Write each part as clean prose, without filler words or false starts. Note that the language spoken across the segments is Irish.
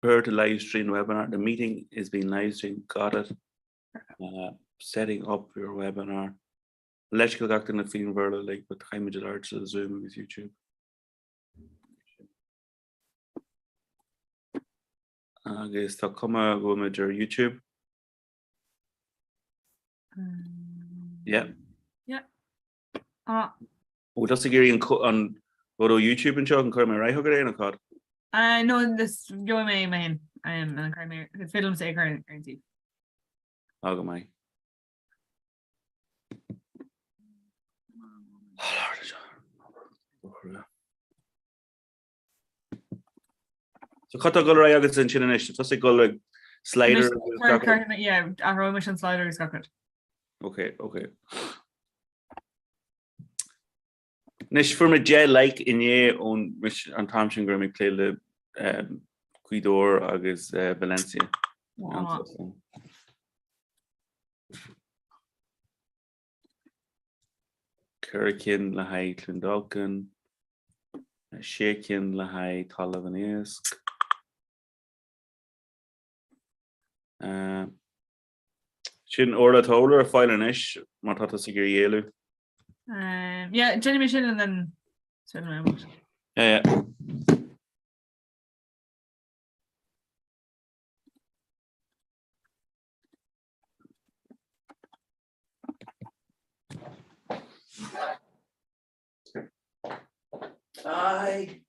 Prepare to live stream the webinar. The meeting is being live streamed. Got it. Uh, setting up your webinar. Leithscéal gach duine faoin Bhéarla like, but caithfimid labhairt sa Zoom agus YouTube. Agus tá cuma go bhfuil muid ar YouTube. Um, Yeah. Yeah. Ah. Ó tusa ag iarraidh an rud ó YouTube anseo an cuirfidh mé ar aghaidh chugat é nó cad? Uh, no, this gheobhaidh mé mé féin um, an cuirfidh mé is féidir liomsa é a chur ar an taobh. Á go maith. So cad tá ag dul ar aghaidh agat ansin anois? Tá tusa ag dul ag slider agus gach rud? Yeah, athróidh mise an slider agus gach rud. Ok, ok. Anois fuair mé 10 like inné ón an t-am sin go raibh mé ag plé le um, Gaoth Dobhair agus uh, Valencia. Wow. 4 cinn le haghaidh Cluain Dolcáin, 6 cinn le haghaidh Talamh an Éisc. Sin Orla tá Orla ar fáil anois má tá tusa ag iarraidh éalú. Yeah, déanfaidh mé sin and then Yeah, yeah. Aye.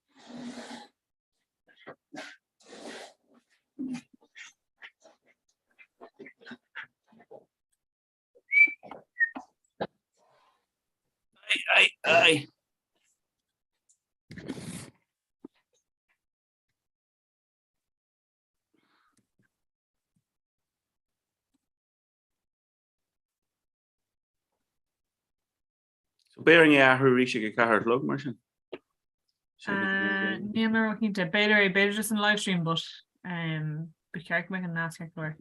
Aye, aye, aye. So beidh orainn é a athrú arís ag a 4 a chlog mar sin. Níl mé róchinnte. B'fhéidir é, b'fhéidir just an livestream but um, ba cheart go mbeadh an nasc ceart go leor.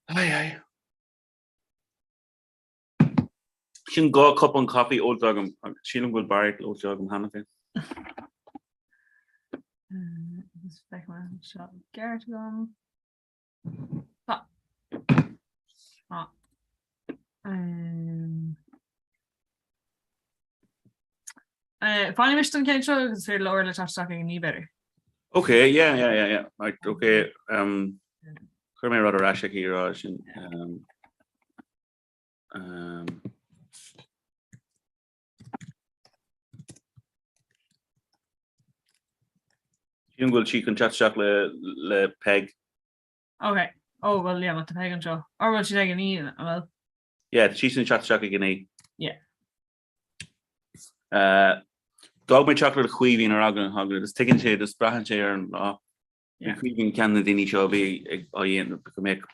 Ai ai. Sin 2 cupán caife ólta agam agus sílim go bhfuil barraíocht ólta agam cheana féin. Agus feicfidh mé seo ceart agam. Tá. Tá. Um, uh, Fanaimis don ceann seo agus is féidir le Orla teacht isteach ag an ní b'fhéidir. Ok, yeah, yeah, yeah, yeah. Right, ok. Um, chuir mé rud ar ais aici rá sin. Um, um, Sílim go bhfuil sí chun teacht isteach le, le Peig. Ok. Oh, well, yeah, má tá Peig anseo. Or bhfuil siad ag an ní, an bhfuil? Yeah, tá sí chun teacht isteach ag an ní. Yeah. Uh, D'fhág mé teacht le Caoimhín ar eagla na heagla, just tuigeann sé, just braitheann sé ar an lá. Bhí Caoimhín ceann de na daoine seo a bhí ag á dhéanamh, go mbeadh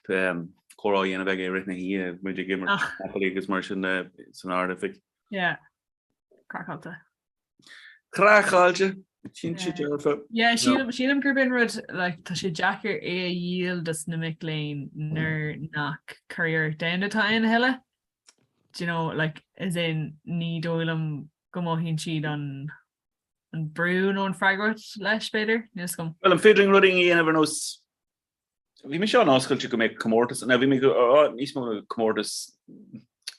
comhrá á dhéanamh aige i rith na hoíche, muid ag imirt Monopoly agus mar sin san Ard-Oifig. Yeah. Craiceáilte. Craiceáilte! Cinnte dearfa. Yeah, sílim sílim gurb in rud like, tá sé deacair é a dhíol dos na mic léinn nuair nach curiarracht domhanda atá ann a thuilleadh. Do you know, like, as in ní dóigh liom go mothaíonn siad an an brú nó an freagracht leis, b'fhéidir, níl 'fhios agam. Bhuel, an féidir linn rudaí a dhéanamh ar nós Bhí mise an-oscailte go mbeadh comórtas, nó bhí mé níos mó ná comórtas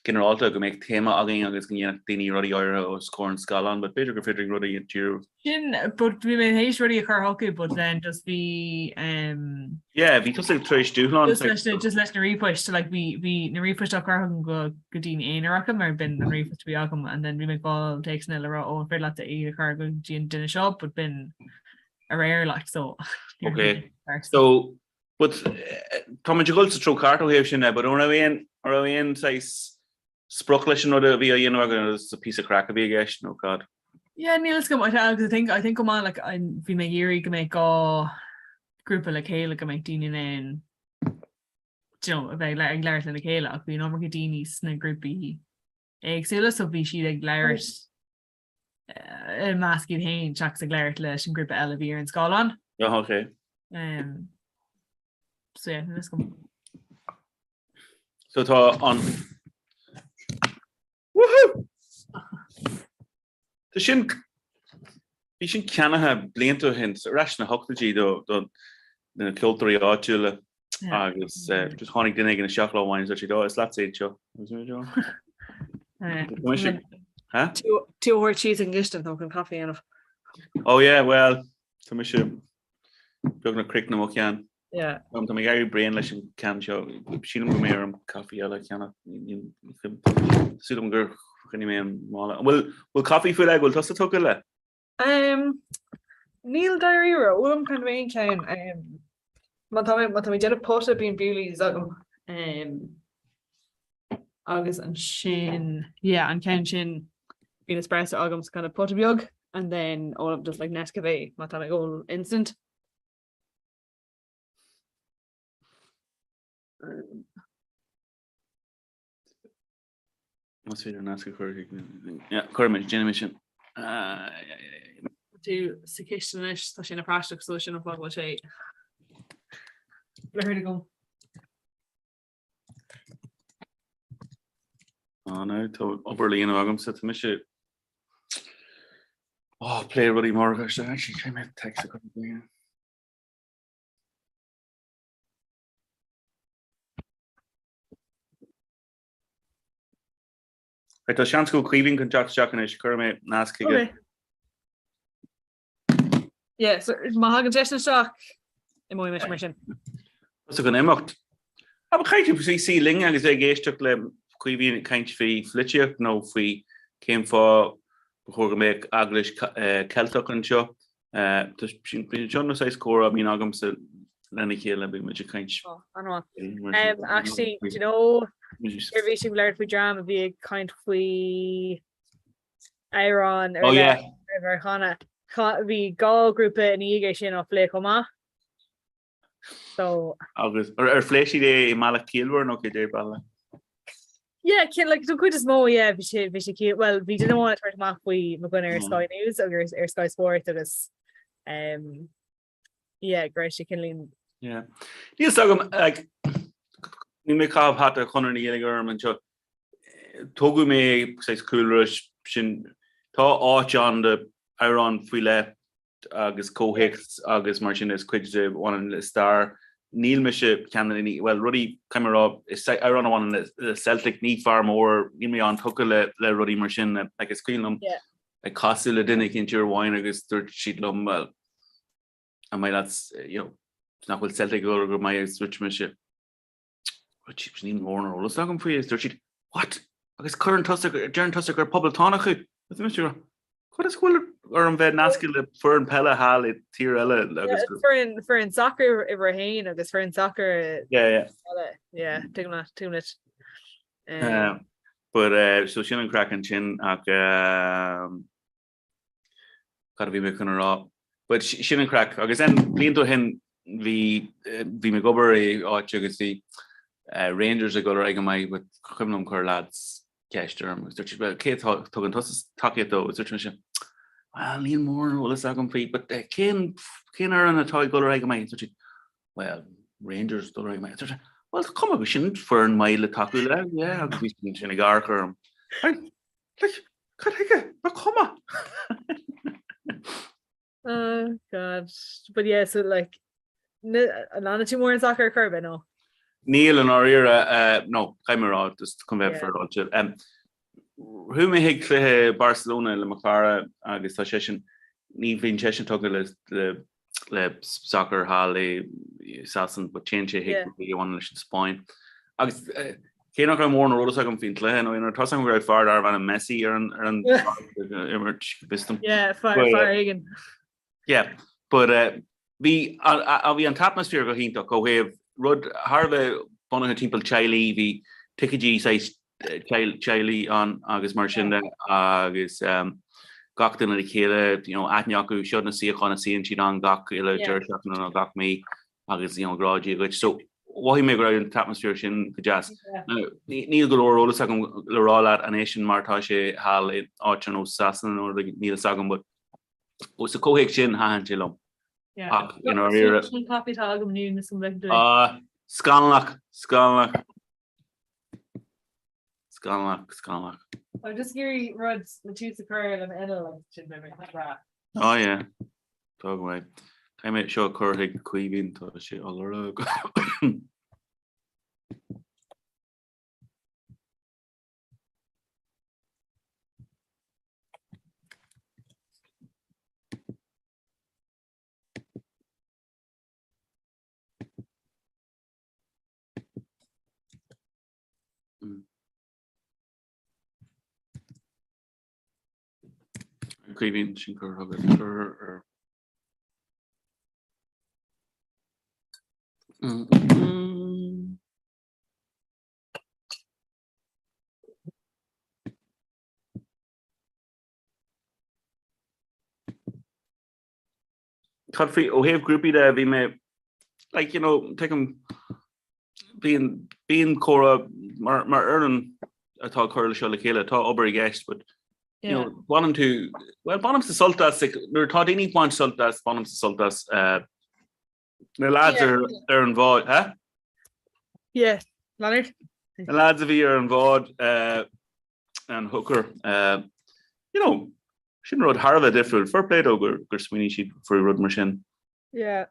ginearálta, go mbeadh téama againn agus go ndéanfadh daoine rudaí áirithe os comhair an scáileáin, but b'fhéidir gur féidir linn rudaí a díriú. Sin, but bhí mé théis rudaí a chur chucu, but then just bhí um, Yeah, bhí tusa tar éis dúshlán. Just leis na, just leis na ríomhphoist, like bhí, bhí na ríomhphoist á cur chugam go, go daoine aonaracha mar b'in an ríomhphost a bhí agam and then bhí mé ag fáil téacsanna le rá ó an féidir leat iad a chur go dtí an duine seo, but b'in aréir like so Ok so but tá muid ag dul sa treo ceart ó thaobh sin de but an raibh aon an raibh aon saghas sprioc leis an rud a bhí á dhéanamh againn nó just píosa craic a bhí i gceist nó cad? Yeah níl 'fhios agam agus I think I think go maith like bhí mé ag iarraidh go mbeadh 2 grúpa le chéile go mbeadh daoine in ann do you know a bheith ag labhairt lena chéile ach bhí an iomarca daoine sna grúpaí éagsúla so bhí siad ag labhairt i measc iad féin seachas ag labhairt leis an grúpa eile a bhí ar an scáileán. Oh, ok. Um, so yeah, níl 'fhios agam. So tá an Woohoo! Tá sin. Bhí sin ceannaithe blianta ó shin, ar ais sna hochtóidí do do na ceoltóirí áitiúla agus just tháinig duine éigin isteach lá amháin agus dúirt siad, oh, is leatsa iad seo. Agus mé, "Oh." Tá mise, Tú a thabhairt síos an gcistin, tá chun caife a dhéanamh. Oh yeah, well, tá mise beagnach críochnaithe mo cheann. Yeah. Tá mé ag éirí bréan leis an ceann seo. Sílim go mbeidh orm caife eile a cheannach. Sílim gur choinnigh mé an mála. An bhfuil bhfuil caife faoi leith, bhfuil tusa tugtha le? Um, níl dáiríre, ólaim kind of aon cheann. Um, má tá mé má tá mé ag déanamh pota bíonn Bewley's agam. Um, agus ansin, yeah, an ceann sin bíonn espresso agam sa kind of pota beag and then ólaim just like Nescafe má tá mé ag ól instant. Más féidir nasc a chur chuig Cuirfidh déanfaidh mé sin. Tú sa chistin anois tá sé ina phraiseach so sin an fáth go bhfuil sé blurred agam. Á no, tá obair le déanamh agamsa, tá mise á plé rudaí móra actually caithfidh mé text a chur chuige. Right, tá seans go bhfuil Caoimhín chun teacht isteach anois, cuirfidh mé nasc chuige. Okay. Yeah, so má thagann seisean isteach, imeoidh mise mar sin. Tusa chun imeacht. Ach caithfidh tú suí linn agus ag éisteacht le Caoimhín ag caint faoi pholaitíocht nó faoi cén fáth ba chóir go mbeadh eaglais Ceilteach anseo. Seo na saghas comhrá a bhíonn agamsa lena chéile, bíonn muid ag caint. Oh, an-mhaith. Actually, do you know, ar bhí sibh labhairt faoi dream a bhí ag caint faoi amhrán ar Oh yeah. ar chanadh. Bhí dhá grúpa ina dhiaidh é sin á phlé chomh maith. So. Agus ar phléigh siad é i mbealach ciallmhar nó cad é bealach? Yeah, cin, like, don chuid is mó, yeah, bhí sé, bhí sé ciall, well, bhí duine amháin ag tabhairt amach faoi mo dhuine ar Sky News agus ar Sky Sport agus, um, yeah, go raibh sé cineáilín. Yeah. Níl a fhios agam, like, níl mé ag caitheamh hata Chonradh na Gaeilge orm anseo. Tógadh mé saghas cúlra sin, tá áit ann do amhrán faoi leith agus comhthéacs agus mar sin is cuid de bhaineann le stair. Níl mise ceann de na daoine, bhuel rudaí, caithfidh mé a rá, is amhrán a bhaineann le Celtic, ní fear mór, níl mé an-tugtha le le rudaí mar sin, like is cuimhin liom ag casadh le duine éicint uair amháin agus dúirt siad liom, bhuel, an maith leat, you know, nach bhfuil Celtic ag dul go maith agus dúirt mise, Dúirt níl mórán eolas agam faoi agus dúirt siad, What? Agus cuireann tusa, deireann tusa gur poblachtánach thú? Agus mise ag rá, Cad as go bhfuil orm bheith nasctha le foireann peile thall i tír eile agus gur. Foireann, foireann sacair uimhir a haon agus foireann sacair Yeah, yeah. eile. Yeah, tuigim leat, tuigim leat. Um, but uh, so sin an craic ansin ach um, Cad a bhí mé chun a rá? But sin an craic. Agus then blianta ó shin bhí bhí mé ag obair i áit agus bhí Rangers ag dul ar aghaidh go maith but cuimhin liom chuir lads ceist orm agus dúirt siad well cé atá tugann tusa tacaíocht dó? Agus dúirt mise well níl mórán eolas agam faoi but cén cén fhoireann atá ag dul ar aghaidh go maith? Dúirt siad well Rangers dul ar aghaidh go maith. Dúirt mise well cuma go sin foireann maith le tacú le yeah agus bhí siad sin ag amharc orm. Like, cad chuige? Ba chuma! Oh God. But yeah, so like, an leanann tú mórán sacair ar chor ar bith, nó? Níl i ndáiríre, no, caithfidh mé a rá, just chun bheith féaráilte. Chuaigh mé chuig cluiche Barcelona le mo chara agus tá seisean, ní bhíonn seisean tugtha le le sacar thall i Sasain but téann sé chuig rudaí a bhaineann leis an Spáinn. Agus cé nach raibh mórán eolas agam faoin chluiche nó aon rud, tá a fhios agam go raibh fear darbh ainm Messi ar an ar an imirt go bhfios dom. Yeah, fear fear éigin. Yeah, but bhí bhí an t-atmaisféar go hiontach ó thaobh rud thar a bheith bunaithe timpeall teaghlaigh, bhí ticéidí saghas teaghlaigh ann agus mar sin de agus gach duine le chéile, you know, aithne acu, seo na suíocháin a suíonn siad ann gach uile deireadh seachtaine nó gach mí agus you know, ag rá Dia dhuit. So mhothaigh mé go raibh an t-atmaisféar sin go deas. Now, níl go leor eolas agam le rá leat an é sin mar atá sé thall in áit ar nós Sasana nó rud níl fhios agam, but sa chomhthéacs sin thaitin sé liom. Ach i ndáiríre. Sin caife atá agam inniu na san bheith Ah, scannalach, scannalach. Scannalach, scannalach. I'm just ag iarraidh rud le tús a chur le m'inneall agus sin beidh mé breá. Oh yeah. Tá go maith. Caithfidh mé seo a chur chuig Caoimhín, tá sé á lorg. Caoimhín sin curtha agat cur ar Cad faoi ó thaobh grúpaí de bhí mé like you know tuigim bíonn bíonn comhrá mar mar fhoireann atá ag cur seo le chéile tá obair i gceist but you know baineann tú well bainimse sult as like, nuair atá daoine ag baint sult as bainimse sult as uh, na lads ar ar an bhád huh? Yeah, Leonard. Na lads a bhí ar an bhád uh, an hooker uh, you know sin rud thar a bheith difriúil fair play dó gur gur smaoinigh siad faoi rud mar sin. Yeah.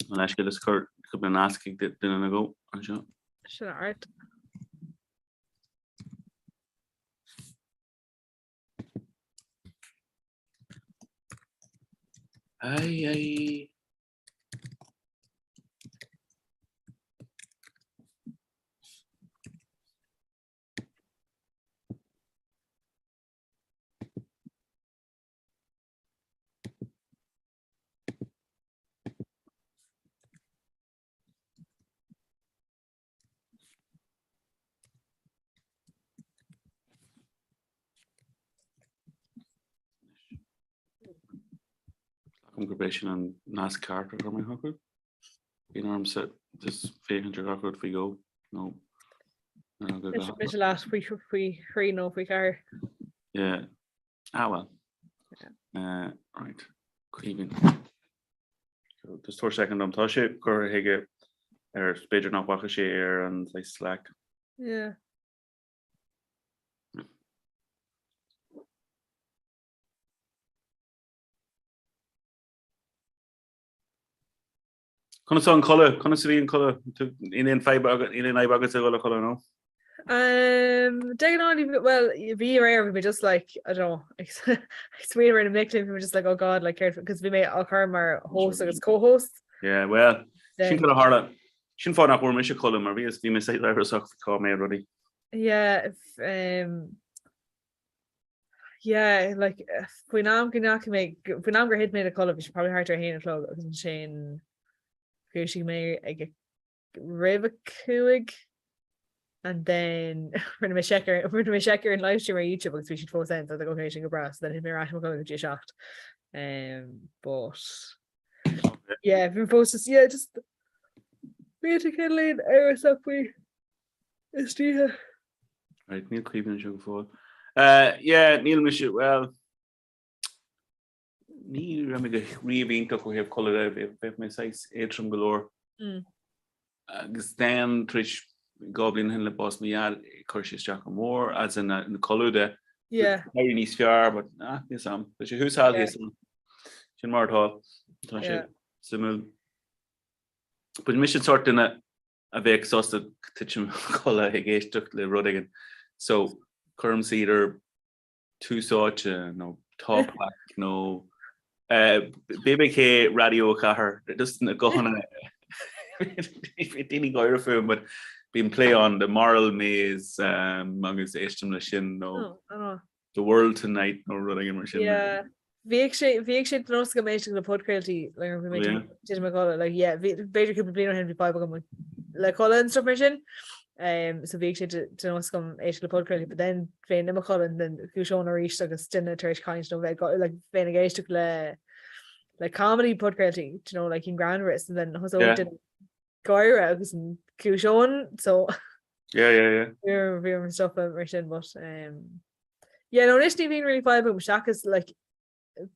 An leisce is cur cúpla nasc ag duine nó dhó anseo. Sin art. Ai ai. Glacaim gurb é sin an nasc ceart a chuir mé chucu. Bíonn ormsa just féachaint ar gach rud faoi dhó nó Mise leat faoi faoi thrí nó faoi cheathair. Yeah. Ah well. Uh, right. Caoimhín. So, just tabhair second dom. Tá sé curtha chuige ar b'fhéidir nach bhfaca sé ar an saghas Slack. Yeah. Conas tá an codladh? Conas a bhí an codladh? Níl aon fadhb agat, níl aon fhadhb agat ag dul a chodladh, nó? Um, de ghnáth, ní- well, bhí aréir, bhí mé just like, I don't know, ag smaoineamh ar na mic léinn, bhí mé just like, oh God, like, céard, because bhí mé á chur mar host agus co-host. Yeah, well, sin Then, cad a tharla. Sin fáth nach bhfuair mise codladh mar bhí bhí mé saghas amhrasach faoi cá mbeadh rudaí. yeah, if, um, Yeah, like, faoin am go ndeachaigh mé, faoin am gur thit mé ina codladh, bhí sé probably thart ar a haon a chlog agus ansin dhúisigh mé ag roimh a cúig and then rinne mé seic ar rinne mé seic ar an livestream ar YouTube agus bhí siad fós ann so I was like okay sin go breá so then thit mé ar ais i mo chodladh go dtí a seacht. Um, but yeah, bhí mé fós just yeah, just bhí tú cineál amhrasach faoi istoíche. Right, níl Caoimhín anseo go fóill. Uh, yeah, níl mise, well, ní raibh mé go riamh iontach ó thaobh codladh de, bheadh mé saghas éadrom go leor. Mm. Agus then tar éis 2 bliain ó shin le bás mo dhaid, chuir sé isteach go mór as in na codladh de. Yeah. Éirí níos fearr, but ah, níl 's a'm. Tá sé thuas thall Yeah. thíos ann. Sin mar atá. Tá sé Yeah. suimiúil. But mise an sórt duine a bheadh sásta titim a chodladh ag éisteacht le rud éigin. So cuirimse either Tús Áite nó Talkback nó BBK Raidió 4, just na guthanna daoine gáire fúm, but bíonn play on the Moral Maze um, agus éistim le sin nó Oh, oh. The World Tonight nó rud éigin mar sin. Yeah. Bhíodh sé bhíodh sé de nós agam éisteacht le podchraoltaí like bhí mé Yeah. titim a chodladh like yeah bhí b'fhéidir cúpla bliain ó shin bhí fadhb agam le codladh and stuff mar sin. Um, so bhíodh sé de de nós agam éisteacht le podchraoltaí but then bheinn i mo chodladh and then dhúiseoinn arís agus duine tar éis caint nó bheith ag- like bheinn ag éisteacht le le comedy podchraoltaí do you know like cinn greannmhara and then thosódh Yeah. duine gáire agus an dhúiseoinn so Yeah, yeah, yeah. bhí bhí orm stopadh mar sin but um, yeah no anois ní bhíonn really fadhb agam seachas like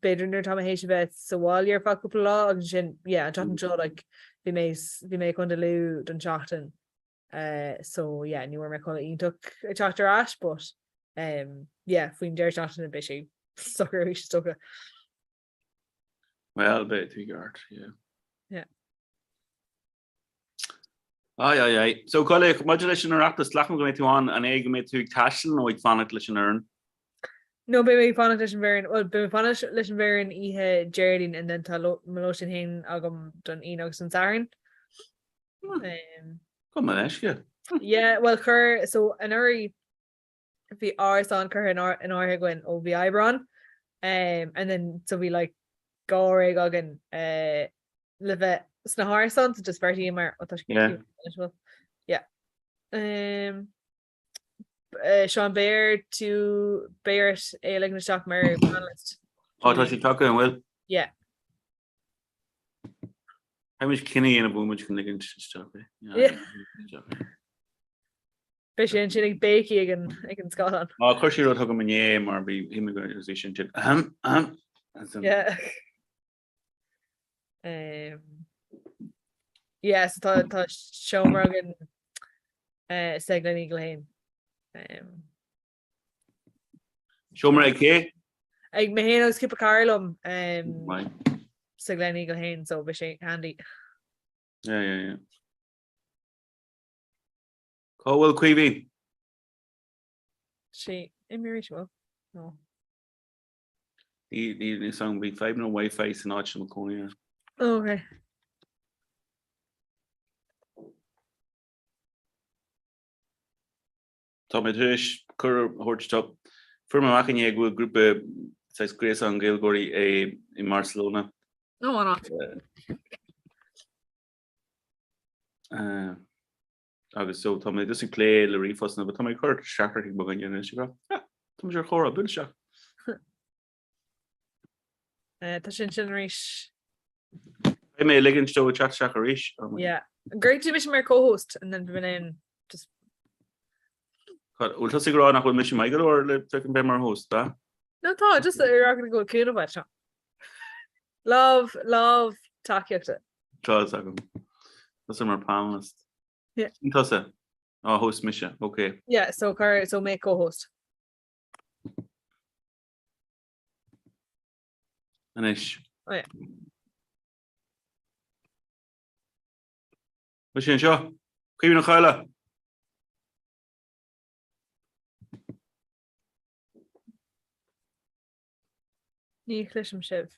b'fhéidir nuair atá mé théis a bheith sa bhaile ar feadh cúpla lá agus ansin yeah an tseachtain seo like bhí mé bhí mé i gContae Lú don tseachtain uh, so yeah ní bhfuair mé codladh iontach ag teacht ar ais but um, yeah faoin deireadh seachtaine beidh sé socair arís is dócha. Well, beidh tú ceart, yeah. Yeah. Ai, ai, ai. So, Cóilí, maidir leis an Oireachtas, glacaim go mbeidh tú ann, an é go mbeidh tú ag taisteal nó ag fanacht leis an fhoireann? No, beidh mé ag fanacht leis an bhfoireann, well, beidh mé ag fanacht leis an bhfoireann oíche Déardaoin and then tá mo lóistín féin agam don Aoine agus don Satharn. Um, Go mba leisce. Yeah, well, chuir, so, anuraidh, bhí árasán curtha in áirithe againn ó mhí Aibreáin um, and then so bhí like dháréag againn uh, le bheith sna hárasáin so just bheartaíomar ó tá Yeah. sé yeah. Um, uh, Seán beidh tú beidh ort é a ligean isteach mar panelist. Ó tá sé tagtha an bhfuil? Yeah. Caithfidh muid cinneadh a dhéanamh bhfuil muid chun ligint isteach é. Yeah. Beidh sé ansin ag béicigh ag an ag an scáileán. Á chuir sé rud chugam inné mar bhí shíl mé go bhí sin sin ahem ahem as an Yeah. Um, yeah, so tá tá seomra againn uh, sa Gleneagle féin. Um, Seomra ag cé? Ag mé féin agus cúpla cara liom um, Right. sa Gleneagle féin, so beidh sé handy. Yeah, yeah, yeah. Cá bhfuil Caoimhín? Sé imithe arís bhfuil? No. Ní ní ní san bhí fadhbanna Wi-Fi san áit sem cónaí air. Oh, okay. Tá mé tar éis cuireadh a thabhairt dó. Fuair mé amach inné go bhfuil grúpa saghas gréasán Gaeilgeoirí i mBarcelona. Oh, why not? Uh, agus so tá mé just ag plé le ríomhphostanna, but tá mé ag cur teachtaireacht chuig mo dhuine anois ag rá, "Ah, tá muid ar chomhrá, buail isteach. Uh, tá sin sin arís. Beidh mé ag ligint dó teacht isteach arís. Oh my Yeah. Great tú mise mar co-host and then bhí in just God, bhfuil tusa ag rá nach bhfuil mise maith go leor le fucking bheith mar host, ba? No tá just ar rá go bhfuil cúnamh uait seo. Lámh lámh tacaíochta. Tá fhios agam. Tusa mar panelist. Yeah. Sin tusa. Á, host mise. Ok. Yeah, so cuir so make co-host. Anois. Oh yeah. Bhfuil sé anseo? Caoimhín Ó Cadhla! Ní chloisim sibh.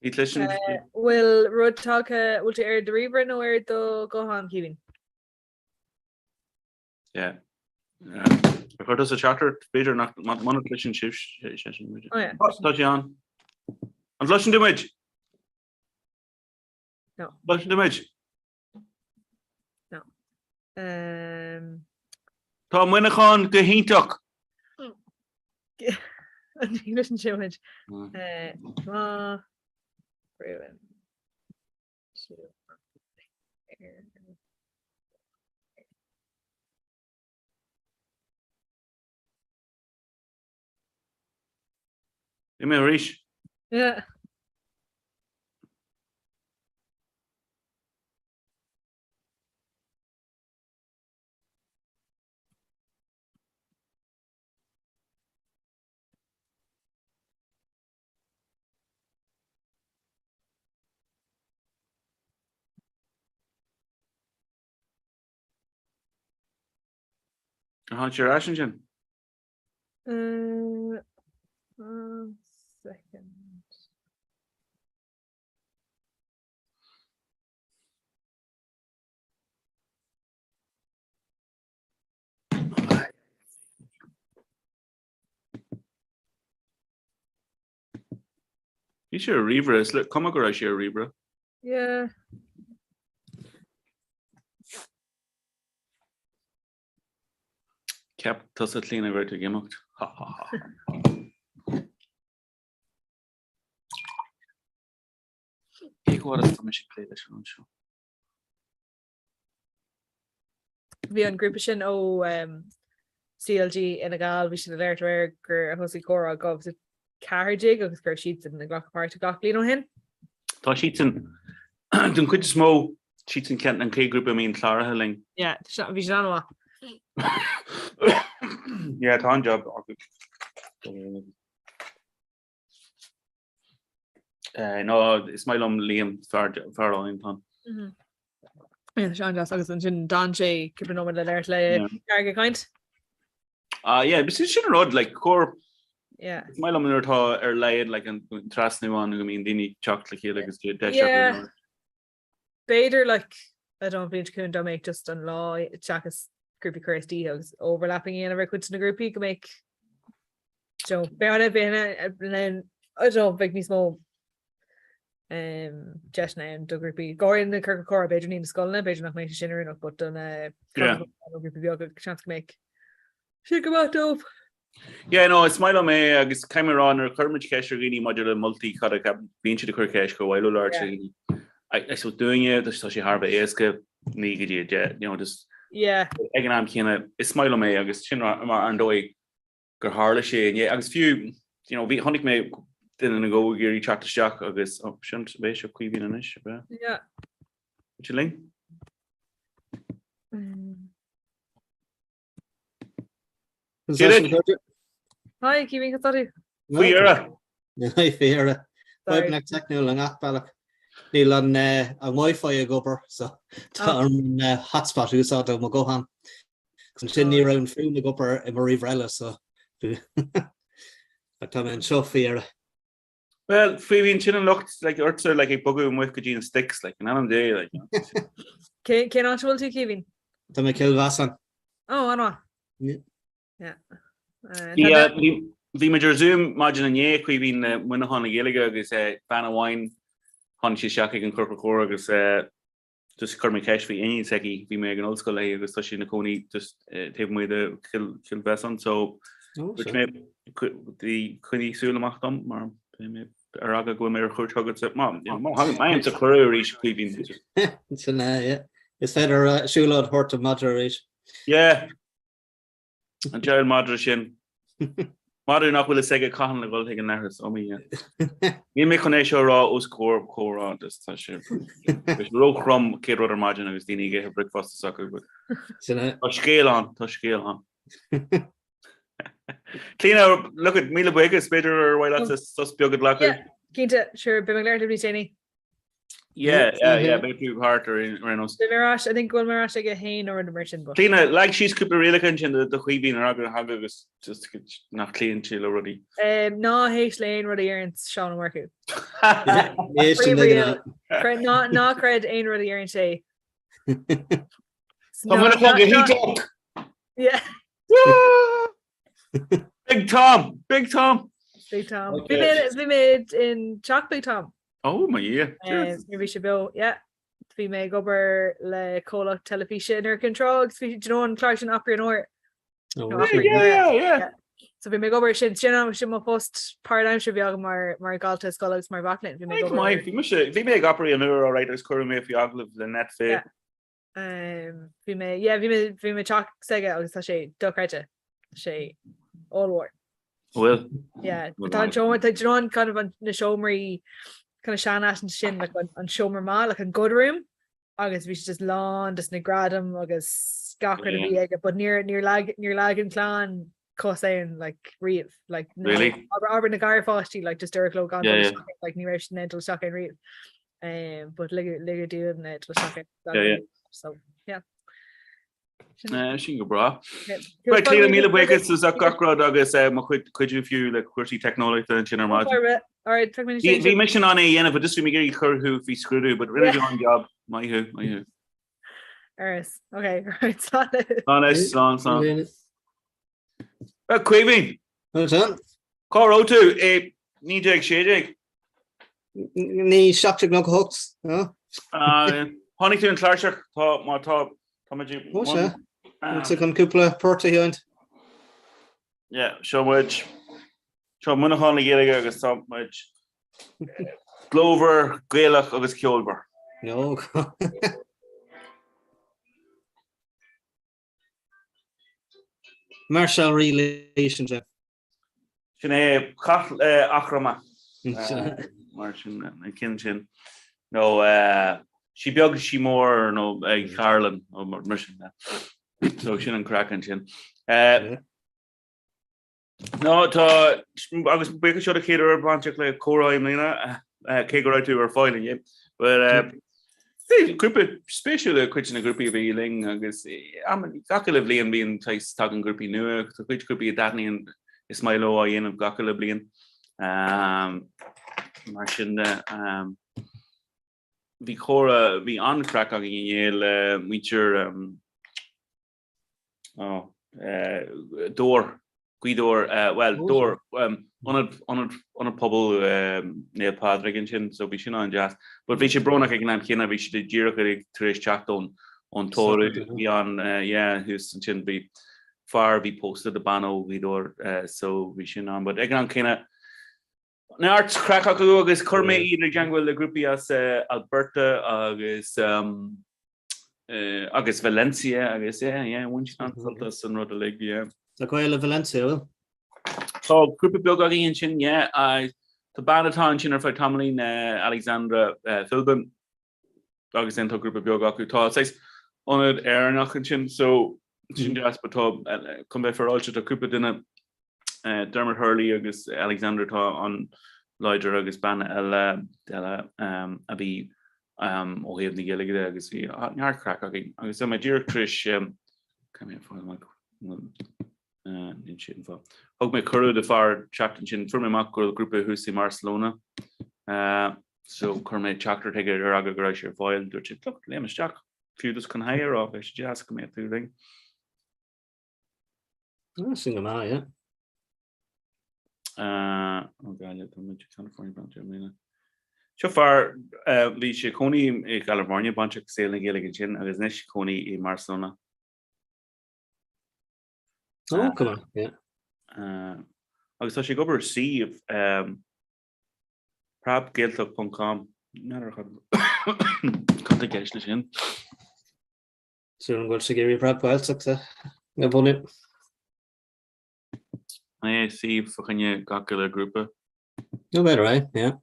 Ní chloisim sibh. Bhfuil rud tagtha, bhfuil tú ar do ríomhaire nó ar do ghuthán, Caoimhín? Yeah. Ar chuir tusa teachtaireacht, b'fhéidir nach muna gcloiseann sibh sé sin. Oh yeah. Tá sé ann. An gcloiseann tú muid? No. Gcloiseann tú muid? No. Um... Tá Muineachán go hiontach. An gcloiseann sibh muid? Má brúann tú ar Imigh arís. Yeah. Ar tháinig sé ar ais ansin? Uh, one second. Bhí sé ar ríomhaire, is cuma go raibh sé ar ríomhaire. Yeah. Ceap tusa Clíona go raibh tú ag imeacht. Ha ha ha. Cé chomh fada is atá mise ag plé leis an rud seo? Bhí an grúpa sin ó CLG Fhine Gall, bhí siad ag labhairt aréir gur thosaigh Comhrá i 2014 agus go raibh siadsan ag glacadh páirte gach bliain ó shin. Tá siadsan, den chuid is mó, siadsan ceann an chéad ghrúpa a mbíonn cláraithe linn. Yeah, bhí siad an-mhaith. Yeah, tá an-jab acu. No, is maith liom Liam, fear álainn atá ann. Yeah, tá sé an-deas agus ansin d'fhan sé cúpla nóiméad le labhairt le Carraig ag caint. Ah, yeah, but sin an rud, like, cóir, Yeah. is maith liom nuair atá ar laghad, like, an trasnú ann go mbíonn daoine ag teacht le chéile agus deis acu. Yeah. B'fhéidir, like, I don't know, bhliain seo chugainn dá mbeadh just an lá seachas grúpaí cur istoíche agus overlapping a dhéanamh ar chuid de na grúpaí go mbeadh you know, b'fhéidir b'fhéidir I don't know, bheadh níos mó um, deiseanna ann do ghrúpaí. Go háirithe na ciorcail chomhrá, b'fhéidir ní na scoileanna, b'fhéidir nach mbeadh sé sin oiriúnach, but do na Yeah. grúpaí beaga, seans go mbeadh sé go maith dóibh. Yeah, no, is maith liom é agus caithfidh mé a rá nuair a chuir muid ceist ar dhaoine maidir le moltaí cad a cheap bíonn siad ag cur ceist gur mhaith leo labhairt le daoine. I I suppose dúinne tá sé thar a bheith éasca 9 go dtí 10, you know, just Yeah. ag an am céanna is maith liom é agus sin mar an dóigh gur tharla sé inné agus fiú you know, bhí chonaic mé duine nó dhó ag iarraidh teacht isteach agus oh, sin bheidh seo Caoimhín anois, ab ea? Yeah. Sin linn? Mm. Hi, Caoimhín, conas tá tú? Faoi dheireadh. Hi, faoi dheireadh. Fadhbanna teicniúil i ngach bealach. Níl an an Wi-Fi ag obair, so tá an hotspot a úsáid ó mo ghuthán. Agus ansin ní raibh an fuaim ag obair i mo ríomhaire eile, so tá mé anseo faoi dheireadh. Well, Caoimhín, sin an locht like, ortsa like, ag bogadh amuigh go dtí na sticks, like, in ainm Dé, like, you know. Cén cén áit a bhfuil tú, Caoimhín? Tá mé Cill Mheasáin. Ó, an-mhaith. Yeah. Yeah. Eh, Bhí, tá uh, bhí, bhí muid ar Zoom maidin inné, Caoimhín le Muineachán le Gaeilge agus uh, bean amháin tháinig sí isteach ag an Chorca Chór agus uh, just chuir mé ceist faoi iníon s'aici, bhí mé ag an ollscoil léi agus tá sí ina cónaí just taobh amuigh de Chill Chill Mheasáin so dúirt mé coinnigh súil amach dom mar beidh mé ar eagla go bhfuil mé ar chuairt chugatsa má má thagann má fhaighimse cuireadh arís Caoimhín. Sin é, yeah. Is féidir siúlóid a thabhairt don mhadra arís. Yeah. An diabhal madra sin. Madra nach bhfuil fhios aige cathain le dhul chuig an leithreas, oh my Dhia. Níl mé chun é seo a rá os comhair comhrá just tá sé ró-throm céad rud ar maidin agus daoine ag ithe bricfeasta s'acu but Sin é. tá scéal ann, tá scéal ann. Clíona, look at míle buíochas, b'fhéidir ar mhaith leat sos beag a ghlacadh? Yeah, cinnte, sure, beidh mé ag labhairt libh níos déanaí. Yeah, yeah, yeah, beidh tú thart ar aon nós. Beidh mé ar ais, I think go bhfuil mé ar ais ag a haon nó rud mar sin. But. Clíona, leag síos cúpla rialacha ansin do Chaoimhín ar eagla thagadh agus just nach cloíonn sé le rudaí. Um, ná héist le aon rud a deireann Seán Ó Murchú. Ná ná creid aon rud a deireann sé. Tá Muineachán go hiontach! Yeah. Big Tom! Big Tom! Big Tom. Bhí mé bhí mé in teach Big Tom. Oh my Dhia. Nuair bhí sé beo, yeah. Bhí mé ag obair le comhlacht teilifíse in Iúr Cinn Trá agus bhí do you know an clár sin Opry an Óir. Oh, No, Opry Yeah, an Óir. yeah, yeah. So bhí mé ag obair sin sin sin mo post páirtaimseartha a bhí agam mar mar dhalta scoile agus mar mhac léinn. Bhí mé ag Maith, obair. maith. Bhí mise, bhí mé ag Opry an Iúir alright agus cuireadh mé faoi agallamh le Netflix. Yeah. Um, bhí mé, yeah, bhí mé, bhí mé teach s'aige agus tá sé dochreidte. Tá sé ollmhór. Bhfuil? Yeah, Bhfuil tá an maith. seomra, tá do you know an kind of an, na seomraí kind of seanfhaisean sin, like an, an seomra maith, like an good room, agus bhí sé just lán des na gradaim agus gach rud a bhí aige, but níor, níor leag, níor leag an clann cos ann like riamh, like na, Really? abair, abair na garpháistí, like just dúradh leo gan Yeah, dul yeah. isteach ann, like ní raibh siad in ann dul isteach ann riamh. Um, but ligeadh ligeadh dúinn dul isteach ann. Yeah, yeah. So, yeah. Sin go breá. Right, Clíona, míle buíochas as gach rud agus eh, mo chuid cuidiú fiú le cúrsaí teicneolaíochta ansin ar maidin. Alright, Bhí bhí mise in ann é a dhéanamh, but just bhí mé ag iarraidh cur thú faoi scrúdú, but rinne tú an job. Maith thú, maith thú. Aris. Okay, right, slán. Slán, slán, slán. Well, Caoimhín, Well done. cá raibh tú i 1916? Ní 1798, no? Tháinig tú an chláirseach, tá, má tá, tá muid i. Ó sea, tá chun cúpla port a sheinnt. Yeah, seo muid. Seo Muineachán le Gaeilge agus tá muid glórmhar, Gaelach agus ceolmhar. No. Máirseáil Rí Laois ansin. Sin é Cath Eachroma mar sin an ceann sin. Nó Sí Beag Sí Mór nó ag Carlin nó mar sin. So sin an craic ansin. No tá agus b'fhéidir seo do chéad uair bainteach le comhrá i mbliana cé go raibh tú ar fáil inné. But Grúpa spéisiúil cuid de na grúpaí a bhí linn agus gach uile bhliain bíonn saghas tagann grúpaí nua, tá cuid grúpaí a dtaitníonn is maith leo á dhéanamh gach uile bliain. Mar sin de bhí comhrá, bhí an-chraic againn inné le muintir Ó, Dobhar, Gaoth Dobhair, bhuel, Dobhar, ionad, ionad, ionad pobail Naomh Pádraig ansin, so bhí sin an-deas. But bhí sé brónach ag an am chéanna, bhí siad díreach ag tar éis teacht ón, ón tórramh a bhí ann, yeah, thuas ansin, bhí fear a bhí pósta do bean ó Ghaoth Dobhair, so bhí sin ann. But ag an am céanna, neart craic acu agus chuir mé iad i dteangmháil le grúpaí as Alberta agus, agus Valencia agus yeah, yeah, bhain siad an-sult as an rud uilig, yeah. Tá Gaeil i Valencia, bhfuil? Tá grúpa beag againn ansin, yeah. Tá bean atá ansin ar feadh tamaillín, Alexandra Philbin, agus then tá grúpa beag acu. Tá saghas ionad Éireannach ansin, so sin deas, but tá, chun bheith féaráilte, tá cúpla duine Dermot Hurley agus Alexandra atá an-láidir agus bean eile eile a bhí ó thaobh na Gaeilge de agus bhí neart craic againn agus tá mé díreach tar éis cá mé fáil amach níl sé an fáth. Thug mé cuireadh do fear teacht ansin, fuair mé amach go bhfuil grúpa thuas i mBarcelona so chuir mé teachtaireacht chuige ar fhreagra go raibh sé ar fáil, dúirt sé look léim isteach fiú just chun hi a rá bheadh sé deas go mbeadh tú linn. Ah, sin go maith, yeah. Ah, ó Gaillimh, tá muid California bainte i mbliana. Seo fear, eh, bhí sé ag cónaí i gCalifornia bainteach saol na Gaeilge ansin agus anois cónaí i mBarcelona. Oh, come on, yeah. Uh, agus tá sé ag obair ar suíomh um, preabgaeltacht.com. N'fheadar cad cad tá i gceist leis sin. Súil agam go bhfuil sé ag iarraidh Preab Gaeltacht a bhunú. É suíomh fá choinne gach uile grúpa. No better é, yeah.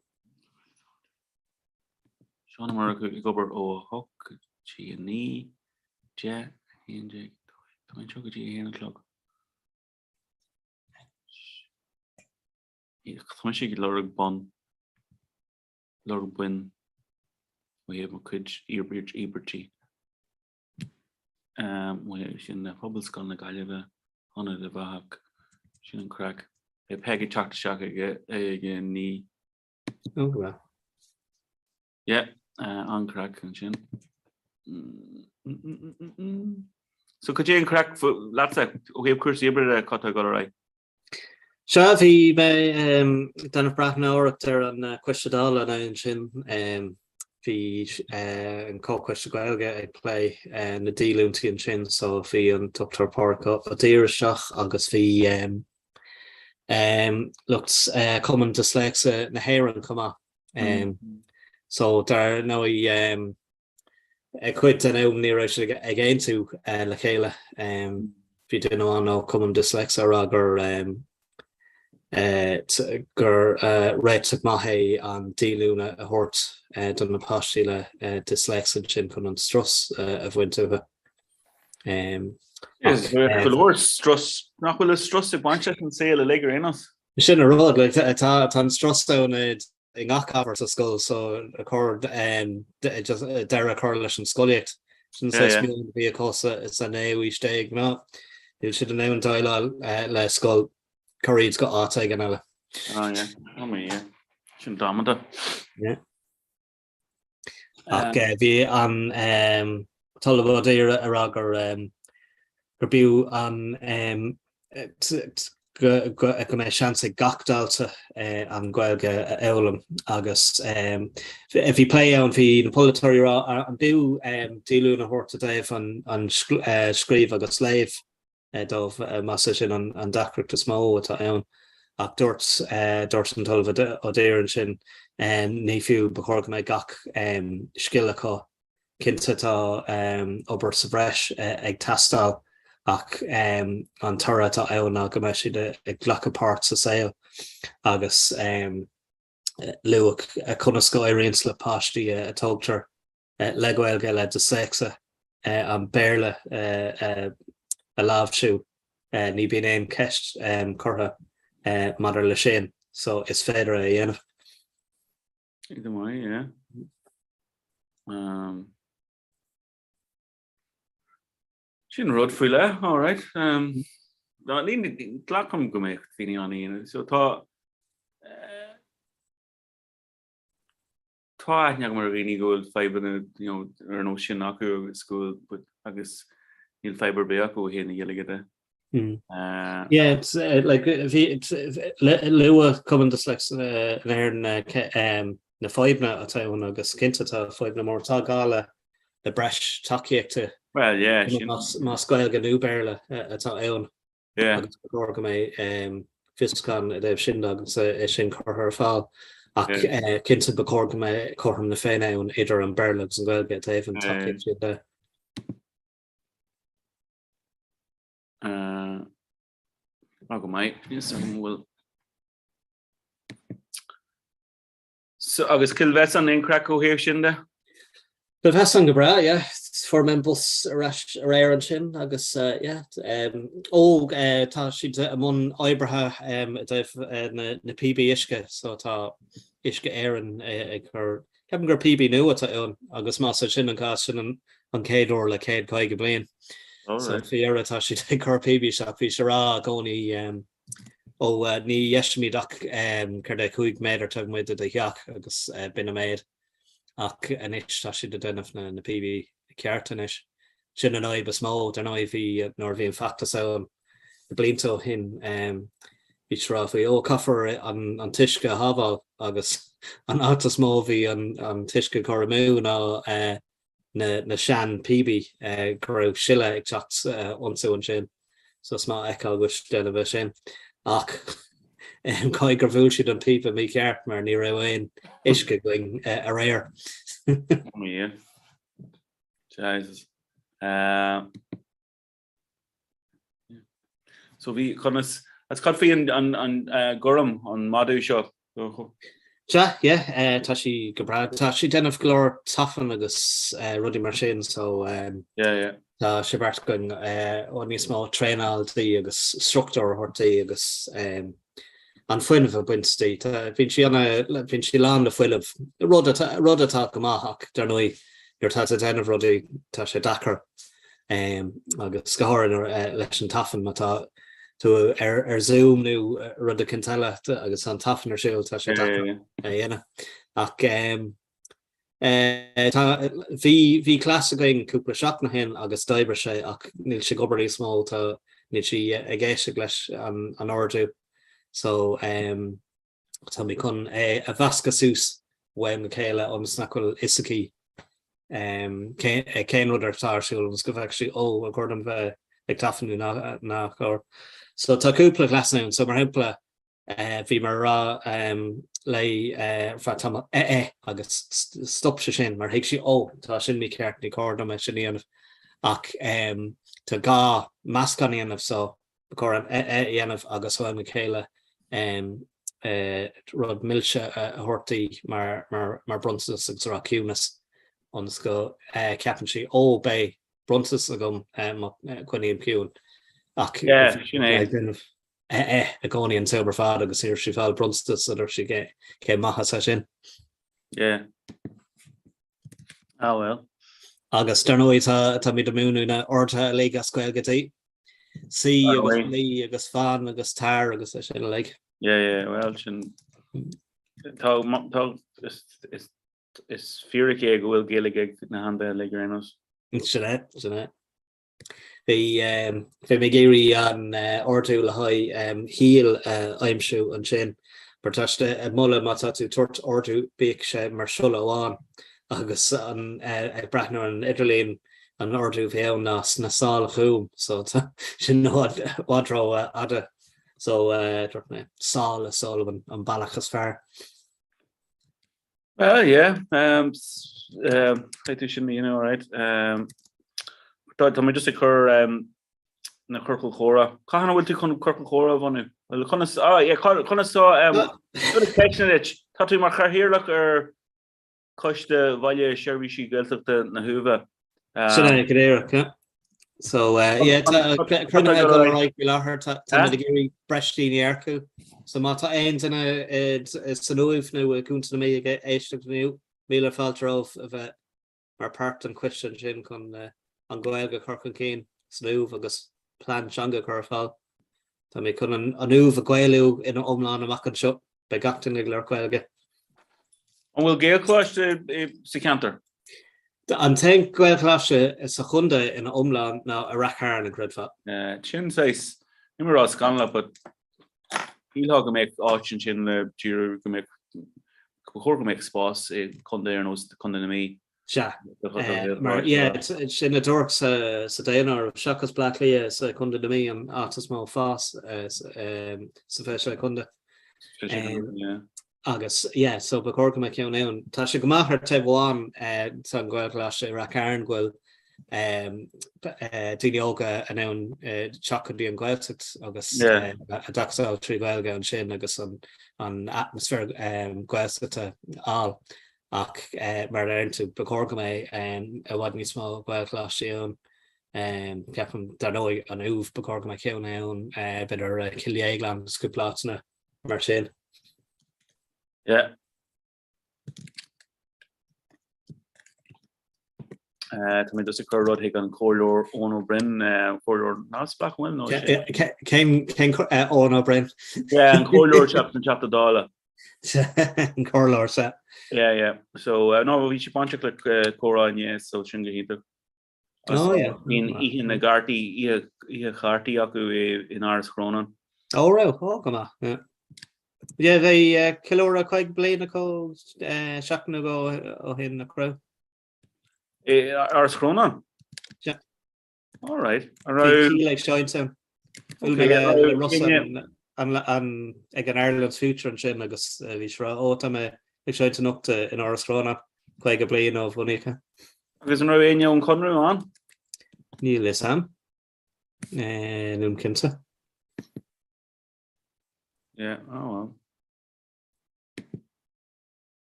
Seán Ó Murchú ag obair ó 8 go dtí 9, 10, 11, tá mé anseo go dtí 1 a chlog. Tá mise ag lorg bonn. Lorg boinn ó thaobh mo chuid íobairtí. Sin Pobalscoil na Gaillimhe, Ionad Uíbh Eachach, sin an craic. Beidh Peig ag teacht isteach ag a 9. Ó, go maith. Yeah, an craic ansin. So cad é an craic leatsa ó thaobh cúrsaí oibre de, cad tá ag dul ar aghaidh? Sea, bhí mé ag déanamh breathnóireacht ar an Coiste Dála ansin. Bhí an Comhchoiste Gaeilge ag plé na díolúintí ansin so bhí an Dr Pádraig Ó Duibhir isteach agus bhí lucht Cumann Disléicse na hÉireann chomh maith. So dar ndóigh Ag cuid den am ní raibh siad ag aontú le chéile. Bhí duine amháin ó Cumann Disléicse ag rá gur gur réiteach maith é an díolúine a thabhairt do na páistí le disléicse ansin chun an strus a bhaint uathu. Go leor strus, nach bhfuil strus ag baint leis an saol uilig ar aon nós? Sin an rud, tá an strus ann i ngach ábhar sa scoil so a chur deireadh a chur leis an scolaíocht. Sin saghas meon a bhí acu sa naoú haois déag ná níl siad in ann déileáil le scoil, cuir iad go áit éigin eile. Ah yeah, oh my yeah. Sin damanta. Yeah. Ach bhí an tOllamh Ó Duibhir ag rá gur gur b'fhiú an. go mbeidh seans ag gach dalta an Ghaeilge a fhoghlaim agus bhí plé ann, bhí na polaiteoirí ag rá an b'fhiú díolúine a thabhairt i dtaobh an scríobh agus léamh dóibh más é sin an deacracht is mó atá ann ach dúirt dúirt an tOllamh O'Dear ansin ní fiú, ba chóir go mbeidh gach scil acu. Cinnte tá obair sa bhreis ag teastáil ach an toradh atá ann ná go mbeidh siad ag glacadh páirt sa saol agus luadh conas go éiríonns le páistí a tógtar le Gaeilge le disléicse an Béarla a láimhsiú. Ní bíonn aon cheist curtha maidir le sin so is féidir é a dhéanamh. Go maith, yeah. Um, sin rud faoi leith, all right. Um, ní glacaim go mbeadh daoine ann aon, so tá eh, tá aithne agam ar dhaoine go bhfuil fadhbanna you know, ar nós sin acu agus go bhfuil agus níl fadhb ar bith acu ó thaobh na Gaeilge de. Uh, yeah, it's, uh, like bhí luadh Cumann Disléicse na hÉireann um, na fadhbanna atá ann agus cinnte tá fadhbanna mór tá gá le le breis tacaíochta well, yeah, más, más Gaeilge nó Béarla atá ann yeah. agus ba chóir go mbeidh um, fiosrúchán i dtaobh sin agus é sin curtha ar fáil ach yeah. uh, cinnte ba chóir go mbeidh cothrom na Féinne ann idir an Béarla agus an Ghaeilge i dtaobh an tacaíocht sin de. Á go maith, níl an bhfuil. So, agus Cill Mheasáin aon craic ó thaobh sin de? Cill Mheasáin go breá, yeah. Fuair mé an bus ar ais aréir ansin agus yeah. Ó tá siad i mbun oibreacha i dtaobh na píobaí uisce so tá Uisce Éireann ag cur Ceapaim gur píobaí nua atá ann agus más é sin an cás, sin an chéad uair le 150 bliain. So faoi dheireadh tá siad ag cur píobaí isteach. Bhí sé ag rá i gcónaí ó ní dheisímid ach céard é 5 méadar taobh amuigh de do theach agus b'in an méid. Ach anois tá siad ag déanamh na píobaí ceart anois. Sin an fhadhb is mó, dar ndóigh, bhí nuair a bhí an feachtas ann blianta ó shin, bhí siad ag rá faoi, ó caithfear an t-uisce a shábháil agus an áit is mó a bhí an t-uisce ag cur amú ná na sean píobaí go raibh sileadh ag teacht iontu ansin. So is maith a fheiceáil go bhfuil siad ag déanamh é sin. Ach caithfidh gur bhuail siad an píopa mícheart mar ní raibh aon uisce againn aréir. Oh, Jesus. Uh, so bhí conas as cad faoi an, an, an uh, Gorm an madadh seo? Sea, yeah, uh, tá sí go breá. Tá sí ag déanamh go leor tafann agus uh, rudaí mar sin, so um, yeah, yeah. tá sé beartaithe againn uh, níos mó traenáil di agus struchtúr a thabhairt di agus um, an fuinneamh a bhaint di. Bíonn sí ana, bíonn sí lán le fuinneamh, rud atá, rud atá go maith ach dar ndóigh nuair atá tú ag déanamh rudaí tá sé deacair agus go háirithe leis an tafann má tá tú ar, ar Zoom nó rud eicínt eile agus an tafann ar siúl tá sé deacair a dhéanamh. Ach Tá, bhí, bhí cleas againn cúpla seachtain ó shin agus d'oibrigh sé ach níl sé ag obair níos mó, tá, níl sí ag éisteacht leis an, an ordú so tá mé chun é a mheascadh suas ó am go chéile ionas nach bhfuil fhios aici cén, cén rud atá ar siúl ionas go bhfeicfidh sí ó, ar chóir dom bheith ag tafann nó nach cóir. So tá cúpla cleas ann, so mar shampla Bhí mé ag rá léi ar feadh tamaill eh eh agus stop sé sin mar thuig sí ó tá sin mícheart ní cóir dom é sin a dhéanamh ach tá gá meascán a dhéanamh so ba chóir an eh eh a dhéanamh agus ó am go chéile rud milse a thabhairt di mar mar bronntanas agus a rá ciúnas ionas go ceapann sí ó beidh bronntanas agam má coinním ciúin ach sin é. eh eh i gcónaí an t-am ar fad agus ní raibh sí ag fáil bronntanas so dúirt sí cén maitheas é sin. Yeah. Ah well. Agus dar ndóigh tá táimid ag múineadh na orduithe uilig as Gaeilge di. Suigh agus luigh agus fan agus tar agus é sin uilig. Yeah, yeah, well sin tá tá is is is fíric é go bhfuil Gaeilge ag na hainmhithe uilig ar aon nós. Sin é, sin é. Bhí bhí mé ag iarraidh an ordú le haghaidh shíol a aimsiú ansin mar tá sé ag moladh má tá tú ag tabhairt ordú bíodh sé mar siolla amháin agus an ag breathnú ar an idirlíon an ordú a bhí ann ná sna sála chugam so tá sin i bhfad i bhfad ró-fhada so dúirt mé Sála Sullivan an bealach is fearr. Well, yeah. Um, um, Caithfidh tú sin a dhéanamh, alright. Um, tá tá mé just ag cur um, na ciorcal comhrá. Cathain a bhfuil tú chun ciorcal comhrá a bhunú? Well, conas, ah, yeah, conas tá, um, ceist duit. Tá tú mar chathaoirleach ar Choiste Bhaile Seirbhísí Gaeltachta na hUaimhe. Sin é go díreach, yeah. So, uh, yeah, tá cruinnithe ag dul ar aghaidh faoi láthair, tá tá muid ag iarraidh breis daoine a earcú. So má tá aon duine i- san Uaimh nó i gContae na Mí ag éisteacht inniu, míle fáilte romhaibh a bheith mar páirt den choiste ansin chun uh, an Ghaeilge a chur chun cinn san Uaimh agus plean teanga a chur ar fáil. Tá mé chun an an Uaimh a Ghaelú ina iomlán amach anseo. Beidh gach duine ag labhairt Gaeilge. An bhfuil Gaelcholáiste sa cheantar? An t-aon Ghaelcholáiste sa chontae ina iomlán ná i Rath Chairn, an gcreidfeá? Sin saghas, níl mé ag rá scannalach, but shílfeá go mbeadh áit ansin le díriú, go mbeadh, ba chóir go mbeadh spás i gcontae ar nós Contae na Mí. Sea, mar yeah, sin a dúradh sa daonáireamh, seachas Bleá Cliath is é Contae na Mí an áit is mó fás sa 26 contae. Agus yeah, so ba chóir go mbeadh ceann ann. Tá sé go maith ar taobh amháin tá an Gaelcholáiste i Rath Cairn go bhfuil daoine óga in ann teacht go dtí an Ghaeltacht agus oideachas a fháil trí Ghaeilge ansin agus an atmaisféar Gaeltachta a fháil. Ach mar a deireann tú, ba chóir go mbeadh i bhfad níos mó Gaelcholáistí ann. Ceapaim, dar ndóigh, an Uaimh, ba chóir go mbeadh ceann ann, b'fhéidir Cill Dhéagláin agus cúpla áiteanna mar sin. Yeah. Tá mé just ag cur rud chuig an Comhairleoir Eoin Ó Broin, Comhairleoir neamhspleách an bhfuil nó sé? Cén Eoin Ó Broin? Yeah, an Comhairleoir an Teachta Dála. An Comhairleoir, sea. Yeah, yeah. So, uh, no, bhí sé bainteach le uh, comhrá inné, so sin go hiontach. Oh, yeah. Bíonn oíche na gcártaí, oíche, oíche chártaí acu i, in Áras Chrónáin. Ó, raibh, ó, go maith, yeah. Yeah, bhí uh, ceiliúradh 50 bliain acu uh, seachtain nó dhó ó shin nach raibh. I Áras Chrónáin? Yeah. All right. An raibh Kíla ag seinnt ann. Bhuail mé le Rossa ag an Ireland's Future ansin agus bhí sé ag rá, ó tá mé ag seinnt anocht in Áras Chrónáin, 50 bliain ó bunaíodh é. Agus an raibh éinne ón Chonradh ann? Níl fhios a'm. Nílim cinnte. Yeah, oh well.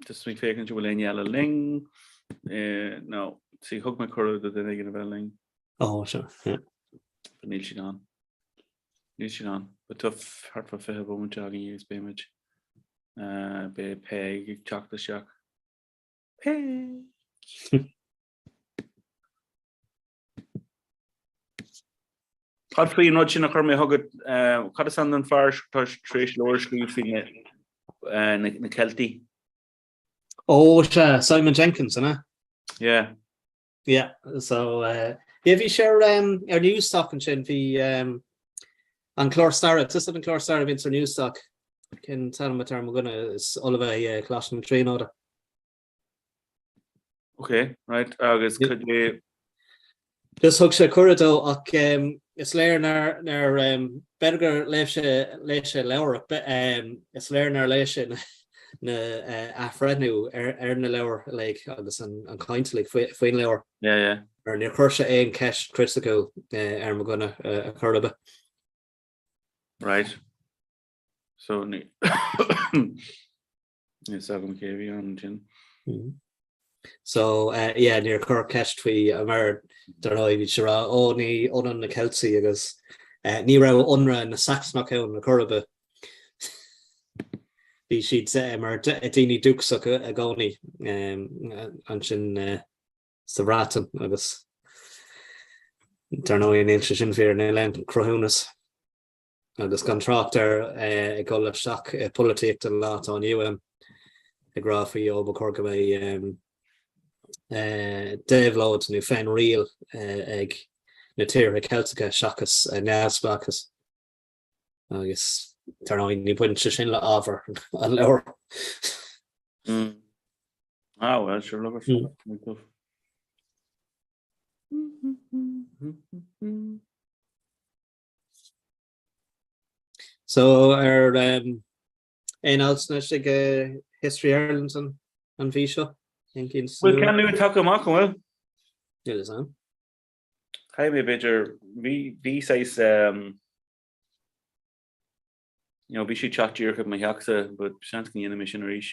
Just ag féachaint an bhfuil éinne eile linn. No, see, thug mé cuireadh do duine éigin a bheith linn. Oh, sure, yeah. But níl siad ann. Níl siad ann. But tá thart fá 20 bomaite againn agus beidh muid. Beidh Peig ag teacht isteach. Peig! Cad faoi an rud sin a chuir mé chugat, cad is ainm don fear atá tar éis leabhar a scríobh faoi na Ceiltigh? Ó, sea, Simon Jenkins, an ea? Yeah. Yeah, so, yeah, bhí sé ar, ar Newstalk ansin, bhí an clár staire, tá a fhios agat an clár staire a bhíonns ar Newstalk, cén t-ainm atá ar mo dhuine, is ollamh é i Coláiste na Tríonóide. Ok, right, agus cad é... Just thug sé cuireadh dó ach is léir nár, nár, b'fhéidir gur léigh sé, léigh sé leabhar ach is léir nár léigh sé na athbhreithniú ar, ar na leabhair uilig agus an, an chaint uilig faoi, faoin leabhar. Yeah, yeah. Mar níor chuir sé aon cheist chriticiúil ar mo dhuine ar chor ar bith. Right. So ní Níl a fhios agam cé a bhí ann ansin. So yeah, níor chuir ceist faoi mar dar ndóigh bhí sé ag rá ó ní ionann na Ceiltigh agus ní raibh ionradh na Sacsnach ann ar chor ar bith. Bhí siad mar daoine dúchasacha i gcónaí ansin sa Bhreatain agus dar ndóigh níl sé sin fíor, níl aon cruthúnas. Agus gan trácht ar ag dul isteach i bpolaitíocht an lá atá inniu ann, ag rá faoi ó ba chóir go mbeidh. Déabhlóid nó féinriail ag na tíortha Ceilteacha seachas neamhspleáchas. Agus dar ndóigh ní bhaineann sé sin le ábhar an leabhair. Ah well, sure look at So ar um, aon alt anois ag uh, History Ireland an, an mhí seo? Aon cinn Bhfuil ceann nua tagtha amach an bhfuil? Níl fhios a'm. Caithfidh mé b'fhéidir bhí bhí saghas um, you know, bhí sé teacht díreach chuig mo theachsa, but seans go ndéanfaidh mé sin arís.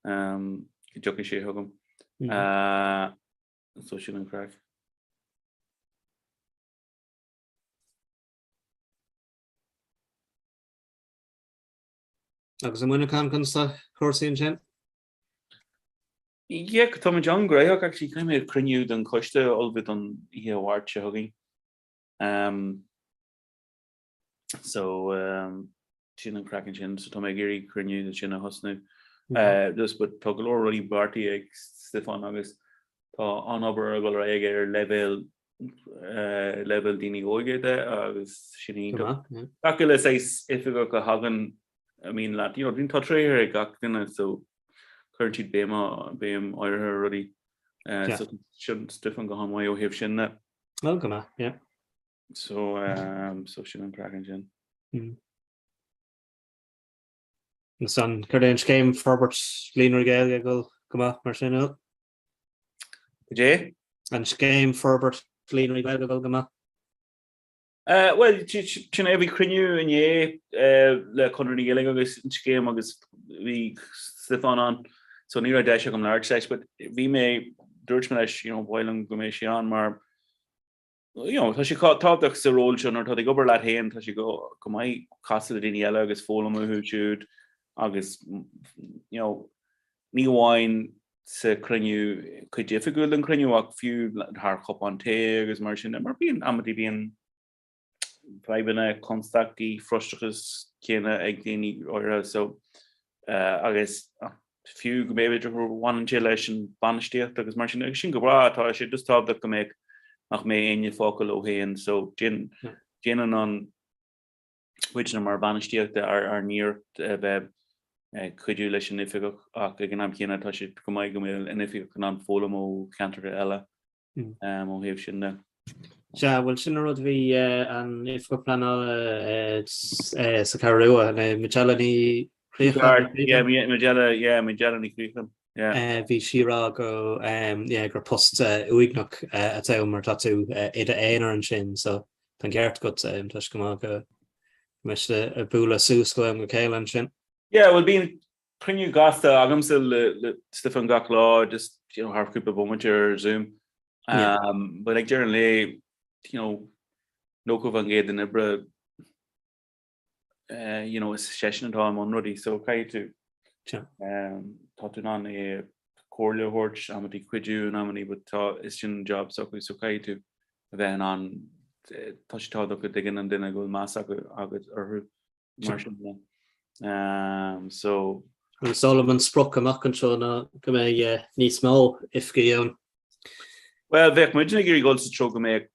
Um, go dtiocfaidh sé chugam. Mm -hmm. uh, so sin an craic. Agus i Muineachán conas tá cúrsaí ansin? Yeah, táimid an-ghnóthach actually. Caithfidh mé cruinniú den choiste a ullmhú don oíche Mháirt seo chugainn. Um, so um, sin an craic ansin, so tá mé ag iarraidh cruinniú de sin a thosnú. Mm -hmm. uh, just, but tá go leor rudaí beartaithe ag Stiofán agus tá an-obair ag dul ar aghaidh ar leibhéal leibhéal daoine óige de agus sin iontach. Gach uile saghas oifigeach a thagann I mean leat, you know, tá tréithe ag gach duine so cuireann siad béim béim áirithe ar rudaí. Uh, so sin Stiofán go han-mhaith ó thaobh sin de. Well go maith, yeah. So, um, so sin an craic ansin. Mm. San cad é an scéim forbairt líonra Gaeilge ag dul go maith mar sin bhfuil? Cad é? An scéim forbairt líonraí Gaeilge ag dul go maith? Bhuel, sin é, bhí cruinniú inné le Conradh na Gaeilge agus an scéim agus bhí Stiofán ann, so ní raibh deis agam labhairt leis, but bhí mé, dúirt mé leis, you know, ba mhaith liom go mbeidh sé ann mar, you know, tá sé tábhachtach sa ról seo nuair atá tú ag obair leat féin, tá sé go go maith casadh le daoine eile agus foghlaim uathu siúd agus, you know, ní amháin sa chruinniú, cuid oifigiúil den chruinniú ach fiú thar chupán tae agus mar sin de, mar bíonn amantaí bíonn fadhbanna, constaicí, frustrachas céanna ag daoine áirithe so agus fiú go mb'fhéidir go bhaineann sé leis an bainistíocht agus mar sin agus sin go breá tá sé just tábhachtach go mbeadh nach mbeidh éinne fágtha leo féin so déanann an muidne mar bhainistíocht ár n-iarracht a bheith ag cuidiú leis an oifigeach ach ag an am céanna tá sé go maith go mbeidh an oifigeach in ann foghlaim ó cheantracha eile ó thaobh sin de. Sea, bhuel sin an rud a bhí an Oifigeach Pleanála sa Cheathrú Rua, Majella Ní Chríocha. Yeah, Majella, yeah, Majella Ní Chríocha. Bhí sí ag rá go, yeah, gur post uaigneach atá ann mar tá tú i d'aonar ansin so tá an ceart agat, tá sé go maith go mbeidh sibh ag bualadh suas ó am go chéile ansin. Yeah, bhuel bíonn cruinniú gasta agamsa le Stiofán gach lá, just, you know, thar cúpla bomaite ar Zoom. Um, but ag deireadh an lae, you know, 90% den oibre, uh, you know, is seisean atá i mbun rudaí, so caithfidh tú, um, tá tú in ann é comhairle a thabhairt, amantaí cuidiú in amannaí, but tá, is sin an job s'acu, so caithfidh tú a bheith in ann, tá sé tábhachtach go dtuigeann an duine go bhfuil meas acu agat orthu. mar sin de. So. Is dóigh liom an sprioc amach anseo ná go mbeidh níos mó oifigí ann. Bhuel, bheadh muidne ag iarraidh dul sa treo go mbeadh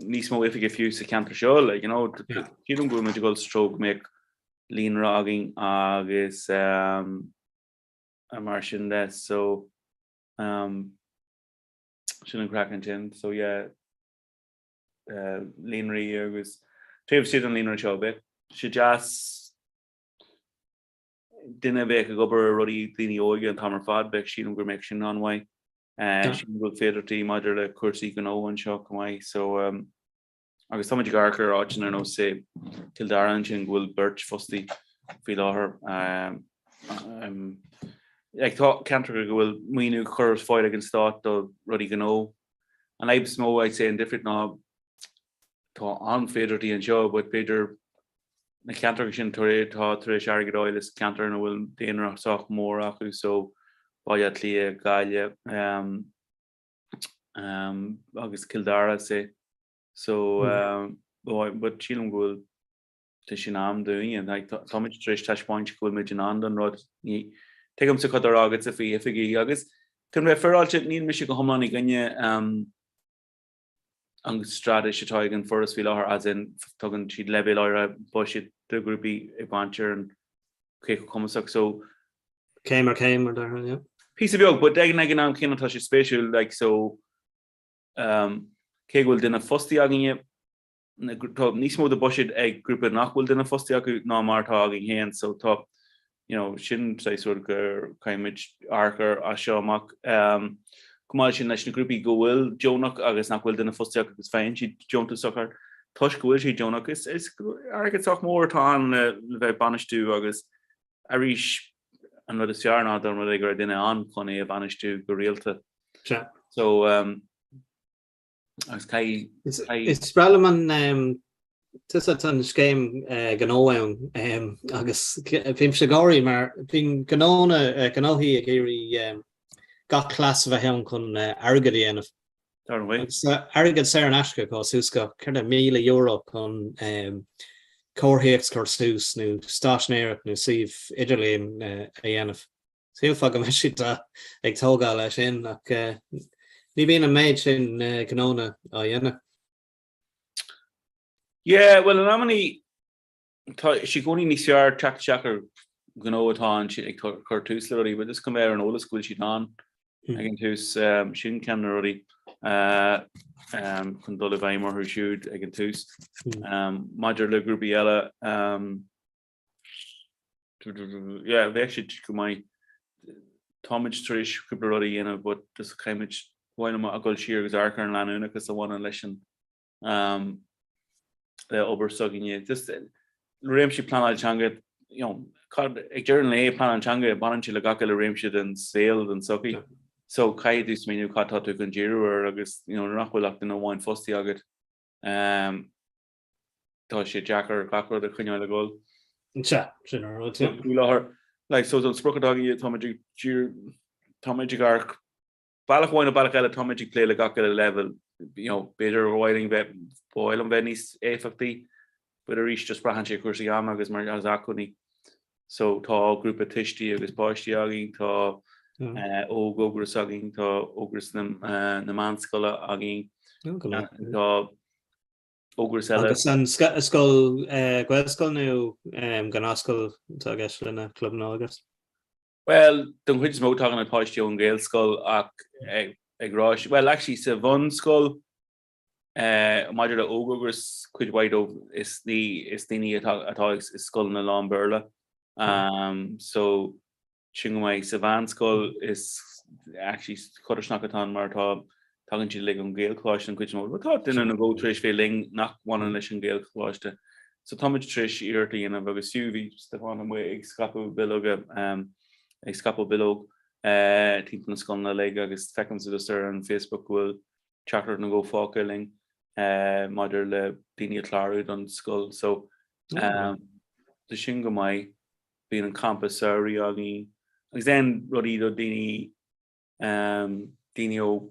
níos mó oifigí fiú sa cheantar seo, like, you know, sílim go bhfuil muid ag dul sa treo go mbeadh líonra againn agus um, mar sin de, so um, sin an craic ansin, so yeah, líonraí agus taobh istigh den líonra seo bheadh sé deas duine a bheadh ag obair ar rudaí daoine óige an t-am ar fad, bheadh sílim go mbeadh sin an-mhaith. Sílim go bhfuil féidearthachtaí maidir le cúrsaí gnó anseo chomh maith so agus táimid ag amharc ar áiteanna ar nós say Cill Dara ansin go bhfuil beirt fostaí faoi láthair. Like tá ceantracha go bhfuil maoiniú curtha ar fáil ag an stát do rudaí gnó An fhadhb is mó, I'd say, an difríocht ná tá an-féidearthachtaí anseo but b'fhéidir na ceantracha sin tar atá tar éis airgead a fháil is ceantair ina bhfuil daonra sách mór acu so Baile Átha Cliath, Gaillimh um, um, agus Cill Dara say. So um, but sílim go bhfuil Tá sé in am dúinne. Táimid tar éis taispeáint go bhfuil muid in ann don rud. Tuigimse cad atá á rá agatsa faoi oifigí agus. Chun bheith féaráilte, níl mise go hiomlán i gcoinne an straitéis atá ag an Foras faoi láthair, as in, tugann siad leibhéal áirithe buiséid do ghrúpaí ag baint ar an cé chomh cumasach so. Céim ar chéim, mar déarfá, yeah. Píosa beag, but ag an am céanna tá sé spéisiúil, like, so, cé go bhfuil duine fostaí againne, tá níos mó de buiséad ag grúpa nach bhfuil duine fostaí acu ná mar atá againn féin so tá you know sin saghas rud gur caithfimid amharc air as seo amach. Chomh maith leis sin leis na grúpaí go bhfuil deonach agus nach bhfuil duine fostaí acu agus faigheann siad deontas sochar toisc go bhfuil sé deonach is is airgead sách mór atá ann le le bheith bainistiú agus arís an rud is fearr ná dá mba rud é go raibh duine ann chun é a bhainistiú go rialta. Sea. So um, Agus caithfidh. Is breá liom an tá an scéim gnó ann agus bímse ag gáirí mar bíonn gnónna gnóthaí ag iarraidh gach cleas a bheith ann chun airgead a dhéanamh. Dar ndóigh. Agus airgead saor in aisce acu suas go céard é €1,000 chun comharthaíocht a chur suas nó stáiseanóireacht nó suíomh idirlín a dhéanamh. Shílfeá go mbeadh siad ag tógáil leis sin ach ní bhíonn an méid sin gnónna á dhéanamh. Yeah, bhuel in amannaí tá sé i gcónaí níos fearr teacht isteach ar ghnó atá ansin ag cur tús le rudaí, but just chun bheith ar an eolas go bhfuil siad ann ag an tús, sin ceann de na rudaí chun dul i bhfeidhm orthu siúd ag an tús. Maidir le grúpaí eile, Yeah, bheadh sé go maith. Táimid tar éis cúpla rud a dhéanamh but just caithfimid ba mhaith liom a dhul siar agus amharc ar an leanúnachas a bhaineann leis an um, le obair s'againne. Just réimse pleanáil teanga, you know, cad, ag deireadh an lae pleanáil teanga baineann sé le gach uile réimse den saol den tsochaí. So caithfidh tú smaoineamh cad tá tú chun díriú air agus you know, nuair nach bhfuil ach duine amháin fostaí agat. Um, tá sé deacair gach rud a choinneáil ag dul. Sea, sin an rud, yeah. Faoi láthair, like, so an sprioc atá againn, táimid ag díriú, táimid ag amharc, bealach amháin nó bealach eile, táimid ag plé le gach uile leibhéal, you know, b'fhéidir gur mhaith linn bheith, ba mhaith liom bheith níos éifeachtaí, but arís just braitheann sé ar chúrsaí ama agus mar agus acmhainní. So tá grúpa tuistí agus páistí againn, tá óg-Ógras againn, tá Ógras na, na meánscoile againn, tá Ógras eile. Agus an scoil, Gaelscoil nó gnáthscoil atá i gceist le na clubanna Ógras? Bhuel, don chuid is mó tagann na páistí ón Ghaelscoil ach ag rá, bhuel actually sa bhunscoil maidir le Óg-Ógras cuid mhaith dóibh is is daoine atá atá i scoileanna lán-Bhéarla. So sin go maith. Sa mheánscoil is actually codarsnacht atá ann mar tá tagann siad uilig ón Ghaelcholáiste an chuid is mó. But tá duine nó dhó tar éis bheith linn nach bhaineann leis an Ghaelcholáiste. So táimid tar éis iarracht a dhéanamh agus fiú bhí Stiofán amuigh ag scaipeadh bileoga ag scaipeadh bileog timpeall na scoileanna uilig agus feicimse just ar an Facebook go bhfuil teachtaireacht nó dhó fágtha linn maidir le daoine a chlárú don scoil. So tá sin go maith. Bíonn an campa samhraidh againn agus then rudaí do daoine daoine ó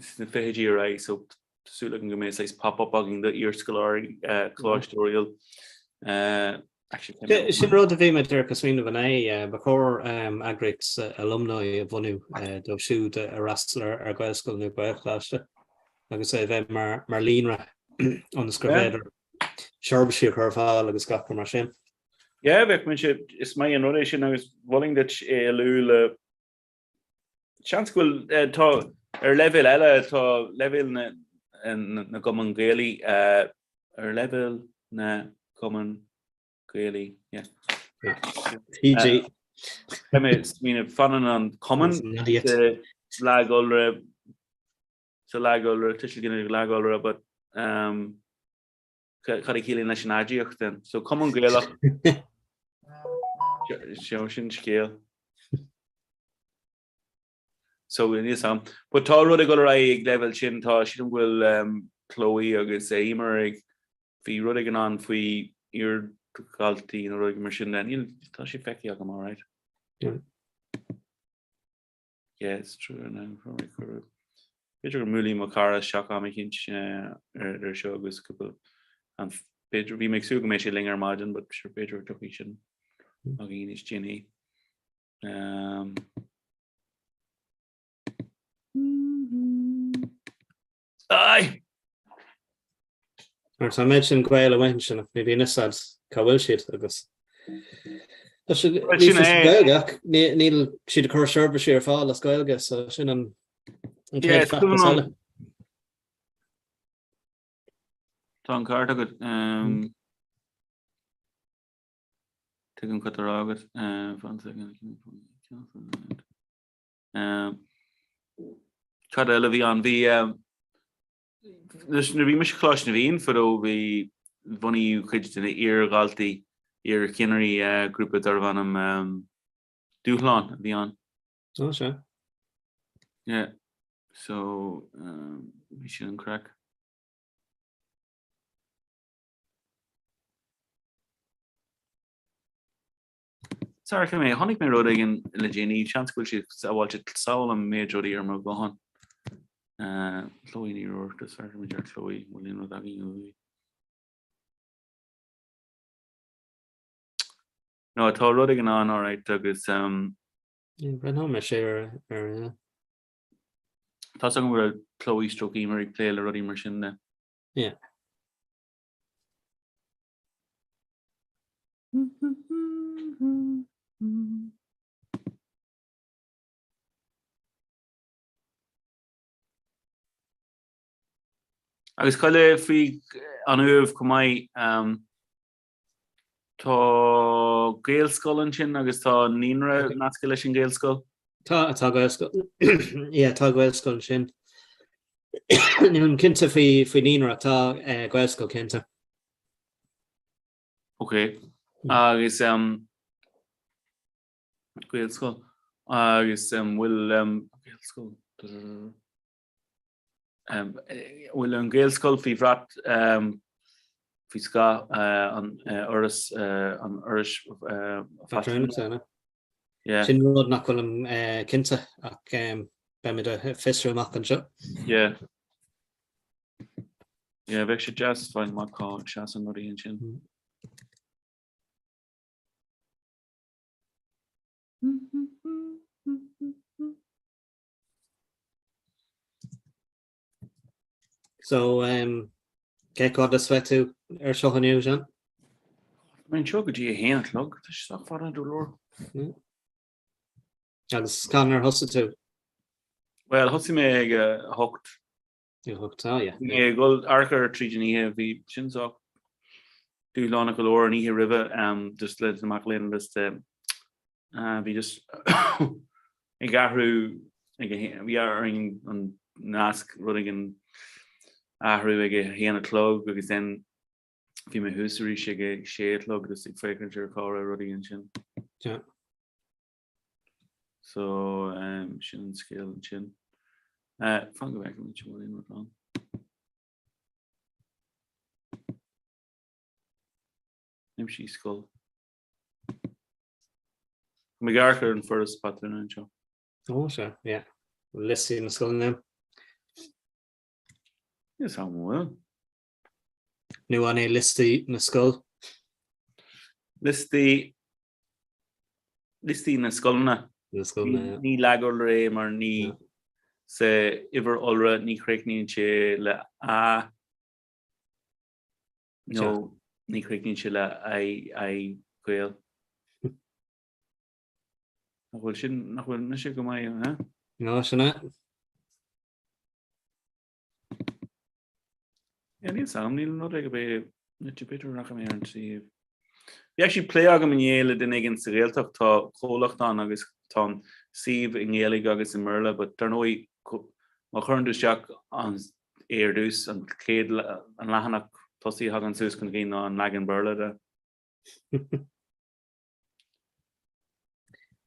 sna fichidí ar aghaidh so tá súil agam go mbeidh saghas pop-up againn do iarscoláirí Coláiste Oiriall. Actually Sin rud a bhí mé díreach ag smaoineamh inné, ba chóir eagraíocht alumni a bhunú dóibh siúd a fhreastal ar Ghaelscoil nó Gaelcholáiste agus é a bheith mar líonra ionas gur féidir seirbhísí a chur ar fáil agus gach rud mar sin. Yeah, bheadh mise, is maith an rud é sin agus mholfainn duit é a lua le, seans go bhfuil, tá, ar leibhéal eile, tá leibhéal na, na gCumann Gaelaí, ar leibhéal na gCumann Gaelaí, yeah. TG. Tá mé ag smaoineamh, fanann an cumann sa lag iolra, sa lag iolra, tuiseal ginideach lag iolra, but um, cad a chiallaíonn leis an aidiacht then? So Cumann Gaelach seo sin scéal. So níl a fhios agam. But tá rud ag dul ar aghaidh ag leibhéal sin, tá sílim go bhfuil um, Chloe agus Eimear ag bhí rud éigin ann faoi iardhaltaí nó rud mar sin níl tá sé feicthe agam all right. Yeah. Yeah, it's true now. B'fhéidir go mbuailfidh mo chara isteach am eicínt ar ar seo agus cúpla an b'fhéidir bhí mé ag súil go mbeidh sé linn ar maidin, but sure b'fhéidir go dtiocfaidh sin againn níos déanaí. Um. Aye! Mar tá an méid sin Gael amuigh ansin ach ní bhíonn fhios a'd cá bhfuil siad agus tá siad Well, sin líofa sa é. Ghaeilge ach ní- níl siad ag cur seirbhísí ar fáil as Gaeilge so sin an an Yeah, chéad it's feachtas cuimhin eile. liom. Tá an ceart agat. Um, Tuigim cad tá á rá agat. Uh, fan second. Um, cad eile bhí ann? Bhí um, Nuair a bhí mise i Coláiste na bhFiann fadó bhí bhunaigh cuid de na iar-dhaltaí, iar-chinnirí grúpa darbh ainm Dúshlán a bhí ann. Ó sea. Yeah. So bhí sin an craic. Sara mé, chonaic mé rud éigin le déanaí, seans go bhfuil sé sábháilte samhail an méid rudaí ar mo ghuthán. Chloe Ní Ruairc, is fearr muid ar Chloe, bhfuil aon rud againn uaithi? No, tá rud éigin ann, alright, agus. Breathnóidh mé sé ar ar. Tá a fhios agam go raibh Chloe stroke Emer ag plé le rudaí mar sin de. Yeah. Agus cad é faoi an Uaimh chomh maith, tá Gaelscoil ansin agus tá naíonra nasctha leis an Ghaelscoil. Tá, tá Gaelscoil, yeah, tá Gaelscoil ansin. Nílim cinnte faoi faoi naíonra, tá Gaelscoil cinnte. Ok. Agus um, Gaelscoil. Agus um, bhfuil um, Gaelscoil. Um, bhfuil an Gaelscoil faoi bhrat um, faoi scáth uh, an uh, Fhoras uh, an Fhorais uh, Pátrúnachta. Yeah. Sin rud nach bhfuilim uh, cinnte ach um, beimid ag fiosrú amach anseo. Yeah. Yeah, bheadh sé deas fáil amach cá seasann rudaí ansin. So, um, cé chomh fada is a bheidh tú ar seo inniu, Seán? Tá mé anseo go dtí a haon a chlog, tá sé sách fada go leor. Agus cathain ar thosaigh tú? Bhuel, thosaigh mé ag a hocht. Ag a hocht, ah, yeah. Bhí mé ag dul amharc air tríd an oíche, bhí sin sách dúshlánach go leor an oíche roimhe, um, just le na mac léinn agus de, uh, bhí just ag athrú ag a bhí orainn an nasc rud éigin a athrú ag a haon a chlog agus then bhí mé thuas arís ag a sé a chlog agus ag féachaint ar cá raibh rudaí ansin. Yeah. So um, sin an scéal ansin. Uh, fan go bhfeicfidh muid bhfuil aon rud ann. Aimsigh scoil. Tá mé ag amharc ar an Foras Pátrúnachta anseo. Ó, sea, yeah. Liostaí na scoileanna. Is am bhfuil. Nó an é liostaí na scol? Liostaí Liostaí na scoileanna. Na scoileanna, yeah. Ní leagiolra é mar ní sa uimhir iolra ní chríochnaíonn sé le A nó ní chríochnaíonn sé le I, I Gael. Nach bhfuil sin, nach bhfuil mise go maith, eh? No, sin é. Yeah, níl 's a'm, níl an rud ag bith, b'fhéidir go rachaidh mé ar an suíomh. Bhí actually plé agam inné le duine éigin sa Ghaeltacht, tá comhlacht ann agus tá an suíomh i nGaeilge agus i mBéarla, but dar ndóigh má chuireann tú isteach an é ar dtús, an chéad an leathanach tosaigh a thagann suas chun cinn ná an leagan Béarla de.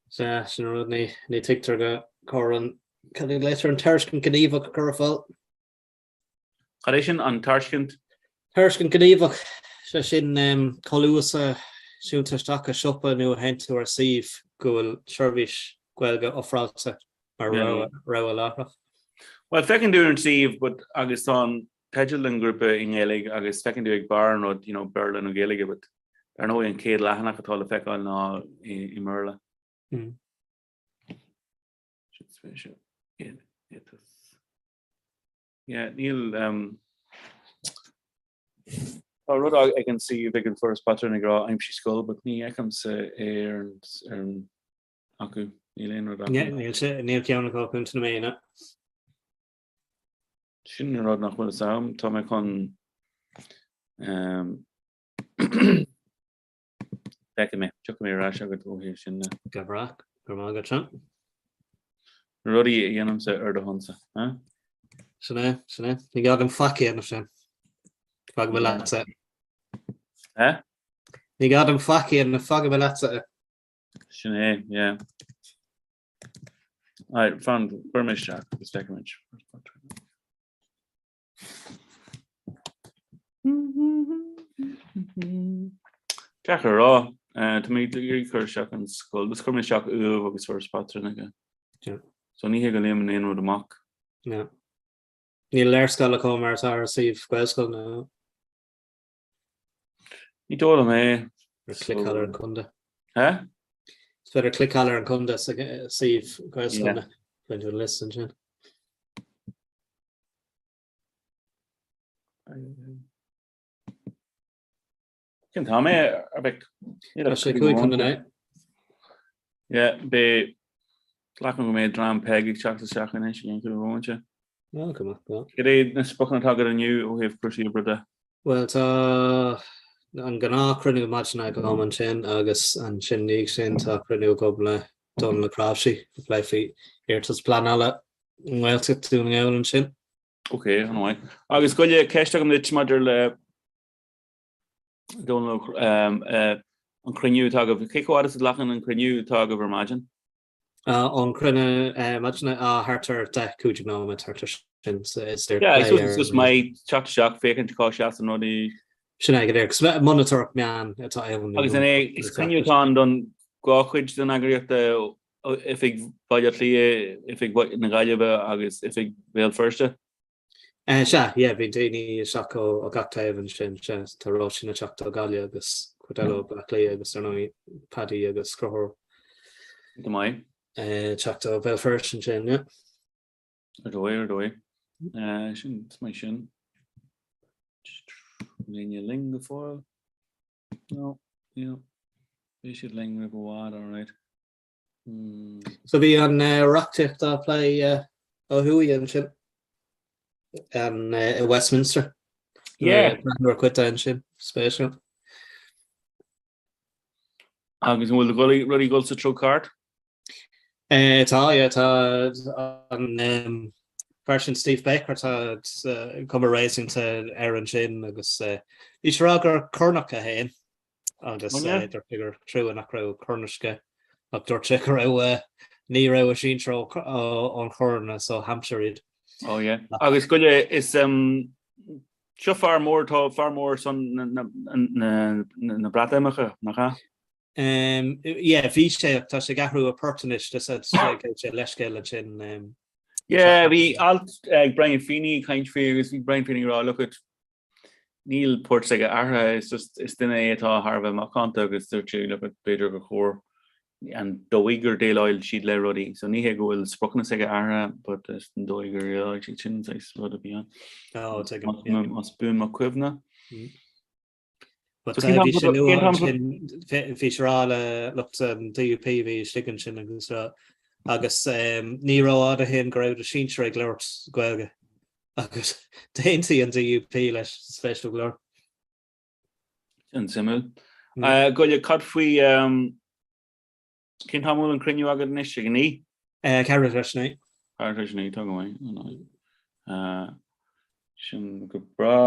Sea, sin an rud, ní ní tuigtear go cóir an cad a ghlaotar an tairiscint ghníomhach a chur ar fáil. Cad é sin, an tairscint? Tairiscint ghníomhach, sé sin chomh luath is a siúlann tú isteach i siopa nó a théann tú ar suíomh go bhfuil seirbhís Ghaeilge ofráilte mar rogha láithreach. Bhuel, feiceann tú ar an suíomh but agus tá an teideal den ghrúpa i nGaeilge agus feiceann tú ag barr an rud, you know, Béarla nó Gaeilge but ar ndóigh an chéad leathanach atá le feiceáil ná i mBéarla. Sin spéisiúil. Yeah, níl um, Tá rud ag an suíomh ag an Foras Patrúin ag rá aimsigh scoil, but ní fheicimse é ar an ar an acu. Níl aon rud acu. Yeah, níl sé níl ceann acu cúnta na méine. Sin an rud nach bhfuil fhios agam. Tá mé chun um, Feicfidh mé. Tiocfaidh mé ar ais agat ó thaobh sin de. Go breá. Go raibh maith agat, Seán. Na rudaí a dhéanaimse ar do shonsa, huh? Sin é, sin é. Ní gá dom faic a dhéanamh, Seán. Fágfaidh mé leatsa é. Eh? Ní gá dom faic a dhéanamh, fágfaidh mé leatsa é. Sin é, yeah. Alright, fan, cuirfidh mé isteach agus feicfimid. Deacair a rá. Tá mé ag iarraidh cur isteach an scoil. Just chuir mé isteach Uaimh agus Foras Patrúnachta. So ní hé go léimeann aon rud amach. No. Níl léarscáil acu mar atá ar suíomh Gaelscoileanna. Ní dóigh liom é. Cliceáil ar an contae. Hé? Is féidir cliceáil ar an contae sa suíomh Gaelscoileanna. Faigheann tú an liosta ansin. Cén t-am é, a mhic? Tá sé 8:55 . Yeah, beidh, glacaim go mbeidh dream Peig ag teacht isteach anois i gceann cúpla bhomaite. No, go maith, go maith. Cad é na spriocanna atá agat inniu ó thaobh cúrsaí oibre de? Bhuel, tá an gnáthchruinniú maidine agam ansin agus ansin ina dhiaidh sin tá cruinniú agam le Dónal Ó Cnáimhsí ag plé faoi iarratas pleanála i nGaeltacht Dhún na nGall ansin. Ok, an-mhaith. Agus gabh i leith, ceist agam duit maidir le Dónal an cruinniú atá agaibh. Cé chomh fada is a ghlacann an cruinniú atá agaibh ar maidin? An cruinniú maidine thart ar 10, 15 nóiméad thart ar sin. So is Yeah, I suppose it's just maith teacht isteach féachaint cá seasann rudaí. Sin é go díreach. Monatóireacht meán atá ann. Agus an é is cruinniú atá ann don dhá chuid den eagraíocht, Oifig Bhaile Átha Cliath, Oifig na Gaillimhe agus Oifig Bhéal Feirste? Sea, yeah, bhí daoine isteach ó gach taobh ansin, sea, tá Róisín ag teacht ó Ghaillimh agus cuid eile ó Bleá Cliath agus ar ndóigh Paddy agus Conchúr. Go maith. Teacht ó Bhéal Feirste ansin, yeah. Ar dóigh, ar dóigh. Sin, is maith sin. Níl éinne linn go fóill. No, yeah. Beidh siad linn roimh i bhfad, alright. So bhí an reachtaíocht á plé ó thuaidh ansin i Westminster. Yeah. Nuair cuid de ansin, spéisiúil. Agus an bhfuil rudaí ag dul sa treo ceart? Tá, yeah, tá an fear sin Steve Baker tá cuma réasúnta air ansin agus bhí sé ag rá gur Cornach é féin. agus dúirt sé gur trua nach raibh Cornais aige ach dúirt sé go raibh ní raibh a sinsir ón Chorn is ó Hampshire iad. Oh yeah. Agus gabh i leith is seo fear mór tá fear mór son na Breatimeachta, nach ea? Yeah, bhí sé ach tá sé ag athrú a phort anois, just gabh sé leithscéal ansin. Yeah, bhí alt ag Brian Feeney ag caint faoi agus bhí Brian Feeney ag rá look at Níl port s'aige athraithe, is just, is duine é atá thar a bheith macánta agus dúirt sé, look, b'fhéidir gur chóir an dóigh gur déileáil siad le rudaí. So ní hé go bhfuil spriocanna s'aige athraithe, but is an dóigh gur dhéileáil siad sin saghas rud a bhí ann. Oh, tuigim. Yeah. Más buan mo chuimhne. But uh, bhí sé nua ansin, bhí sé ag rá le lucht an DUP bhí istigh ansin agus agus um, ní raibh i bhfad ó shin go raibh do sinsir ag labhairt Gaeilge. Agus d'aontaigh an DUP leis, spéisiúil go leor. Sin suimiúil. Gabh i leith, cad faoi cén t-am a bhfuil an cruinniú agat anois ag a naoi? Ceathrú tar éis a naoi. Ceathrú tar éis a naoi, tá go maith. Sin go breá.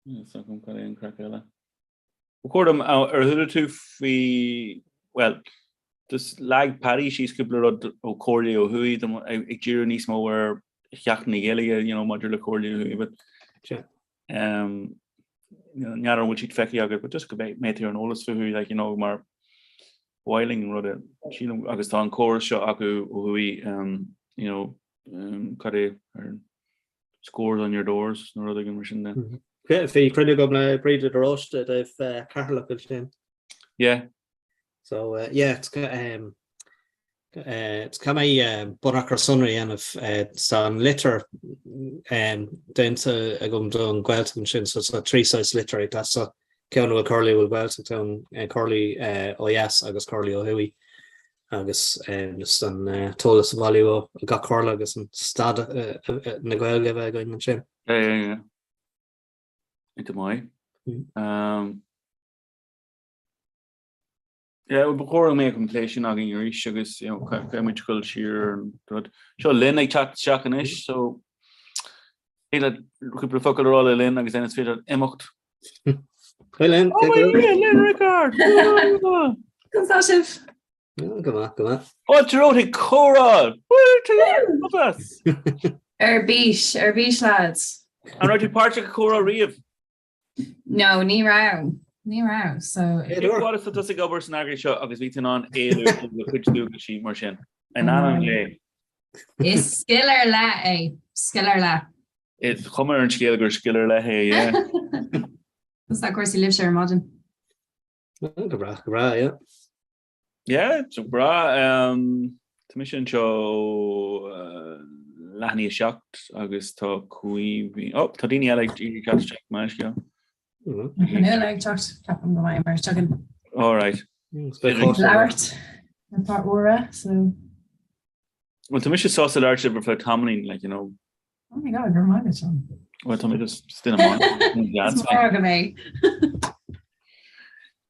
Níl 's agam cad é an craic eile. Ba chóir dom, ar chuala tú faoi, bhuel, just leag Paddy síos cúpla rud ó Comhairle ó thuaidh ag díriú níos mó ar Sheachtain na Gaeilge, you know, maidir le Comhairle ó thuaidh, but um, n'fheadar an bhfuil siad feicthe agat, but just go mbeidh tú ar an eolas fúthu, like, you know, mar bhailing rud é, sílim, agus tá an córas seo acu ó thuaidh, um, you know, um, cad é ar Scores on your doors nó rud éigin mar sin de. Bhí cruinniú agam le Bríde de Róiste i dtaobh Ceatharlach ansin. Yeah. So uh, yeah, it's, um, Caithfidh mé bunachar sonraí a dhéanamh tá an litir déanta agam don Ghaeltacht ansin so tá 3 saghas litir ag teastáil, ceann a bhfuil comhairlí a bhfuil Gaeltacht ann, comhairlí ó dheas agus comhairlí ó thuaidh agus just an t-eolas a bhailiú ó gach comhairle agus an staid na Gaeilge a bheith againn ansin. Yeah, yeah, yeah. Iontach maith. Yeah, ba chóir go mbeadh an plé sin againn arís agus you know, caithfidh muid dul siar ar an rud. Seo Lynn ag teacht isteach anois, so thig leat cúpla focal a rá le Lynn agus then is féidir imeacht. Hi Lynn. Oh my God, Lynn Rickard! Conas tá sibh? Go maith, go maith. Fáilte romhat chuig Comhrá! Ar bís, ar bís lads. An raibh tú páirteach i Comhrá riamh? No, ní raibh. Ní raibh, so. Cén fhad is atá tusa ag obair san eagraíocht seo agus bhí tú in ann éalú ó do chuid dualgaisí mar sin? In ainm Dé. Is scil ar leith é. Scil ar leith. Is cuma ar an scéal gur scil ar leith é, yeah. Conas tá cúrsaí libhse ar maidin? Go breá, go breá, yeah. Yeah, so breá. Tá mise anseo ó leath i ndiaidh 7 agus tá Caoimhín, oh, tá daoine eile ag iarraidh teacht isteach, maith scéal. Fionnuala ag teacht, ceapaim go mbeidh mar tagann. All right. Labhairt atá úra, so. Well, tá mise sásta labhairt libh ar feadh tamaillín, like, you know. Oh my God, go raibh maith agat, Seán. Well, tá mé just duine maith. Is mór agam é.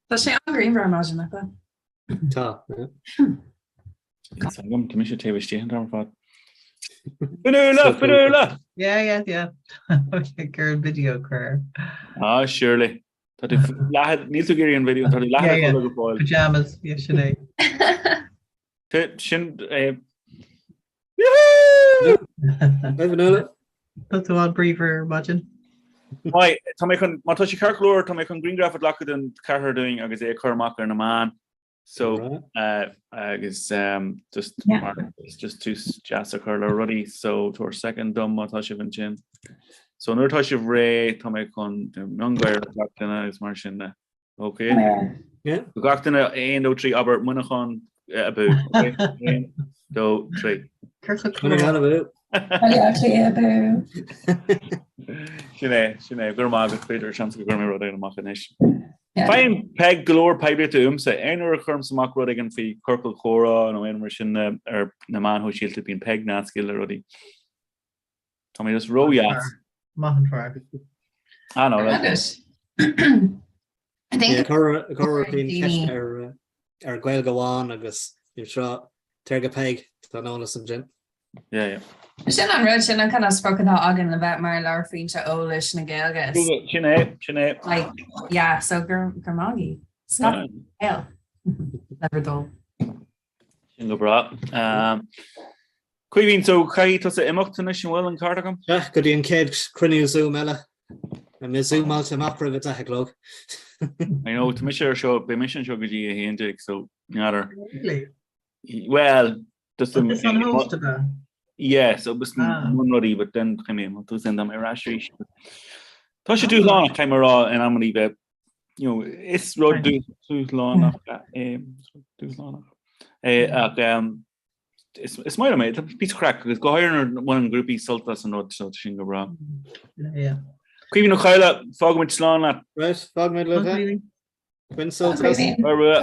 Tá sé an-ghrianmhar ar maidin, nach bhfuil? Tá. Is agam, tá mise taobh istigh an t-am ar fad. Fionnuala, Fionnuala! Yeah, yeah, yeah. Gur an video cur. Ah, surely. Tá tú leath, níl tú ag iarraidh an video, tá tú leath Yeah, yeah. go fóill. Pajamas, yeah, sin é. Sin é. Tá tú an-bhríomhar ar maidin. Maith, tá mé chun, má tá sé ceart go leor, tá mé chun grianghraf a ghlacadh den cheathrar dúinn agus é a chur amach ar na meáin. So, uh, agus um, just Yeah. mar, it's just tús deas a chur le rudaí, so tabhair second dom má tá sibh ansin. So nuair atá sibh réidh, tá mé chun miongháire gach duine agus mar sin de. Ok. Yeah. Gach duine 1, 2, 3 abair Muineachán abú. Ok? 1, 2, 3. Muineachán abú. Baile Átha Cliath abú. Sin é, sin é, go raibh maith agat b'fhéidir seans go gcuirfidh mé rud éigin amach anois. Faigheann Peig go leor poiblíochta uaimse. Aon uair a chuirimse amach rud éigin faoi chiorcal comhrá nó aon mar sin ar na meáin shóisialta bíonn Peig nasctha le rudaí. Tá mé just ródheas. Maith an fear. Ah no. I think Chuir daoine ceist ar ar Gaeilge amháin agus bhí seo tar go Peig tá an eolas ansin. Yeah, yeah. Sin an rud sin an kind of sprioc atá againn le bheith mar lárphointe eolais na Gaeilge. Sin é, sin é. Like, yeah, so gur gur maith. Scaip le bhur dtoil. Sin go breá. Caoimhín, so caithfidh tusa imeacht anois an bhfuil an ceart agam? Sea, go dtí an chéad chruinniú Zoom eile. Beidh mé zúmáilte amach roimh a deich a chlog. I know, tá mise ar seo, beidh mise anseo go dtí 11, so n'fheadar. Really? Well, just Is an host ab ea? Yeah, so bus Ah. mun rudaí, but then caithfidh mé imeacht agus then tá mé ar ais arís. Tá sé dúshlánach, caithfidh mé a rá in amannaí bheith you know, is rud dúshlánach é dúshlánach é ach um, is, is maith liom é, tá píosa craic agus go háirithe nuair a bhaineann grúpaí sult as an rud so sin go breá. Yeah. Caoimhín Ó Cadhla, fágfaimid slán leat. Right, fágfaimid libh é. Bain sult as. Bye, Rua.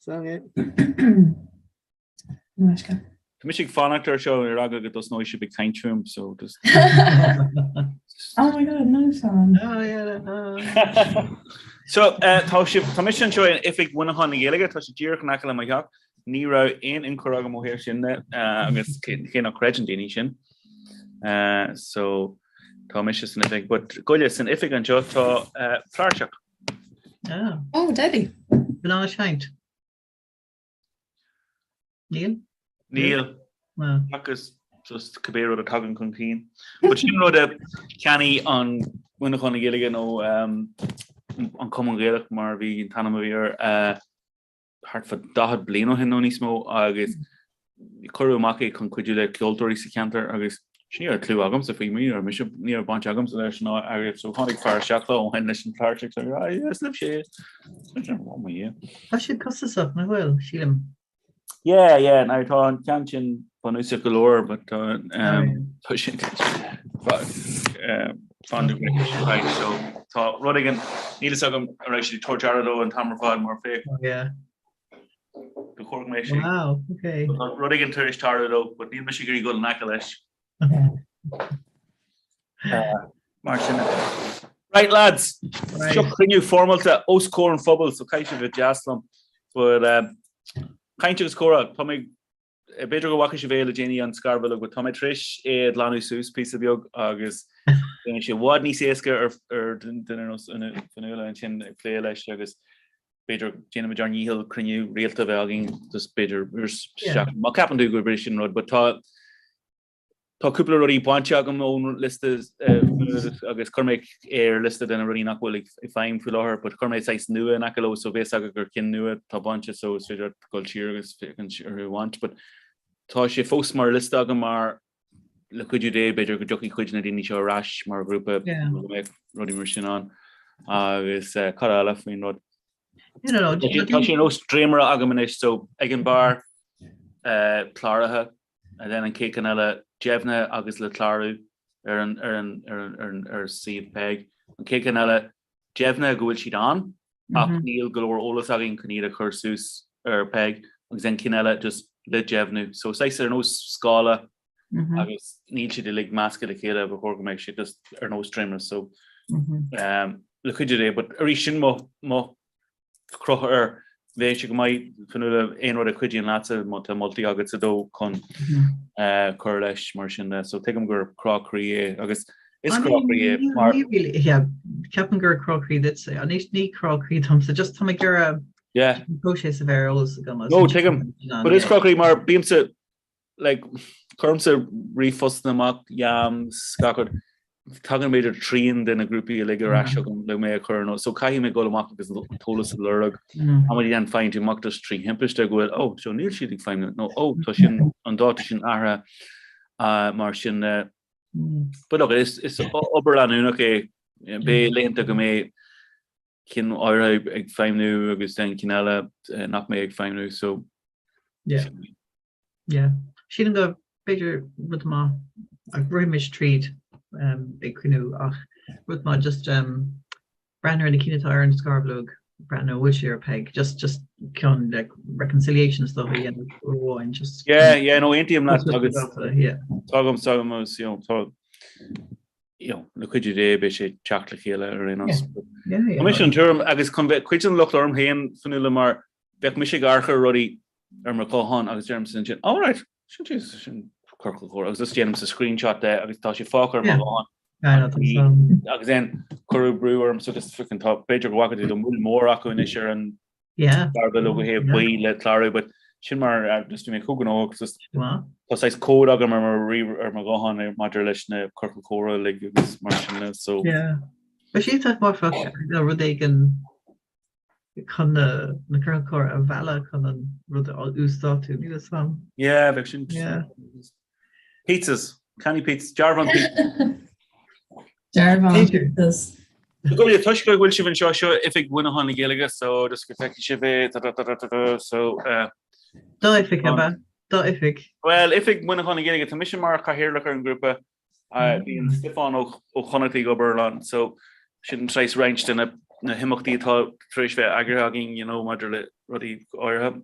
Slán é. Tá mise ag fanacht ar seo ar eagla go dtosnóidh sibh ag caint fúm, so just... Oh my god, no Seán. Oh yeah, no. So, uh, tá sibh, tá mise anseo in oifig Mhuineacháin na Gaeilge, tá sé díreach in aice le mo theach. Ní raibh aon ionchur agam ó thaobh sin de, uh, agus cé cé nach gcreideann daoine sin. Uh, so, tá mise san oifig, but goile san oifig anseo tá uh, cláirseach. Ah, Oh, deadly. Been á seinnt. Níl? Níl. Agus just cibé rud a tagann chun cinn. But sin rud a cheannaigh an Muineachán na Gaeilge nó an Cumann Gaelach mar a bhí an t-ainm a bhí air thart fá 40 bliain ó shin nó níos mó agus cuireadh amach é chun cuidiú le ceoltóirí sa cheantar agus ní raibh clue agamsa faoi, ní raibh mise, ní raibh baint agamsa leis an eagraíocht so tháinig fear isteach lá ó shin leis an chláirseach so ah yes libh sé. Tá siad costasach, nach bhfuil, sílim. Yeah, yeah, now tá an ceann sin bunúsach go leor, but tá um, tá sin fan right, so tá rud éigin níl fhios agam an raibh siad ag tabhairt aire dó an t-am ar fad mar féach. Oh, yeah. Go chóir mé sé. Wow, okay. Tá rud éigin tar éis tarlú dó, but níl mise ag iarraidh dul in aice leis. Mar sin. Right lads, seo cruinniú foirmeálta os comhair an phobail, so caithfidh sibh bheith deas liom. But um, caint agus comhrá, tá mé b'fhéidir go bhfaca sibh é le déanaí an scarbhileog, but tá mé tar éis é a ghlanadh suas píosa beag agus déanann sé i bhfad níos éasca ar ar duine ar nós Fionnuala ansin ag plé leis agus b'fhéidir déanaimid ár ndícheall cruinniú rialta a bheith againn just b'fhéidir má ceapann tú go bhfuil sin rud, but tá Tá cúpla rudaí bainte agam ón liosta agus chuir mé é ar liosta de na rudaí nach bhfuil i feidhm faoi láthair, but chuir mé saghas nua in aice leo so bheadh a fhios agat gur cinn nua atá bainte so is féidir leat dul siar agus féachaint orthu a bhaint. But tá sé fós mar liosta agam mar le cuidiú Dé b'fhéidir go dtiocfaidh cuid de na daoine seo ar ais mar ghrúpa go mbeidh rudaí mar sin ann agus cad eile faoin rud. Tá sé ar nós dréimire agam anois so ag an barr cláraithe And then an chéad cheann eile deimhnithe agus le clárú ar an ar an ar an ar an ar suíomh Peig. An chéad cheann eile deimhnithe go bhfuil siad ann ach níl go leor eolas againn chun iad a chur suas ar Peig agus then cinn eile just le deimhniú. So saghas ar nós scála agus níl siad uilig measctha le chéile ba chóir go mbeadh siad just ar nós dréimire so um, le cuidiú Dé but arís sin mo mo chruth air. Bheadh sé go maith Fionnuala aon rud a chuidíonn leatsa má tá moltaí agatsa dó chun cur leis mar sin de. So tuigim gur crá croí é agus is crá croí é mar. Ní really, yeah, ceapaim gur crá croí duitse. Anois ní crá croí domsa, just tá mé ag iarraidh Yeah. an próiseas a bheith ar eolas agam. No, tuigim. But is crá croí mar bímse like, cuirimse ríomhphostanna amach, yams, gach rud. Tagann b'fhéidir trian de na grúpaí uilig ar ais chugam le mé a chur ar So caithfidh mé dul amach agus an t-eolas a lorg. Amannaí then faigheann tú amach just trí thimpiste go bhfuil, oh, so níl siad ag feidhmiú, nó oh, tá sin, an dáta sin athraithe uh, mar sin. Uh, but look, is, is obair leanúnach é. Beidh laethanta go mbeidh cinn áirithe ag feidhmiú agus then cinn eile nach mbeidh ag feidhmiú so Yeah. Yeah. Sílim go b'fhéidir rud maith ach rachaimid tríd um, ag cruinniú ach rud maith just um, breathnú ar na cinn atá ar an scarbhlog breathnú bhfuil sé ar Peig just just ceann like reconciliation stuff a dhéanamh amháin just Yeah, yeah, no aontaím leat agus yeah. tá agam tá agam agus you know, tá you know, le cuidiú Dé beidh sé ag teacht le chéile ar aon nós. Tá mise an tuairim agus chun bheith cuid den locht orm féin Fionnuala mar bheadh mise ag amharc ar rudaí ar mo ghuthán agus deirimse ansin, all right, sin Jesus, sin ciorcal comhrá agus just déanaimse screenshot de agus tá sé fágtha ar mo ghuthán. Agus then cuireadh brú orm so just fucking tá b'fhéidir go bhfaca tú tá moill mór acu anois ar an Yeah. Scarbhileog ó thaobh buí le clárú, but sin mar uh, just bhí mé chomh gnóthach agus just Wow. tá saghas cód agam ar mo rí- ar mo ghuthán ar- maidir leis na ciorcail chomhrá uilig agus mar sin de, so Yeah. Bheadh sé iontach mar bheadh rud éigin chun na na ciorcail chomhrá a mhealladh chun an rud a uasdátú, níl fhios a'm. yeah, bheadh sin Yeah. Pizzas, canny pizzas, dearbhán pizzas. Dearbhán pizzas. Go bhfuil toisc go bhfuil sibh anseo seo oifig Mhuineachán le Gaeilge so just go bhfeicfidh sibh é da, da, da, da, da, da, so uh, Do oifig ab ea? Do oifig. Well, oifig Mhuineachán le Gaeilge, tá mise mar chathaoirleach ar an ngrúpa Bíonn Stiofán Ó Connachta ag obair ann so sin saghas roinnt de na himeachtaí atá tar éis bheith eagraithe againn you know maidir le rudaí áirithe.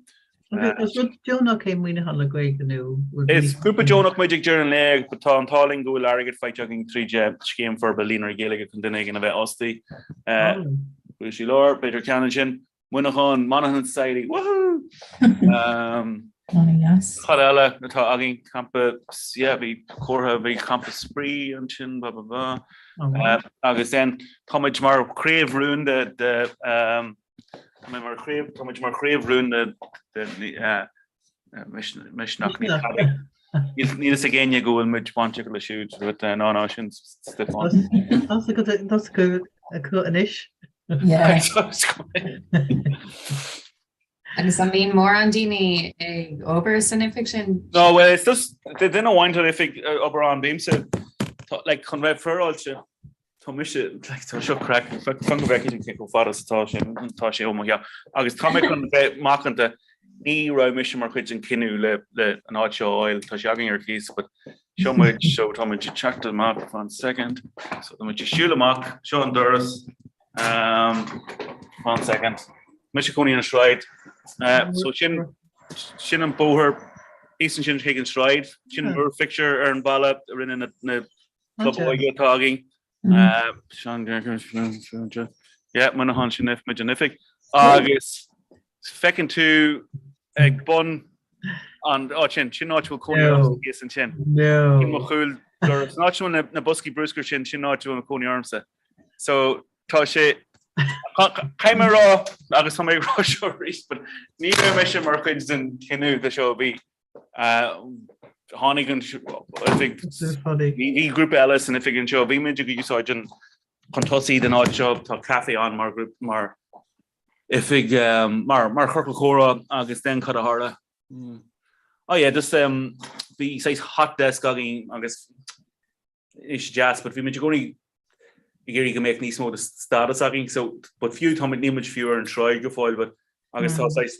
Is rud deonach é Muineachán le Gaeilge nó Is grúpa deonach muid ag deireadh an lae but tá an t-ádh linn go bhfuil airgead faighte againn tríd scéim forbartha líonraí Gaeilge chun duine éigin a bheith fhostaí. Bhfuil sí lár, b'fhéidir ceann ansin. Muineachán, Monaghan Society, woohoo! Um, yes. Cad eile atá againn campa yeah, bhí comhartha bhí campa spraoi ansin blah blah blah. Oh, wow. Uh, agus then táimid mar chraobh rúnda de um, tá mé mar chraobh táimid mar chraobh rúnda de uh, Misneach níl a fhios ag éinne go bhfuil muid bainteach le siúd but uh, ná ná sin Stiofán. Tá acu anois. Yeah. Agus an mbíonn mórán daoine ag obair san oifig sin? No, well, it's just duine amháin san oifig obair ann bímse like chun bheith féaráilte tá mise like tá seo craic fan go bhfeicfidh tú cé chomh fada is atá sé tá sé ó mo theach agus tá mé chun bheith macánta. Ní raibh mise mar chuid den chinneadh le le an áit seo a fháil, tá sé againn ar cíos but seo muid, so tá muid ag teacht amach, one second, so tá muid ag siúl amach, seo an doras, um, one second, mise i gcónaí ar an sráid, uh, so sin sin an bóthar thíos ansin chuig an sráid, sin múrphictiúr ar an bhalla a rinne na na club óige atá againn. Yeah, Muineachán sin muid an oifig. Agus feiceann tú ag bun an áit sin, sin áit bhfuil cónaí ormsa thíos ansin. No. Sin mo chúl doras. An áit bhfuil na boscaí bruscair sin, sin áit bhfuil cónaí ormsa. So tá sé Caithfidh mé a rá agus tá mé ag rá seo arís, but ní raibh mise mar chuid den chinneadh de seo bhí Tháinig an oifig, bhí grúpa eile san oifig anseo, bhí muid ag úsáid an chun tosaigh den áit seo, tá caife ann mar ghrúpa, mar oifig, mar mar chiorcal comhrá agus then cad a tharla? Oh yeah, just bhí saghas hot desk againn agus bhí sé deas but bhí muid i gcónaí ag iarraidh go mbeadh níos mó de stádas againn so but fiú tá muid níl muid fiú ar an sráid go fóill but agus tá saghas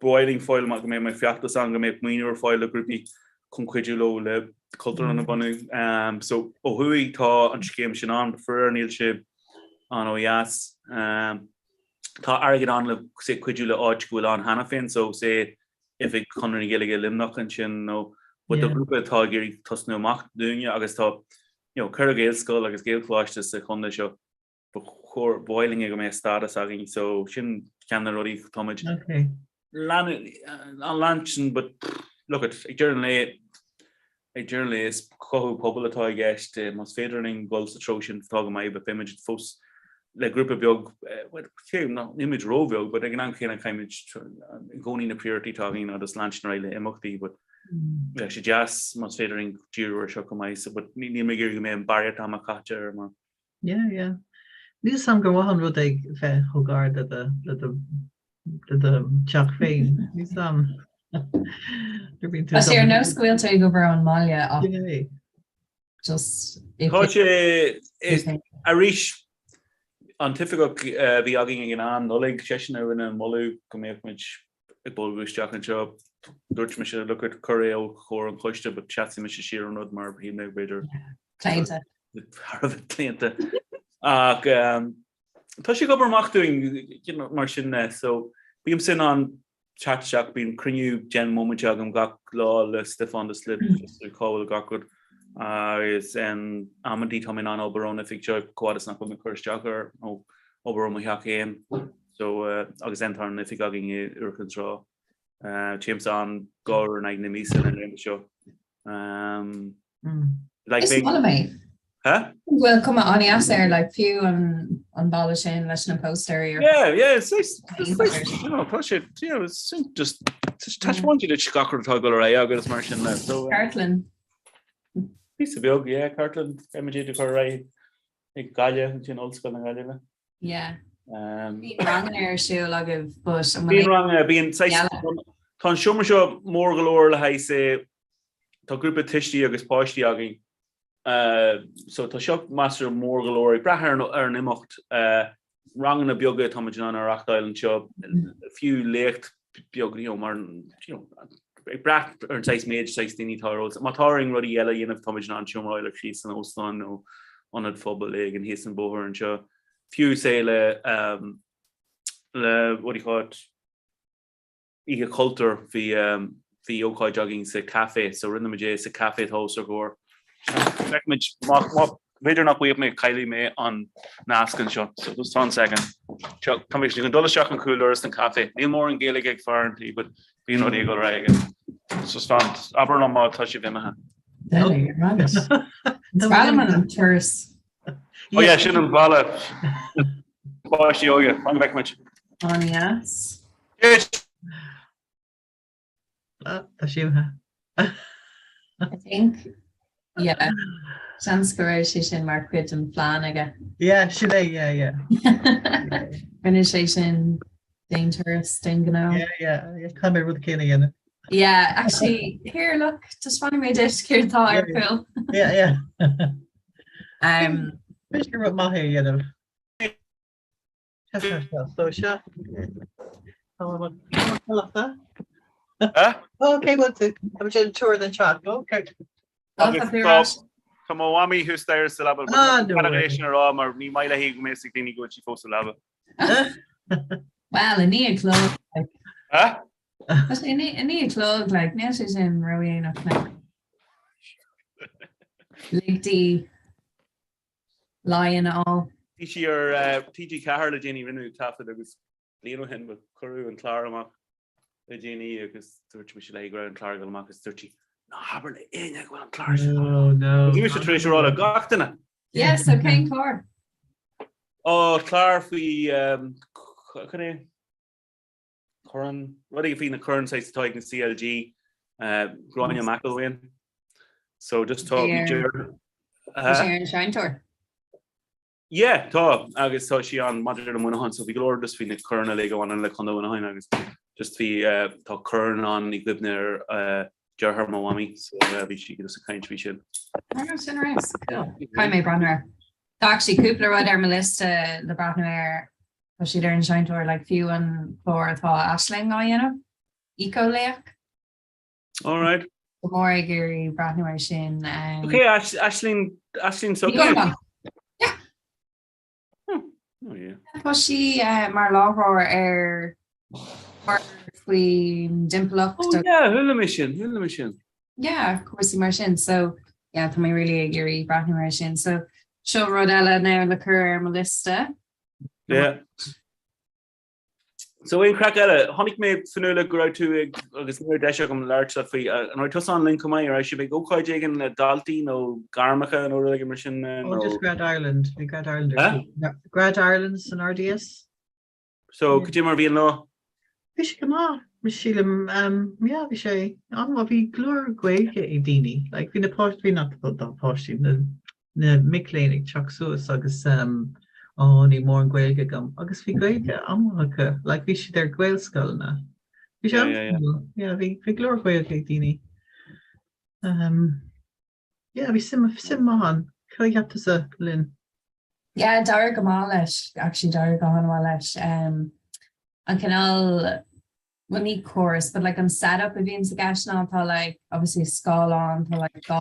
boiling fáil go mbeidh mé feachtas ann go mbeadh maoiniú ar fáil le grúpaí chun cuidiú leo le cultúrlann a bhunú. Um, so ó thuaidh tá an scéim sin ann, but faraor níl sé ann ó dheas. Um, tá airgead ann le say, cuidiú le áit go bhfuil ann cheana féin, so say Oifig Chonradh na Gaeilge i Luimneach ansin nó but do ghrúpa atá ag iarraidh tosnú amach dúinne agus tá you know 4 Ghaelscoil agus Gaelcholáiste sa chontae seo ba chóir ba mhaith linn go mbeadh stádas againn so sin ceann de na rudaí táimid okay. an lean sin but look at ag deireadh an lae Ag deireadh an lae, is cothú pobail atá i gceist. Más féidir linn dul sa treo sin, tá go maith, but beimid fós le grúpa beag, bhuel, cé nach nílimid róbheag, but ag an am céanna caithfimid i gcónaí na priority atá againn agus leanstan ar aghaidh le imeachtaí, but bheadh sé deas más féidir linn díriú ar seo chomh maith, so but níl mé ag iarraidh go mbeidh an barraíocht ama caite air mar. Yeah, yeah. Níl 'fhios a'm gur mhaith an rud é bheith chomh gar le do, le do, le do theach féin. Níl 'fhios a'm. Nuair bhíonn tú Tá sé ar nós go bhfuil tú ag obair ón mbaile ach Sin é. just Tá sé is arís an t-oifigeach a bhí againn ag an am, Nollaig, seisean a rinne an moladh go mbeadh muid ag bogadh isteach anseo. Dúirt mise look at cuir é os comhair an choiste but sheasaigh mise siar an rud mar shíl mé b'fhéidir Claonta. Thar a bheith claonta. Ach tá sé ag obair amach dúinn mar sin de so bímse in ann teacht isteach, bíonn cruinniú deich mbomaite agam gach lá le Stiofán de Slib just cá bhfuil gach rud agus amantaí tá mé in ann obair ón oifig seo chomh fhada is nach bhfuil mé ag cur isteach air nó obair ó mo theach féin so agus then tá an oifig againn i Iúr Chinn Trá. Téimse ann dhá uair in aghaidh na míosa na laethanta seo. Um, like Is maith liom é. Huh? Bhfuil cuma an-deas air, like, fiú an, an balla sin leis na póstaerí ar Yeah, yeah, it's nice, it's nice, you know, tá sé, you know, it's just taispeánann sé duit gach rud atá ag dul ar aghaidh agus mar sin le. So, uh, Cartlann. Píosa beag, yeah, cartlann, MG de chur ar aghaidh ag Gaillimh, ansin Ollscoil na Gaillimhe. Yeah. Um, Bíonn ranganna ar siúl agaibh, but an bhfuil Bíonn ranganna, bíonn saghas, tá an seomra seo mór go leor le haghaidh say, tá grúpa tuistí agus páistí againn, so tá seo measartha mór go leor ag brath ar an ar an imeacht, ranganna beaga atá muid in ann a reachtáil anseo, fiú léacht beag, you know, mar, you know, ag brath ar an saghas méid, saghas daoine atá ar eolas. Má tá orainn rudaí eile a dhéanamh, tá muid in ann seomra a fháil ar cíos san óstán nó ionad phobail éigin thíos an bóthar anseo. Fiú say le, le, what do you call it, Oíche Chultúir, bhí bhí ócáid againn sa café, so rinne muid é sa café atá os ár gcomhair. Feicfimid, má má b'fhéidir nach bhfaighidh mé, caillfidh mé an nasc anseo, so just one second. Seo, tá mé chun dul isteach an cúldoras den café. Níl mórán Gaeilge ag fear an tí, but bíonn rudaí ag dul ar aghaidh aige. So just fan, abair liom má tá sibh imithe. Is breá liom an turas. Oh yeah, sin an balla. Páistí óga, fan go bhfeicfimid. An-deas. Tá sí imithe. I think, yeah. Seans go raibh sé sin mar chuid den phlean aige. Yeah, sin é, yeah, yeah. Rinne sé sin d'aon turas, d'aon ghnó. Yeah, yeah, yeah, caithfidh mé rud céanna a dhéanamh. Yeah, actually, here, look, taispeánfaidh mé duit céard atá ar chúl. Yeah, yeah. Um, B'fhéidir gur rud maith é a dhéanamh. So seo. Ok, well, tá sé an tuar den chat. Ok. Agus tá mo mhamaí thuas staighre sa leaba. Ah, no way. É sin a rá mar ní maith léi go mbeadh daoine go bhfuil sí fós sa leaba. Well, a 9 a chlog. Huh? A 9 a chlog, like, níl sé sin ródhéanach now. Lig di lie-in a fháil. Bhí sí ar TG4 le déanaí rinneadh taifead agus bliain ó shin but cuireadh an clár amach le déanaí agus dúirt mise léi go raibh an clár ag dul amach agus dúirt sí ná habair le éinne go bhfuil an clár sin Oh no. Bhí mise tar éis a rá le gach duine. Yeah, so cén clár? Ó, clár faoi um, cad é? Corn, rud éigin faoi na coirn saghas atá ag na CLG, uh, Gráinne McElwain. So just tá Tá sé ar an seinnteoir. Yeah, tá, agus tá sí ann maidir le Muineachán, so bhí go leor just faoi na coirn uilig a bhaineann le Contae Mhuineacháin agus just bhí, tá corn ann i gcuimhne ar deartháir mo mhamaí, so bhí sí just ag caint faoi sin. Oh, sin ar fheabhas, cool. Caithfidh mé breathnú air. Tá actually cúpla rud ar mo liosta le breathnú air, tá siad ar an seinnteoir, like fiú an clár atá Aisling á dhéanamh, Éiceolaoch. All right. Go mór ag iarraidh breathnú air sin. Ok, Aisling, Aisling s'againne. Yeah. Oh, yeah. Tá sí mar láithreoir ar clár faoin dtimpeallacht. Oh yeah, chuala mé sin, chuala mé sin. Yeah, cúrsaí mar sin. So, yeah, tá mé really ag iarraidh breathnú air sin. So, seo rud eile now le cur ar mo liosta. Yeah. So aon chraic eile, chonaic mé Fionnuala go raibh tú ag, agus ní raibh deis agam labhairt leat faoi, an raibh tusa ann linn chomh maith, an raibh sibh ag ócáid éigin le daltaí nó gairmeacha nó rud éigin mar sin? Oh, just Grad Ireland, bhí Grad Ireland ar siúl. Grad Ireland san RDS. So, cad é mar bhí an lá? Bhí sé go maith, sílim, yeah, bhí sé an-mhaith, bhí go leor Gaeilge ag daoine, like bhí na páistí, bhí na páistí, na na mic léinn ag teacht suas agus ó níl mórán Gaeilge agam agus bhí Gaeilge an-mhaith acu, like bhí siad ar Gaelscoileanna. Bhí sé an-suimiúil, yeah, bhí bhí go leor Gaeilge ag daoine. Um, yeah, bhí suim suim maith ann. Cad a cheap tusa, Lynn? Yeah, d'éirigh go maith leis, actually d'éirigh go han-mhaith leis. Um, an cineál bhuel ní córas but like an setup a bhíonn i gceist ná tá like obviously scáileán tá like 2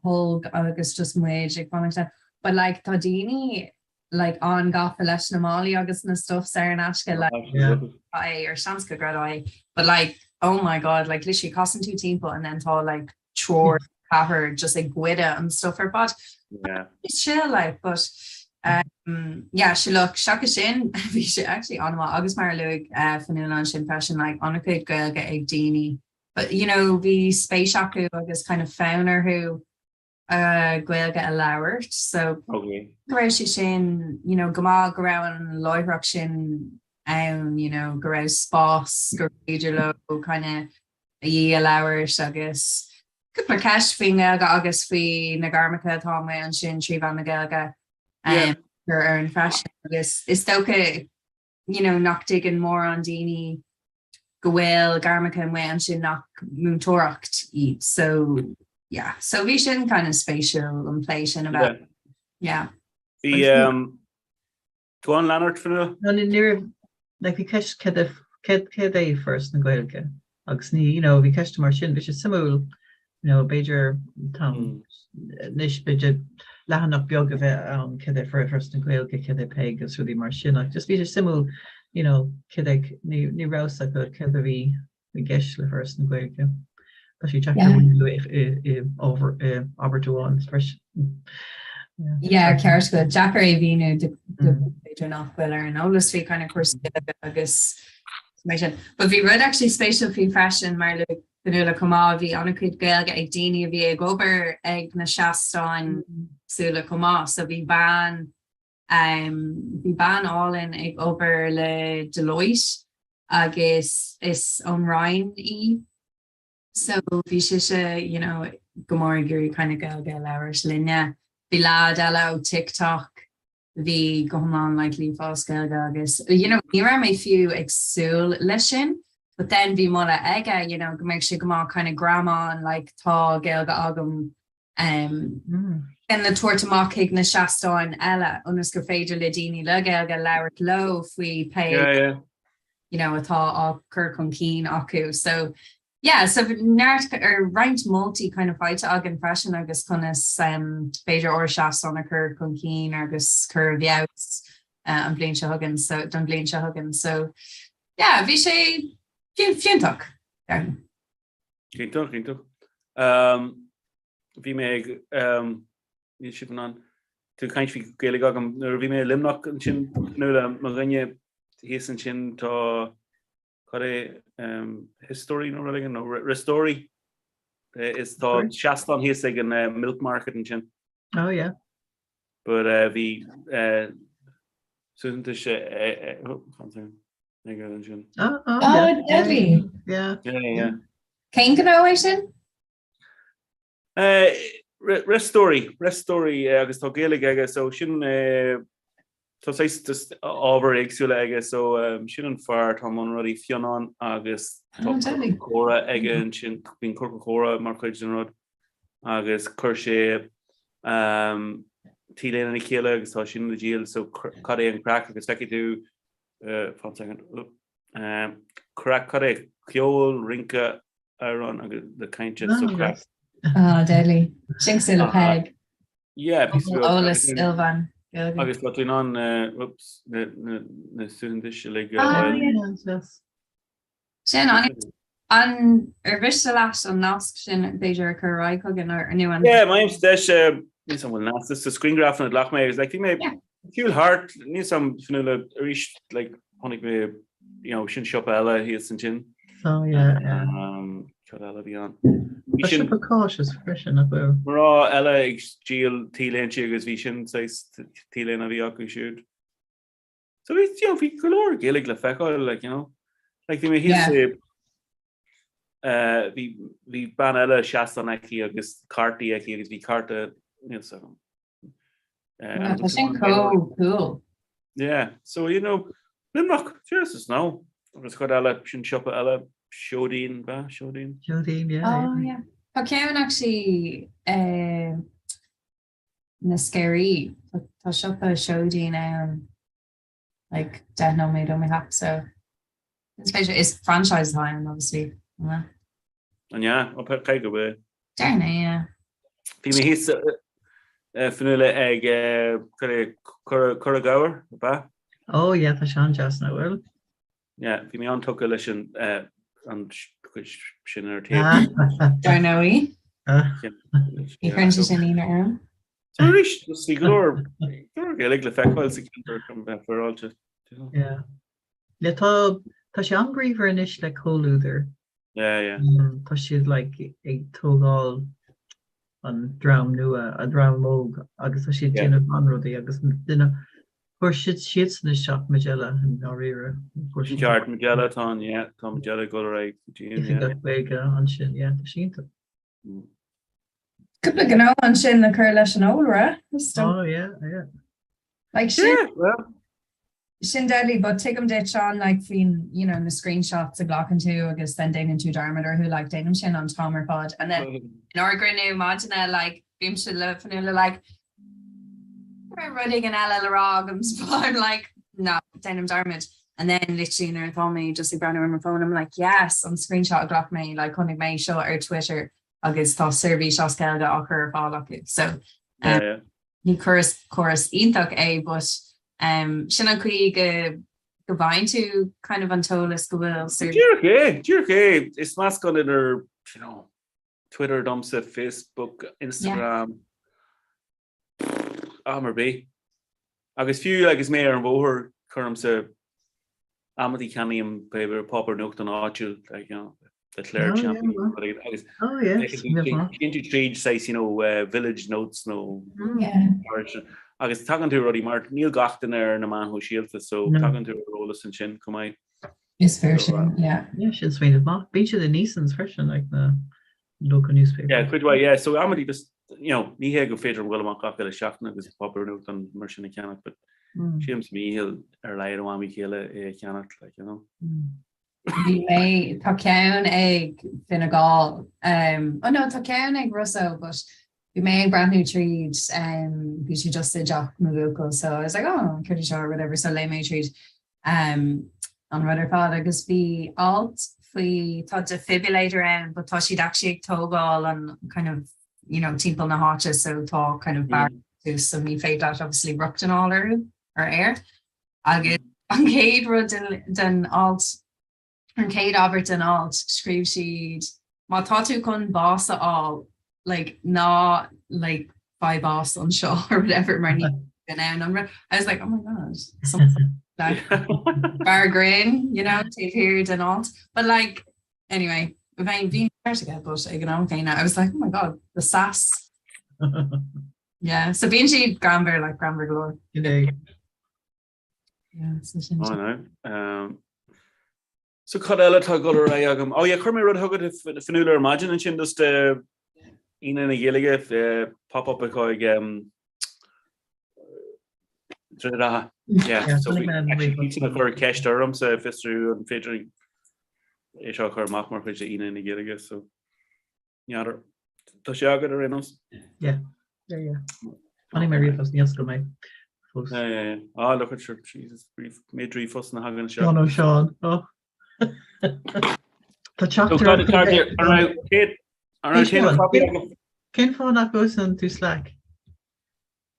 tholg agus just muid ag fanacht le but like tá daoine like an-gafa leis na málaí agus na stuff saor in aisce like é ar seans go gcreidfeá é but like oh my god like literally casann tú timpeall and then tá like triúr ceathrar just ag goid an stuff ar fad. Yeah. It's chill like but um, yeah, sure look, seachas sin bhí sé actually an-mhaith agus mar a luaigh uh, Fionnuala ansin freisin like an-chuid Gaeilge ag daoine. But you know, bhí spéis acu agus kind of fonn orthu uh, Gaeilge a labhairt so okay. go raibh sé sin you know, go maith go raibh an láithreacht sin ann you know, go raibh spás gur féidir leo kind of í a labhairt agus cúpla ceist faoin nGaeilge agus faoi na gairmeacha atá amuigh ansin trí mheán na Gaeilge gur ar an freisin agus is dócha you know nach dtuigeann mórán daoine go bhfuil gairmeacha amuigh ansin nach múinteoireacht iad so yeah so bhí sin kind of spéisiúil an plé sin a bheith yeah. Bhí Go on, lean ort, Fionnuala. No, ní raibh, like, bhí ceist céard é, céard, céard é Foras na Gaeilge agus ní, you know, bhí ceist mar sin, bhí sé suimiúil, you know, b'fhéidir tá anois b'fhéidir leathanach beag a bheith ann céard é Foras na Gaeilge, céard é Peig agus rudaí mar sin ach just bhí sé suimiúil, you know, céard é, ní, ní raibh a fhios acu céard a bhí i gceist le Foras na Gaeilge. Tá sé deacair a mhíniú i abairt amháin freisin. Yeah, ceart go deacair é a mhíniú do b'fhéidir nach bhfuil ar an eolas faoi kind of cúrsaí Gaeilge agus mar sin. But bhí rud actually spéisiúil faoi freisin mar luaigh Fionnuala chomh maith, bhí an-chuid Gaeilge ag daoine a bhí ag obair ag na seastáin éagsúla chomh maith. So bhí bean Bhí bean álainn ag obair le Deloitte agus is ón Rinn í so bhí sise you know go mór ag iarraidh kind of Gaeilge a labhairt linne. Bhí leaid eile ó TikTok bhí go hiomlán like líofa as Gaeilge agus you know ní raibh mé fiú ag súil leis sin but then bhí moladh aige you know go mbeadh sé go maith kind of greamán like tá Gaeilge agam le tabhairt amach chuig na seastáin eile ionas gur féidir le daoine le Gaeilge labhairt leo faoi pé. you know, atá á cur chun cinn acu. So yeah, so neart ar roinnt moltaí kind of faighte againn freisin agus conas um, b'fhéidir ár seastán a chur chun cinn agus cur i bhfeabhas uh, an bhliain seo chugainn so don bhliain seo chugainn. So yeah, bhí sé fiúntach. Iontach, iontach. Um, bhí mé ag um, níl sibh in ann tú caint faoi Gaeilge agam nuair a bhí mé i Luimneach ansin nó le mo dhuine thíos ansin tá cad é um, history nó rud éigin nó restory is tá seastán thíos ag an uh, milk market ansin. Oh yeah. But uh, bhí uh, suaitheantas uh, uh, ag ansin. Oh, oh, oh yeah. deadly. Yeah. Yeah, yeah. Cén gnó é sin? Restory, Restory agus tá Gaeilge aige so sin tá saghas just ábhar éagsúla aige so sin an fear atá i mbun rudaí Fionnán agus tá ciorcal comhrá aige ansin, bíonn ciorcal comhrá mar chuid den rud agus chuir sé t-léine le chéile agus tá sin le díol so cad é an craic agus feicfidh tú fan second, craic cad é ceol, rince, amhrán agus le cainte so craic. Ah, deadly. Sin cosúil le Peig. Yeah, píosa beag. Eolas ilmheán. Agus tá tú in ann oops, na suaitheantais uilig a Ah, fháil. yeah. Sin an an ar mhiste leat an nasc sin b'fhéidir a chur ar aghaidh chugainn nó nó an Yeah, má fhaighimse deis níl 'fhios a'm bhfuil nasc sa grianghraf a ghlac mé agus like bhí mé Yeah. ag siúl thart níl 'fhios a'm Fionnuala arís like chonaic mé you know sin siopa eile thíos ansin. Oh yeah, yeah. Um, cad eile a bhí ann? Bhí Tá sin siopa cáise freisin nach bhfuil. mná eile ag díol t-léinte agus bhí sin saghas t-léine a bhí acu siúd. So bhí you know, bhí go leor Gaeilge le feiceáil like you know. Like bhí mé thíos Yeah. i bhí bhí bean eile seastán aici agus cártaí aici agus bhí cárta níl 'fhios a'm. Tá sin chomh cool. Yeah, so you know, Luimneach, Jesus no. Agus cad eile, sin siopa eile, Seoidín, ba, Seoidín? Seoidín, yeah. Oh, yeah. Tá ceann actually uh, na Sceirí, tá siopa Seoidín ann like 10 nóiméad ó mo theach so is féidir is franchise atá ann obviously. An ea? Ó cé go bhfuil. Déarfainn é, yeah. Bhí mé thíos Fionnuala ag Cora Gabhair, ab ea? Oh yeah, tá sé an-deas nach bhfuil? Yeah, bhí mé an-tugtha leis an an chuid sin ar taobh. Dar ndóigh. Ní chuireann sé sin ionadh orm. So arís, bhí go leor go leor Gaeilge le feiceáil sa cheantar chun bheith féaráilte. Yeah. Le tá tá sé an-bhríomhar anois le Comhluadar. Yeah, yeah. Tá siad like ag tógáil an dream nua, an dream óg agus tá siad ag déanamh an-rudaí agus duine Fuair siad siadsan isteach Majella i ndáiríre. Sin ceart, Majella atá ann, yeah, tá Majella ag dul ar aghaidh go dtí an, yeah. Oifigeach Gaeilge ansin, yeah, tá sé iontach. Cúpla gnó ansin le cur leis an eolaire. Oh, yeah, yeah. Like sin, Yeah, well. sin deadly, but tuigim duit Seán, like faoin, you know, na screenshots a ghlacann tú agus then déanann tú dearmad orthu, like déanaim sin an t-am ar fad. And then in ár gcruinniú maidine, like bímse le Fionnuala like, rud éigin eile le rá agam so I'm like no déanaim dearmad and then literally nuair atá mé just ag breathnú ar mo phone I'm like yes an screenshot a ghlac mé like chonaic mé seo ar Twitter agus tá seirbhís as Gaeilge á chur ar fáil acu so um, Yeah, yeah. ní córas córas iontach é but um, sin an chaoi go go bhfaigheann tú kind of an t-eolas go bhfuil seirbhís Díreach é, díreach é. Is meascán idir, you know, Twitter domsa, Facebook, Instagram, am ar bith. Agus fiú agus mé ar an bhóthar cuirimse amantaí ceannaím páipéar nuachtáin áitiúil, like, you know, the Clare Oh, yeah, Champion well. agus Oh, yes. téann tú tríd saghas, you know, uh, village notes nó Yeah. agus tagann tú rudaí mar níl gach duine ar na meáin shóisialta so No. tagann tú ar eolas ansin chomh maith. Is fíor sin, yeah. Yeah, sin smaoineamh maith. Bíonn siad in Eason's freisin, like na local newspaper. Yeah, cuid mhaith, yeah. So amantaí just, you know, ní hé gur féidir liom dul amach gach uile seachtain agus páipéar nuachtáin mar sin a cheannach, but Mm. sílim sa mhí ar a laghad ó am go chéile é a cheannach, like, you know. Mm. Bhí mé, tá ceann ag Fine Gall, um, oh no, tá ceann ag Russo, but bhí mé ag breathnú tríd, um, bhí sé just i dteach mo bhuachaill, so I was like, oh, céard é seo or whatever, so léigh mé tríd. Um, An rud ar fad agus bhí alt faoi tá defibrillator ann but tá siad actually ag tógáil an kind of you know timpeall na háite so tá kind of barr so ní féidir leat obviously rochtain a fháil orthu ar air. Agus an chéad rud den, den alt an chéad abairt den alt scríobh siad má tá tú chun bás a fháil like ná like faigh bás anseo or whatever mar ní in ann an rud. I was like oh my god like fear grinn you know taobh thiar den alt but like anyway bheinn bhí ceart aige but ag an am céanna I was like oh my god the sass yeah so bíonn siad greannmhar like greannmhar go leor. Yeah, so sin Oh, no. Um, So cad eile atá ag dul ar aghaidh agam? Oh yeah, chuir mé rud chugat a Fionnuala ar maidin ansin just Aoine na Gaeilge pop-up atá ag Droichead Átha. Yeah, so bhí a chur ceist ormsa fiosrú an féidir é seo a chur amach mar chuid de Aoine na Gaeilge so n'fheadar. Tá sé agat ar aon nós? Yeah, yeah, yeah. Tháinig mé ríomhphost níor oscail mé fós. Yeah, yeah, yeah. Ah, look at your, Jesus, méid ríomhphost na thagann seo. Seán Ó Seán. Oh. Tá teachtaireacht Cén fáth nach úsáideann tú Slack?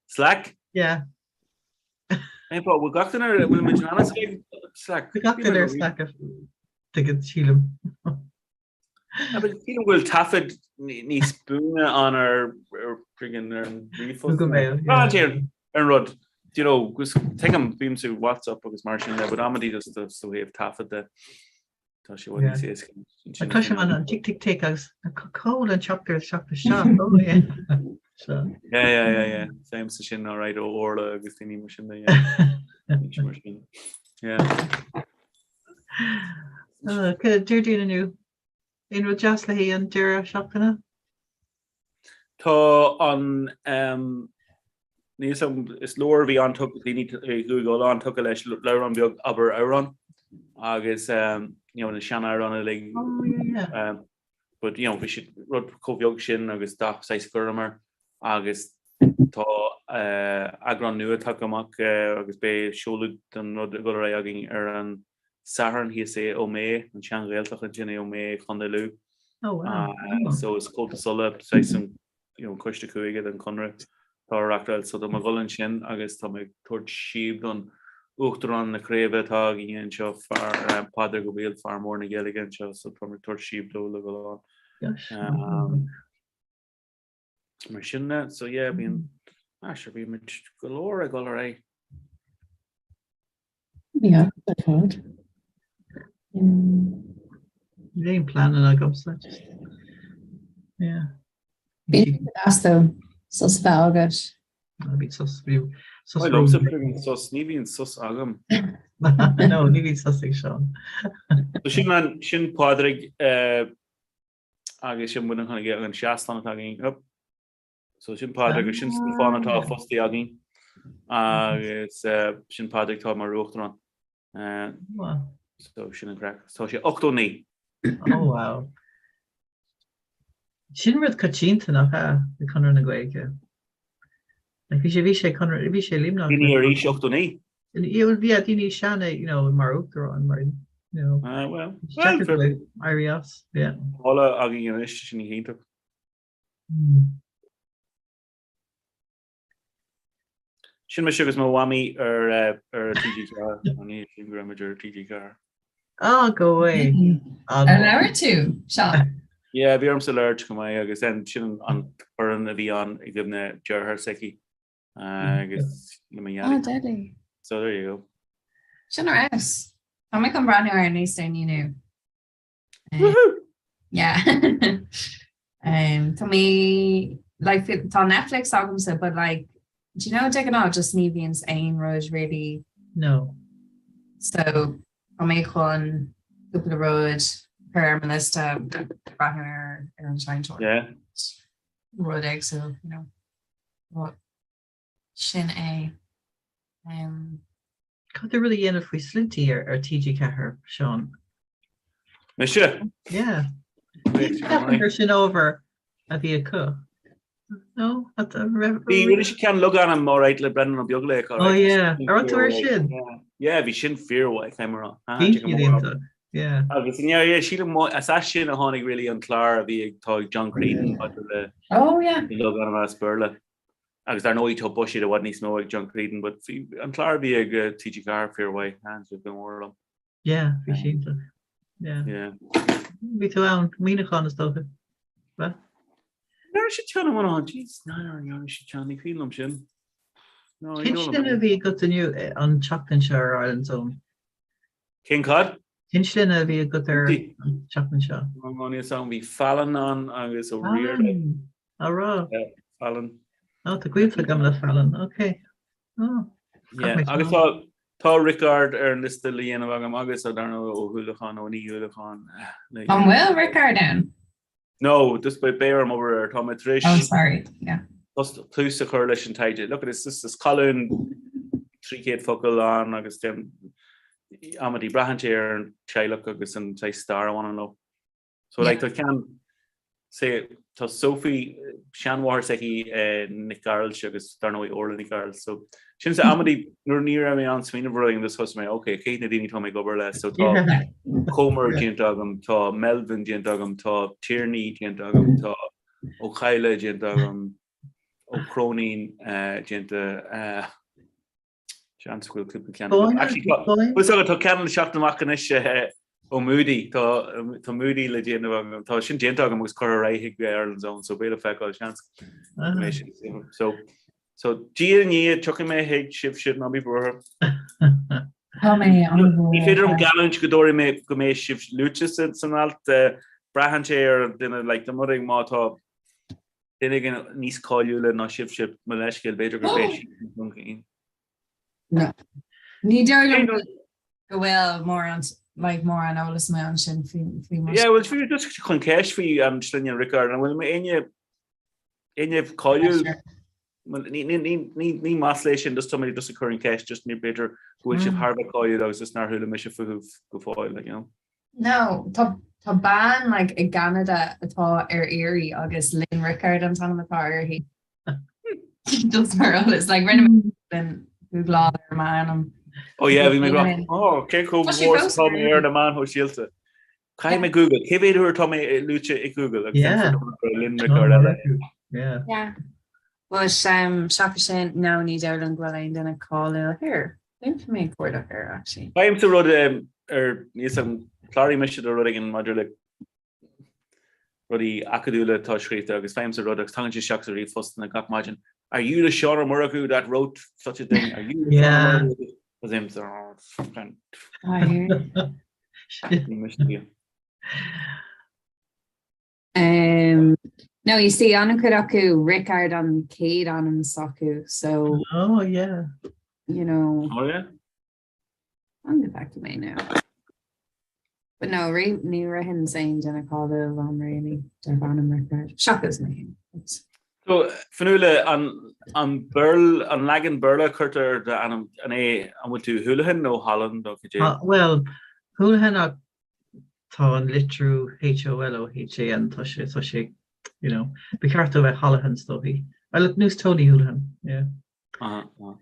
Slack? Yeah. Cén fáth bhfuil gach duine ar bhfuil muid in ann Slack? Tá gach duine ar Slack tuigeann sílim. Sílim go bhfuil taifead níos buaine ann ar friggin ar an ríomhphost. Go mbeidh. Ar an rud, you know, agus tuigim bímse WhatsApp agus mar sin de, but amantaí just ó thaobh taifead de, tá sé i bhfad níos éasca. Cloisim an tic tic tic agus cá bhfuil an teachtaireacht isteach isteach oh yeah. So. Yeah, yeah, yeah, yeah. Same sa sin, all right, ó Orla agus daoine mar sin de, yeah. Mar sin. Yeah. Déardaoin inniu. Aon rud deas le haghaidh an deireadh seachtaine? Tá an níl 'fhios a'm is leabhar a bhí an-tugtha daoine Chúige Uladh an-tugtha leis leabhrán beag Abair Amhrán agus you know na sean-amhráin uilig. Oh yeah yeah. But you know bhí siad rud chomh beag sin agus dath saghas gorm air agus tá eagrán nua tagtha amach agus beidh seoladh den rud ag dul ar aghaidh againn ar an Satharn thíos i Ó Méith, an tSean-Ghaeltacht ansin i Ó Méith, Contae Lú. Oh wow. So is Comhaltas Uladh, saghas an you know, coiste cúige den Chonradh atá á reachtáil. So tá mé ag dul ansin agus tá mé ag tabhairt síob don Uachtarán na craoibhe atá againn anseo, fear Pádraig Ó Baoill, fear mór na Gaeilge anseo, so tá mé ag tabhairt síob dó le dhul ann. Mar sin de, so yeah, bíonn, ah sure, bíonn muid go leor ag dul ar aghaidh. Yeah, ar fad. Níl aon pleananna agamsa, just, yeah. Bíonn sé deas though, sos a bheith agat. Bhí sos, bhí sos. Well, liomsa bíonn sos, ní bhíonn sos agam. No, ní bhíonn sos ag Seán. So sin an, sin Pádraig eh, agus sin muid chun an seastán atá againn. Up. So sin Pádraig agus sin Stiofán atá fostaí againn agus sin Pádraig atá mar uachtarán. So sin an craic. Tá sé 89. Oh wow. Sin rud coitianta nach ea i Conradh na Gaeilge. Like bhí sé bhí sé Conradh bhí sé Luimneach. Daoine ar aois 89. Bhí daoine seana you know mar uachtarán mar you know. Ah well. Éirí as, yeah. Paula againn anois sin iontach. Sin mise agus mo mhamaí ar ar TG4 an oíche sin go raibh muid ar TG4. Oh, go way. Ar labhair tú, Seán? Yeah, bhí ormsa labhairt go maith agus then sin an corn a bhí ann i gcuimhne deartháir s'aici agus le mo Oh, deadly. So there you go. Sin ar fheabhas. Tá mé chun breathnú air níos déanaí inniu. Woohoo! Yeah. um, tá mé like tá Netflix agamsa but like do you know de ghnáth just ní bhíonn aon rud really No. So tá mé chun cúpla rud cur ar mo liosta breathnú ar ar an seinnteoir. Yeah. Rud éagsúil, you know. But Sin é. Um. Cad é rud a dhéanamh faoi sloinnte ar ar TG4, Seán? Mise? Yeah. Ceapaim gur sin ábhar a bhí acu. No? Bhí rinne siad ceann logainm alright le Brendan Ó Beaglaoich Oh yeah. Ar tú ar sin? Yeah, bhí sin fíormhaith, caithfidh mé a rá. Bhí siad iontach, yeah. Agus yeah, yeah, sílim as as sin a tháinig really an clár a bhí ag tá ag John Creedon maidir le Oh yeah. logainm as Béarla. Agus dar ndóigh tá buiséad i bhfad níos mó ag John Creedon, but bhí an clár a bhí ag TG4 fíormhaith, thaitin sé go mór liom. Yeah, bhí sé iontach. Yeah. Yeah. Bhí tú ann, Muineachán is dócha. Bheith? Ndearna siad ceann i Muineachán, jeez, n'fheadar an ndearna siad ceann, ní cuimhin liom sin. No, ní Cén dóigh liom sloinne a bhí agat inniu eh, an tseachtain seo ar Ireland's Own? Cén cad? Cén sloinne a bhí agat ar an tseachtain seo? Níl a fhios agam, bhí Fallon ann agus Ó Riada. Á raibh? Yeah, Fallon. Ó, tá gaolta agam le Fallon, ok. Oh, Yeah, agus tá tá Rickard ar an liosta le dhéanamh agam agus dar ndóigh Ó hUallacháin ó Ní Uallacháin. An bhfuil Rickard ann? No, just beidh orm obair air. Tá mé tar éis Oh, sorry, yeah. tús a chur leis an taighde. Look, is is colún 300 focal ann agus amantaí braitheann sé ar an teaghlach agus an saghas stair a bhaineann leo. So like tá ceann say tá Sophie seanmháthair s'aici Nic Gearailt agus dar ndóigh Orla Nic Gearailt so sin sa amantaí nuair ní raibh mé in ann smaoineamh ar rud éigin just thosaigh mé ok cé hiad na daoine atá mé ag obair le so tá Comer déanta agam tá Melvin déanta agam tá Tierney déanta agam tá Ó Cadhla déanta agam Ó Cróinín déanta Seans go bhfuil cúpla ceann agam. Actually, tá tá tá ceann le teacht amach anois ó Moody. Tá tá Moody le déanamh agam. Tá sin déanta agam agus curtha ar aghaidh chuig Ireland's Own, so beidh le feiceáil seans go mbeidh sin suimiúil. So so diaidh ar ndiaidh tiocfaidh mé chuig sibhse ná bí buartha. Tá mé an-mhór. Ní féidir liom geallúint go dtabharfaidh mé go mbeidh sibh luaite san alt. Braitheann sé ar an duine like dá mba rud é má tá Duine éigin níos cáiliúla ná sibhse, mo leithscéal, b'fhéidir gur b'é sin an No. Ní dóigh liom go bhfuil mórán like mórán eolas amuigh ansin faoi faoi mar. Yeah, well bhí just chun ceist faoi an sloinne Rickard, an bhfuil éinne éinne cáiliúil Ní ní ní ní ní masla é sin just tá mé just ag cur an ceist just ní b'fhéidir go bhfuil sibh thar a bheith cáiliúil agus just nár chuala mise fúibh go fóill like, you know. No, tá tá bean like i gCeanada atá ar iarraidh agus Lynn Rickard an t-ainm atá uirthi. Just mar eolas like rinne mé Lynn Googleáil ar m'ainm. Oh yeah, bhí mé ag rá, oh, cé chomh Tá sí mór is fós atá ar mé ar na meáin shóisialta. Caithfidh mé Google, cé mhéad uair atá mé luaite i Google agus Yeah. Lynn Rickard eile. Yeah. Yeah. But um, seachas sin, no, ní dóigh liom go bhfuil aon duine cáiliúil here. Déanfaidh mé cuardach air actually. Faighimse rud ar níos an chláraigh mise do rud éigin maidir le rudaí acadúla atá scríofa agus faighimse rud agus tagann sé isteach sa ríomhphost na gach maidin. Are you the Seán Ó Murchú that wrote such a thing? Are you the Yeah. Seán Ó Murchú? Agus I'm so, oh, fucking ní mise í. Um, no, you see, an-chuid acu Rickard an chéad ainm s'acu, so, Oh yeah. you know, Oh yeah? I'll get back to me now. But no, ri, ní ritheann aon duine cáiliúil liom really, darb ainm Rickard. Seachas mé féin. Oops. So, Fionnuala, an, an Béarla, an leagan Béarla a cuirtear ar d'ainm, an é, an bhfuil tú Houlihan nó Holland nó cad é? Ah, well, Houlihan ach tá an litriú H-O-L-O-H-A-N, tá sé, tá sé, you know, ba cheart dó bheith Holohan is dóichí. I look nós Tony Holohan, yeah. Aha, aha.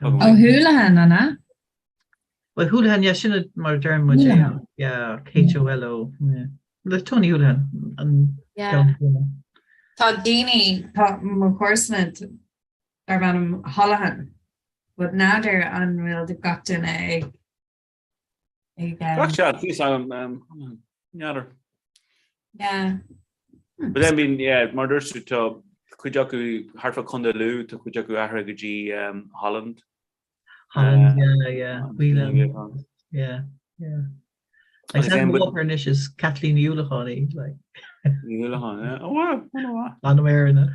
Ó Houlihan, an ea? Well, Houlihan, yeah, sin mar a deireann muid é, yeah, H-O-L-O, yeah. Like Tony Holohan, an Yeah. ceann céanna. Tá daoine, tá mo chomharsana darb ainm Holohan, but n'fheadar an bhfuil gach duine ag ag Gach seans, níl a fhios agam, n'fheadar. Yeah. But then bíonn, yeah, mar dúirt tú, tá cuid acu thart fá Contae Lú, tá cuid acu athraithe go dtí Holland. Holland, yeah, yeah, Whelan, yeah, yeah. Agus ainm mo mháthar anois is Kathleen Ní Uallacháin í, like. Ní Uallacháin, yeah. Oh wow, oh wow. Ainm Éireannach.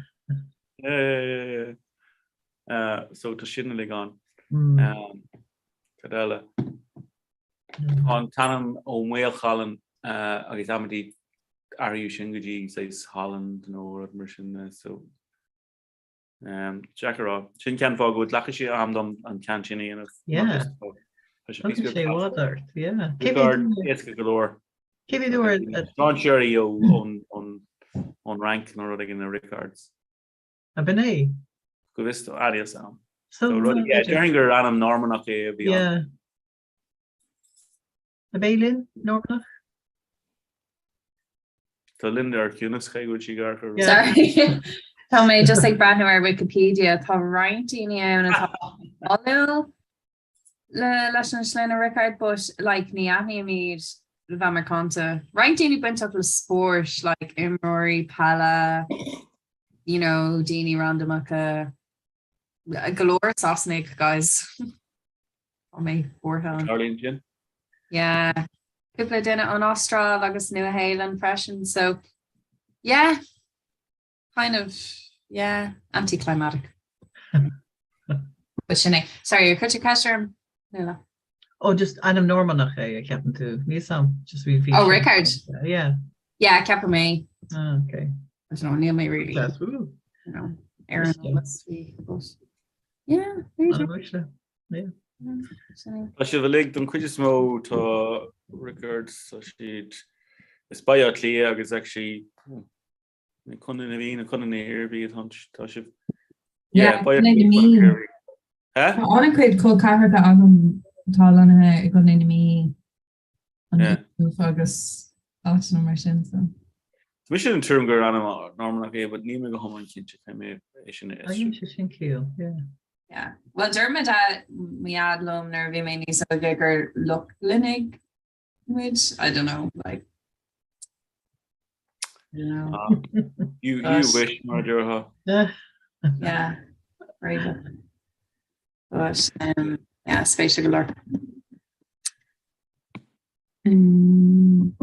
Yeah, yeah, yeah, yeah. Uh, so tá sin uilig ann. Um, cad eile? Tá an t-ainm Ó Maolchallann uh, agus amantaí athraíodh sin go dtí saghas Holland nó rud mar sin uh, so um, deacair a rá. Sin ceann fáth go bhfuil glacfaidh sé am dom an ceann sin a dhéanamh. Yeah. Tá sé Tá sé i bhfad ort, yeah. Cé Rickard mhéad uair- éasca go leor. cé mhéad uair a- Strainséirí ó ón ón ón Fhrainc nó rud éigin na Rickards. Ab in é? Go bhfios dom, níl a fhios agam. So, So rud, yeah, déarfainn gur ainm Normannach é a bhí ann. Yeah. Ab é Lynn Normannach? Tá Linda ar ciúnas cé go bhfuil sí ag amharc ar Sorry. Tá mé just ag breathnú ar Wikipedia, tá roinnt daoine ann atá cáiliúil le leis an sloinne Rickard, but like ní aithním iad le bheith macánta. Roinnt daoine bainteach le spóirt, like imreoirí peile, you know, daoine randamacha, go leor Sasanaigh, guys. Tá mé buartha an. Tarlaíonn sin. Yeah. Cúpla duine ón Astráil agus Nua Shéalainn freisin, so yeah, kind of, yeah, anticlimactic. But sin é. Sorry, ar chuir tú ceist orm? Nuala. Oh, just ainm Normannach é, a cheapann tú. Níl a fhios a'm, just bhí bhí. Oh, Rickard. Yeah. Yeah, ceapaim é. Ah, okay. I don't know, níl mé really. That's woo. You know, ar an eolas faoi, but yeah, there you go. Tá sibh uilig, don chuid is mó tá Rickards, tá siad is Baile Átha Cliath agus actually Contae na Mí nó Contae na hIarmhí atá tá sibh. Yeah, Baile Átha Cliath, Contae na hIarmhí. Tá an-chuid col ceathracha agam atá lonnaithe i gContae na Mí. An Uaimh agus áiteanna mar sin so. Tá mise den tuairim gur ainm Normannach é, but níl mé go hiomlán cinnte caithfidh mé é sin a fhiosrú. Fhaigheann sé sin ciall, yeah. Yeah. Well deir mo dad mo dhaid liom nuair a bhí mé níos óige gur Lochlannaigh muid, I don't know, like I don't know. Ah, you, you wish mar a déarfá. Yeah, right. But um, yeah, spéisiúil go leor. Um,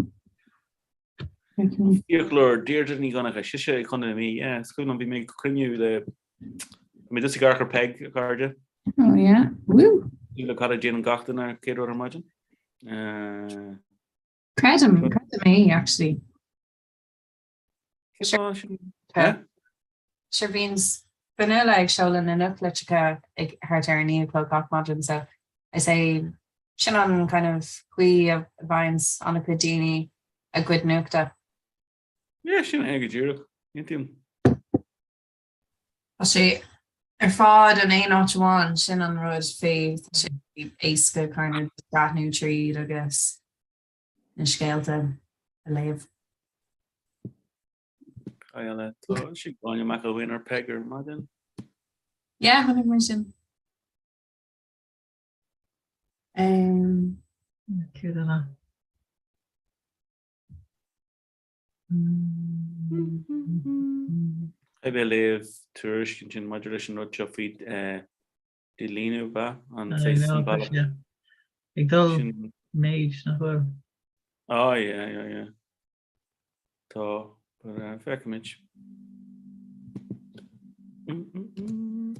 Fiaclóir Deirdre Ní Dhonncha, sise i Contae na Mí. Yeah, is cuimhin liom bhí mé ag cruinniú le Tá mé just ag amharc ar Peig a chairde. Oh yeah. Woo. Le cad a déanann gach duine ar chéad rud ar maidin. Uh, Creidim, creidim é actually. Sure bíonn Fionnuala ag seoladh na nuachtlitreacha ag thart ar a 9 a chlog gach maidin so is é sin an kind of chaoi a bhfaigheanns an-chuid daoine a gcuid nuachta. Yeah, sin é go díreach. Aontaím. Tá sé ar fad in aon áit amháin, sin an rud faoi, tá sé éasca kind of breathnú tríd agus na scéalta a léamh. Eile tá sí Gráinne McElwain ar Peig ar maidin. Yeah, chonaic mé sin. Um, Céard eile? Caithfidh mé léamh tuairisc ansin maidir leis an rud seo faoi eh, Dílíniú ba an saghas an bealach. Ag dul méid nach bhfuil. Á yeah yeah yeah. Tá but uh, feicfimid. Mm, mm, mm.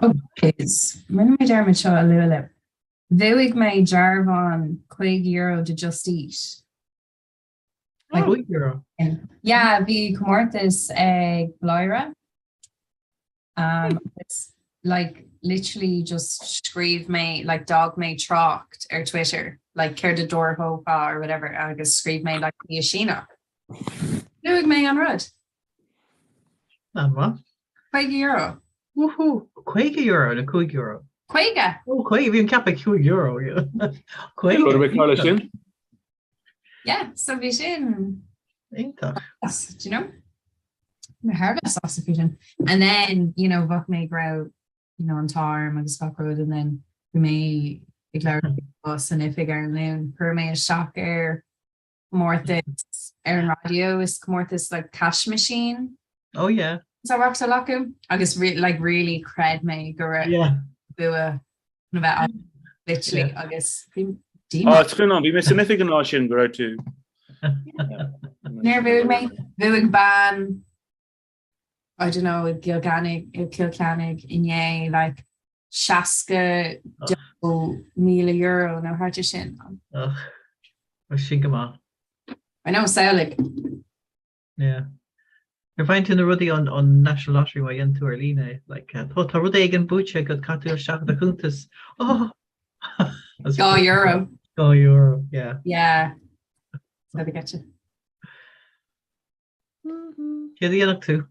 Oh, guys, rinne mé dearmad seo a lua libh. Bhuaigh mé dearbhán €5 de Just Eat. €5? Yeah, bhí comórtas ag Bladhaire. Um, it's like literally just scríobh mé like d'fhág mé trácht ar Twitter, like céard a d'ordófá or whatever agus scríobh mé like bia Síneach. Bhuaigh mé an rud. An-mhaith. €50. Woohoo! €50 nó €5? 50! Ó, 50, bhí mé ag ceapadh €5. 50. Rud ar bith cár leis sin? Yeah, so bhí sin. Iontach. Do you know? Mé thar a bheith sásta faoi sin. And then, you know, bheadh mé go raibh, you know, an t-ádh orm agus gach rud and then bhí mé ag labhairt san oifig ar an Luan, chuir mé isteach ar comórtas ar an raidió is comórtas like cash machine. Oh yeah. Á reáchtáil acu agus re like really chreid mé go raibh yeah. bua na bheith ann literally agus bhí díomá. Is cuimhin liom, bhí mé san oifig an lá sin go raibh tú. Níor bhuaigh mé, bhuaigh bean I don't know i gCill Ceannaigh i Cill Ceannaigh inné like €62,000 nó thart ar sin. Ugh, sin go maith. I know, samhlaigh. Yeah. Nuair a fhaigheann tú na rudaí ón ón National Lottery má dhéanann tú ar líne, like, uh, tá tá rud éigin buaite agat caithfidh tú isteach i do chuntas. Oh! €2. €2, yeah. Yeah. So they get you. Céard a dhéanfadh tú?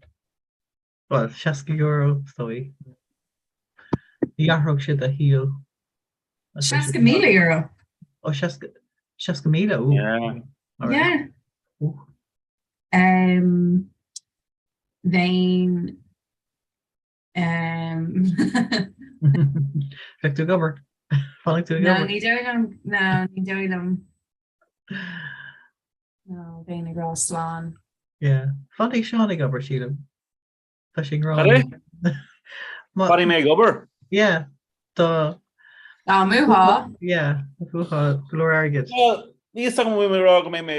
Bhuel, €60 is dóigh. Ní athródh sé do shaol. €60,000? Ó, 60,000? Ó. Yeah. Yeah. Um, bheinn um, Bheadh tú ag obair. Fanfaidh tú ag No, obair. ní dóigh liom, no, ní dóigh liom. No, bheinn ag rá slán. Yeah. Fanfaidh Seán ag obair, sílim. Tá sé ag rá. Cad é? Fanfaidh mé ag obair? Yeah. Dá. Dá mbuafá. Yeah, dá mbuafá go leor airgid. Well, níl a fhios agam an bhfuil mé ag rá go mbeidh mé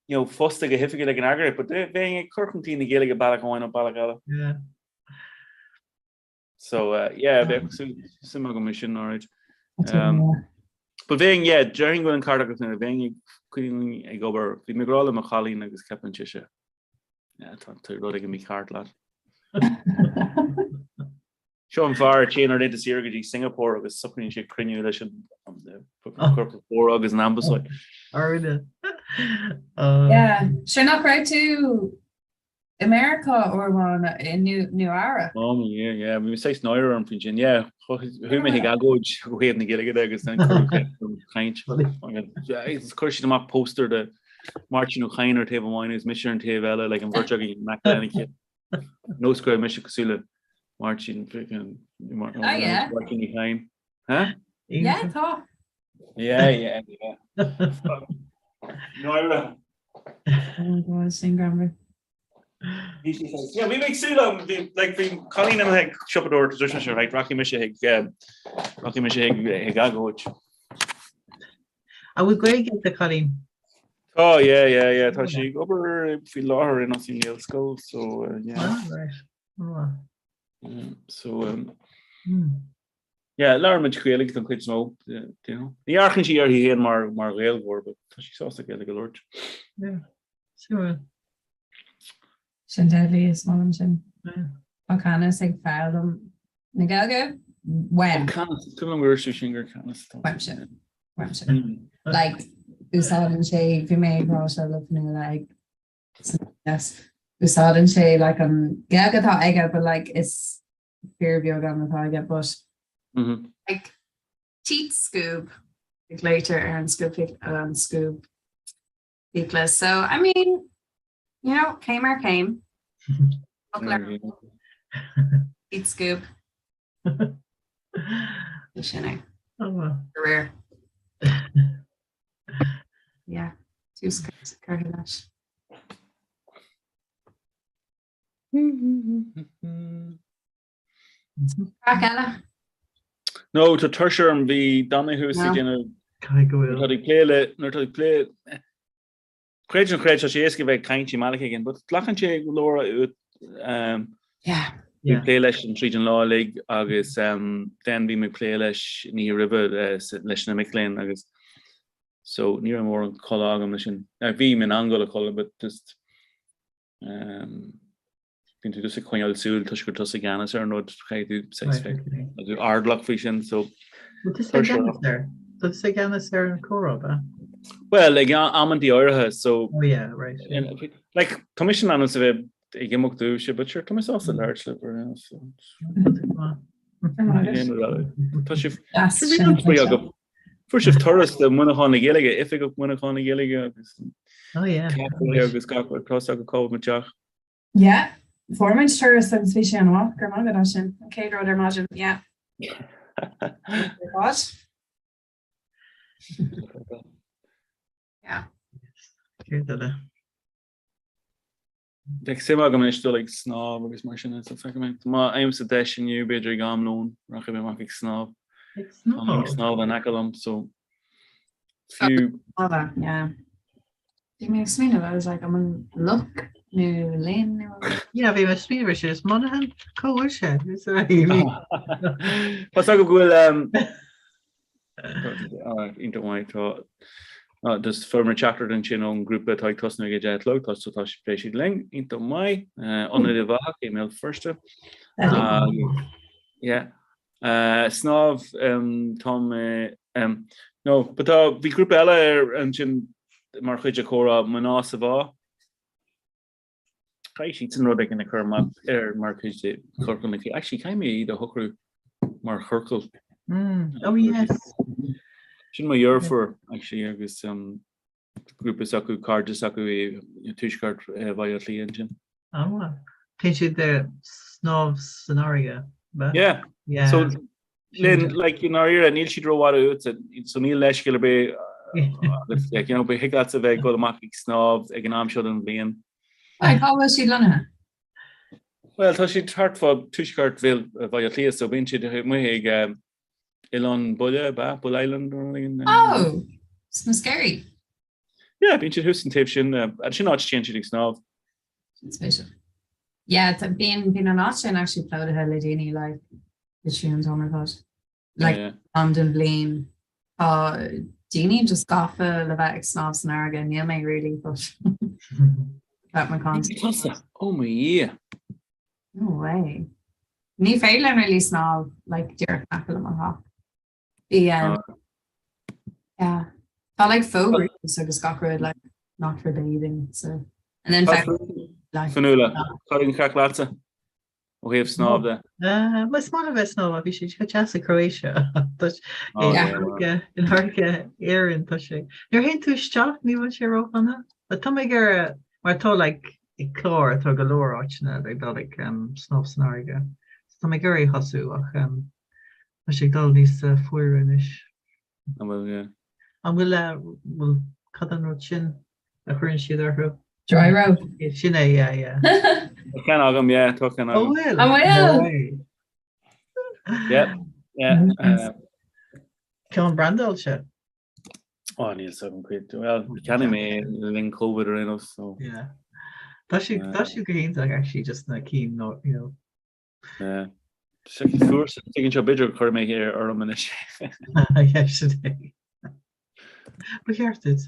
you know, fostaithe go hoifigiúil ag an eagraíocht, but bheinn ag cur chun cinn na Gaeilge bealach amháin nó bealach eile. Yeah. So, uh, yeah, bheadh suim agam é sin, alright. Um, but bheinn, yeah, déarfainn go bhfuil an ceart agat nuair a bheinn ag coinneáil ag obair, bhí mé ag rá le mo chailín agus ceapann sise, yeah, tá tá rud éigin mícheart leat. Seo an fear a théann ar laethanta saoire go dtí Singapore agus socraíonn sé cruinniú leis an Corporate Fóra agus an Ambasáid. Arna. Yeah, sure nach raibh tú I Meiriceá uair amháin i Nua Eabhrac. Oh yeah, yeah, bhí saghas náire orm faoin sin, yeah. Chuaigh mé chuig agóid ó thaobh na Gaeilge de agus then cuireadh caint. Agus chuir siad amach póstaer de Máirtín Ó Cadhain ar taobh amháin agus mise ar an taobh eile, like an bheirt againn in aice lena chéile. Nós go raibh mise cosúil le Máirtín Ah yeah. Máirtín Uí Chadhain. Huh? Yeah, tá. Yeah, yeah, yeah. Náire. Oh God, sin greannmhar. Bhí sé saghas- Yeah, bhí mé ag súil am, bhí, like, bhí cailín imithe ag siopadóireacht agus dúirt mise, right, rachaidh mise chuig, um, rachaidh mise chuig, chuig agóid. An bhfuil Gaeilge ag do chailín? Tá, yeah, yeah, yeah, tá sí ag obair faoi láthair in an Ghaelscoil, so, uh, yeah. Ah, right. Oh. Yeah, so, um, hmm. Yeah, labhraímid Gaeilge don chuid is mó, you know. Ní amharcann sí uirthi féin mar mar Ghaeilgeoir, but tá sí sásta Gaeilge a labhairt. Yeah. Sure. Sin deadly is maith liom sin. Tá Canas ag foghlaim na Gaeilge? When? Oh, Canas, is cuimhin liom gur sin gur Canas. Uaimse. Uaimse. Hmm. Like, úsáideann sé, bhí mé ag rá seo le Fionnuala ag yes. Úsáideann sé like an Gaeilge atá aige, but like is fíorbheagán atá aige but like teeth scuab a ghlaoitear ar an scuab an scuab fiacla so I mean you know céim ar chéim teeth scuab sin é aréir yeah tús curtha leis. Craic eile? No, tá tuirse orm, bhí d'fhan mé thuas ag déanamh Caithfidh go bhfuil. Nuair atá tú ag plé le, nuair atá tú ag plé, creid nó creid, tá sé éasca bheith ag caint i mbealach éigin, but glacann sé go leor uait um, Yeah. Bhí ag plé leis an tríd an lá uilig agus um, then bhí mé ag plé leis an oíche roimhe uh, leis na mic léinn agus so ní raibh mórán codladh agam leis sin. Bhí mé in ann dul a chodladh but just Bíonn tú just ag coinneáil súil toisc gur tusa i gceannas ar an rud, caithfidh tú saghas bheith tá tú airdeallach faoi sin so Bhfuil tusa i gceannas air? Tá tusa i gceannas ar an chomhrá, ab ea? Well, ag amantaí áirithe so Oh yeah, right. Like, tá mise in ainm is a bheith ag imeacht daoibhse, but sure, tá mé sásta labhairt libh ar aon nós, so. Tá sibh Tá sibh Fuair sibh turas de Mhuineachán na Gaeilge, Oifigeach Mhuineachán na Gaeilge agus Oh yeah. caife agus gach rud tá a fhios agat cá bhfuil mo teach. Yeah, fuair muid turas agus bhí sé an-mhaith, go raibh maith agat as sin. An chéad rud ar maidin, yeah. God. Yeah. Céard eile? Bheadh suim agam anois dul ag snámh agus mar sin so feicfidh mé. Má fhaighimse deis inniu b'fhéidir ag am lóin rachaidh mé amach ag snámh. Ag snámh? Tá snámh in aice liom so fiú. Snámha, yeah. Bhí mé ag smaoineamh, I was like, an bhfuil loch nó linn nó. Yeah, bhí mé ag smaoineamh ar sin, is Monaghan, cá bhfuil sé? Tá a fhios agam go bhfuil Iontach maith tá just fuair mé teachtaireacht ansin ón ngrúpa atá ag tosnú ag a 10 a chlog, tá so tá beidh siad linn, iontach maith, Ionad Uíbh Eachach i mBéal Feirste. Yeah. Snámh tá mé no, but tá bhí grúpa eile ar ansin mar chuid de chomhrá mná sa bhá. Caithfidh siadsan rud éigin a chur amach ar mar chuid de Chorca na Actually, caithfidh mé iad a shocrú mar chiorcal. Oh yes. Sin mo dheirfiúr actually agus um, grúpa s'acu, cairde s'acu i tuaisceart eh, Bhaile Átha Cliath ansin. Ah, well. Téann siad ag snámh san fharraige. Yeah. Yeah. So Linn, like, i ndáiríre, níl siad rófhada uatsa, so níl leithscéal ar bith agus, like, you know, thig leatsa bheith ag dul amach ag snámh ag an am seo den bhliain. Right, cá bhfuil siad lonnaithe? Well, tá siad thart fá tuaisceart Bhaile Átha Cliath, so bíonn siad amuigh ag um, Oileán Buile, ba, Bull Island nó rud éigin. Oh, sna Sceirí. Yeah, bíonn siad thuas an taobh sin, uh, sin áit téann siad ag snámh. Sin spéisiúil. Yeah, bíonn bíonn an áit sin actually plódaithe le daoine like literally an t-am ar fad. Like Yeah. am den bhliain tá daoine just gafa le bheith ag snámh san fharraige, níl mé really but that my concept. Tusa, oh mo Dhia. No way. Ní féidir liom really snámh like díreach in aice le mo theach. Bhí um, yeah. Tá like fógraí agus gach rud like not for bathing so and then Tá like Fionnuala, cad é an chraic leatsa ó thaobh snámh de? Uh, is maith liom bheith ag snámh bhí sé go deas i Croatia Oh, Yeah. yeah, well. in farraige Éireann tá sé. Nuair a théann tú isteach ní bhfuil sé ródhona. Tá mé ag ar mar tá like i gClár tá go leor áiteanna le dul ag um, snámh san fharraige. So tá mé ag iarraidh tosú ach um, Tá sé ag dul níos fuaire anois. An bhfuil, yeah. An bhfuil, bhfuil, cad an rud sin a chuireann siad orthu? Dry robe. Sin é, yeah, yeah. Tá ceann agam, yeah, tá ceann Ó agam. bhfuil? An bhfuil? No way. Yeah, yeah. Uh, Ceann brandáilte. Ó, níl 's agam cuid. Well, cheannaigh mé le linn Covid ar aon nós, so. Yeah. Tá sé, tá sé go hiontach actually just na cinn, no, you know, Fuar tuigeann seo b'fhéidir gur chuir mé é orm anois. Sin é. Ba cheart duit.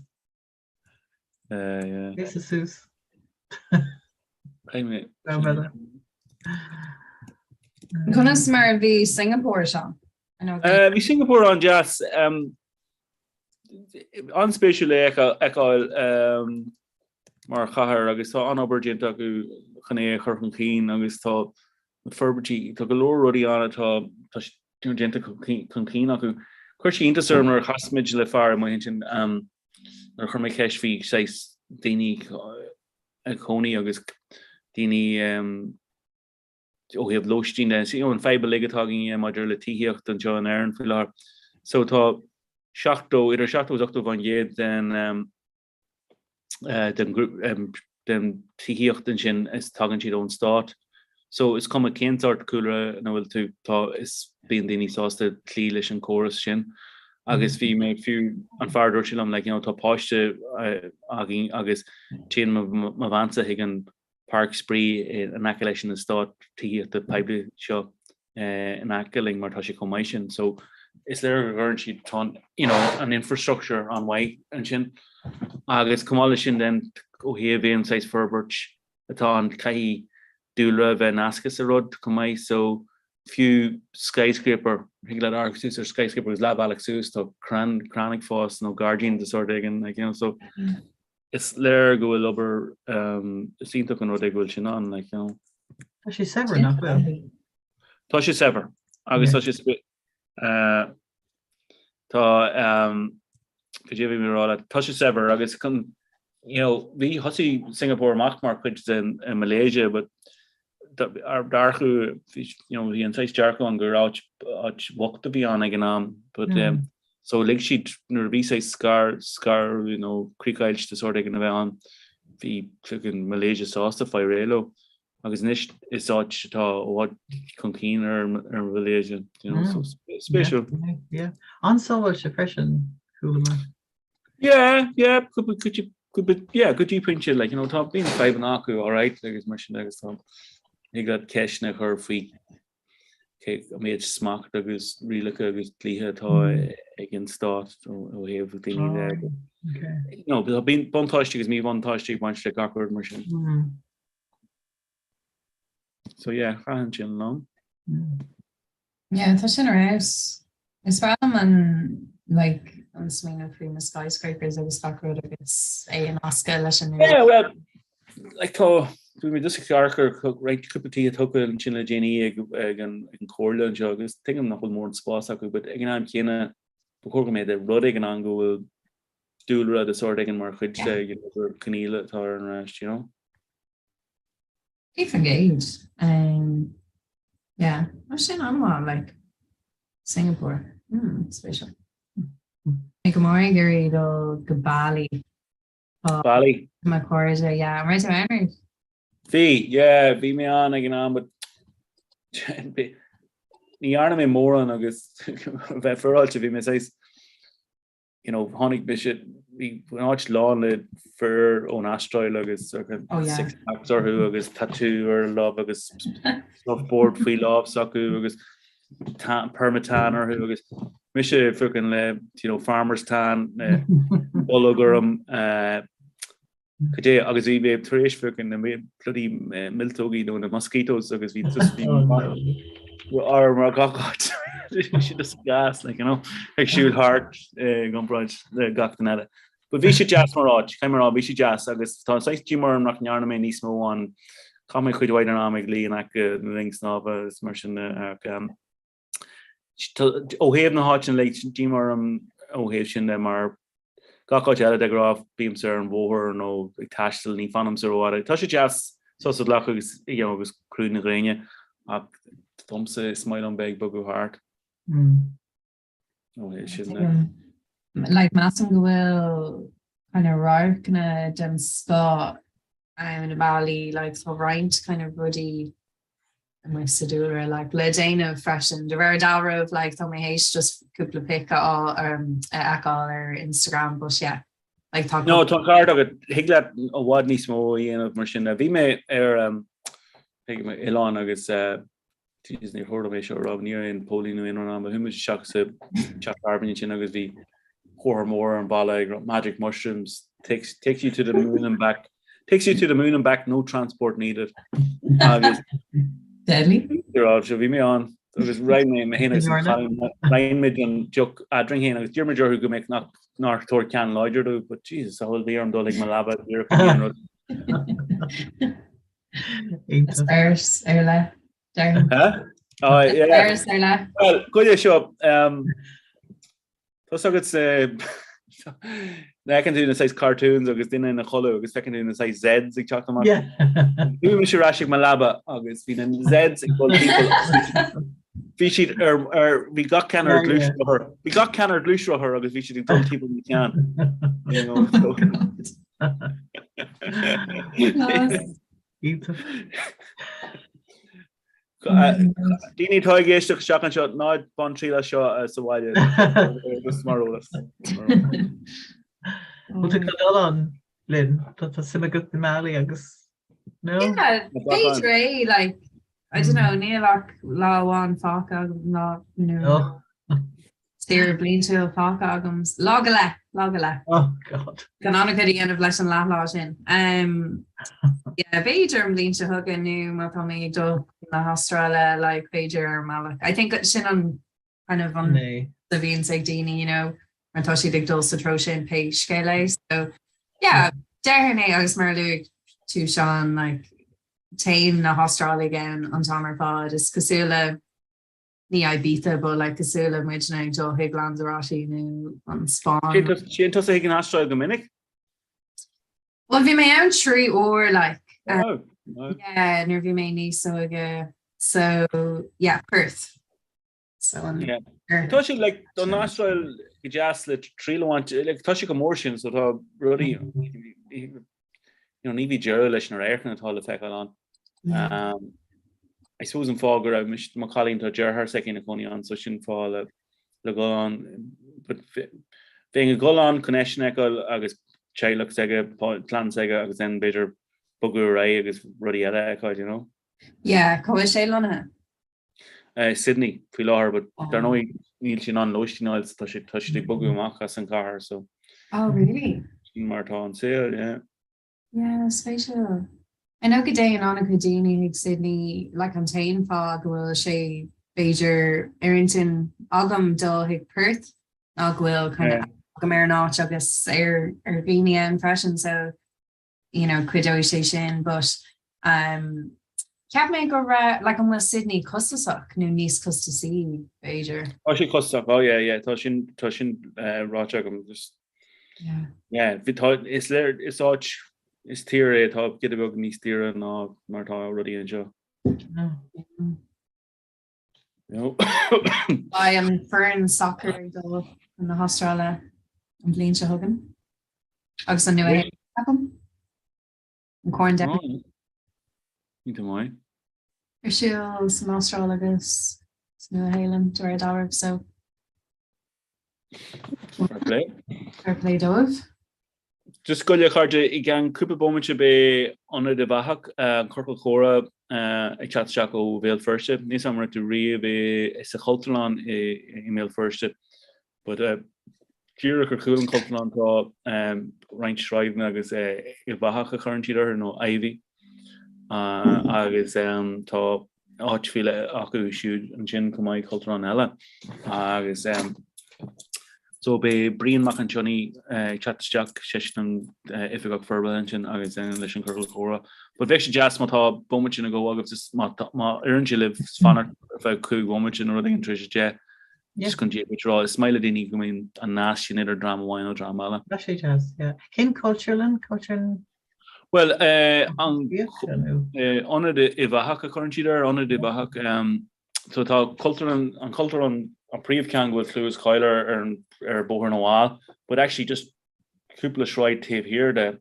Is suas. Conas mar a bhí Singapore Seán? Bhí Singapore an-deas. An-spéisiúil é a fheiceáil mar chathair agus tá an-obair déanta acu chun é a chur chun cinn agus tá na forbairtí, tá go leor rudaí ann atá déanta chun cinn acu. Chuir sé iontas orm nuair a chas muid le fear amuigh ansin, nuair a chuir mé ceist faoi saghas daoine ag cónaí agus daoine, ó thaobh lóistín de, you know, an fadhb uilig atá againn maidir le tithíocht anseo in Éirinn faoi láthair. So tá 70, idir 70 agus 80% den, um, uh, den, um, den tithíocht ansin is tagann siad ón stát. So is cuma cén sórt cúlra ina bhfuil tú, tá is bíonn daoine sásta cloí leis an córas sin. Agus bhí mé fiú an fear dúirt sé liom like, you know, tá páiste uh, againn agus téann mo bheansa chuig an páirc spraoi in aice leis an eastát tithíochta poiblí seo in aice linn mar tá sé chomh maith sin. So is léir go gcuireann siad tá you know, an infrastructure an-mhaith ansin. Agus chomh maith leis sin then ó thaobh aon saghas forbairt atá ann caithfidh dúlra a bheith nasctha sa rud chomh maith. So fiú skyscraper, thig leat amharc suas ar skyscraper agus leathbhealach suas tá crann crann ag fás nó gairdín de sórt éigin like, you know, so Is léir go bhfuil obair, is iontach an rud é go bhfuil sin ann, like, you know. Tá sé saibhir, nach bhfuil? Tá sé saibhir agus tá sé, tá, cad é a bhí mé a rá leat, tá sé saibhir agus chun, you know, bhí, thosaigh Singapore amach mar chuid den Malaysia but dearcadh, you know, bhí an saghas dearcadh ann gur áit, áit bhocht a bhí ann ag an am but mm. so lig siad nuair a bhí saghas scar, scar, you know, críochdheighilt de sórt éigin a bheith ann, bhí fucking Malaysia sásta fáil réidh leo. Agus anois is áit atá i bhfad chun cinn ar, ar Malaysia, you know, mm. so spéisiúil. Yeah, yeah. An-sábháilte freisin, chuala mé. Yeah, yeah, could could you could be yeah, go dtí pointe like you know tá bíonn fadhbanna acu all right agus mar sin agus tá thig leat ceisteanna a chur faoi cé an méid smacht agus rialacha agus dlíthe atá ag an stát ó thaobh daoine de. Okay. You know, bíonn buntáistí agus míbhuntáistí ag baint le gach rud mar sin. Mm. So yeah, thaitin sin liom. Yeah, tá sin ar fheabhas. Is fearr liom an like an smaoineamh faoi na skyscrapers agus gach rud agus é a nascadh leis an Yeah, well, like tá Bhí mé just ag amharc ar roinnt cúpla tithe tógtha ansin le déanaí ag ag an ag an chomhairle anseo agus tuigim nach bhfuil mórán spás acu but ag an am céanna ba chóir go mbeadh rud éigin ann go bhfuil dúlra de sórt éigin mar chuid de you know gur coinníoll atá ar an rest, you know. 100%. Um, yeah, Tá sin an-mhaith, like, Singapore. Hmm, spéisiúil. Mé go mór ag iarraidh dul go Bali. Bali. Mo chairde, yeah. An raibh tú ann riamh? Bhí, yeah, bhí mé ann ag an am, but ní dhearna mé mórán agus bheith féaráilte, bhí mé saghas, you know, tháinig mise, bhí an áit lán le fir ón Astráil agus oh, yeah. six packs orthu agus tattoo ar a lámh agus surfboard faoi lámh s'acu agus permatan orthu agus mise fucking le you know, farmer's tan bolg orm uh, Cad é agus bhí mé tar éis fucking na bloody milteogaí nó na mosquitoes agus bhí just bhí ar mar gach áit. Bhí sé just gas like, you know, ag siúl thart i gcomparáid le gach duine eile. But bhí sé deas mar áit, caithfidh mé a rá, bhí sé deas agus tá saghas díomá orm nach ndearna mé níos mó ann. Chaith mé cuid mhaith den am ag luí in aice na linn snámha agus mar sin de ach um, ó thaobh na háiteanna like díomá orm ó thaobh sin de mar gach áit eile de ghnáth bímse ar an bhóthar nó ag taisteal ní fanaimse rófhada. Tá sé deas sos a ghlacadh agus you know, agus crú na gréine ach domsa is maith liom bheith ag bogadh thart. Mm. Ó thaobh sin de. Like measaim go bhfuil kind of radharcanna den scoth ann i Bali like tá roinnt kind of rudaí amuigh sa dúlra like le déanamh freisin. De réir dealraimh like tá mé théis just cúpla pic a um, a fheiceáil ar Instagram but yeah like tá No, tá an ceart agat. Thig leat i bhfad níos mó a dhéanamh mar sin. Bhí mé ar um, oileán agus uh, Jesus níor chóir dom é seo a rá, ní raibh aon póilín nó aon rud ann, but chuaigh muid isteach sa teach carbaill ansin agus bhí comhartha mór ar an bhalla ag rá magic mushrooms takes, takes you to the moon and back, takes you to the moon and back, no transport needed. Agus Deadly. Seo bhí mé ann agus roinn mé mé féin agus an cailín, roinn muid an deoch eadrainn féin agus d'iarr muid orthu go mbeadh nach nár tabhair ceann láidir domh, but Jesus, a bhí orm dul ag mo leaba díreach an rud. Eispéireas ar leith. Eispéireas ar leith. Well, goidé seo, tá's agat feiceann tú na saghas cartoons agus duine ina chodladh agus feiceann tú na saghas Zeds ag teacht amach. Bhí mise ar ais ag mo leaba agus bhí na Zeds ag dul timpeall. Bhí siad ar ar bhí gach ceann ar gluaisrothar. Bhí gach ceann ar gluaisrothar agus bhí siad ag dul timpeall mo cheann. Daoine atá ag éisteacht isteach anseo ná bain triail as seo sa bhaile just mar eolas. Bhfuil tú chun dul ann Lynn tá suim agat i mBali agus no? Yeah, b'fhéidir é like I don't know níl ach lá amháin fágtha agam lá nó Saoire bliantúil fágtha agam. Lá go leith, lá go leith. Oh God. Gan an-chuid a dhéanamh leis an leathlá sin. Um, yeah, b'fhéidir an bhliain seo chugainn nó má tá mé ag dul chun na hAstráile, like, b'fhéidir ar an mbealach. I think sin an kind of an a bhíonns ag daoine, you know, mar tá siad ag dul sa treo sin pé scéal é. So, yeah, déarfainn é agus mar a luaigh tú Seán, like, téann na hAstrálaigh ann an t-am ar fad. Is cosúil le ní Ibiza but like cosúil le muidne ag dul chuig Lanzarote nó an Spáinn. Téann tusa chuig an Astráil go minic? Bhuel bhí mé ann 3 uair like oh, oh. yeah, nuair bhí mé níos óige so yeah Perth. So an yeah. Tá sé like an Astráil go deas le triail a bhaint like, tá sé chomh mór sin so tá rudaí you know, ní bhíonn deireadh leis na radharcanna atá le feiceáil ann. Um, I suppose an fáth go raibh mo chailín tá deartháir s'aici ina chónaí ann so sin fáth le le dhul ann. But bheinn ag dhul ann chun eisean a fheiceáil agus teaghlach s'aige, clann s'aige agus then b'fhéidir bogadh ar aghaidh agus rudaí eile a fheiceáil, you know. Yeah, cá bhfuil sé lonnaithe? Uh, Sydney faoi láthair, but dar ndóigh níl sé in ann lóistín a fháil so tá sé tá siad ag bogadh amach as an chathair so. Oh really? Sin mar atá an saol, yeah. Yeah, spéisiúil. I know go dtéann an-chuid daoine chuig Sydney, like an t-aon fáth go bhfuil sé b'fhéidir ar intinn agam dul chuig Perth ná go bhfuil kind of agam ar an áit agus ar ar dhaoine ann freisin so you know cuideoidh sé sin but. Um, cheap mé go raibh, like an bhfuil Sydney costasach nó níos costasaí, b'fhéidir? Tá sé costasach, oh yeah, yeah, tá sin, tá sin uh, ráite agam. Just, yeah. Yeah, bhí tá, is léir, is áit, is tír é atá giota beag níos daoire ná mar tá rudaí anseo. Mm. Beidh an foireann sacair ag dul chun na hAstráile an bhliain seo chugainn. Agus an Nua Ceapaim. An Corn Domhanda. Iontach maith. Ar siúl san Astráil agus sa Nua Shéalainn de réir dealraimh so. Fair play. Fair play dóibh. Just go leor cairde i gceann cúpla bomaite beidh Ionad Uíbh Eachach, an Ciorcal Comhrá ag teacht isteach ó Bhéal Feirste. Níl 's agam an raibh tú riamh sa Chultúrlann i mBéal Feirste but díreach ar chúl an Chultúrlann tá roinnt sráideanna agus Uíbh Eachach a chuireann siad orthu nó Ivy agus tá áit faoi leith acu siúd ansin chomh maith, cultúrlann eile. Agus so beidh Brian Mac an tSionnaigh ag teacht isteach, seisean an Oifigeach Forbartha ansin agus leis an Ciorcal Comhrá. But bheadh sé deas má tá bomaite nó dhó agaibh just má má oireann sé libh fanacht ar feadh 5 bhomaite nó rud éigin tar éis a 10 just chun Dia duit a rá. Is maith le daoine go mbíonn an nasc sin idir dream amháin nó dream eile. Tá sé deas, yeah. Cén cultúrlann? Cultúrlann Bhuel, an Ionad Uíbh Eachach a chuireann siad air, Ionad Uíbh Eachach. So tá Cultúrlann, an Cultúrlann an príomhcheann go bhfuil clú is cáil air ar an ar Bóthar na bhFál, but actually just cúpla sráid taobh thiar de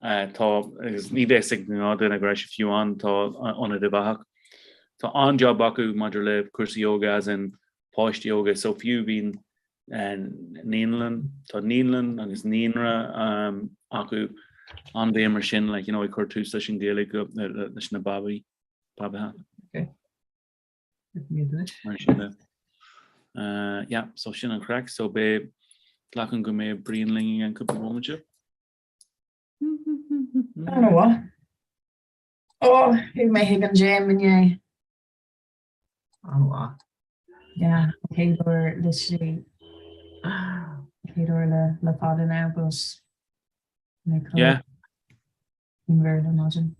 tá, agus ní bheadh 'fhios ag gnáthduine go raibh sé fiú ann, tá Ionad Uíbh Eachach. Tá an-jab acu maidir le cúrsaí óga as in páistí óga, so fiú bíonn naíonlann, tá naíonlann agus naíonra acu, an-bhéim ar sin, like, you know, ag cur tús leis an Ghaeilge leis na babaí, babaithe. Okay. Mar sin de. Uh, yeah, so sin an craic, so beidh, glacaim go mbeidh Brian linn i gceann cúpla bomaite. I don't know what. Oh, chuaigh mé chuig an gym inné. An-mhaith. Yeah, an chéad uair literally an chéad uair le le fada now but mé chomh Yeah. pianmhar le maidin.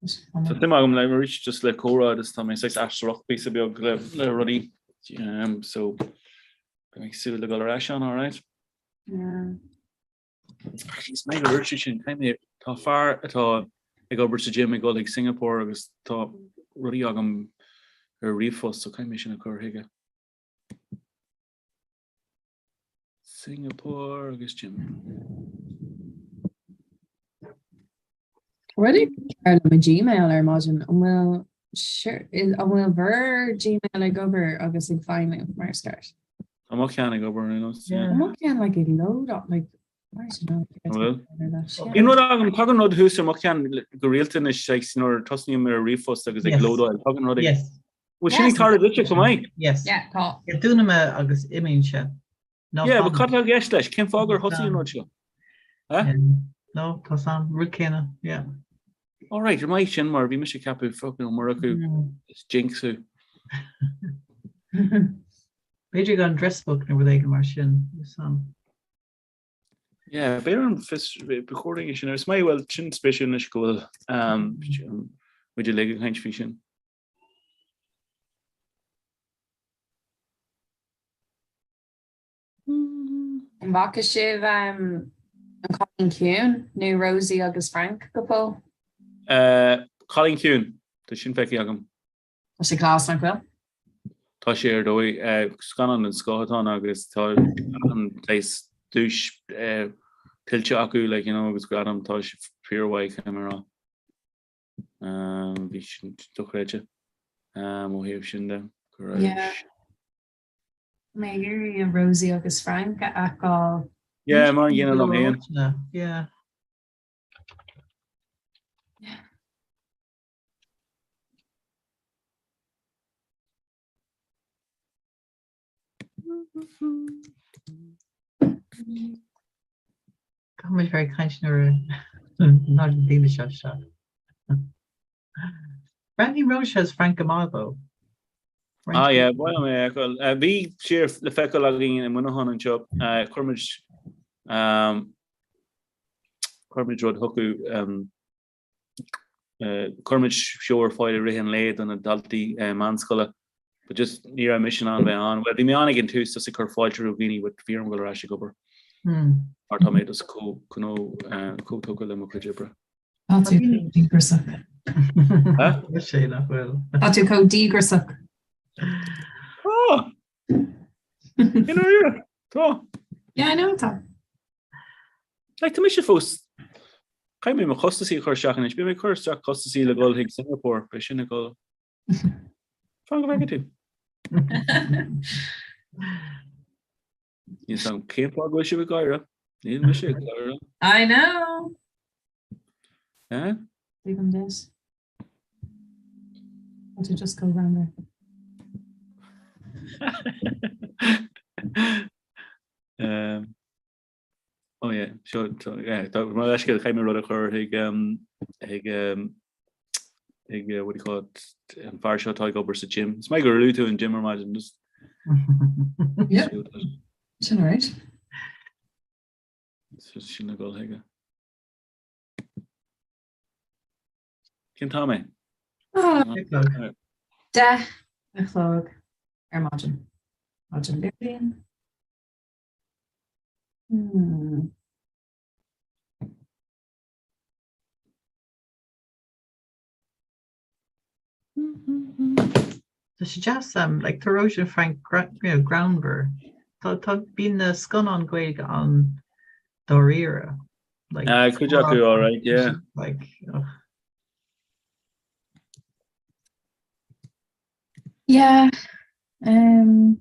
Tá suim agam le arís just le comhrá agus tá mé saghas aisteach píosa beag le le rudaí um, so beidh mé ag súil le dul ar ais ann, alright? Yeah. Is maith gur dúirt sin, tá fear atá ag obair sa gym ag dul ag Singapore agus tá rudaí agam ar ríomhphost so caithfidh mé sin a chur chuige. Singapore agus gym. Rud ar le mo Gmail ar maidin an bhfuil an bhfuil bhur Gmail ag obair agus ag feidhmiú mar is ceart? Tá mo cheann ag obair ar aon nós. Tá mo cheann like ag load up like Bhfuil? Bíonn rud agam, tagann rud thuas ar mo cheann go rialta anois like nuair a tosnaím ar ríomhphost agus ag lódáil, tagann rud ag. Yes. Bhfuil sin ag tarlú duitse chomh maith? Yes. Yeah, tá. Dúnaim é agus imíonn sé. Ná Yeah, but cad tá i gceist leis? Cén fáth gur thosaigh an rud seo? Eh? No, tá an rud céanna, yeah. All right, ar maith sin mar bhí mise ag ceapadh fucking Ó Murchú is jinx thú. B'fhéidir gan address book nó rud éigin mar sin, san. Yeah, b'fhéidir an fios ba chóir é sin. Is maith bhfuil sin spéisiúil anois go bhfuil um, muid uilig ag caint faoi sin. An bhfaca sibh An Cailín Ciúin nó Rosie agus Frank go fóill? Cailín Ciúin, tá sin feicthe agam. Tá sé class nach bhfuil? Tá sé ar dóigh. Scannán den scoth atá ann agus tá an saghas duais tuillte acu like, you know, agus gradam tá sé fíormhaith caithfidh mé a rá. Bhí sin dochreidte ó thaobh sin de go raibh Yeah. Mé ag iarraidh Rosie agus Frank a fheiceáil. Yeah, mar an gcéanna liom féin. Yeah. Caithfidh muid bheith ag caint nuair a thagann daoine seo isteach. Breathnaíonn Rosie is Frank go maith though. Ah yeah, ba mhaith liom é a fheiceáil. Bhí sé le feiceáil againn i Muineachán anseo. Chuir muid chuir muid rud chucu. Cuirimid seó ar fáil i rith an lae do na daltaí meánscoile but just ní raibh mise in ann bheith ann. Well bhí mé ann ag an tús just ag cur fáilte roimh dhaoine but bhí orm dul ar ais ag obair mar tá mé just chomh chomh tógtha le mo chuid oibre. Tá tú chomh díograiseach. Sé nach bhfuil. Tá tú chomh díograiseach. Tá! I ndáiríre, tá. Yeah, I know tá. Like, tá mise fós, caithfidh mé mo chostasaí a chur isteach anois, beidh mé ag cur isteach costasaí le dhul chuig Singapore, beidh sin ag dul. Fan go bhfeicfidh tú. Níl 's a'm cén fáth go bhfuil sibh ag gáire. Níl mise ag gáire. I know! Eh? Tuigim duit. Tá tú just chomh greannmhar. Um, oh yeah, seo, tá, yeah, tá, mar leithscéal, chaith mé rud a chur chuig, um, chuig, um, chuig, uh, what do you call it, an fear seo atá ag obair sa gym. Is maith gur luaigh tú an gym ar maidin, just Yeah. Sin right. Sin le dhul chuige. Cén t-am é? 10 a chlog ar maidin. Maidin Déardaoin. Hmm. Tá sé deas um, like, tá Róisín and Frank you know, greannmhar. Tá tá bíonn na scannáin Gaeilge an-dáiríre. Like, ah, cuid acu, all right, yeah. Like, ugh. Yeah. Um,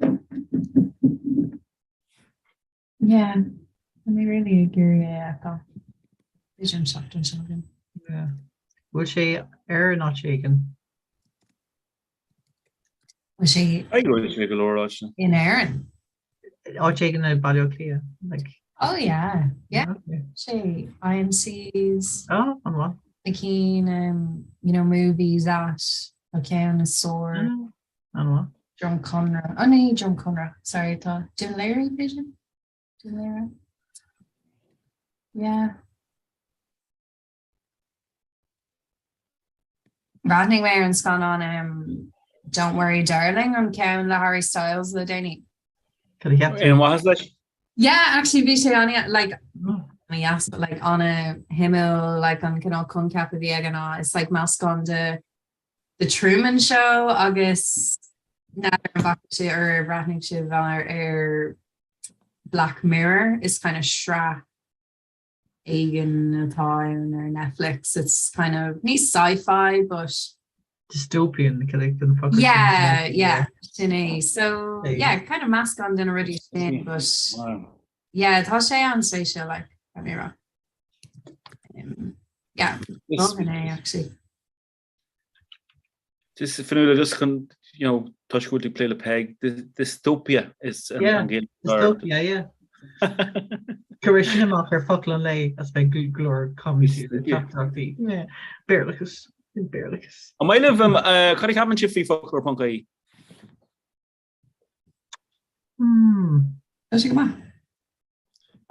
yeah. Tá mé really ag iarraidh é a fheiceáil. B'fhéidir an seachtain seo chugainn. Yeah. Bhfuil sé ar in áit éigin? Bhfuil sé I go bhfuil sé go leor áiteanna. in Éirinn? Áit éigin i Baile Átha Cliath. Like, Oh yeah. Yeah. okay. Sé IMCs, Oh, an-mhaith. na cinn, um, you know, movies at Tá ceann i Sord, Mm, An-mhaith. Drumconrath. Oh ní Drumconrath, sorry, tá Dún Laoghaire b'fhéidir? Dún Laoghaire. Yeah. Bhreathnaigh mé ar an scannán um, Don't Worry Darling an ceann le Harry Styles le déanaí. Cad a cheap tú? Aon mhaitheas leis? Yeah, actually bhí sé an like yes, but like an-shuimiúil like an cineál coincheap a bhí aige ná it's like meascán de The Truman Show agus n'fheadar an bhfaca sibh or ar bhreathnaigh sibh ar ar Black Mirror is kind of sraith éigin atá ann ar Netflix. It's kind of ní sci-fi but Dystopian like an focal sin. Yeah, yeah, sin é. So yeah, kind of meascán de na rudaí sin but yeah, tá sé an-spéisiúil like, let me rá. Um, yeah, mholfainn é actually. Just Fionnuala just chun you know toisc go bhfuil tú ag plé le Peig dystopia is an Yeah, Ghaeilge. dystopia, yeah. Cuir sin amach ar focal an lae as beidh go leor commentaí le teachtaireachtaí. Yeah, Béarlachas, Béarlachas. An maith libh um, uh, cad a cheapann sibh faoi foclóir.ie? Hmm. Tá sé go maith.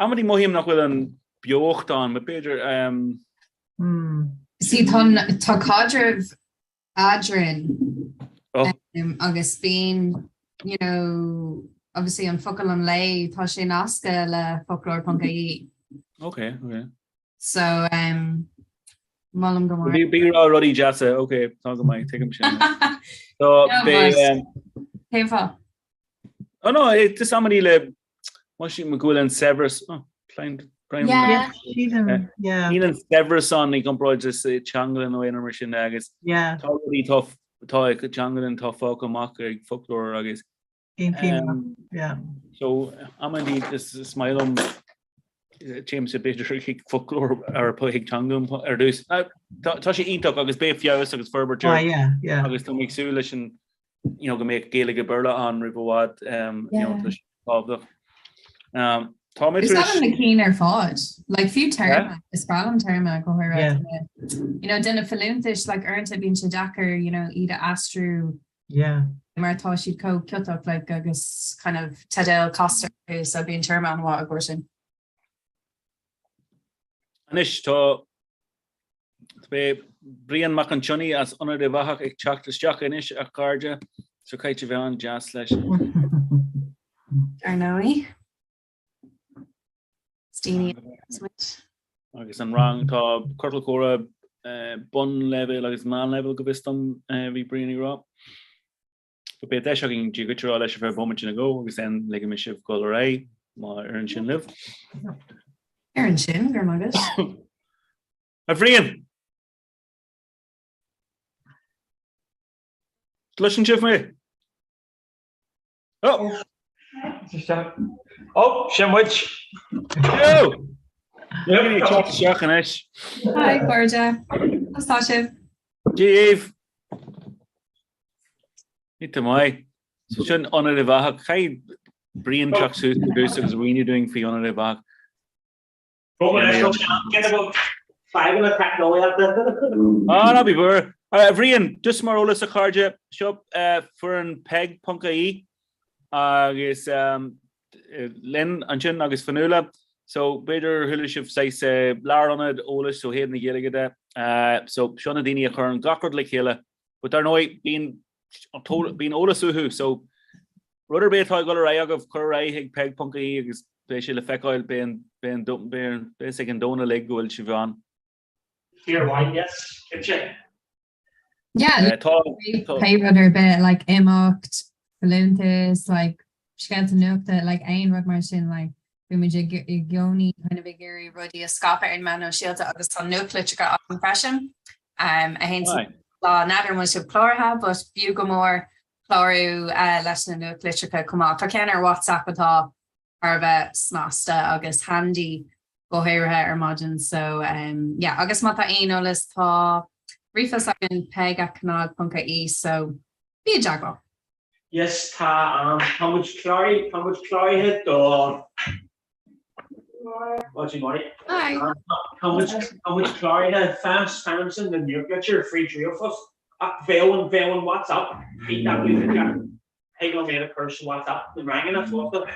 Amantaí mothaím nach bhfuil an beocht ann, but b'fhéidir um, Hmm. See, tá tá caidreamh eadrainn oh, um, agus bíonn, you know, obviously an focal an lae, tá sé nasctha le foclóir.ie. okay, okay. So, um, molaim go mór. Bí bí rá rudaí deasa, okay, tá go maith, tuigim sin. So, No, beidh, but- um, Cén fáth? oh no, it just amantaí le Má sí go bhfuil an saibhreas oh, Brian, Brian, Yeah. Yeah, sílim, yeah, Níl an saibhreas ann i gcomparáid le Teanglann nó aon rud mar sin agus yeah, tá rudaí tá tá ag Teanglann tá fágtha amach ag foclóir agus aontaím, um, yeah. so amantaí is is maith liom téimse b'fhéidir chuig foclóir ar chuig Teanglann ar dtús. Ah, Tá tá sé iontach agus beidh feabhas agus forbairt Oh, air yeah, yeah. agus tá mé ag súil leis an you know, go mbeadh Gaeilge Béarla ann roimh i bhfad, um, you know, Yeah. tá sé tábhachtach. Um, tá mé tar Úsáidim éis na cinn ar fad. Like fiú Yeah. téarma, is breá liom téarma go Yeah. háirithe. You know, de na folúntais, like uaireanta bíonn sé deacair, you know, iad a aistriú Yeah. mar tá siad chomh ciotach like agus kind of teideal casta orthu, so bíonn téarma an-mhaith i gcomhair sin. Anois tá. Beidh Brian Mac an tSionnaigh as Ionad Uíbh Eachach ag teacht isteach anois, a chairde, so caithfidh sibh a bheith an-deas leis. Dar ndóigh. Is daoine is muid. Agus an rang, tá ciorcal comhrá bunleibhéal agus meánleibhéal go bhfios dom, bhí Brian ag rá. So beidh deis againn Dia dhuit a rá leis ar feadh bomaite nó dhó agus then ligfidh mé sibh dul ar aghaidh má oireann sin libh. Oireann sin, go raibh maith agat. A Bhriain! Cloiseann sibh mé? Oh! Oh, sin muid! Yo! Ag teacht isteach anois. Hi, cairde. Conas tá sibh? Dia dhaoibh! Tá maith. So sin Ionad Uíbh Eachach. Caithfidh Brian teacht suas ar dtús agus a mhíniú dúinn faoi Ionad Uíbh Eachach. Fadhbanna teicneolaíochta. Ah, ná bí buartha. A Bhriain, just mar eolas a chairde, seo foireann peig.ie agus linn ansin agus Fionnuala. So b'fhéidir gur chuala sibh saghas lárionad eolais ó thaobh na Gaeilge de. So seo na daoine a chuireann gach rud le chéile. But dar ndóigh, bíonn bíonn eolas uathu so rud ar bith atá ag dul ar aghaidh agaibh, cuir ar aghaidh chuig peig.ie agus beidh sé le feiceáil, beidh an beidh an beidh an beidh a fhios ag an domhan uilig go bhfuil sibh ann. Fíor mhaith, yes, cinnte. Yeah, Tá pé rud ar bith, like imeacht, folúntas, like scéalta nuachta, like aon rud mar sin, like bhí muid i gcónaí kind of ag iarraidh rudaí a scaipeadh ar na meáin shóisialta agus tá nuachtlitreacha againn freisin. Um, a théann lá n'fheadar an bhfuil sibh cláraithe, but b'fhiú go mór clárú uh, leis na nuachtlitreacha chomh maith. Tá ceann ar WhatsApp atá thar a bheith snasta agus handy go háirithe ar maidin so um, yeah agus má tá aon eolas tá ríomhphost againn peig at cnag.ie so bí i dteagmháil. Yes tá um, tá muid cláraithe tá muid cláraithe do Maidin mhaith. Hi. Tá muid tá muid cláraithe faighim faighimse na nuachtlitir fríd ríomhphost ach bheadh an bheadh an WhatsApp iontach úsáideach. Thig liom iad a chur sa WhatsApp na ranganna fosta.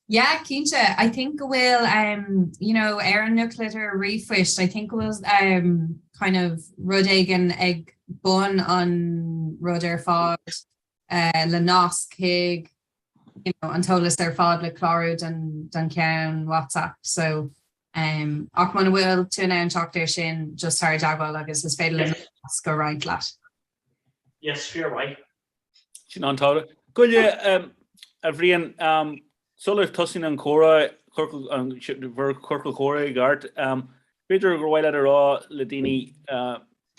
Yeah, cinnte. I think go bhfuil um, you know, ar an nuachtlitir ríomhphoist, I think go bhfuil um, kind of rud éigin ag bun an rud ar fad uh, le nasc chuig you know, an t-eolas ar fad le clárú don, don cheann WhatsApp. So um, ach muna bhfuil tú in ann teacht air sin, just tar i dteagmháil agus is féidir linn nasc a roinnt leat. Yes, fíor mhaith. Sin an-tábhachtach. Goile, a Bhriain, sular tosaíonn an comhrá, bhur ciorcal comhrá i gceart, b'fhéidir gur mhaith leat a rá le daoine,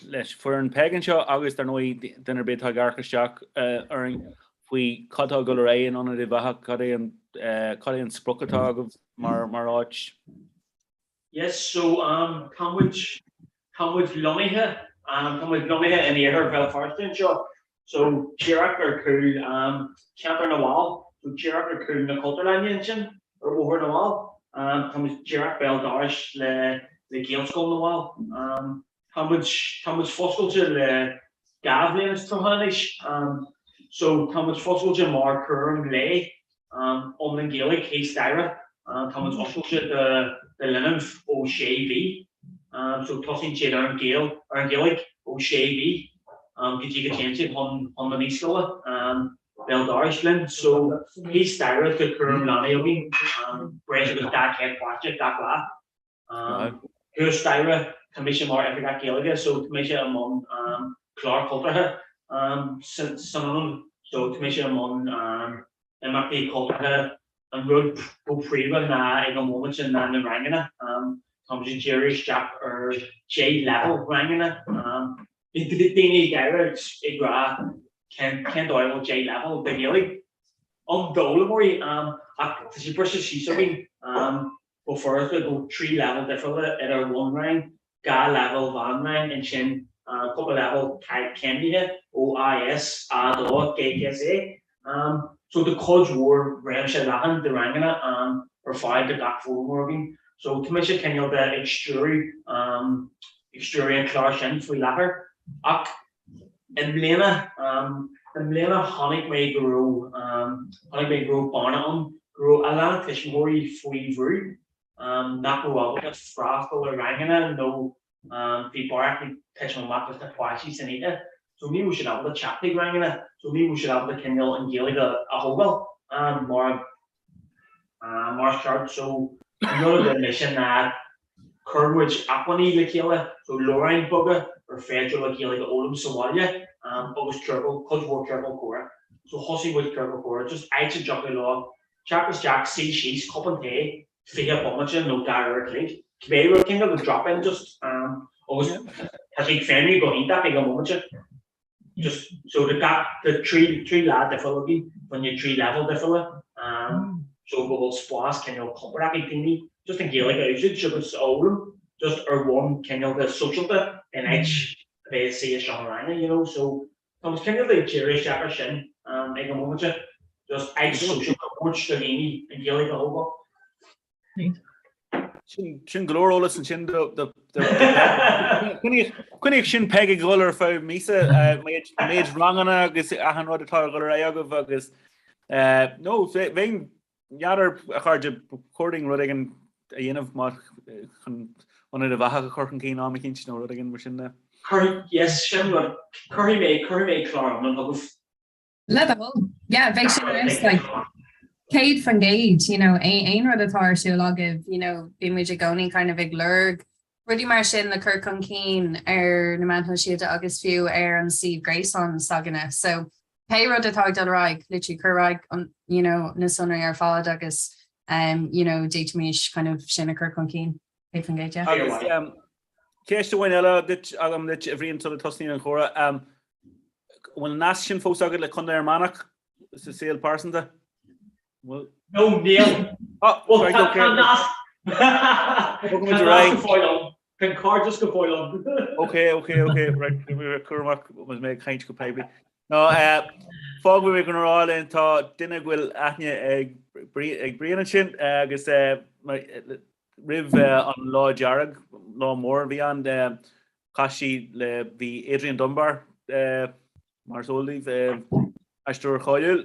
leis foireann Peig anseo agus dar ndóigh duine ar bith atá ag amharc isteach orainn faoi cad tá ag dul ar aghaidh in Ionad Uíbh Eachach, cad é an, cad é an sprioc atá agaibh mar, mar áit? Yes, so um, tá muid, tá muid lonnaithe, um, tá muid lonnaithe in iarthar Bhéal Feirste anseo, so díreach ar chúl um, Ceantar na bhFál, so díreach ar chúl na Cultúrlainne ansin, ar Bhóthar na bhFál. Um, tá muid díreach béal dorais le, le Gaelscoil na bhFál. Um, tá muid, tá muid foscailte le 2 bhliain is 30 anois, um, so tá muid foscailte mar chúram lae iomlán Gaeilge thíos staighre. Tá muid oscailte do linbh ó 6 mhí. So tosaíonn siad ar an Gael, ar an Ghaeilge ó 6 mhí go dtí go dtéann siad chun chun na naíscoile béal dorais linn. So thíos staighre tá cúram leanaí againn, breis agus 200 páiste gach lá. Thuas staighre, tá mise mar Oifigeach Gaeilge so tá mise i mbun clár cultúrtha san ionad. So tá mise i mbun imeachtaí cultúrtha. An rud go príomha ná ag an móimint sin ná na ranganna. Tá muid ag díriú isteach ar 10 leibhéal ranganna. Bhí daoine ag gáire ag rá cén dóigh a bhfuil 10 leibhéal de Ghaeilge ann d'fhoghlaimeoirí ach tá sé briste síos againn. Go furasta go 3 leibhéal difriúla idir bhunrang, 2 leibhéal mheánrang, ansin cúpla leibhéal céimnithe ó AS, A2, GCSE. So tá cuid mhór réimse leathan de ranganna ar fáil do gach foghlaimeoir againn. So tá mise cineál de ag stiúradh ag stiúradh an clár sin faoi láthair. Ach i mbliana i mbliana chonaic mé go raibh chonaic mé go raibh bearna ann, go raibh a lán tuismitheoirí faoi bhrú nach raibh ábalta freastal ar ranganna nó. Bhí barraíocht ag titim amach leis na páistí san oíche so ní raibh siad ábalta teacht ag ranganna so ní raibh siad ábalta cineál an Ghaeilge a thógáil mar mar is ceart so an rud a rinne mise ná chuir muid acmhainní le chéile so leabhráin beaga ar féidir leo Gaeilge a fhoghlaim sa bhaile agus ciorcal, cuid mhór ciorcal comhrá. So thosaigh muid ciorcal comhrá, just áit a dtiocfadh leo teacht isteach, suí síos, cupán tae, 20 bomaite nó 2 uair a chloig, cibé rud, cineál de drop in just agus tá sé ag feidhmiú go hiontach ag an bhomaite. Just so tá gach tá 3 3 lá difriúil againn fá choinne 3 leibhéal difriúla so go bhfuil spás cineál compordach ag daoine just an Ghaeilge a úsáid agus a fhoghlaim just ar bhonn cineál de sóisialta in áit a bheith ag suí i seomra ranga you know so tá muid cineál de ag díriú isteach ar sin ag an bhomaite just áit sóisialta a thabhairt do dhaoine an Ghaeilge a thógáil. Sin go leor eolas ansin do Coinníodh sin Peig ag dul ar feadh míosa méid ranganna agus achan rud atá ag dul ar aghaidh agaibh agus nó bheinn n'fheadar a chairde ba chóir dúinn rud éigin a dhéanamh má chun Ionad Uíbh Eachach a chur chun cinn am eicínt nó rud éigin mar sin de. Yes, sin rud. Cuirfidh mé cuirfidh mé clár iomlán chugaibh. Le do thoil. Yeah, bheadh sin ar fheabhas, like, 100%, you know, aon rud atá ar siúl agaibh, you know, bíonn muid i gcónaí kind of ag lorg rudaí mar sin le cur chun cinn ar na meáin shóisialta agus fiú ar an suíomh gréasáin s'againne. So, pé rud atá ag dul ar aghaidh, literally cur ar aghaidh an, you know, na sonraí ar fad agus, um, you know, d'fhéadfaimis kind of sin a chur chun cinn, 100%, yeah. Agus, um, ceist amháin eile duit agam duit, a Bhriain, sula dtosnaíonn an chomhrá. Um, An bhfuil an nasc sin fós agat le Contae Fhear Manach sa saol pearsanta? No, níl. Bhuel, tá nasc. Tá nasc go fóill ann. Tá an cairdeas go fóill ann. Ok, ok, ok, right, cúramach agus mé ag caint go poiblí. No, fágfaidh mé go rá linn tá duine go bhfuil aithne ag Brian ansin agus roimh an Lá Dearg, lá mór a bhí ann, Chas sí le, bhí Adrian Dunbar, mar is eol daoibh, aisteoir cháiliúil,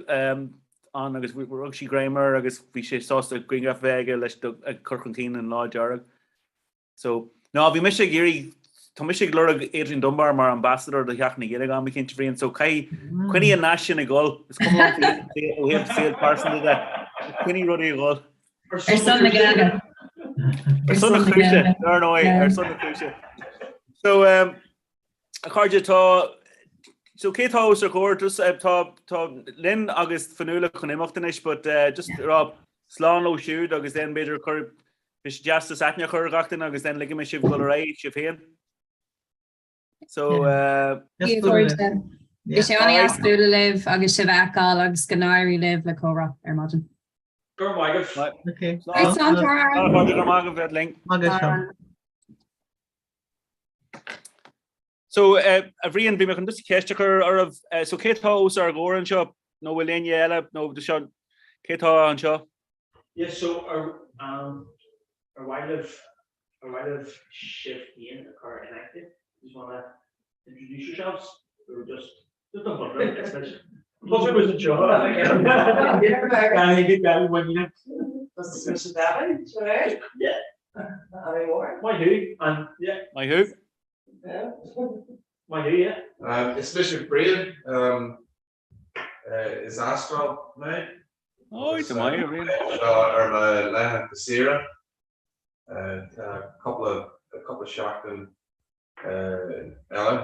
ann agus rug sí greim air agus bhí sé sásta grianghraf a bheith aige leis ag cur chun cinn an Lá Dearg. So, ná, bhí mise ag iarraidh, tá mise ag lorg Adrian Dunbar mar ambassador do Sheachtain na Gaeilge am eicínt, a Bhriain, so caithfidh, coinnigh an nasc sin ag dul, is cuma liom ó thaobh saol pearsanta de, coinnigh rudaí ag dul. Ar son na Gaeilge. Ar son na cúise, ar ndóigh, ar son na cúise. So, um, a chairde, tá, so cé tá os ár gcomhair, just, uh, tá, tá Lynn agus Fionnuala chun imeacht anois, but uh, just rá slán leo siúd agus then b'fhéidir cur, bhí sé deas just aithne a chur ar gach duine agus then ligfidh mé sibh dul ar aghaidh sibh féin. So, uh, Bhí sé an-deas bualadh libh agus sibh a fheiceáil agus go n-éirí libh le comhrá ar maidin. Go raibh maith agaibh. Okay. Right, slán Tara. Go raibh maith agaibh, linn. So, uh, a Bhriain, bhí mé chun just ceist a chur oraibh. Uh, so cé tá os ár gcomhair anseo? Nó bhfuil éinne eile nó seo cé tá anseo? Yes, so ar um, ar mhaith libh ar mhaith libh sibh féin a chur in aithne? Just wanna introduce yourselves or just just a bit especially. Tosóidh muid anseo. Yeah. Maith thú and yeah. Maith thú. Maith thú, yeah. Um, is mise Brian, um, Is Astráil mé. Ó, tá maith, a Bhriain. Seo ar mo laethanta saoire. Tá cúpla cúpla seachtain eile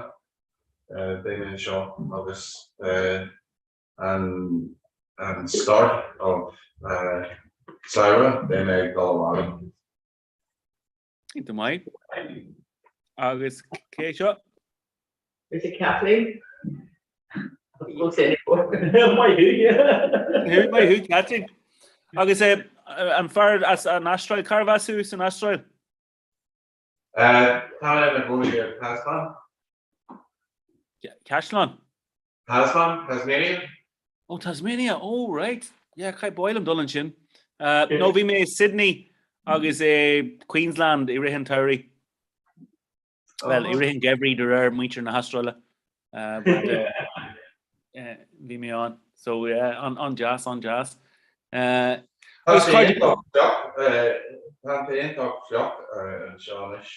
beidh mé anseo agus an an start of samhradh beidh mé ag dul abhaile. Iontach maith. Agus cé seo? Is it Kathleen? Maith thú. Maith thú, Kathleen. Agus an fear as an Astráil, cárbh as thú san Astráil? Tá mé i mo chónaí i Tasman. Caisleán? Tasman, Tasmania. Oh, Tasmania, oh right. Yeah, caithfidh ba mhaith liom dul ansin. No, bhí mé i Sydney agus i Queensland i rith an tsamhraidh. Well, i rith an gheimhridh de réir muintir na hAstráile. Bhí mé ann. So, yeah, an-deas, an-deas. Tá sé iontach fliuch, tá sé iontach fliuch anseo anois.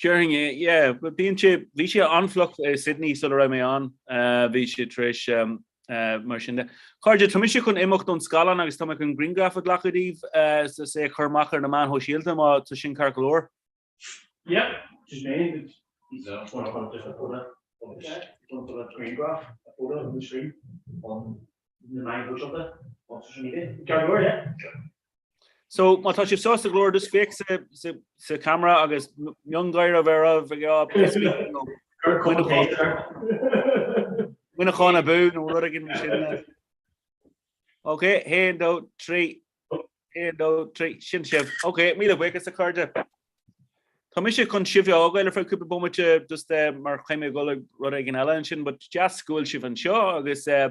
Déarfainn é, yeah. But bíonn sé, bhí sé an-fhliuch i Sydney sula raibh mé ann, bhí sé tar éis mar sin de. Cairde, tá mise chun imeacht ón scáileán agus tá mé chun grianghraf a ghlacadh díbh is é a chur amach ar na meáin shóisialta má tá sin ceart go leor. Yeah, just me. Just a photo, grianghraf, a photo on the screen on na meáin shóisialta on social media. Ceart go leor, yeah. So má tá sibh sásta go leor just féach sa sa camera agus miongháire a bheith oraibh ag rá Muineachán abú nó rud éigin mar sin. Ok, 1, 2, 3, 1, 2, 3, sin sibh. Ok, míle buíochas a chairde. Tá mise chun sibh a fhágáil ar feadh cúpla bomaite just eh, mar caithfidh mé dul ag rud éigin eile ansin, but deas go bhfuil sibh anseo agus eh,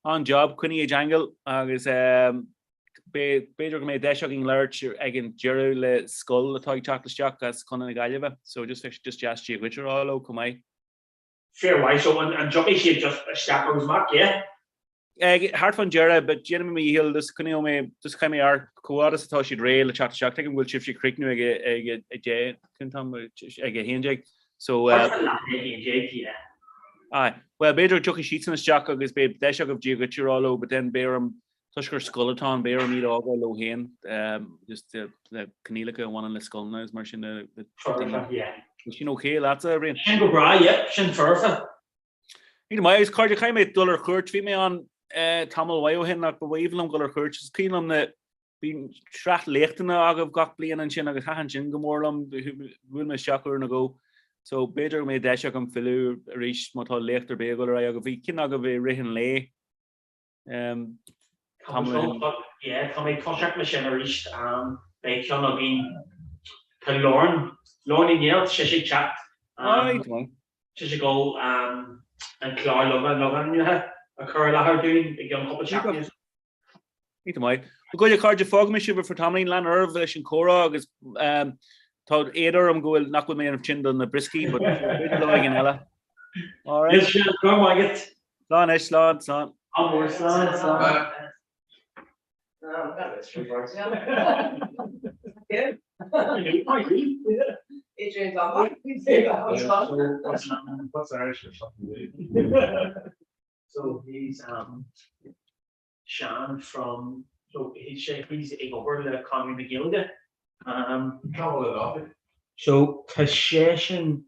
an-job, coinnigh i dteagmháil agus eh, B'fhéidir go mbeidh deis againn labhairt ag an deireadh le scoil atá ag teacht isteach as Contae na Gaillimhe, so just just deas Dia dhuit a rá leo chomh maith. Fair mhaith, so an dtiocfaidh siad just isteach agus amach, yeah? Thart fán deireadh, but déanfaidh mé mo dhícheall, just coinneoidh mé, just caithfidh mé amharc chomh fhada is atá siad réidh le teacht isteach. Tuigim go bhfuil sibhse ag críochnú ag ag a 10, cén t-am, ag 11, so. Thart fá leath i ndiaidh a 11, yeah. Aye, well b'fhéidir go dtiocfaidh siadsan isteach agus beidh deis agaibh Dia dhuit a rá leo, but then beidh orm Toisc gur scoil atá ann, beidh orm iad a fhágáil leo féin, just le coinníollacha a bhaineann le scoileanna agus mar sin de. Foirfe, yeah. Is sin ok leatsa, a Bhriain? Sin go breá, yeah, sin foirfe. Míle maith, agus cairde, caithfidh mé dul ar chuairt. Bhí mé ann tamall mhaith ó shin ach ba aoibhinn liom dul ar chuairt. Is cuimhin liom na, bíonn sraith léachtanna agaibh gach bliain ansin agus thaitin sin go mór liom. Bhuail mé isteach uair nó dhó. So b'fhéidir go mbeidh deis agam filleadh arís má tá léacht ar bith ag dul ar aghaidh agaibh. Bhí ceann agaibh i rith an lae. Tá mé ag toiseacht leis sin arís. Beidh ceann againn, tá Lauren, Lauren Ní Néill, tá sise ag teacht, tá sise ag dul an clár logainmneacha a chur i láthair dúinn i gceann cúpla seachtain. Iontach maith. Bhuel a chairde, fágfaidh mé sibh ar feadh tamaillín, lean oraibh leis an chomhrá agus tá éad orm go bhfuil nach bhfuil mé ansin do na brioscaí, but b'fhéidir lá éigin eile. All right. Go raibh maith agat. Slán anois, slán, slán. Ádh mór, slán, slán. So he's um Seán from so he's he's ag obair le Conradh na Gaeilge. Um So tá seisean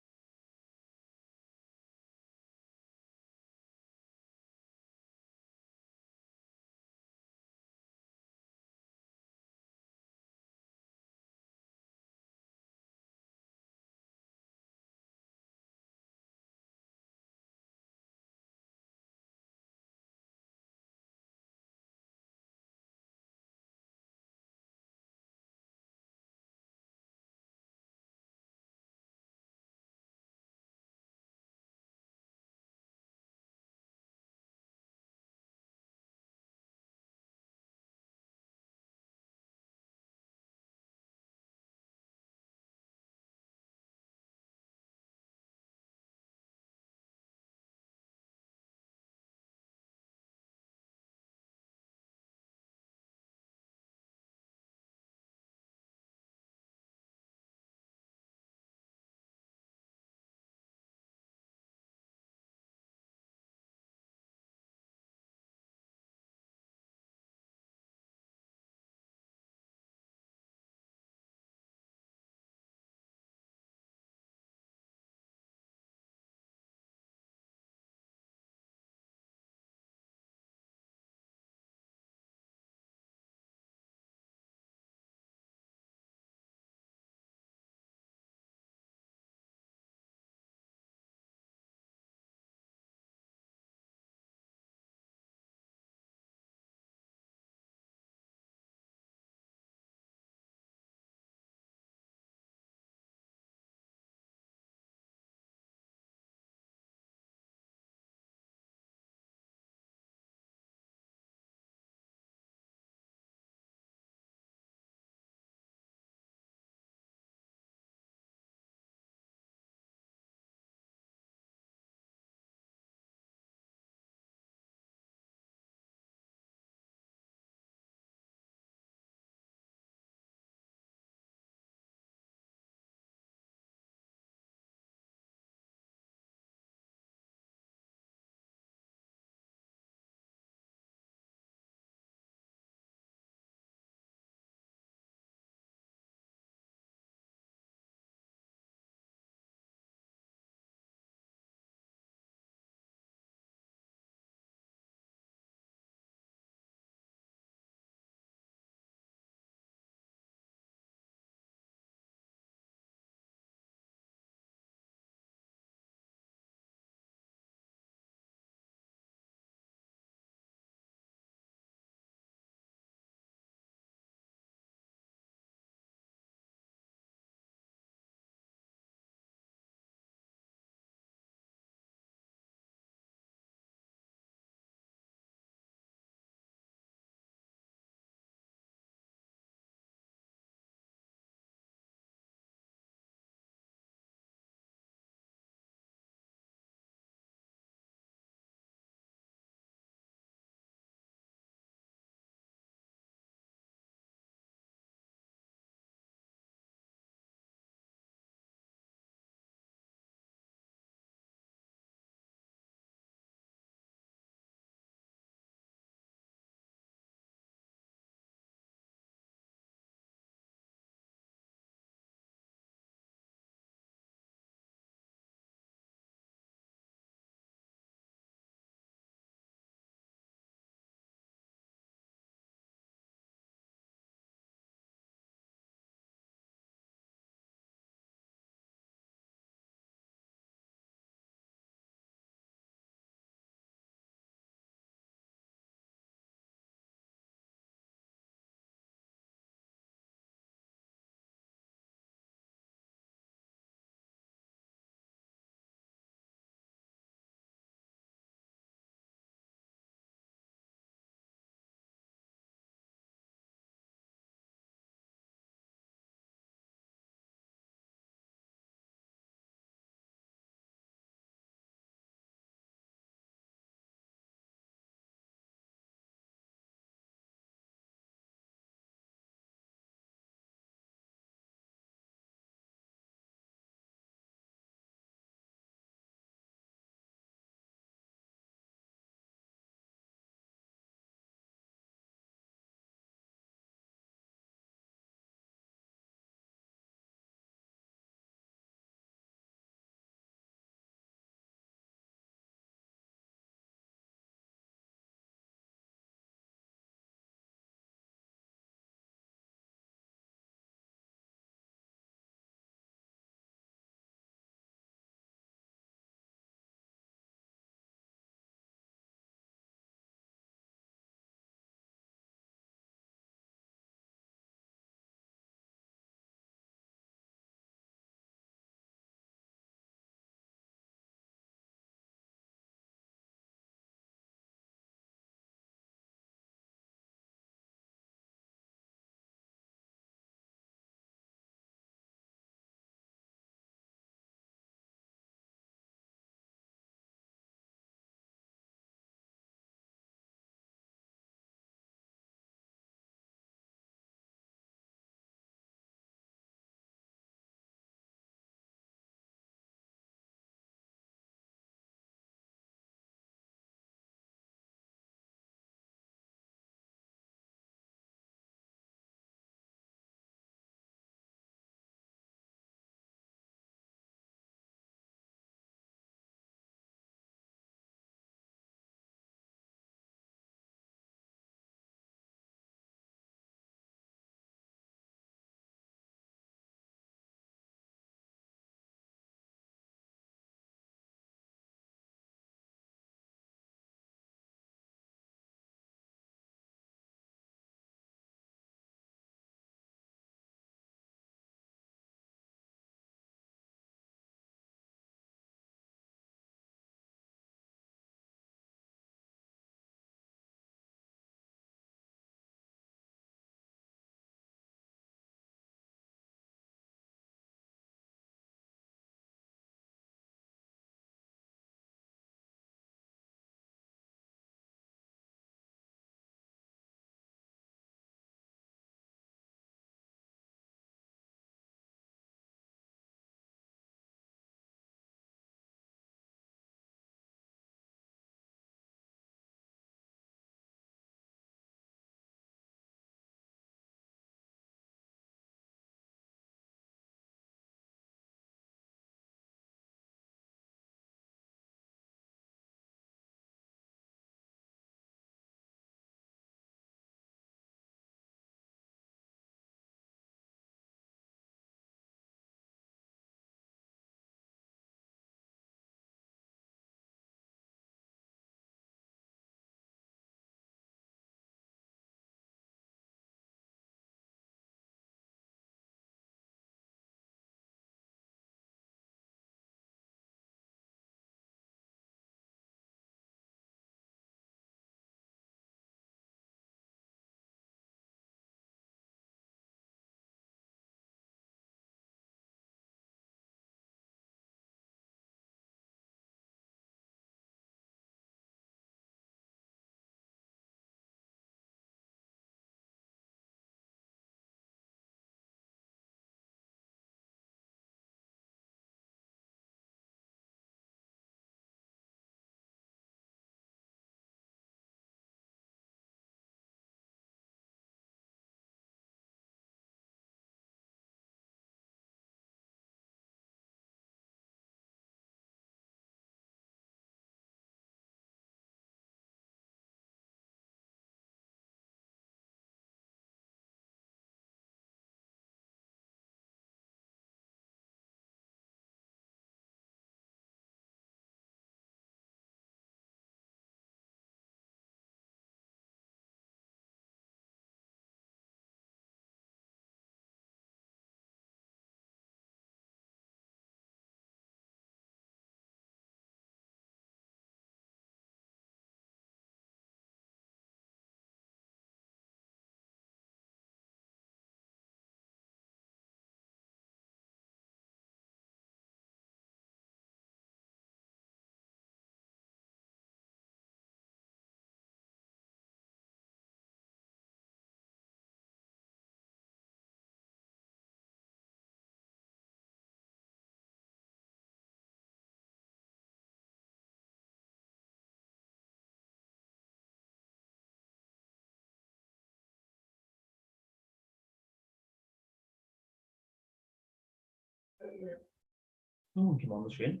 No one came on the screen.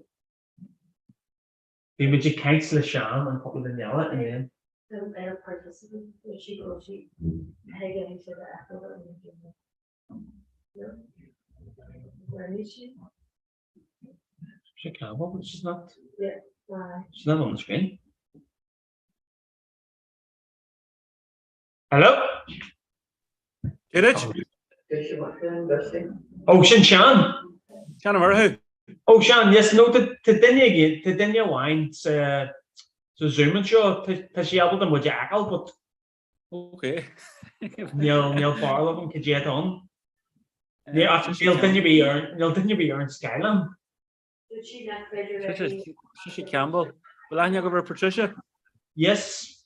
Bhí muid ag caint le Seán and cúpla duine eile and then. She can't, well, she's not. She's not on the screen. Hello? Did it? Oh, sin Seán! Seán Ó Murchú. Oh, Seán, yes, no, tá duine again, tá duine amháin sa Zoom anseo, tá sí ábalta muid a fheiceáil, but Ok. Níl, níl barúil agam cad é atá ann. Níl níl duine ar bith ar, níl duine ar bith ar an scáileán. Patricia Campbell. Bhfuil aithne agaibh ar Patricia? Yes.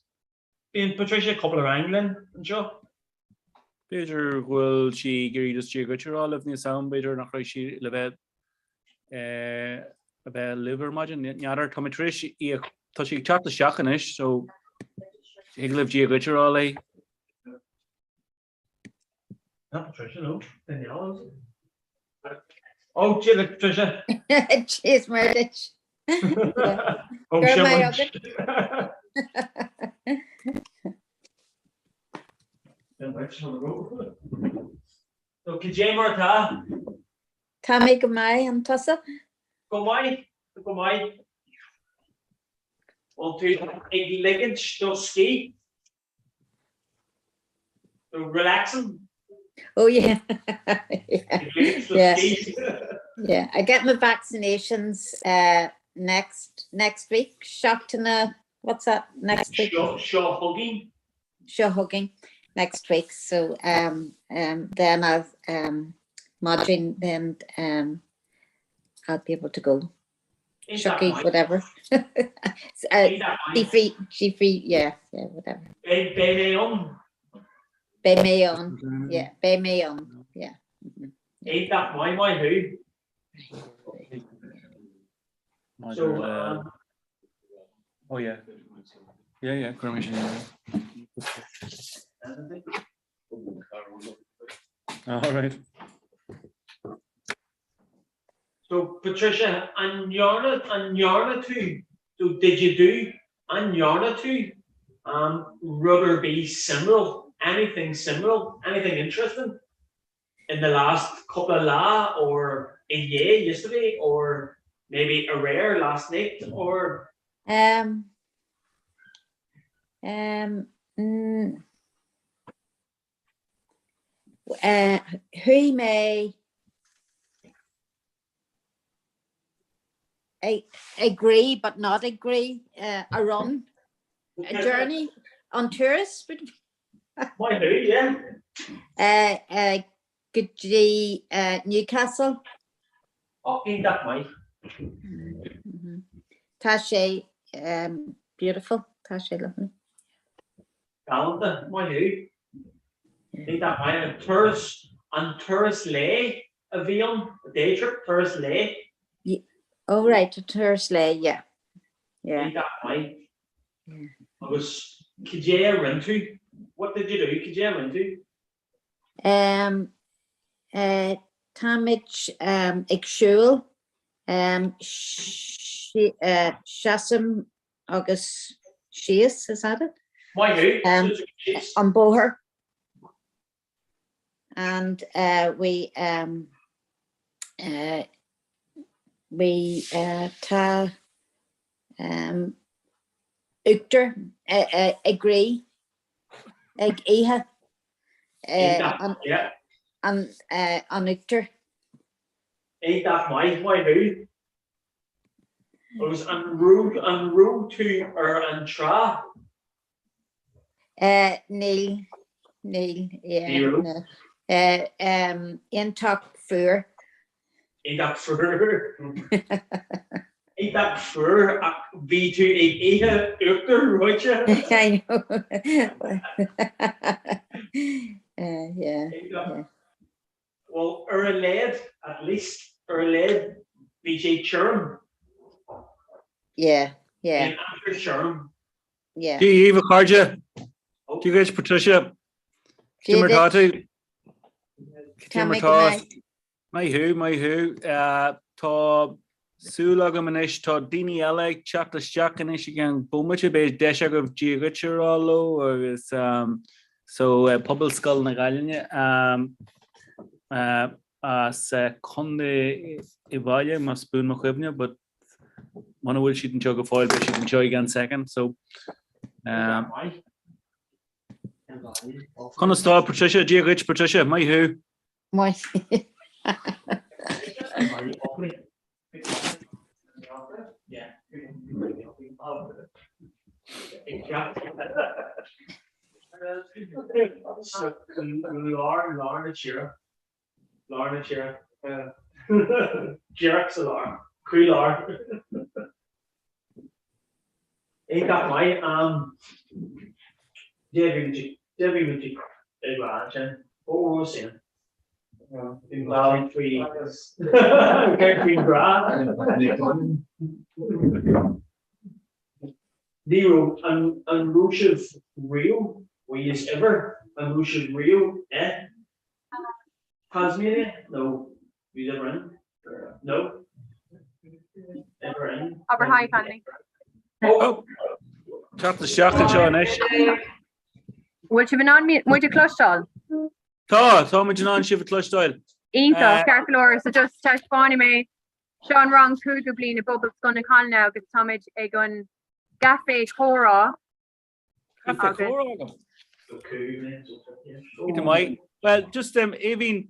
Bíonn Patricia cúpla rang linn anseo. B'fhéidir go bhfuil sí ag iarraidh just Dia dhuit a rá libh níl 's a'm, b'fhéidir nach raibh sí le bheith a bheith libh ar maidin. N'fheadar, tá mé tar éis í a, tá sí ag teacht isteach anois so thig libh Dia dhuit a rá léi. Not Patricia, no. Danielle, is it? Oh, Dia dhuit, Patricia. Cheers, Murdich. Oh, Go sin raibh muid. So, cad é mar atá? Tá mé go maith, an tusa? Go maith, go maith. Bhfuil tú ag ligint do scíth? Relaxing? Oh yeah. yeah. Yeah, I get my vaccinations uh, next next week. Seachtain, what's that next week? Seo chugainn. Seo chugainn next week. So um, um, then I'll um, maidin then um, I'll be able to go. Shucky, whatever. Uh, G free, G free, yeah, yeah, whatever. Beidh mé ann. Beidh mé ann, yeah, beidh mé ann, yeah. Iontach maith, maith thú. So, um, Oh yeah. Yeah, yeah, cuir mé sin. All right. So Patricia, an ndearna, an ndearna tú, so did you do, an ndearna tú um, rud ar bith suimiúil, anything suimiúil, anything interesting in the last cúpla lá or inné, yesterday, or maybe aréir, last night, or? Um, um, mm, Chuaigh mé ag rith but not ag rith, a run, a journey, an turas Maith thú, yeah. Go dtí Newcastle. Oh, iontach maith. Tá sé beautiful, tá sé lovely. Galánta, maith thú. Iontach maith. An turas, an turas lae a bhí ann, a day trip, turas lae? Oh right, a turas lae, yeah. Yeah. Iontach maith. Agus cad é a rinne tú? What did you do? Cad é a rinne tú? Um, uh, táimid um, ag siúl, um, si, uh, seasaim agus síos, is that it? Maith thú, Um, suas agus síos. An bóthar. And uh, we um, uh, we uh, tá um, uachtar uh, uh, ag rith ag ithe uh, Iontach, an, yeah. an, uh, an uachtar. Iontach maith, maith thú. Agus an raibh, an raibh tú ar an trá? Níl, níl, yeah, Ní raibh? no. Iontach fuar. Iontach fuar. Iontach fuar ach bhí tú ag ithe uachtar reoite. I know. Yeah, yeah. Bhuel, ar a laghad, at least, ar a laghad, bhí sé tirim. Yeah, yeah. Bhí an aimsir tirim. Yeah. Dia dhaoibh, a chairde. Dia dhuit, Patricia. Cad é mar tá tú? Cad é mar tá? Maith thú, maith thú. Tá súil agam anois, tá daoine eile ag teacht isteach anois i gceann bomaite, beidh deis agaibh Dia dhuit a rá leo agus so Pobalscoil na Gaillimhe as Contae Uíbh Fhailí más buan mo chuimhne but muna bhfuil siad anseo go fóill beidh siad anseo i gceann second so Conas tá Patricia? Dia dhuit Patricia, maith thú. Maith. Lár lár na tíre. Lár na tíre. Díreach sa lár. Croílár. Iontach maith. Cad a bhí muid ag rá ansin. What were we saying? Bhí faoi faoin grá. Ní raibh an an raibh sibh riamh were yous ever an raibh sibh riamh i Tasmania? No. Were you ever in? No. Ever in? Abair hi, Conley. Oh! Teacht isteach anseo anois. Bhfuil sibh in ann muid a chloisteáil? Tá, tá muid in ann sibh a chloisteáil. Iontach, ceart go leor, so just taispeánfaidh mé seo an rang cúigiú bliain i bPobalscoil na Caillinne agus táimid ag an gCaifé Comhrá. Caife comhrá agam. Go maith. Well, just um, Aoibhinn,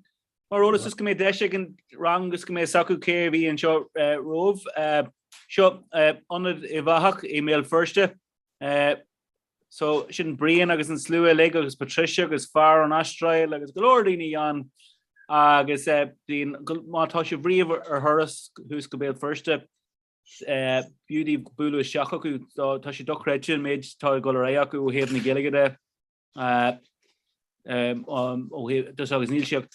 mar eolas just go mbeidh deis ag an rang agus go mbeidh a fhios acu cé a bhí anseo uh, romhaibh. Uh, seo uh, Ionad Uíbh Eachach i mBéal Feirste. Uh, so sin Brian agus an slua uilig agus Patricia agus fear ón Astráil agus go leor daoine ann agus uh, bíonn má tá sibh riamh ar thuras thuas go Béal Feirste, B'fhiú daoibh bualadh isteach chucu. Tá sé dochreidte an méid atá ag dul ar aghaidh acu ó thaobh na Gaeilge de. Ó thaobh just agus níl sé ach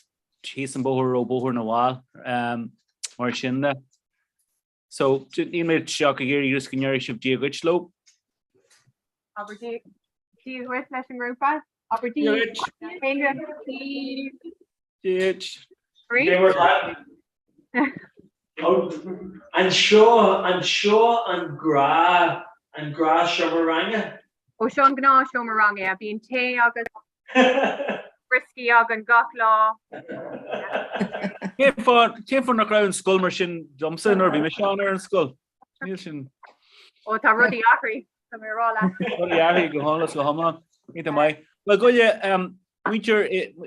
thíos an bóthar ó Bóthar na bhFál mar sin de. So níl mé ach ag iarraidh just go ndéarfaidh sibh Dia dhuit leo. Abair Dia dhuit leis an ngrúpa. Abair Dia dhuit. Dia An seo, an seo an gnáth, an gnáthsheomra ranga? Ó seo an gnáthsheomra ranga, yeah. Bíonn tae agus brioscaí againn gach lá. Cén fáth, cén fáth nach raibh an scoil mar sin domsa nuair a bhí mise ann ar an scoil? Níl sin. Ó tá rudaí athraithe, tá mé ag rá leat. Rudaí athraithe go hiomlán is go hiomlán. Iontach maith. Bhuel, goile, muintir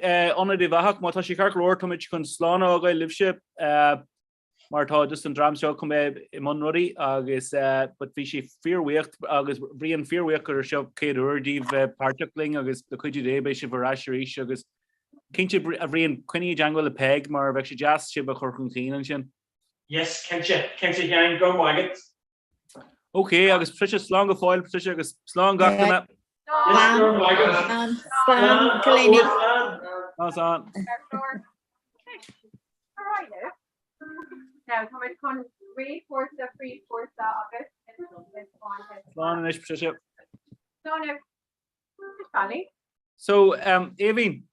Ionad Uíbh Eachach, má tá sé ceart go leor, táimid chun slán a fhágáil libhse mar tá just an dream seo chun bheith i mbun rudaí agus but bhí sé fíorbhuíoch agus Bhriain fíorbhuíoch gur seo chéad uair daoibh bheith páirteach linn agus le cuidiú Dé beidh sibh ar ais arís agus cinnte a Bhriain coinnigh i dteangmháil le Peig mar bheadh sé deas sibh a chur chun cinn ansin. Yes, cinnte, cinnte Sheáin, go raibh maith agat. Ok, agus Patricia, slán go fóill, Patricia, agus slán gach duine. Yes, go raibh maith agat. Slán, cailíní. Slán, slán. Now, tá muid chun réamhchúrsa, príomhchúrsa agus Slán anois, Patricia. Slán, Sally. So, um, Aoibhinn,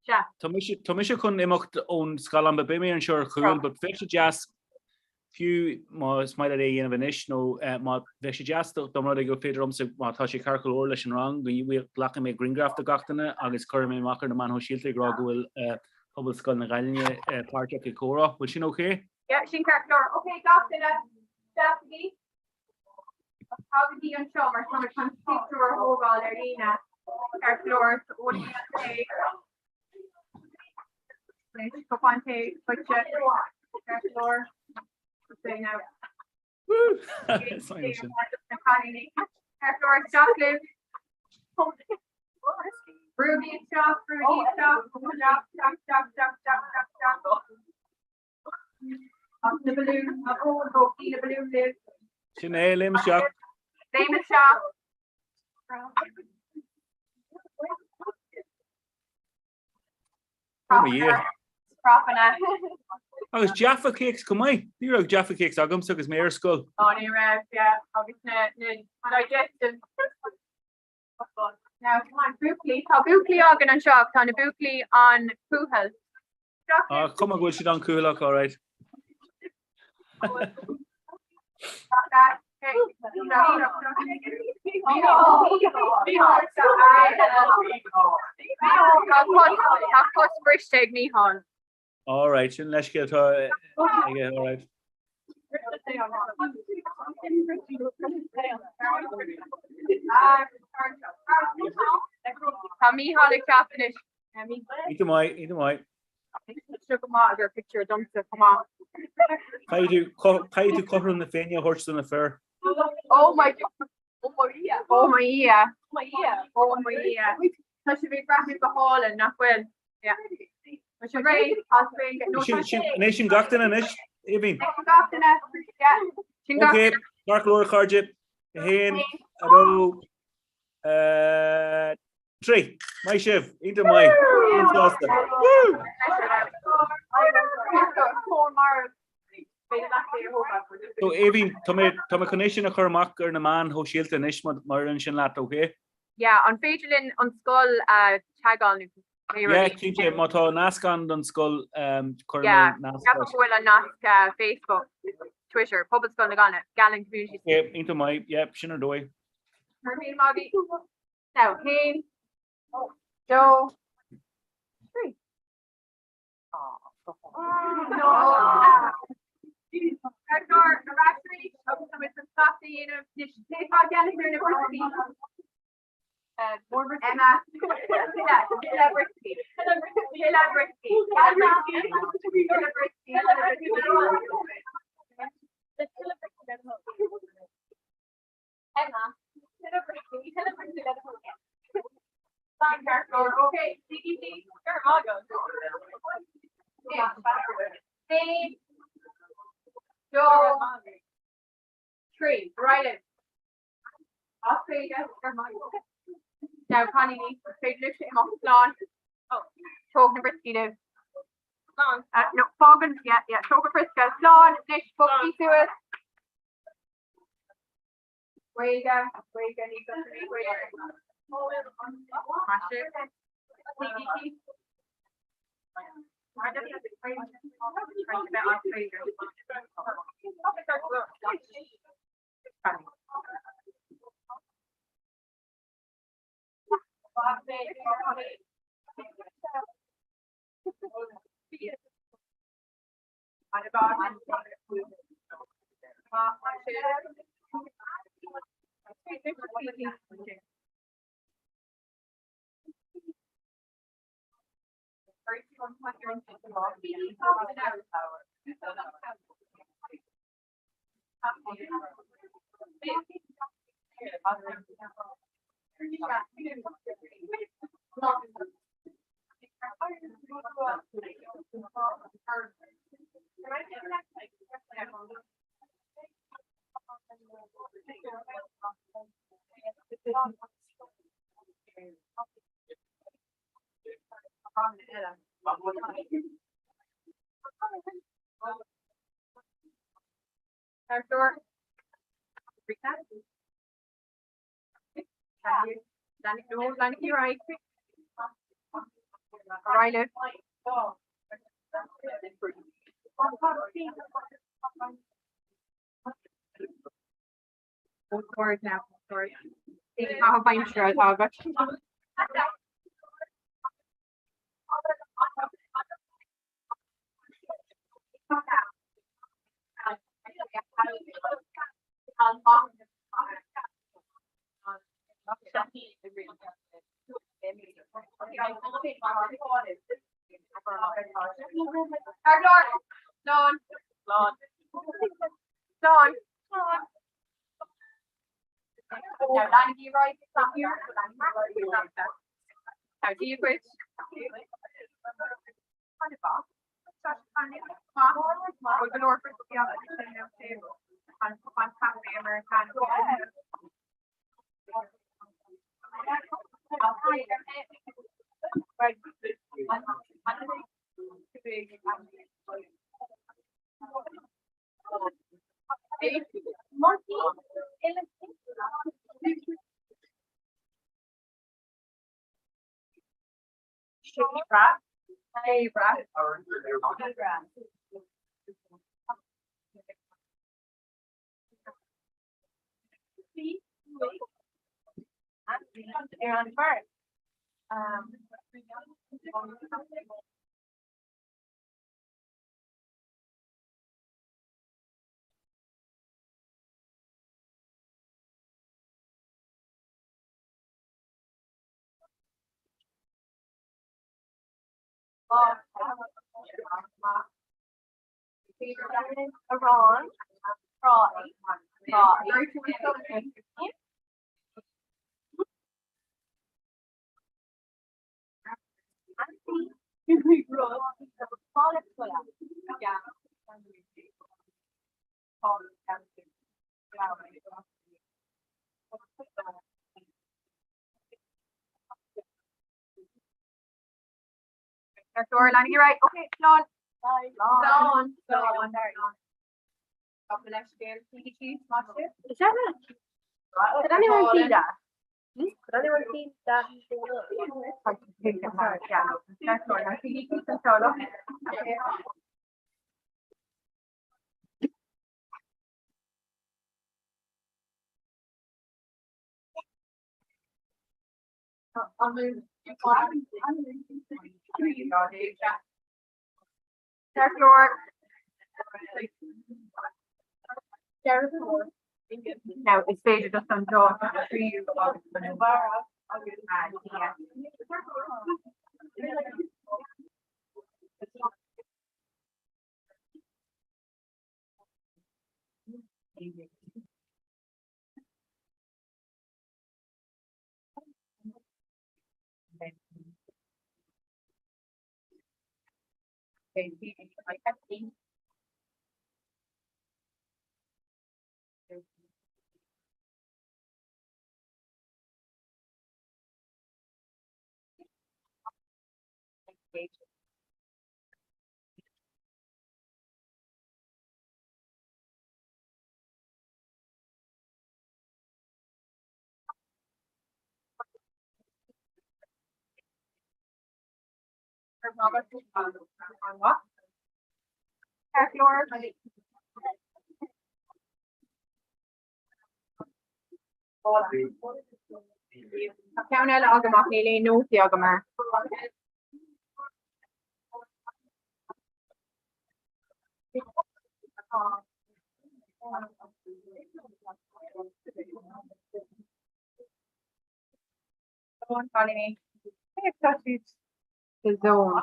Sea. Tá mise, tá mise chun imeacht ón scáileán, but beidh mé anseo ar chúl, but bheadh sé deas fiú má is maith leat é a dhéanamh anois nó eh, má bheadh sé deas dá mba rud é gur féidir liomsa má tá sé ceart go leor leis an rang go nglacfaidh mé grianghraf de gach duine agus cuirfidh mé amach ar na meáin shóisialta ag rá go bhfuil eh, Pobalscoil na Gaillimhe eh, páirteach i gcomhrá. Bhfuil sin ok? Yeah, sin ceart go leor. Ok, gach duine, seasaigí. Tagaigí anseo mar tá muid chun pictiúr a thógáil ar líne ceart go leor ólaigí an tae. Anois, cupán tae duitse ceart go leor. Say now. Na cailíní. Ceart go leor isteach libh. Brúigí isteach, brúigí isteach, isteach, isteach, isteach, isteach, isteach, isteach. Agus na balúin, ó, tógaigí na balúin libh. Sin é, léim isteach. Léim isteach. Oh my Dhia. Propanna. Agus Jaffa Cakes chomh maith. Ní raibh Jaffa Cakes agamsa agus mé ar scoil. Ó, ní raibh, yeah. Agus na, na digestives. Now, come on, buachaillí. Tá buachaillí againn anseo, tá na buachaillí an-cúthail. Ah, cuma go bhfuil siad an-cúthaileach, all right. Tá cos briste ag Mícheál. All right, sin leithscéal atá aige, all right. Tá Mícheál ag teacht anois. Iontach maith, iontach maith. Seo go maith agur pictiúr domsa chomh maith. Caithfidh tú cothrom na Féinne a thabhairt do na fir. Oh my Oh mo Dhia. Oh mo Dhia. Oh mo Dhia. Tá sibh ag breathnú go hálainn, nach bhfuil? Yeah. Tá sibh réidh, as réidh. No, tá sé. Anois sin gach duine anois, Aoibhinn. Sin gach duine. Yeah. Sin gach Ok, duine. ceart go leor a chairde. 1, 2, 3. Maith sibh. Iontach maith. An-sásta. Woo! So Aoibhinn, tá mé tá mé chun é sin a chur amach ar na meáin shóisialta anois má má oireann sin leat, ok? Yeah, an féidir linn an scoil a tagáil nó pé rud Yeah, é? cinnte, má tá nasc ann don scoil, um, cuirfidh Yeah, mé nasc ceapaim leis. go bhfuil an nasc uh, Facebook, Twitter, Pobalscoil na Gaillimhe, Gallen Community Ok, iontach maith, yeah, sin ar dóigh. Mar bhí Maggie. Now, haon, dó, trí. Now, cailíní, féidir libhse imeacht slán. Tóg na brioscaí libh. No, fágann, yeah, yeah, tóg an briosca. Slán, anois, bogaigí suas. Gaeilge, Gaeilge, ní Gaeilge. Maith sibh. Ar an bhfear. Arán, Did anyone see that? Did anyone see that? Now is féidir just an dá tríú Tá ceann eile agam ach níl aon nótaí agam air. The zone.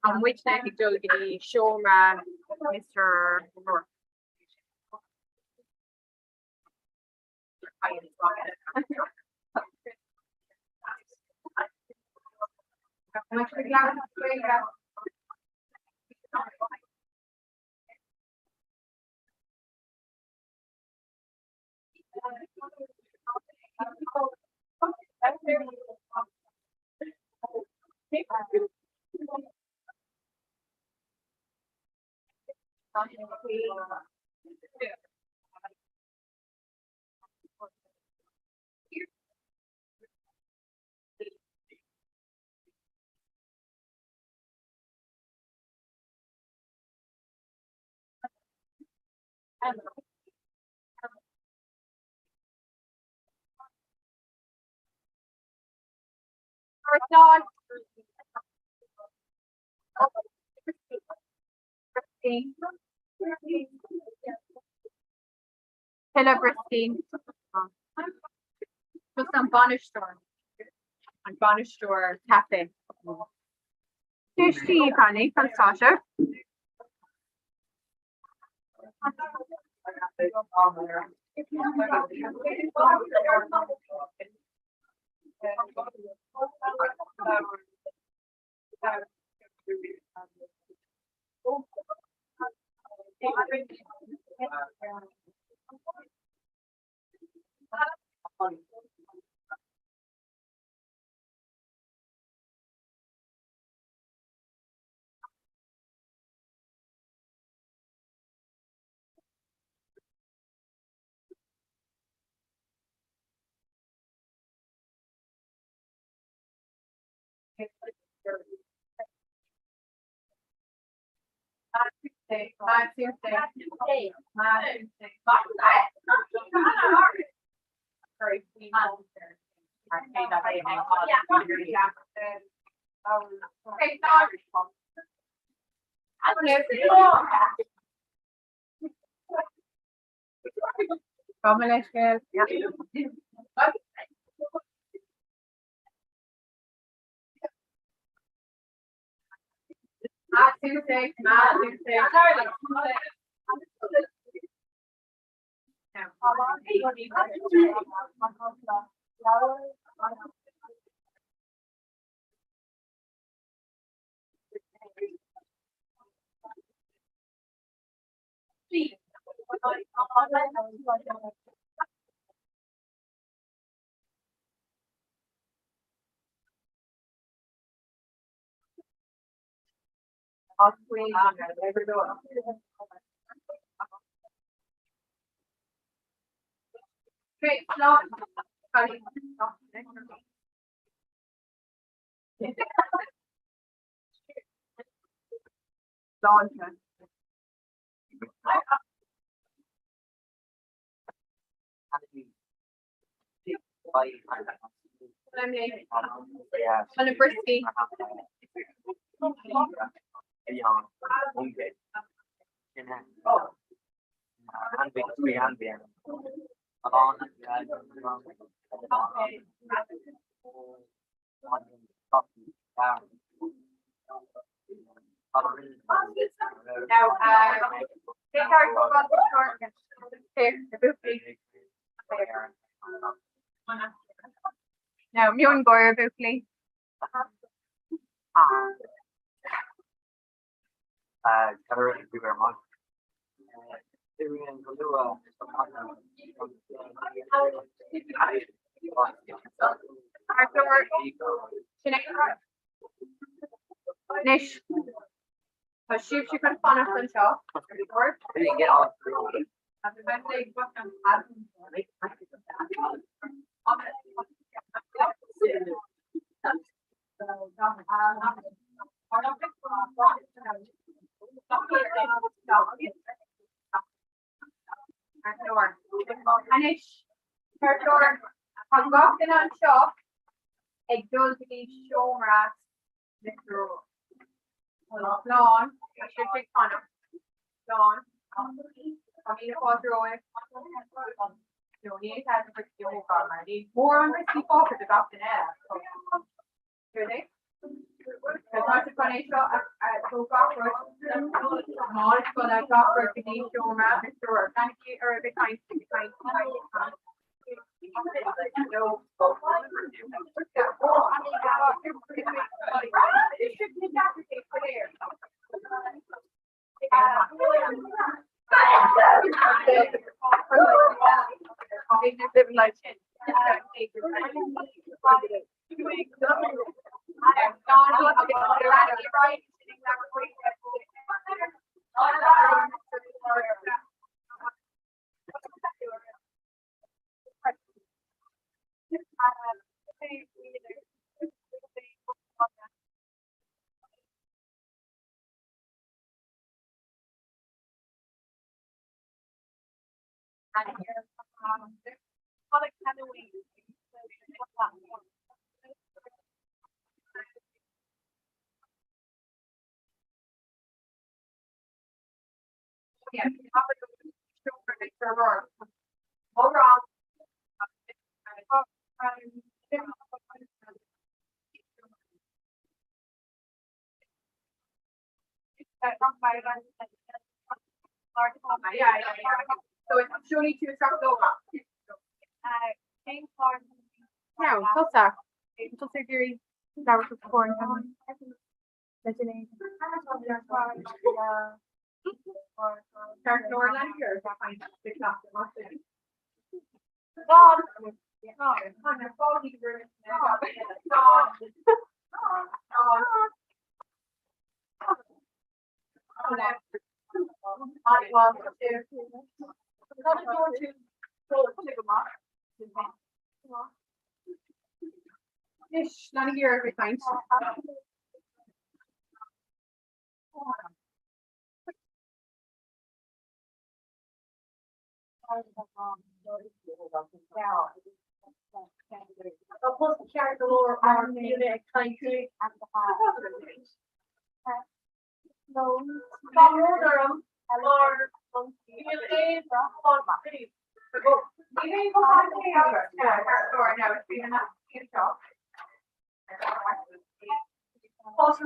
Tá muidne ag dul go dtí seomra Mr. O'Rourke. Tuilleadh brioscaí. Just an bainisteoir. An bainisteoir caife. Tuistí, Fanny, conas tá sibh? Na brioscaí. Now, miongháire buachaillí. Anois, tá sibhse chun fanacht anseo. Anois, tá gach duine anseo ag dul go dtí seomra na triúr. Slán, tá sibh ag fanacht. Slán. Tá míle fáilte romhaibh. No, níl cead na brioscaí a thógáil mar níl mórán brioscaí fágtha do gach duine eile. Céard é? Tá sibh chun é seo a thóg gach rud. Mála scoile gach rud go dtí seomra na triúr. Leanaigí oraibh ag caint, ag caint, ag caint, ag caint. Cad a dúirt tú go maith? Anois, leanaigí oraibh ag caint. Tá post ceart go leor ar daoine ag caint. Tá brón orm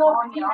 mar níl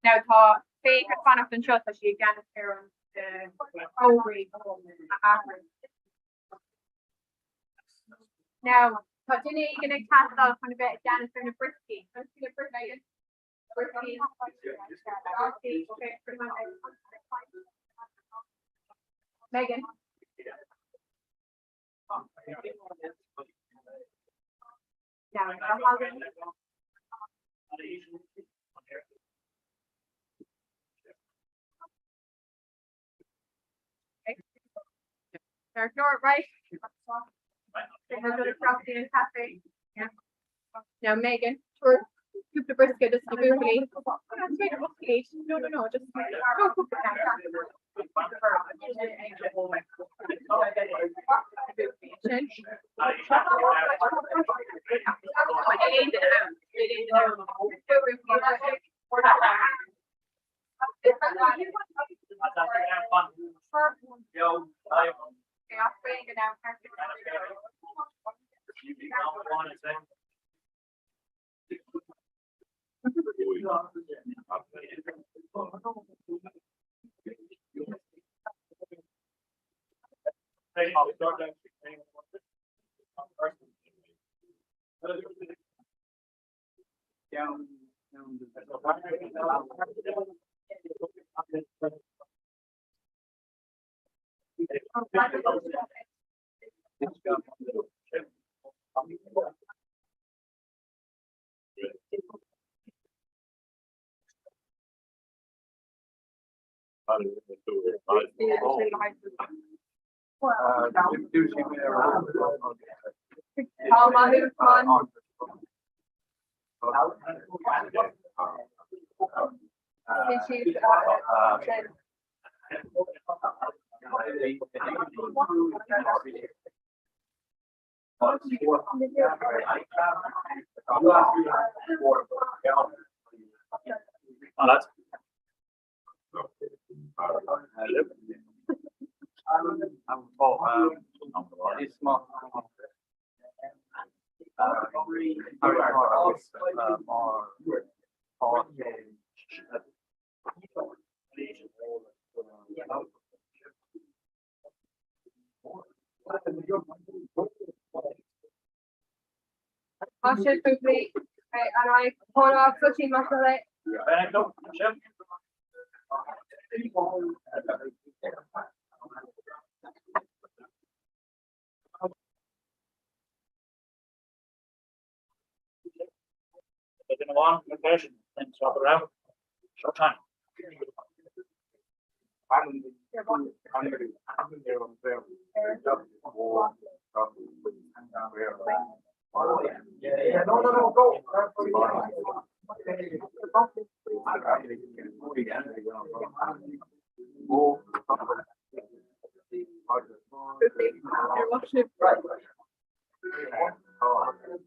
Now tá Faith ag fanacht anseo tá sí i gceannas ar an fógraí a athrú. Now tá duine éigin ag teastáil chun a bheith i gceannas ar na brioscaí. Conas na brioscaí? Brioscaí. Megan. Now, There's no right. Cafe. Yeah. Now Megan, cúpla briosca dos na buachaillí. No, no, no, just no, cúpla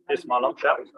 Is maith liom seo.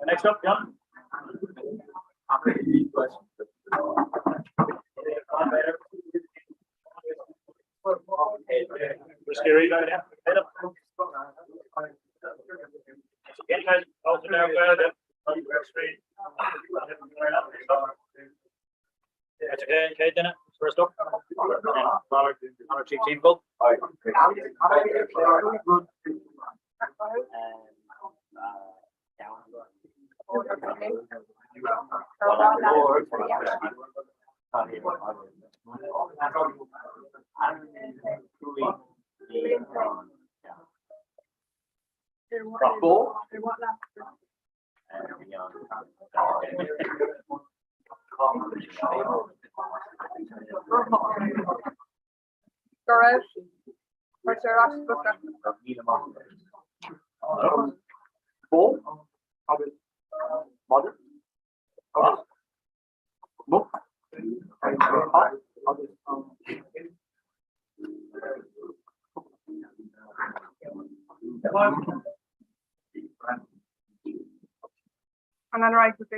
Next up, John. That's okay, okay, then. First up. Honor Chief Team Goal. Go raibh. Cuirtear ar ais bosca. An an right with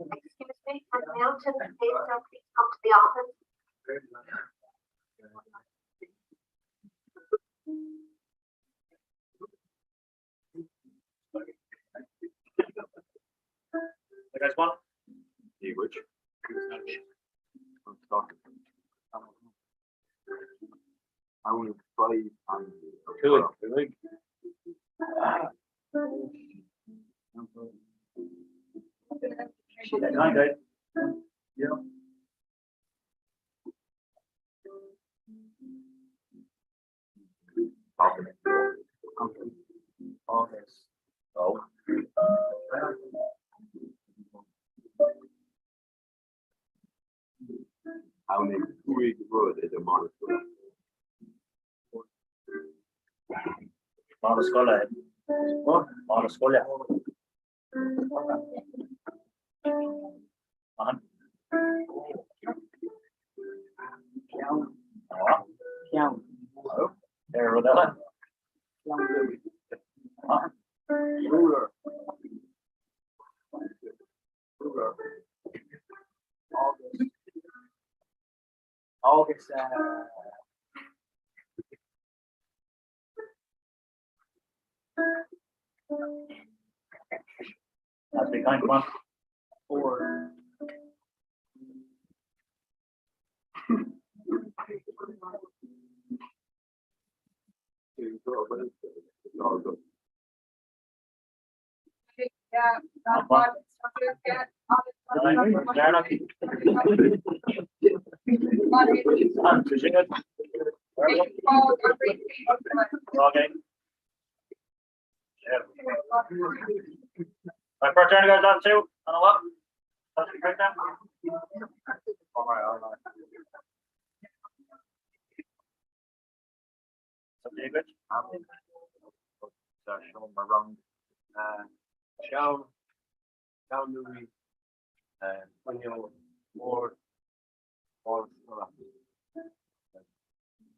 Excuse me, can Milton and Pedro please come to the office? You guys want? Mála scoile. Mála scoile. Ruler. Ruler. August. August. Uh, That's big kind one. Or. Yeah, that's what. Okay. Right, first turn goes on two, on a up. That's it right now. All right, all right. So David. So Sean Marong, Sean, Sean Louis, Fuinneog, Mór, Mór,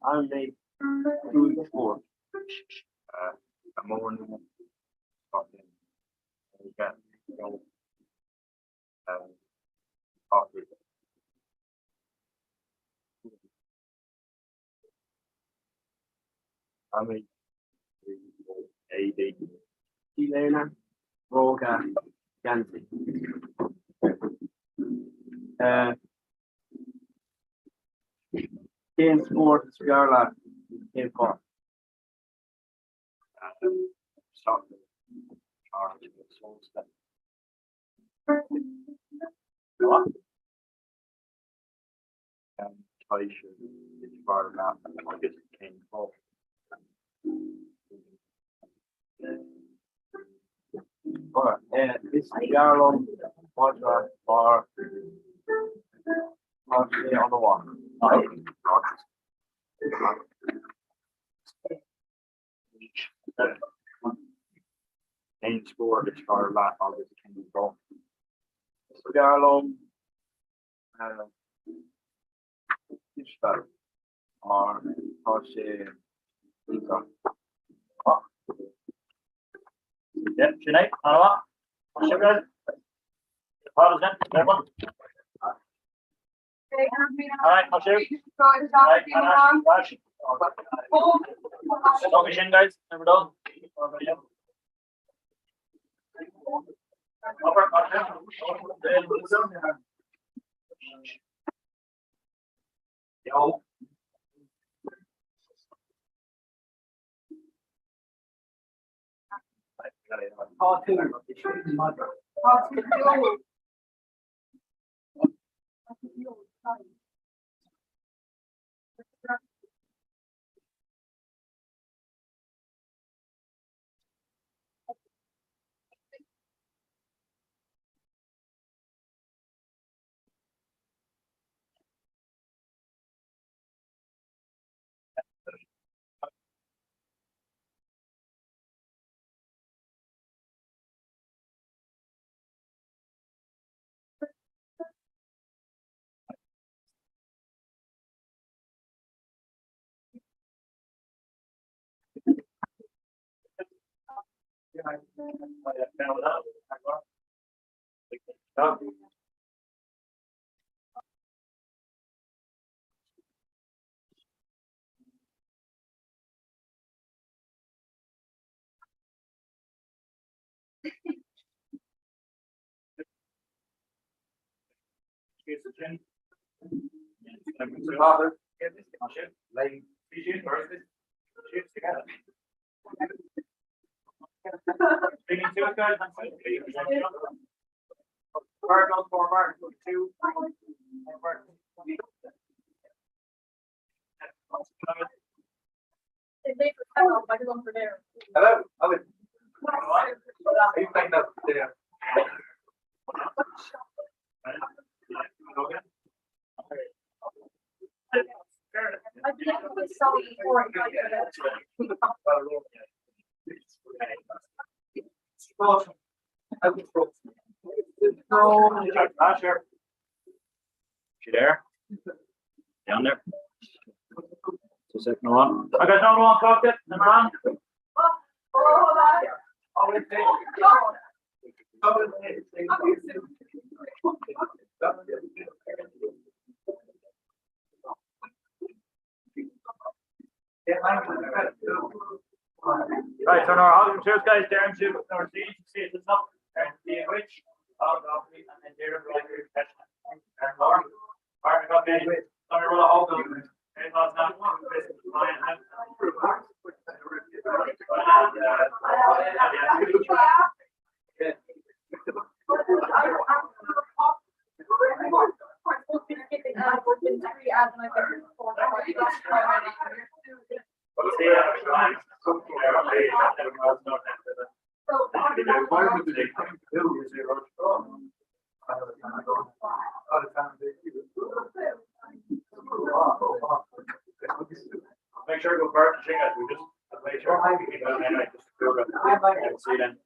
Ainmnigh 5 spórt. Iomáint, Gaeilge, Hockey. Ainmnigh éadaí. T-léine, bróga, geansaí. Cén spórt is fearr leat agus cén fáth? Soccer. Cén t-séasúr is fearr leat agus cén fáth? Is fearr liom madra mar tá sé an-mhaith. Cén spórt is fearr leat agus cén fáth? Is fearr liom cispheil mar tá sé iontach. Yeah, Sinead, an-mhaith. Tá sibh guys. Tá sin, everyone. All right, tá sibh. All right, Ash, Ash. Okay, sin guys, never done. Yo. Tá tú madra. Tá tú beo. Tá tú beo. Hello, Owen. Are you playing that there? She there? Down there? Agus ná raibh an fágtha na mran? Right, so now our cheers guys, Darren Sue, our C, C at the top, and C which, and then Darren right here, and Lauren. Make sure to go back to as we just make sure we keep it just go see then.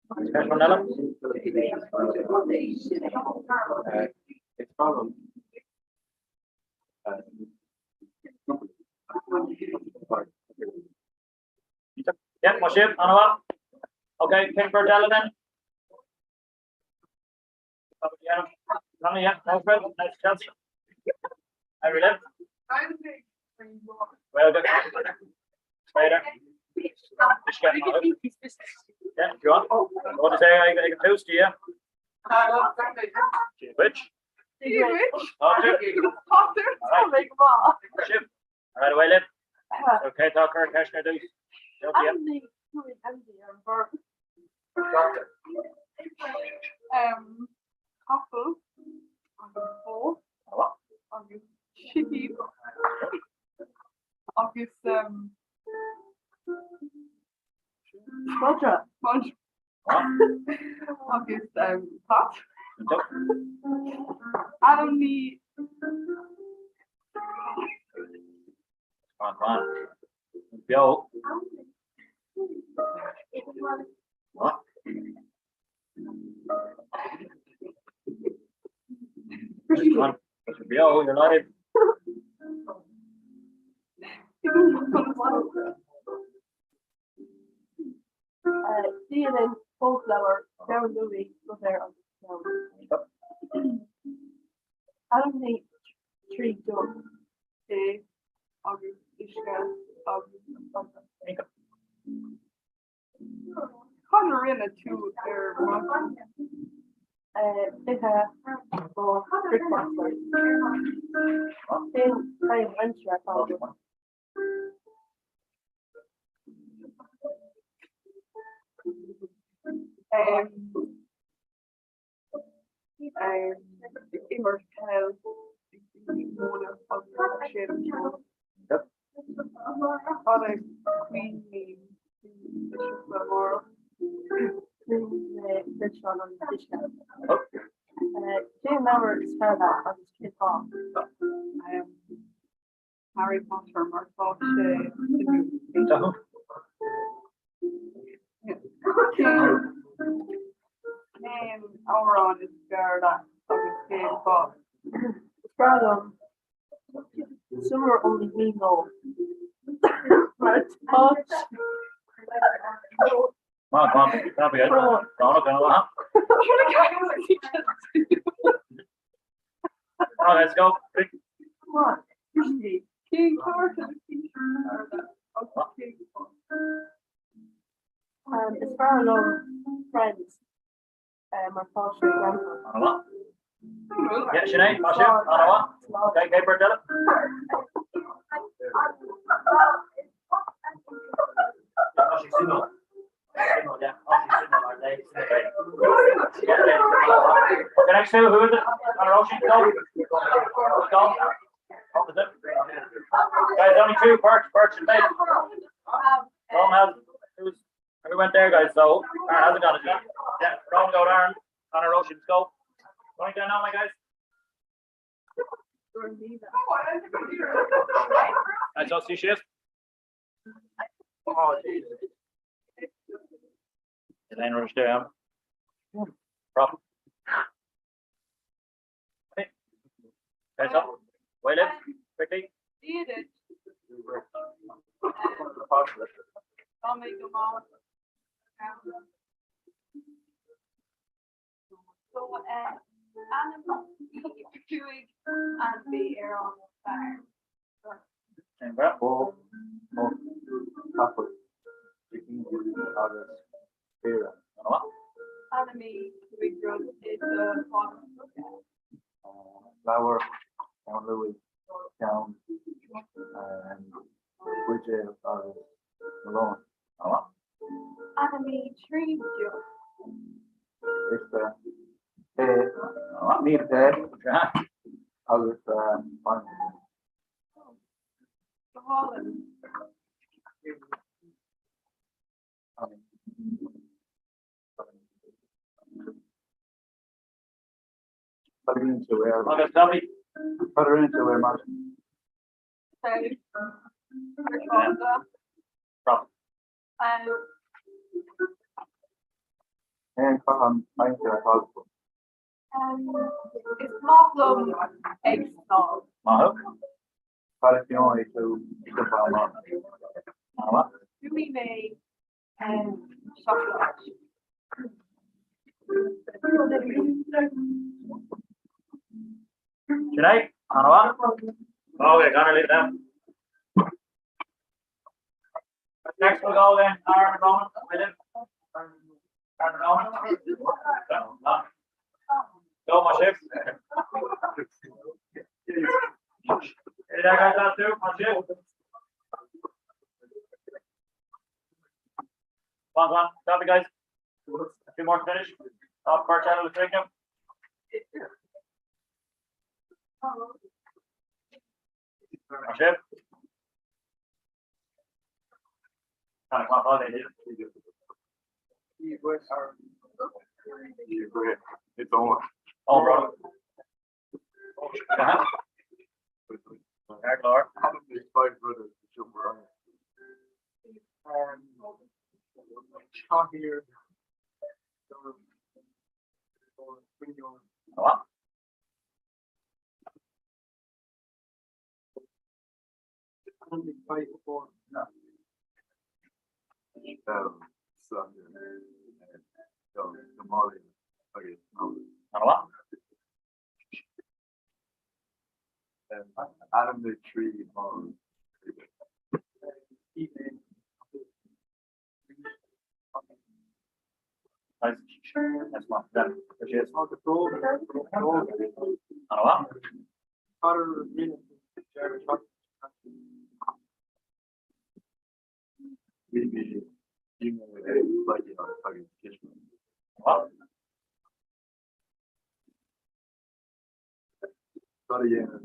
Ceist amháin eile? Is fearr liom Yeah, maith sibh, an-mhaith. Ok, cén bheirt eile then? Yeah, Alfred, nice Chelsea. How are you? Well, good. Later. Yeah, go on. What to say? I can toast to you. Which? Sibh. All right, away libh. Okay, tá cur ceist ar dtús. Capall agus bó agus sicín agus madra agus cat. Ainmnigh. Come on, Beo. What? Beo, you're live. Dialann, cóipleabhar, Ceann Lúi, Ruibhéir agus Ceann. Ainmnigh 3 deoch. Tae agus uisce agus soda. Cad a rinne tú ar maidin? D'ith mo bricfeasta. Cén feidhm aimsire atá agat? Imirt peil móna agus seinm ceoil. Cad a choinníonn tú sa siopa amárach? Rinne mé milseáin agus uisce. Cén leabhar is fearr leat agus cén fáth? Harry Potter mar tá sé suimiúil. Cén amhrán is fearr leat agus cén fáth? Is breá liom Somewhere Only We Know mar tá Let's go. Cén clár teilifíse is fearr leat agus cén fáth? Is fearr liom Friends mar tá sé greannmhar. Yeah, sin é, maith sibh, an-mhaith. Okay, cén bheirt eile? The next two, who is it? Roisin, go. Go. Guys, only two, Birch, Birch and Babe. Ron has, who's, who went there, guys? So, Aaron hasn't got it yet. Yeah, Ron, go, Aaron. Connor, Roisin, go. Going down now, my guys. Guys, I'll see shift. Oh, Jesus. Elaine Rush there. Problem. Okay. Guys up. Wait it. Quickly. Tá mé go maith. So ainmnigh 5 ainmhí ar an bhfeirm. Bó, muc, capall, sicín agus caora. Ainmnigh 5 rud i do mhála póca. Leabhar, ceann luaidhe, peann, buidéal agus mallán. Ainmnigh 3 deoch. Uisce, tae, níl tae, agus bainne. Go hálainn. Agus Tommy. Problem. Cén caitheamh aimsire atá agat? Is maith liom ag snámh. Maith thú. Cad a cheannaigh tú i siopa amach? Chuaigh mé seacláid. Sin é, an-mhaith. Ok, gan ar líne now. Next we'll go then, Aaron and Ronan, William. Aaron and Ronan. Go, maith sibh. Hey there, guys, last two, maith sibh. Come on, come on, stop it, guys. Two more to finish. Top first out of the drink. Maith sibh. Ainmnigh 3 bhall. Cad a dhéanann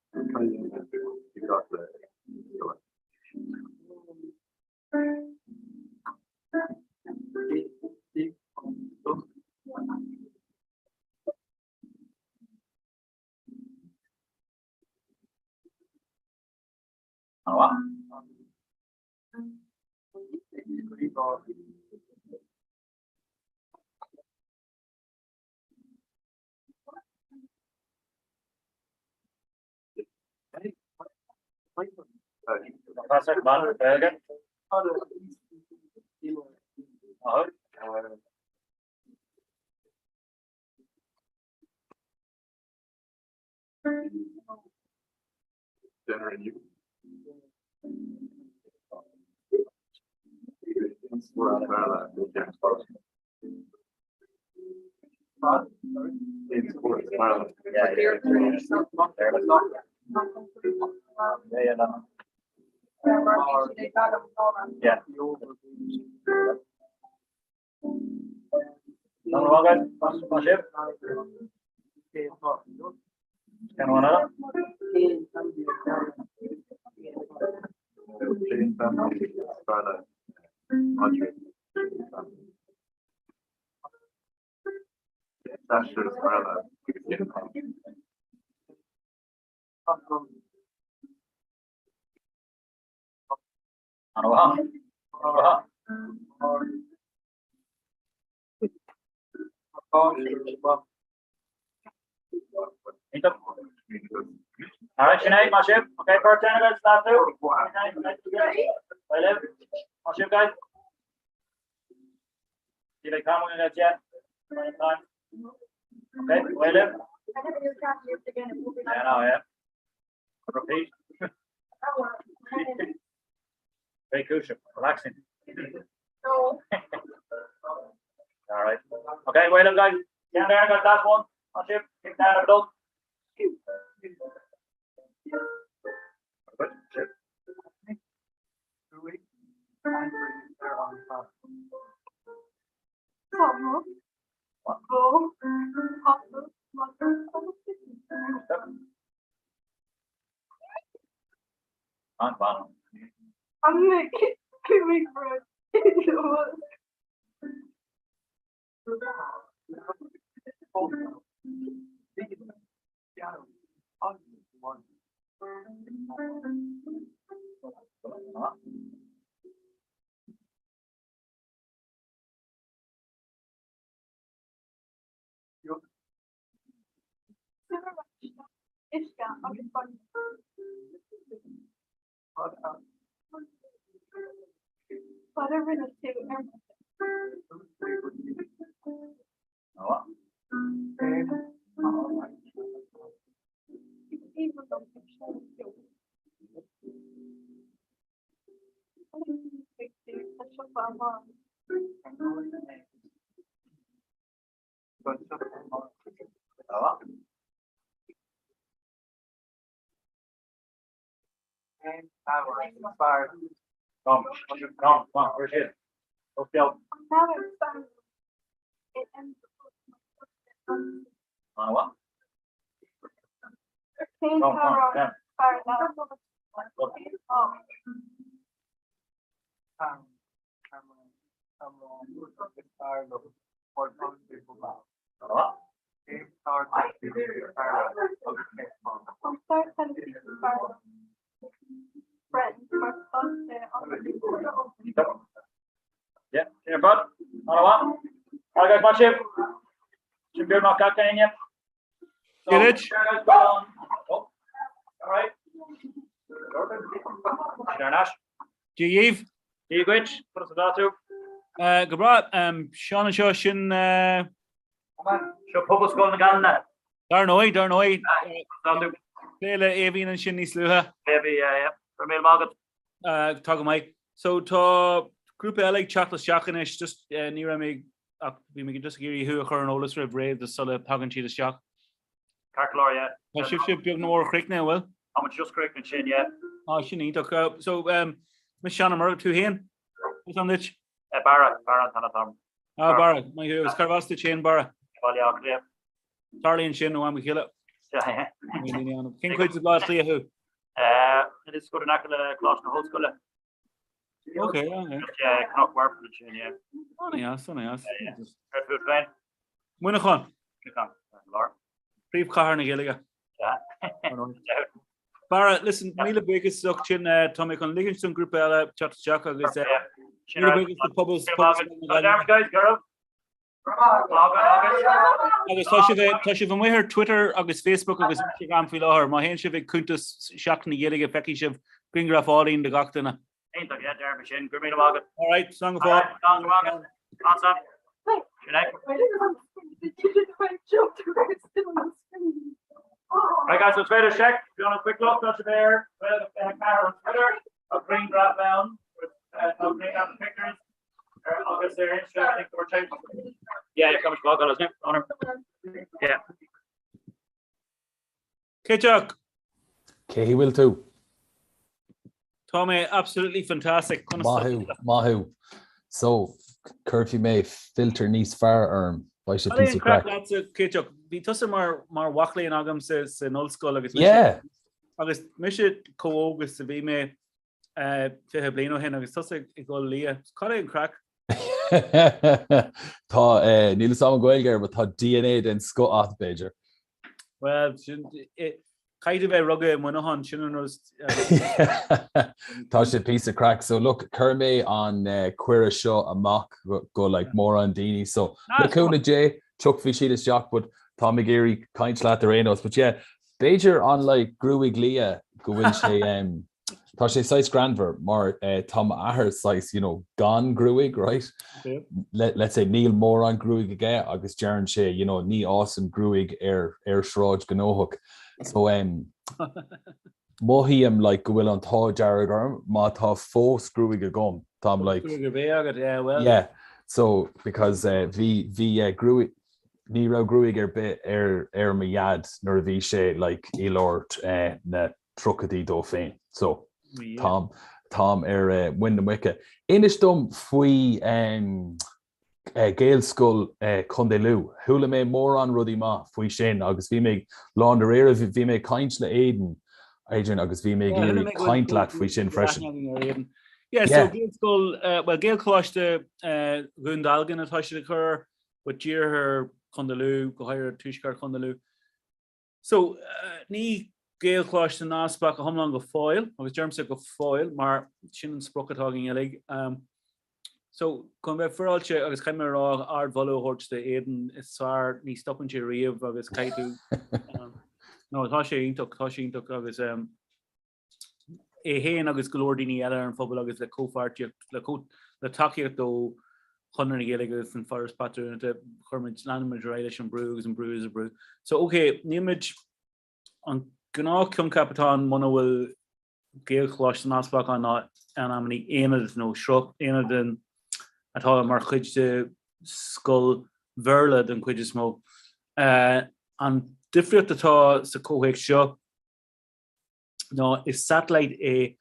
cad a dhéanann tú i gcás le Dinner and you. Yeah. Maith sibh. Ceann amháin eile. All right, Sinead, maith sibh. Okay, first down, guys, start two. Bye, Liv. Maith sibh, guys. See you later, we're gonna get time. Okay, bye, Liv. Yeah, no, yeah. Repeat. Very cool, relaxing. No. All right. Okay, wait up, guys. Down there, got that one. Watch it. Kick down a dog. Good. Chip. An bhfanann. An cúig rud. Uisce agus bainne. Cad a rinne tú ar maidin? Is aoibhinn liom ag seinm ceoil. Conas a íocfaidh tú sa siopa amárach? An leabhar is fearr liom é Cén t-amhrán is fearr leat? Cén fáth? An clár teilifíse is fearr liom? Friends mar tá sé an-suimiúil. Yeah, sin ar fad. An-mhaith. All right guys, maith sibh. Sin beagnach gach éinne. Get it? Oh, all right. Sin ar ais. Dia dhaoibh. Dia dhuit, conas atá tú? Go breá. Seán anseo, sin. Seo Pobalscoil na Gaillimhe. Dar ndóigh, dar ndóigh. Plé le Aoibhín ansin níos luaithe. Aoibhín, yeah, yeah. Go raibh míle maith agat. Tá go maith. So tá grúpa eile ag teacht isteach anois, just ní raibh mé ach bhí mé just ag iarraidh thú a chur ar an eolas roimh ré just sula dtagann siad isteach. Ceart go leor, yeah. Tá sibhse beag nó mór críochnaithe, an bhfuil? Tá muid just críochnaithe ansin, yeah. Ah, sin iontach. So, mise Seán Ó Murchú, tú féin? Cén t-ainm duit? Barra, Barra an t-ainm atá orm. Ah, Barra, maith thú. Agus cárb as duit féin, Barra? Baile Átha Cliath. Tarlaíonn sin ó am go chéile. Cén chuid de Bhaile Átha Cliath thú? Is go in aice le Coláiste na hOllscoile. Ok, yeah, yeah. Cnoc Mhuirfean ansin, yeah. An-dheas, an-dheas. Ar fud féin? Muineachán. Muineachán, lár. Príomhchathair na Gaeilge. Barra, listen, míle buíochas as ucht sin, tá mé chun ligint don ghrúpa eile teacht isteach agus míle buíochas do Pobal na Gaillimhe. Agus tá sibh tá sibh amuigh ar Twitter agus Facebook agus Instagram faoi láthair. Má théann sibh ag cuntas Seachtain na Gaeilge feicfidh sibh grianghraf álainn de gach duine. Iontach, yeah, déarfaidh sin. Go raibh míle maith agat. All right, slán go fóill. Slán go maith agat. Awesome. Sin é. Right guys, so it's ready to check. If you want a quick look, that's there. Well, on Twitter, a grianghraf ann, with uh, grianghraf pictures. Agus ar Instagram, I think we're typing. Yeah, yeah, coming to isn't it? Honor. Yeah. Céiteach! Cé bhfuil tú? Tá mé absolutely fantastic. Conas tá Maith thú, maith thú. So, cuirfidh mé filter níos fearr orm. Beidh sé Cad é píosa an craic craic. leatsa, Céiteach? Bhí tusa mar mar mhac léinn agam sa san ollscoil agus mise Yeah! agus mise chomh óg is a bhí mé 20 bliain ó shin agus tusa ag dul liath. Cad é an craic? Tá, níl fhios a'm an Ghaeilge air, but tá DNA den scoth a't, b'fhéidir. Bhuel, sin, caithfidh tú bheith rugadh i Muineachán, sin an rud. Tá sé píosa craic. So look, chuir mé an cuireadh seo amach go like mórán daoine, so le cúnamh Dé, tiocfaidh siad isteach, but táim ag iarraidh caint leat ar aon nós. But yeah, b'fhéidir an like gruaig liath go bhfuil sé Tá sé saghas greannmhar mar tá m'athair saghas, you know, gan gruaig, right? Let, let's say níl mórán gruaig aige agus deireann sé, you know, ní fhásann gruaig ar, ar sráid gnóthach. So, um, mothaím like go bhfuil an t-ádh dearg orm má tá fós gruaig agam. Táim like. Gruaig ar bith agat, yeah, well. Yeah, so because uh, bhí, bhí uh, gruaig, ní raibh gruaig ar bith ar, ar mo dhaid nuair a bhí sé like i lár uh, na tríochaidí dó féin. So, táim, táim ar muin na muice. Inis dom faoi Gaelscoil Chontae Lú. Chuala mé mórán rudaí maith faoi sin agus bhí mé lán dáiríre, bhí mé ag caint le Aidan, Adrian agus bhí mé ag iarraidh caint leat faoi sin freisin. Yeah, so Gaelscoil, well Gaelcholáiste Dhún Dealgan atá siad ag cur, but dírithe ar Chontae Lú, go háirithe tuaisceart Chontae Lú. So, ní Gaelcholáiste neamhspleách go hiomlán go fóill, agus deirimse go fóill mar sin an sprioc atá againn uilig. So, chun bheith féaráilte agus caithfidh mé a rá ardmholadh a thabhairt do Aidan, is fear, ní stopann sé riamh agus caithfidh tú. No, tá sé iontach, tá sé iontach agus é féin agus go leor daoine eile ar an phobal agus le comhpháirtíocht, le le tacaíocht ó Chonradh na Gaeilge agus an Foras Pátrúnachta, chuir muid, lean muid ar aghaidh leis an brú agus an brú is an brú. So, ok, níl muid, an gnáth-choincheap atá ann muna bhfuil Gaelcholáiste neamhspleách ann ná in amannaí aonad nó sruth aonad atá mar chuid de scoil Bhéarla den chuid is mó. An difríocht atá sa chomhthéacs seo ná is satellite é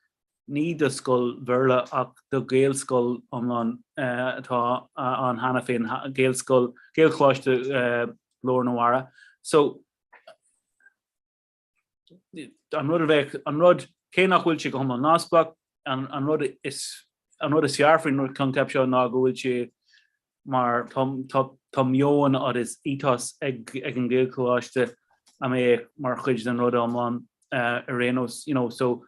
ní do scoil Bhéarla ach do Ghaelscoil iomlán atá ann cheana féin, Gaelscoil, Gaelcholáiste Ghlór na Mara. So, an rud a bheadh, an rud, cé nach bhfuil sé go hiomlán neamhspleách, an, an rud is, an rud is fearr faoin choincheap seo ná go bhfuil sé mar, tá, tá, tá meon agus ethos ag, ag an Ghaelcholáiste a mbeadh mar chuid den rud iomlán ar aon nós, you know, so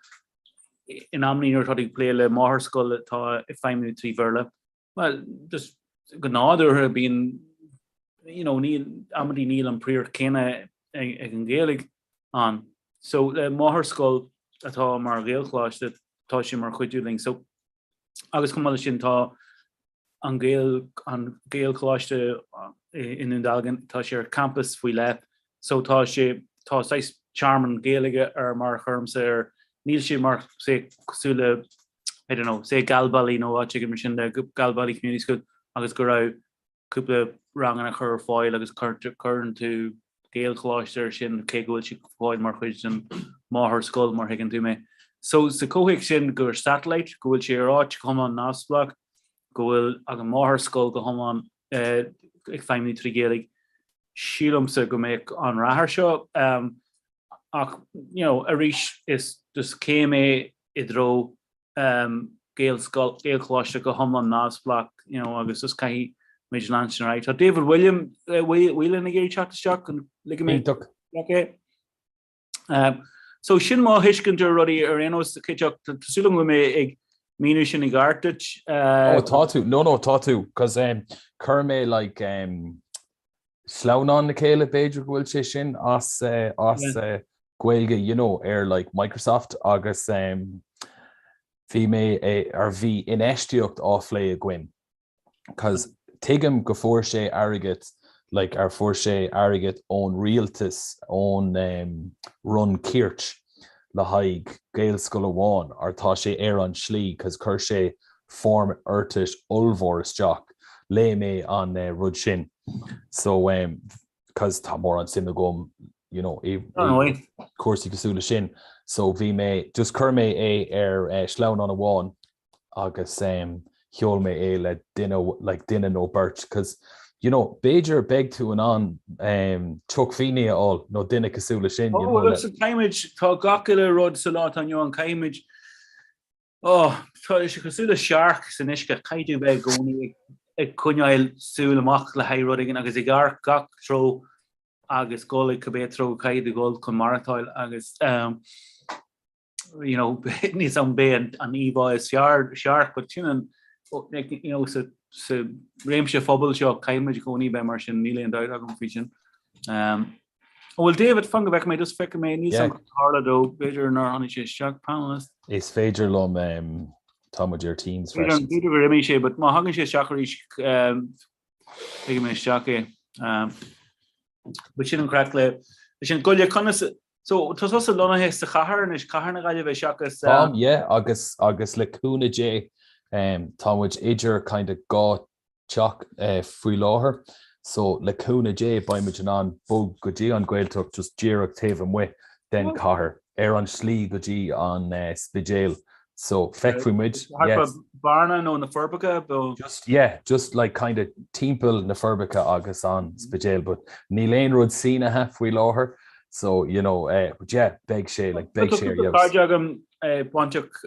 in amannaí nuair atá tú ag plé le máthairscoil atá ag feidhmiú trí Bhéarla, Bhuel, just go nádúrtha bíonn, you know, níl, amantaí níl an príoracht céanna ag an Ghaeilge ann. So le máthairscoil atá mar Ghaelcholáiste, tá sé mar chuidiú linn. So, agus chomh maith leis sin tá an Gael, an Gaelcholáiste i nDún Dealgan, tá sé ar campas faoi leith. So tá sé, tá saghas tearmann Gaeilge ar mar a chuirimse air. Níl sé mar, say, cosúil le I don't know, say Galbally nó áit éigin mar sin de, Galbally Community School agus go raibh cúpla ranganna a chur ar fáil agus cuireann tú Gaelcholáiste ar sin cé go bhfuil sé ar fáil mar chuid den mháthairscoil mar thuigeann tú mé. So sa chomhthéacs sin gur satellite, go bhfuil sé ar áit go hiomlán neamhspleách, go bhfuil an mátharscoil go hiomlán ag feidhmiú trí Ghaeilge, sílimse go mbeadh an-rath air seo. Ach, you know, arís is just céim é i dtreo Gaelscoil, Gaelcholáiste go hiomlán neamhspleách, you know, agus just caithfidh muid leanstan ar aghaidh. Tá David William, Whelan ag iarraidh teacht isteach, an ligfidh mé Iontach. isteach é? So sin mo thuiscint ar rudaí ar aon nós, Céiteach, tá súil agam go bhfuil mé ag míniú sin i gceart duit. Oh, tá tú, no, no, tá tú, cos um, chuir mé like um, Sleamhnán le chéile b'fhéidir go bhfuil sé sin as as Gaeilge you know ar like Microsoft agus um, bhí mé ar bhí infheistíocht á phlé againn cos tuigim go fuair sé airgead like ar fuair sé airgead ón rialtas ón um, Roinn Cirt le haghaidh Gaelscoil amháin or tá sé ar an slí cos chuir sé foirm iarratais ollmhór isteach. Léigh mé an rud sin so um cos tá mórán suim agam you know i cúrsaí cosúil le sin so bhí mé just chuir mé é ar uh, sleamhnán amháin agus um, sheol mé é le duine like duine nó beirt cos you know b'fhéidir beidh tú in ann um, Chuck Feeney a fháil nó duine cosúil le sin. Oh, you know, le... Caithfimid tá gach uile rud sa lá atá inniu ann caithfimid Ó, tá sé cosúil le searc san uisce, caithfidh tú bheith i gcónaí ag coinneáil súil amach le haghaidh rud éigin agus ag amharc gach treo agus dul ag cibé treo caithfidh tú dul chun maireachtáil agus you know níl 's a'm ab é an íomhá is fearr searc but sin an you know sa sa réimse phobail seo caithfimid i gcónaí bheith mar sin níl aon dabht agam faoi sin. Um, An bhfuil David, fan go bhfeicfidh mé, just feicfidh mé, níl 's a'm cad a tharla dó, b'fhéidir nár tháinig sé isteach, panelist. Is féidir liom, tá muid ar Teams freisin. B'fhéidir gur imigh sé, but má thagann sé isteach arís, ligfidh mé isteach é. But sin an craic le, sin Goile, conas, so tá tusa lonnaithe sa chathair anois, cathair na Gaillimhe seachas. Táim, yeah, agus, agus le cúnamh Dé, tá muid idir kind of dhá teach faoi láthair so le cúnamh Dé beidh muid in ann bog go dtí an Ghaeltacht just díreach taobh amuigh den chathair ar an slí go dtí an Spidéal so feicfidh muid yes. Bearna nó na Forbacha nó? Just yeah just like kind of timpeall na Forbacha agus an Spidéal but níl aon rud sínithe faoi láthair so you know eh but yeah beidh sé like beidh sé ar fheabhas. Tá cairde agam bainteach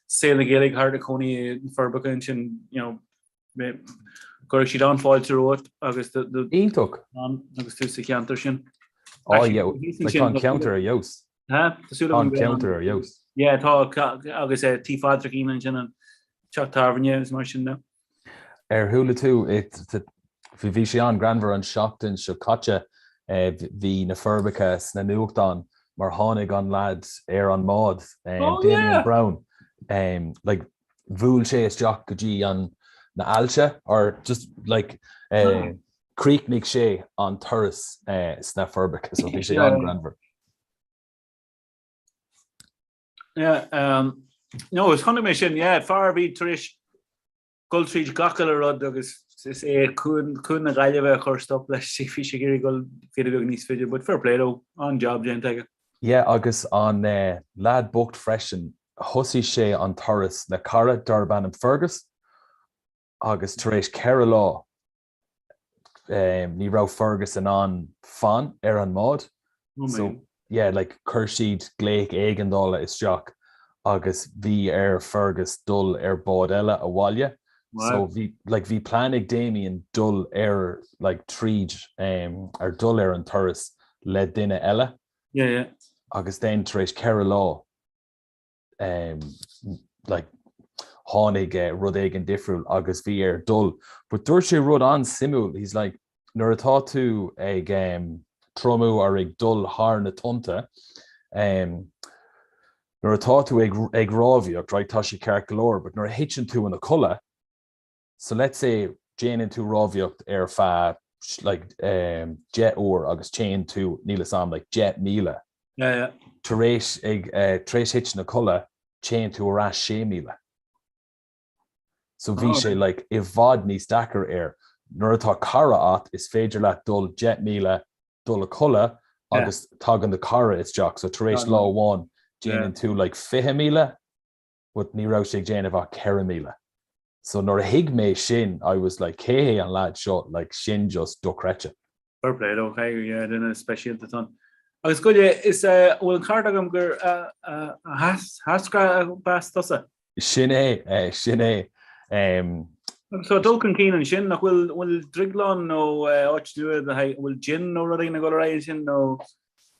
saol na Gaeilge thart ag cónaí i Forbacha ansin, you know, cuirfidh siad an-fháilte romhat agus Iontach. agus tú sa cheantar sin. Oh yeah, like tá an ceantar ar fheabhas. Tá Tá an ceantar ar fheabhas. Yeah, tá agus eh, Tí Phadraigín ansin an teach tábhairne is mar sin de. Ar chuala tú bhí sé an-ghreannmhar an seachtain seo caite. Bhí na Forbacha sna nuachtáin mar tháinig an leaid ar an mbád, Damien Browne, like bhuail sé isteach go dtí an na aillte or just like chríochnaigh sé an turas sna Forbacha so bhí sé an-ghreannmhar. Yeah, um, no, is chonaic mé sin, yeah, fear a bhí tar éis dul tríd gach uile rud agus is é Cuan na Gaillimhe a chuir stop leis, bhí sé ag iarraidh dul giota beag níos faide, but fair play dó, an-job déanta aige. Yeah, agus an leaid bocht freisin, thosaigh sé an turas le cara darb ainm Fergus agus tar éis 4 lá, ní raibh Fergus in ann fan ar an mbád so yeah like chuir siad glaoch éigeandála isteach agus bhí ar Fergus dul ar bád eile abhaile so bhí like bhí plean ag Damien dul ar like tríd ar dul ar an turas le duine eile yeah yeah agus then tar éis 4 lá like tháinig rud éigin difriúil agus bhí air dul. But dúirt sé rud an-suimiúil, he's like, nuair atá tú ag triomú or ag dul thar na tonnta, nuair atá tú ag ag rámhaíocht, right, tá sé ceart go leor, but nuair a thiteann tú ina codladh, So let's say déanann tú rámhaíocht ar feadh like 10 uair agus téann tú, níl 'fhios a'm, like 10,000. Yeah, yeah. Tar éis ag tar éis thit ina codladh, téann tú ar ais 6,000. So bhí sé like i bhfad níos deacair air. Nuair atá cara a'd, is féidir leat dul 10,000 dul a codladh agus tagann do cara isteach. So tar éis lá amháin déanann tú like 20,000 but ní raibh sé ag déanamh ach 4,000. So nuair a thuig mé sin, I was like cé hé an lad seo, like sin just dochreidte. Fair play dó, okay, yeah, duine speisialta atá ann. Agus goidé, is eh, bhfuil an ceart agam gur as Eascra tusa? Sin é, eh, sin é. Um, Agus tá dul chun cinn ansin, nach bhfuil bhfuil drioglann nó eh, áit nua le haghaidh, bhfuil gin nó rud éigin ag dul ar aghaidh ansin nó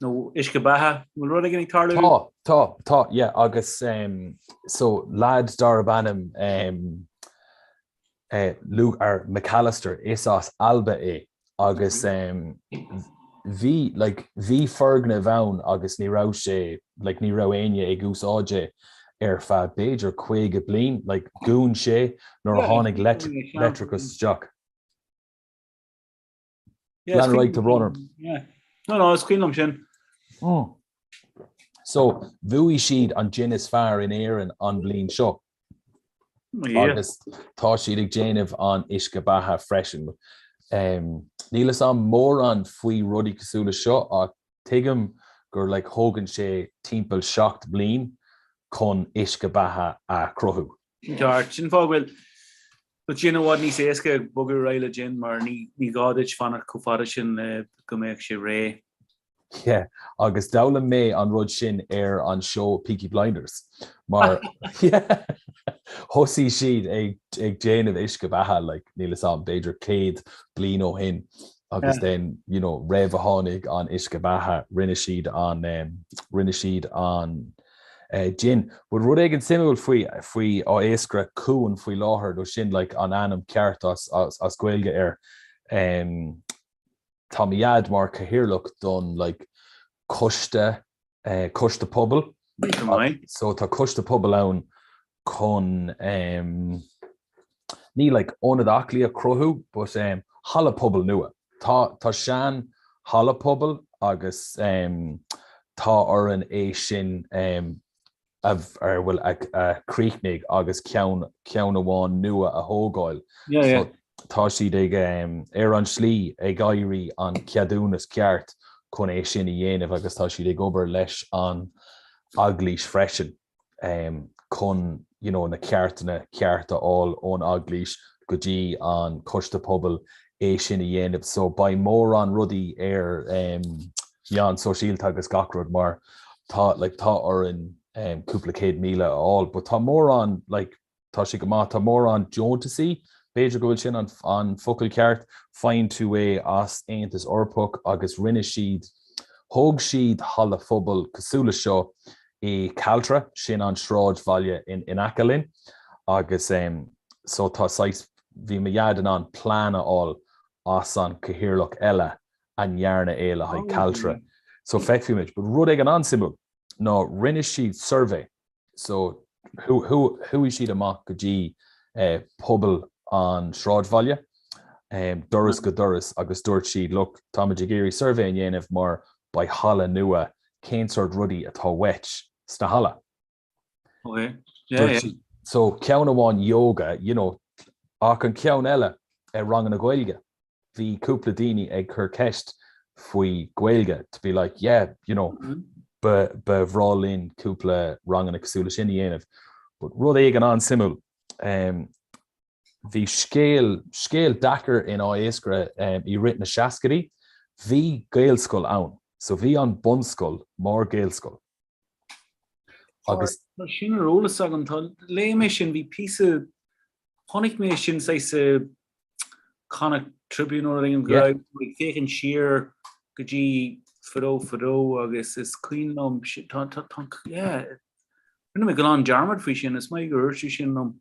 nó uisce beatha, bhfuil rud éigin ag tarlú? Tá, tá, tá, yeah, agus um, so lad darb ainm um, eh, Luke ar McAllister, is as Alba é agus um, bhí like, bhí foirgneamh ann agus ní raibh sé like, ní raibh éinne ag úsáid é ar feadh b'fhéidir 50 bliain, like, dhún sé nuair a tháinig leictreachas isteach. Lean ar aghaidh, tá brón orm. No, no, is cuimhin liom sin. So, bhuaigh siad an gin is fearr in Éirinn an bhliain seo. Agus tá siad ag déanamh an uisce beatha freisin. Níl fhios a'm mórán faoi rudaí cosúil le seo ach tuigim gur like thógann sé timpeall 7 bliain chun uisce beatha a chruthú. Ceart. Sin fáth go bhfuil gin i bhfad níos éasca ag bogadh ar aghaidh le gin mar ní gá duit fanacht chomh fada sin le go mbeadh sé réidh. Yeah, agus d'fhoghlaim mé an rud sin ar an seó Peaky Blinders mar yeah, thosaigh siad ag ag déanamh uisce beatha like níl fhios a'm b'fhéidir 100 bliain ó shin agus then you know roimh a tháinig an uisce beatha rinne siad an rinne siad an gin. But rud éigin suimiúil faoi faoi Áth Eascra cuan faoi láthair nó sin like an ainm ceart as as as Gaeilge air. Um, tá mo dhaid mar cathaoirleach don like coiste eh, coiste pobail. So tá coiste pobail ann chun um, ní like ionad aclaí a chruthú but um, halla pobail nua. Tá tá sean halla pobail agus um, tá orainn é sin um, a ar bhfuil a a chríochnaigh agus ceann ceann amháin nua a thógáil. Yeah, yeah. So tá siad ag um, ar an slí ag éirí an ceadúnas ceart chun é sin a dhéanamh agus tá siad ag obair leis an eaglais freisin. chun you know na ceartanna ceart a fháil ón Eaglais go dtí an coiste pobail é sin a dhéanamh so beidh mórán rudaí ar meáin sóisialta agus gach rud mar tá like tá orainn cúpla 100,000 a fháil but tá mórán like Tá sé go maith. Tá mórán deontasaí, b'fhéidir go bhfuil sin an focal ceart, faigheann tú é as Aontas Eorpach agus rinne siad, thóg siad halla phobail cosúil le seo i Caltra, sin an sráidbhaile in aice linn agus so tá saghas, bhí mo dhaid in ann plean a fháil as an cathaoirleach eile. A ndearnadh é le haghaidh Caltra. So feicfimid. But rud éigin an-suimiúil ná rinne siad suirbhé. So chuaigh siad amach go dtí pobal an sráidbhaile, doras go doras agus dúirt siad look, táimid ag iarraidh suirbhé a dhéanamh mar beidh halla nua, cén sórt rudaí atá uait sna halla? Okay. Yeah, yeah. So ceann amháin yoga, you know, ach an ceann eile ar ranganna Gaeilge. Bhí cúpla daoine ag cur ceist faoi Gaeilge to be like, yeah, you know, mm -hmm. ba, ba bhreá linn cúpla ranganna cosúil le sin a dhéanamh. But rud éigin an-suimiúil, um, bhí scéal, scéal deacair in Áth Iascaire um, i rith na seascaidí, bhí Gaelscoil ann. So bhí an bunscoil mar Gaelscoil. Agus tá sin ar eolas agam, tá, léigh mé sin, bhí píosa, chonaic mé sin saghas sa Connacht Tribune nó rud éigin go raibh ag féachaint siar go dtí fadó fadó agus is cuimhin liom, tá, tá, tá, yeah, rinne mé go lán dearmad faoi sin, is maith gur dhúirt tú sin liom.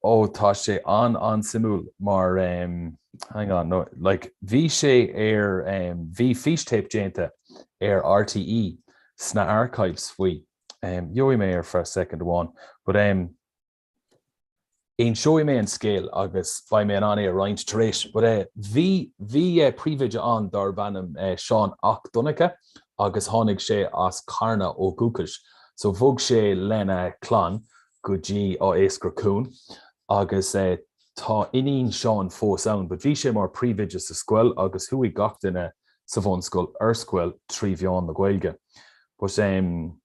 Ó tá sé an-an-suimiúil mar em hang on no like bhí sé ar em bhí fístéip déanta ar RTÉ sna archives faoi em gheobhaidh mé ar feadh second amháin but em inseoidh mé an scéal agus beidh mé in ann é a roinnt tar éis but eh bhí bhí eh príomhoide ann darb ainm eh Seán 'Ac Donncha agus tháinig sé as Carna ó dhúchas so bhog sé lena chlann go dtí Áth Iascaire Cuan agus tá iníon Seán fós ann but bhí sé mar príomhoide sa scoil agus chuaigh gach duine sa bhunscoil ar scoil trí mheán na Gaeilge but em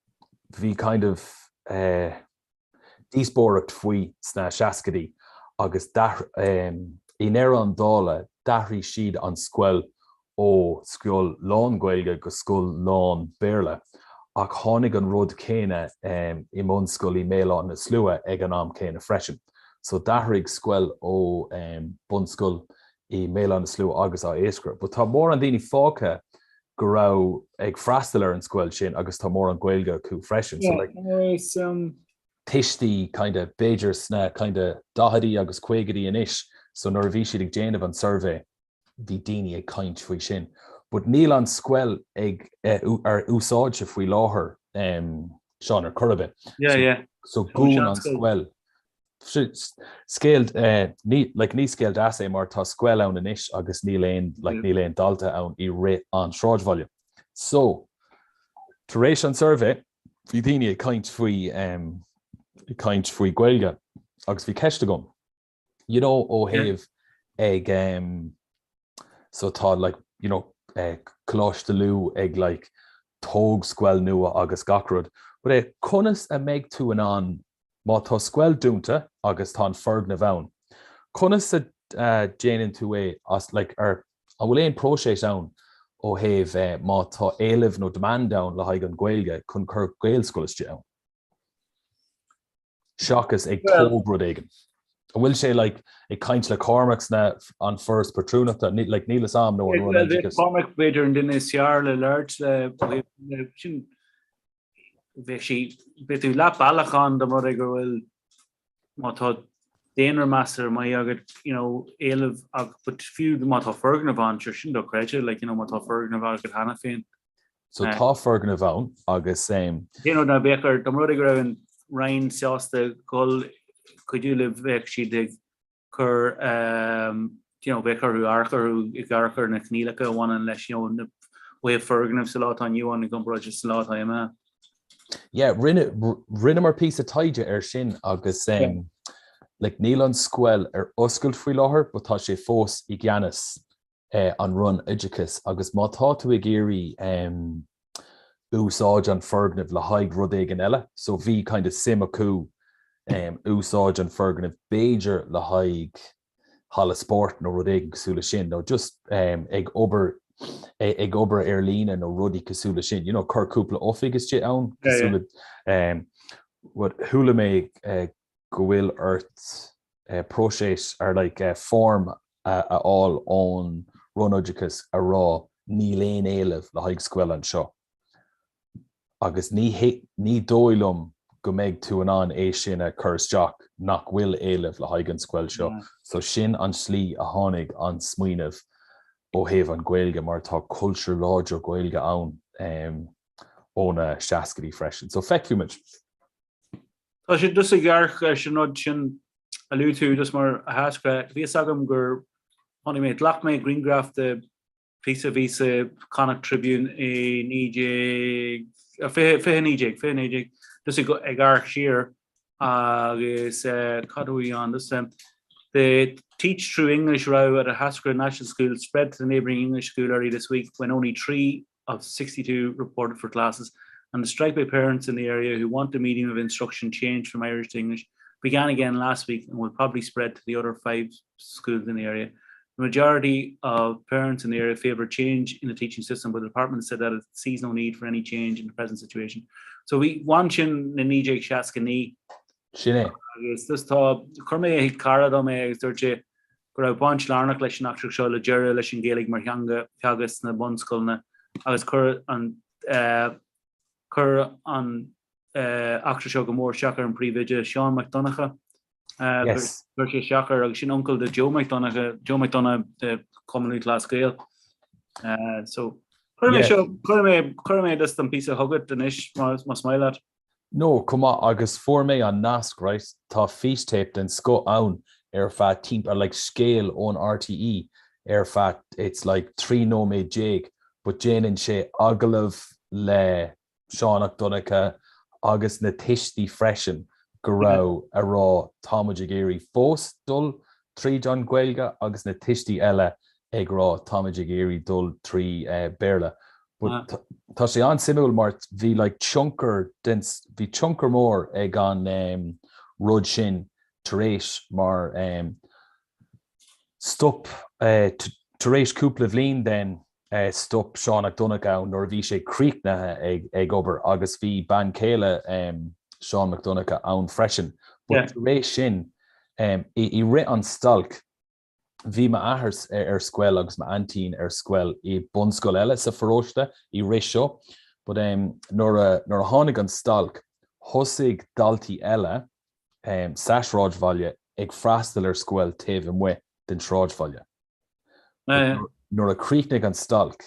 bhí kind of eh díospóireacht faoi sna seascaidí agus em i ndeireadh an dála d'athraigh siad an scoil ó scoil lán-Ghaeilge go scoil lán-Bhéarla, ach tháinig an rud céanna i mbunscoil i mBéal Átha na Slua ag an am céanna freisin. So d'athraigh scoil ó bunscoil i mBéal Átha na Slua agus Áth Iascaire. But tá mórán daoine fágtha go raibh ag freastal ar an scoil sin agus tá mórán Gaeilge acu freisin. So like tuistí kind of b'fhéidir sna kind of daicheadaí agus caogaidí anois, so nuair a bhí siad ag déanamh an suirbhé, bhí daoine ag caint faoi sin. But níl an scoil ag ar úsáidte faoi láthair Seán ar chor ar bith. Yeah, yeah. So dhún an scoil. Scéal ní like ní scéal deas é mar tá scoil ann anois agus níl aon like níl aon dalta ann i rith an sráidbhaile. So tar éis an suirbhé bhí daoine ag caint faoi ag caint faoi Gaeilge agus bhí ceist agam. you know ó thaobh ag um, so tá like you know eh, Coláiste Lú ag like tóg scoil nua agus gach rud but eh, conas a mbeidh tú in ann má tá scoil dúnta agus tá an foirgneamh ann conas a uh, déanann tú é as like ar an bhfuil aon próiseas ann ó thaobh eh, má tá éileamh nó demand ann le haghaidh an Ghaeilge chun cur Gaelscoil istigh ann? seachas ag tóg rud éigin. An bhfuil sé like ag caint le Cormac sna an Foras Patrúnachta like níl fhios a'm nó an Roinn Oideachais. Cormac b'fhéidir an duine is fearr le labhairt le sin bheadh sí beidh tú leath bealach ann dá mba rud é go bhfuil má tá daonra measartha maith agat you know éileamh ach but fiú má tá foirgneamh ann sure sin dochreidte like you know má tá foirgneamh agat cheana féin. So tá foirgneamh ann agus. Cén rud ná bheadh ar, dá mba rud é go raibh an Roinn sásta dhul cuidiú libh bheadh siad ag cur you know bheadh orthu amharc orthu ag amharc ar na coinníollacha a bhaineann leis you know na ó thaobh foirgneamh sa lá atá inniu ann i gcomparáid leis an lá atá imithe. Yeah, rinne, rinneamar píosa taighde ar sin agus um, like, níl an scoil ar oscailt faoi láthair, but tá sé fós i gceannas an Roinn Oideachais agus má tá tú ag iarraidh úsáid an foirgneamh le haghaidh rud éigin eile, so bhí kind of suim acu úsáid an foirgneamh b'fhéidir le haghaidh halla spóirt nó rud éigin cosúil le sin nó just ag obair ag obair ar líne nó rudaí cosúil le sin, you know, cur cúpla oifig istigh ann cosúil le what chuala mé go bhfuil ort próiseas ar like form a fháil ón Roinn Oideachais a rá níl aon éileamh le haghaidh scoil anseo agus ní ní dóigh liom go mbeidh tú in ann é sin a chur isteach nach bhfuil éileamh le haghaidh an scoil seo. So sin an slí a tháinig an smaoineamh. ó thaobh an Ghaeilge mar tá cultúr láidir Gaeilge ann ó na seascaidí freisin. So feicfimid. Tá sé just ag amharc ar an rud sin a luaigh tú just mar a tháscaire. Bhí fhios agam gur tháinig mé, ghlac mé grianghraf de phíosa a bhí sa Connacht Tribune i 19, 2019, 2019, just ag amharc siar agus cad a bhí ann just The Teach Through English row at Ahascragh National School spread to the neighbouring English school early this week when only 3 of 62 reported for classes and the strike by parents in the area who want the medium of instruction changed from Irish to English began again last week and will probably spread to the other five schools in the area. The majority of parents in the area favour change in the teaching system, but the department said that it sees no need for any change in the present situation. So bhí one sin na 1969 Sin é. Agus just tá chuir mé chuig cara dom é agus dúirt sé go raibh baint lárnach leis an eachtra seo le deireadh leis an Ghaeilge mar theanga theagasc sna bunscoileanna agus chuir an chuir an eachtra seo go mór isteach ar an príomhoide Seán Mac Donncha. Yes. Chuir sé isteach air agus sin uncail de Joe McDonagh, Joe McDonagh de Chumann Lúthchleas Gael. So chuir mé seo chuir mé chuir mé just an píosa chugat anois más maith leat. No, chomh maith, agus fuair mé an nasc, right, tá fístéip den scoth ann ar feadh timpeall, like scéal ón RTÉ ar feadh, it's like 13 nóiméad, but déanann sé agallamh le Seán 'Ac Donncha agus na tuistí freisin go raibh a rá tá muid ag iarraidh fós dul tríd an Ghaeilge agus na tuistí eile ag rá táimid ag iarraidh dul trí Béarla. But tá sé an-suimiúil mar bhí like tionchar den, bhí tionchar mór ag an rud sin tar éis mar stop tar éis cúpla bhliain den stop Seán 'Ac Donncha ann nuair a bhí sé críochnaithe ag obair agus bhí bean chéile Seán Mac Donncha ann freisin. But tar éis sin i rith an stailc Bhí m'athair ar scoil agus m'aintín ar scoil i bunscoil eile sa pharóiste i rith seo but nuair a nuair a tháinig an stailc thosaigh daltaí eile sa sráidbhaile ag freastal ar scoil taobh amuigh den sráidbhaile. But nuair a chríochnaigh an stailc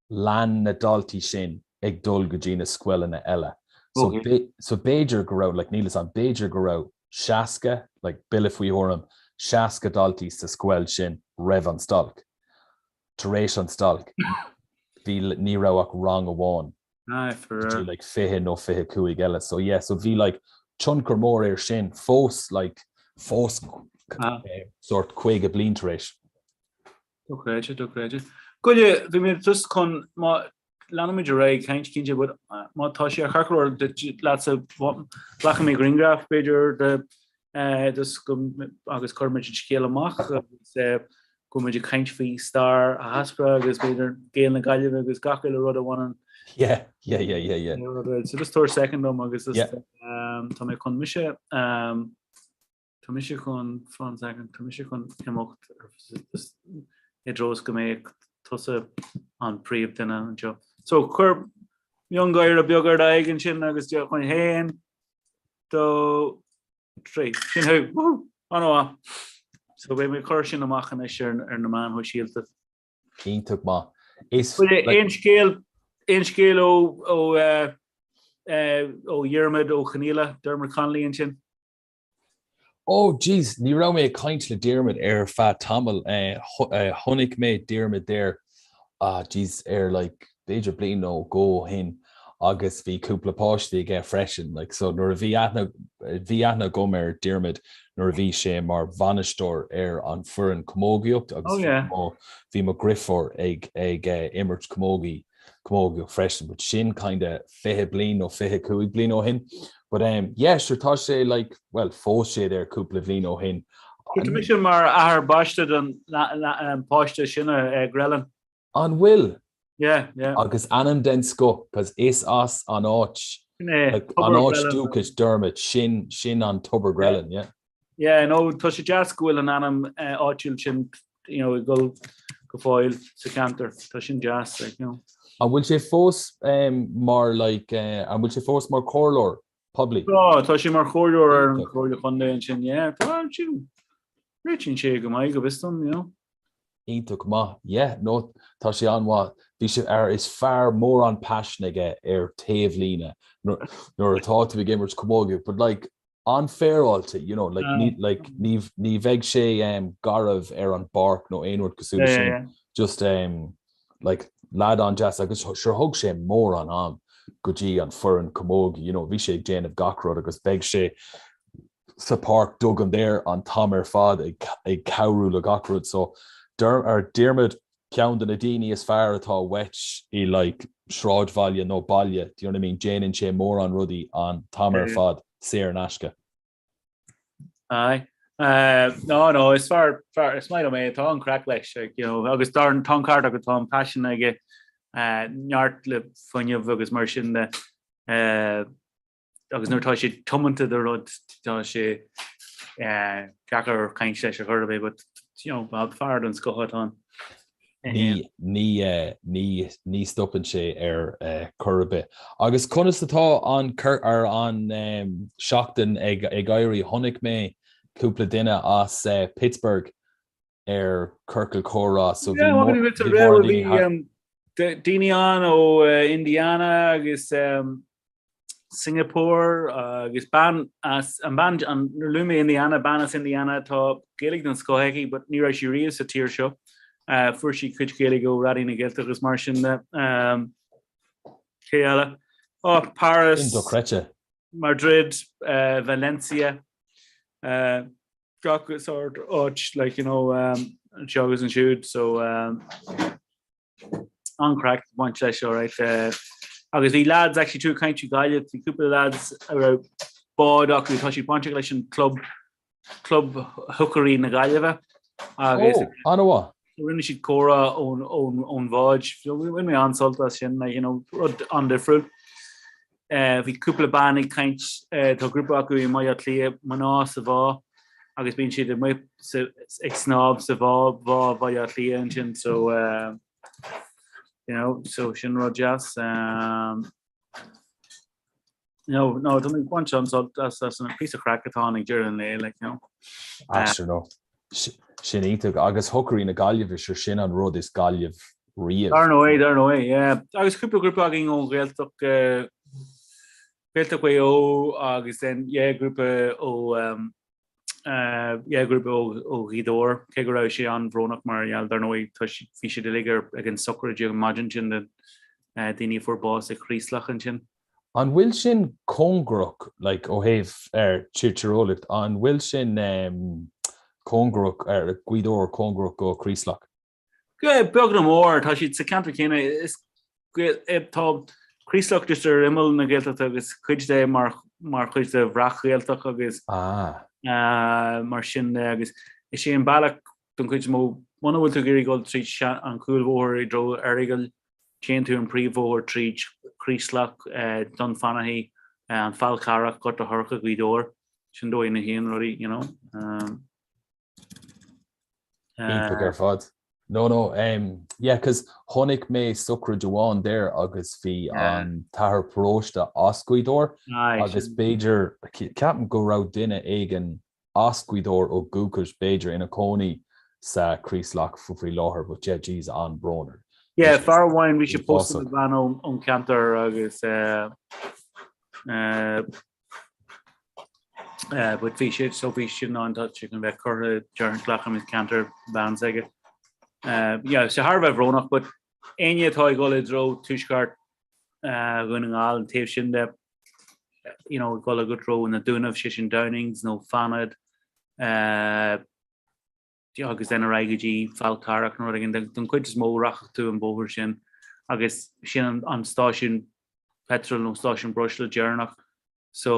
lean na daltaí sin ag dul go dtí na scoileanna eile. So so b'fhéidir go raibh, like níl 'fhios a'm, b'fhéidir go raibh 60, like buille faoi thuairim, 60 daltaí sa scoil sin roimh an stailc. Tar éis an stailc, bhí, ní raibh ach rang amháin go dtí like 20 nó 25 eile. So yeah, so bhí like tionchar mór air sin fós like fós sort 50 bliain tar éis. Dochreidte, dochreidte. Goile, bhí mé just chun, má leanaimid ar aghaidh ag caint cinnte, but má tá sé ceart go leor leatsa, glacfaidh mé grianghraf b'fhéidir de just go, agus cuirfimid an scéal amach agus go mbeimid ag caint faoi stair Ahascragh agus b'fhéidir Gaeil na Gaillimhe agus gach uile rud a bhaineann. Yeah, yeah, yeah, yeah, yeah. So just tabhair second dom agus just tá mé chun mise Tá mise chun, fan second, tá mise chun imeacht i dtreo is go mbeidh tusa an príomh-duine anseo. So cuir miongháire beag ar d'aghaidh ansin agus déan chun haon, dó, trí. Sin thú! Woohoo! An-mhaith. So beidh mé ag cur sin amach anois ar na meáin shóisialta. Iontach maith. Is Aon scéal, aon scéal ó, ó, ó Dhiarmaid Ó Conaola, Dermot Connolly ansin? Oh jeez, ní raibh mé ag caint le Diarmuid ar feadh tamaill. Chonaic mé Diarmuid there, ah jeez, ar like b'fhéidir bliain nó dhó ó shin agus bhí cúpla páistí aige freisin. Like so nuair a bhí aithne, bhí aithne agam ar Diarmuid nuair a bhí sé mar bhainisteoir ar an foireann camógaíocht agus oh, yeah. bhí mo, bhí mo dheirfiúr ag, ag uh, imirt camógaí camógaíocht freisin, but sin kinda 20 bliain nó 25 bliain ó shin. But um, yeah, sure tá sé like, well, phós sé there cúpla bliain ó shin. Tá mise mar athair baiste don páiste sin uh, Grellan. An bhfuil? Yeah, yeah. Agus ainm den scoth, cos is as an áit, like, an áit dúchais Dermot, sin, sin an Tobar Grellan, yeah. Yeah, no, tá sé deas go bhfuil an ainm áitiúil sin, you know, ag dul go fóill sa cheantar. Tá sin deas, like, you know. An bhfuil sé fós mar, like, an bhfuil sé fós mar chomhairleoir poiblí? Tá, tá sé mar chomhairleoir ar an Chomhairle Chontae ansin, yeah. Tá, sin, réitíonn sé go maith go bhfios dom, you know. Iontach maith. Yeah, no, tá sé an-mhaith. Bhí sé ar, is fear mórán paisin aige ar taobh líne nuair atá tú ag imirt camógaíocht, but like an-fhéaráilte, you know, like ní, like ní, ní bheidh sé um, garbh ar an bpáirc nó aon rud cosúil leis sin. Just um, like lad an-deas agus sure thug sé mórán am go dtí an foireann camógaí, you know, bhí sé ag déanamh gach rud agus beidh sé sa Páirc Duggan there an t-am ar fad ag ag cabhrú le gach rud so ar Diarmuid ceann de na daoine is fearr atá uait i like sráidbhaile nó baile do you know what I mean déanann sé mórán rudaí an t-am ar fad saor in aisce. Aye. Uh, no, no, is fear, fear, is maith liom é, tá an craic leis, like, you know, agus dar tá an ceart agat tá an paisean aige uh, neart le fuinneamh agus mar sin de uh, agus nuair atá sé tiomanta do rud tá sé deacair caint leis ar chor ar bith but you know fear den scoth atá ann. Ní ní ní ní stopann sé ar chor ar bith. Agus conas atá an ar an seachtain ag ag éirí? Chonaic mé cúpla duine as Pittsburgh ar Ciorcal Comhrá so bhí mórán daoine thar. Daoine ann ó Indiana agus Singapore agus bean as an bean an luaigh mé Indiana bean as Indiana tá Gaeilge den scoth aici but ní raibh sí riamh sa tír seo. Fuair sí cuid Gaeilge ó Raidió na Gaeltachta agus mar sin de. Cé eile? Oh, Paris. Sin dochreidte. Madrid, Valencia. Gach sórt áit like you know anseo agus ansiúd so an-chraic ag baint leis alright. Agus bhí lads actually tú ag caint faoi Gaillimh, bhí cúpla lads a raibh bád acu, tá siad bainteach leis an club, Club Húcairí na Gaillimhe agus Oh, an-mhaith. rinne siad comhrá ón ón ón bhád, bhain mé an-sult as sin, like you know, rud an-difriúil. Bhí cúpla bean ag caint, tá grúpa acu i mBaile Átha Cliath, mná sa bhá, agus bíonn siad amuigh ag snámh sa bhá, bhá Bhaile Átha Cliath ansin, so you know, so sin rud deas. No, no, tá mé ag baint an-sult as as an píosa craic atá ann ag deireadh an lae, like, you know. Ah, sure no. Sin iontach agus Húcairí na Gaillimhe, sure sin an rud is Gaillimh riamh. Dar ndóigh, dar ndóigh, yeah. Agus cúpla grúpa againn ón Ghaeltacht, Gaeltacht Mhaigh Eo agus then, yeah, grúpa ó, yeah, grúpa ó Ghaoth Dobhair, cé go raibh sé an-bhrónach mar gheall, dar ndóigh, tá siad, bhí siad uilig ar, ag an sochraid an maidin sin de daoine a fuair bás i Chraoslach ansin. An bhfuil sin cóngarach, like, ó thaobh ar tíreolaíocht, an bhfuil sin cóngarach, ar Ghaoth Dobhair cóngarach go Craoslach? Beag nó mór, tá siad sa cheantar céanna. Is tá Craoslach just ar imeall na Gaeltachta agus cuid de mar mar chuid de Bhreac-Ghaeltacht agus mar sin de agus is é an bealach don chuid is mó, muna bhfuil tú ag iarraidh dul tríd an chúlbhóthar i dtreo Errigal, téann tú an príomhbhóthar tríd Craoslach, Dún Fionnachaidh, an Fál Carrach, Gort a' Choirce, Gaoth Dobhair. Sin dóigh na haon rudaí, you know. Iontach ar fad. No, no, um, yeah, cos chonaic mé sochraid amháin there agus bhí an t-athair paróiste as Gaoth Dobhair agus b'fhéidir, ceapaim go raibh duine éigin as Gaoth Dobhair ó dhúchas b'fhéidir ina cónaí sa Chraoslach faoi láthair, but yeah, geez, an-bhrón. Yeah, fear amháin bhí sé pósta le bean ón cheantar agus eh, eh, But bhí sé so bhí sin an tá sé chun bheith curtha déarfainn glacaim i gceantar bean s'aige. Yeah, so thar a bheith bhrónach, but éinne atá ag dul i dtreo tuaisceart Dhún na nGall an taobh sin de, you know, ag dul i dtreo na Dúnaibh, sé sin Downings nó Fanad, agus then ar aghaidh go dtí Fál Carrach nó rud éigin. Don chuid is mó rachadh tú an bóthar sin agus sin an stáisiún peitril nó stáisiún breosla deireanach so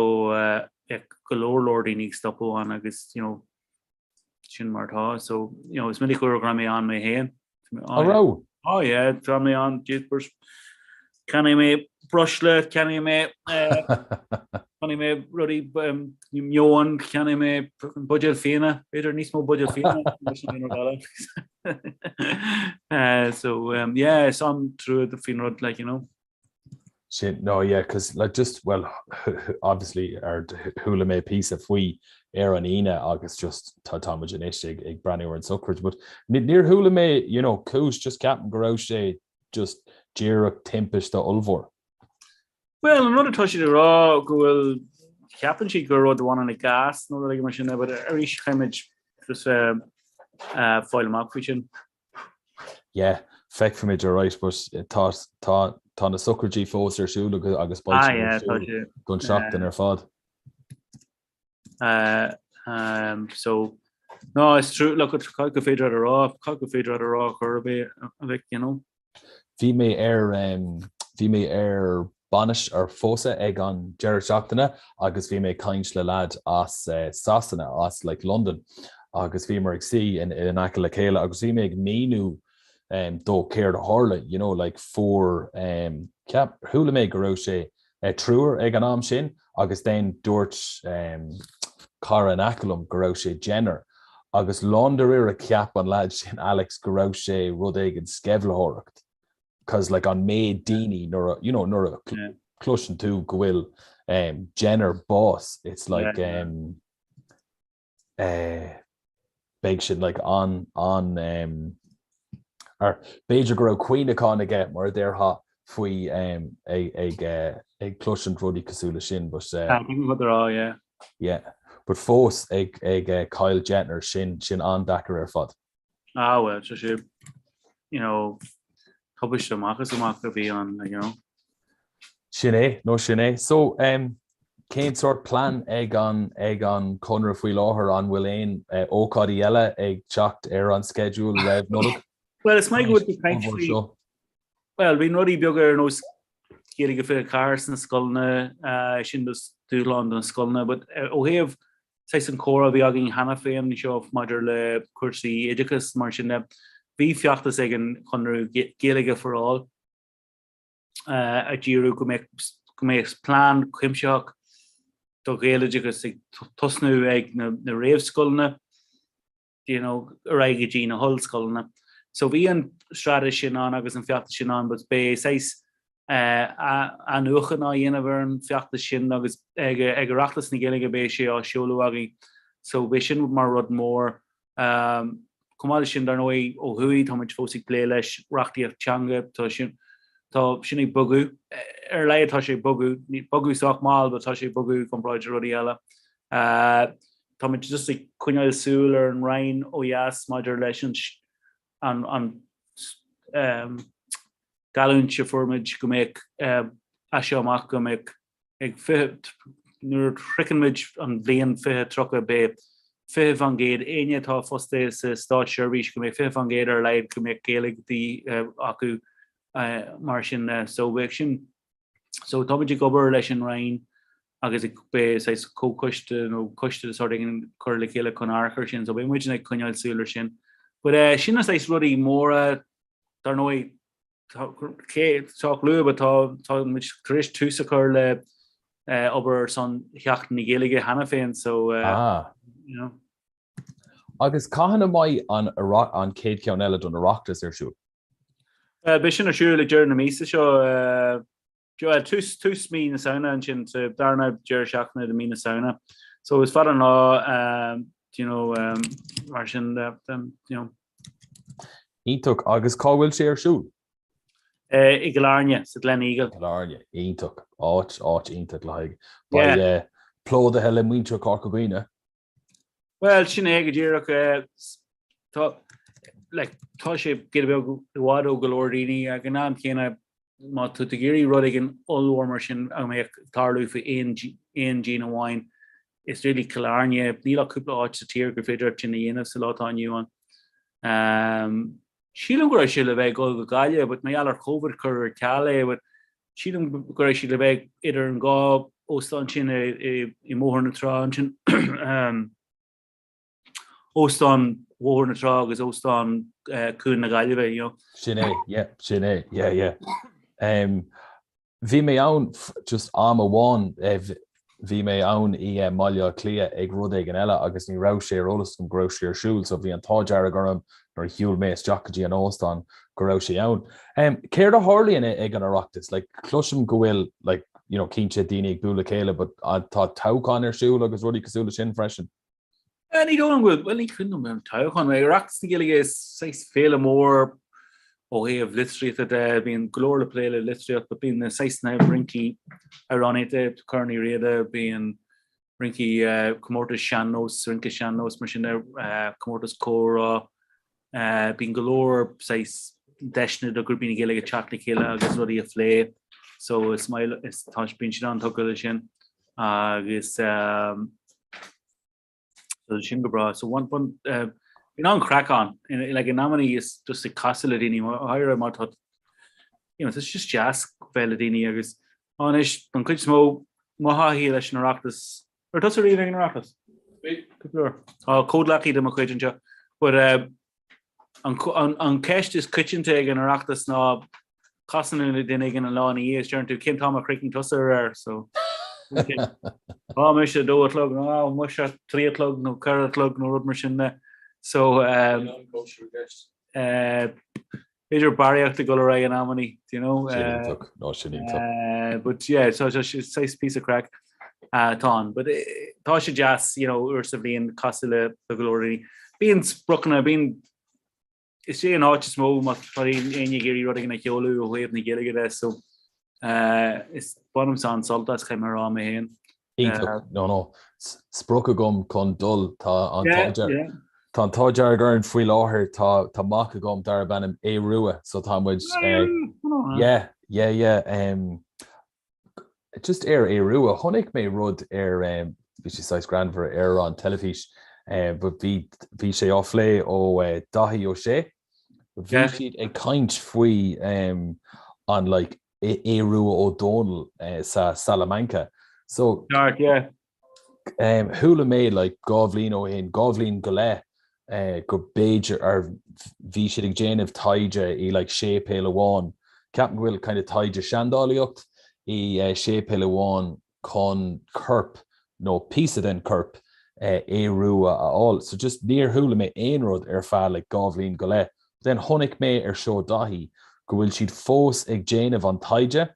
go leor leor daoine ag stopadh ann agus you know sin mar atá. So you know is minic uair go raibh mé ann mé féin. An raibh? Oh yeah, tá mé ann, cheannaigh mé breosla, cheannaigh mé cheannaigh mé rudaí mioin, cheannaigh mé buidéal fíona, b'fhéidir níos mó buidéal fíona So um, yeah, is an-trua faoin rud like, you know. Sin, no, yeah, cos like just, well, obviously ar chuala mé píosa faoi. ar an Aoine agus just tá tá muid anois ag ag breathnú ar an sochraid but níor chuala mé you know cúis just ceapaim go raibh sé just díreach timpiste ollmhór. Bhuel, an rud atá siad ag rá go bhfuil, ceapann siad gur rud a bhaineann le gás nó rud éigin mar sin, but arís caithfimid just fáil amach faoi sin. Yeah, feicfimid alright, but tá tá tá na sochraidí fós ar siúl agus agus beidh Ah siad ar yeah, tá siúl sé. don seachtain ar fad. So, no, is true, look, caithfidh gur féidir a rá, caithfidh gur féidir a rá chor ar bith, a bheith, you know. Bhí mé ar, bhí mé ar bainis ar phósadh ag an deireadh seachtaine agus bhí mé ag caint le leaid as Sasana, as like London agus bhíomar ag suí in aice le chéile agus bhí mé ag míniú dó céard a tharla, you know, like fuair, ceap, chuala mé go raibh sé triúr ag an am sin agus then dúirt cara in aice liom go raibh sé deichniúr agus lándáiríre cheap an leaid sin Alex go raibh sé rud éigin sceimhlitheoireacht cause like an méid daoine nuair a you know nuair a cloiseann tú go bhfuil deichniúr bás it's like um, beidh sin like an an um, or b'fhéidir go raibh cuimhneachán aige mar a déarfá faoi um, ag ag uh, ag cloisint rudaí cosúil leis sin but uh, Ah, tuigim cad a rá, yeah. yeah but fós ag ag uh, cailleadh deichniúr sin sin an-deacair ar fad. Ah well, tá sé, you know, tubaiste amach is amach a bhí ann, you know. Sin é, no sin é. So, um, cén sórt plean ag an ag an Conradh faoi láthair? An bhfuil aon uh, ócáidí eile ag teacht ar an sceideal roimh Nollaig? Well, is maith go bhfuil tú ag caint faoi Well, bíonn rudaí beaga ar nós Gaeilge 24 sna scoileanna, uh, sin dus dúshlán do na scoileanna, but uh, ó thaobh saghas an comhrá a bhí againn cheana féin anseo maidir le cúrsaí oideachais mar sin de. Bhí feachtas ag an Chonradh Gaeilge for All a d'iarraidh go mbeadh go mbeadh plean cuimsitheach do Ghaeloideachas ag tosnú ag na réamhscoileanna, you know, ar aghaidh go dtí na hollscoileanna. So bhí an straitéis sin ann agus an feachtas sin ann, but beidh saghas athnuachan á dhéanamh ar an bhfeachtas sin agus ag ag Oireachtas na Gaeilge beidh sé á seoladh againn. So beidh sin mar rud mór. Chomh maith leis sin, dar ndóigh, ó thuaidh tá muid fós ag plé leis reachtaíocht teanga, tá sin tá sin ag bogadh, ar a laghad tá sé ag bogadh, bogadh sách mall but tá sé ag bogadh i gcomparáid le rudaí eile. Tá muid just ag coinneáil súil ar an Roinn ó dheas maidir leis an an geallúint a fuair muid go mbeadh as seo amach go mbeadh ag 20 nuair a shroicheann muid an bhliain 2030 beidh 20% éinne atá fostaithe sa státseirbhís go mbeidh 20% ar a laghad go mbeadh Gaeilge acu mar sin so beidh sin So táimid ag obair leis an Roinn agus ag beidh saghas comhchoiste nó coiste de sórt éigin curtha le chéile chun amharc ar sin. So beidh muidne ag coinneáil súil ar sin. But eh, sin na saghas rudaí móra dar ndóigh cé sách luath but tá tá muid tar éis tús a chur le eh, obair ar son Sheachtain na Gaeilge cheana féin so eh, Ah. you know. Agus cathain a mbeidh an an chéad cheann eile don Oireachtas ar siúl? Beidh sin ar siúl ag deireadh na míosa seo, tús tús mí na Samhna ansin, sa darna deireadh seachtaine de mí na Samhna. So is fada an lá, you know, mar sin you know. Iontach, agus cá bhfuil sé ar siúl? I gCill Airne, sa Gleneagle. Cill Airne, iontach, áit, áit iontach le haghaidh. Beidh plódaithe le muintir Chorca Dhuibhne. Bhuel, sin é go díreach. Tá, like, tá sé giota beag i bhfad ó go leor daoine. Ag an am céanna, má tá tú ag iarraidh rud éigin ollmhór mar sin a mbeadh ag tarlú faoi aon aon díon amháin, is really Cill Airne. Níl ach cúpla áit sa tír gur féidir sin a dhéanamh sa lá atá inniu ann. Sílim go raibh sé le bheith ag dul go Gaillimh, but mar gheall ar Covid cuireadh ar ceal é, but Sílim go raibh siad le bheith idir an dhá óstán sin i mBóthar na Trá ansin, Óstán Bhóthar na Trá agus Óstán Cuan na Gaillimhe, you know. Sin é, yeah, sin é, yeah, yeah. Bhí mé ann just am amháin, Bhí mé ann i mBaile Átha Cliath ag rud éigin eile agus ní raibh sé ar eolas agam go raibh sé ar siúl so bhí an t-ádh dearg orm nuair a shiúil mé isteach go dtí an óstán go raibh sé ann. Céard a tharlaíonn ag an Oireachtas? Like cloisim go bhfuil like you know cinnte daoine ag bualadh le chéile but tá toghchán ar siúl agus rudaí cosúil le sin freisin. Ní dóigh liom go bhfuil, bhuel ní cuimhin liom an toghchán, Oireachtas na Gaeilge is saghas féile mór ó thaobh litríochta de, bíonn go leor le plé le litríocht but bíonn na saghas na rincí amhránaíochta, Corn Uí Riada, bíonn rincí comórtas sean-nós, rince sean-nós mar sin de, comórtas comhrá, bíonn go leor saghas deiseanna do ghrúpaí na Gaeilge teacht le chéile agus rudaí a phlé so is maith, is tá, bíonn siad an-tugtha le sin agus. So sin go breá. So one, one, uh, bíonn an-chraic ann, like in amannaí is just ag casadh le daoine, háirithe má tá, you know, it's just deas bheith le daoine agus anois don chuid is mó mo thaithí leis an Oireachtas, ar tusa riamh ag an Oireachtas? Bhí. Cúpla uair. Tá comhghleacaí de mo chuid anseo. But uh, An cheist is coitianta ag an Oireachtas ná casann tú le duine éigin an lá ina dhiaidh is deireann tú cén t-am a chríochnaigh tusa aréir so Tá mise a dó a chlog nó mise 3 a chlog nó 4 a chlog nó rud mar sin de so b'fhéidir barraíocht ag dul ar aghaidh in amannaí, do you know? Sin iontach, no sin iontach. But yeah, so saghas píosa craic atá ann. But tá sé deas, you know, uair sa bhliain casadh le go leor daoine. Bíonn spriocanna, bíonn, is é an áit is mó má tá éinne ag iarraidh rud éigin a sheoladh ó thaobh na Gaeilge de, so is bainimse an-sult as, caithfidh mé a rá mé féin. Iontach, no no, sprioc agam chun dul, tá an t-ádh dearg, tá an t-ádh dearg orainn faoi láthair, tá tá mac agam darb ainm Aodh Rua, so tá muid, yeah, yeah, yeah, um, just ar Aodh Rua, chonaic mé rud ar, bhí sé saghas greannmhar ar an teilifís, but bhí bhí sé á phlé ó Daithí Ó Sé, bhí siad ag caint faoi an like Aodh Rua Ó Dónaill sa Salamanca. So Ceart, yeah. Chuala mé like 2 bhliain ó shin, 2 bhliain go leith, go b'fhéidir, ar bhí siad ag déanamh taighde i like séipéal amháin, ceapaim go bhfuil kind of taighde seandálaíocht i séipéal amháin chun corp nó píosa den corp Aodh Rua a fháil. So just níor chuala mé aon rud ar feadh like 2 bhliain go leith. Then chonaic mé ar seó Daithí go bhfuil siad fós ag déanamh an taighde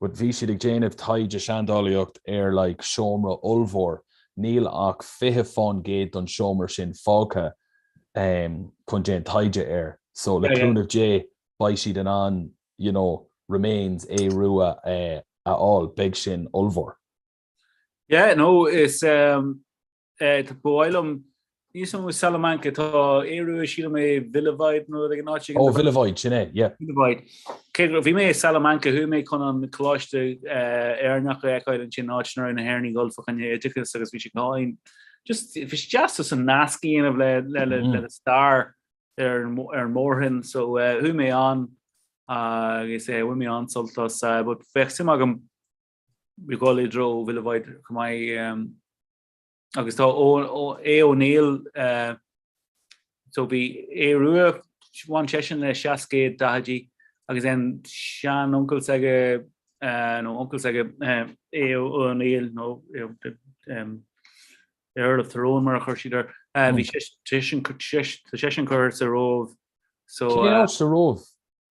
but bhí siad ag déanamh taighde seandálaíocht ar like seomra ollmhór, níl ach 20% don seomra sin fágtha chun déan taighde air. So le cúnamh Dé beidh siad in ann you know remains Aodh Rua a fháil, beidh sin ollmhór. Yeah, no, is um, eh, ba mhaith liom níos mó Salamanca tá Aodh Rua sílim i Villavibe nó ag an áit Ó Villavibe sin é, yeah. Villavibe. Cé go bhí mé i Salamanca chuaigh mé chun an coláiste eh, Éireannach a fheiceáil ansin áit ina raibh na hÉireannaigh ag dul fá choinne oideachas agus bhí sé go hálainn. Just bhí sé deas just an nasc a dhéanamh le le le mm. le stair ar an ar an mórroinn so eh, chuaigh mé ann agus eh, bhain mé an-sult as eh, but bheadh suim agam ag dul i dtreo Villavibe chomh maith agus tá Aodh Ó Néill so bhí Aodh Rua bhain seisean le seascaidí daichidí agus an sean-uncail s'aige nó uncail s'aige Aodh Ó Néill nó Earl of Tyrone mar a chuir siad air bhí seisean tá seisean curtha sa Róimh so Cén áit sa Róimh?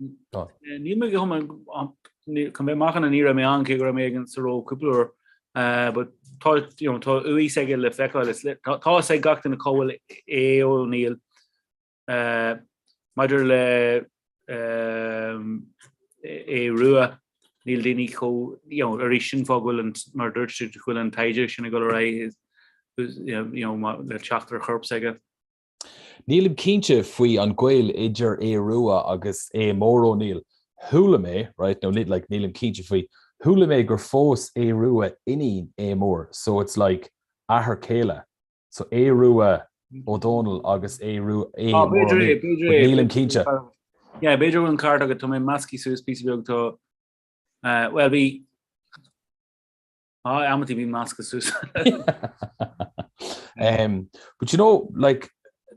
Níl mé chun bheith macánta ní raibh mé ann cé go raibh mé ag sa Róimh cúpla uair but tá you know, tá uaigh s'aige le feiceáil tá fhios ag gach duine cá bhfuil Aodh Ó Néill maidir le Aodh Rua níl daoine chomh you know, arís sin fáth go bhfuil an mar dúirt tú go bhfuil an taighde sin ag dul ar aghaidh you know, le teacht ar chorp s'aige. Nílim cinnte faoi an gaol idir Aodh Rua agus Aodh Mór Ó Néill. Chuala mé, right, nó like nílim cinnte faoi, chuala mé gur phós Aodh Rua iníon Aodh Mór, so it's like athair céile. So Aodh Rua Ó Dónaill agus Aodh Rua, Aodh Mór Ó Néill, but nílim cinnte. Yeah, b'fhéidir go bhfuil an ceart agat, tá mé measctha suas píosa beag, tá, bhuel bhí, Á, amantaí bím measctha suas. Um, but you know, like,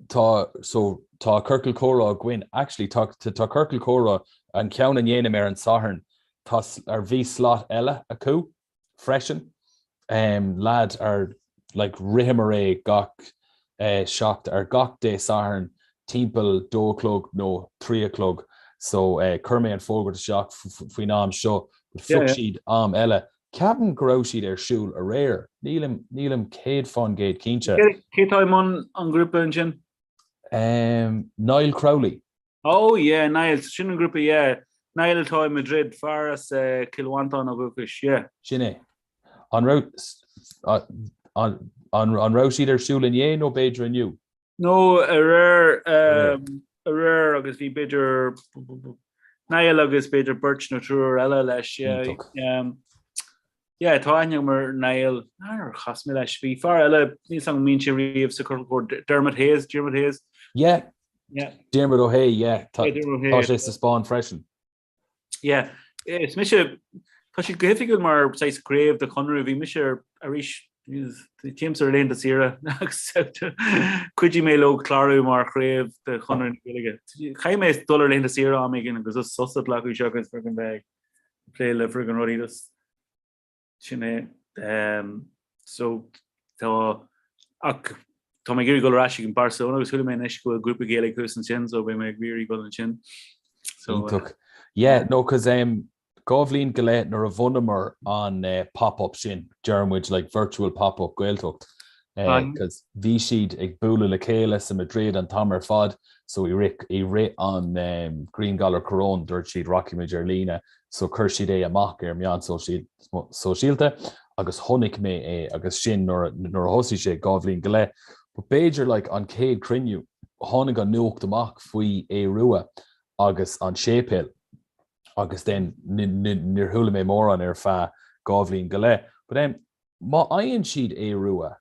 tá, so, tá ciorcal comhrá againn, actually, tá, tá ciorcal comhrá, an ceann a ndéanaim ar an Satharn, tá, ar bhí slot eile acu freisin, um, lad ar, like, ritheamar é gach eh, seacht, ar gach Dé Sathairn timpeall dó a chlog nó trí a chlog, so eh, chuir mé an fógairt isteach faoin am seo, but phioc siad am eile. Ceapaim go raibh siad ar siúl aréir. Nílim, nílim 100% cinnte. Cé tá i mbun an ghrúpa ansin? Niall Crowley. Oh yeah, Niall, sin an grúpa, yeah. Niall atá i Madrid, fear as Cill Mhantáin ó dhúchas, yeah. Sin é. An raibh, an, an raibh siad ar siúl inné nó b'fhéidir inniu? No, aréir, aréir agus bhí b'fhéidir Niall agus b'fhéidir beirt nó triúr eile leis, yeah. Iontach. Yeah, tá aithne agam ar Niall, ar chas mé leis, bhí fear eile, níl 's agam an mbíonn sé riamh sa Ciorcal Comhrá, Dermot Hayes, Diarmuid Hayes. Yeah, yeah. Diarmuid Ó hAodha, yeah, tá sé sa Spáinn freisin. Yeah, is mise, tá siad go hoifigiúil mar saghas craobh de Chonradh, bhí mise ar, arís, téimse ar laethanta saoire agus chuidigh mé leo clárú mar chraobh de Chonradh na Gaeilge. Chaith mé dul ar laethanta saoire am éigin agus just sos a ghlacadh seachas friggin bheith ag plé le friggin rudaí just Sin é. So tá, ach tá mé ag iarraidh dul ar ais ag an Barcelona agus chuala mé anois go bhfuil grúpa Gaeilge thuas ansin so beidh mé ag iarraidh dul ansin. So, Iontach. Yeah, no, cos um, 2 bhliain go leith nuair a bhunamar an uh, pop-up sin, deir muid like virtual pop-up Gaeltacht, cos bhí siad ag bualadh le chéile sa Madrid an t-am ar fad so i rith i rith an um, griangalar coróin dúirt siad rachaidh muid ar líne so chuir siad é amach ar meán sóisialta agus chonaic mé é agus sin nuair nuair a thosaigh sé 2 bhliain go leith. But b'fhéidir like an chéad cruinniú tháinig an nuacht amach faoi Aodh Rua agus an séipéal agus then níor chuala mé mórán ar feadh 2 bhliain go leith. But um, má fhaigheann siad Aodh Rua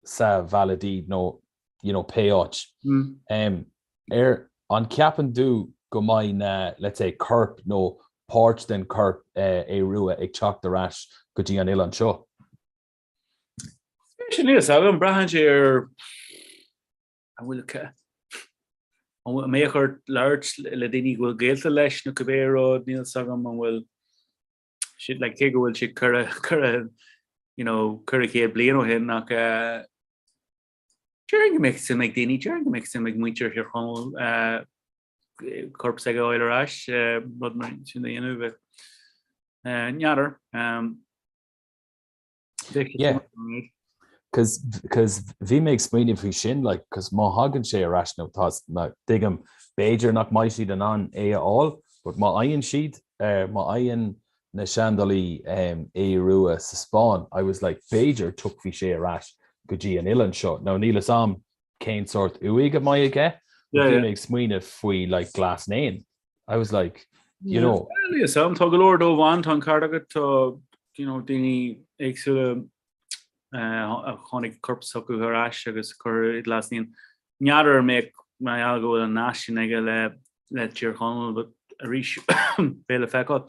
sa Valladolid nó you know pé áit, um, ar an ceapann tú go mbeidh na let's say corp nó páirt den corp uh, Aodh Rua ag teacht ar ais go dtí an oileán seo? Sin níl a fhios agam, braitheann sé ar an bhfuil an mbeadh ort labhairt le daoine go bhfuil gaolta leis nó cibé rud, níl a fhios agam an bhfuil siad like cé go bhfuil sé curtha curtha you know 400 bliain ó shin ach eh, déarfainn go mbeadh suim ag daoine, déarfainn go mbeadh suim ag muintir Thír Chonaill eh, corp s'aige a fháil ar ais, eh, rud mar sin a dhéanamh eh, n'fheadar. Um, Yeah. Cos cos bhí mé ag smaoineamh faoi sin like cos má thagann sé ar ais nó tá ná tuigim b'fhéidir nach mbeidh siad in ann é a fháil but má fhaigheann siad eh, má fhaigheann na seandálaí um, Aodh Rua sa Spáinn I was like b'fhéidir tiocfaidh sé ar ais go dtí an oileán seo. Now níl fhios a'm cén sórt uaigh a mbeidh aige but bhí mé ag smaoineamh faoi like Glas Naíon. I was like, you know. Níl fhios a'm, tá go leor dóibh ann, tá an ceart agat, tá you know, daoine éagsúla a tháinig corp s'acu ar ais agus curtha i nGlas Naíon. N'fheadar an mbeadh mar gheall go bhfuil an nasc sin aige le le Tír Chonaill, but arís beidh le feiceáil.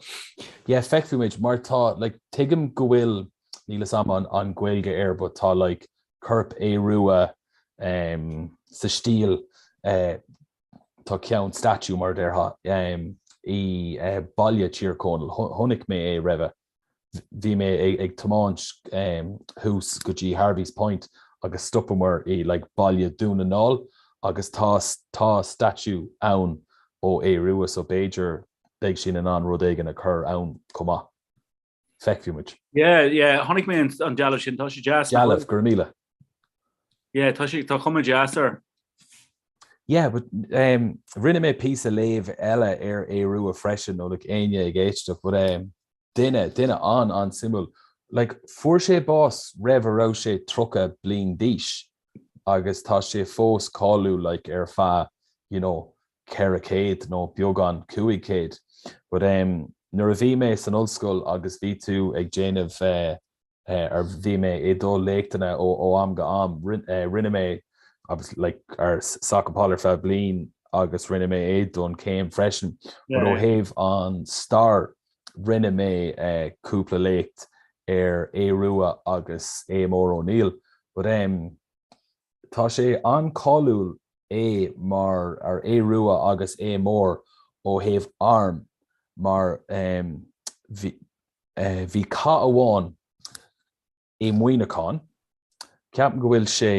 Yeah, feicfidh muid mar tá like tuigim go bhfuil níl fhios a'm an an Ghaeilge air but tá like corp Aodh Rua um, sa stíl uh, Tá ceann, statue mar a déarfá, i baile Tír Chonaill. Chonaic mé é roimhe. Bhí mé ag tiomáint thuas go dtí Harvey's Point agus stopamar i like baile Dún na nGall agus tá tá statue ann ó Aodh Rua so b'fhéidir beidh siad in ann rud éigin a chur ann chomh maith. Feicfidh muid. Yeah, yeah, chonaic mé an dealbh sin, tá sé deas. Dealbh, go raibh míle. Yeah, tá sé, tá cuma deas air. Yeah, but um, rinne mé píosa léimh eile ar Aodh Rua freisin, nó like éinne ag éisteacht, but um, duine, duine an an-suimiúil. Like, fuair sé bás roimh a raibh sé 30 bliain d'aois agus tá sé fós cáiliúil like, ar feadh, you know, 400 nó beagán 500. But em nuair a bhí mé san ollscoil agus bhí tú ag déanamh eh eh or bhí mé ag dul léachtanna ó ó am go am, eh rinne mé obviously like ar Sacapol ar feadh bliain agus rinne mé é don chéim freisin. But ó thaobh an stair rinne mé eh cúpla léacht ar Aodh Rua agus Aodh Mór Ó Neill. But em Tá sé an-cáiliúil é mar ar Aodh Rua agus Aodh Mór ó thaobh arm mar bhí bhí cath amháin i Muineachán, ceapaim go bhfuil sé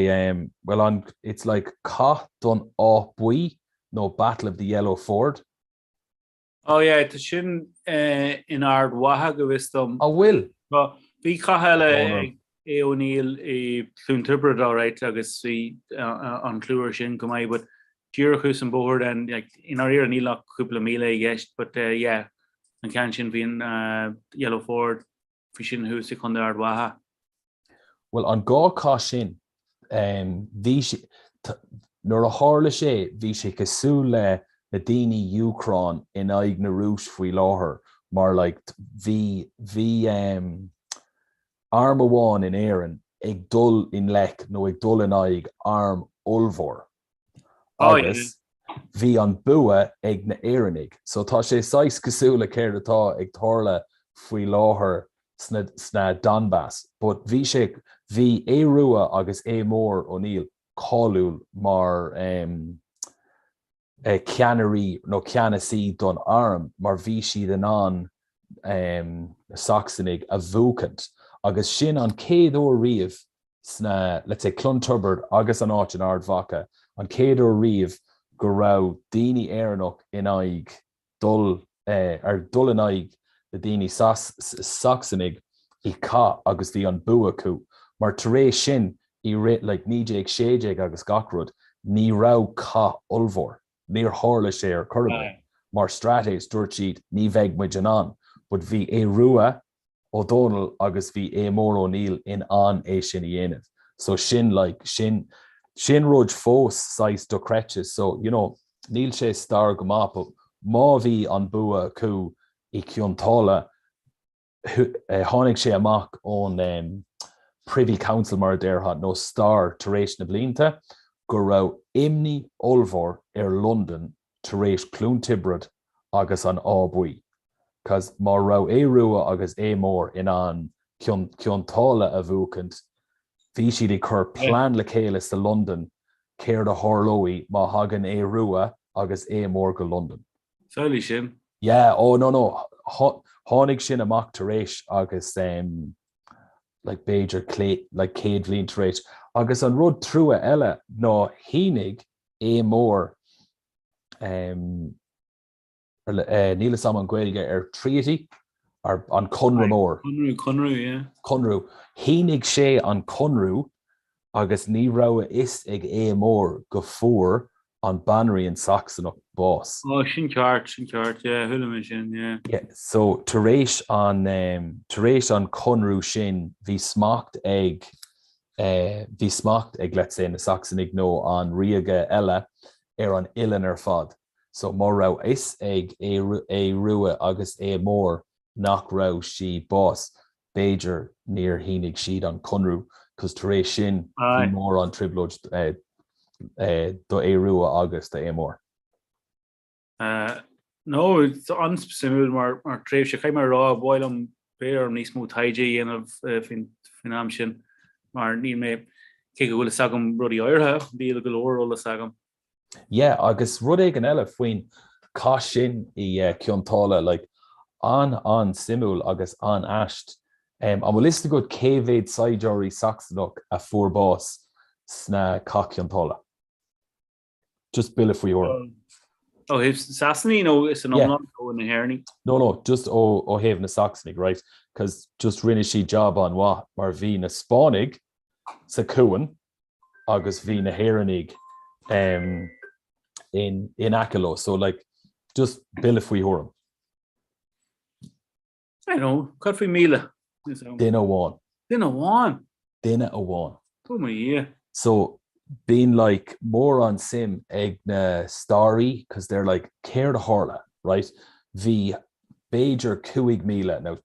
bhuel an it's like Cath don Áth Buí nó Battle of the Yellow Ford. Oh yeah, tá sin in Ard Mhacha go bhfios dom. An bhfuil? Bhí cath eile ag Aodh O'Neill i Cluain Tiobrad alright agus bhí an clú air sin go maith but díreach thuas an bóthar then like i ndáiríre níl ach cúpla míle i gceist but yeah an ceann sin bhí an Yellow Ford bhí sin thuas i Contae Ard Mhacha. Bhuel, an dá chath sin, bhí sé, nuair a tharla sé, bhí sé cosúil le na daoine Úcráin in aghaidh na Rúis faoi láthair mar like bhí, bhí arm amháin in Éirinn ag dul i ngleic nó ag dul in aghaidh arm ollmhór. Agus bhí an bua ag na Éireannaigh. So tá sé saghas cosúil le céard atá ag tarla faoi láthair sna sna Donbass. But bhí sé, bhí Aodh Rua agus Aodh Mór O'Neill cáiliúil mar em ceannairí nó ceannasaí don arm mar bhí siad in ann em na Sacsanaigh a bhuachaint. Agus sin an chéad uair riamh sna, let's say, Clontibret agus an áit in Ard Mhacha, an chéad uair riamh go raibh daoine Éireannach in aghaidh dul, ar dul in aghaidh na daoine Sacsanaigh i cath agus bhí an bua acu. Mar tar éis sin, i rith like 1916 agus gach rud, ní raibh cath ollmhór. Níor tharla sé ar chor ar bith. Mar straitéis, dúirt siad, ní bheidh muid in ann. But bhí Aodh Rua Ó Dónaill agus bhí Aodh Mór O'Neill in ann é sin a dhéanamh. So sin like, sin, sin rud fós saghas dochreidte. So, you know, níl sé stair go maith but má bhí an bua acu i Cionn tSáile, tháinig sé amach ón Privy Council mar a déarfá, nó stair tar éis na blianta, go raibh imní ollmhór ar Londain tar éis Cluain Tiobraid agus an Áth Buí. Cos má raibh Aodh Rua agus Aodh Mór in ann Cionn tSáile a bhuachaint, bhí siad ag cur plean le chéile sa Londain céard a tharlóidh má thagann Aodh Rua agus Aodh Mór go Londain. Samhlaigh sin. Yeah, oh no no, tháinig sin amach tar éis agus em like b'fhéidir like 100 bhliain tar éis. Agus an rud trua eile ná shínigh Aodh Mór em níl 'fhios a'm an Ghaeilge ar treaty, ar an conradh mór. Conradh, conradh, yeah. Conradh. Shínigh sé an conradh agus ní raibh a fhios ag Aodh Mór go fuair an banríon Sacsonach bás. Oh, sin ceart, sin ceart, yeah, chuala mé sin, yeah. Yeah, so tar éis an, tar éis an conradh sin bhí smacht ag, bhí smacht ag, let's say, na Sacsanaigh nó an ríoga eile ar an oileán ar fad. So má raibh fhios ag Aodh Rua agus Aodh Mór nach raibh sí bás, b'fhéidir níor shínigh siad an conradh cos tar éis sin bhí mórán trioblóid do Aodh Rua agus do Aodh Mór. No, it's an-suimiúil mar tréimhse. Caithfidh mé a rá, ba mhaith liom b'fhéidir orm níos mó taighde a dhéanamh faoin am sin mar níl mé, cé go bhfuil fhios agam rudaí áirithe, níl go leor eolas agam. Yeah, agus rud éigin eile faoin chath sin i Cionn tSáile, like, an-an-suimiúil agus an-ait. An bhfuil fhios agat cé mhéad saighdiúirí Sacsanach a fuair bás sna Cath Chionn tSáile? Just buille faoi thuairim. Ó thaobh Sasanaigh nó san iomlán ó na hÉireannaigh? No, no, just ó thaobh na Sacsanaigh, right? Cos just rinne siad job an-mhaith mar bhí na Spáinnigh sa cuan agus bhí na hÉireannaigh in aice leo. So like, just buille faoi thuairim. I don't know, cad faoi 1,000? Duine amháin. Duine amháin? Duine amháin. Oh my Dhia. So bíonn like mórán suim ag na staraí cos they're like céard a tharla, right? Bhí b'fhéidir 5,000, now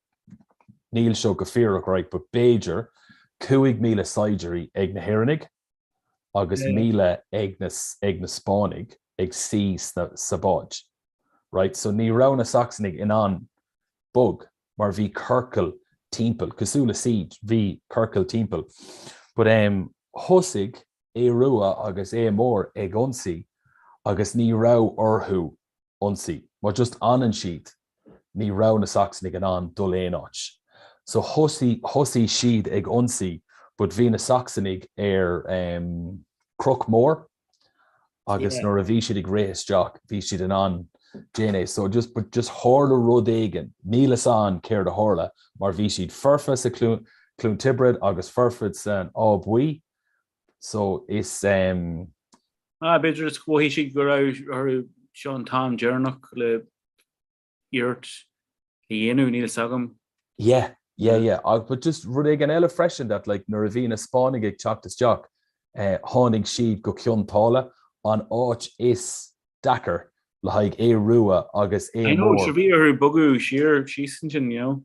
níl seo go fíorach, right, but b'fhéidir 5,000 saighdiúirí ag na hÉireannaigh agus 1,000 ag na ag na Spáinnigh ag suí sna sa báid, right? So ní raibh na Sacsanaigh in ann bog mar bhí ciorcal timpeall, cosúil le siege, bhí ciorcal timpeall. But em thosaigh Aodh Rua agus Aodh Mór ag ionsaí agus ní raibh orthu ionsaí. Má just fhanann siad, ní raibh na Sacsanaigh in ann dul aon áit. So thosaigh, thosaigh siad ag ionsaí but bhí na Sacsanaigh ar em cnoc mór agus nuair a bhí siad ag rith isteach bhí siad in ann. Déan é. So just, but just tharla rud éigin, níl fhios a'inn céard a tharla, mar bhí siad foirfe sa Cluain Tiobraid agus foirfe san Áth Buí, so is em. Ah, b'fhéidir is mhothaigh siad go raibh orthu seo an t-am deireanach le iarracht a dhéanamh, níl fhios agam. Yeah, yeah, yeah. Ach but just rud éigin eile freisin that like nuair a bhí na Spáinnigh ag teacht isteach, eh, tháinig siad go Cionn tSáile, an áit is deacair le haghaidh Aodh Rua agus Aodh I know, Mór. sure bhí orthu bogadh siar síos ansin, you know.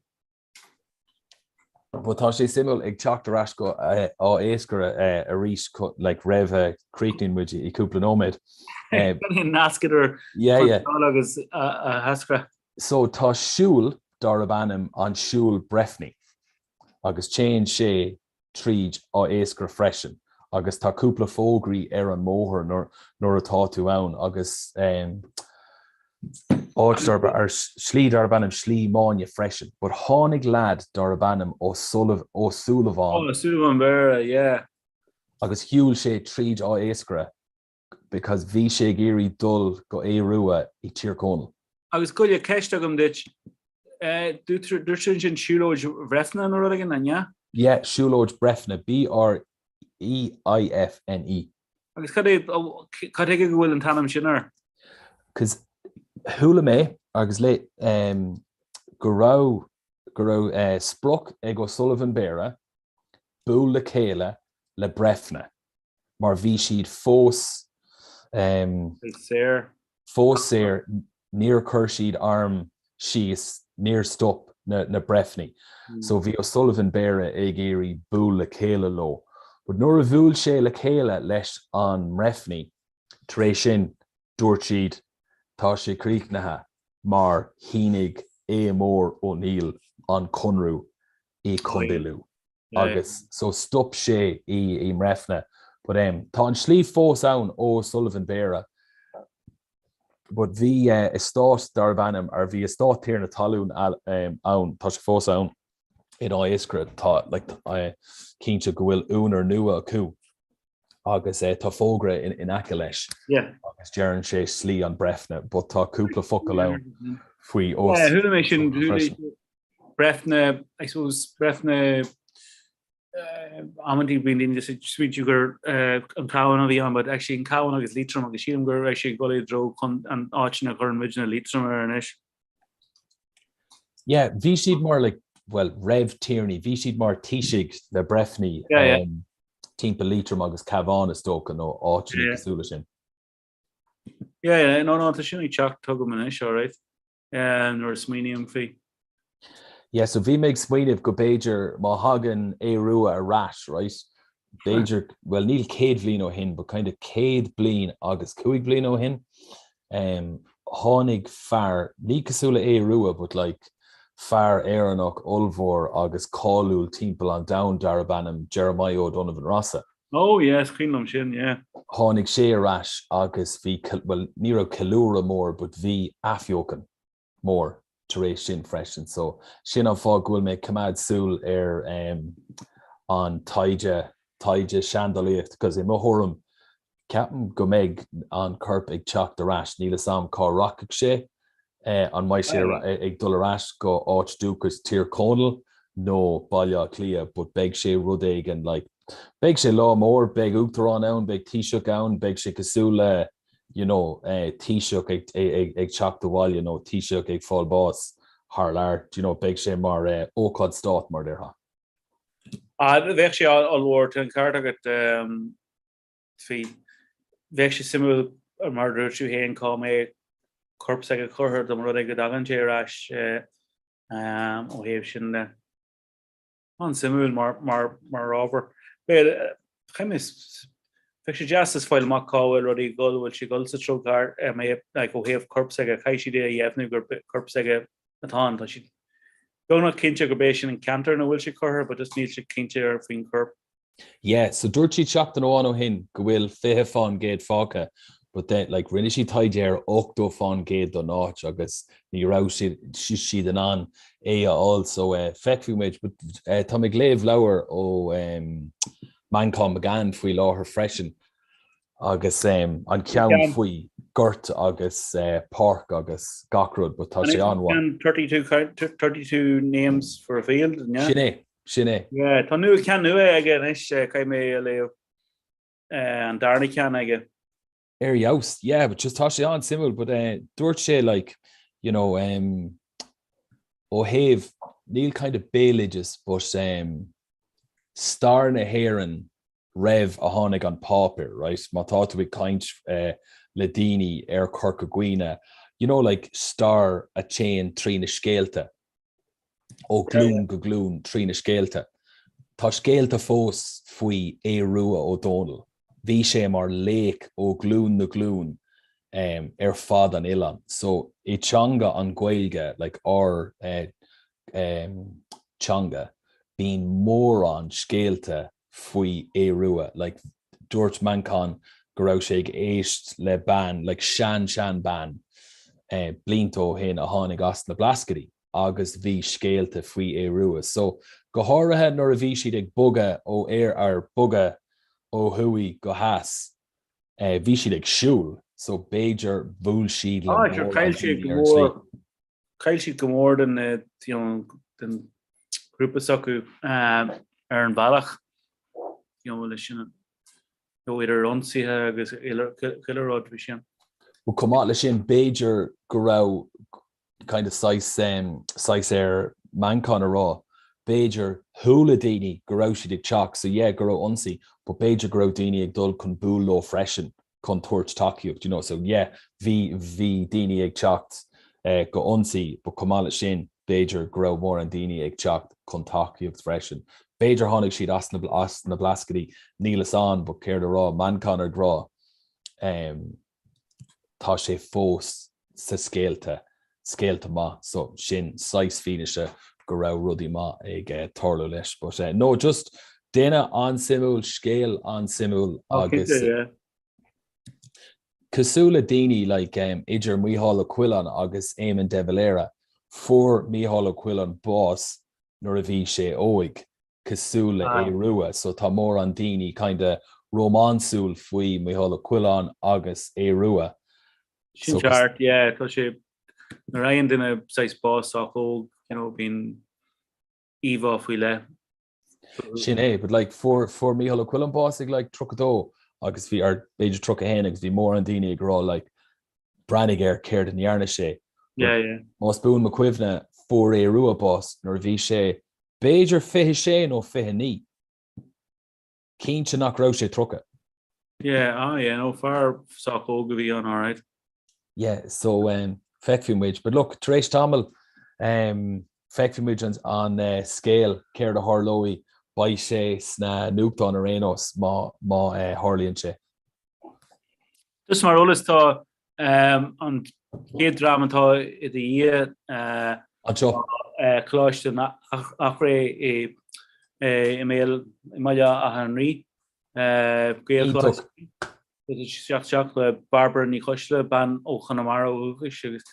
But tá sé suimiúil ag teacht ar ais go Áth Eascaire arís like roimh a chríochnaíonn muid i cúpla nóiméad. Nasc idir agus Áth Eascaire. So tá siúl darb ainm an Siúl Breifne agus téann sé tríd Áth Eascaire freisin agus tá cúpla fógraí ar an mbóthar nuair atá tú ann agus áit darb ar slí darb ainm Slí Máine freisin. But tháinig leaid darb ainm Ó Ó Súilleabháin. Ó Súilleabháin Béarra, yeah. Agus shiúil sé tríd Áth Eascaire because bhí sé ag iarraidh dul go Aodh Rua i Tír Chonaill. Agus Goile, ceist agam duit. Dúirt tú ansin Siúlóid Bhreifne nó rud éigin, an ea? Yeah, Siúlóid Breifne, B-R-E-I-F-N-E. Agus cad é, cad chuige go bhfuil an t-ainm sin air? Cos chuala mé agus le go raibh, go raibh sprioc ag O'Sullivan Béarra bualadh le chéile le Breifne. mar bhí siad fós saor. Fós saor, níor chuir siad arm síos, níor stop na Breifnigh. So bhí O'Sullivan Béarra ag iarraidh bualadh le chéile leo. But nuair a bhuail sé le chéile leis an mBreifnigh, tar éis sin, dúirt siad, tá sé críochnaithe mar shínigh Aodh Mór O'Neill an conradh i Contae Lú. agus so stop sé i i mBreifne but em tá an slí fós ann O'Sullivan Béarra but bhí eh eastát darb ainm ar bhí eastát tiarna talún em ann tá sé fós ann in Áth Eascaire tá like eh cinnte go bhfuil úinéir nua acu agus eh tá fógra in in aice leis yeah agus deireann sé slí an Breifne but tá cúpla focal ann faoi Yeah, chuala mé sin Breifne, I suppose, Breifne amantaí bíonn daoine just ag smaointiú gur an Cabhán a bhí ann, but actually an Cabhán agus Liatroim agus sílim go raibh sé ag dul i dtreo chun an áit sin a chuireann muidne Liatroim air anois. Yeah, bhí siad mar like, well, raibh tiarnaí, bhí siad mar taoisigh na Breifní yeah, yeah. um, timpeall Liatroim agus Cabhán is dócha nó áiteanna yeah. cosúil leis sin. Yeah, yeah, no, no, tá sin ag teacht chugam anois, all right. nuair a smaoiním faoi. Yeah, so bhí mé ag smaoineamh go b'fhéidir má thagann Aodh Rua ar ais, right, b'fhéidir, well níl 100 bhliain ó shin, but kind of 100 bliain agus 5 bliain ó shin, um, tháinig fear, ní cosúil le Aodh Rua, but like fear Éireannach ollmhór agus cáiliúil timpeall an domhain darb ainm Jeremiah O'Donovan Rossa. Oh yeah, is cuimhin liom sin, yeah. Tháinig sé ar ais agus bhí, bhuel, ní raibh ceiliúradh mór but bhí athbheochan mór tar éis sin freisin. So sin an fáth go bhfuil mé ag coimeád súil ar an taighde, taighde seandálaíocht because i mo thuairim ceapaim go mbeidh an corp ag teacht ar ais. Níl 'fhios a'm cá rachaidh sé An mbeidh sé ag dul ar ais go áit dúchais Tír Chonaill nó Baile Átha Cliath but beidh sé rud éigin like beidh sé lá mór, beidh uachtarán ann, beidh Taoiseach ann, beidh sé cosúil le you know Taoiseach ag ag teacht abhaile nó Taoiseach ag fáil bás thar lear, do you know beidh sé mar ócáid stáit mar a déarfá. Ah bheadh sé ollmhór, tá an ceart agat. Bhí. Bheadh sé suimiúil, mar a dúirt tú féin, cá mbeidh corp s'aige curtha dá mba rud é go dtagann sé ar ais ó thaobh sin de. An-suimiúil mar, mar, mar ábhar. Bheadh sé deas is fáil amach cá bhfuil rudaí ag dul, bhfuil sé ag dul sa treo ceart, like, ó thaobh corp s'aige, caithfidh siad é a dheimhniú gur corp s'aige atá ann. Tá siad beagnach cinnte gurb é sin an ceantar ina bhfuil sé curtha, but just níl siad cinnte ar faoin chorp. Yeah, so dúirt siad seachtain amháin ó shin go bhfuil 20% fágtha but then like rinne siad taighde ar 80% don áit agus ní raibh siad siad in ann é a fháil so eh, feicfidh muid but eh, tá mé ag léamh leabhar ó um, Manchán Magan faoi láthair freisin agus um, an ceann faoi. gort agus páirc agus gach rud but tá sé an-mhaith. 32 32 names for a field, yeah? Sin é, sin é. Yeah, tá nua ceann nua aige anois, caithfidh mé a léamh an darna ceann aige. Ar fheabhas, yeah, but just tá sé an-suimiúil but dúirt sé like, you know, um, ó thaobh, níl kind of béaloideas but um, stair na hÉireann roimh a tháinig an páipéar, right, má tá tú ag caint le daoine ar Chorca Dhuibhne, you know like stair a téann trí na scéalta, ó ghlúin go glúin trí na scéalta. Tá scéalta fós faoi Aodh Rua Ó Dónaill. Bhí sé mar laoch ó ghlúin na glúin ar fad an oileáin. So i teanga an Ghaeilge, like ár teanga, bíonn mórán scéalta faoi Aodh Rua. Like, dúirt Manchán go raibh sé ag éist le bean, like sean sean bean, blianta ó shin a tháinig as na Blascaodaí agus bhí scéalta faoi Aodh Rua. So, go háirithe nuair a bhí siad ag bogadh ó ar, ar bogadh ó thuaidh go theas, bhí siad ag siúl, so b'fhéidir bhuail siad le Ah, sure, mórán chaill siad daoine go ar an tslí. mór. Chaill siad go mór den you know den ghrúpa s'acu ar an bhealach you know leis sin you know idir ionsaithe agus chuile rud bhí sin. But chomh maith leis sin b'fhéidir go raibh kind of saghas saghas ar Manchán a rá b'fhéidir chuala daoine go raibh siad ag teacht so yeah go raibh ionsaí but b'fhéidir go raibh daoine ag dul chun bualadh leo freisin chun tabhairt tacaíocht, you know, so yeah, bhí, bhí daoine ag teacht go ionsaí but chomh maith leis sin, b'fhéidir go raibh mórán daoine ag teacht chun tacaíocht freisin. B'fhéidir tháinig siad as na, as na Blascaodaí, níl fhios a'm but céard a rá, Manchán ag rá, em, tá sé fós sa scéalta, scéalta maith, so sin saghas fianaise go raibh rudaí maith ag tarlú leis. But no, just duine an-suimiúil, scéal an-suimiúil agus cosúil le daoine like idir Mícheál Ó Coileáin agus Éamon de Valera, fuair Mícheál Ó Coileáin bás nuair a bhí sé óig, cosúil le Aodh Rua, so tá mórán daoine kinda rómánsúil faoi Mícheál Ó Coileáin agus Aodh Rua. Sin ceart, yeah, tá sé, nuair a fhaigheann duine saghas bás sách óg, you know, bíonn íomhá faoi leith. Sin é, but like fuair, fuair Mícheál Ó Coileáin bás ag like 32 agus bhí, or b'fhéidir 31 agus bhí mórán daoine ag rá like breathnaigh air céard a ndearna sé. Yeah, yeah. Más buan mo chuimhne, fuair Aodh Rua bás nuair a bhí sé b'fhéidir 26 nó 29. Cinnte nach raibh sé 30. Yeah, ah yeah, no, fear sách óg a bhí ann, alright. Yeah, so um, feicfidh muid. But look, tar éis tamaill, um, feicfidh muid an, an uh, scéal céard a tharlóidh, beidh sé sna nuachtáin ar aon nós má, má uh, tharlaíonn sé. Just mar eolas tá um, an chéad dream atá i do dhiaidh uh, Anseo. uh, Coláiste an Eachréidh i i mBéal i mBaile Átha an Rí. Uh, Gaelcholáiste. Isteach isteach le Barbara Ní Choisdealbha, bean ó Chonamara ó dhúchais agus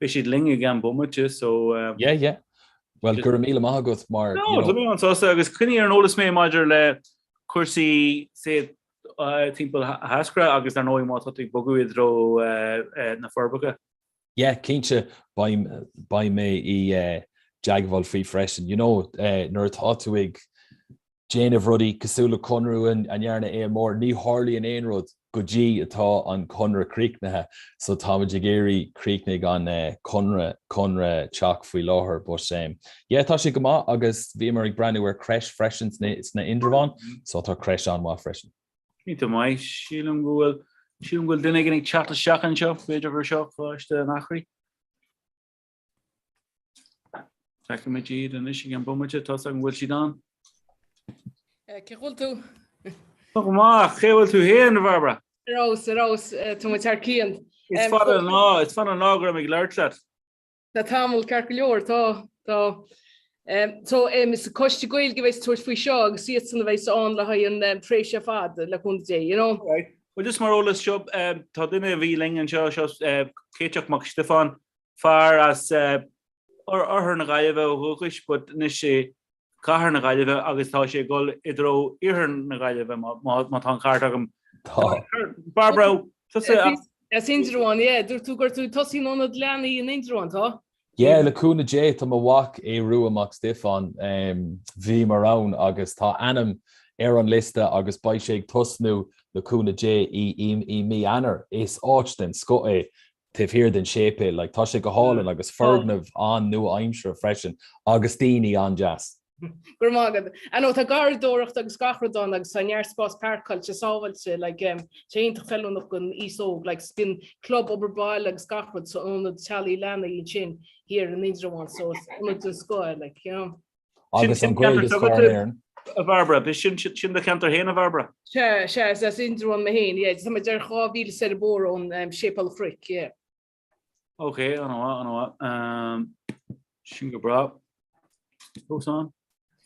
beidh siad linn i gceann bomaite so uh, Yeah, yeah. Well, go raibh míle maith agat mar, No, you know, tá mé an-sásta agus coinnigh ar an eolas mé maidir le cúrsaí say timpeall Eascra agus dar ndóigh má tá tú ag bogadh i dtreo na Forbacha. Yeah, cinnte, beidh mé i dteagmháil faoi freisin. You know, nuair atá tú ag déanamh rudaí cosúil le conradh a ndearna Aodh Mór, ní tharlaíonn aon rud go dtí atá an conradh críochnaithe. So táimid ag iarraidh críochnaigh an conradh, conradh teach faoi láthair. But yeah, tá sé go maith agus bhíomar ag breathnú ar creche freisin sna Indreabhán, so tá creche an-mhaith freisin. Iontach maith. Sílim go bhfuil, sílim go bhfuil duine éigin ag teacht isteach anseo, b'fhéidir gur seo Coláiste an Eachréidh. Feicfimid iad anois i gceann bomaite, tá 's agam go bhfuil siad ann. Cén chaoi a bhfuil tú? Tá go maith, cén chaoi a bhfuil tú féin, a Bharbara? Ar fheabhas, ar fheabhas, tá muid thar cionn. Is fada an lá, is fada an lá go raibh mé ag labhairt leat. Tá tamall ceart go leor, tá, tá. So, is Coiste Gaeilge a bheas ag tabhairt faoi seo agus iadsan a bheas ann le haghaidh an tréimhse ar fad, le cúnamh Dé, you know. Right. Well, just mar eolas seo, tá duine a bhí linn anseo, seo Céiteach Mac Stiofáin, Fear as oirthear na Gaillimhe ó dhúchais but anois i gcathair na Gaillimhe agus tá sé ag dul i dtreo iarthar na Gaillimhe má tá an ceart agam. Tá. Barbara, tusa. As Indreabhán, yeah. Dúirt tú gur tú ag tosú in ionad leanaí in Indreabhán, tá? Yeah, le cúnamh Dé, tá mo mhac Aodh Rua Mac Stiofáin, bhíomar ann agus tá a ainm ar an liosta agus beidh sé ag tosnú le cúnamh Dé i mí Eanáir. Is áit den scoth é taobh thiar den séipéal, like tá sé go hálainn agus foirgneamh an-nua-aimseartha freisin agus daoine an-deas. Go raibh maith agat. I know, tá garraíodóireacht agus gach rud ann agus tá neart spás páirceáilte sábháilte, like, tá sé iontach feiliúnach don aos óg, like, bíonn club obair baile agus gach rud san ionad teaghlaigh leanaí ansin thiar in Indreabhán, so is ionad den scoth é, like, you know. Agus an Ghaeilge is fearr in Éirinn. A Bhairbre, b'shin sin do cheantar féin, a Bhairbre? Sea, sea, is as Indreabhán mé féin, yeah, tá mé díreach 2 mhíle soir an bóthar ón Séipéal an Chnoic, yeah. Ok, an-mhaith, an-mhaith. Sin go breá. Fós ann?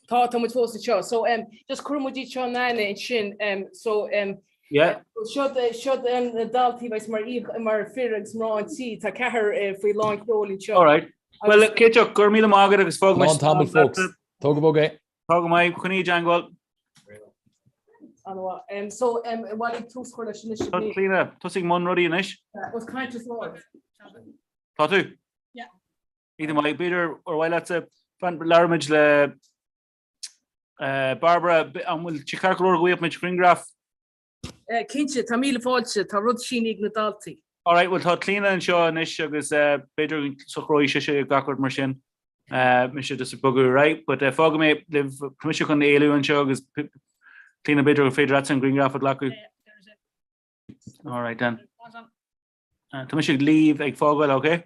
Tá, tá muid fós anseo. So, um, just cuirfidh muid iad seo in aithne ansin. Um, so, um, Yeah. Siod, siod um, na daltaí bheas mar, mar fir agus mná an tí. Tá ceathar uh, faoi lán seoil anseo. All right. Well, Céiteach, go raibh míle maith agat agus fágfaidh muid. Slán tamall, folks. Tóg go bog é. Tá go maith, coinnigh i dteangmháil. An-mhaith. Um, so, um, bhfuil tús chur leis anois. Tá Clíona, tusa i mbun rudaí anois. Os caint is ard. Tá tú? Yeah. Iontach maith, b'fhéidir ar mhaith leatsa, fan, labhraímid le uh, Barbara, an bhfuil sé ceart go leor go bhfaigheadh muid grianghraf? Cinnte, tá míle fáilte, tá rud sínithe ag na daltaí. Alright, bhuel tá Clíona anseo anois agus b'fhéidir go socróidh sise gach rud mar sin. Mise just ag bogadh ar aghaidh, but fágfaidh mé libh, tá mise chun éalú anseo agus Clíona b'fhéidir gur féidir leatsa an grianghraf a ghlacadh. Alright then. Tá mise ag leave ag fágáil, okay?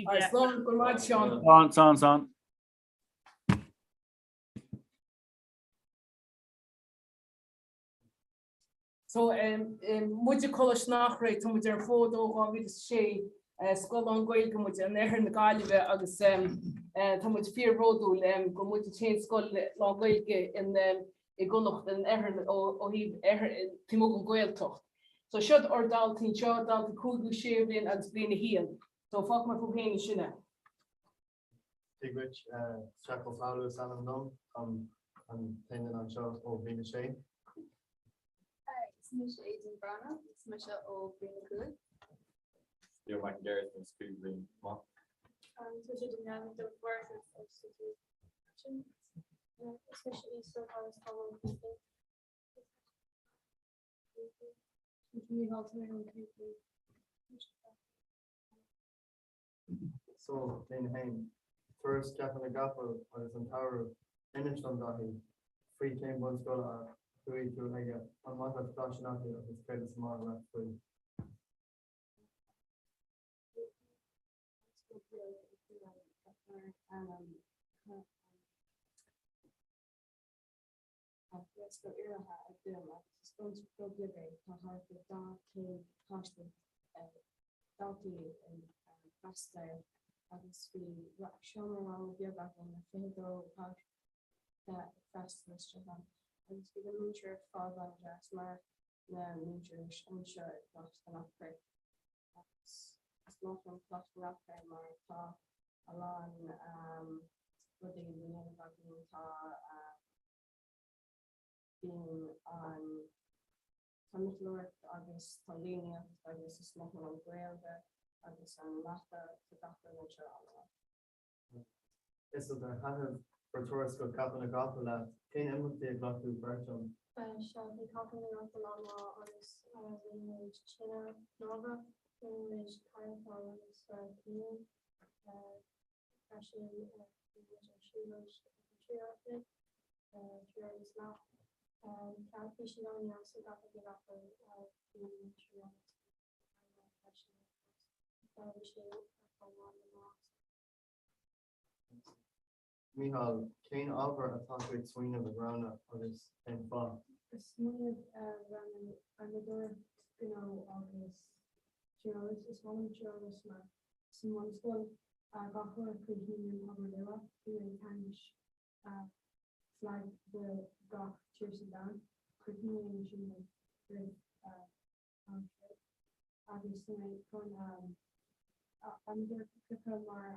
Alright, slán, go raibh maith agat Seán. Slán, slán, slán. So muid i Coláiste an Eachréidh, tá muid ar an bhfód ó 2006, scoil lán-Ghaeilge muid in oirthear na Gaillimhe agus tá muid fíorbhródúil gur muid an t-aon scoil lán-Ghaeilge i gConnacht in oirthear ó thaobh taobh amuigh den Ghaeltacht. So siod ár daltaí anseo, daltaí cúigiú, séú bliain agus bliain a haon. So fágfaidh mé fúibh féin ansin é. Dia dhuit, Jack Ó Foghlú is ainm dom, táim an t-aon duine anseo ó bhliain a sé. Is mise Aideen Breathnach, is mise ó bhliain a 5. Leo Mac an Ghearailt is cúigiú bliain maith. Tá sé de dhéanamh do bhuirtheas agus do sin. Is mise Íosóg agus tá mé ón cúigiú. Is Mícheál tá mé ón cúigiú. So, bliain a haon, turas Cheapach na gCapall agus an tsamhradh, inis dom Daithí, faoi cén bunscoil a chuaigh tú aige, an maith leat Coláiste an Eachréidh agus céard is maith leat faoi? Tá Gaelscoil Iarlaithe ag dul agus is bunscoil beag é, tá thart ar 200 páiste, daltaí ag freastal air agus bhí seomra ranga beag againn le 22 páiste ag freastal isteach ann agus bhí na múinteoirí ar fad an-deas mar na múinteoirí anseo i gColáiste an Eachréidh agus is maith liom Coláiste an Eachréidh mar tá a lán rudaí le déanamh againn, tá bíonn an tá miotalóireacht agus tá líníocht agus is maith liom an Ghaeilge agus an mata, tá gach rud anseo an-mhaith. Is ar thaitin bhur turas go Capall na gCapall leat? Cén imeachtaí a ghlac tú páirt ann? Sea, bhí Capall na gCapall an-mhaith agus rinne muid tine láimhe, rinne muid cadhcáil agus canoe freisin, bhí muid ar siúlóid ar trí uair a chloig, trí uair agus leath. Bhí sé an-deas i gCapall na gCapall, bhí múinteoirí an-mhaith freisin agus bhí sé ar fad an-mhaith. Mícheál, cén ábhar atá tú ag smaoineamh a roghnú agus cén fáth? Ag smaoineamh ar roghnú adhmadóireacht, gnó agus tíreolas. Is maith liom tíreolas mar sa mbunscoil gach uair a chríochnaím obair luath, bím ag tarraingt flag de gach tír sa domhan. Críochnaím sin roimh am troid agus tá mé chun adhmadóireacht a phiocadh mar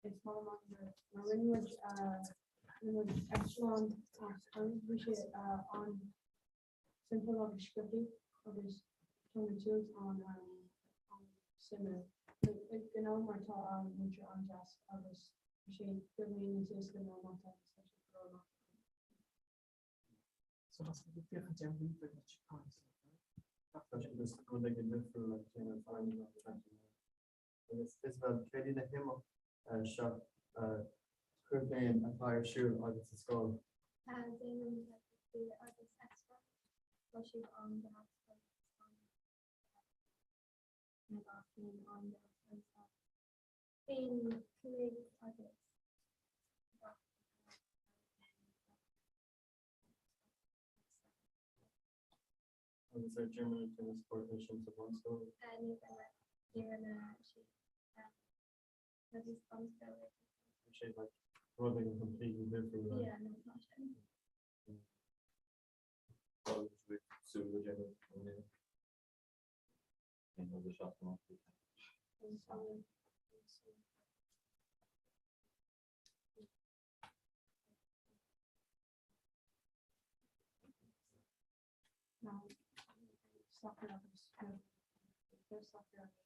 is maith liom adhmadóireacht mar rinne muid rinne muid eitleán as adhmad bhí sé an-simple agus sciobtha agus. Tá mé suas an an-suimiúil. Like you know mar tá an múinteoir an-deas agus tá sé beagáinín níos éasca ná mata agus tá sé go maith. So tá sé ag féachaint ar ríomhaire leis an Tá sé just rud éigin difriúil le déanamh feidhm freisin. Agus Isabel, céard iad na himeachtaí seo chuir féin atá ar siúl agat sa scoil? Déanaim Legacy agus Xbox. Tá siad an-deas agus tá na daltaí an-deas agus tá aon cúig agus gach Agus ar d'imir tú na spóirt sin sa bhunscoil? Níor imir níor imir sí rudaí sa bhunscoil. Bhí sé like rud éigin completely difriúil. Yeah, no tá sé. Súil le déanamh i mbliana. Soccer agus soccer agus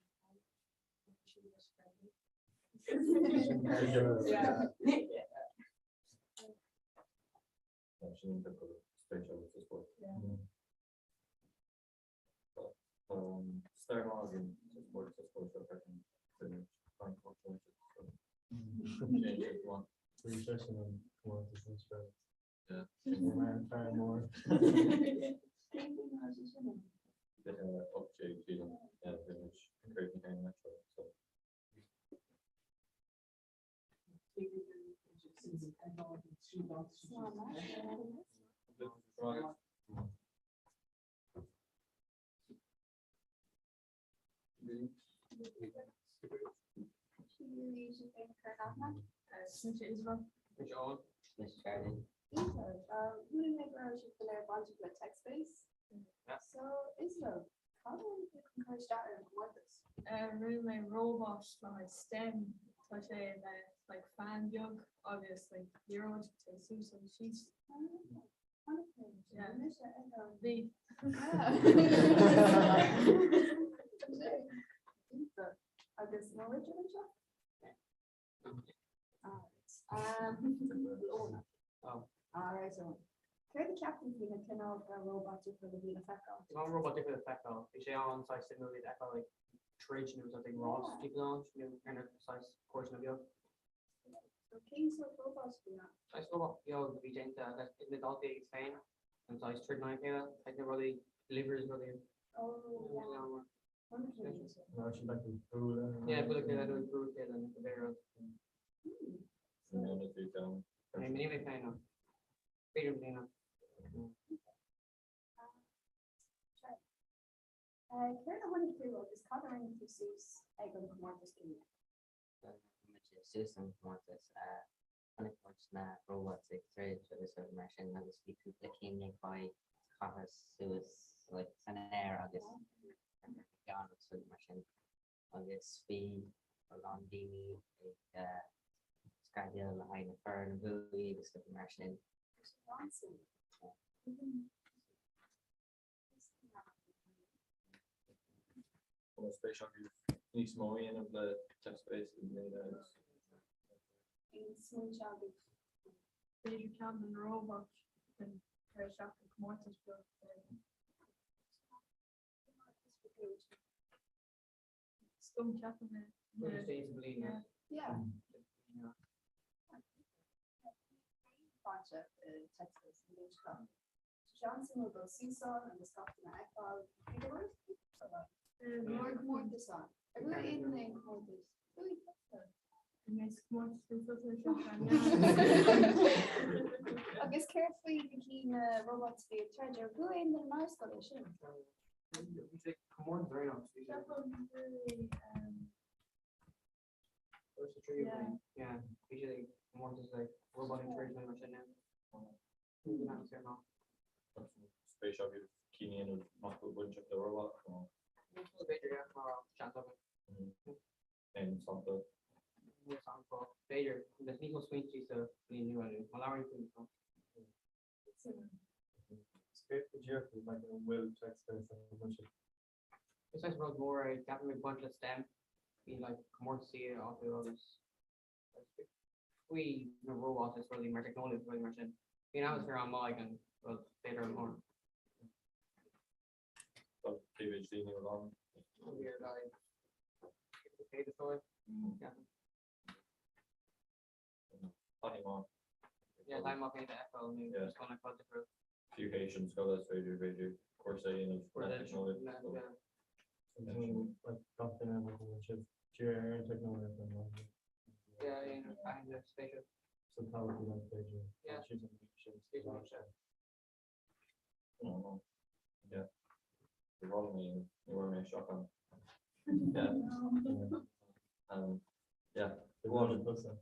friendly. Sin spéis sa spórt. Stair maith againn sa spórt sa spórt seo freisin Bhí seisean an comórtas níos fearr. Rinne mé robot le haghaidh STEM tá sé le like fan beag agus like liathróid téann suas agus síos. Bhí. Agus nó Richard anseo? Céard a cheapann faoi na cineálacha róbat difriúil a bhí le feiceáil? Tá an robot difriúil le feiceáil. Bhí sé an saghas suimiúil iad a fheiceáil ag troid nó something rás timpeall an áit nó ar na saghas cúrsaí beag. So cén sórt robot a bhí ann? Saghas robot beag a bhí déanta ag na daltaí iad féin an saghas troid in aghaidh a chéile, like na rudaí levers rudaí. Oh yeah. Ná sin like an bualadh. Yeah, bualadh chéile nó brú chéile nó cibé rud. Ní mé féin ná. B'fhéidir mbliana. Céard a chonaic tú agus cad a rinne tú suas ag an chomórtas gine? Rinne suas an comórtas chonaic muid na robots ag troid agus rudaí mar sin agus bhí cúpla cinn ag aghaidh a chaitheamh suas like san aer agus ceann agus rudaí mar sin agus bhí a lán daoine ag screadaíl le haghaidh na foireann a bhuaigh agus rudaí mar sin. Bhfuil spéis agaibh níos mó a dhéanamh le TechSpace i mbliana agus. Aon smaointe agaibh? B'fhéidir ceann den róbat den cur isteach i comórtas beag de. Scum ceapaim é. Yeah. Bainte TechSpace an bhliain seo. Seans go suas ann agus gach duine a fheiceáil. Bhí go leor leor comórtas ann. Ar bhuaigh aon duine aon comórtas? Bhuaigh tusa. Agus céard faoi na cinn na robots a bhí ag troid? Ar bhuaigh aon duine inár scoil é sin? Bhí sé comórtas ar aon nós. Ceapaim bhuaigh Yeah, bhí sé comórtas like robot ag troid mar sin. Spéis agaibh cinn a dhéanamh nach bhfuil bainteach le robot nó. B'fhéidir yeah, tá seans againn. Aon sampla? Níl sampla. B'fhéidir, beidh níos mó smaointe sa bhliain nua nó má labhraíonn tú níos mó. Is cé go díreach like an bhfuil TechSpace a bunch of Is saghas rud mór é, ceapaim ag baint le STEM, bíonn like comórtasaí acu agus faoi na robots is rudaí mar teicneolaíocht is rudaí mar sin. Bíonn atmaisféar an-mhaith ag an rud féile mór. Tá cé mhéad daoine a bhfuil ann? Bhí ar aghaidh 100 is dóigh, ceapaim. Taithí maith. Yeah, taithí maith féin a fheiceáil nó Yeah. just chun fáilte difriúil. Fiú théis an scoile is féidir b'fhéidir cúrsa a dhéanamh Cúrsa le teicneolaíocht. le- yeah. Like gach duine like an bhfuil siad dírithe ar an teicneolaíocht an bhfuil? Yeah, yeah, taithí le spéisiúil. So tábhachtach like b'fhéidir Yeah. siad an sin. Spéisiúil, yeah. No, no. Yeah. Bhí rud mé ní bhfuair mé isteach ann. Yeah. Um, yeah. Bhí rud tusa.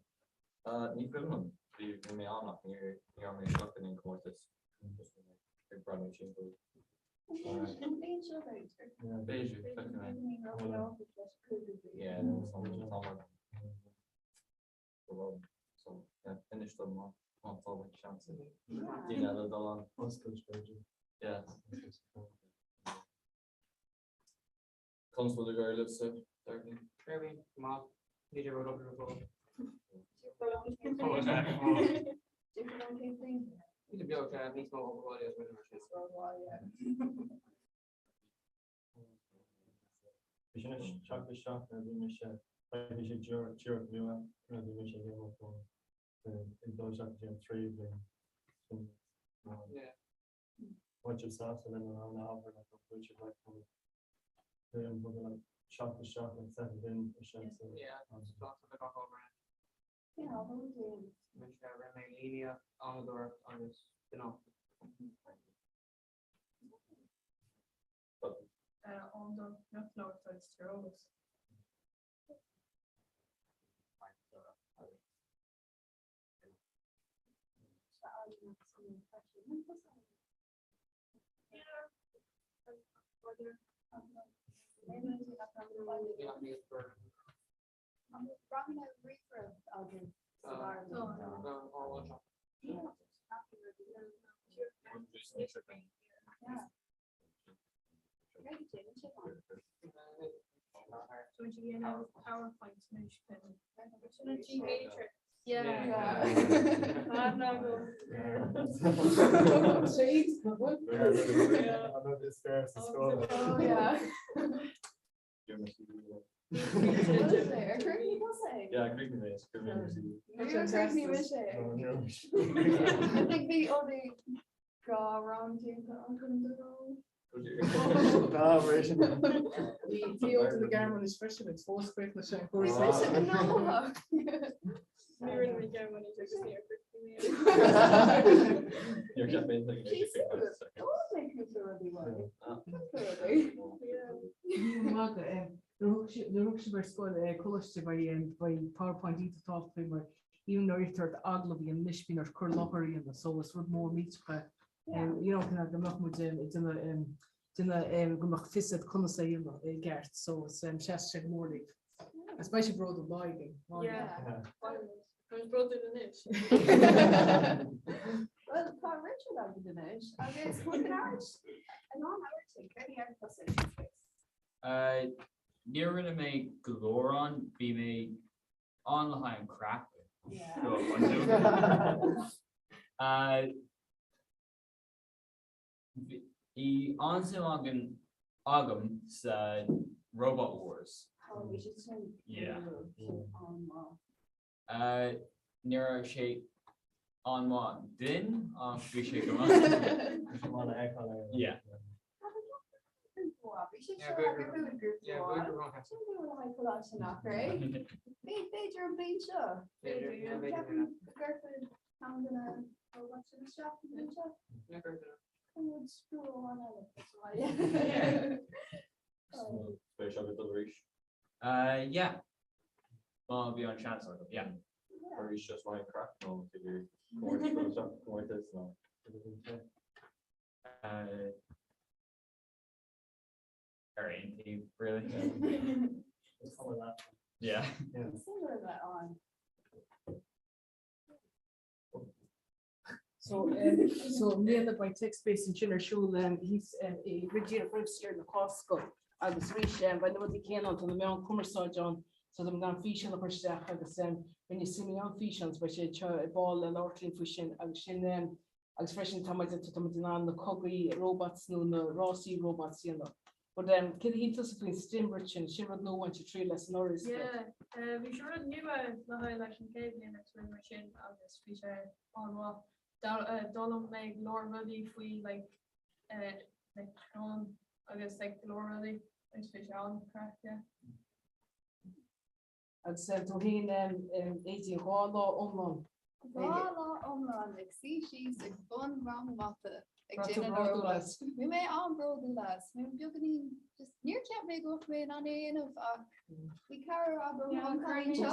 Uh, ní cuimhin liom. Bhí bhí mé ann ach ní ní raibh mé isteach in aon comórtas. Just bhí mé ag breathnú timpeall. B'fhéidir, feicfidh mé. Yeah, tá tá So, yeah, inis dom má má tá like seans ag daoine eile dul ann. Oscailt b'fhéidir. Yeah. Conas bhfuil ag éirí libhse, Darby? Darby, maith. Ní raibh rud ar fáil. Ní beag níos mó obair bhaile is rudaí mar sin. Bhí sin ag teacht isteach nuair a bhí mise, bhí sé díreach luath nuair a bhí mise ag imeacht ó ag dul isteach go dtí an tríú bliain. Sin bhain sibh sásta lena lán ábhar like ó bhuaigh sibh like kind of an bhfuil like teacht isteach like settled in isteach sa Yeah, sásta le gach ábhar. Yeah, bhuel, Rinne mé líníocht, adhmadóireacht agus gnó. Nuair a thug sibh ar scoil coláiste beidh PowerPoint iontach tábhachtach mar even nuair iarrtar ort agallamh a dhéanamh anois bíonn ort cur i láthair a dhéanamh so is rud mór millteach é you know kind of go mbeadh muid ag déanamh déanamh go mbeadh fios agat conas é a dhéanamh i gceart so is seasfaidh sé go mór libh. Agus beidh sibh bródúil lá éigin. Tá bródúil anois. Well tá Richard agat anois agus bhfuil an áit an áit céard a dhéanann tusa? Níor rinne mé go leor ann, bhí mé ann le haghaidh an craic. So, Bhí an-suim againn agam sa Robot Wars. Bhí sé sin Yeah. an-mhaith. Ní raibh sé an-mhaith dúinn ach bhí sé go maith. Bhí sé maith le fheiceáil ar. Yeah. Bhí sé seo agat bhuaigh Coláiste an Eachréidh. B'fhéidir an bhliain seo. Ceapaim go gcuirfear ceann de na robots sin isteach an bhliain seo. Tá muid screw amháin eile sa bhaile. Beidh sé agat dul arís? Yeah. Má bhí an seans agam, yeah. Arís just le haghaidh an craic nó comórtas nó? Ar aon taobh, really. Is cuma leat. Yeah. Similar le an. So um, so i mbliana beidh TechSpace ansin ar siúl um, thíos um, i Ridíar Roimh Siar na Cásca. Agus arís, beidh na rudaí céanna ann, tá na meáin cumarsáide ann, so tá muid in ann físeán a chur isteach agus rinne Simeon físeán, so beidh sé anseo ar ball le labhairt linn faoi sin agus sin agus freisin tá muid tá muid in ann na cogaí robots nó na rásaí robots a dhéanamh. But céard a shíl tusa faoin STEM rud sin, sin rud nua a bhain siad triail as anuraidh is Yeah, bhí sé rud nua le haghaidh leis an chéad bhliain agus rud mar sin agus bhí sé an-mhaith. D'fhoghlaim mé go leor rudaí faoi like like drone agus like go leor rudaí agus bhí sé an-craic, yeah. Agus tú féin Aedín, 2 lá iomlán. 2 lá iomlán ag suí síos ag bun rang mata ag déanamh na róbat. Bhí mé an-bhródúil as. Bhí mé beagáinín just níor cheap mé go mbeadh mé in ann é a dhéanamh ach bhí cabhair agam ón gcailín seo.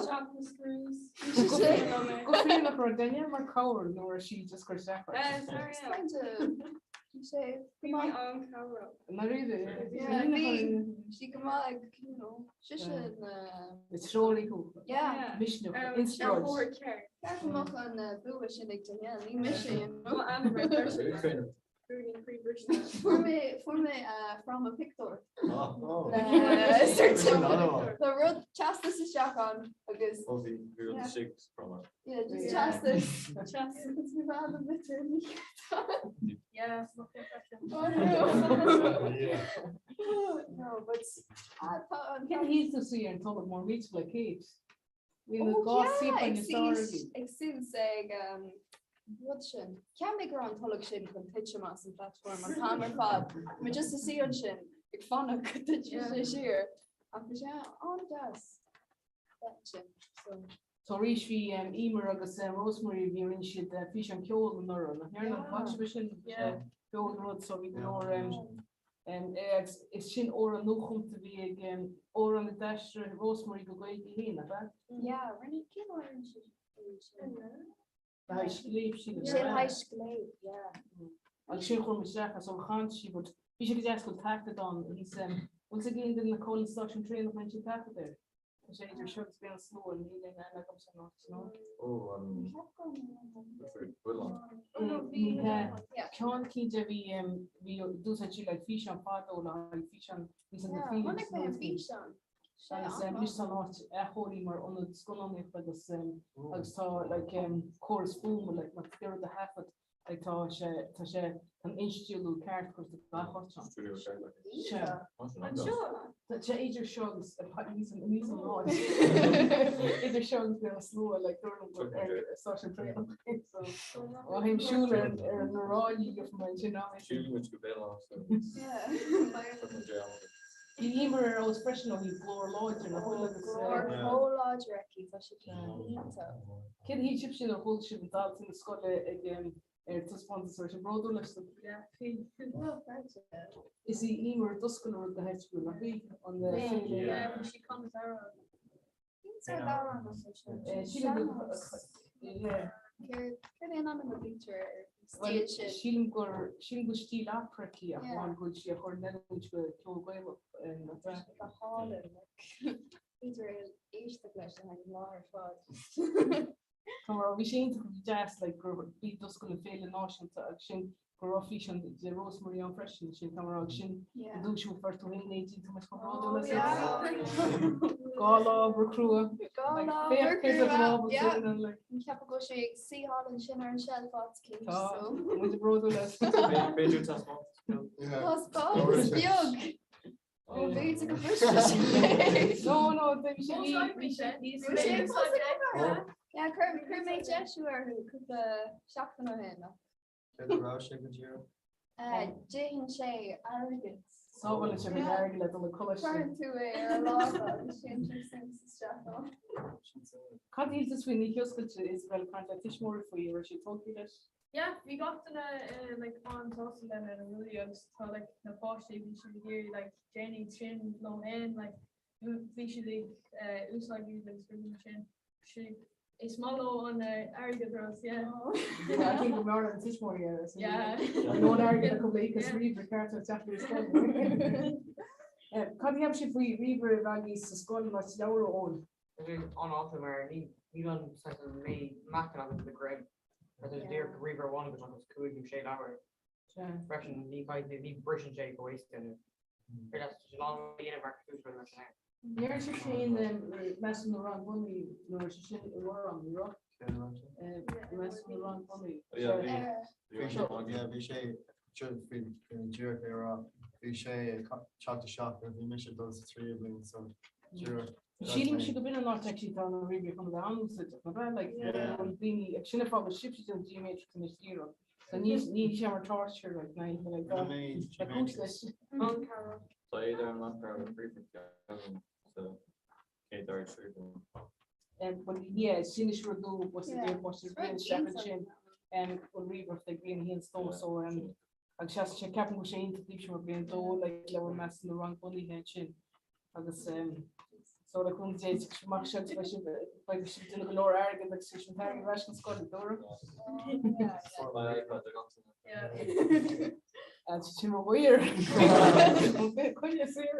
Go fírinneach raibh duine mar cabhair nó raibh sí just cur isteach ort? Just kind of bhí sé go maith. An-chabhrach. Ndáiríre? Yeah, bhí sí go maith ag you know sise na. Is treoraí thú. Yeah. Misneach, inspioráid. Ceart go mbeadh an bua sin ag Danielle, ní mise, you know. Fuair mé fuair mé fráma pictiúr. Le rud teastas isteach ann agus. Ó bhí bhí rud istigh sa fráma. Yeah, just teastas. Teastas ní bheadh an litir ní. Yeah, No, but tá an. Cén shíl tú suí ar an tolg mór millteach le Kate? Bhí na gá suíochán níos fearr aici. Ag suas ag an rud sin. Cheap mé go raibh an tolg sin chun titim as an platform an t-am ar fad. Mé just ag suí ansin ag fanacht go dtitfidh sé siar. Ach bhí sé an-deas bheith ansin. So. So arís bhí Emer agus Rosemary bhí rinne siad físeán ceoil anuraidh nach ndearna? Bhfaca sibh é sin? Beo an rud so bhí go leor Agus is sin amhrán nuachumta a bhí ag amhrán a d'aistrigh Rosemary go Gaeilge féin, ab ea? Yeah, rinne, cén uair a rinne sí sin? Le haghaidh Scléip, sílim. Sin le haghaidh Scléip, yeah. Agus sin chuir muid isteach as ó chan sí, but bhí sé go deas go bhfuil taifead ann, thíos, bhfuil 's ag aon duine cá bhfuil an stáisiún traenach a mbíonn siad taifead air? Tá sé idir seo agus Béal an Slua, níl aon aithne agamsa ar an áit, no. Ó, an Buileán. Ní hea. Ceann cinnte a bhí, bhí, d'úsáid sí like físeán fadó le haghaidh físeán níos an Phoenix. Chonaic mé an físeán. Agus anois tá an áit athchóirithe mar ionad scannánaíochta agus agus tá like córas fuaime like má tá rud a thaifead Like tá sé, tá sé, tá an instealladh ceart curtha gach áit ann. Studio ceart like. Sea. Anseo? Tá sé idir seo agus, níos an, níos an áit. Idir seo agus Béal an Slua, like dúirt liom gur ar stáisiún traenach é, so. Ó théim siúl ar, ar na ráillí gheobhaidh mé ansin am éigin. Siúlfaidh muid go Béal Átha Sluaighe. Bhí Emer ar fheabhas freisin ó thaobh glór láidir nach bhfuil agus. Glór chomh láidir aici, tá sé iontach. Céard a shíl sibhse nuair a chuala sibh na daltaí na scoile ag ar taispeántas raibh sibh bródúil astu? Is í Emer a d'oscail an rud go hoifigiúil, nach í? An féile. Cén sórt amhrán é sin? Sílim go yeah. Céard é an ainm a bhítear ar an stíl sin? Sílim gur sílim go stíl opera aici ach amháin go bhfuil sí á chur in oiriúint go ceol Gaelach. Tá sé go hálainn. B'fhéidir éisteacht leis le haghaidh an lá ar fad. Tá mar bhí sé iontach deas like gur bhí d'oscail an féile náisiúnta agus sin go raibh físeán de Rosemary ann freisin sin tá mar agus sin an duais a fuair tú féin Aedín tá muid chomh bródúil asat. Gá lá obair crua. Gá lá obair crua. Yeah. Ní cheapaim go bhfuil sé ag suí thall ansin ar an seilf áit éicint. Tá muid bródúil as. B'fhéidir taispeántas beag. Taispeántas beag. Ó b'fhéidir go bhfisfidh sé. No, no, bhí sé bhí sé Bhí sé fós ag obair. Yeah, chuir chuir mé deisiú orthu cúpla seachtain ó shin. Céard a raibh sé go díreach? Déanann sé airgead. Sábhálann sé an airgead le dul ag coláiste. Cuireann tú é ar a lámha agus téann sé suas isteach ann. Cad a shíl tú faoin oíche oscailte Isabel ag caint le tuismitheoirí faoi, an raibh siad tógtha leis? Yeah, bhí gach duine like an-sásta le na rudaí agus tá like na páistí bhí siad ag iarraidh like déanamh sin leo féin like bhí siad ag úsáid iad agus rudaí mar sin. Siad is maith leo an airgead rud, yeah. I think go mb'fhearr an tuismitheoirí air. Yeah. Nó an airgead acu le íoc as ríomhaire ceart ar teacht le scoil. Cad a cheap sibh faoi ríomhaire a bheith agaibh sa scoil in áit leabhar a fhoghlaim? Tá sé an-áisiúil mar níl an saghas an méid meáchan agat do dhroim. Mar tá díreach ríomhaire amháin agat agus cúig nó sé leabhar. Freisin ní chaith ní briseann sé go éasca nó. Tá sé lán a dhéanamh ar computer mar sin. Ní raibh sé sin measúnú rang bunaithe nó raibh sé sin i lár an ní raibh? Measúnú rang bunaithe. Bhí sé bhí sé díreach é rá bhí sé ag teacht isteach nuair bhí mise ag dul sa tríú bliain so díreach. Sílimse go b'in an áit actually tá na ríomhairí chun a bheith an-úsáideach, nach ea? Like, daoine ag sin an fáth go sibhse den G-Matrix anois díreach. So ní ní sé mar torture like na like that. Like cúis leis. Tá iad ar an láthair agus príomh sa chéad dara tríú. Well yeah, sin is rud nua was a dear was a bliain isteach ansin an ríomhaireacht ag bliain a haon is dó so agus seasann sé ceapaim go bhfuil sé iontach daoibhse mar bliain dó like le bhur measúnú rang bunaithe ansin agus so le cúnamh Dé tiocfaidh sibh amach seo beidh sibh beidh sibh ag déanamh go leor airgid agus sé sin an t-airgead ar ais chun scoile dúradh. Fuair mé iPad ag an Tá sin mar mhaor. Coinne saor.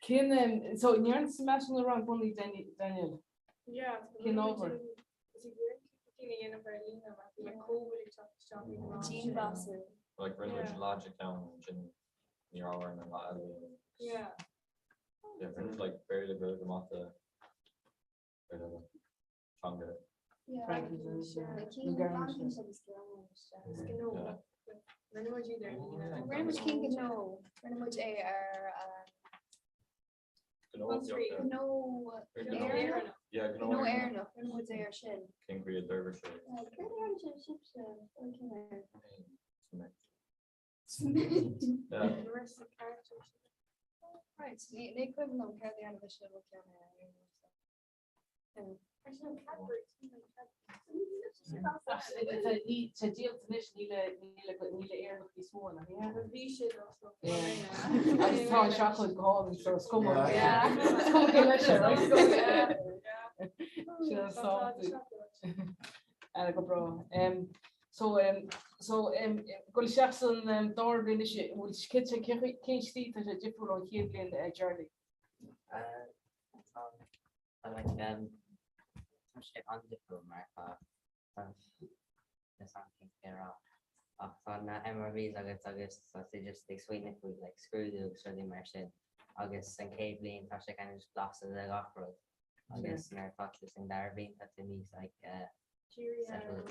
Cén so ní dhearna tú measúnú rang bunaithe Daniel? Yeah. Cén ábhar? Like rinne muid logic ann ansin ní raibh orainn an lá eile a dhéanamh. Yeah. Yeah, rinne muid like Béarla, Gaeilge, Mata, Béarla, teanga. Rinne muid iad ar líne. Rinne muid cinn gnó, rinne muid é ar Gnó Gnó Éireannach. Yeah, gnó Gnó Éireannach, rinne muid é ar sin. Cén chaoi a d'fhorbair sé? Céard a dhearna sé sibhse? Ó, cén air? Right, ní ní cuimhin liom céard a dhearna mise mo cheann ar aon nós. Tá díolta anois níl níl Éireannach níos mó ná Bhí sé Agus tá an seacláid go hálainn so is cuma is cuma cé leis é, right? Sin an sábháilteacht. Go breá. So so dul isteach san dara bliain anois bhfuil cén slí tá sé difriúil ón chéad bhliain Charlie? Tá like tá sé an-difriúil mar tá tá níl a fhios agam cén rá ach tá na MRBs agat agus tá tú just ag smaoineamh faoi like scrúdú agus rudaí mar sin agus an chéad bhliain tá sé kind of just blasta de gach rud agus nuair atá tú san dara bliain tá tú níos like settled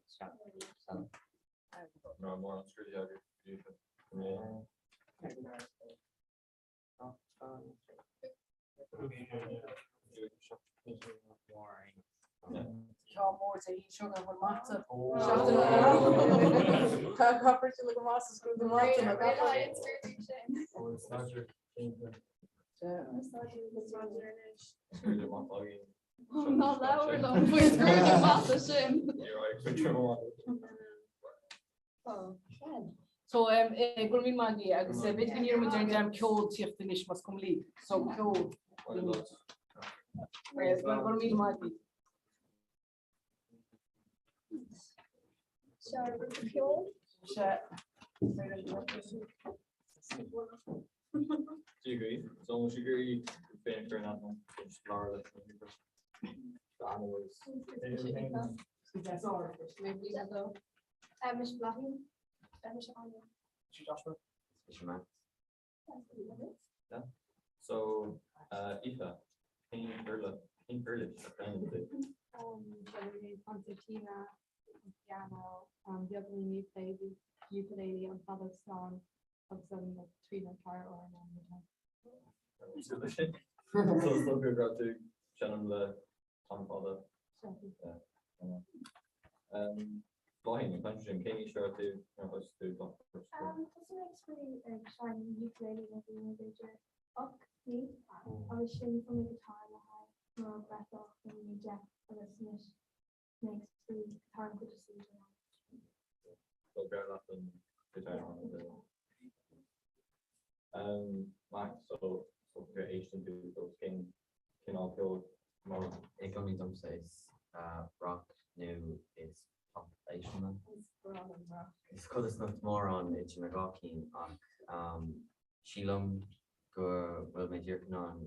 settled isteach so. Ná mórán scrúduithe agat go dtí seo. Ceann mór de seo go bhfuil mata. Caithfidh tú go maith sa scrúdú mata nó Ná labhair liom faoi scrúdú mata sin. So go raibh míle maith agaibh agus b'fhéidir go n-iarrfaidh muid ar an dream ceoil tíocht anois más cuma libh. So ceol. Go raibh míle maith agaibh. Seo grúpa ceoil. Sea. Dia dhaoibh. So an bhfuil sibh ag iarraidh féin a chur in aithne just labhair leis na himreoirí. Mise Bláithín. Mise Áine. Mise Joshua. Mise Matt. Yeah. So, uh, Aoife, cén uirlis cén uirlis a sheinneann tú? Seinnim an concertina, an pianó, an beagáinín ukulele, ukulele, an feadóg stáin agus an trí nó ceathair amhrán ann. So is dócha go raibh tú ag seinm le Tom Fada. Bláithín, an t-am sin, cén aois a raibh tú nuair a thosaigh tú ag glacadh páirt sa cheol? Thosaigh mé ag spraoi ag seinm ukulele nuair a bhí mé b'fhéidir 8, 9 agus ansin fuair mé guitar le haghaidh mo bhreithlá nuair a bhí mé 10 agus anois mé ag spraoi guitar an chuid is lú den am. So b'fhearr leat an guitar ná an ukulele? Max, so so gur éisteann tú so cén cineál ceoil mar i gcónaí domsa is rock nó is pop a éisteann mé. Is breá liom rock. Is codarsnacht mór ann idir na dhá cinn ach sílim go bhfuil mé díreach in ann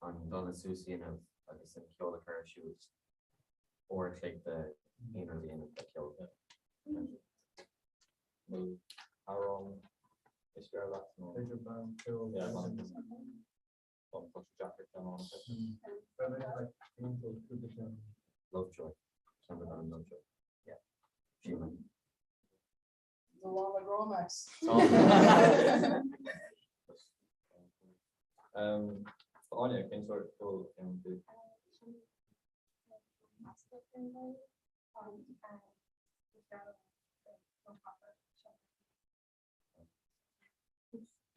an dúnadh suas a dhéanamh agus an ceol a chur ar siúl uair a chloig de aon rud a dhéanamh le ceol. Bhfuil amhrán. Is fearr leat nó? B'fhéidir banna ceoil. Yeah, banna ceoil. Tá sé deacair ceann amháin a phiocadh. Bheadh like timpeall cúpla ceann. Lovejoy. Ceann de bhean Lovejoy. Yeah. Sílim. The lá le Romax. Um, Áine, cén sórt ceoil a dhéanann tú?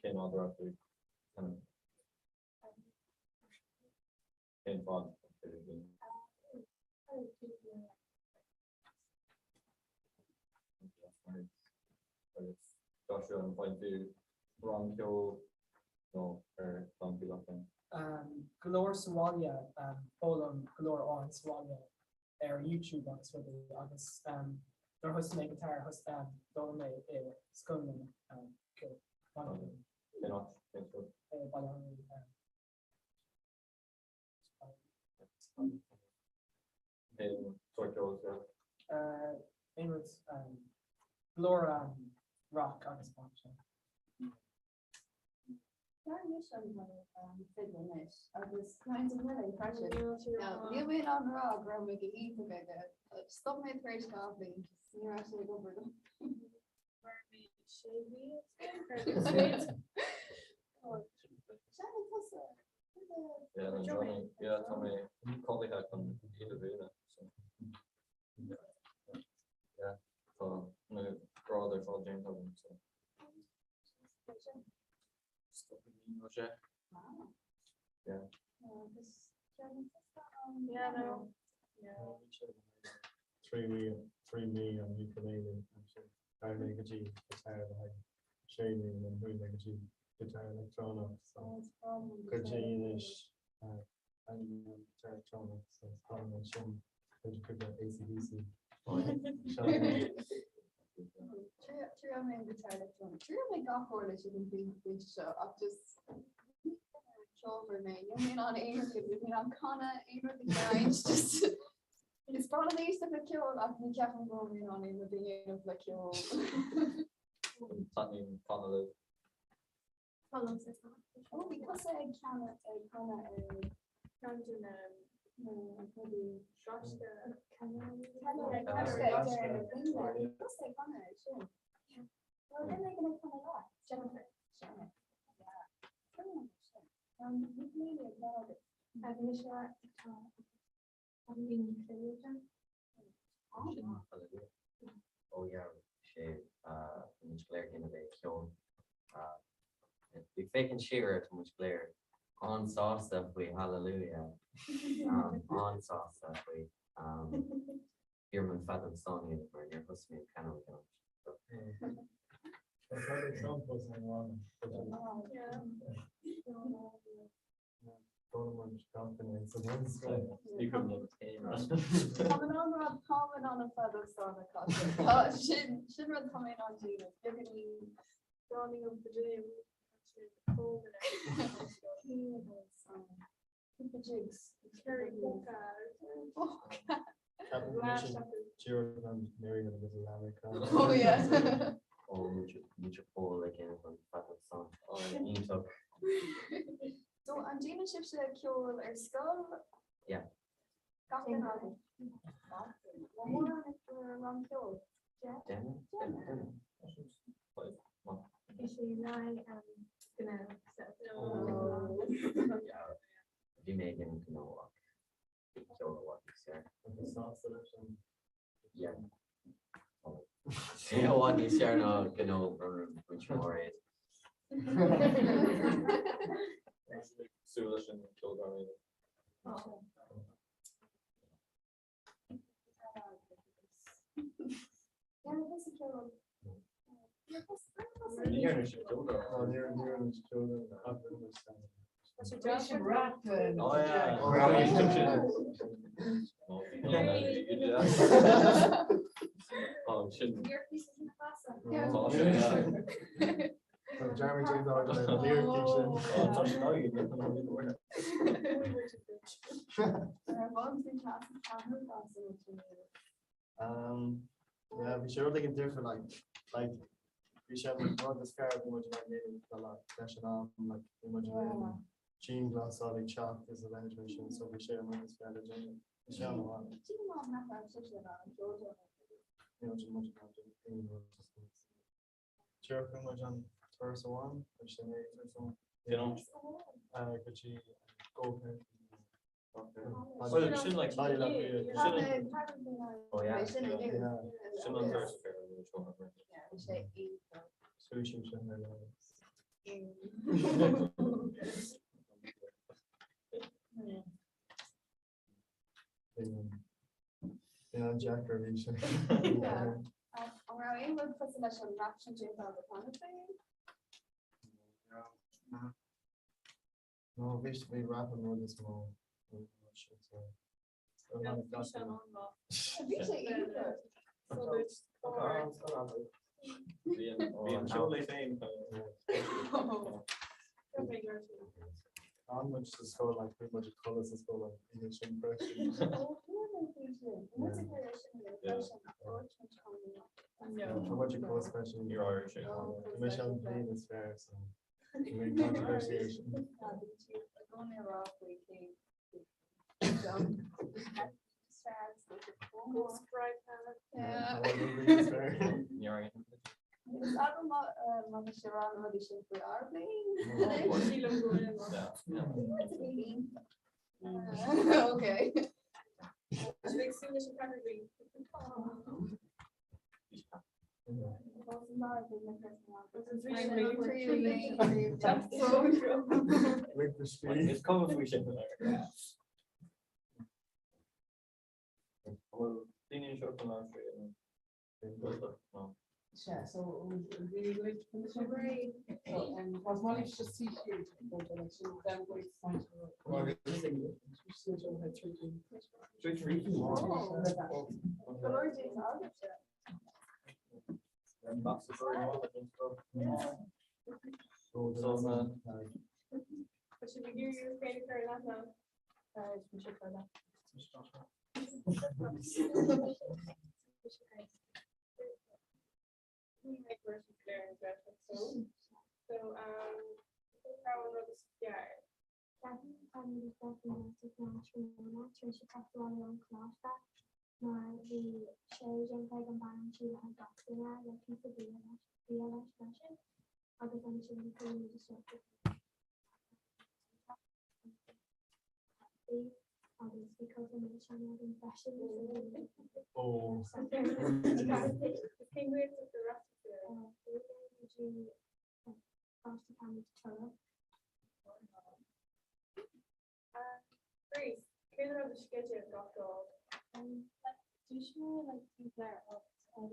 Cén fhad a raibh tú ag seinm? Cén fad? Agus Joshua, an bhfaigheann tú rang ceoil nó ar d'fhoghlaim tú leat féin? Go leor sa bhaile, foghlaim go leor amhrán sa bhaile ar YouTube agus rudaí agus nuair a thosaigh mé guitar d'fhoghlaim mé i scoil ceoil. Cén áit? Cén scoil? Baile Átha an Rí. Cén sórt ceoil is fearr? Aon rud, go leor rock agus pop. Deir mise an fidil anois agus roinnt an bhfuil freisin. Níl mé in ann rá go raibh mé go hiontach aige. Stop mé tar éis 2 bhliain, just ní raibh sé ag obair dom. Mar bhí sé mhí ag Sean tusa. Yeah, an drumming. Yeah, tá mé cáilithe chun iad a mhúineadh. So. Yeah, tá na gráid ar fad déanta agam. So. 3 mí an ukulele ansin chuaigh mé go dtí guitar le haghaidh sé mí and then chuaigh mé go dtí guitar leictreonach so go dtí anois guitar leictreonach so is breá liom sin b'fhéidir cúpla ACDC. Triail mé an guitar leictreonach. Triail mé gach uirlis ag an bpointe seo ach just ceolmhar mé. Níl mé in ann aon rud, níl mé in ann canadh aon rud a dhéanamh, just is breá liom éisteacht le ceol ach ní ceapaim go bhfuil mé in ann aon rud a dhéanamh le ceol. Taitníonn canadh libh. Ó, bhí tusa ag canadh ag canadh ar ceann de na rudaí Gaisce. Gaisce ag deireadh na bliana. Bhí tusa ag canadh ar sin. Bhuel, duine éigin ag canadh leat. Jennifer. Jennifer. Yeah. Sin. An ukulele ag leat agat? Bhí mise tá an ukulele agam. Ó yeah, sé muid go léir ag déanamh ceol. Ag féachaint siar air tá muid go léir an-sásta faoi Hallelujah. An-sásta faoi. D'iarr mé an feadóg stáin a dhéanamh mar níor thosaigh mé an pianó ag an am sin. Tá feadóg stáin fós ann. Tá mé in ann rá tá mé in ann an feadóg stáin a chasadh. Tá sin sin rud tá mé in ann déanamh. Beagáinín. Dawning of the day. Cúpla jigs. Kerry Póca. Póca. Oh yeah. Ó Muintir Pól ag déanamh an feadóg stáin. Iontach. So an déanann sibhse ceol ar scoil? Yeah. Gach duine agaibh? Gach duine. Bhfuil mórán ag rang ceoil? Déanann. Déanann. Bhí sé in aghaidh gnó. Bhí mé ag déanamh gnó ach bhí ceol i bhfad níos fearr. Agus sásta leis an. Yeah. Sé i bhfad níos fearr ná gnó Muintir Mairéad. Súil leis an ceolgairm. Jeremy James lyricí sin. Bhí sé rud éigin difriúil like like. Bhí sé an rud is fearr a bhí muid in ann déanamh le leis an am, like bhí muid in ann dianghlasáil ag teacht is a leithéid mar sin, so bhí sé an rud is fearr le déanamh. Bhí sé an-mhaith. Ní raibh muid in ann déanamh aon rud just muid. Díreach chuaigh muid an turas amháin, agus sin é turas amháin. Go dtí Gold Well, sin like sin Oh yeah. Sin an turas is fearr a bhí Bhí an-deacair bhí sé. An raibh aon rud cosúil leis an rap sin déanta agat cheana féin? No, bhí bhí rap an rud is mó. Bhí sé iontach. Bhí an ceol é féin. An muid sa scoil like bhí muid ag codladh sa scoil an oíche sin freisin. Tá muid ag codladh freisin. Ní raibh sé. Bhí sé an bhliain is fearr so. Bhí controversy sin. Ní raibh. Is agam má bhí sé rá na rudaí sin faoi ár mbliain. Okay. Is cuma faoi sin. Bhfuil daoine anseo chun labhairt faoi an No. Yeah, so really great. So, was Molly just see here, then wait find Ceapaim an rud is deacra ná tráthnóna tar éis a teacht abhaile ón choláiste mar bhí sé déanta ag an bean ansiúd le haghaidh gach duine le píosa bia leis bia leis freisin agus ansin chuaigh muid isteach go dtí agus bhí cóta milseáin againn freisin Ó. Cén uair a raibh tú? Go dtí Coláiste Ceannaigh Tuaim. Grace, cén rud a sceideal gach lá? Dúisigh mé like timpeall ar 8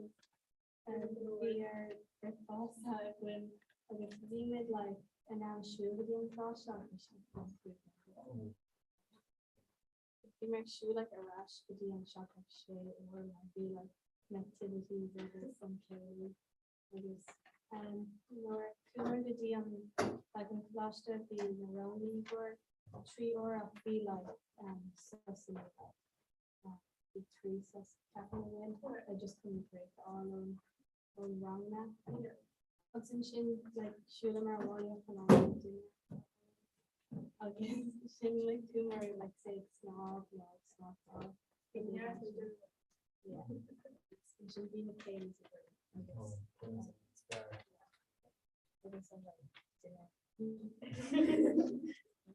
agus bhí ar bricfeasta againn agus bhí muid like in ann siúl go dtí an coláiste ach bhí sé an Bhí mé ag siúl like ar ais go dtí an teach ag sé uair mar bhí like nativities agus an céilí agus nuair a chuamar go dtí an like an coláiste bhí na rollaí uair 3 uair ach bhí like sosanna like bhí 3 sos ceapaim againn like just chun break a fháil ón ón ranganna. Agus ansin like shiúlamar abhaile chun ár dinnéar agus sin like chuamar like say ag snámh nó ag snorcáil. Yeah. Ansin bhí na céilís againn agus agus an like dinnéar. Conas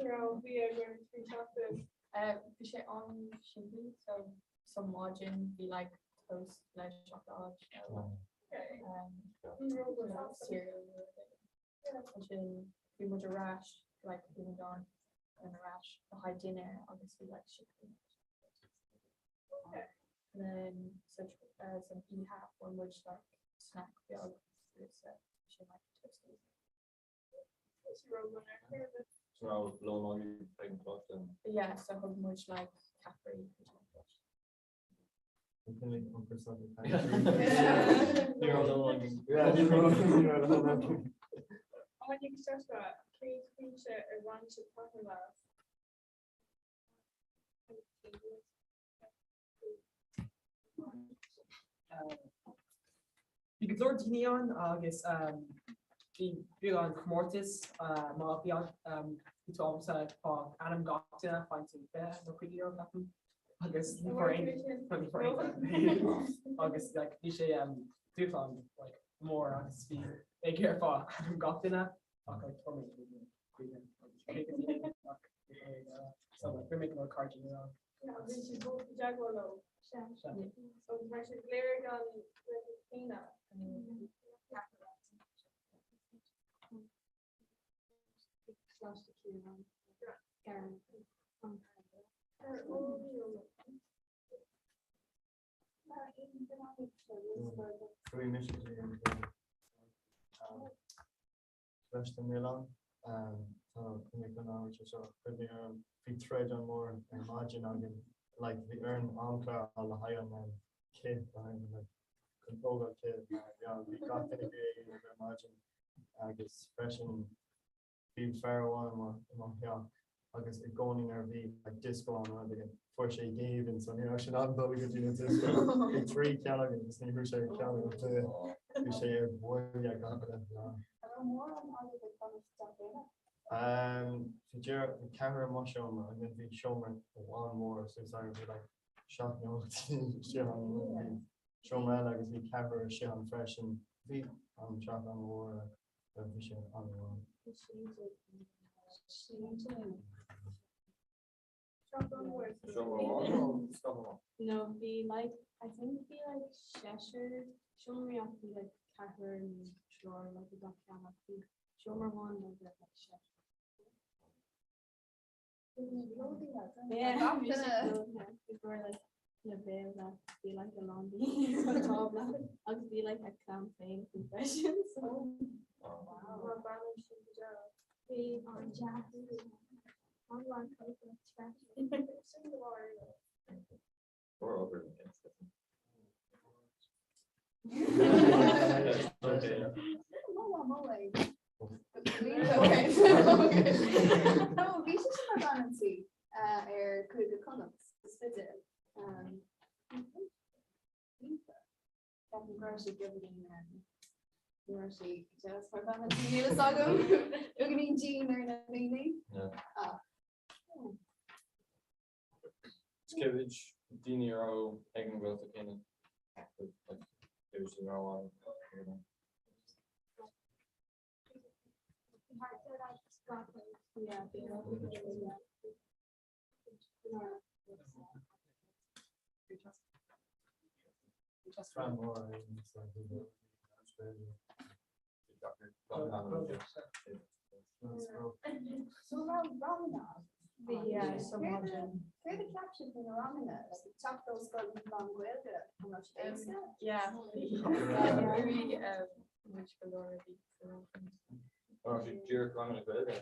a raibh bia agaibh trí seachtain? Bhí sé an-simplí so sa maidin bhí like toast le seacláid nó cereal nó rud éigin. Ansin bhí muid ar ais like bhí muid ann ar ais le haghaidh dinnéar agus bhí like sicín. And then so san oíche fuair muid like snack beag agus sin like toasties. So raibh lón agaibh ag an choláiste? Yeah, so thug muid like ceapairí go dtí an choláiste. Ní raibh lón againn. Áine Sasha, cén pointe ar bhain sibh taitneamh as? Bhí go leor daoine ann agus bhí beagán comórtas má bhí bhí tú ábalta fáil ainm gach duine faigheann tú 20 nó 50 euro ceapaim agus ní fuair aon ní fuair aon agus like bhí sé dúshlán like mór agus bhí ag iarraidh fáil ainm gach duine ach like fuair mé 50 ach so like rinne mé go leor cairde nua. Bhí siad fós i dteagmháil leo. Sea. So tá siad go léir ag an leibhéal céanna. Coláiste Chiaráin. Chuaigh mise go dtí an Coláiste na nOileán. Tá cuimhne agam an rud seo cuimhne orm bhí troid an-mhór ar maidin againn like bhí orainn amchlár a fháil le haghaidh an cith le haghaidh an like chun tógáil cith mar yeah bhí gach duine ag iarraidh é a dhéanamh ar maidin agus freisin Bhí fear amháin i mo theach agus i gcónaí nuair a bhí like disco ann nó rud éigin fuair sé géibheann so ní raibh sé in ann dul go dtí na disco. Bhí 3 ceann againn agus ní raibh sé ar cheann ar bith. Bhí sé ar buile gach uile lá. An raibh mórán agaibh ag fanacht i dteach éinne? Bhí deireadh, bhí ceathrar i mo sheomra and then bhí seomra amháin mór so sorry bhí like seacht nó ocht istigh ann and then bhí seomra eile agus bhí ceathrar istigh ann freisin. Bhí an teach an-mhór like. Bhí sé an-mhór. No, bhí like, I think bhí like seisear seomraí ach bhí like ceathrar nó triúr like i gach ceann ach bhí seomra amháin like le like seisear. Yeah, bhí sé plódaithe. Bhí go like na béile, bhí like a lán daoine ar an tábla agus bhí like a clann féin acu freisin so. Wow. Bhí an deas an lá freisin. Bhí sé sin mar bhean an tí ar Chúige Chonnacht sa Spidéal. Ceapaim go raibh sé beagáinín ní raibh sé deas mar bhean an tí níl a fhios agam beagáinín dian ar na daoine. Ach. Cé mhéad daoine a raibh ag an Ghaeltacht céanna? Cé mhéad daoine a raibh ann ag an am? So raibh ranganna? Bhí Céard a cheap sibh faoi na ranganna? Like teacht ó scoil lán-Ghaeilge an raibh siad éasca? Yeah, bhí muid go leor a bhí sa rang. Raibh siad díreach ranganna Gaeilge?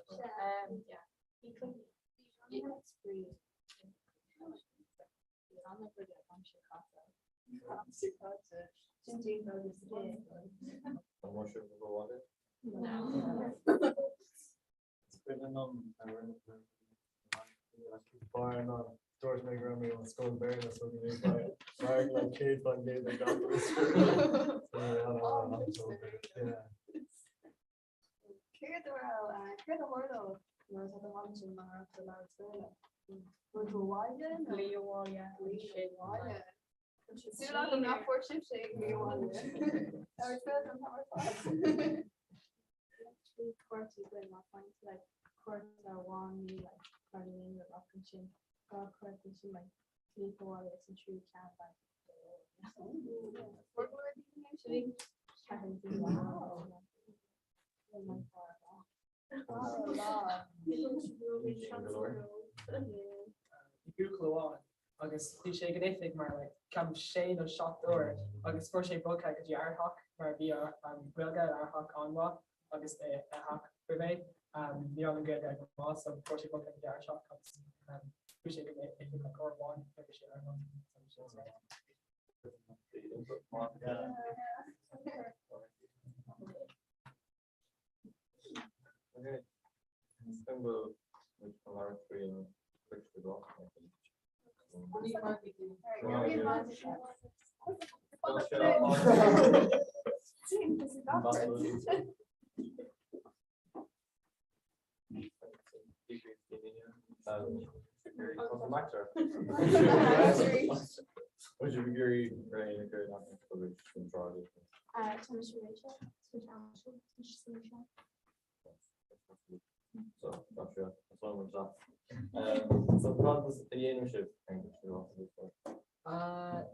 Yeah. Bhí ranganna spraoi. Bhí an-obair le aimsir caite. Aimsir caite. Sin déanta agus bunscoil. An raibh sibh ag abhaile? No. Is cuimhin liom a rinne bar ná dúirt mé go raibh mé ón scoil Béarla so bhí mé ag le 100% ag gach Céard a raibh, céard a tharlódh nuair atá tú thall ansin mar a labhairt Béarla? Bhfuil tú abhaile nó? Glaoch abhaile. Glaoch abhaile. Súil agam nach bhfuair sibhse aon ghlaoch abhaile. Labhairt Gaeilge an t-am ar fad. Bhí cártaí againn mar faigheann like cárta amháin ní like cur in aon rud ach ansin dhá chárta sin like glaoch abhaile is an tríú ceann like Bhí buachaill amháin agus bhí sé ag an oifig mar like ceapaim sé nó seacht uair agus fuair sé bogtha go dtí árthach mar bhí an Ghaeilge ar árthach an-mhaith agus i theach roimhe ní raibh an Ghaeilge go maith so fuair sé bogtha go dtí árthach agus chuaigh sé go oifig like uair amháin nuair a bhí sé ar an Okay. Sin go muid chun labhairt faoi an chuid de gach. Ní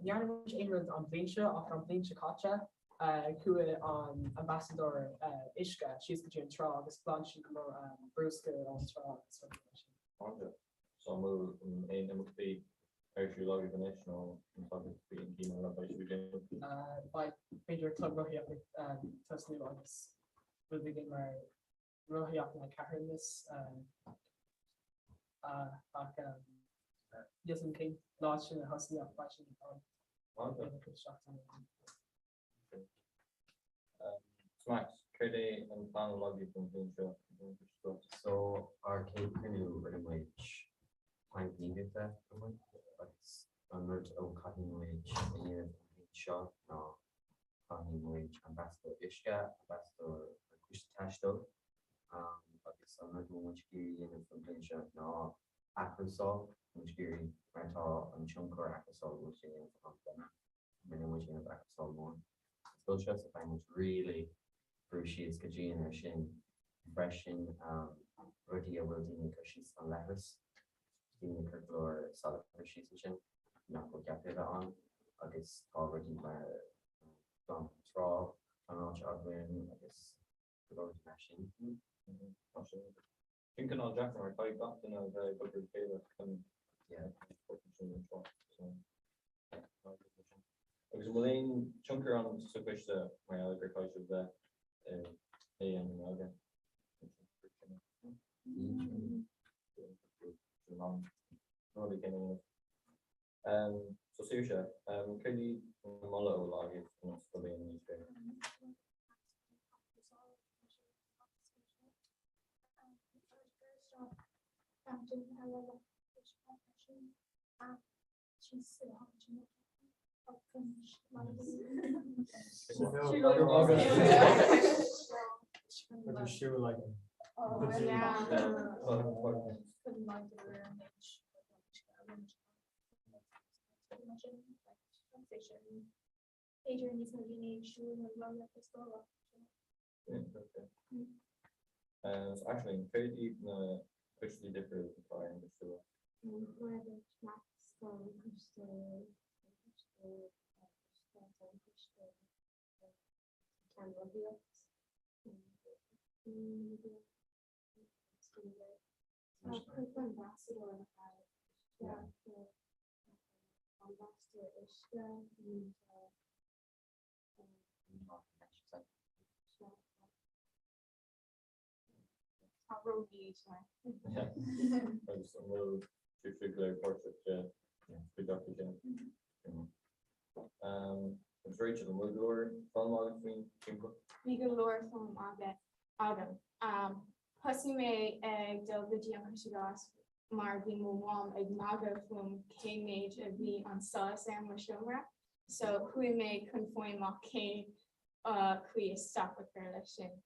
dhearna muid aon rud an bhliain seo ach an bhliain seo caite chuaigh an Ambasadóir Uisce síos go dtí an trá agus ghlan sí go leor bruscar ón trá agus rudaí mar sin. So an bhfuil aon imeachtaí ar siúl agaibh anois nó an tá sibh faoi aon cinn eile beidh sibh ag déanamh? Beidh b'fhéidir club rothaíocht ag tosnú agus rud éigin mar rothaíocht na ceathrúnas ach níl 'fhios a'm cén lá sin a thosnaíonn ach beidh sin ann. Max, céard é an plean atá agaibh don bhliain seo? So ár chéad cruinniú rinne muid plean gníomhaíochta agus an rud a caithfidh muid a dhéanamh an bhliain seo ná Caithfidh muid ambasadóir uisce, ambasadóir an coiste taistil agus an rud a bhfuil muid ag iarraidh a dhéanamh don bhliain seo ná athchúrsáil. Tá muid ag iarraidh, mar tá an tionchar athchúrsáil a bhfuil sé a dhéanamh an-dona, mar níl muid ag déanamh athchúrsáil mór sa scoil seo so beidh muid really brú síos go dian ar sin freisin rudaí a bhfuil daoine ag cur síos an leithreas, daoine ag cur go leor salachar síos ansin. nach bhfuil ceaptha a bheith ann agus tá rudaí mar glanadh trá pleanáilte againn agus go leor rudaí mar sin. Tá sin sin cineál deacair mar caithfidh gach duine a bheith ag obair le chéile chun sin an trá. So, Agus an bhfuil aon tionchar ann sa choiste mar gheall gur caithfidh sibh bheith é an nGaeilge? Rudaí cén dhéanamh. So Saoirse, céard iad na moladh a bhfuil agaibh ionas go léann níos fearr? Aisling, céard iad na coistí difriúla atá ar an gcoiste seo? Agus an bhfuil sibhse go léir páirteach i gcuid acu sin? Agus Rachel, an bhfuil go leor foghlama agat faoin timpeallacht? Bhí go leor foghlama agam. Thosaigh mé ag dul go dtí an Coiste Glas mar bhí mo mham ag magadh fúm cé méid a bhí an solas ar mo seomra. So chuaigh mé chun fáil amach cén chaoi a stop a chur leis sin.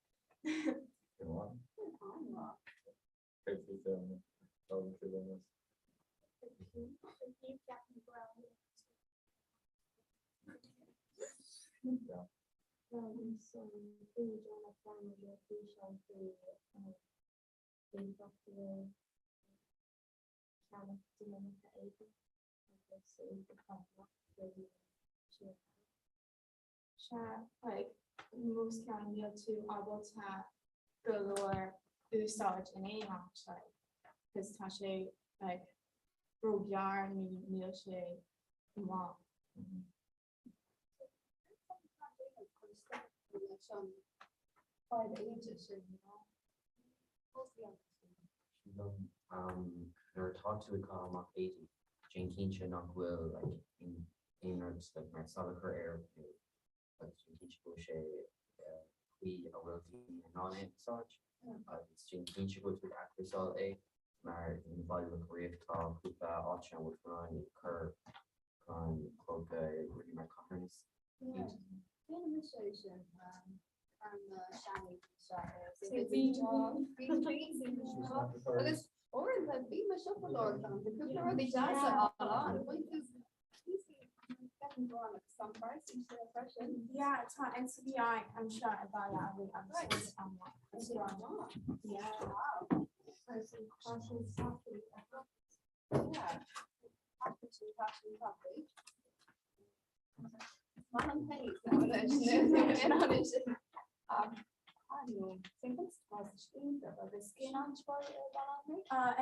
Sea, like, más ceann níl tú ábalta go leor úsáid in aon áit, like, cos tá sé, like, róghearr nó níl sé maith. Nuair atá tú ag caitheamh amach éadaí, déan cinnte nach bhfuil like aon rud like mar salachar air nó agus déan cinnte go bhfuil sé chaoi a bhfuil daoine in ann é a úsáid agus déan cinnte go bhfuil tú ag athchúrsáil é mar in Baile Locha Riach tá cúpla áit ann bhfuil tú in ann cur clóca rudaí mar carthanas iad. Déanann mise é sin ar na seanaí Agus uaireanta bhí mo siopadóir ann, tá cúpla rudaí deasa ann. Yeah, tá NCBI anseo i Baile Átha agus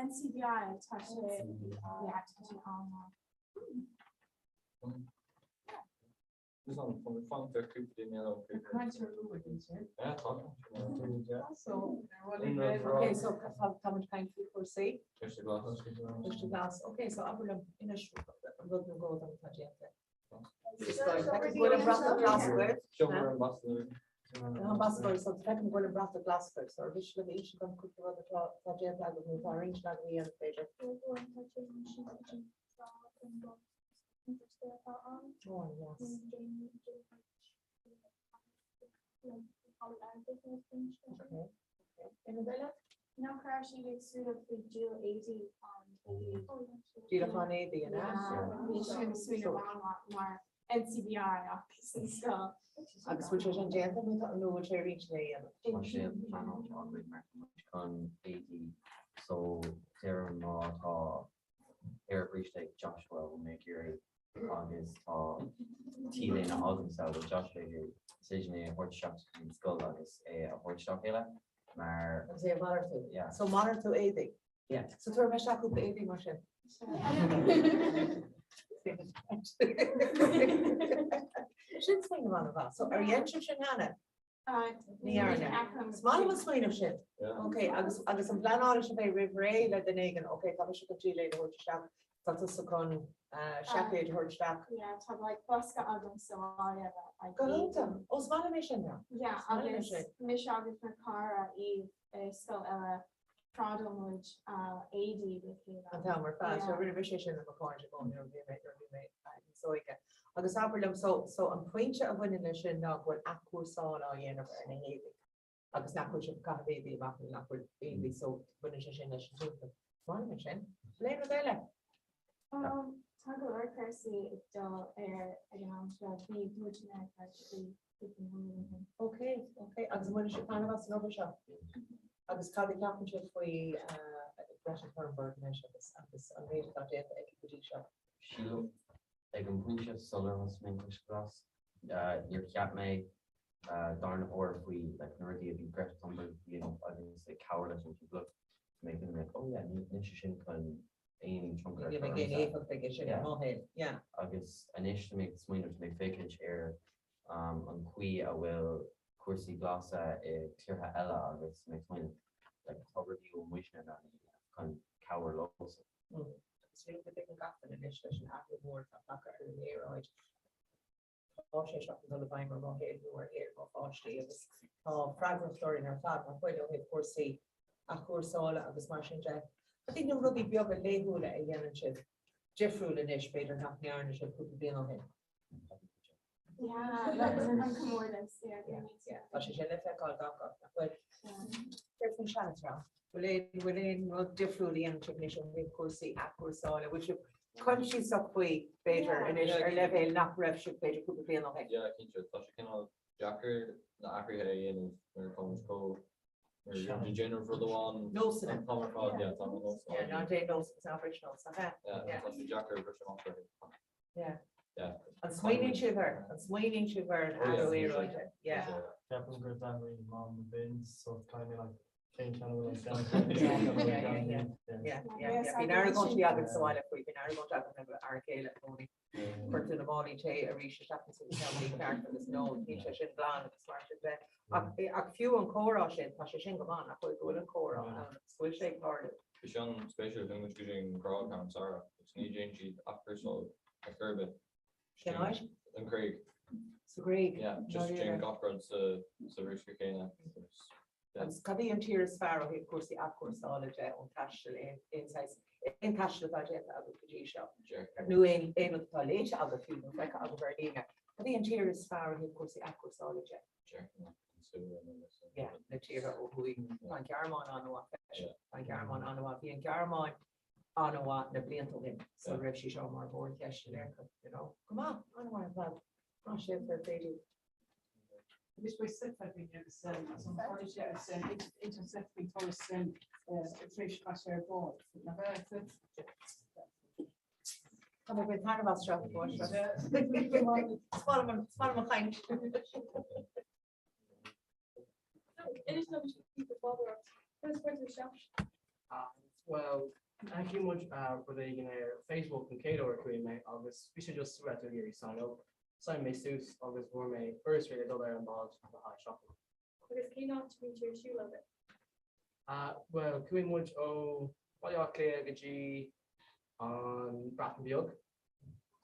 NCBI tá sé yeah, tá sé an-mhaith. Okay, so tá muid ag caint faoi chúrsaí. Coiste Glas. Coiste Glas. Okay, so abair liom inis rud nó dhó dom atá déanta. Feicim go bhfuil an bratach glas agaibh. Seomra ambasadóir. An ambasadóir, so feicim go bhfuil an bratach glas agaibh, so ar mhiste libh a inse dom cúpla rud atá atá déanta agaibh nó atá ar intinn agaibh a dhéanamh b'fhéidir. Oh, yes. Okay. Okay. Aon rud eile? Nach raibh siad ag smaoineamh faoi díol éadaí an Díolachán éadaí, an ea? Bhí sin smaoineamh an-mhaith mar NCBI ach san scoil. Agus bhfuil sé sin déanta nó tá- nó bhfuil sé ar intinn é a dhéanamh? Tá sé pleanáilte againn mar tá muid chun éadaí so deirim má tá péire bríste ag Joshua a bhfuil mé ag iarraidh agus tá T-léine agamsa a bhfuil Joshua ag iarraidh is féidir é a thabhairt isteach go dtí an scoil agus é a thabhairt dá chéile mar Agus é a mhalartú. Yeah. So malartú éadaí. Yeah. So tabharfaidh mé isteach cúpla éadaí mar sin. Sin smaoineamh an-mhaith. So ar dhein sibh sin cheana? Ní dhearna. Is maith liom an smaoineamh sin. Ok, agus agus an bpleanálann sibh é roimh ré le duine éigin, ok, tá mise chun T-léine a thabhairt isteach, tá tusa chun seaicéid a thabhairt isteach. Yeah, tá like bosca agam sa bhaile le like Go hiontach. Ó, is maith liom é sin now. Yeah, Is maith liom é agus sin. mise agus mo chara Eve i scoil eile trádáil muid éadaí le chéile. An t-am ar fad. So rinne mise é sin le mo chairde i gcónaí nuair a bhí mé nuair a bhí mé níos óige. Agus abair liom, so so an pointe a bhaineann leis sin ná go bhfuil athchúrsáil á dhéanamh ar na héadaí agus nach bhfuil sibh ag caitheamh éadaí amach nó nach bhfuil éadaí so baineann sé sin leis an timpeallacht. Is maith liom é sin. Bhfuil aon rud eile? Um, tá go leor cúrsaí ag dul ar ag an am seo. Bhí muidne ag caint faoi Ok, ok, agus an mbaineann sibh taitneamh as an obair seo? Agus cad a cheapann sibh faoi Greta Thunberg anois agus agus an méid atá déanta aici go dtí seo? Sílim, ag an bpointe sular thosaigh mé an Coiste Glas, níor cheap mé darna huair faoi like na rudaí a bhí Greta Thunberg a dhéanamh agus ag cabhair leis an timpeallacht. So mé kind of like, oh yeah, níl sé sin chun aon tionchar Ní bheidh aon éifeacht aige sin ar mo shaol, yeah. Agus anois tá mé ag smaoineamh, tá mé ag féachaint ar an chaoi a bhfuil cúrsaí glasa i tíortha eile agus tá mé ag smaoineamh like tá rudaí a bhfuil muidne in ann a dhéanamh chun cabhair leosan. Agus sílim go dtuigeann gach duine anois leis an athrú mór atá tagtha ar an aeráid, tá sé seo chun dul i bhfeidhm ar mo shaol nó ar shaol mo pháistí agus tá freagracht orainn ar fad nach bhfuil ó thaobh cúrsaí athchúrsála agus mar sin de. Cad iad na rudaí beaga laethúla a dhéanann sibh difriúil anois b'fhéidir nach ndearna sibh cúpla bliain ó shin? Tá sé sin le feiceáil gach áit nach bhfuil? Céard faoin seanatreabh? Bhfuil aon bhfuil aon rud difriúil a dhéanann sibh anois ó thaobh cúrsaí athchúrsála? Bhfuil sibh coinsiasach faoi, b'fhéidir, anois ar leibhéal nach raibh sibh b'fhéidir cúpla bliain ó shin? Yeah, cinnte. Tá sé cineál deacair na athruithe a dhéanamh nuair atá muid chomh nuair a déanamh rud amháin Nósanna. an t-am ar fad, yeah, tá na nósanna Yeah, ná déan nós agus ná bris nós, nach ea? Yeah, tá sé deacair briseadh amach orthu. Yeah. Yeah. An smaoiníonn sibh air? An smaoiníonn sibh ar an Oh, yeah. athrú aeráide? Yeah. Ceapaim gur d'athraigh mam na bins, so it's kind of like cén ceann a bhfuil an Yeah, yeah, yeah, yeah. Yeah, yeah, yeah. Bíonn argóintí againn sa bhaile faoi, bíonn argóint agam le m'fhear céile i gcónaí. Cuir tú na málaí tae arís isteach sa ceann mícheart agus nó níl sé sin glan agus mar sin de. Ach, ach fiú an comhrá sin, tá sé sin go maith nach bhfuil go bhfuil an comhrá ann agus go bhfuil sé ag tarlú. Bhí sé an-spéisiúil, bhí muid go dtí an Ghréig ceann Sara agus ní dhéanann siad athchúrsáil ar chor ar bith. Cén áit? An Ghréig. Sa Ghréig? Yeah, just déanann gach rud sa sa bhosca céanna. Agus cad í an tír is fearr ó thaobh cúrsaí athchúrsála de ón taisteal, aon aon saghas aon taisteal atá déanta agat go dtí seo? Nó aon aon rud atá léite agat fiú nó feicthe agat ar líne? Cad í an tír is fearr ó thaobh cúrsaí athchúrsála de? Yeah, na tíortha ó thuaidh. Tá an Ghearmáin an-mhaith freisin. Tá an Ghearmáin an-mhaith. Bhí an Ghearmáin an-mhaith na blianta ó shin, sula raibh sí seo mar mhórcheist in Éirinn, you know. Go maith, an-mhaith ar fad. Maith sibh, fair play daoibh. Anois beidh seit againn agus an sé agus idir an seit faoin turas tar éis chaith sé ar bord. Nach ea, seit? Tá mé ag baint taitneamh as seo, Is maith liom an chaint. Inis dom faoi bhádóireacht. Conas a fuair tú isteach? Bhuel, chonaic muid rud éigin ar Facebook an chéad uair a chuaigh mé agus bhí sé just raibh tú ag iarraidh sign up. Sign mé suas agus fuair mé uireasa le dul ar an bád le haghaidh seachtain. Agus cén áit a mbíonn sé ar siúl agaibh? Bhuel, chuaigh muid ó Bhaile Átha Cliath go dtí an Bhreatain Bheag.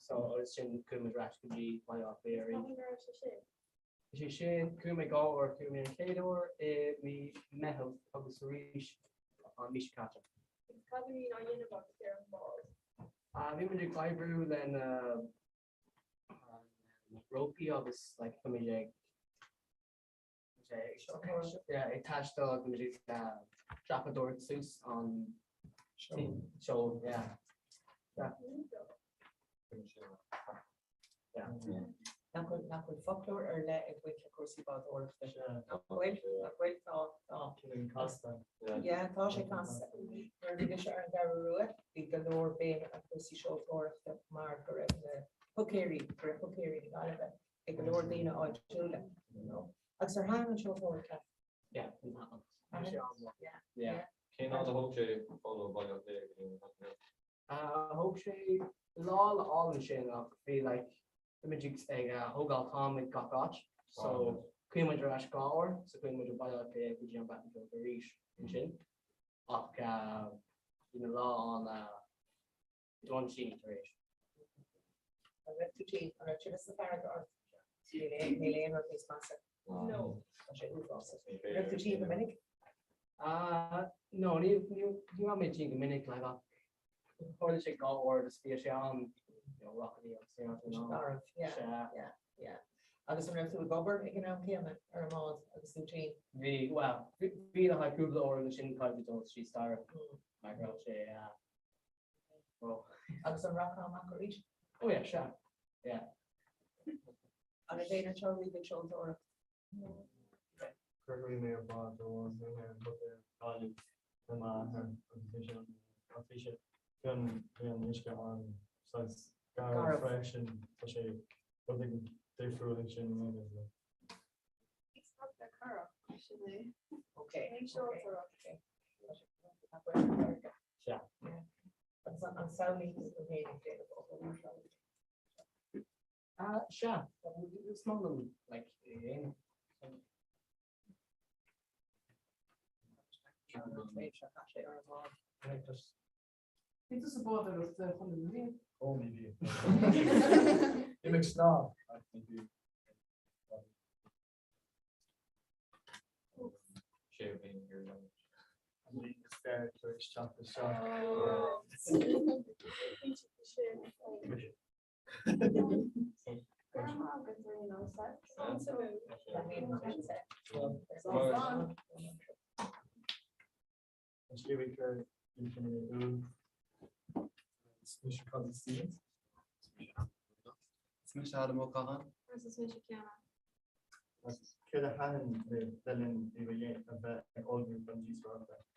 So agus sin chuaigh muid ar ais go dtí Baile Átha Cliath arís. Cathain a raibh sé sin? Is é sin, chuaigh mé dhá uair, chuaigh mé an chéad uair i mí Meitheamh agus arís an mí seo caite. Agus cad a bhíonn á dhéanamh agat ar an bhád? Bhí muid ag oibriú le na rópaí agus like tá muid ag ag taisteal agus muid ag dreapadóireacht suas an seol, yeah. Yeah. Nach bhfuil nach bhfuil foclóir ar leith ag baint le cúrsaí bádóireachta? Nach bhfuil? Nach bhfuil? Tá, tá. Casta. Yeah, tá sé casta. Nuair a bhí mise ar an gCeathrú Rua, bhí go leor béime ar chúrsaí seoltóireachta mar go raibh na húicéirí, go raibh húicéirí na Gaillimhe ag go leor daoine áitiúla, you know. Agus ar thaitin an seoltóireacht leat? Yeah, Thaitin? Yeah, yeah. Cén fhad a thóg sé dul ó Bhaile Átha Cliath go dtí an Bhreatain Bheag? Thóg sé lá le fháil ansin ach bhí like bhí muid ag thógáil t-am ag gach áit so chuaigh muid ar ais dhá uair so chuaigh muid ó Bhaile Átha Cliath go dtí an Bhreatain Bheag arís ansin ach bhí na lá an don sin tar éis. An raibh tú tinn? An raibh tinneas na farraige ort? Níl aon níl aon rud níos measa. No. Tá sé uafásach. An raibh tú tinn go minic? No, ní ní ní raibh mé tinn go minic like ach tharla sé dhá uair agus bhí sé an you know, rockety agus you know, Bhí sé garbh, yeah, Sea. yeah, yeah. Agus an raibh tú ag obair ag an am céanna ar an mbád agus tú tinn? Bhí, well, bhí le haghaidh cúpla uair agus sin caithfidh dul síos staighre mar go raibh sé Agus an rachfá amach arís? Oh yeah, sea. Yeah. An raibh éinne anseo riamh ag seoltóireacht? Chuaigh mé ar bád amháin bhí mé ar Gaillimh le m'athair agus bhí sé ach bhí sé bhí an bhí an uisce an saghas garbh freisin tá sé rud éigin difriúil ansin in aon chor. Stop le curach, sin é. Okay. Ní seoltóireacht. Sea. Agus an samhlaíonn tú tú féin ag déanamh obair mar seo? Sea. Is maith liom like é a dhéanamh. Bhí tú sa bhádóireacht chun na bliain? Ó ní bhí. Bhí mé ag snámh ach ní bhí. Sé bhí ar an An líon is fearr tar éis teacht isteach. An scríobhaí cur intinní úd Is mise Colin Stevens. Is mise Adam Ó Catháin. Agus is mise Ciara. Agus céard a thaitin libh le linn daoibh a bheith ag ullmhú don díospóireacht?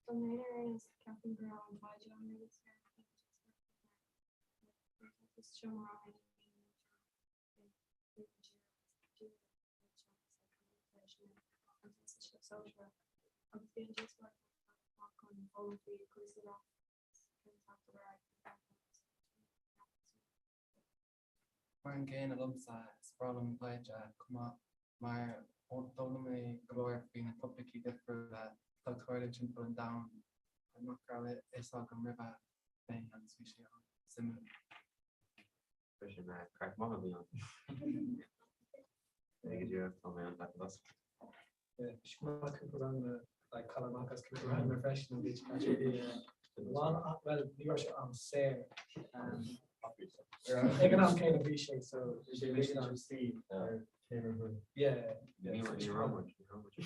Don méid ar aon nós, ceapaim go raibh an taighde an rud is fearr faoin díospóireacht mar is seomra ranga Mar an gcéanna liomsa, is breá liom an taighde chomh maith mar d'fhoghlaim mé go leor faoi na topaicí difriúla atá ag tarlú timpeall an domhain nach raibh a fhios agam roimhe féin agus bhí sé an-suimiúil. Freisin, craic maith a bhí ann. Go díreach, tá mé an-taitneamh as. Bhí cúpla ranganna like cailleadh amach as cúpla ranganna freisin an bhliain seo caite. Bhí a lán, bhuel ní raibh sé am saor. Ag an am céanna bhí sé so bhí sé bhí sé Steve ar céim ar bhun. Yeah. Ní raibh muid, ní raibh muid.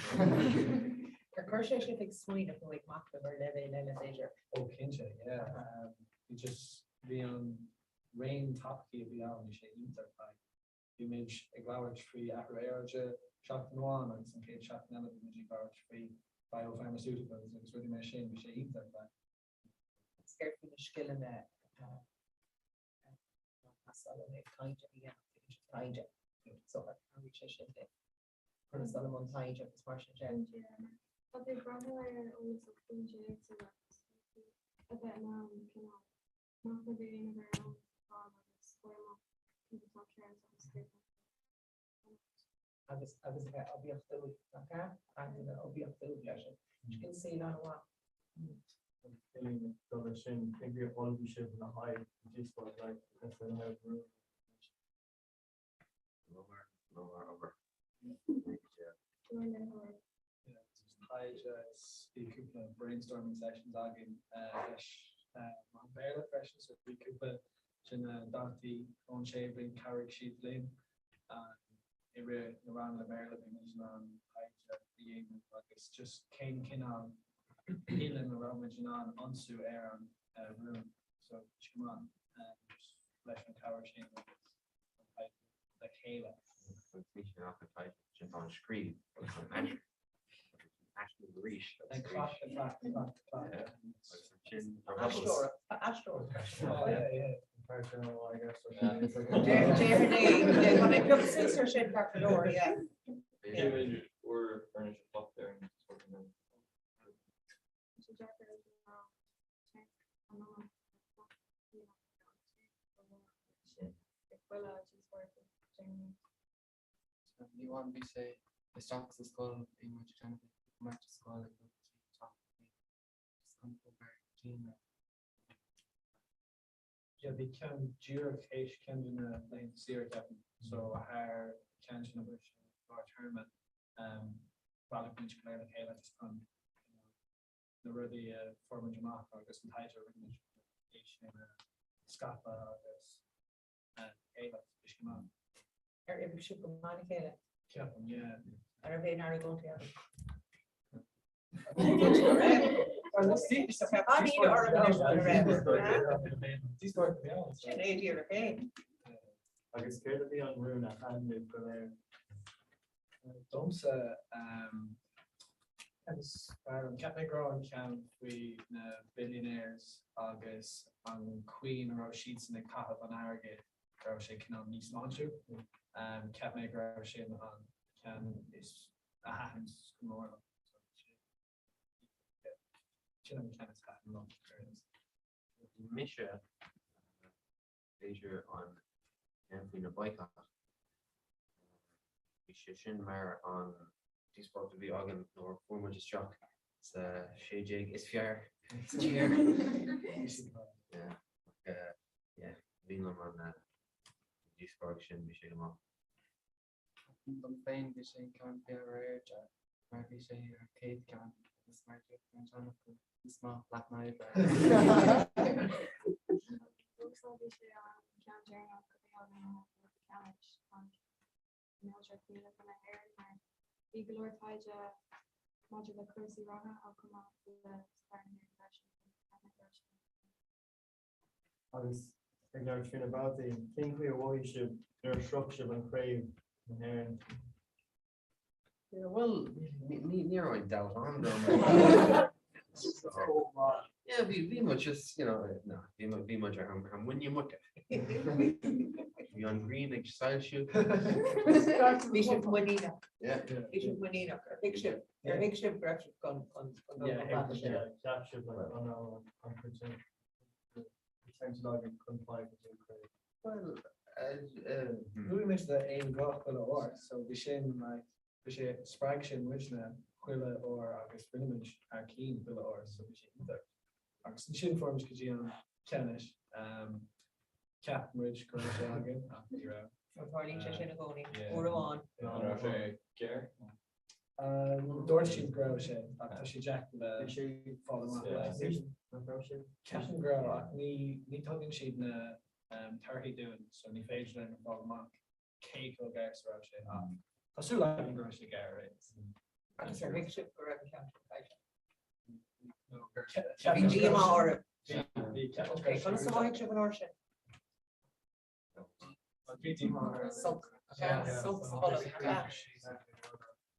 Ar chuir sé sibh ag smaoineamh nó ag machnamh ar leibhéal eile b'fhéidir? Ó cinnte, yeah. Bhí just bhí an raon topaicí a bhí ann, bhí sé iontach. Like, bhí muid ag labhairt faoi athrú aeráide seachtain amháin agus an chéad seachtain eile bhí muid ag labhairt faoi biopharmaceuticals agus rudaí mar sin, bhí sé iontach. Like. Céard faoi na scileanna atá ag teastáil ó thaobh taighde a dhéanamh, tuigeann sibh taighde, so ar chabhraigh sé sin libh chun dul i mbun taighde agus mar sin de? Tá tú ag breathnú ar eolas ó foinsí éagsúla agus a bheith in ann cineál machnamh a dhéanamh ar an eolas atá ann agus fáil amach céard atá ceart agus céard nach bhfuil. Agus agus a bheith oibiachtúil, nach ea? Caithfidh tú a bheith oibiachtúil leis an scil saoil an-mhaith. Féin dul leis sin, cén chaoi ar ullmhaigh sibh le haghaidh an díospóireacht like le na hoibriú? Leor, leor obair. Taighde is bhí cúpla brainstorming sessions againn leis an Béarla freisin, so bhí cúpla de na daltaí ón séú bliain chabhraigh siad linn i rith na ranganna Béarla bhí muid in ann taighde a dhéanamh agus just cén cineál uillinn a raibh muid in ann ionsú ar an rún so bhí sé go maith just leis an chabhair sin agus an taighde le chéile. Agus bhí sé nach an taighde sin tá an scríobh agus an aistriú agus an aistriú arís agus Ag arís. clap, clap, clap, clap. Yeah. Agus ansin na rebels. Tá aisteoir freisin. Oh yeah, yeah. Déarfainn é, tá mé ag piocadh suas ar sin ceart go leor, yeah. Bhí uair furnish a clock there and just working on Ní amháin bhí sé isteach sa scoil bhí muid ag déanamh cuairt sa scoil ag dul go dtí teach just chun obair daoine. Yeah, bhí ceann díreach théis ceann de na laethanta saoire ceapaim, so thar ceann de na lár téarma bhailigh muid go léir le chéile just chun na rudaí a fuair muid amach agus an taighde a rinne muid é sin a scaipeadh agus a chéile bhí sé go maith. Ar oibrigh sibh go maith le chéile? Ceapaim, yeah. An raibh aon argóintí ann? Sin é díreach é. Agus céard a bhí an rún a thaitin libh go léir? Domsa, cheap mé go raibh an ceann faoi na billionaires agus an chaoi a raibh siadsan ag caitheamh an airgid, go raibh sé cineál míshláintiúil. Cheap mé go raibh sin an ceann is a thaitin go mór liom. Sin an ceann is thaitin liom. Mise b'fhéidir an ceann faoi na boycott. Bhí sé sin mar an díospóireacht a bhí againn nuair a fuair muid isteach sa 16 is fearr sa tír. Yeah, ach yeah, bhí liom an díospóireacht sin, bhí sé go maith. Dom féin bhí sé an ceann faoi athrú aeráide mar bhí sé ar chéad ceann agus mar deir an teann acu is maith leat an obair. Domsa bhí sé an ceann deireanach a bhí againn ó thaobh ceannais an Neodracht Míleata na hÉireann mar bhí go leor taighde maidir le cúrsaí reatha ach chomh maith le stair na hÉireann freisin. Agus ag labhairt faoi na babhtaí, cén chaoi a mhothaigh sibh nuair a shroich sibh an chraobh na hÉireann? Yeah, well, ní raibh aon dabht ann go Yeah, bhí bhí muid just, you know, no, bhí muid bhí muid ar ar muin muice. Bhí an ghrian ag soilsiú. Bhí sibh muiníneach. Yeah. Bhí sibh muiníneach. Ar thuig sibh ar thuig sibh go raibh sibh chun chun chun dul chomh fada sin? Cheap sibh like, oh no, an chuid sin. Well, Bhuaigh muid le aon ghuth chuile uair, so bhí sin like, bhí sé, spreag sin muidne chuile uair agus rinne muid thar cinn chuile uair, so bhí sé iontach. Agus ansin fuair muid go dtí an ceannais, cheap muid go raibh sé againn ach ní raibh. Tarlaíonn sé sin i gcónaí, uair amháin. An raibh sé géar? Dúirt siad go raibh sé, ach tá sé deacair le fáil amach. Ceapaim go raibh, ach ní tugann siad na. torthaí dúinn so ní féidir linn a fáil amach cé chomh géar is a raibh sé ach tá súil againn go raibh sé géar ar aon nós. Agus ar thuig sibh go raibh an ceann sin caillte? Bhí díomá oraibh. Bhí. Ok, conas a mhothaigh sibh an uair sin? Bhí díomá orainn. Sulc. Sulc sa bholg.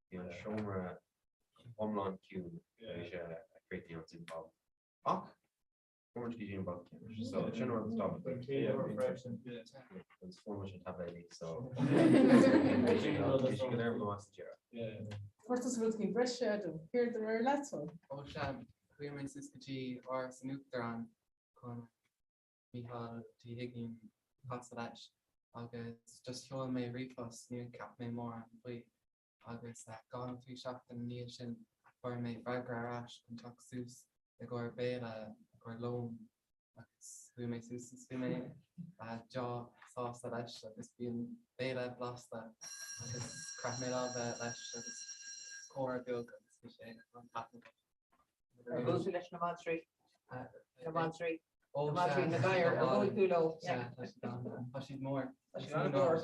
Bhí an seomra iomlán ciúin bhí sé ag críochnú an Zoom call. Ach fuair muid go dtí an babhta ceannais so sin rud is tábhachtaí. Agus fuair muid an taibléidí so bhí sé go léir go maith sa deireadh. Fuair tusa rud éigin breise Adam, céard a raibh leat? Ó sea, chuaigh mé suas go dtí Áras an Uachtaráin chun Mícheál D Uiginn casadh leis agus just sheol mé ríomhphost, níor cheap mé mórán faoi agus 2 nó 3 seachtain ina dhiaidh sin fuair mé freagra ar ais chun teacht suas i gcomhair béile, i gcomhair lón agus chuaigh mé suas agus bhí mé deá-sásta leis agus bhí an béile blasta agus chroith mé lámha leis agus comhrá beag agus bhí sé an-taitneamhach. Ar bhuail tú leis na madraí? Na madraí? Na madraí, na gadhair, ar bhuail tú leo? Tá siad mór. Tá siad an-mhór.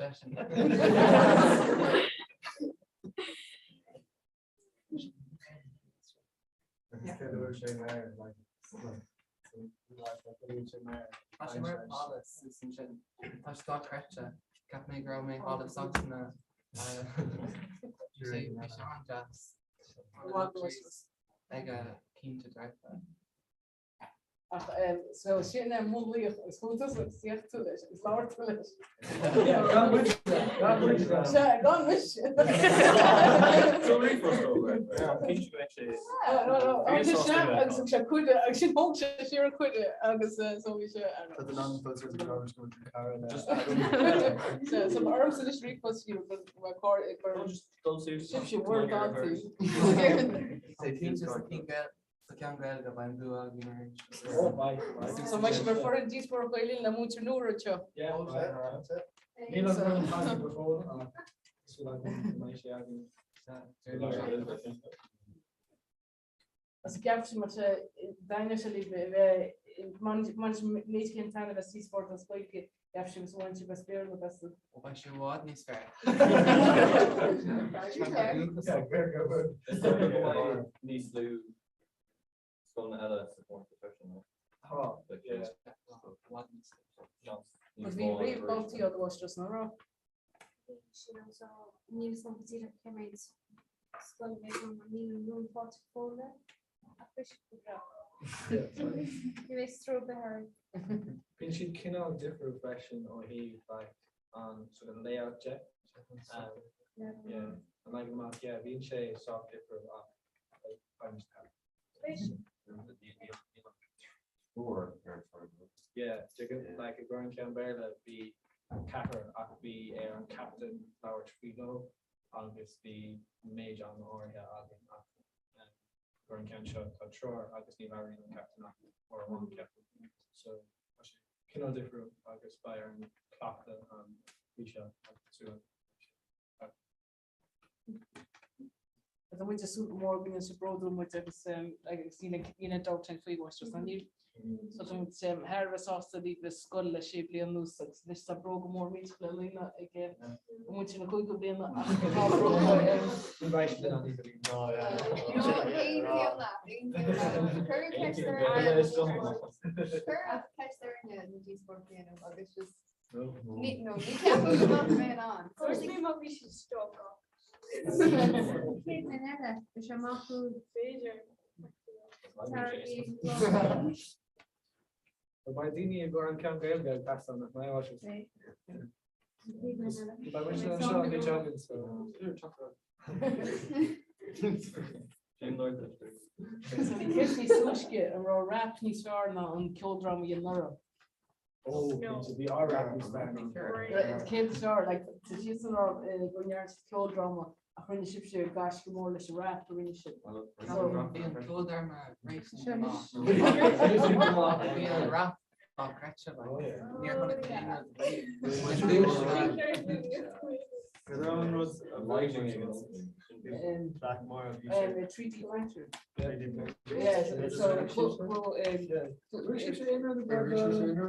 Tá sé mar palace is ansin. Tá sé dochreidte. Cheap mé go raibh mé thall i Sasana. Bhí sé an-deas. Aige cinnte dearfa. Ach so sin é mo laoch agus chuaigh tusa agus d'fhéach tú leis agus labhair tú leis. Gan muid, gan muid. Sea, gan mise. Agus thug sé cuireadh agus sin thóg sé siar an cuireadh agus so bhí sé. Tá den an fós ar cara le. So ba ormsa anois ríomhphost a scríobh go raibh sibhse bhur ndaltaí. Sa cheann Gaeilge beidh an bua againn arís. Ó beidh. So beidh sibh ar foireann díospóireacht Gael Linn le múinteoir nua anseo. Yeah, Níl an rud againn go fóill ach súil againn go mbeidh sé againn. Is ceapaim sé mar se daine se libh bheith méid chéin taitneamh as díospóireacht as Gaeilge ceapaim sé is bhain sibh as Béarla best. Ó beidh sé i bhfad níos fearr. Níos lú scoileanna eile sa chomórtas freisin. Tá, yeah. Agus bhí riamh daltaí á gcloistear san raibh. Bhí sin anso, níl 'fhios agam go díreach cé méid scoil a bheidh ann mar níl an rún faighte go fóill ach beidh siad go breá. Ní bheidh stró ar bith orainn. Bíonn siad cineál difriúil freisin ó thaobh like an sort of layout de. Yeah, an leagan amach, yeah, bíonn sé sách difriúil ach like beidh muid thart. Yeah, like i gcomhair an ceann Béarla bhí ceathrar ach bhí ar an captain labhairt faoi dhó agus bhí méid ama áirithe againn ach i gcomhair an ceann seo tá triúr agus ní labhraíonn an captain ach uair amháin ceapaim. So tá sé cineál difriúil agus beidh orainn cleachtadh an mhí seo agus súil Tá muid ag súil go mór go ndéanfaidh sibh bródúil muid agus agus níl níl aon dabht againn faoi mháistreás ná níl. So tá muid thar a bheith sásta libh i scoil le sé bliana anuas agus anois tá bróga mór millteach le líonadh ag muintir na cúigiú bliana ach tá bróga Ní bheidh siad in ann iad a líonadh. Cuireadh ceist orainne na díospóireacht a dhéanamh agus just Ní no, ní ceapaim go mbeadh mé in ann. Cuirfidh mé má bhí siad stócach. Céad duine eile, bhí sé amach úd. B'fhéidir. Beidh daoine i gcomhair an ceann Gaeilge ag teastáil nach mbeidh áit. Beidh muid anseo an méid againn so. Bhí ceist níos túisce an raibh rap níos fearr ná an ceoldráma a dhein anuraidh. Oh, cinnte, bhí ár rap níos fearr ná. Céard is fearr, like, tá siadsan ag rá go ndearna siad ceoldráma ach rinne sibhse gaisce mór leis an rap a rinne sibh. Bhí an ceoldráma réasúnta maith. Bhí an rap dochreidte, like, níor chonaic mé aon rud riamh. Um, 3D printer. Yeah, so well, um,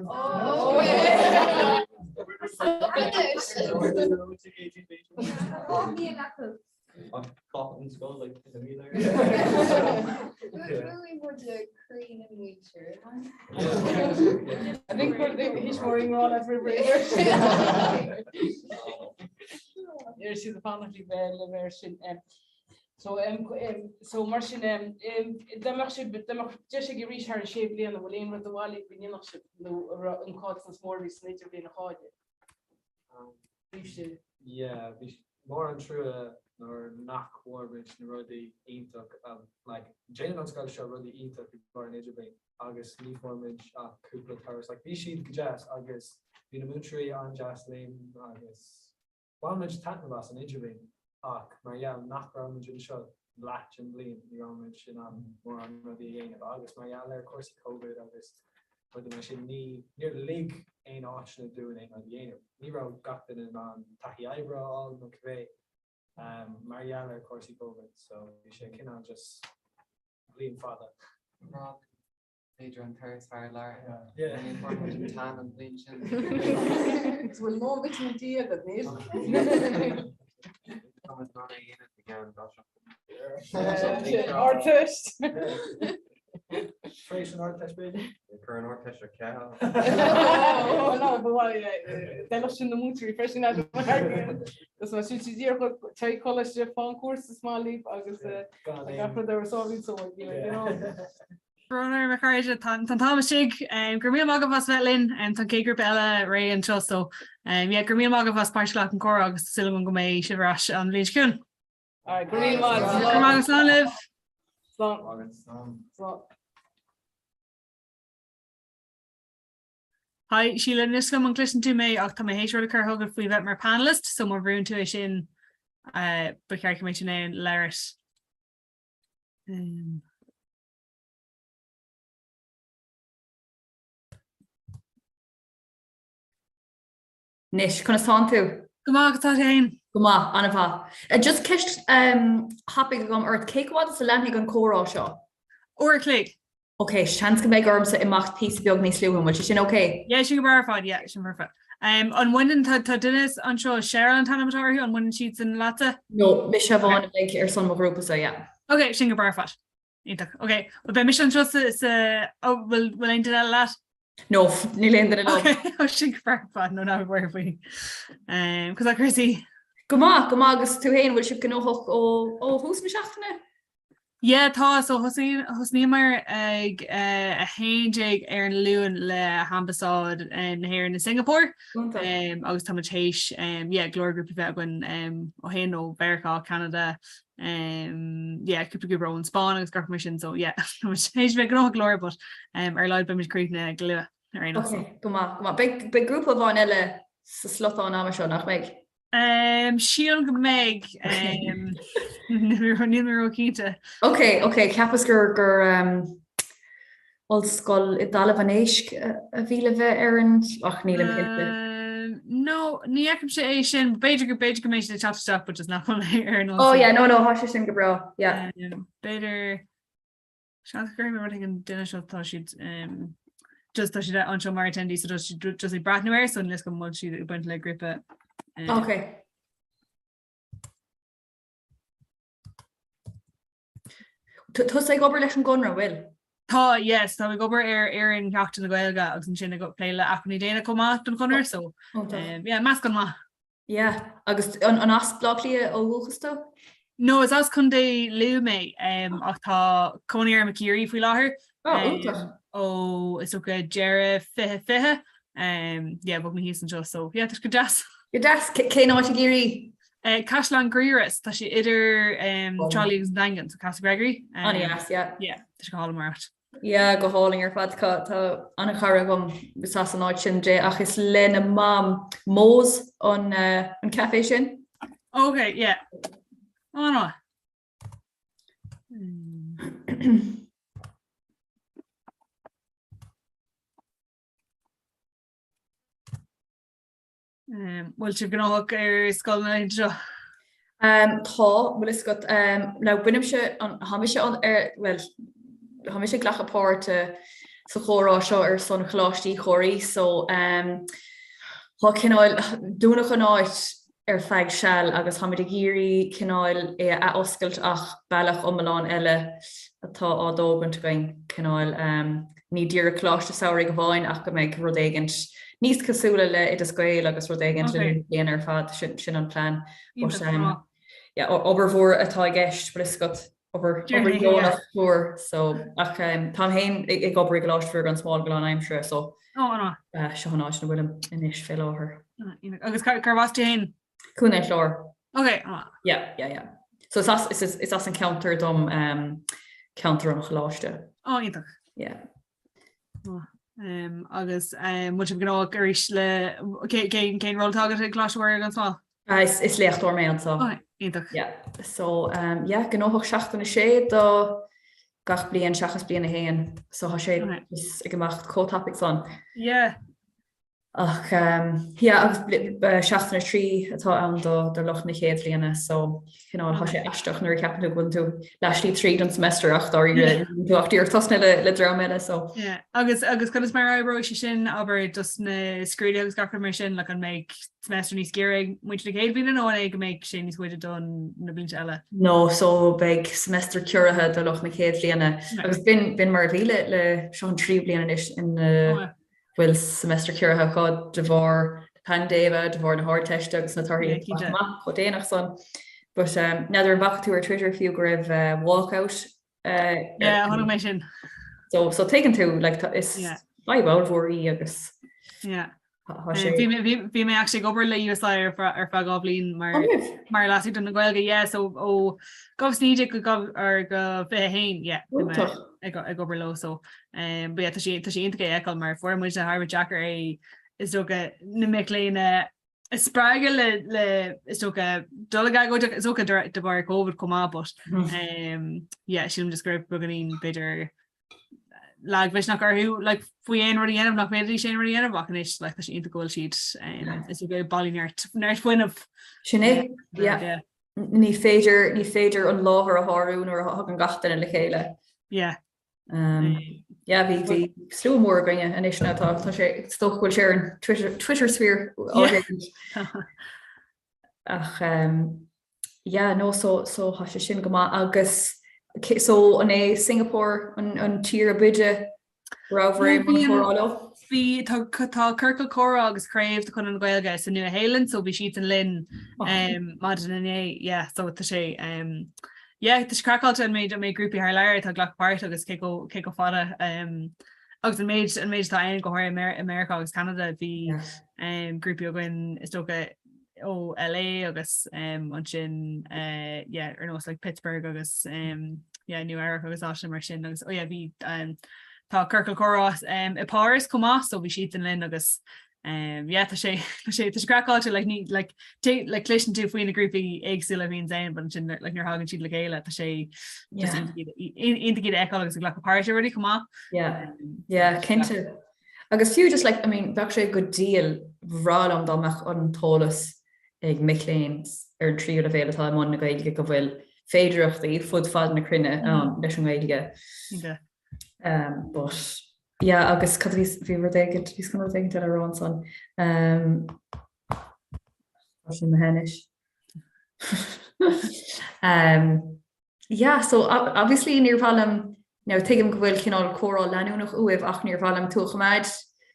Oh, yeah. An scoil like Bhuaigh muid croí na muintir. I think we're the he's more in all every Ar siad fanacht le bheith le bheith sin. So um, um, so mar sin um, um, dá mbeadh sibh dá mbeadh deis agaibh arís thar an sé bliana bhfuil aon rud ar mhaith libh go ndéanfadh sibh nó a raibh an caillteanas mór a bhí san idirbhliain a chailleadh? Bhí sé. Yeah, bhí mór an trua nuair nach bhfuair muid na rudaí iontach a like déanann an scoil seo rudaí iontach i gcomhair an idirbhliain agus ní fuair muid ach cúpla turas. Like bhí siad go deas agus bhí na múinteoirí an-deas linn agus bhain muid taitneamh as an idirbhliain ach mar gheall nach raibh muid anseo leath den bhliain ní raibh muid in ann mórán rudaí a dhéanamh agus mar gheall ar cúrsaí Covid agus rudaí mar sin ní níor lig aon áiteanna dúinn aon rud a dhéanamh. Ní raibh gach duine in ann taithí oibre a fháil nó cibé mar gheall ar cúrsaí Covid so bhí sé cineál just bliain fada. B'fhéidir an turas thar lear. Ní fuair muid an tan an bhliain sin. Is bhfuil lón vitamin D agat, níl? Tá muid in ann é a dhéanamh i gceann dá seachtain. Ardteist. Tar éis an Ardteist b'fhéidir? Cuir an Ardteist ar ceal. No, ba mhaith d'fheilfeadh sin na múinteoirí freisin Agus mar sin siad díreach téigh coláiste faigh an cúrsa is maith libh agus gach rud ar a sáimhín só you know. Brón orm a chairde, tá an t-am istigh. Go raibh míle maith agaibh as bheith linn. Tá an chéad ghrúpa eile réidh anseo so yeah, go raibh míle maith agaibh as páirt a ghlacadh an comhrá agus tá súil agam go mbeidh sibh ar ais an bhliain seo chugainn. Alright, go raibh maith. Go raibh maith agat, slán libh. Slán. Slán. Hi, Síle, níl a fhios agam an gcloiseann tú mé ach tá mé théis rud a chur chugat faoi bheith mar panelist, so má bhrúnn tú é sin ba cheart go mbeidh tú in ann labhairt. Um. Anois, conas tánn tú? Go maith, agus tá tú féin? Go maith, an-mhaith. Just ceist thapaidh agam ort, cé chomh fada is a leanfaidh an comhrá seo? Uair a chloig. Ok, seans go mbeidh ormsa imeacht píosa beag níos luaithe, an bhfuil sé sin ok? Yeah, sin go breá ar fad, yeah, sin perfect. Um, an mbaineann, tá, tá duine anseo, Cheryl an t-ainm atá orthu, an mbaineann siadsan leatsa? No, mise amháin a bheidh ar son mo ghrúpa-sa, yeah. Ok, sin go breá ar fad. Iontach. Ok, well beidh mise anseo sa, sa, oh, bhfuil, bhfuil aon duine eile leat? No, níl aon duine liom. Ok, oh, sin go breá ar fad, no, ná bí buartha faoi. Um, conas tá cúrsaí? Go maith, go maith agus tú féin, bhfuil sibh gnóthach ó, ó thús na seachtaine? Yeah, tá, so thosaigh, thosnaíomar ag uh, 11 ar an Luan le hAmbasáid um, na hÉireann i Singapore. Iontach. Um, agus tá muid théis um, yeah, go leor grúpaí a bheith againn um, ó shin ó Mheiriceá, Ceanada, Um, yeah, cúpla grúpa ón Spáinn agus gach mar sin, so yeah, tá muid théis bheith gnóthach go leor, but um, ar a laghad beimid críochnaithe go luath ar aon nós. Okay, go maith, go maith. Beidh, beidh grúpa amháin eile sa slotán ama seo, nach mbeidh? Um, sílim go mbeidh, um, níl mé ró-chinnte. Ok, ok, cheapas gur, gur um, Ollscoil i dTalamh an Éisc a bhí le bheith ar an, ach nílim cinnte. No, ní fheicimse é sin. B'fhéidir go b'fhéidir go mbeidh siad ag teacht isteach but just nach bhfuil mé ar an Oh yeah, no, no, tá sé sin go breá, yeah. B'fhéidir seans go gcuirfidh mé rud chuig an duine seo tá siad just tá siad anseo mar attendee so just just ag breathnú air so níl a fhios agam an bhfuil siad ag baint le grúpa. Okay. Tusa ag obair leis an gConradh, bhfuil? Tá, yes, tá ag obair ar fhoireann Sheachtain na Gaeilge agus ansin ag plé le acmhainní daonna chomh maith don Chonradh, so um, yeah, meascán maith. Yeah, agus an, an as Baile Átha Cliath ó dhúchas tú? No, is as Contae Lú mé, um, ach tá cónaí orm i Ciarraí faoi láthair. Oh, iontach. Um, ó is dócha deireadh 2020. Um, yeah, bhog mé thíos anseo, so yeah, tá sé go deas. Go deas, cén áit i gCiarraí? Caisleán Ghriaire, tá sé idir Trá Lí agus an Daingean, so Castlegregory. An-deas, yeah. Yeah, tá sé go hálainn mar áit. Yeah, go hálainn ar fad. Tá tá an-chara agam is as an áit sin di ach is lena mam Mo's an an café sin. Okay, yeah. Oh, no. Bhfuil sibh gnóthach ar scoil na laethanta seo? Tá, bhfuil fhios agat, now bainimse an, tá mise an, ar, bhuel, tá mise ag glacadh páirte sa chomhrá seo ar son Choláiste Uí Chomhraí so tá cineál, dúnadh an áit ar feadh seal agus táimid ag iarraidh cineál é a athoscailt ach bealach iomlán eile atá á dtógaint againn, cineál ní díreach coláiste samhraidh amháin ach go mbeidh rud éigint níos cosúla le Oideas Gael agus rud éigint le linn na bliana ar fad, sin an plean. But yeah, obair mhór atá i gceist, bhfuil fhios agat, obair dheonach mhór so ach táim féin ag obair i gColáiste Mhuire gan Smál go lánaimseartha so seo an áit ina bhfuilim anois fé láthair. Agus cárb as tú féin? Contae an Chláir. Ok. Yeah, yeah, yeah. So is as, is, is as an ceantar dom um, ceantar an choláiste. Ó, iontach. Yeah. Um, agus um, bhfuil sibh gnóthach arís le cén ról atá agat ag Coláiste Mhuire gan Smál? Is, is léachtóir mé anseo. Oh, iontach. Yeah. So, um, yeah, gnóthach seachtain a sé do gach bliain seachas bliain a haon. So tá sé okay. ag imeacht chomh tapaidh san. Yeah. Ach um, yeah, agus seachtain a 3 atá ann do, do lucht na chéad bhliana, so cineál tá sé aisteach nuair a cheapann tú go bhfuil tú leathshlí tríd an semester ach dáiríre tú ach díreach tosnaithe le, le dream eile, so. Yeah. Agus agus conas mar a oibreoidh sé sin abair dos na scrúduithe agus gach rud mar sin, like, an mbeidh semester níos giorra ag muintir na chéad bhliana nó an é go mbeidh sé níos faide don na blianta eile? No, so beidh semester ciorraithe do lucht na chéad bhliana. Agus b'in b'in mar a bhí le le seo an tríú bliain anois ina bhfuil semester ciorraithe acu de bharr na paindéime, de bharr na hArdteiste agus na torthaí ag teacht amach chomh déanach san. But um, n'fheadar an bhfaca tú ar Twitter fiú go raibh uh, walkout uh, Yeah, chonaic mé sin. So, so tuigeann tú like, tá- is Yeah. fadhb ollmhór í agus Yeah. tá tá sé Bhí mé- bhí bhí mé actually ag obair le USI ar fe- ar feadh dhá bhliain mar An raibh? mar Leas-Uachtarán na Gaeilge, yeah, so ó 2019 go go or go 21, yeah, bhí mé Iontach. ag ag obair leo so um, but yeah, tá sé tá sé iontach é a fheiceáil mar fuair muid thar a bheith deacair é is dócha na mic léinn a a spreagadh le le is dócha dul ag agóid is dócha de de bharr Covid chomh maith but um, yeah, sílim just go raibh beagáinín b'fhéidir lagmhisneach orthu like, faoi aon rud a dhéanamh nach bhféadfaidís aon rud a dhéanamh ach anois like, tá sé iontach go bhfuil siad um, is ag bailiú neart neart fuinnimh. Sin é, yeah. Yeah. Ní féidir ní féidir an láthair a shárú nuair a thagann gach duine le chéile. Yeah. Um, yeah, bhí bhí slua mór againne anois ná tá tá sé is dócha go bhfuil sé ar an Twitter Twitter sphere ach um, yeah, no, so, so tá sé sin go maith agus so an é Singapore an, an tír ab fhaide rabhabhair i mbun comhrá leo? Bhí tá tá ciorcal comhrá agus craobh de Chonradh na Gaeilge sa Nua Shéalainn so bhí siadsan linn um, maidin inné yeah, so tá sé um, Yeah, tá sé craiceáilte an méid an méid grúpaí thar lear atá ag glacadh páirt agus cé chomh cé chomh fada um, agus an méid an méid atá ann go háirithe i Meiriceá agus Ceanada bhí um, grúpaí againn is dócha ó LA agus um, ansin uh, yeah, ar nós like Pittsburgh agus um, yeah, Nua Eabhrac agus áiteanna mar sin agus oh yeah, bhí um, tá ciorcal comhrá um, i Páras chomh maith so bhí siadsan linn agus Um, yeah, tá sé tá sé tá sé craiceáilte like, ní like, té, like, cloiseann tú faoi na grúpaí éagsúla a bhíonn ann, but ansin like, nuair a thagann siad le chéile tá sé Yeah. iontach iad a fheiceáil agus ag glacadh páirt i rudaí chomh maith. Yeah, yeah, cinnte. Agus fiú just like, I mean, bheadh sé go diail bhreá liom dá mbeadh an t-eolas ag mic léinn ar an tríú leibhéal atá i mbun na Gaeilge go bhfuil féidearthachtaí fud fad na cruinne ann leis an nGaeilge. Cinnte. Um, but yeah, agus cad a bhí bhí rud éigin bhí chun rud éigin eile a rá ansan. Um, tá sé imithe anois. um, yeah, so obviously níor mhaith liom now tuigim go bhfuil cineál comhrá leanúnach uaibh ach níor mhaith liom tú a choimeád.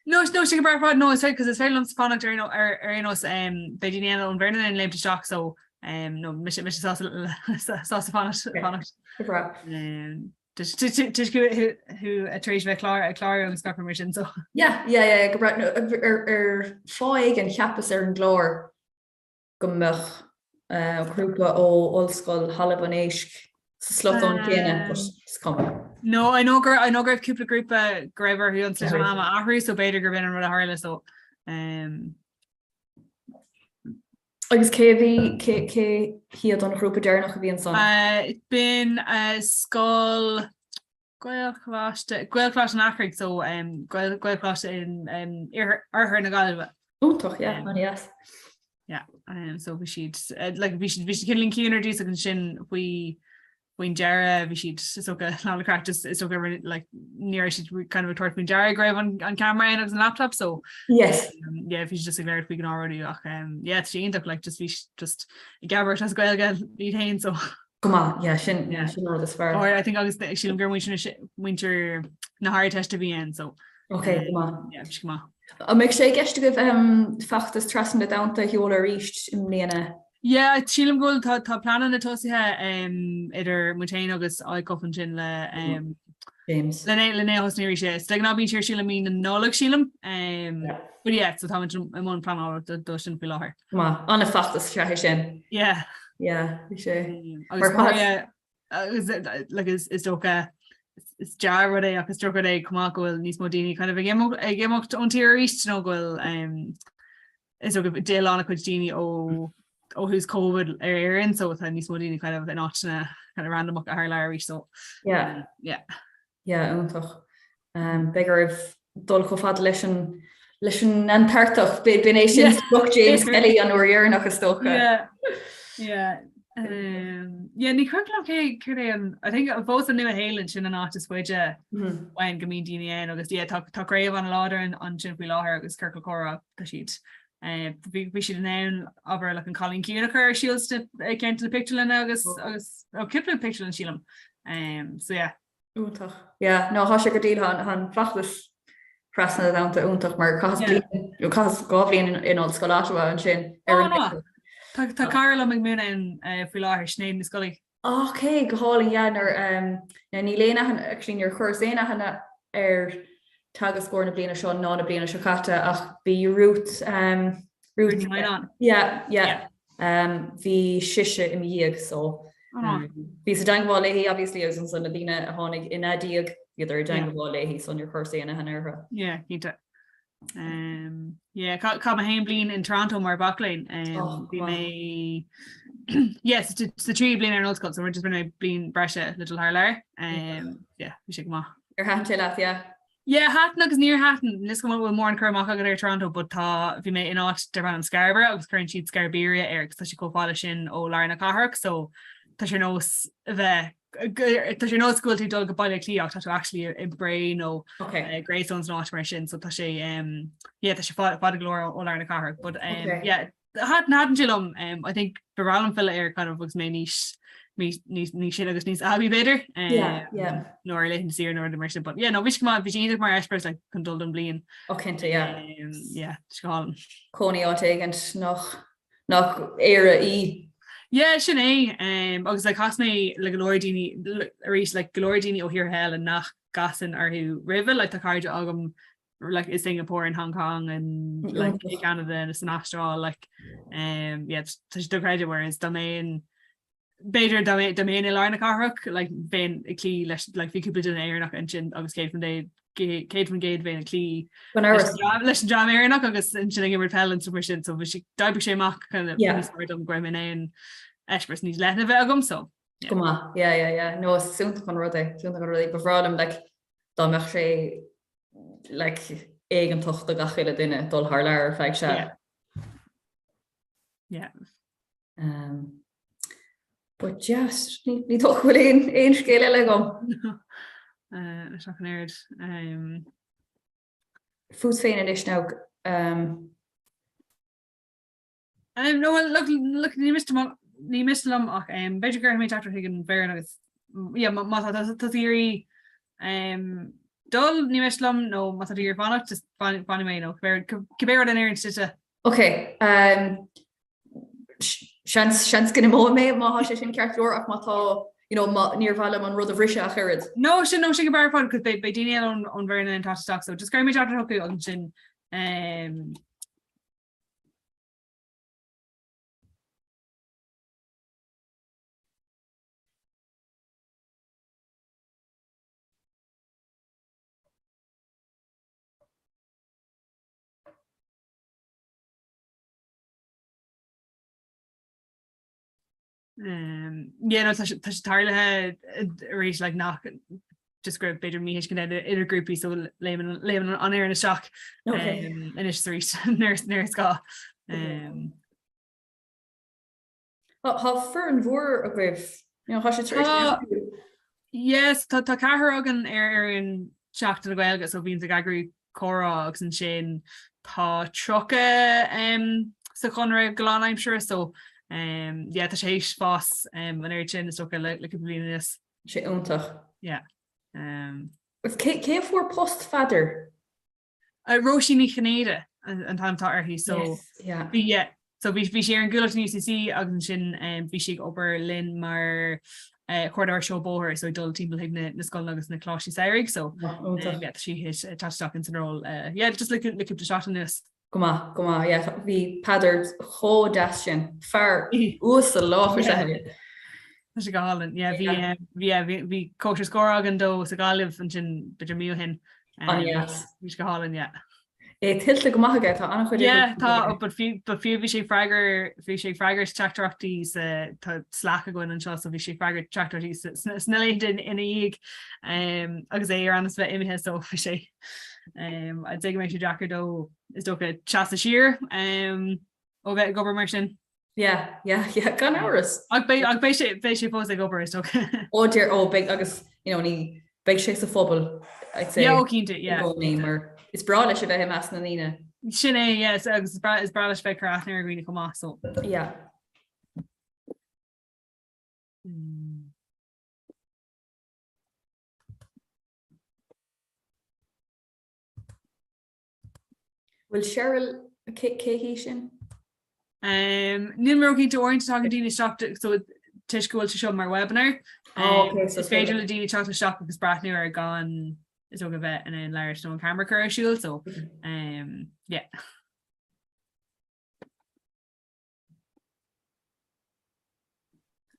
No, no, sé go breá fad, no, is féidir, cos is féidir liom fanacht ar ar ar aon nós, um, beidh daoine eile ón bhfoireann in léimt isteach, so, um, no, mise mise sásta sásta fanacht fanacht. Go breá. Um, Toisc thú tar éis bheith ag clárú agus gach rud mar sin so. Yeah, yeah, yeah, go breá. Ar ar fáth éigin cheapas ar an gclár go mbeadh grúpa ó Ollscoil Thalamh an Éisc sa slotán céanna, but is cuma. No, I know go I know go raibh cúpla grúpa go raibh orthu an slotán ama a athrú so b'fhéidir gurb in an rud a tharla so um, Agus cé a bhí, cé, cé hiad an ghrúpa deireanach a bhí ansan? B'in scoil Gaelcholáiste, Gaelcholáiste an Eachraigh, so um, Gael, Gaelcholáiste in um, oirthear na Gaillimhe. Iontach, yeah, an-dheas. Yeah, um, so bhí siad eh, like, bhí siad bhí siad cineál ciúin ar dtús agus ansin faoi faoin deireadh bhí siad is dócha lán le craic just is dócha rinne- like, ní raibh siad kind of ag tabhairt faoin deara go raibh an, an camera ann agus an laptop so Yes. um, yeah, bhí siad just ag labhairt faoi ghnáthrudaí ach um, yeah, tá sé iontach like, just bhí s- just ag labhairt as Gaeilge iad féin so Go maith, yeah, sin yeah. sin rud is fearr. Or I think agus sílim gur muintir na muintir na hArdteiste a bhí ann so Ok, go maith. Yeah, bhí sé go maith. An mbeidh sé i gceist agaibh um, feachtas trasna na dtonnta a sheoladh arís i mbliana? Yeah, sílim go bhfuil tá tá pleananna tosaithe um, idir muid féin agus ICUF ansin le um, James. Le le é a thosnú arís é. So de ghnáth bíonn sé ar siúl i mí na Nollag sílim. Um, yeah. But yeah, so táimid i mbun pleanála do, do sin faoi láthair. Maith, an-fheachtas is ea é sin. Yeah. Yeah, bhí sé. Agus mar agus like is is dócha is dea-rud é agus drochrud é chomh maith go bhfuil níos mó daoine kind of ag imeacht ag imeacht ón tír arís nó go bhfuil um, is dócha d'fhill an-chuid daoine ó ó thús Covid ar Éirinn so tá níos mó daoine kind of in áiteanna kind of randomach thar lear arís so Yeah. um, yeah. Yeah, iontach. Um, beidh oraibh dul chomh fada leis an leis an Antartach. B'in é sin sprioc James Kelly an uair dheireanach is dócha. Yeah. Yeah. Um, yeah, ní cuimhin liom cé céard é an I think fós an Nua-Shéalainn sin an áit is faide Mhm. uainn go mbíonn daoine ann agus yeah, tá tá craobh an-láidir an ansin faoi láthair agus Ciorcal Comhrá tá siad eh, bhí bhí siad in ann abair like an Cailín Ciúin a chur ar siúl sna eh, ceann de na pictiúrlanna agus agus ó cúpla pictiúrlann sílim. Um, so yeah. Iontach. Yeah, no, tá sé go diail, tá an feachtas trasna na dtonnta iontach mar chaitheas bliain, nó chaitheas 2 bhliain in Ollscoil Ottawa ansin ar an oh, Tá tá cara liom ag múineadh ann eh, faoi láthair, Sinéad Ní Scolaí. Ok, go hálainn, yeah, nuair um, now níl aon aithne, actually níor chuireas aon aithne ar teagascóir na bliana seo ná na bliana seo caite ach bhí Ruth um, Ruth Ní Mhaoláin. Yeah, yeah. Um, bhí sise i mo dhiaidh so um, bhíos i dteangmháil léi obviously agus ansan na daoine a tháinig ina diaidh bhíodar i dteangmháil léi so níor chuireas aon aithne orthu. Yeah, cinnte. Um, yeah, chaith mé féin bliain in Toronto mar mhac léinn. Um, Oh, bhí wow. mé yes, sa tríú bliain ar an ollscoil, so just rinne mé bliain breise le dul thar lear. Um, yeah, bhí sé go maith. Ar thaitin sé leat, yeah? Yeah, thaitin agus níor thaitin. Níl 'fhios agam an bhfuil mórán cur amach agat ar Toronto, but tá, bhí mé in áit darb ainm Scarborough agus cuireann siad Scarberia air agus tá sé chomh fada sin ó lár na cathrach, so tá sé ar nós a bheith, tá sé ar nós go bhfuil tú ag dul go Baile Átha Cliath ach tá tú actually i Bray nó Okay. Greystones nó áit mar sin, so tá sé, um, yeah, tá sé fada, fada go leor ó lár na cathrach, but um, Okay. yeah, Thaitin thaitin sé liom. I think ba bhreá liom filleadh air kind of agus mé níos níos níos níos sine agus níos aibí b'fhéidir. Yeah, yeah. Nó ar laethanta saoire nó rud mar sin. But yeah, no, bhí sé go maith, bhí sé iontach mar eispéireas like chun dul don bhliain. Oh cinnte, yeah. Yeah, tá sé go hálainn. Cónaí áit éigint nach nach Éire í. Yeah, sin é. Um, agus like chas mé le go leor daoine arís like go leor daoine ó thíortha eile nach gcasainn orthu roimhe, like tá cairde agam like i Singapore in Hong Kong and like i Canada and san Astráil like um yeah tá sé dochreidte whereas dá mbeinn b'fhéidir dá mbeinn dá mbeinn i lár na cathrach like bheinn ag cloí leis like bhí cúpla duine Éireannach ansin agus 100% 100% bheinn ag cloí leis an dream leis an dream Éireannach agus ansin ag imirt peil and stuff mar sin so bhí sé d'oibrigh sé amach kind of Yeah. níos fearr dom go raibh mé in ann eispéireas níos leithne a bheith agam so Go maith, yeah, yeah, yeah. No, is iontach an rud é, is iontach an rud é. Ba bhreá liom like dá mbeadh sé like éigeantach do gach uile duine dul thar lear ar feadh seal. Yeah. Yeah. Um, but yes, ní ní dócha go bhfuil aon aon scéal eile agam. Uh, leis ach an oiread. Um, Fút féin anois now, um, Um, no, well, look, look, ní miste mo- ní miste liom ach um, b'fhéidir go gcuirfidh mé teachtaireacht chuig an bhfoireann agus mm, yeah, má má tá tá tú ag iarraidh um, dul ní miste liom nó má tá tú ag iarraidh fanacht just fan- fanfaidh mé nó cibé cibé rud a n-oireann duitse. Ok, um, seans seans go n-imeoidh mé má tá sé sin ceart go leor ach má tá you know, má níor mhaith liom an rud a bhriseadh ach oiread. No, sin no sin go breá ar fad, 'cause beidh beidh daoine eile ón ón bhfoireann in ann teacht isteach so just cuirfidh mé teachtaireacht chucu agus ansin um, Um, yeah, no, tá sé tá sé tarlaithe arís like nach just go raibh b'fhéidir míthuiscint idir grúpaí so léimeann léimeann an fhoireann isteach Okay. um, anois arís nuair nuair is gá. Um, Tá foireann mhór agaibh. You know, tá sé tar éis Yes, tá tá ceathrar againn ar fhoireann Seachtain na Gaeilge so bhíonns ag eagrú comhrá agus ansin tá 30 um, sa Chonradh go lánaimseartha so um, yeah, tá sé théis fás um, an oiread sin is dócha le le cúpla bliain anuas. Sé iontach. Yeah. Um, Cé cé a fuair post Pheadair? Uh, Róisín Ní Chinnéide an an t-ainm atá uirthi so Yes, yeah. bhí yeah, so bhí bhí sí ar an gcuallacht in UCC agus ansin um, bhí sí ag obair linn mar uh, comhordaitheoir seó bóthair so ag dul timpeall chuig na, na scoileanna agus na coláistí samhraidh so Oh, iontach. um, yeah, tá sí théis uh, teacht isteach ins an ról uh, yeah, just le le cúpla seachtain anuas. Go maith, go maith, yeah, bhí Peadar chomh deas sin, fear uasal lách is ea é. Tá sé go hálainn, yeah, bhí bhí yeah, bhí bhí cóisir scóir againn dó sa Ghaillimh ansin b'fhéidir mí ó shin. An-deas. Bhí sé go hálainn, yeah. É tuillte go maith aige, tá an-chuid Yeah, tá, but fiú but fiú bhí sé ag freagair bhí sé ag freagairt teachtaireachtaí sa tá Slack againn anseo so bhí sé ag freagairt teachtaireachtaí sa sna sna laethanta ina dhiaidh um, agus é ar ainm is a bheith imithe so bhí sé Um, I'd say go mbeidh sé deacair dó is dócha seasamh siar um, ó bheith ag obair mar sin. Yeah, yeah, yeah, gan amhras. Ach beidh ach beidh sé beidh sé fós ag obair is dócha. Ó dear ó beidh agus you know, ní beidh sé sa phobal I'd say. Yeah, ó cinnte, yeah. I gcónaí mar is breá leis a bheith i measc na ndaoine. Sin é, yes, agus is breá is breá leis bheith ag cur aithne ar dhaoine chomh maith, so. Yeah. Mm. Bhfuil Cheryl, cé hí sin? Níl mé róchinnte uaireanta tagann daoine isteach so toisc go bhfuil sé seo mar webinar. Oh, okay, so is féidir le daoine teacht isteach agus breathnú air gan is dócha bheith in ann labhairt nó an camera a chur ar siúl so um, yeah.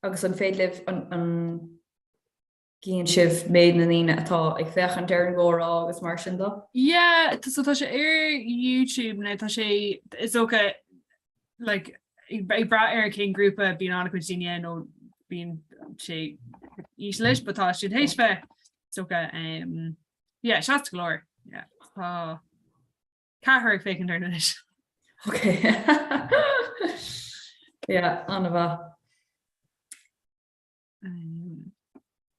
Agus an féidir libh an, an gcíonn sibh méid na ndaoine atá ag féachaint ar an gcomhrá agus mar sin de? Yeah, so tá sé ar YouTube now, tá sé, is dócha, like, ag brath ar cén grúpa bíonn an-chuid daoine ann nó bíonn sé íseal leis, but tá siad théis bheith, is dócha, um, yeah, seasta go leor, yeah, tá ceathrar ag féachaint air anois. Ok. Yeah, an-mhaith.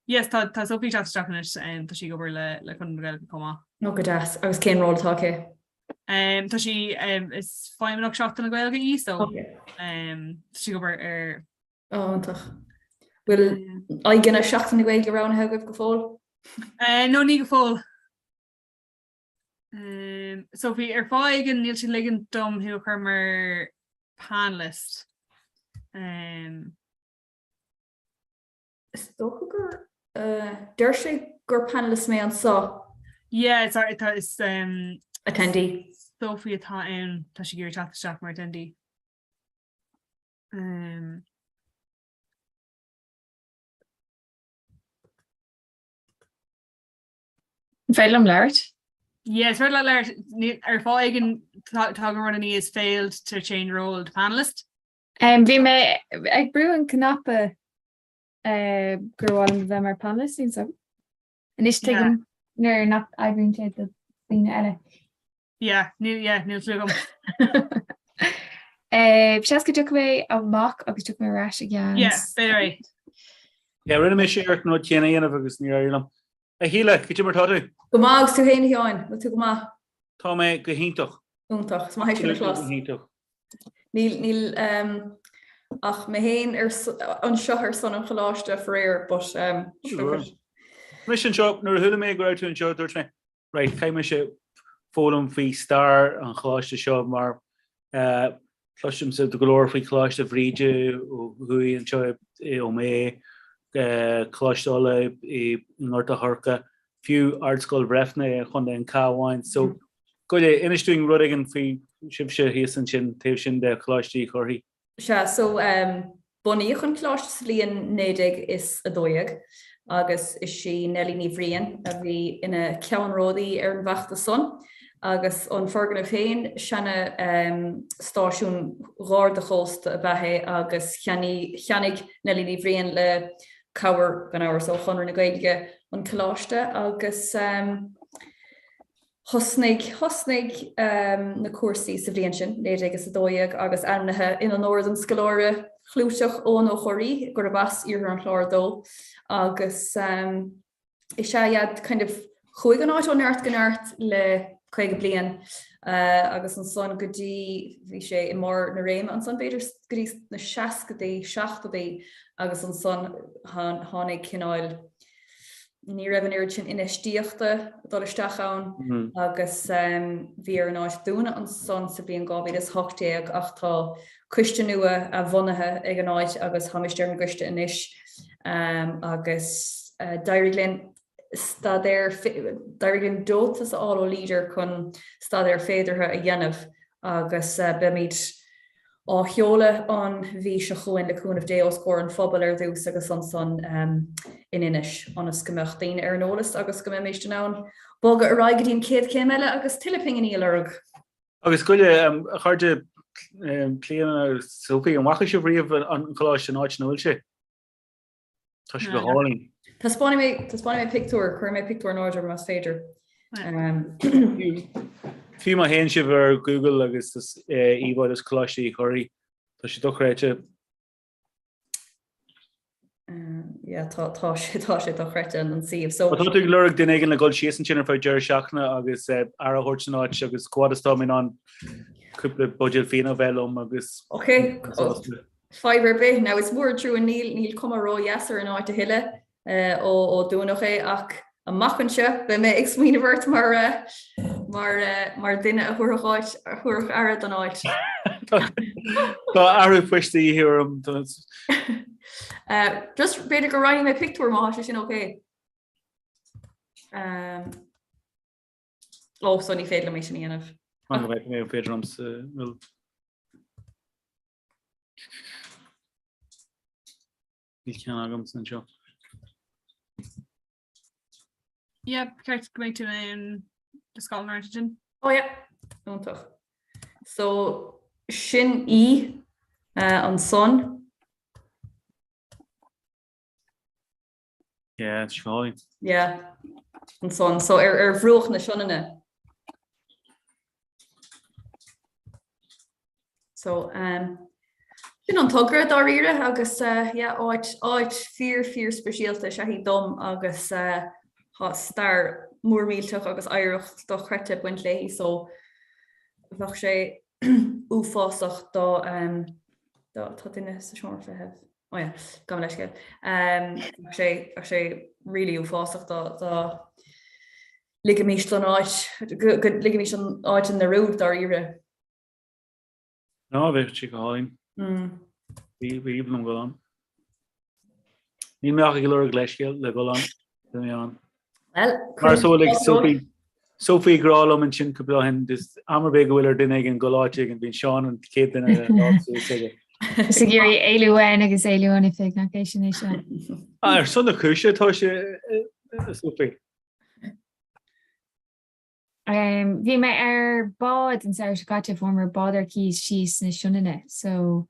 Yes, tá tá Sophie ag teacht isteach anois, um, tá sí ag obair le le Conradh na Gaeilge chomh maith. Nó go deas. Agus cén ról atá aici? Um, tá sí um, is feidhmeannach Seachtain na Gaeilge í, so Okay. um, tá sí ag obair ar Ó, iontach. Bhfuil aghaidheanna Seachtain na Gaeilge roghnaithe agaibh go fóill? Uh, no, ní go fóill. Um, Sophie, ar fáth éigin níl sé ag ligean dom thú a chur mar panelist. Um, Is dócha gur deir sé gur panelist mé anseo. Yeah, sorry, tá is um, attendee. Sophie atá ann, tá sí ag iarraidh teacht isteach mar attendee. Um, An féidir liom labhairt? Yeah, is féidir leat labhairt. Ar fáth éigin tagann rud aníos failed to change role to panelist. Bhí mé ag brú an cnaipe gur mhaith liom a bheith mar panelist so anois tuigim nuair nach oibríonn sé do daoine eile. Yeah, níl yeah, níl clue agam. Seans go dtiocfaidh mé amach agus tiocfaidh mé ar ais i gceann. Yeah, b'fhéidir é. Yeah, rinne mise iarracht an rud céanna a dhéanamh agus níor éirigh liom. A Shíle, cad é mar tá tú? Go maith agus tú féin a Sheáin, bhfuil tú go maith? Tá mé go hiontach. Iontach, is maith é sin a chlos. Go hiontach. Níl, níl um, ach mé féin ar, anseo ar son an choláiste faraor, but um, Mise anseo, nuair a chuala mé go raibh tú anseo, dúirt mé, right, caithfidh mise foghlaim faoi stair an choláiste seo mar eh, cloisimse go leor faoi Choláiste Bhríde ó thuaidh anseo i Ó Méith, eh, Coláiste Uladh i nGort a' Choirce, fiú Ardscoil Bhreifne i Chontae an Chabháin. So, goidé, inis dúinn rud éigin faoi sibhse thíos ansin, taobh sin de Choláiste Uí Chorthaí. Sea, so bunaíodh an coláiste sa bhliain 1912 agus is í Neilí Ní Bhriain a bhí ina ceannródaí ar an bhfeachtas san agus an foirgneamh féin, seana stáisiún Gharda Chósta ab ea é agus cheannaigh Neilí Ní Bhriain le cabhair, gan amhras, ó Chonradh na Gaeilge an coláiste agus Thosnaigh thosnaigh na cúrsaí sa bhliain sin, 1912, agus ainmnithe in onóir don scoláire. chlúiteach Eoghan Ó Comhraí, gurb as Iarthar an Chláir dó, agus is ea, yeah, kind of chuaigh an áit ó neart go neart le 50 bliain agus ansan go dtí, bhí sé i mbarr na réime ansan b'fhéidir go dtí na seascadaí, seachtóidí agus ansan tháinig cineál, ní raibh an oiread sin infheistíochta ag dul isteach ann agus bhí ar an áit dúnadh ansan sa bhliain 2018 ach tá coiste nua bunaithe ag an áit agus táimid ar an gcoiste anois agus d'éirigh linn staidéar, d'éirigh linn deontas a fháil ó Leader chun staidéar féideartha a dhéanamh agus beimid á sheoladh an mhí seo chugainn le cúnamh Dé os comhair an phobail ar dtús agus ansan in Inis ionas go mbeadh daoine ar an eolas agus go mbeimid in ann bogadh ar aghaidh go dtí an chéad chéim eile agus tuilleadh pinginí a lorg. Agus goile, a chairde, Clíona agus Sophie, an bhfaca sibh riamh an coláiste an áit ina bhfuil sé? Tá sé go hálainn. Taispeánfaidh mé, taispeánfaidh mé pictiúr, cuirfidh mé pictiúr in airde más féidir. Fiú má théann sibh ar Google agus íomhá de Coláiste Uí Chorraí, tá sé dochreidte. Yeah, tá tá sé tá sé dochreidte an suíomh. So Tá tú ag lorg duine éigin le dhul síos ansin ar feadh deireadh seachtaine agus aire a thabhairt san áit agus chomh fada is atá mé in ann cúpla buidéal fíona a bheith liom agus Ok, Fadhb ar bith. Now is mór an trua níl níl cuma ró-dheas ar an áit a thuilleadh ó ó dúnadh é ach amach anseo beidh mé ag smaoineamh ort mar mar mar duine a thabharfadh áit a thabharfadh aire don áit. Tá athrú poist de dhíth orm. Just b'fhéidir go roinnfidh mé pictiúr má tá sé sin ok. Um, ó, so ní féidir liom é sin a dhéanamh. An mbeidh féidir liomsa Níl ceann agamsa anseo. Yeah, ceart go mbeidh tú in do scoil mar sin. Oh yeah, iontach. So sin í uh, ansan. Yeah, it's fine. Yeah, ansan. So ar, ar bhruach na Sionainne. So um, sin an togra dáiríre agus uh, yeah, áit, áit fíor fíor speisialta is ea í dom agus uh, tá stair mór millteach agus oidhreacht dochreidte ag baint léi so bheadh sé uafásach dá um, dá tá duine sa seomra feithimh. Oh yeah, gabh mo leithscéal. Bheadh sé, bheadh sé really uafásach dá, dá ligimis don áit, go, go ligimis an áit i ndearúd dáiríre. Ná, bheadh sé go hálainn. Bhí, bhí liom dul ann. Níl mé ach ag lorg leithscéal le dhul ann. Bhí mé ann. Well, Mar so like Sophie, Sophie ag rá liom ansin cúpla lá ó shin, just am ar bith go bhfuil ar duine éigin dul áit éigin, bíonn Seán an chéad duine le lámh suas aige. Is ag iarraidh éalú uainn agus éalú ón oifig, nach é sin é seo. Ah, ar son na cúise atá sé, Sophie. Bhí mé ar bád an samhradh seo caite, fuaireamar bád ar cíos síos na Sionainne so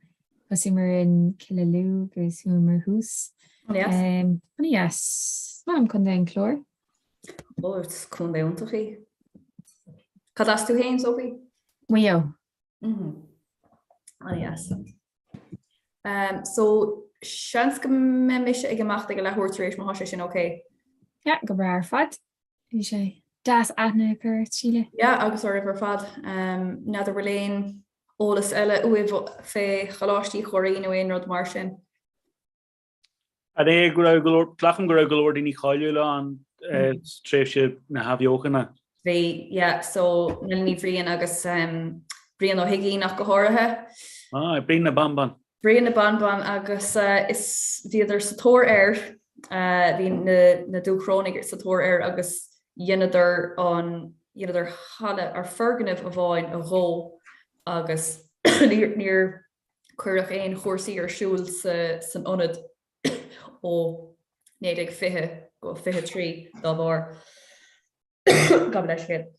thosaíomar in Killaloe agus chuamar thuas. An-dheas. An-dheas. Is maith liom Contae an Chláir. Ó, is contae iontach í. Cad as tú féin, Sophie? Maigh Eo. An-dheas. So, seans go mbeidh mise ag imeacht ag a leathuair tar éis má tá sé sin ok. Yeah, go breá ar fad. Bhí sé deas aithne a chur ort, Síle. Yeah, agus oraibh ar fad. N'fheadar bhfuil aon eolas eile uaibh fé Choláiste Uí Chorraí nó aon rud mar sin? An é go raibh go leor, glacaim go raibh go leor daoine cáiliúla ann tréimhse na hAthbheochana? Bhí, yeah, so Neilí Ní Bhriain agus Brian Ó hUiginn ach go háirithe. Ah, Brian na Banban. Brian na Banban agus is bhíodar sa tóir air, bhí na na Dúchrónaigh sa tóir air agus dheineadar an, dheineadar halla ar foirgneamh amháin a dhó agus níor níor cuireadh aon chúrsaí ar siúl sa san ionad ó 1920 go 23 dá bharr. Gabh mo leithscéal.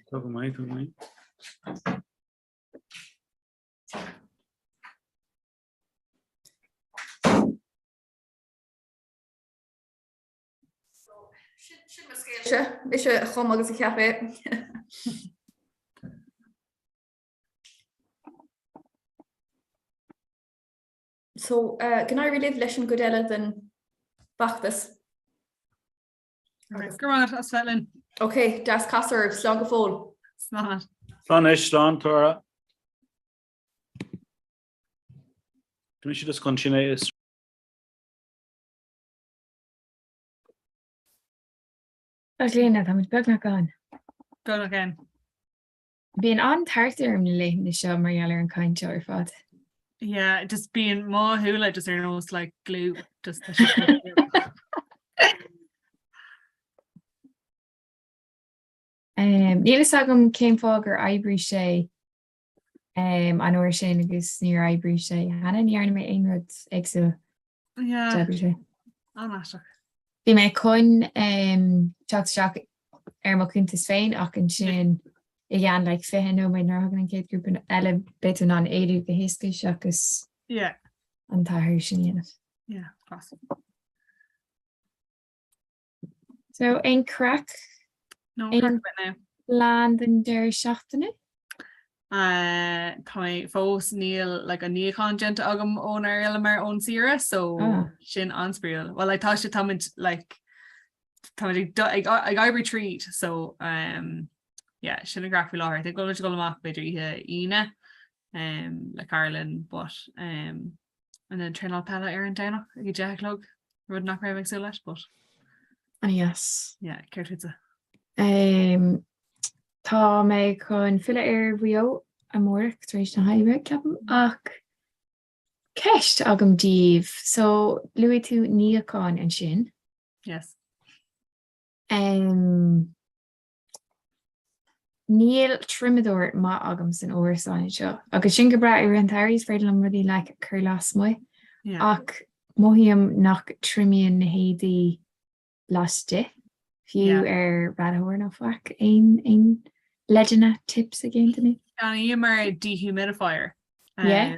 Tá go maith, tá go maith. Mise, mise a chum agus a cheap é. So, uh, go n-éirí libh leis an gcuid eile den bhfeachtas. Go raibh maith as bheith linn. Ok, deas casadh oraibh, slán go fóill. Slán. Slán anois, slán, Tara. Tá mise just chun sin é is. A Chlíona, táimid beagnach ann. Beagnach ann. Bíonn an-tart orm na laethanta seo mar gheall ar an chaint seo ar fad. Yeah, just bíonn mo shúile just ar nós like glue just tá siad Um, níl fhios agam cén fáth gur oibrigh sé um, an uair sin agus níor oibrigh sé cheana, ní dhearna mé aon rud éagsúil. Yeah. D'oibrigh sé. An-aisteach. Bhí mé chun teacht isteach ar mo chuntas féin ach ansin i gceann like 20 nóiméad nuair a thagann an chéad ghrúpa eile beidh tú in ann éalú go héasca seachas Yeah. an t-athrú sin a dhéanamh. Yeah, class. So aon craic? No, craic ar bith now. Plean don deireadh seachtaine? Tá mé fós níl like an níochán déanta agam ónar fhilleamar ón saoire so ah. sin an-spraíúil. Well like, tá sé táimid like táimid ag, ag, ag oibriú tríd so um, yeah, sin an craic faoi láthair. Tá go dul amach b'fhéidir oíche Aoine um, le cara linn but um, and then traenáil peile ar an Domhnach ag 10 a chlog, rud nach raibh ag súil leis but. An-dheas. Yeah, céard fútsa? Um, tá mé chun filleadh ar Mhaigh Eo amárach tar éis na hoibre, ceapaim, ach ceist agam daoibh. So, luaigh tú níochán ansin. Yes. Um, Níl triomadóir maith agam san árasán anseo, agus sin go breá i rith an tsamhraidh, is féidir liom rudaí like a chur lasmuigh, ach mothaím nach triomaíonn na héadaí laistigh, fiú ar radaitheoir nó faic. Aon aon leideanna, tips ag aon duine? Cheannaíomar dehumidifier Yeah.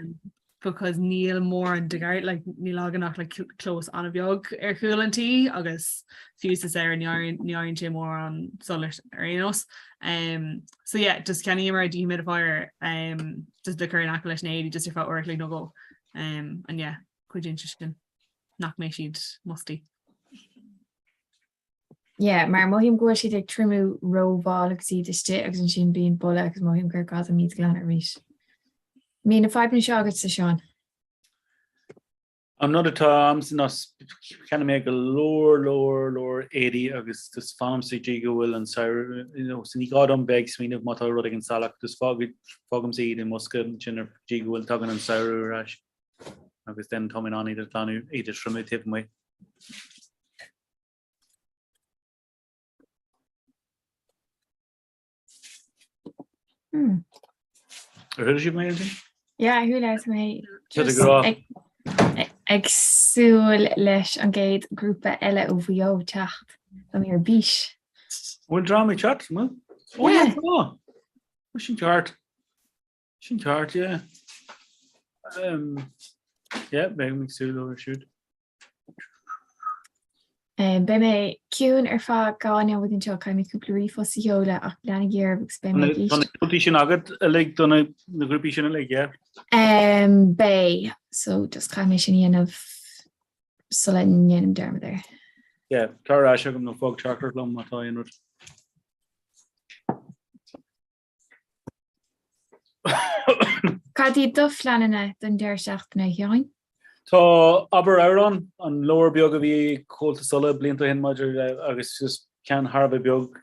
Because níl mórán de gar like, níl againn ach like, clós an-bheag ar chúl an tí agus fiú sa samhradh ní fhaigheann sé mórán solais ar aon nós. Um, so yeah, just cheannaíomar dehumidifier um, just le cur in aice leis na héadaí just ar feadh uair a chloig nó dhó. Um, and yeah, cuidíonn sé sin nach mbeidh siad musty. Yeah, mar mothaím go bhfuil siad ag triomú rómhall agus iad istigh agus ansin bíonn boladh agus mothaím gur gá dom iad a ghlanadh arís. Mbíonn na fadhbanna seo agatsa, Seán? An rud atá a'msa ná cheannaigh mé go leor leor leor éadaí agus just fanaimse go dtí go bhfuil an samhradh, you know, so ní gá dom bheith ag smaoineamh má tá rud éigin salach, just fágaimse iad i mbosca ansin ar dtí go bhfuil tagann an samhradh ar ais agus then tá mé in ann iad a ghlanadh, iad a thriomú taobh amuigh. Hmm. Ar chuala sibh mé ansin? Yeah, chuala mé Tá tú go ag, ag súil leis an gcéad grúpa eile ó Mhaigh Eo teacht. Tá mé ar bís. Bhfuil dream ag teacht, an bhfuil? Ó Yeah. yeah, tá. Ó, sin ceart. Sin ceart, yeah. Um, yeah, beidh mé ag súil leo siúd. Beidh mé ciúin ar feadh 2 nóiméad anseo, caithfidh mé cúpla ríomhphost a sheoladh ach leanaigí oraibh agus beidh mé ag Tá na éisteacht. grúpaí sin agat uilig do na grúpaí sin uilig, yeah? Beidh, so just caithfidh mé sin a dhéanamh sula ndéanaim dearmad air. Yeah, tá ar ais agam nó fág teachtaireacht liom má tá aon rud. Cad iad do phleananna don deireadh seachtaine, a Sheáin? Tá Abair Amhrán, an leabhar beag a bhí ag Comhaltas Uladh blianta ó shin maidir le agus just ceann thar a bheith beag,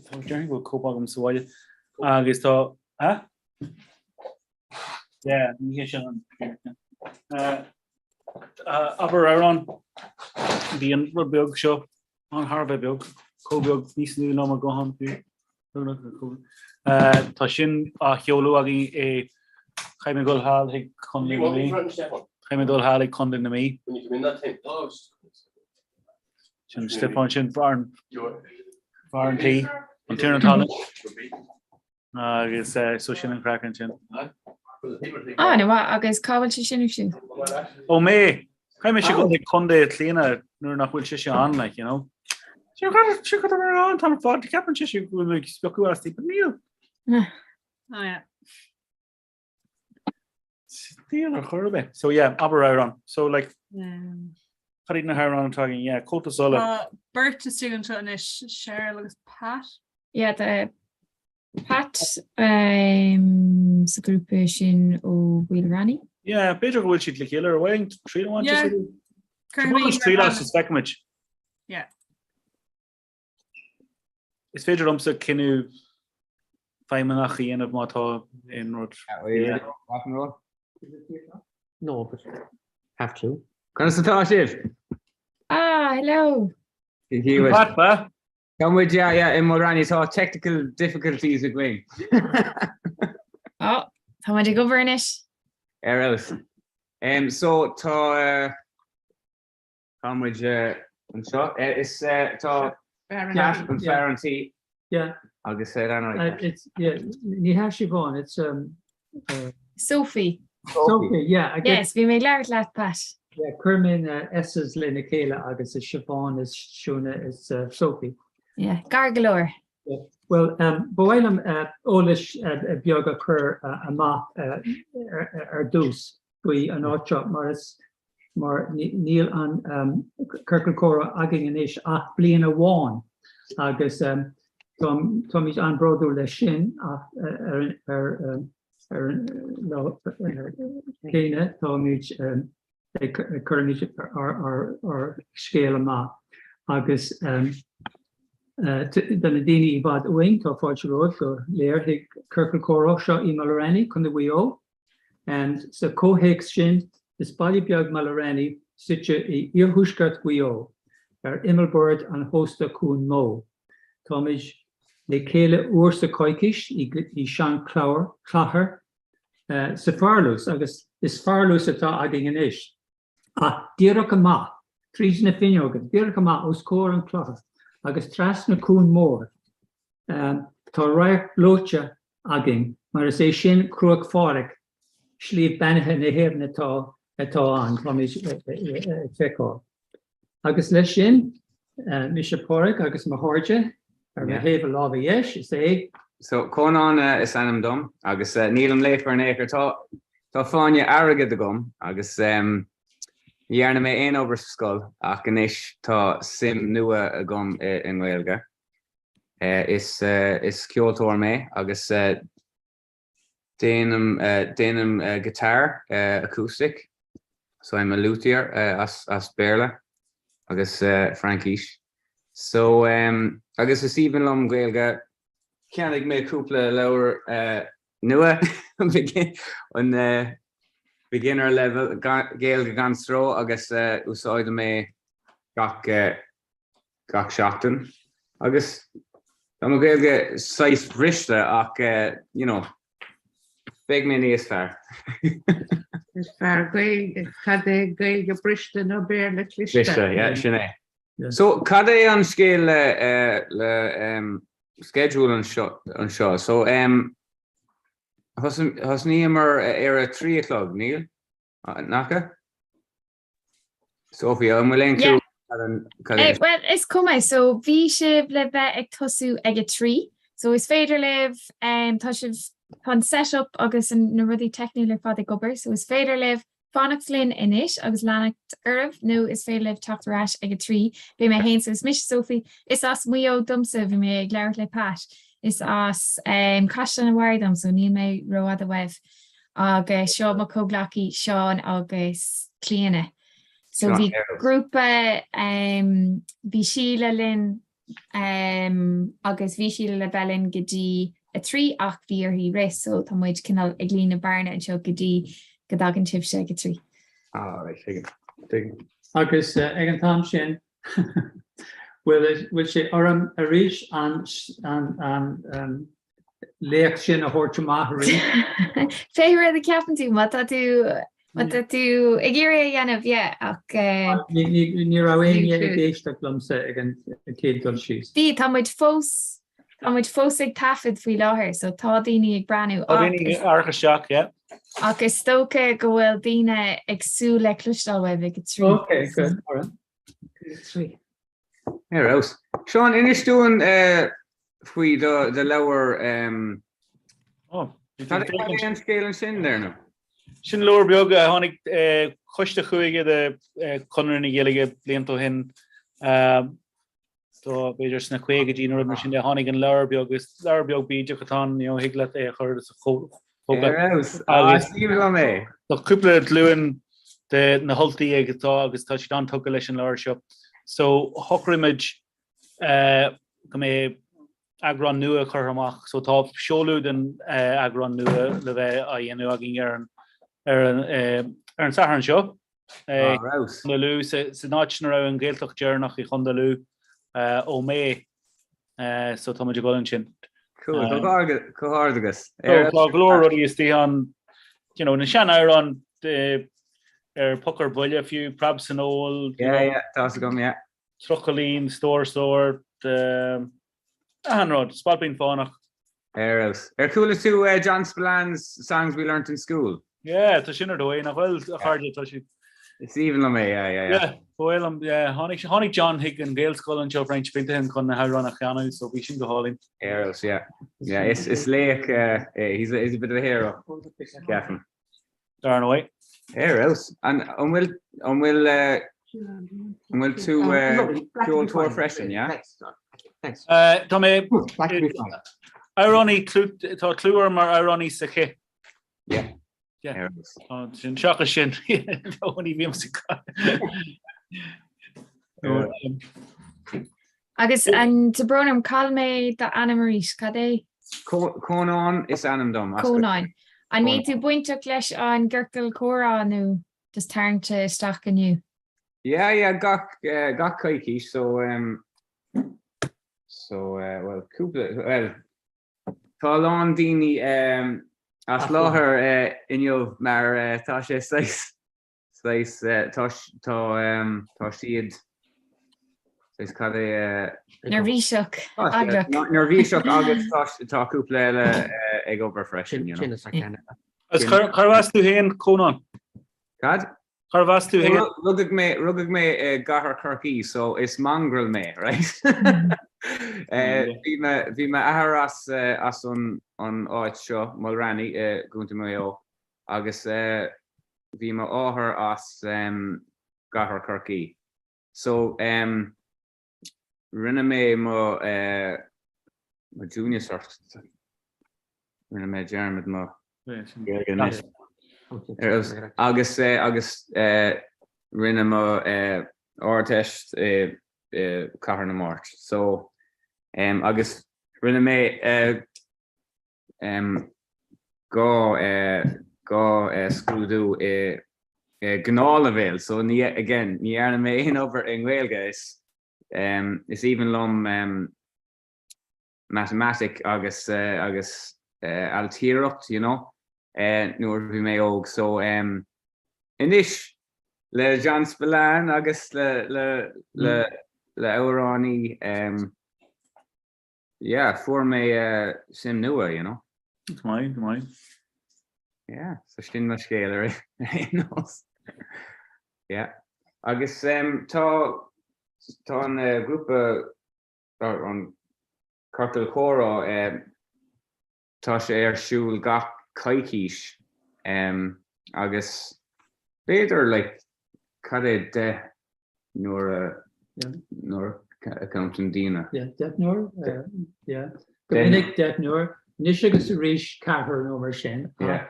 tá déarfainn go bhfuil cóip agam sa bhaile agus tá, a? Yeah, ní hé sin an uh, Abair Amhrán, bhí an rud beag seo An thar a bheith beag, chomh beag, níos lú ná mo ghuthán fiú. Tá sin á sheoladh againn i Caithfidh mé dul thall chuig Contae na Mí. Caithfidh mé dul thall chuig Contae na Mí. Sin Stiofán sin fear an tí, an tiarna talún. Agus so sin an craic ansin. An-mhaith, agus cá bhfuil sé sin ar siúl? Ó mé! Caithfidh mise dul chuig Contae Clíona nuair nach bhfuil sise ann, like, you know. Sin cad tá mé an t-am ar fad, ceapann sé go bhfuil mé ag spochadh asti, but níl. Oh yeah. Níl ar chor ar bith. So yeah, abair amhrán. So like, cad iad na hamhráin atá againn? Yeah, Comhaltas Uladh. Tá beirt istigh anseo anois, Cheryl agus Pat. Yeah, tá Pat sa ghrúpa sin ó Mhaoil Raithní. Yeah, b'fhéidir go bhfuil siad le chéile ar mhaith triail amháin Yeah. Cuirfimid triail as is feicfimid. Yeah. Is féidir liomsa cinneadh feidhmeannach a dhéanamh má tá aon rud. Rock and roll? No, but have to. Conas atá sibh? Ah, hello! Pat, ba? Tá muid, yeah, yeah, i Maoil Raithní, tá technical difficulties againn. Oh, tá muid ag obair anois. Ar fheabhas. Um, so tá uh, tá muid uh, anseo. Uh, is uh, tá Pat an fear an tí. Yeah. Agus uh, an uh, it's yeah, ní hea Siobhán, it's um, uh, Sophie. Sophie, yeah. I guess, yes, bhí mé ag labhairt leat, Pat. Yeah, cuir mé na S's lena chéile agus is Siobhán is Siúna is uh, Sophie. Yeah, gar go leor. Yeah. Well, um, ba mhaith liom uh, eolas uh, beag a chur uh, amach uh, ar, ar dtús faoi an áit seo mar is mar níl an um, ciorcal comhrá againn anois ach bliain amháin agus um, táimid an-bhródúil leis sin ach uh, ar, ar, um, Ar an lá céanna táimid ag cuirimid ár scéal amach agus do na daoine i bhfad uainn tá fáilte romhaibh go léir chuig Ciorcal Comhrá seo i Mallaranny, Contae Mhaigh Eo. Sa chomhthéacs sin, is baile beag Mallaranny suite i iarthuaisceart Mhaigh Eo, ar imeallbord an chósta Cuan Mó. Táimid le chéile uair sa choicís i seanchathair sa pharlús, agus is parlús atá againn anois, ach díreach amach tríd na fuinneoga, díreach amach os comhair an chlochair agus trasna cuan mór, tá radharc gleoite againn, mar is é sin Cruach Phádraig, sliabh beannaithe na hÉireann atá atá ann, táimid ag feiceáil. Agus leis sin, mise Pádraig agus mo chairde ar mo thaobh láimhe dheis, is é. So, Conán is ainm dom agus nílim líofa in aon chor. Tá tá fáinne airgid agam agus ní dhearna mé aon obair sa scoil ach anois tá suim nua agam i nGaeilge. Is is ceoltóir mé agus Déanaim déanaim guitar acoustic so I'm a luthier as as Béarla agus Fraincis. So agus is aoibhinn liom Gaeilge. Cheannaigh mé cúpla leabhar nua an beginner level Gaeilge gan stró agus úsáidim é gach gach seachtain agus tá mo Ghaeilge saghas briste ach you know beidh mé níos fearr. Is fearr Gaeilge, cad é Gaeilge briste nó Béarla cliste? Cliste, yeah, sin é. So cad é an scéal le le um, schedule anseo anseo? So um, thosnaíomar ar a 3 a chlog, níl? Nach ea? Sophie, an bhfuil aon clue cad é? Bhuel, is cuma, so bhí sibh le bheith ag tosú ag a 3, so is féidir libh, tá sibh, tá an set up agus na rudaí teicniúla ar fad ag obair, so is féidir libh fanacht linn anois agus leanacht oraibh nó is féidir libh teacht ar ais ag a 3. Beidh mé féin, so is mise Sophie, is as Maigh Eo domsa, bhí mé ag labhairt le Pat, is as Caisleán an Bharraigh dom, so níl mé rófhada uaibh. Agus seo mo chomhghleacaí Seán agus Clíona. So bhí grúpa, bhí Síle linn agus bhí Síle le bheith linn go dtí a 3 ach bhí uirthi rith so tá muid cineál ag líonadh bearna anseo go dtí go dtagann sibhse ag a 3. Ah right, tuigim, tuigim. Agus ag an t-am sin bhfuil sé orm arís an an léacht sin a thabhairt amach arís. Pé rud a cheapann tú, má tá tú má tá tú ag iarraidh a dhéanamh, yeah, ach. Ní raibh éinne ag éisteacht liomsa ag an chéad dul síos. Bhí, tá muid fós, tá muid fós ag taifead faoi láthair, so tá daoine ag breathnú Tá daoine ag amharc isteach, yeah. Ach is dócha go bhfuil daoine ag súil le cloisteáil uaibh ag a 3. Okay, good, all right. 3. Ar fheabhas. Seán, inis dúinn faoi do leabhar. Cad é an scéal ansin, dar Sin leabhar beag a tháinig coiste chúige de Chonradh na Gaeilge blianta ó shin. So b'fhéidir sna caogaidí nó rud mar sin de tháinig an leabhar beag, is leabhar beag bídeach atá ann, you know, thig leat é a chur sa chóta. Ar fheabhas. Ah, is aoibhinn liom é. Tá cúpla glúin de na hUltaigh ag atá agus tá siad an-tógtha leis an leabhar seo. So shocraigh muid go mbeidh eagrán nua curtha amach. So tá seoladh den eagrán nua le bheith á dhéanamh againn ar an ar an ar an Satharn seo. Ar fheabhas. Chontae Lú, san áit ina raibh an Ghaeltacht deireanach i Chontae Lú, Ó Méith. So tá muid ag dul ansin. Cool. Comhghairdeas. So tá go leor rudaí istigh ann, you know, na sean-amhráin ar Poc ar Buile fiú, Preab san Fheoil, you know. Yeah, yeah, tá's agam, yeah. Trucailín, Stór Stór, achan rud, Spailpín Fánach. Ar fheabhas. Ar chuala tú John Spillane's Songs We Learnt in School? Yeah, tá sin ar dóigh, nach bhfuil a chairde, tá siad. Is aoibhinn liom é, yeah, yeah, yeah. Yeah, ba mhaith liom, yeah. Tháinig, tháinig John chuig an Ghaelscoil anseo roinnt blianta ó shin chun na hamhráin a chanadh, so bhí sin go hálainn. Ar fheabhas, yeah. Yeah, is, is laoch é, he's a, he's a bit of a hero, ceapaim. Dar ndóigh. Ar fheabhas. An bhfuil an bhfuil an bhfuil tú ceoltóir freisin, yeah? Tá mé amhránaí tá clú orm mar amhránaí sa chith. Yeah. Yeah. Sin seachas sin ní bhím sa Agus an tá brón orm chaill mé d'ainm arís, cad é? Cónán is ainm dom. Cónán. An mbíonn tú bainteach leis an gciorcal comhrá nó just tarraingte isteach inniu? Yeah, yeah, gach, gach coicís, so, um, so, uh, well, cúpla, well, tá a lán daoine um, as láthair uh, inniu mar uh, tá sé saghas Saghas, tá, tá, tá siad, saghas cad é. Neirbhíseach, eaglach. Neirbhíseach agus tá, tá cúpla eile ag obair freisin, you know. Agus cárbh as tú féin, Cónán? Cad? Cárbh as tú féin? Rugadh mé, rugadh mé i gCathair Chorcaí, so is mongrel mé, right? Bhí mo, bhí m'athair as, as an, an áit seo, Mulranny, i gContae Mhaigh Eo, agus bhí mo mháthair as gCathair Chorcaí. So rinne mé mo mo junior cert, rinne mé dearmad mo Ghaeilge anois. Agus agus rinne mo Ardteist i Cathair na Mart. So agus rinne mé 2 scrúdú i gnáthleibhéal so ní again ní dhearna mé aon obair i nGaeilge is is aoibhinn liom matamaitic agus agus ailtireacht you know nuair a bhí mé óg so anois le John Spillane agus le le le le amhránaí Yeah, fuair mé suim nua, you know. Go maith, go maith. Yeah, so sin mo scéal ar aon nós. Yeah. Agus tá tá an grúpa an Ciorcal Comhrá tá sé ar siúl gach coicís agus b'fhéidir like cad é 10 nuair a nuair a countann daoine. Yeah, deichniúr, yeah. Go minic deichniúr, anois agus arís ceathrar nó mar sin. Yeah.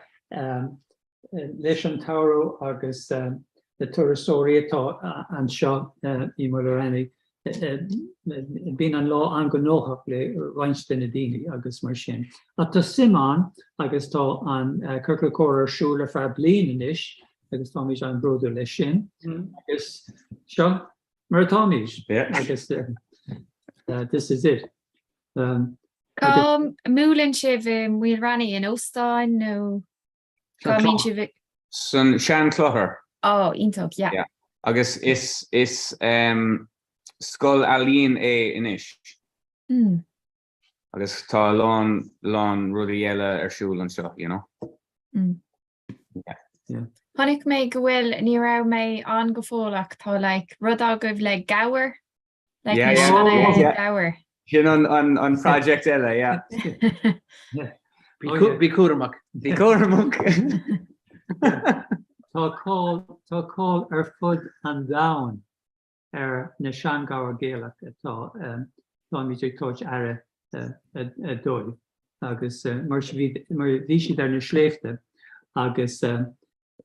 Leis an tsamhradh agus na turasóirí atá anseo i Maoil Raithní, bíonn an lá an-ghnóthach le roinnt de na daoine agus mar sin. Ach tá suim ann agus tá an Ciorcal Comhrá ar siúl ar feadh bliain anois agus táimid an-bhródúil leis sin. Agus seo mar atáimid agus this is it. Cá mbuaileann sibh i Maoil Raithní in óstáin nó cá mbíonn sibh ag. San sean-chlochar. Ó, iontach, yeah. Yeah. Agus is, is scoil ealaíon é anois. Mm. Agus tá a lán, lán rudaí eile ar siúl anseo, you know. Mm. Yeah. Yeah. Chonaic mé go bhfuil, ní raibh mé ann go fóill ach tá like rud agaibh le gabhar. Like na seana-ghabhair. Sin an project eile, yeah. Bí cúramach. Bí cúramach. Tá cáil tá cáil ar fud an domhain ar na seanghabhair Gaelach atá táimid ag tabhairt aire dóibh agus mar bhí siad ar na sléibhte agus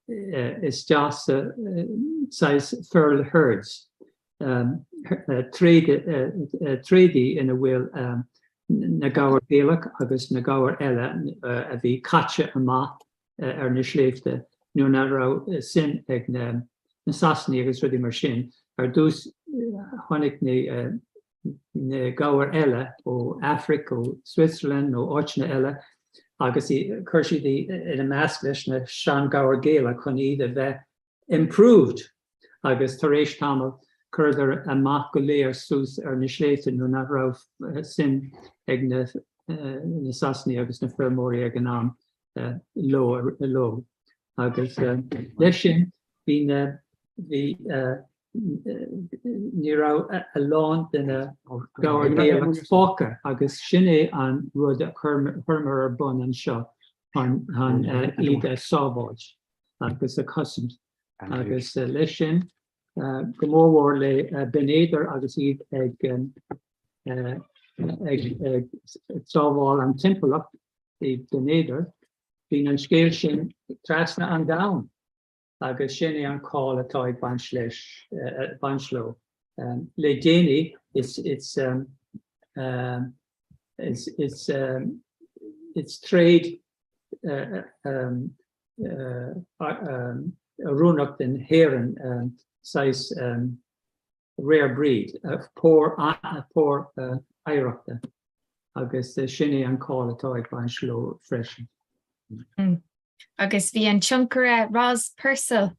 is deas saghas feral herds, tréadaí ina bhfuil na gabhair Gaelach agus na gabhair eile a bhí caite amach ar na sléibhte nuair nach raibh suim ag na Sasanaigh agus rudaí mar sin. Ar dtús tháinig na na gabhair eile ó Afraic, ó Switzerland nó áiteanna eile agus chuir siad ina measc leis na sean-ghabhair Gaelach chun iad a bheith improved agus tar éis tamaill chuireadar amach go léir suas ar na sléibhte nuair nach raibh suim ag na Sasanaigh agus na feirmeoirí ag an am leo. Agus leis sin bhí na bhí ní raibh a lán de na gabhair Gaelach fágtha agus sin é an rud a chuireamar ar bun anseo chun iad a sábháilt agus a chosaint. Agus leis sin, go mórmhór le Binn Éadair agus iad ag ag sábháil an timpeallacht i Binn Éadair, bíonn an scéal sin trasna an domhain agus sin é an cáil atá ag baint leis, baint leo. Le déanaí is it's it's it's it's tréad oiriúnach don hÉireann saghas rare breed, pór pór oidhreachta agus sin é an cáil atá ag baint leo freisin. Agus bhí an tionchaire Roz Purcell,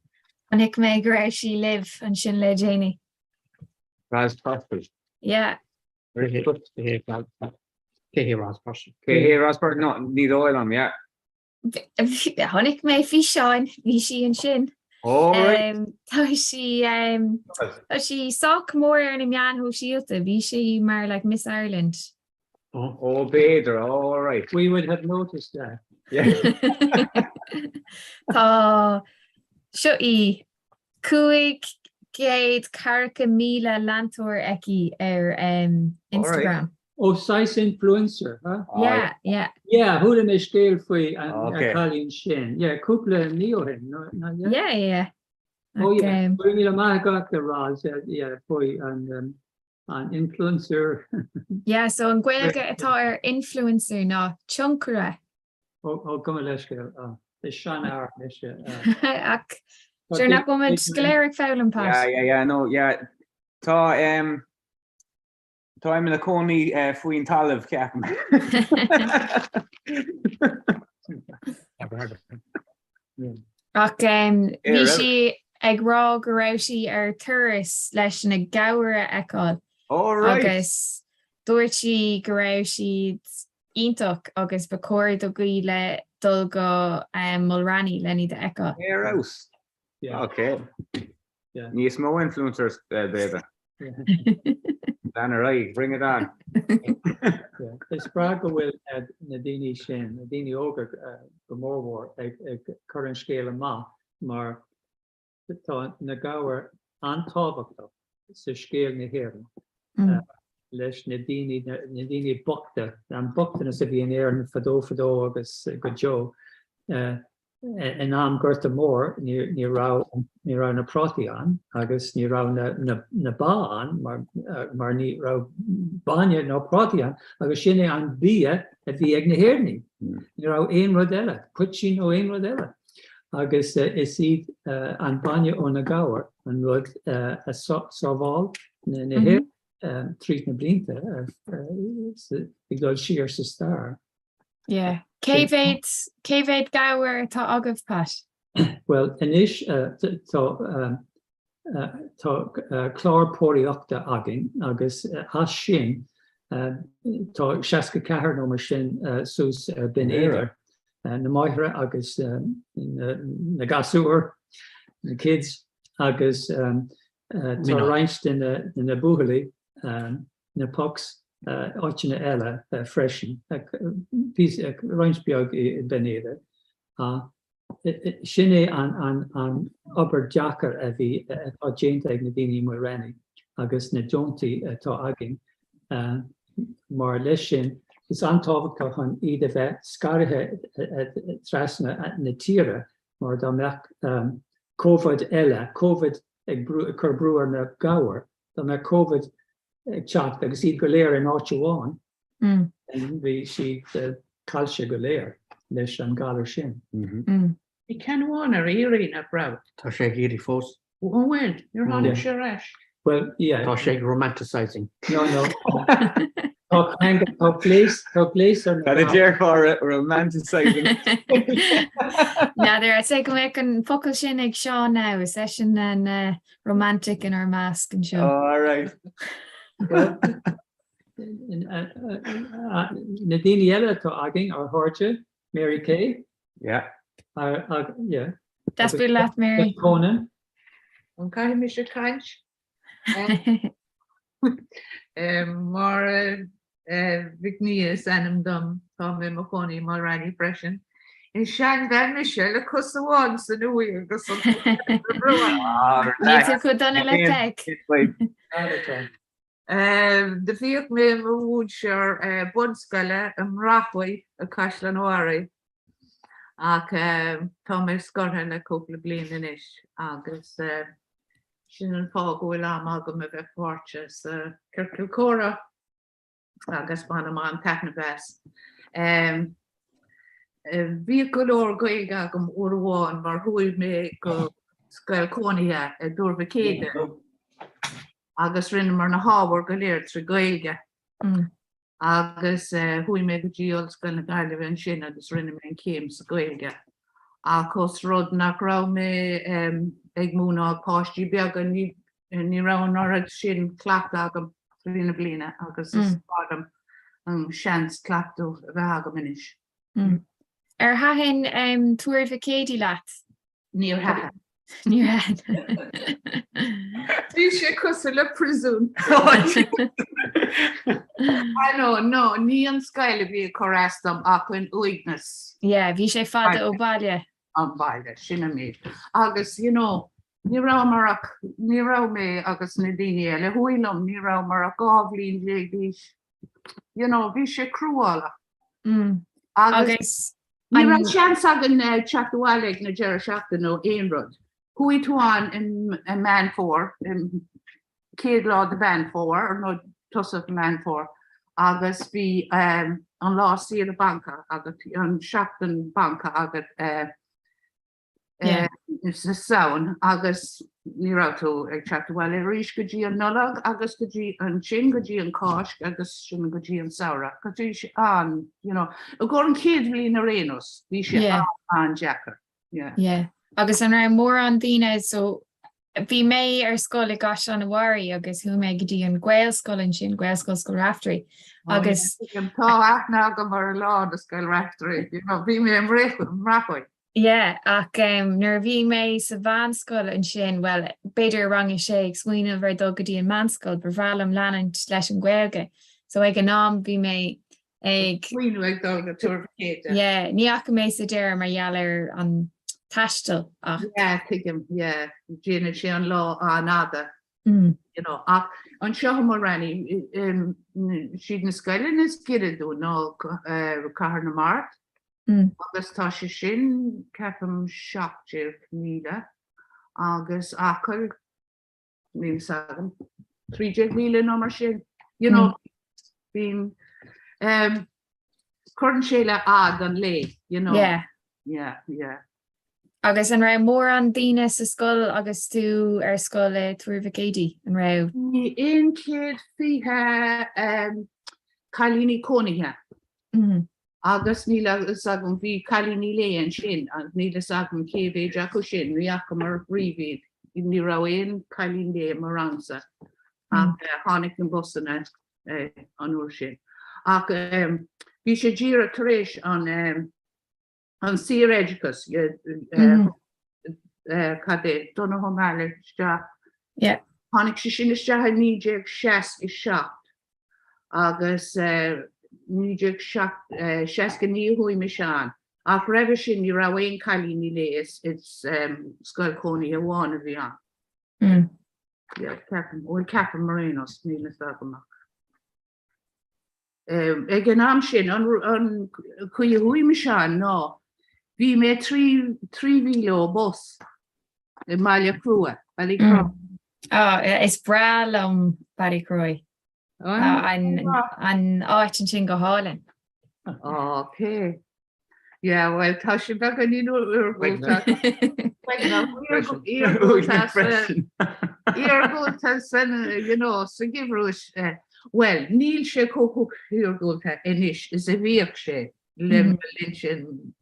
chonaic mé go raibh sí libh ansin le déanaí. Roz Purcell? Yeah. Cé hé Roz Purcell? Cé hé Roz Purcell? No, ní dóigh liom, yeah. Chonaic mé físeáin, bhí sí ansin. Tá sí tá sí sách mór ar na meáin shóisialta, bhí sí mar like Miss Ireland. Ó b'fhéidir, all right. We would have noticed that. Tá seo í 540,000 leantóir aici ar Instagram. Ó saghas influencer, huh? Yeah, yeah. Yeah, chuala mé scéal faoi an cailín sin. Yeah, cúpla mí ó shin, no, no, yeah? Yeah, yeah. Oh yeah, go raibh míle maith agat a Roz, yeah, faoi an an influencer. Yeah, so an Ghaeilge atá ar influencer ná tionchaire. Ó, gabh mo leithscéal. Is seanfhear mise. Ach sure nach bhfuil muid go léir ag foghlaim, Pat? Yeah, yeah, yeah, no, yeah. Tá, um, táim ina cónaí uh, faoin talamh, ceapaim. Ach um, bhí sí ag rá go raibh sí ar turas leis na gabhair a fheiceáil. All right. Agus dúirt sí go raibh siad iontach agus ba chóir do dhaoine dul go Mulranny len iad a fheiceáil. Ar fheabhas. Ok. Níos mó influencers, b'fhéidir. Lean ar aghaidh, bring it on. Is breá go bhfuil na daoine sin, na daoine óga go mórmhór, ag cur an scéal amach mar Tá na gabhair an-tábhachtach sa scéal na hÉireann leis na daoine, na daoine bochta, an bochtanas a bhí in Éirinn fadó fadó agus go deo. In am Gorta Mór ní raibh ní raibh na prátaí ann agus ní raibh na na na ba ann mar mar ní raibh bainne ná prátaí ann agus sin é an bia a bhí ag na hÉireannaigh. Ní raibh aon rud eile, poitín nó aon rud eile. Agus is iad an bainne ó na gabhair an rud a sábháil na hÉireann tríd na blianta ag dul siar sa stair. Yeah. Cé mhéad, cé mhéad gabhar atá agaibh, Pat? Bhuel, anois tá Tá clár póraíochta againn agus as sin tá 64 nó mar sin suas ar Binn Éadair, na máithre agus na gasúir, na kids, agus tá roinnt de na buachaillí. na pucks áiteanna eile freisin, roinnt beag i mBinn Éadair. Sin é an obair deacair a bhí, atá déanta ag na daoine i Mulranny agus na deontaí atá againn mar leis sin is an-tábhachtach chun iad a bheith scartha trasna na tíre mar dá mbeadh Covid eile, Covid ag cur brú ar na gabhair, dá mbeadh Covid ag teacht agus iad go léir in áit amháin, bhí siad caillte go léir leis an galar sin. Bhí ceann amháin ar iarraidh, nach raibh? Tá sé ag iarraidh fós. Ó an bhfuil? Níor tháinig sé ar ais. Well, yeah. Tá sé ag romanticising. No, no. Tá tá gléas, tá gléas ar na Cad a déarfá romanticising? N'fheadar, I'd say go mbeadh an focal sin ag Seán now, is eisean an romantic inár measc anseo. Oh, all right. Well, na daoine eile atá againn, ár chairde, Mary Kay. Yeah. Yeah. Deas bualadh leat, Mary. Conan. An caithfidh mise caint? Máire Mhic Nia is ainm dom, tá mé i mo chónaí i Mulranny freisin. Is seanbhean mise le cos amháin san uaigh agus an cos eile sa bhruach. Níl tú chomh dona le Peig. Do bhíodh mé i mo mhúinteoir bunscoile i mBrachaigh i Caisleán an Bharraigh ach tá mé scortha le cúpla bliain anois agus sin an fáth go bhfuil am agam a bheith páirteach sa Ciorcal Comhrá agus bainim an-taitneamh as. Bhíodh go leor Gaeilge agam uair amháin mar chuaigh mé go scoil cónaithe i dTuar Mhic Éadaigh agus rinneamar na hábhair go léir trí Ghaeilge. Agus chuaigh mé go dtí Ollscoil na Gaillimhe ansin agus rinne mé an chéim sa Ghaeilge. Ach os rud nach raibh mé ag múineadh páistí beaga ní ní raibh an oiread sin cleachtadh agam trí na bliana agus is breá liom an seans cleachtadh a bheith agam anois. Ar thaitin Tuar Mhic Éadaigh leat? Níor thaitin. Níor thaitin. Bhí sé cosúil le príosún. I know, no, ní an scoil a bhí ag cur as dom ach an uaigneas. Yeah, bhí sé fada ó bhaile. An baile, sin an méid. Agus, you know, ní rabhamar ach, ní raibh mé agus na daoine eile a chuaigh liom, ní rabhamar ach 12 bhliain d'aois. You know, bhí sé cruálach. Agus ní raibh seans againn teacht abhaile ag na deireadh seachtaine nó aon rud. Chuaigh tú ann i Meán Fómhair, chéad lá de Mheán Fómhair, nó tosach Meán Fómhair, agus bhí an lá saoire banca agat, an seachtain banca agat sa Samhain agus ní raibh tú ag teacht abhaile arís go dtí an Nollaig agus go dtí ansin go dtí an Cáisc agus sin go dtí an samhradh. Agus bhí sé an, you know, i gcomhair an chéad bhliain ar aon nós, bhí sé an-deacair. Yeah. Yeah. Agus an raibh mórán daoine so bhí mé ar scoil i gCaisleán an Bharraigh agus chuaigh mé go dtí an Ghaelscoil ansin, Gaelscoil Scoil Raifteirí agus Tá aithne agam ar a lán de Scoil Raifteirí, you know, bhí mé i mBrachaigh. Yeah, ach nuair a bhí mé sa mheánscoil ansin, bhuel, b'fhéidir i rang a sé, ag smaoineamh ar dul go dtí an meánscoil, ba bhreá liom leanúint leis an Ghaeilge. So ag an am bhí mé ag. Smaoineamh ag dul go Tuar Mhic Éadaigh. Yeah, ní fhaca mé sa deireadh mar gheall ar an taisteal ach. Yeah, tuigim, yeah, déanann sé an lá an-fhada. You know, ach anseo i Mulranny, siad na scoileanna is giorra dúinn ná Cathair na Mart, Agus tá sé sin, ceapaim, 17 míle agus Acaill, níl fhios agam, 13 míle nó mar sin. You know, bíonn, um, cuireann sé le fhad an lae, you know. Yeah. Yeah, yeah. Agus an raibh mórán daoine sa scoil agus tú ar scoil i Tuar Mhic Éadaigh, an raibh? Bhí 120 um, cailíní cónaithe. Agus níl a fhios agam, bhí cailíní lae ansin agus níl a fhios agam cé mhéid acu sin, ní fhacamar riamh iad, ní raibh aon cailín lae i mo rangsa ach tháinig na busanna an uair sin. Ach bhí sé díreach tar éis an an saoroideachas, cad é, Donogh O'Malley isteach. Yeah. Tháinig sé sin isteach i 1967 agus 1969 a chuaigh mise ann. Ach roimhe sin ní raibh aon cailíní léi, is scoil chónaithe amháin a bhí ann. Yeah, ceapaim, bhuel ceapaim ar aon nós, níl fhios agam ach. Ag an am sin, an chaoi a chuaigh mise ann ná bhí mé 3 mhíle ó bus i mBaile Chrua, Ballycroy. Is breá liom Ballycroy. An áit ansin go hálainn. Ok. Yeah, well, tá sé beagáinín iargúlta. Iargúlta san, you know, sa gheimhreadh. Well, níl sé chomh hiargúlta anois is a bhíodh sé le mo linn sin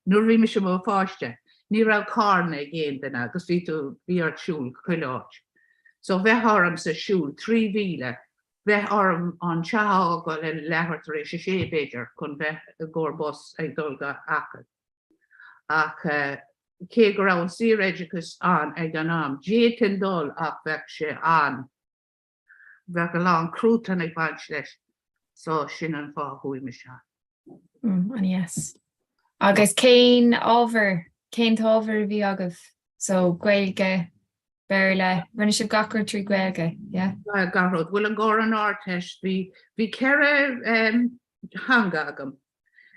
nuair a bhí mise i mo pháiste. Ní raibh carranna ag aon duine agus bhí tú, bhí ort siúl chuile áit. So bheadh ormsa siúl 3 mhíle bheadh orm an teach a fhágáil ag leathuair tar éis a sé, b'fhéidir, chun bheith i gcomhair bus ag dul go Acaill. Ach cé go raibh an saoroideachas ann ag an am, d'fhéadfainn dul ach bheadh sé an, bheadh a lán cruatan ag baint leis. So sin an fáth a chuaigh mise ann. An-deas. Agus cén ábhar, cén t-ábhar a bhí agaibh? So Gaeilge, Béarla, rinne sibh gach rud trí Ghaeilge, yeah? Gach rud. Bhuel i gcomhair an Ardteist bhí, bhí ceithre theanga agam.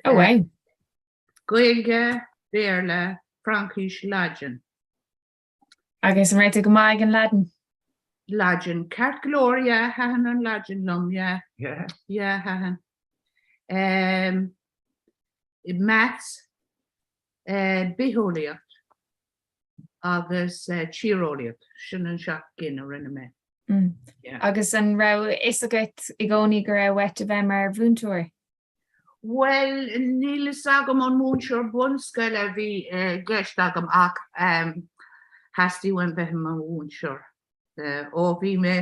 Oh wow. Gaeilge, Béarla, Fraincis, Laidin. Agus an raibh tú go maith ag an Laidin? Laidin, ceart go leor, yeah, thaitin an Laidin liom, yeah. Yeah. Yeah, thaitin. Um, maths, uh, bitheolaíocht agus uh, tíreolaíocht, sin an seacht gcinn a rinne mé. Mm. Yeah. Agus an raibh fhios agat i gcónaí go raibh uait a bheith mar mhúinteoir? Bhuel, níl fhios agam an múinteoir bunscoile a bhí i gceist agam ach theastaigh uaim bheith i mo mhúinteoir ó bhí mé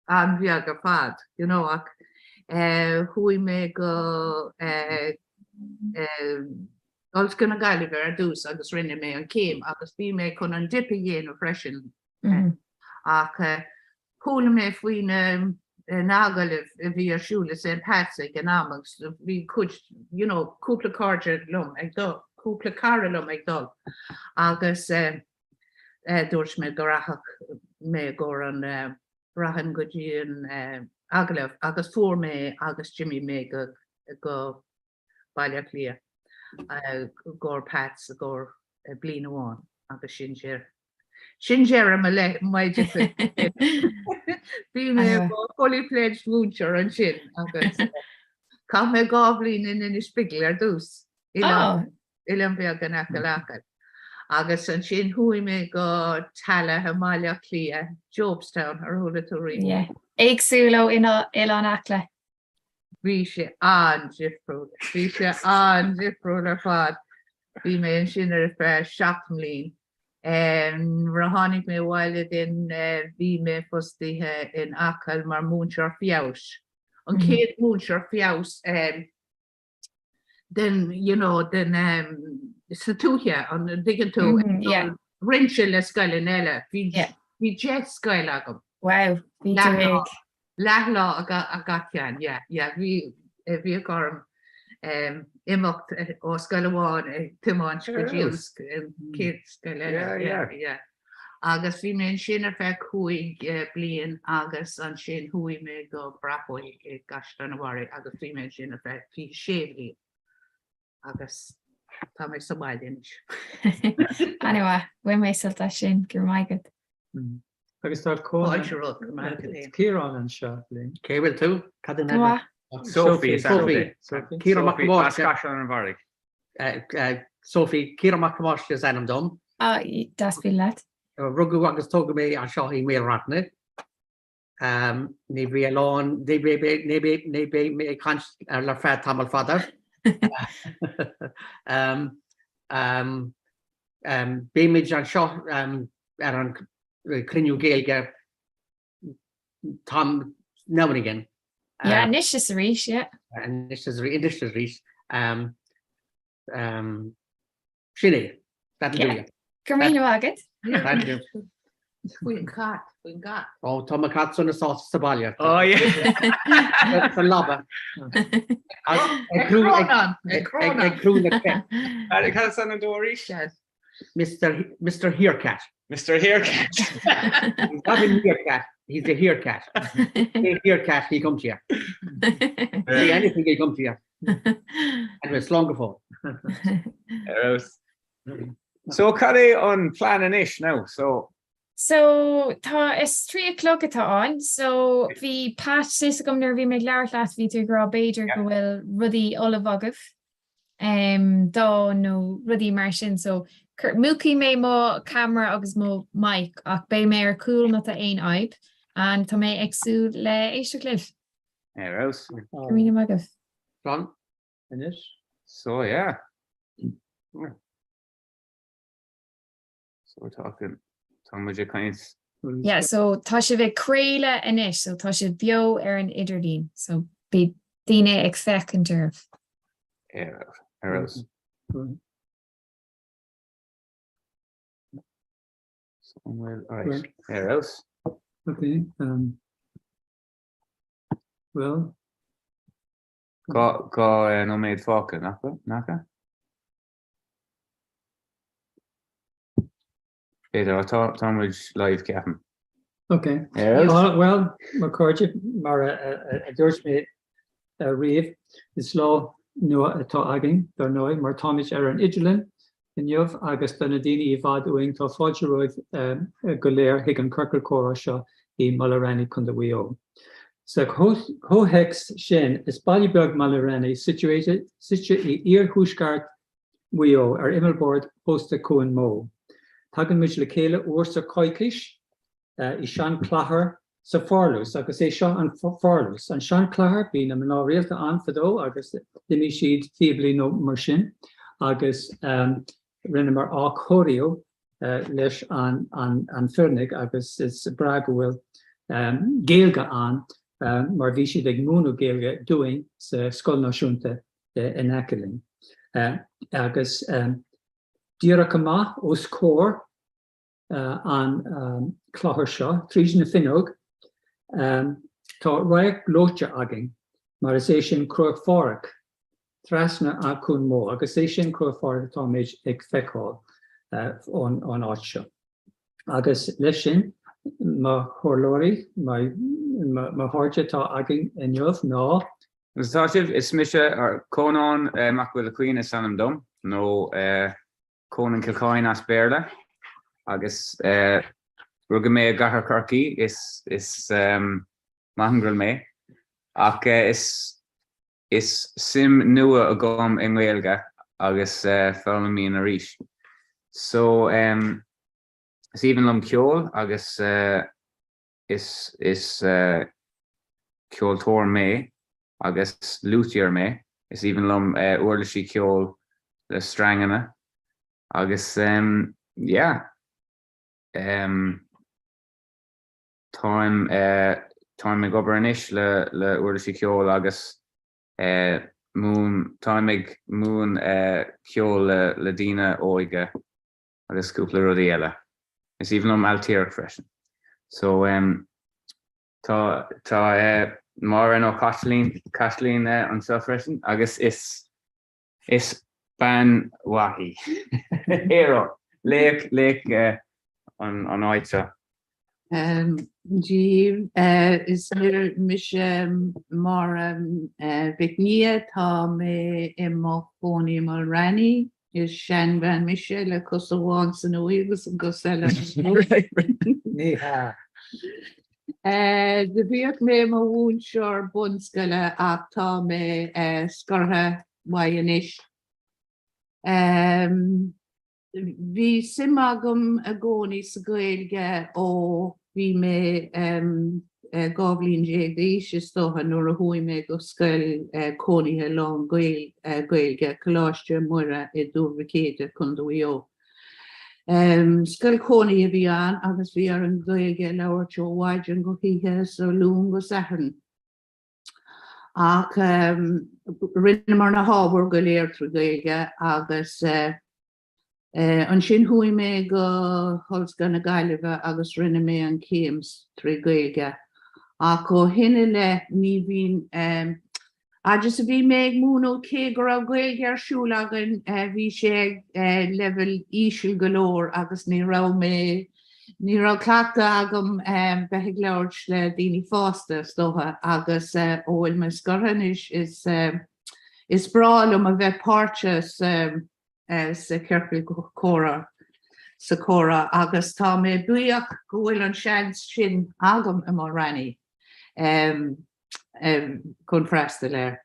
an-bheag ar fad, you know, ach chuaigh mé go Ollscoil na Gaillimhe ar dtús agus rinne mé an chéim agus bhí mé chun an dip a dhéanamh freisin ach Chuala mé faoi na hagallaimh a bhí ar siúl i St Pat's ag an am agus bhí cuid, you know, cúpla cairde liom ag dul, cúpla cara liom ag dul agus dúirt mé go rachadh mé i gcomhair an, rachainn go dtí an agallamh agus fuair mé agus d'imigh mé go, go Baile Átha Cliath i gcomhair Pat's i gcomhair bliain amháin agus sin deireadh. Sin deireadh mo m'oideachais. Bhí mé fully fledged mhúinteoir ansin agus chaith mé 2 bhliain in Inis Bigil ar dtús, oileán beag in aice le hAcaill. Agus ansin chuaigh mé go Tallaght i mBaile Átha Cliath, Jobstown, ar chuala tú riamh? Éagsúil ó Oileán Acla. Bhí sé an-difriúil. Bhí sé an-difriúil ar fad. Bhí mé ansin ar feadh 7 mbliain. Nuair a tháinig mé abhaile then bhí mé fostaithe in Acaill mar mhúinteoir feabhais. An chéad mhúinteoir feabhais den, you know, den, sa tuaithe, an dtuigeann tú? Roinnte le scoileanna eile. Bhí 10 scoil agam. Wow, bhí tú ag. Leathlá ag gach ceann, yeah, yeah. Bhí, bhíodh orm imeacht ó scoil amháin ag tiomáint go dtí an chéad scoil eile, yeah, yeah. Agus bhí mé ansin ar feadh 5 bliain agus ansin chuaigh mé go Braboy i gCaisleán an Bharraigh agus bhí mé ansin ar feadh 26 bhliain agus tá mé sa bhaile anois. An-mhaith, bhain mé sult as sin, go raibh maith agat. Agus tá Ciarán anseo linn. Cé bhfuil tú? Cad é Maith. Sophie, Sophie. Ciarán Mac As Caisleán an Bharraigh. Sophie, Ciarán Mac Thomáis is ainm dom. Deas bualadh leat. Rugadh agus tógadh mé anseo i Maol Raithne. Ní bhí a lán, ní beidh mé ag caint le feadh tamall fada. Bímid anseo ar an cruinniú Gaeilge tam now and again. Yeah, anois is arís, yeah. Anois is arís, anois is arís. Sin é. That'll do you. Go raibh míle maith agat. That'll do. Faoin cat, faoin gcat. Ó, tá mo cat sona sásta sa baile. Ó, yeah. Sa leaba. Ag crú ag crú na creiche. Cad is ainm dó arís? Mr. Mr. Hearcat. Mr. Hearcat. He's not a meerkat, he's a hearcat. Say hearcat, he comes here. Say anything, he comes here. Anyway, slán go fóill. Ar fheabhas. So cad é an plean anois now? So. So tá is 3 a chlog atá ann. So bhí Pat tá a fhios agam nuair a bhí mé ag labhairt leat bhí tú ag rá b'fhéidir go bhfuil rudaí ullamh agaibh um, dá nó rudaí mar sin. So múchfaidh mé mo camera agus mo mic ach beidh mé ar cúl má tá aon fhadhb and tá mé ag súil le éisteacht libh. Ar fheabhas. Go raibh míle maith agaibh. Slán. Anois. So yeah. So we're talking, tá muid ag caint. Yeah, so tá sibh ag craoladh anois, so tá sibh beo ar an idirlíon, so beidh daoine ag féachaint oraibh. Ar fheabhas. So an bhfuil, alright, ar fheabhas. Okay, um, well. 2 nóiméad fágtha, nach bhfuil? Nach ea? B'fhéidir, tá, tá muid live ceapaim. Ok. Well, mo chairde, mar a dúirt mé riamh, is lá nua atá againn, dar ndóigh, mar táimid ar an idirlíon inniu agus do na daoine i bhfad uainn, tá fáilte romhaibh go léir chuig an Ciorcal Comhrá seo i Mallaranny, Co. Mhaigh Eo. Sa chomhthéacs sin, is baile beag Mallaranny suite i iarthuaisceart Mhaigh Eo ar imeallbhord chósta Cuan Mó. Tagann muid le chéile uair sa choicís i seanchluthair sa pharlús, agus é seo an pharlús. An seanchluthair, bhí na mná rialta ann fadó agus d'imigh siad fíblí nó mar sin agus rinneamar athchóiriú leis an an foirgneamh agus is breá go bhfuil Gaeilge ann mar bhí siad ag múineadh Gaeilge dúinn sa Scoil Náisiúnta in aice linn. Agus díreach amach os comhair an chluthair seo, tríd na fuinneog, tá radharc gleoite againn, mar is é sin Cruach Phádraig, trasna an Cuan Mó, agus é sin Cruach Phádraig atáimid ag feiceáil ón áit seo. Agus leis sin, mo chomhairleoirí, mo chairde atá againn inniu ná. Conas atá sibh? Is mise Cónán Mac Giolla Chaoin is ainm dom, nó Conan Kilcoyne as Béarla agus rugadh mé i gCathair Chorcaí. Is is mongrel mé ach is is suim nua agam i nGaeilge agus foghlaimím arís. So is aoibhinn liom ceol agus is is ceoltóir mé agus luthier mé. Is aoibhinn liom uirlisí ceoil le stranganna agus yeah táim táim ag obair anois le le uirlisí ceoil agus múin táim ag múineadh ceol le le daoine óige. agus cúpla rudaí eile. Is aoibhinn liom ailtireacht freisin. So em tá tá eh Máire nó Caitlín Caitlín eh anseo freisin agus is is bean mhaith í. Hero! Laoch laoch eh an an áit seo. Em Dia daoibh is mise Máire Mhic Nia tá mé i mo chónaí i Mulranny. Is seanbhean mise le cos amháin san uaigh agus an cos eile Ní hea. Do bhíodh mé i mo mhúinteoir bunscoile ach tá mé scortha uaidh anois. Bhí suim agam i gcónaí sa Ghaeilge ó bhí mé 12 bhliain d'aois is dócha nuair a chuaigh mé go scoil cónaithe lán Gaeilge, Coláiste Muire i dTuar Mhic Éadaigh, Co. Mhaigh Eo. Scoil chónaithe a bhí ann agus bhí orainn Gaeilge a labhairt ó mhaidin go hoíche is ó Luan go Satharn. Ach rinneamar na hábhair go léir trí Ghaeilge agus. Ansin chuaigh mé go hOllscoil na Gaillimhe agus rinne mé an chéim trí Gaeilge. Ach ó shin i leith ní bhíonn, fhad is a bhí mé ag múineadh cé go raibh Gaeilge ar siúl againn bhí sé ag leibhéal íseal go leor agus ní raibh mé, ní raibh cleachtadh agam bheith ag labhairt le daoine fásta is dócha agus ó bhfuil mé scortha anois is is breá liom a bheith páirteach sa sa chiorcal comhrá sa chomhrá agus tá mé buíoch go bhfuil an seans sin agam i Mulranny chun freastal ar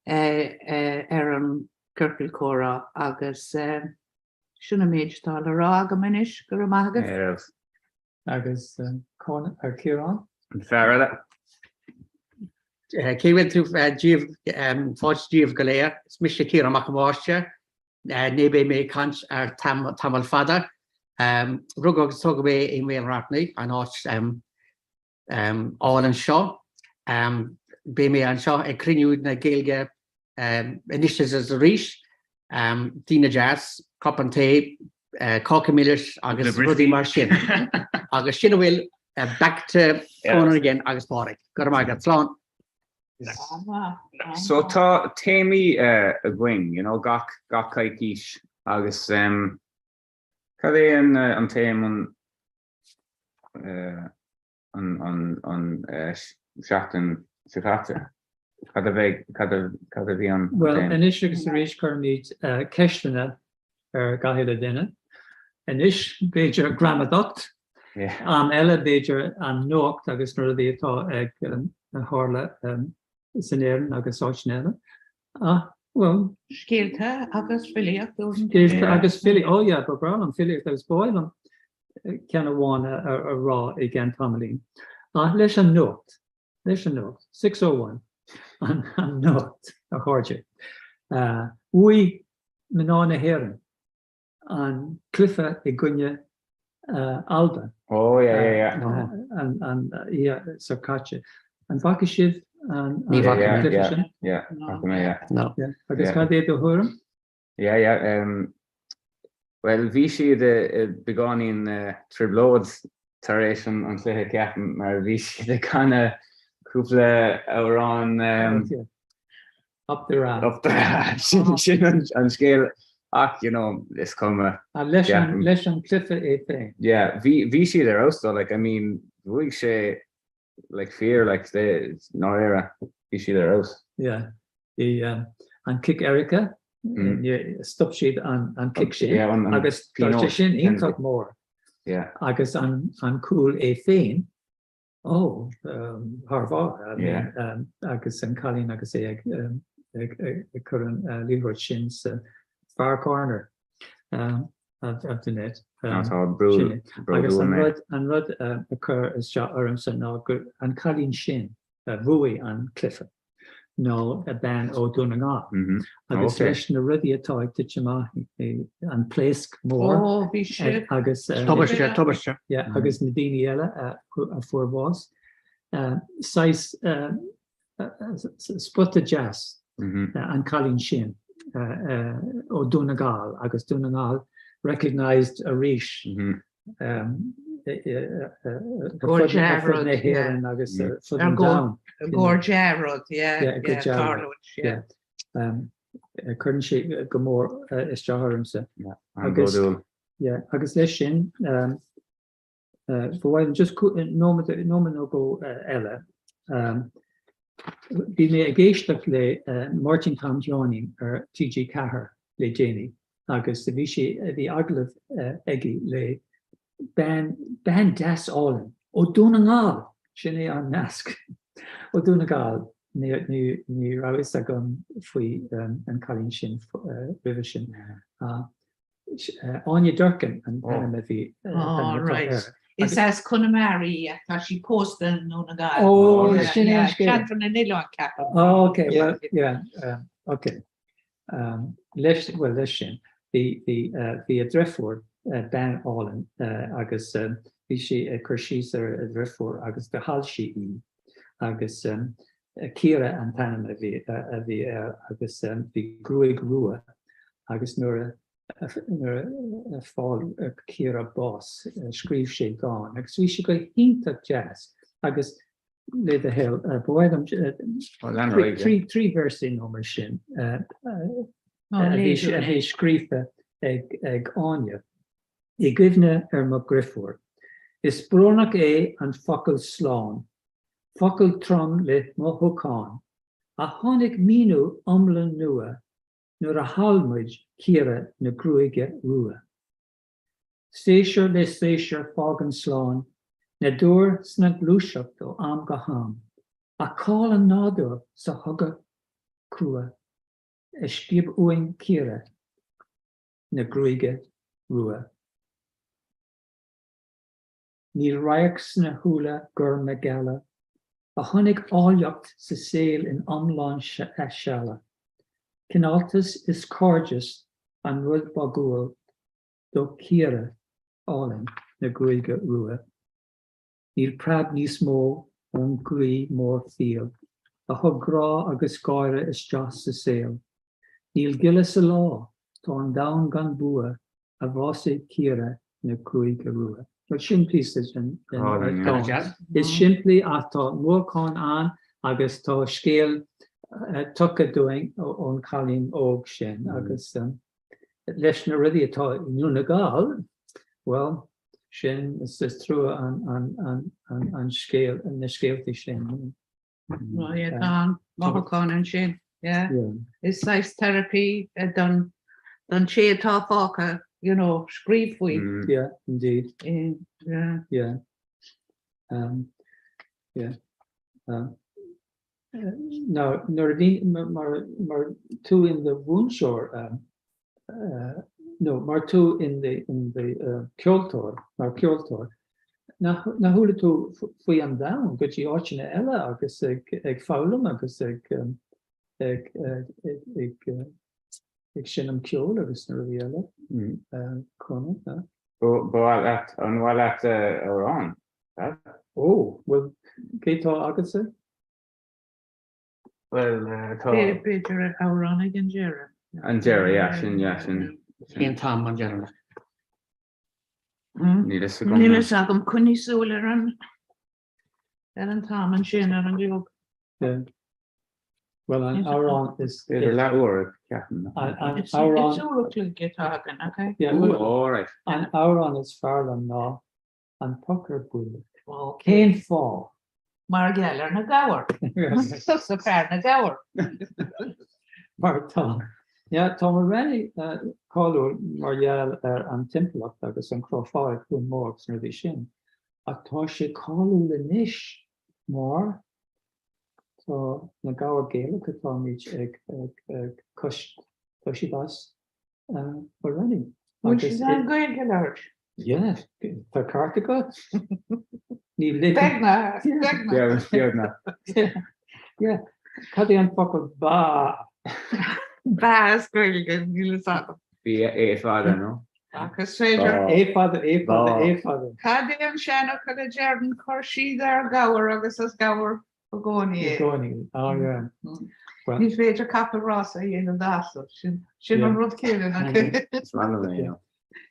ar an gciorcal comhrá agus sin an méid atá le rá agam anois, go raibh maith agat. Agus ar Ciarán? An fear eile. Cé bhfuil tú díobh fáilte daoibh go léir, is mise Ciarán Mac an Mháistir. Ní bheidh mé ag caint ar tamall fada. Rugadh agus tógadh mé i mBéal Raithnigh, an áit álainn seo. Beidh mé anseo ag cruinniú na Gaeilge anois is arís. Daoine deas, cupán tae, cáca milis agus rudaí mar sin. Agus sin a bhfuil back to Conan again agus Pádraig. Go raibh maith agat. Slán. So tá téamaí againn, you know, gach gach coicís agus cad é an téama an an seachtain seo caite? Cad a bheidh, cad a, cad a bhí an Bhuel, anois agus arís cuirimid ceisteanna ar gach uile duine. Anois, b'fhéidir gramadach, am eile b'fhéidir an nuacht agus na rudaí atá ag tharla san Éirinn agus áiteanna eile. Ach, bhuel. Scéalta agus filíocht. Scéalta agus filíocht, oh yeah, ba bhreá liom filíocht agus ba mhaith liom ceann amháin a rá i gceann tamaillín. Ach leis an nuacht, leis an nuacht, 6:01, an nuacht, a chairde. Bhuaigh mná na hÉireann an cluiche i gcoinne Alba. Oh yeah, yeah, yeah. An oíche seo caite. An bhfaca sibh an cluiche sin? Yeah, yeah, yeah. No. Agus cad é do thuairim? Yeah, yeah. Um, well, bhí siad i beagáinín trioblóid tar éis an an chluiche ceapaim mar bhí siad ag canadh cúpla amhrán um, Up the Rath. Up the Rath. Sin sin an an scéal ach you know, is cuma. Ah, leis an leis an cluiche é féin. Yeah, bhí bhí siad ar fheabhas though, like I mean, bhuaigh sé like fíor like i ndáiríre bhí siad ar fheabhas. Yeah. Bhí um, an cic éirice, mm. stop siad an, an cic sin yeah, an, an agus tá sé sin iontach mór. Yeah. Agus an, an cúl é féin, oh, um, thar barr, I mean, yeah. um, agus an cailín agus é ag, um, ag, ag, ag cur an uh, liathróid sin sa far corner. Um, of, of the net. Um, tá brú, agus an rud, an rud uh, a chuir isteach ormsa ná gur an cailín sin a bhuaigh an cluiche ná a bean ó Dún na nGall. Mm -hmm. Agus okay. leis na rudaí atá ag titim amach an pléasc mór oh, bhí sé. agus uh, tubaiste tubaiste yeah, mm. agus na daoine eile a, a fuair bás. Uh, saghas uh, spota deas an cailín sin ó Dún na nGall agus Dún na nGall recognised arís ar fud na hÉireann agus ar fud an domhain. Gur dea-rud, yeah, yeah, tarlúint, yeah. Cuireann sé go mór isteach ormsa. Agus, yeah, agus leis sin, Ba mhaith liom just nóiméad nó dhó eile. Bhí mé ag éisteacht le Máirtín Tom Sheáinín ar TG4 le déanaí agus bhí sé, bhí agallamh aige le bean, bean deas álainn ó Dún na nGall! Sin é an nasc. Ó Dún na nGall. Ní, ní raibh fhios agam faoi an cailín sin roimhe sin. Áine Durkin an t-ainm a bhí Oh, right. Is as Conamara í ach tá sí pósta i nDún na nGall. Oh, sin é an scéal. Ceantar na nOileán, ceapaim. Oh, okay, well, yeah, okay. Leis, well, leis sin, bhí, bhí, bhí a deirfiúr, bean álainn, agus bhí sí ag cur síos ar a deirfiúr agus do chaill sí í agus Ciara an t-ainm a bhí, a bhí air agus bhí gruaig rua agus nuair a. Nuair a fuair Ciara bás, scríobh sé dán agus bhí sé go hiontach deas agus le do thoil, ba mhaith liom 3 véarsaí nó mar sin a bhí scríofa ag Áine i gcuimhne ar mo dhrifiúr. Is brónach é an focal slán, focal trom le mothúchán, ach tháinig míniú iomlán nua nuair a chaill muid Ciara na gruaige rua. Séasúr le séasúr fágann slán, nádúr sna gluaiseacht ó am go ham, ach cá'il an nádúr sa chogadh crua a sciob uainn Ciara na gruaige rua. Níl radharc sna shúile gorma geala a chonaic áilleacht sa saol in iomlán a seala. Cineáltas is cairdeas an rud ba dhual do Chiara álainn na gruaige rua. Níl preab níos mó ón ghaoth mór fial a thug grá agus gáire isteach sa saol. Níl gile sa lá, tá an domhan gan bua a bhásaigh Ciara na gruaige rua. Bhuel sin píosa den dán. Is simplí ach tá mothúchán ann agus tá scéal tugtha dúinn ón chailín óg sin agus leis na rudaí atá i nDún na nGall, bhuel, sin, is trua an scéal, na scéaltaí sin. Well, yeah, tá an mothúchán ansin. Yeah. Is saghas therapy don don té atá fágtha, you know, scríobh faoi. Mm. Yeah, indeed. Yeah. Yeah. Um, yeah. Um, now, nuair a bhí mar, mar tú in do mhúinteoir, um, nó mar tú in do ceoltóir, mar ceoltóir, nach chuala tú faoi an domhan go dtí áiteanna eile agus ag foghlaim agus ag ag ag seinm ceoil agus na rudaí eile, Conán, ná? Ba mhaith leat, an mhaith leat amhrán? Ó, bhuel, cé tá agatsa? Bhuel, tá. B'fhéidir amhrán ag an deireadh. An deireadh, yeah, sin, yeah, sin. Cén t-am an deireanach? Níl fhios agam. Níl fhios agam, coinnigh súil ar an ar an t-am ansin ar an gclog. Yeah. Bhuel, an amhrán is. B'fhéidir leath uair, ceapaim. An amhrán. Is uair a chloig atá againn, okay? Yeah, all right. An amhrán is fearr liom ná An Poc ar Buile. Cén fáth? Mar gheall ar na gabhair. Tusa fear na gabhar. Mar tá. Yeah, tá Mulranny cáiliúil mar gheall ar an timpeallacht agus an Croí Fáidh, Cluain Mó agus na rudaí sin. Ach tá sé cáiliúil anois mar tá na gabhair Gaelach atáimid ag cois, tá siad as Mulranny. Bhfuil siad in ann Gaeilge a labhairt? Yeah, tá ceart agat. Ní Beagnach, beagnach. Beagnach. Yeah, cad é an focal ba? Ba as Gaeilge, níl fhios agam. Bhí é fada, nó? Ach is féidir. É fada, é fada, é fada. Cad é an seanfhocal a deireann cuir síoda ar ghabhar agus is gabhar I gcónaí é. I gcónaí, ah yeah. Well. Ní féidir capall rása a dhéanamh d'asal, sin sin an rud céanna nach é? Is maith liom é, yeah.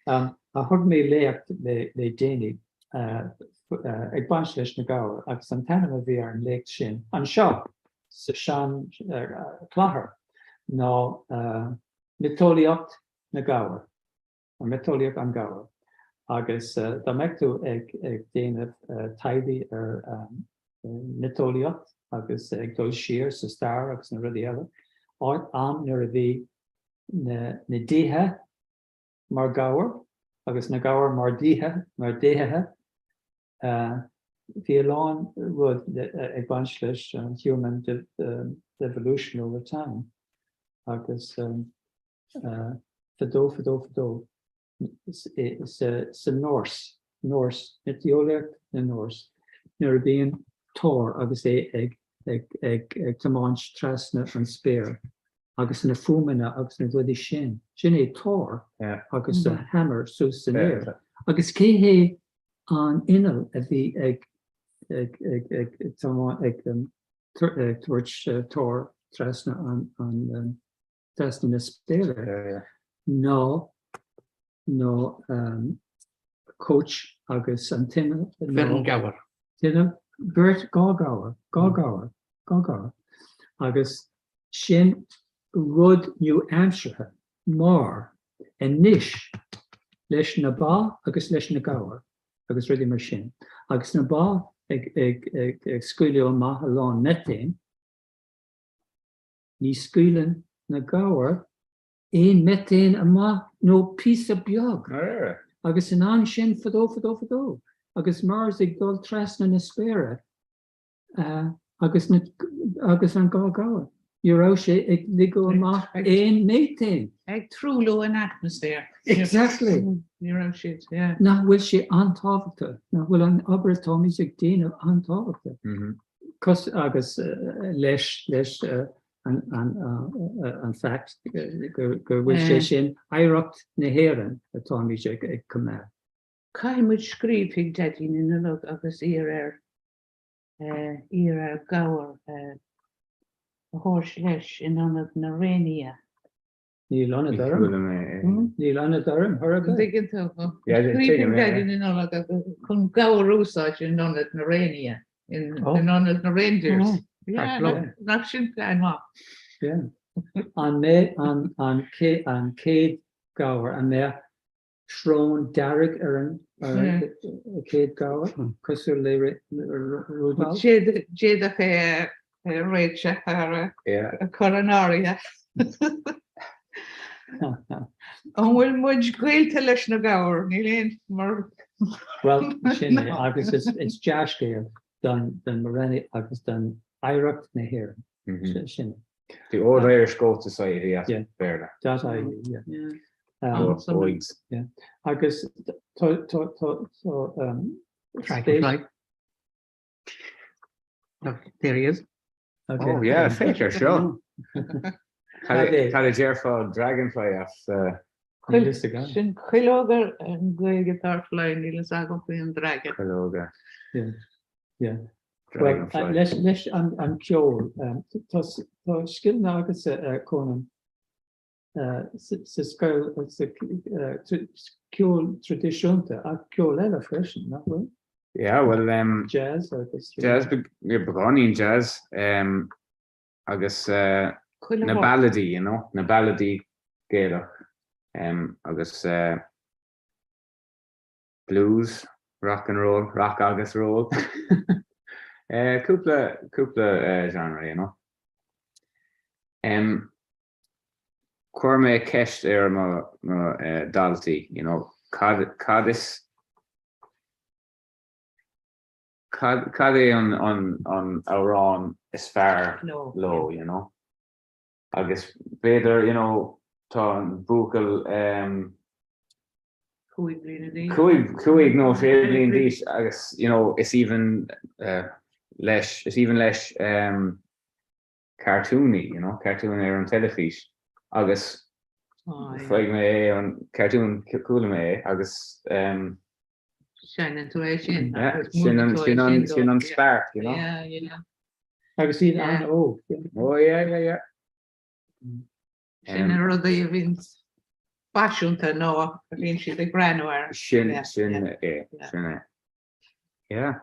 Um, a thug mé léacht le le déanaí uh, uh, ag baint leis na gabhair agus an t-ainm a bhí ar an léacht sin anseo sa sean uh, chathair ná uh, miotaseolaíocht na gabhar. Nó miotaseolaíocht an ghabhair. Agus dá mbeadh tú ag déanamh taighde ar mhiotaseolaíocht agus ag dul siar sa stair agus na rudaí eile, áit, am nuair a bhí na déithe mar ghabhair agus na gabhair mar déithe, mar déithe, bhí a lán rud ag baint leis an human evolution over time agus Fadó, fadó, fadó, sa Norse, Norse, miotaseolaíocht na Norse, nuair a bhíonn Thor agus é ag, ag, ag, ag tiomáint trasna an spéir agus na fuaimeanna agus na rudaí sin, sin é Thor agus a hammer suas san aer. Agus cé hé an inneall a bhí ag, ag, ag, ag, ag tiomáint, ag, ag tabhairt Thor trasna an, an, trasna na spéire ná. ná coach agus an t-inneall ná. Foireann gabhar. T-inneall, beirt, 2 ghabhar, 2 ghabhar, 2 ghabhar. Agus sin rud nua-aimseartha mar anois leis na ba agus leis na gabhair agus rudaí mar sin, agus na ba ag scaoileadh amach a lán methane, ní scaoileann na gabhair aon methane amach nó píosa beag. Agus san am sin fadó fadó fadó agus Mars ag dul trasna na spéire agus na agus an 2 ghabhar, ní raibh sé ag ligeadh amach aon methane. Ag truailliú an atmaisféir. Exactly. Ní raibh siad, yeah. Nach bhfuil sé an-tábhachtach, nach bhfuil an obair atáimid ag déanamh an-tábhachtach. Cos agus leis leis an fact go bhfuil sé sin oidhreacht na hÉireann atáimid ag coimeád. Caithfidh muid scríobh chuig Daidí na Nollag agus iarr air iarr air gabhar a thabhairt leis in ionad na réinfhia. Níl ionad orm. Níl ionad orm, thar a bheith. Tuigeann tú. Scríobh chuig Daidí na Nollag chun gabhar a úsáid in ionad na réinfhia, in ionad na reindeers. Nach sin plean maith? Yeah. An mbeidh an chéad ghabhar, an mbeadh srón dearg ar an chéad ghabhar, cosúil le Rudolf. D'fhéadfadh é a réiteach a chur in áirithe. An bhfuil muid gaolta leis na gabhair? Níl aon mar. Bhuel, sin é, agus is dea-scéal don Morenny agus don oidhreacht na hÉireann. Sin é. The Old Irish Goat Society as Béarla. Dot ie, yeah. Oigs. Yeah. Agus tá tá tá tá Dragonfly. Look, there he is. Okay. Oh yeah, féach ar seo. Cad a déarfá dragonfly as Sin cuileog an Ghaeilge atá ar fly, níl fhios agam faoi an dragon. Cuileoga. Yeah. Yeah. Well, leis leis an an ceol tá tá scileanna agatsa Conan sa scoil sa ceol traidisiúnta ach ceol eile freisin, nach bhfuil? Yeah, well um, jazz agus jazz beagáinín jazz um, agus uh, na balladaí, you know, na balladaí Gaelach um, agus uh, blues, rock and roll, rock agus roll. Cúpla, cúpla genre, you know. Chuir mé ceist ar mo, mo daltaí, you know, cad, cad is, cad, cad é an, an, an amhrán is fearr leo, you know. Agus b'fhéidir, you know, tá an buachaill, 5 bliana d'aois. 5 nó 6 bliana d'aois agus, you know, is aoibhinn leis, is aoibhinn leis cartúnaí, you know, cartún ar an teilifís agus faigh mé é an cartún, chuala mé é agus. Seinneann tú é sin. Sin an, sin an, sin an spark, you know. Yeah, yeah. Agus iad an-óg. Oh yeah, yeah, yeah. Sin na rudaí a bhíonn paiseanta nó a bhíonn siad ag breathnú air. Sin, sin é, sin é. Yeah.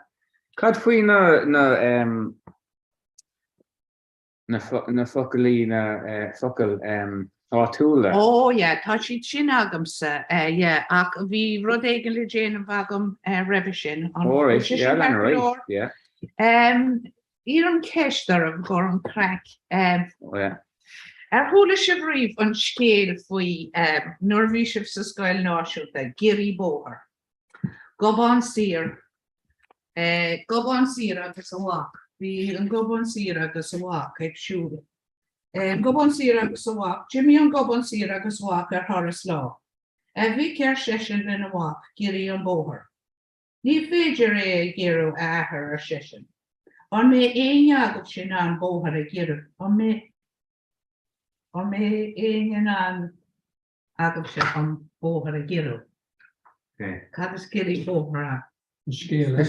Cad faoi na, na, na, na focailí, na focail áitiúla? Ó yeah, tá siad sin agamsa, yeah, ach bhí rud éigin le déanamh agam roimhe sin. Alright, yeah, lean ar aghaidh, yeah. Iarraim ceist oraibh i gcomhair an craic. Ar chuala sibh riamh an scéal faoi nuair a bhí sibh sa scoil náisiúnta, giorraí bóthair? Gobán saor, Gobán saor agus a mhac. Bhí an Gobán saor agus a mhac ag siúl. Gobán saor agus a mhac, D'imigh an Gobán saor agus a mhac ar thuras lá. A mhic, ar seisean lena mhac, giorraigh an bóthar. Ní féidir é a ghiorrú, a athair, ar seisean. An mbeidh éinne agaibhse in ann bóthar a ghiorrú? An mbeidh, an mbeidh éinne in ann agaibhse an bóthar a ghiorrú? Cad is giorraí bóthair ann? An scéal é.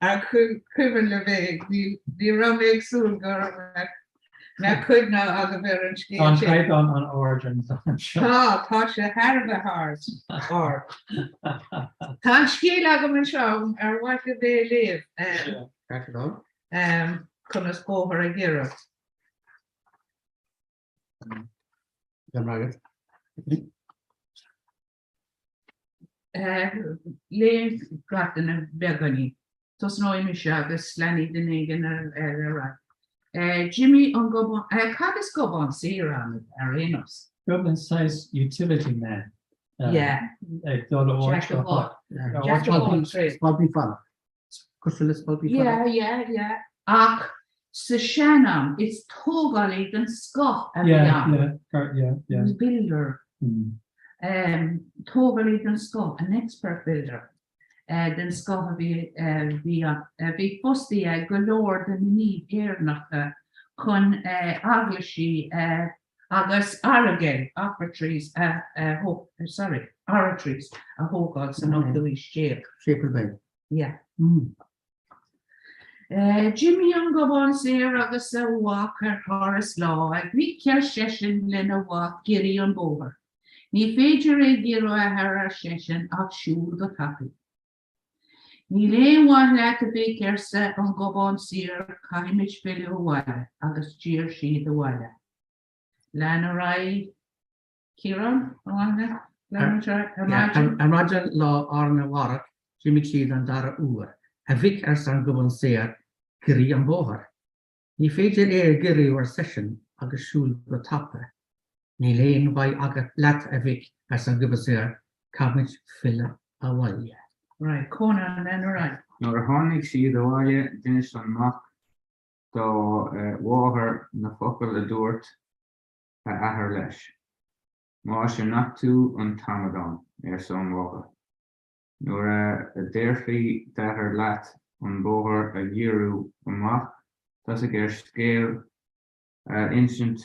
Ar cuimhin libh é? Ní raibh mé ag súil go raibh. Mbeadh cuimhne agaibh ar an scéal Tá an sin. caighdeán an-ard anseo. Tá, tá sé thar a bheith ard. Ard. Tá an scéal agam anseo ar mhaith libh é a léamh. Conas bóthar a ghiorrú. Léigh gach duine beagáinín. Tosnóidh mise agus leanfaidh duine éigin ar aghaidh. Jimmy an Gobán, cad is gobán saor ann ar aon nós? Gobán saghas utility man. Yeah. Ag dul ó áit go háit. Jack of all trades. Spalpín fada. Cosúil le spalpín fada. Yeah, yeah, yeah. Ach sa sean-am is tógálaí den scoth a bhí ann. Yeah, yeah, yeah, yeah. Builder. Tógálaí den scoth, an expert builder den scoth a bhí bhí bhí fostaithe ag go leor de na naoimh Éireannacha chun eaglaisí agus aireagail, offertories, a sorry, oratories a thógáil san ochtú haois déag. Séipéal beag. Yeah. Jimmy an Gobán Saor agus a mhac ar thuras lá. A mhic, ar seisean lena mhac, giorraigh an bóthar. Ní féidir é ghiorrú a athair, ar seisean, ach siúl go tapaidh. Níl aon mhaith leat a mhic, arsa an Gobán Saor, caithfimid filleadh abhaile, agus d'iarr siad abhaile. Lean ar aghaidh, Ciarán, an mhaith leat leanúint ar aghaidh? Ar maidin? Ar maidin lá arna mhárach d'imigh siad an dara huair. A mhic, arsa an Gobán Saor, giorraigh an bóthar. Ní féidir é a ghiorrú, ar seisean, agus siúl go tapa. Níl aon mhaith agat leat, a mhic, arsa an Gobán Saor, caithfimid filleadh abhaile. Right, Conán, lean ar aghaidh. Nuair a tháinig siad abhaile d'inis an mac dá mháthair na focail a dúirt a athair leis. Más ea nach tú an t-amadán, arsa an mháthair. Nuair a déarfaidh d'athair leat an bóthar a ghiorrú amach, tosaigh ar scéal a insint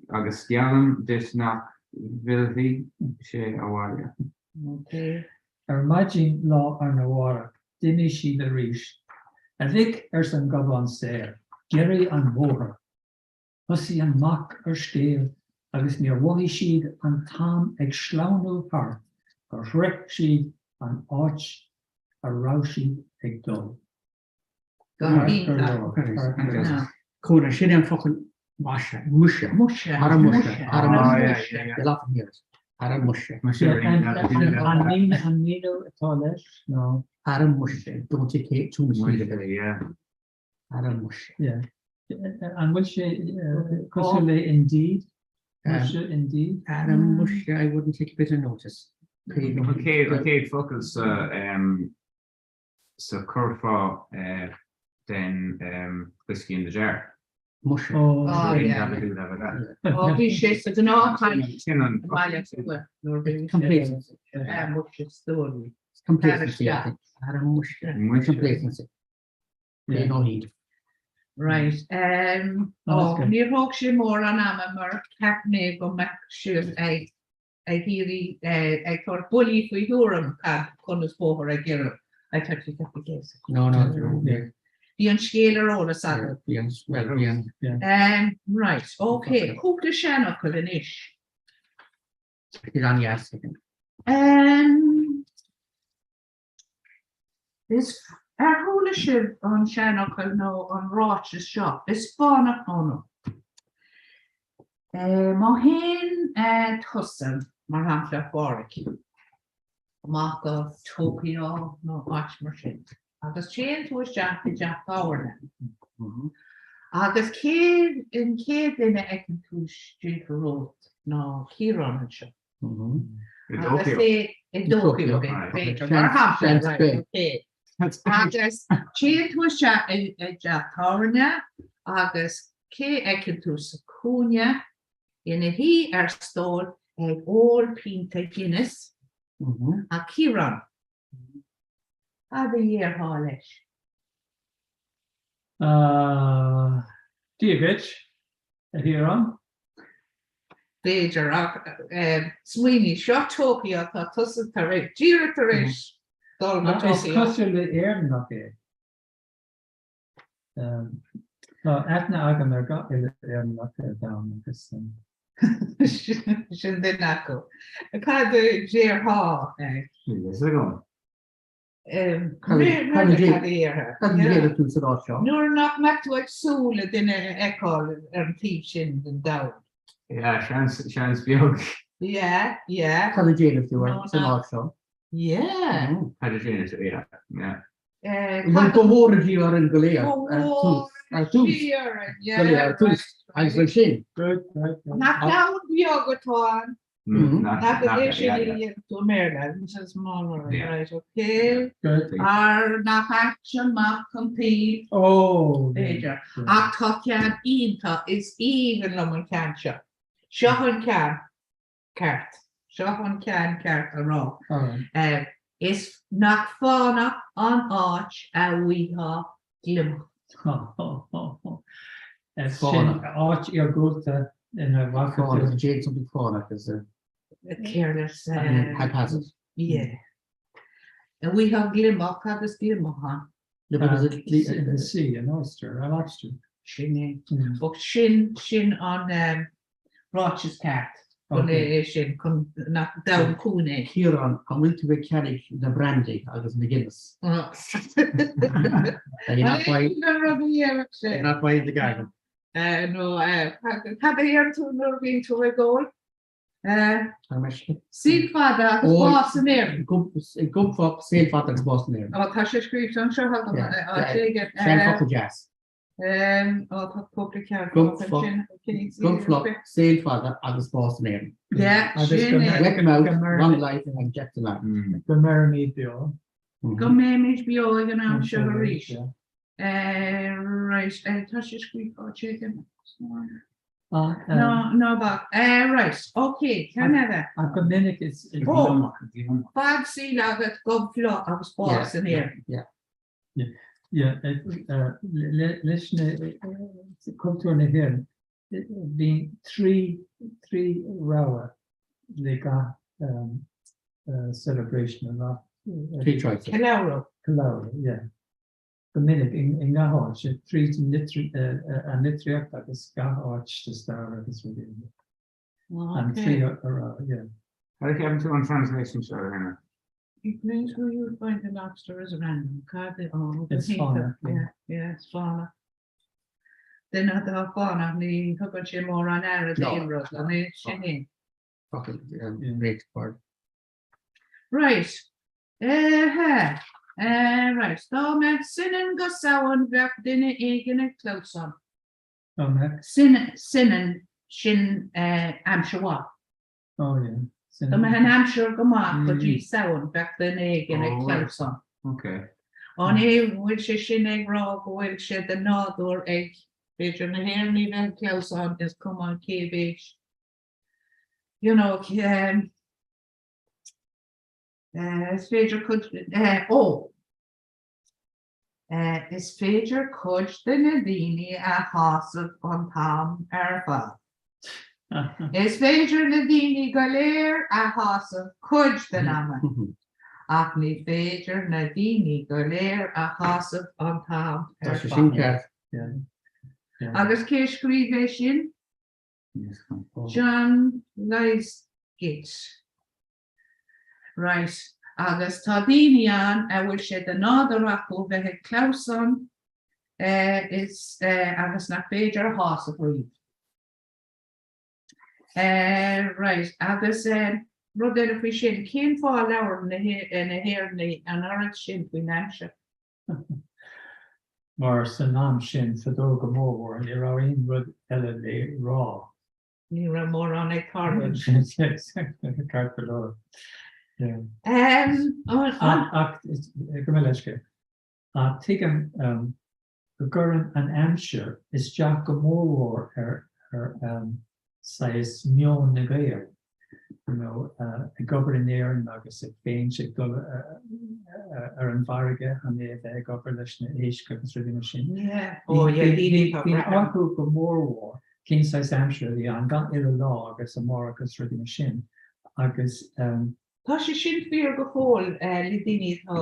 agus geallaim duit nach bhfillfidh sé abhaile. Ar maidin lá arna mhárach d'imigh siad arís. A mhic, arsa an Gobán Saor, giorraigh an bóthar. Thosaigh an mac ar scéal agus níor mhothaigh siad an t-am ag sleamhnú thart gur shroich siad an áit a raibh siad ag dul. Go hiontach. Córa, sin é an focal maise, muise, Muise, ara muise, ara muise. muise, you'll often hear it, ara muise. An míniú atá leis ná. Ara muise, don't take too much heed of it. Ara muise. Yeah. An bhfuil sé cosúil le indeed? Muise indeed? Ara muise, I wouldn't take a bit of notice. An chéad focal sa sa curfá den Whiskey in the Jar. Muise. Oh, yeah. Ó, bhí sé sa ghnáthchaint i mBaile Átha Cliath nuair a bhí Complacency. Muise story. Complacency, I think. Ara muise. Muise. Complacency. Pay no heed. Right. Um, ó, níor thóg sé mórán ama mar cheap mé go mbeadh sibh ag ag iarraidh ag tabhairt buillí faoi thuairim cad conas bóthar a ghiorrú. I thought you'd have to guess. No, no, no. Bhí an scéal ar eolas agat. Bhí an, well, bhí an. Um, right, okay, cúpla seanfhocal anois. Bhí an dheas. Um, Is ar chuala sibh an seanfhocal nó an ráiteas seo, is fánach nó nó. Má théann tusa, mar shampla, a Pháraic, amach go Tokyo nó áit mar sin, agus téann tú isteach i dteach tábhairne, agus cé an chéad duine a fheiceann tú istigh romhat ná Ciarán anseo. Agus é i dTóiceo, b'fhéidir, mar shampla, right, okay. Agus téann tú isteach i dteach tábhairne agus cé a fheiceann tú sa chúinne ina shuí ar stól ag ól pionta Guinness ach Ciarán. Cad a dhéarfá leis? Dia dhuit, a Chiaráin. B'fhéidir, ach smaoinigh, seo Tokyo, tá tusa tar éis, díreach tar éis dul go Tokyo. Is cosúil le Éireannach é. Tá aithne agam ar gach uile Éireannach ar domhan agus. Sin duine acu. Cad a déarfá? Níl fhios agam. Cad a déarfá? Cad a déarfadh tú sa áit seo? Nuair nach mbeadh tú ag súil le duine a fheiceáil ar an taobh sin den domhan. Yeah, seans, seans beag. Yeah, yeah. Cad a déarfadh tú san áit seo? Yeah. Cad a déarfadh tú, yeah, yeah. Bhuel, go bhfóire Dia orainn go léir ar tús. Go léir ar tús. Agus bhuel sin. Nach domhan beag atá ann. Nach é sin a dhéanann tú i mBéarla, it's a small world, right, okay. Ar nach ait an mac an tsaoil. Oh! B'fhéidir. Ach tá ceann iontach, is aoibhinn liom an ceann seo. Seo an ceann. ceart. Seo an ceann ceart a rá. Is nach fánach an áit a bhfaightheá gliomach. Sin áit iargúlta ina bhfaca tú. Fánach, déan something fánach is a. Careless. Haphazard. Yeah. A bhfaightheá gliomach agus gliomach ann. Yeah, but is it in the sea, an oyster, a lobster? Sin é. But sin, sin an ráiteas ceart chun é sin, chun nach domhan cúng é. Ciarán, an bhfuil tú ag ceannaigh na brandy agus na Guinness? Are you not buying? Sin an rud a dhéanfadh sé. You're not buying the garden? No, cad a dhéanann tú nuair a bhíonn tú ag ól? Saol fada agus bás in Éirinn. Gobfop, saol fada agus bás in Éirinn. Ó, tá sé scríofa anseo agam, áit éigin. Sin focal deas. Ó, tá cúpla ceann ansin. Gobflop, saol fada agus bás in Éirinn. Yeah, sin é. Wet mouth, long life and death in Ireland. Go mbeimid beo. Go mbeimid beo ag an am seo arís. Right, tá sé scríofa áit éigin. Ná, ná bac. Right, ok, ceann eile. Ach go minic is. Ó, fad saoil agat, gob fliuch agus bás in Éirinn. Yeah. Yeah, leis na cultúr na hÉireann, bíonn 3, 3 rogha le gach celebration, an lá. 3 choices. Ceiliúradh. Ceiliúradh, yeah. Go minic, i ngach áit, tríd an litríocht agus gach áit sa stair agus rudaí. An 3 rogha, yeah. Cad a cheapann tú an translation seo, a Henry? A place where you would find a lobster is random. Cad é? Ó, It's fánach, yeah. Yeah, it's fánach. Duine atá fánach, ní thugann sé mórán aire d'aon rud, an é sin é? Focal réit word. Right. Eh, eh, right. Dá mbeadh soineann go Samhain bheadh duine éigin ag clamhsán. Dá mbeadh? Soineann, sin aimsir mhaith. Oh yeah. Dá mbeadh an aimsir go maith go dtí Samhain bheadh duine éigin ag clamhsán. Okay. An é bhfuil sé sin ag rá go bhfuil sé de nádúr ag, b'fhéidir, na hÉireannaigh bheith ag clamhsán is cuma cé mhéid, you know, is féidir cuid, ó! Is féidir cuid de na daoine a shásamh an t-am ar fad. Is féidir na daoine go léir a shásamh cuid den ama, ach ní féidir na daoine go léir a shásamh an t-am Tá ar sé sin fad. ceart. Agus cé a scríobh é sin? John Lysgate. Right, agus tá daoine ann a bhfuil sé de nádúr acu bheith ag clamhsán is agus nach féidir a shásamh riamh. Right, agus rud eile faoi sin, cén fáth a labhrann na hÉireannaigh an oiread sin faoin aimsir? Mar san am sin, fadó go mórmhór, ní raibh aon rud eile le rá. Ní raibh mórán ag tarlú. Ceart go leor. Ach gabh mo leithscéal. Ach tuigim go gcuireann an aimsir isteach go mórmhór ar saghas meon na nGael. You know, ag obair in Éirinn agus ag féint ag dul ar an bhfarraige chun é a bheith ag obair leis na héisc agus rudaí mar sin. Bíonn orthu go mórmhór cén saghas aimsire a bhí ann gach uile lá agus amárach agus rudaí mar sin agus. Tá sé sin fíor go fóill le daoine atá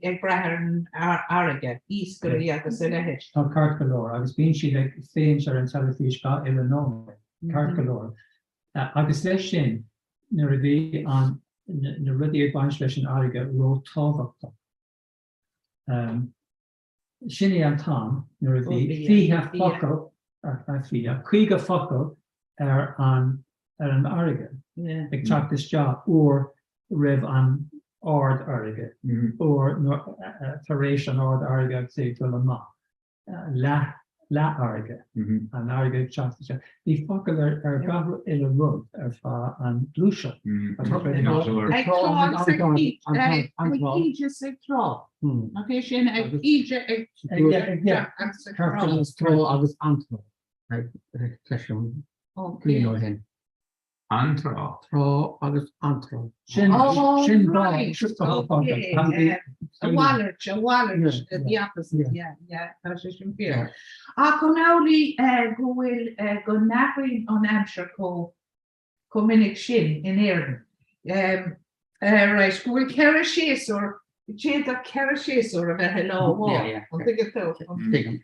ag brath ar an fharraige, iascairí agus a leithéid. Tá ceart go leor, agus bíonn siad ag féachaint ar an teilifís gach uile nóiméad, ceart go leor. Agus leis sin, nuair a bhí an, na rudaí ag baint leis an fharraige ró-tábhachtach, Sin é an t-am nuair a bhí 20 focal, 50 focal ar an ar an fharraige ag teacht isteach uair roimh an ardfharraige, uair tar éis an ardfharraige agus é ag dul amach. Leath leathfharraige, an fharraige ag teacht isteach. Bhí focal ar gach uile rud ar feadh an gluaiseacht. Ag trá agus ag íde is ag trá. Nach é sin ag íde ag agus ag trá. Trá agus antrá. Cloisim bliain ó shin. An trá. Trá agus antrá. Sin sin bá A mhalairt, a mhalairt, the opposite, yeah, yeah, tá sé sin fíor. Ach an amhlaidh go bhfuil go n-athraíonn an aimsir chomh chomh minic sin in Éirinn? Right, go bhfuil 4 séasúr D'fhéadfadh 4 séasúr a bheith i lá amháin, an dtuigeann tú? Tuigim.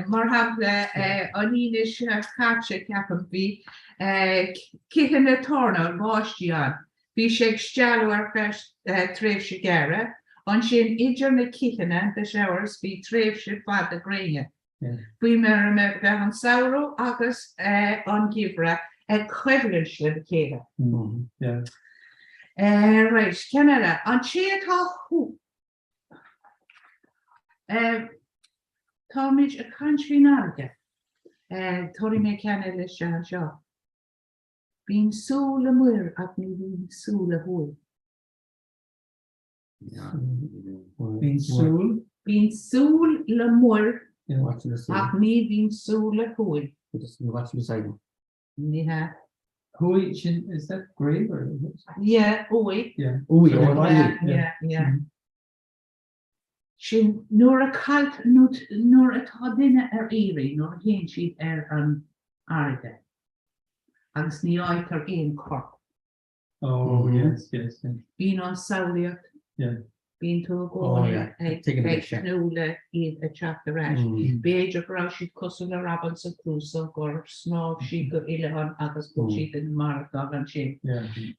Mar shampla, an Aoine seo caite, ceapaim, bhí cítheanna tornáil báistí ann. Bhí sé ag stealladh ar feadh tréimhse gearra. Ansin, idir na cítheanna, the showers, bhí tréimhse fada gréine. Faoi mar a bheadh an samhradh agus an geimhreadh ag coimhlint lena chéile. Right, ceann eile. An té atá Táimid ag caint faoin fharraige. Tabharfaidh mé ceann eile isteach anseo. Bíonn súil le muir ach ní bhíonn súil le huaigh. Bíonn súil. Bíonn súil le muir ach ní bhíonn súil le huaigh. Ní hea. Huaigh, sin, is that grave or? Yeah, uaigh. Yeah. Uaigh, oh, yeah, yeah, yeah. Sin nuair a caillt, nuair atá duine ar iarraidh, nuair a théann siad ar an fharraige agus ní fhaightear aon chorp. Oh yes, yes, yes. Bíonn an samhlaíocht. Yeah. Bíonn tú i gcónaí ag tnúth le iad ag teacht ar ais. B'fhéidir go raibh siad cosúil le Robinson Crusoe gur shnámh siad go oileán agus go bhfuil siad ina maireachtáil ansin.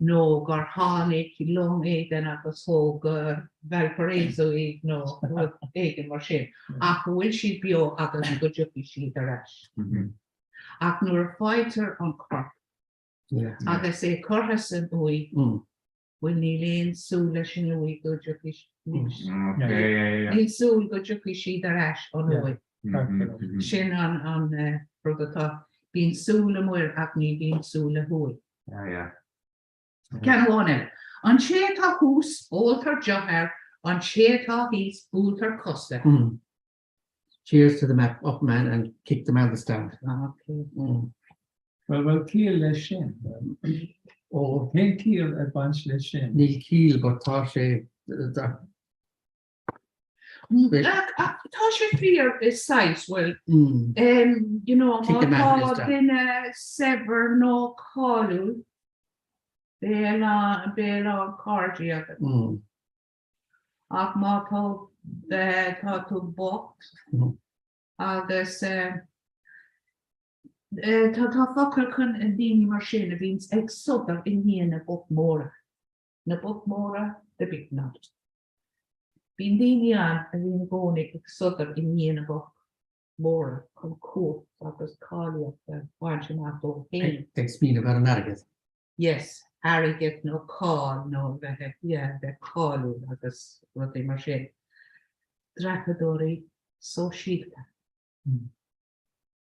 Nó gur tháinig long éigin agus thóg go Valparaiso iad nó rud éigin mar sin. Ach go bhfuil siad beo agus go dtiocfaidh siad ar ais. Ach nuair a faightear an corp, Agus é curtha san uaigh, bhuel níl aon súil leis an uaigh go dtiocfaidh níl súil go dtiocfaidh siad ar ais ón uaigh. Sin an rud atá, bíonn súil le muir ach ní bhíonn súil le huaigh. Ceann amháin eile. An té atá thuas, óltar deoch air, an té atá thíos, buailtear cos air. Cheers to the map up man and kick the man that's down. Okay. Bhuel, bhfuil ciall leis sin? Ó, cén ciall ag baint leis sin? Níl ciall, but tá sé Tá sé fíor i saghas, bhuel, you know, má tá duine saibhir nó cáiliúil, beidh a lán cairde agat. Ach má tá tá tú bocht agus tá tá focal chun daoine mar sin a bhíonns ag sodar i ndiaidh na bpoc móra. Na boic mhóra, the big knobs. Bíonn daoine ann a bhíonn i gcónaí ag sodar i ndiaidh na mboc móra chun cumhacht agus cáilíocht a bhaint amach dóibh féin. Ag smaoineamh ar an airgead. yes, airgead nó cáil nó bheith, yeah, bheith cáiliúil agus rudaí mar sin. Dreapadóirí sóisialta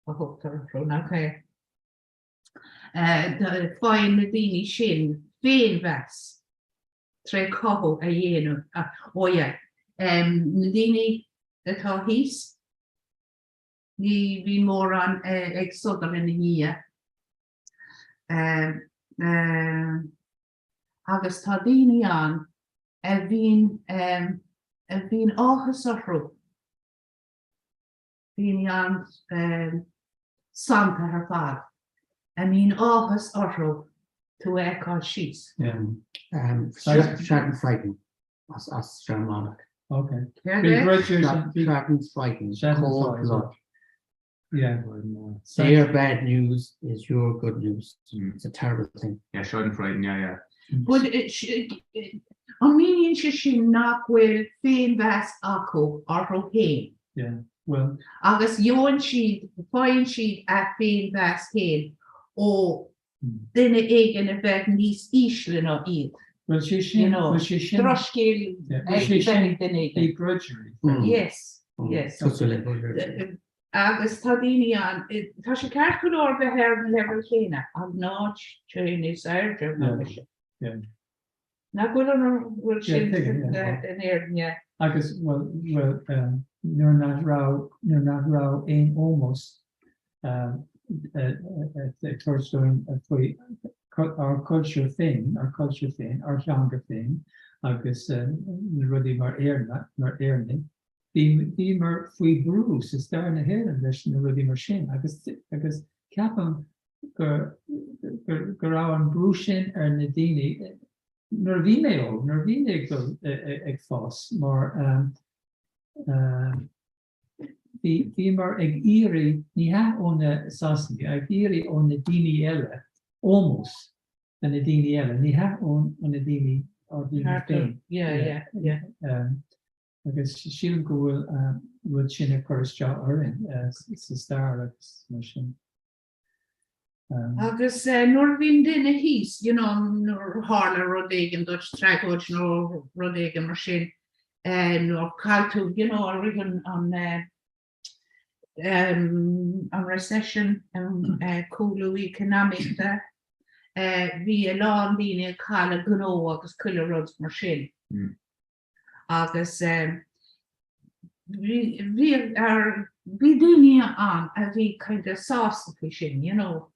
a thugtar orthu, nach é? Faigheann na daoine sin féinmheas tré cothú a dhéanamh, oh yeah, na daoine atá thíos, ní bhíonn mórán ag sodar ina ndiaidh. Agus tá daoine ann a bhíonn, a bhíonn áthas orthu, daoine an-santa ar fad, a mbíonn áthas orthu Tú a fheiceáil síos. Schadenfreude as as Gearmánach. Okay. Céard é? Schadenfreude, cold blood. Yeah. Their bad news is your good news. It's a terrible thing. Yeah, Schadenfreude, yeah, yeah. But an míníonn sé sin nach bhfuil féinmheas acu orthu féin? Yeah, well. Agus gheobhann siad, faigheann siad a féinmheas féin ó duine éigin a bheith níos ísle ná iad. Bhuel sé sin, bhuel sé sin. Drochscéal ag bheith ag duine éigin. Begrudgery. Yes, yes. Agus tá daoine ann, tá sé ceart go leor bheith ar an leibhéal chéanna ach ná téigh níos airde ná mise. Nach bhfuil an bhfuil sin in Éirinn, yeah. Agus, bhuel, bhuel, nuair nach raibh, nuair nach raibh aon ómós ag tabhairt dúinn faoi ár cultúr féin, ár cultúr féin, ár theanga féin agus na rudaí mar Éireannach, mar Éireannaigh, bhí, bhíomar faoi bhrú sa stair na hÉireann leis na rudaí mar sin agus, agus ceapaim go go raibh an brú sin ar na daoine nuair a bhí mé óg, nuair a bhí mé ag dul ag fás mar bhí bhíomar ag iarraidh, ní hea ó na Sasanaigh, ag iarraidh ó na daoine eile ómós do na daoine eile, ní hea ó na daoine, ár daoine féin. Yeah, yeah, yeah. Agus sílim go bhfuil an rud sin ag cur isteach orainn sa stair agus mar sin. Agus nuair a bhíonn duine thíos, you know, nuair a tharla rud éigin duit, tragóid nó rud éigin mar sin, nó chaill tú, you know, i rith an, an, an recession, an cúlú eacnamaíochta, bhí a lán daoine ag cailleadh gnó agus chuile rud mar sin. Agus bhí, bhí ar, bhí daoine ann a bhí kind of sásta faoi sin, you know.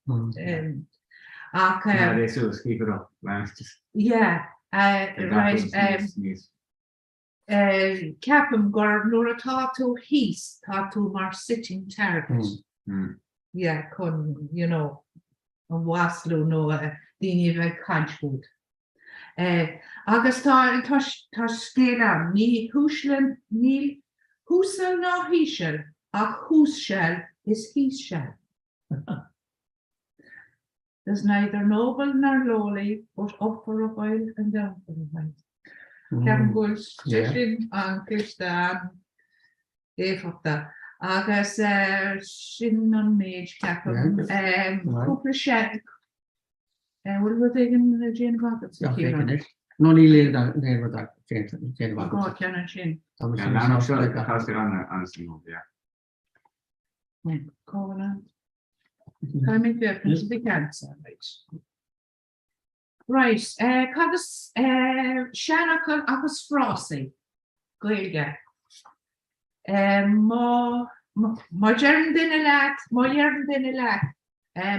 Ach. Coimeád é suas, keep it up, right? Yeah, right. Ceapaim gur nuair atá tú thíos, tá tú mar sitting target. Yeah, chun, you know, an mhaslú nó daoine a bheith ag caint fút. Agus tá tá scéal ann, ní huaisle, níl huasal ná híseal ach thuas seal is thíos seal. There's neither noble nor lowly but up for a while and down for a while. Ceapaim go bhfuil sé sin an-chliste an-éifeachtach. Agus sin an méid ceapaim. Cúpla An bhfuil rud éigin le déanamh agat, a Chiaráin? No, níl aon rud le déanamh agam. Tá ceann ansin. Cá bhfuil an? Tá mé féachaint do cheannsa, right. Right, cad is seanfhocail agus frásaí Gaeilge? Má má deireann duine leat, má dheireann duine leat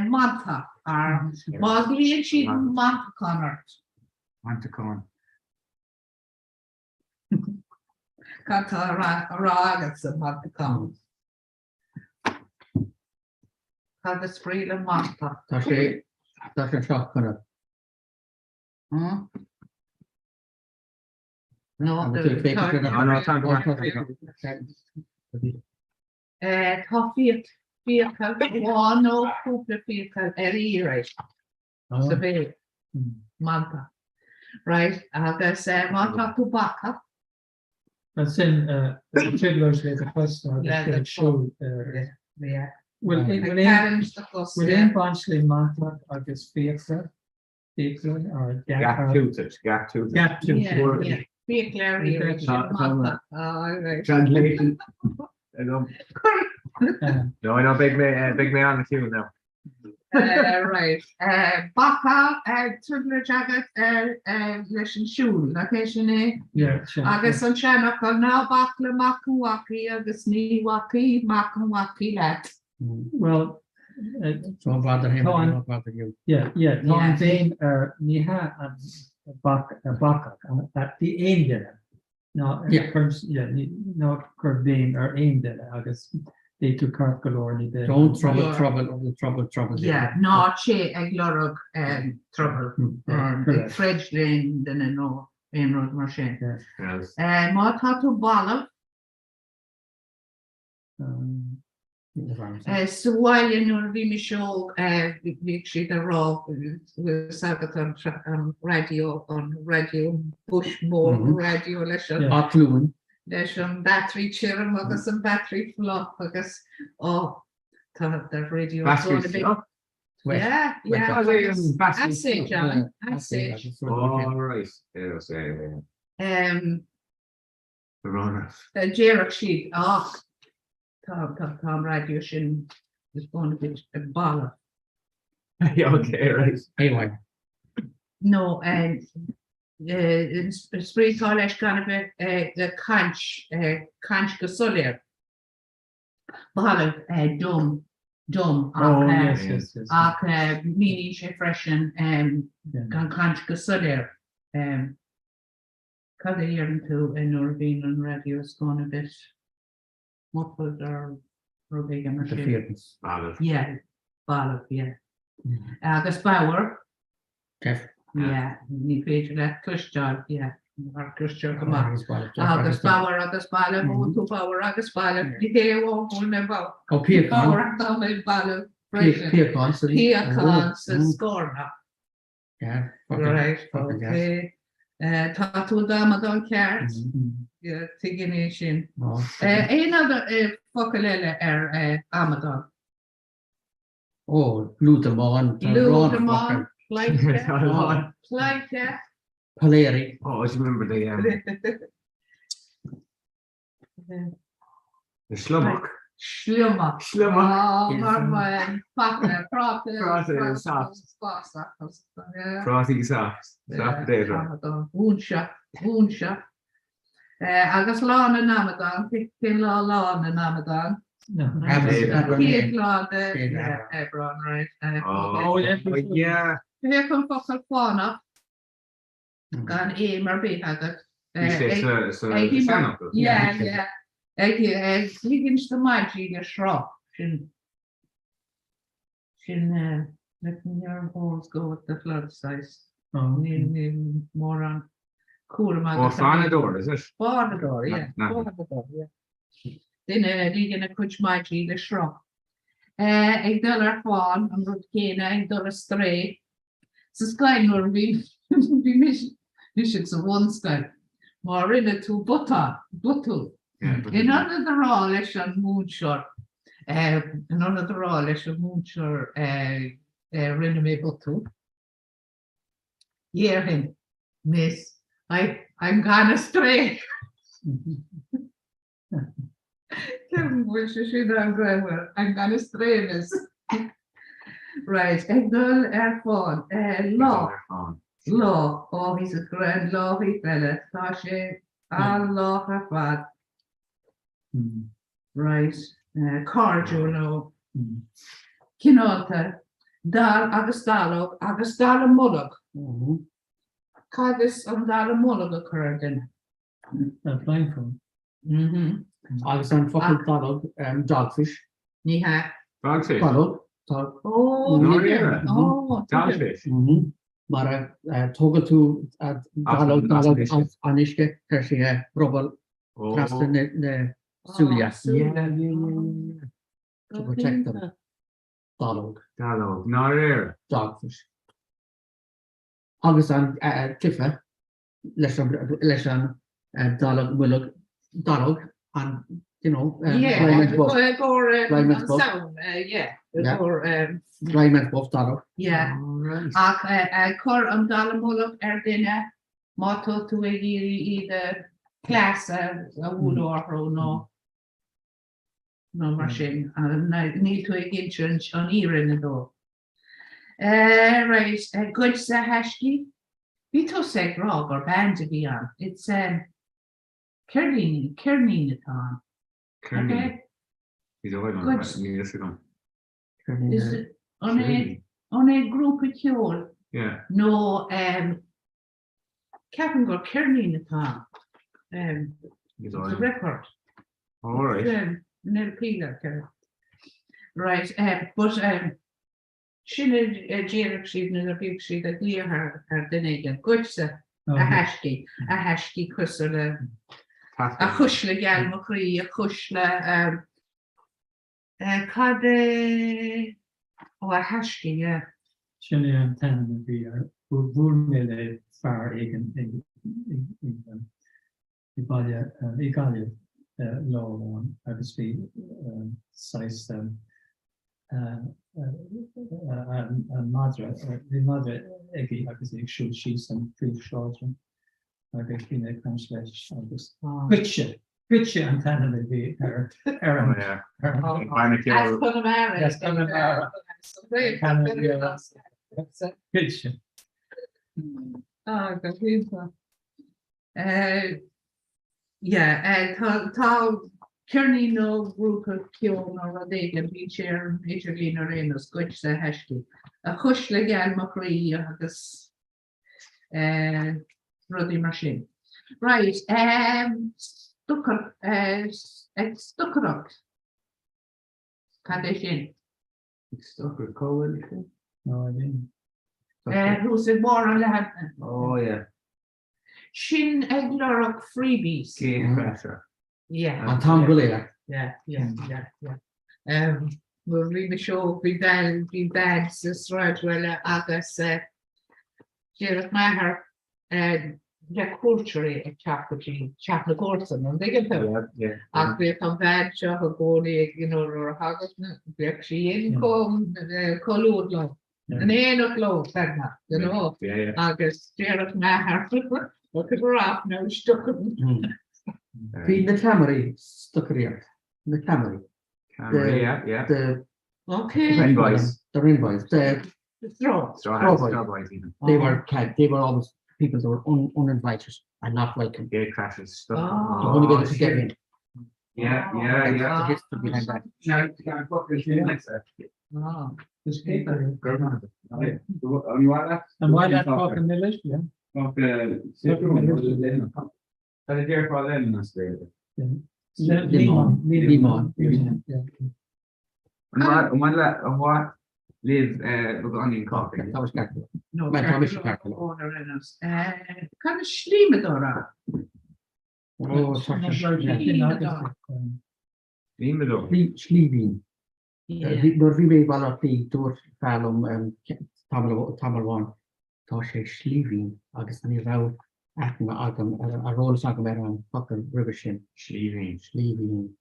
mantach, má ghlaonn siad mantachán ort. Mantachán. Cad tá á rá agatsa, mantachán? Cad is brí le mantach? Tá sé tá sé seo chun a. No, Tá fiacail amháin nó cúpla fiacail ar iarraidh sa bhéal. Mantach. Right, agus má tá tú bacach. Ansin trioblóid le do chos agus ag siúl. Bhfuil aon baint le mantach agus fiacla? Fiacla or gap toothed, gap toothed. Gap toothed. Fiacla ar iarraidh. Translation. No, no, beidh mé beidh mé an-chiúin now. Right. Bacach trioblóid agat leis an siúl, nach é sin é? Agus an seanfhocal ná bac le mac an bhacaigh agus ní bhacfaidh mac an bhacaigh leat. Well, Don't bother him, he won't bother you. Yeah, yeah, tá an bhéim ar ní hea an bac ar bacach, bhí aon duine. Ná cuir béim ar aon duine agus. Bhí tú ceart go leor, ní bheidh. Don't trouble trouble or the trouble troubles you. Yeah, ná téigh ag lorg trouble ag troid le aon duine nó aon rud mar sin. Má tá tú balbh, sa bhaile nuair a bhí mise óg bhíodh siad ag rá bhfuil agat an raidió, an raidió Bush mór raidió leis an. Glúin. leis an battery tirim agus an battery fliuch agus oh tá the radio Battery fliuch? Yeah, yeah. Acid, John, acid. Oh, right. Yeah, yeah, yeah. Um, The runner. Déarfadh siad ach tá tá tá an raidió sin is going a bit balbh. Okay, right. Anyway. No, and Spraoi atá leis gan a bheith ag caint, caint go soiléir. Balbh, dumb, dumb ach míníonn sé freisin gan caint go soiléir. Cad a dheireann tú nuair a bhíonn an raidió is gone a bit muffled or rud éigin mar sin? Balbh. Yeah, balbh, yeah. Agus bodhar. Deaf. Yeah, ní féidir leat cloisteáil, yeah, mar cloisteáil go maith. Agus bodhar agus balbh, ó tú bodhar agus balbh, ní hé amháin go bhfuil mé bodhar. Ó píocán. Bodhar ach tá mé balbh freisin. Píocán sa Píocán sa scornach. Yeah, Right, okay. Tá tú d'amadán ceart. Yeah, tuigim é sin. Aon other focal eile ar amadán? Ó, lúdamán. Lúdamán, pleidhce, pleidhce. Piléirí. Oh, I remember the um, the sliomach. Sliomach. Sliomach. Mar mar práta Práta soft. Prátaí soft. Soft potato. Búinse, búinse. Agus lá na n-amadán, cén lá lá na n-amadán? Chéad lá de Aibreán, right. Oh, yeah. Féach an focal fánach gan éim ar bith agat. Bhí sé sa seanfhocal. Yeah, yeah. Ag ligint do maidí le sruth, sin Sin letting your holes go with the flood saghas. Níl mórán cúram agat. Oh, fánadóir, is it? Fánadóir, yeah. Fánadóir, yeah. Duine a ligeann a cuid maidí le sruth. Ag dul ar fán, an rud céanna, ag dul astray. Sa scoil nuair a bhí bhí mise sa bhunscoil, má rinne tú botán, botún, in ionad a rá leis an múinteoir, in ionad a rá leis an múinteoir rinne mé botún, dhéarfainn, Miss, I, I'm gone astray. Ceapaim go bhfuil sé sin an-ghreannmhar. I'm gone astray, miss. Right, ag dul ar fán. Lách. Lách. Oh, he's a grand láchaí fella. Tá sé an-lách ar fad. Right, cairdiúil nó cineálta. Dall agus dallóg agus dallamullóg. Cad is an dallamullóg a chur ar duine? Blindfold. Agus an focal dallóg, dogfish. Ní hea. Dogfish. Dallóg. Ó, Dáiríre? Dogfish. Mar a tógann tú dallóg dallóg as an uisce, tá sé ag ruball trasna na súile. To protect them. Dallóg. Dallóg. Dáiríre? Dogfish. Agus an cluiche leis an leis an dallamullóg dallóg an you know Blind buff dallóg. Yeah. Ach cur an dallamullóg ar duine má tá tú ag iarraidh iad a cleas a bhualadh orthu nó nó mar sin níl tú ag insint an fhírinne dó. Right, goid sa thaiscí. Bhí tusa ag rá gur band a bhí ann. It's um, ceirnín, ceirnín atá ann. Ceirnín. Ní dóigh liom, Goid. níl fhios agam. Is it, an é, an é grúpa ceoil Yeah. nó um, ceapaim gur ceirnín atá ann. Um, Ní it's dóigh a liom. record. All right. Um, An LP like. Right, but sin a déarfadh siad nuair a bhíodh siad ag glaoch ar duine éigin, goitse a thaiscí, a thaiscí cosúil le, a chuisle gheal mo chroí, a chuisle, cad é, ó a thaiscí, yeah. Sin é an t-ainm a bhí air. Bhuail mé le fear éigin ag i baile i Gaillimh lá amháin agus bhí saghas madra, bhí madra aige agus é ag siúl síos an phríomhshráid agus bhí mé ag caint leis agus Goitse! Goitse an t-ainm a bhí ar ar an ar an As Conamara. As Conamara. Goitse. Ah, go hiontach. Yeah, tá tá ceirnín nó grúpa ceoil nó rud éigin, bíonn sé ar an idirlíon ar aon nós, Goitse a thaiscí. A chuisle gheal mo chroí agus rudaí mar sin. Right, stocair, ag stocaireacht. Cad é sin? Ag stocaireacht, cá bhfuil sé? No idea. Thuas ag barr an leathanaigh. Oh yeah. Sin ag lorg freebies. Gatecrasher. Yeah. An t-am go léir. Yeah, yeah, yeah, yeah. Um, nuair a bhí mise óg, bhí bean, bhí bean sa sráidbhaile agus eh, déarfadh m'athair eh, bheadh cuairteoirí ag teacht go dtí teach na gcomharsan, an dtuigeann tú? Yeah, yeah. Ach bhíodh an bhean seo i gcónaí ag, you know, nuair a thagadh na, bheadh sí in chomh, eh, chomh luath leo. In éineacht leo, beagnach, you know. Agus déarfadh m'athair, look at her off now, stocaireacht. Bhí na ceamaraí stocaireacht, na ceamaraí. Ceamaraí, yeah, yeah. The Okay. Wren Boys. The Wren Boys. The Straw. Straw Straw Hats, Boys. Straw Boys even. They were, they were always people that were un, uninvited and not welcome. Gate crashers. The only way they could get in. Yeah, yeah, That's yeah. the history behind that. Ah. Is paper. An mhaith leat? An mhaith leat cáca milis? Yeah. Cáca citron. Cad a déarfá lemon as Gaeilge? Lemon. Lemon. An mhaith leat an mhaith libh beagáinín cáca? Tá sé ceart. No, Tá mise ceart. Cad is slíomadóir ann? Ó, tá sé Slíomadóir. Slíbín. Nuair a bhí mé i Baile Átha Cliath, dúirt fear liom tamall amháin, tá sé slíbín agus ní raibh aithne agam ar eolas agam ar an focal roimhe sin. Slíbín. Slíbín.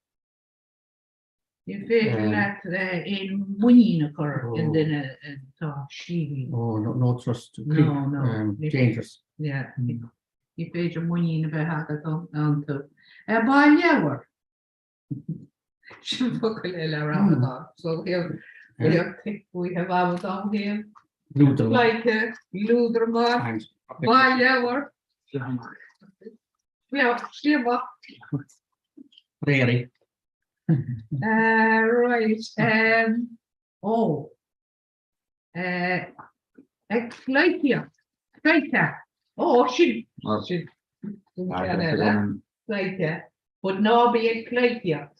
Ní féidir leat aon muinín a chur i nduine atá slíbín. Oh, no, no trust. No, no. Dangerous. Yeah. Ní féidir muinín a bheith agat iontu. Ba leabhar. Sin focal eile ar amadán. So we have we have amadán here. Lúdramach. Like lúdramach, ba leabhar. Sliomach. Réirí. Right. Um, oh. Ag pleidhcíocht. Pleidhce. Ó, sin. Sin. Sin Pleidhce. But ná bí ag pleidhcíocht.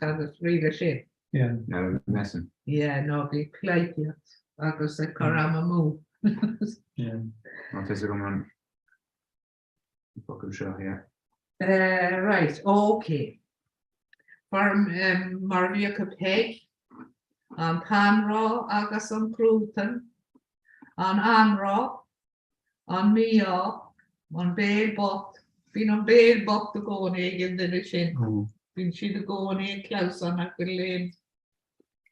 Cad is brí leis sin? Yeah. No, messing. Yeah, ná bí ag pleidhcíocht agus ag cur am amú. Yeah. Tá fhios agam an focal seo, yeah. Right, ok. Mar mar a bhíodh ag Peig, an t-anrá agus an cruatan, an anrá, an mí-ádh, an béal bocht, bíonn an béal bocht i gcónaí ag an duine sin, bíonn siad i gcónaí ag clamhsán nach bhfuil aon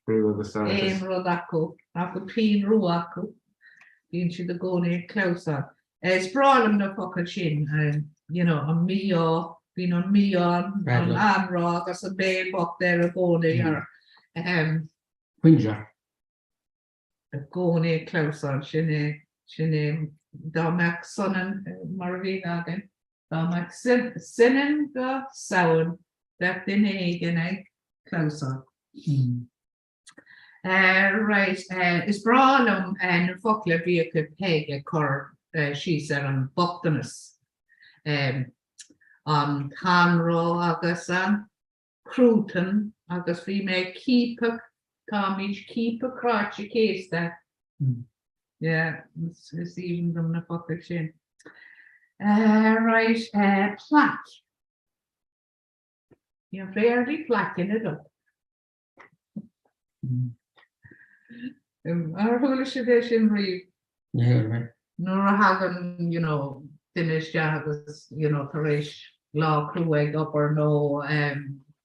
aon rud acu, nach bhfuil pingin rua acu, bíonn siad i gcónaí ag clamhsán. Is breá liom na focail sin, you know, an mí-ádh, bíonn an mí-ádh, an anrá agus an béal bocht air i gcónaí ar Whinger. I gcónaí ag clamhsán, sin é, sin é, dá mbeadh soineann mar a bhíonn againn, dá mbeadh soineann go Samhain, bheadh duine éigin ag clamhsán. Right, is breá liom na focla a bhíodh ag Peig ag cur síos ar an bochtanas, an t-anró agus an. Cruatan agus bhí mé ag ciapadh, táimid ciapadh cráite céasta. Yeah, is aoibhinn liom na focail sin. Right, plaic. You're fairly placking it up. Ar chuala sibh é sin riamh? Níor mé. Nuair a thagann, you know, duine isteach agus, you know, tar éis lá crua ag obair nó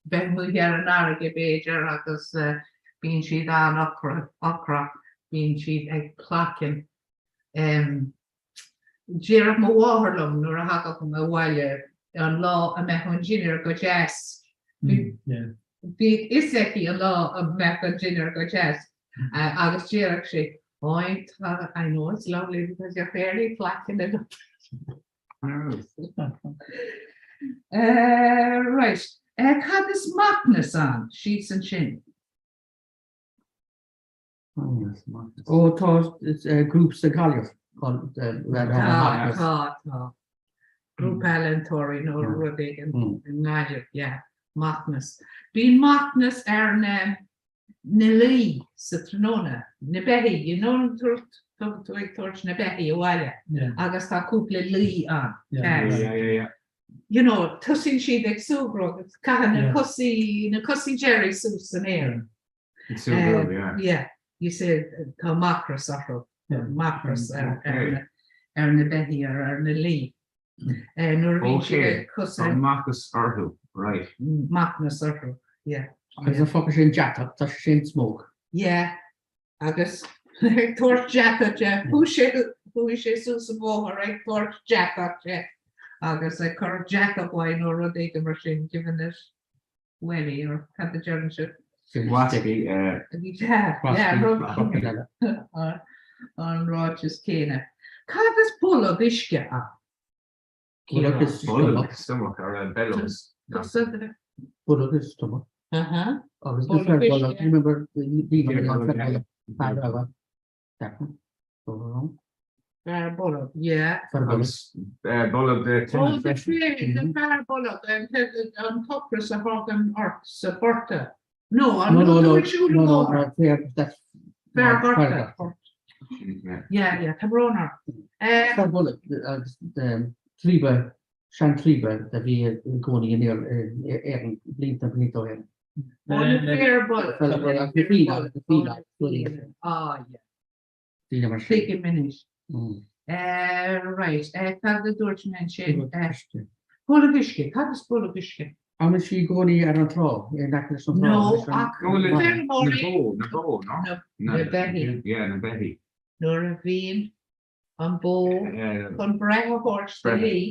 bheith amuigh ar an fharraige b'fhéidir agus bíonn siad an-ocrach, bíonn siad ag plaiceann. Déarfadh mo mháthair liom nuair a thagadh mé abhaile an lá a mbeadh an dinnéar go deas, bhíodh fhios aici an lá a mbeadh an dinnéar go deas agus déarfadh sí, I I know it's lovely because you're fairly placking it up. Right, cad is macnas ann? Síos ansin. Ó tá grúpa sa Ghaillimh. Tá, tá, tá. Grúpa ealaíontóirí nó rud éigin i nGaillimh, yeah. Macnas. Bíonn macnas ar na na lao sa tráthnóna, na beithígh, you know, tá tú ag tabhairt na beithígh abhaile agus tá cúpla lao ann. You know, tosaíonn siad ag súgradh agus caitheann na cosaí, na cosaí deiridh suas san aer. Ag súgradh, yeah. Yeah, you say tá macras orthu, macras ar ar na beithígh ar ar na lao. Nuair a bhíonn siad ag cosa. Tá macras orthu, right. Macnas orthu, yeah. Agus an focal sin deatach, tá sé sin smoke. Yeah, agus ag tabhairt deatach de, chuaigh sé chuaigh sé suas an bóthar ag tabhairt deatach de agus ag cur deatach uaidh nó rud éigin mar sin, giving it welly or cad a deireann sibh? Wasky, An ráiteas céanna. Cad is bolg uisce ann? Bolg is stomach. Stomach or bellows. Bolg is stomach. Agus the fear bolg, remember the bolg. Fear bolg, yeah. Agus bolg de tine freisin. An fear bolg, an t-ocras a thagann ort sa ghorta. No, an rud a bhfuil siúl an bóthar. Fear gorta. Yeah, yeah, tá brón orm. Fear bolg agus tribe, sean tribe a bhí i gcónaí in Éirinn blianta blianta ó shin. Fear bolg. Ah, yeah. Daoine mar sin. Tuigim anois. Right, cad a dúirt mé ansin? Bolg uisce, cad is bolg uisce? An bhfuil sí i gcónaí ar an trá, in aice leis an trá? No, ach na bó, na bó, no? Na beithígh. Yeah, na beithígh. Nuair a bhíonn an bó chun breith a thabhairt do lao,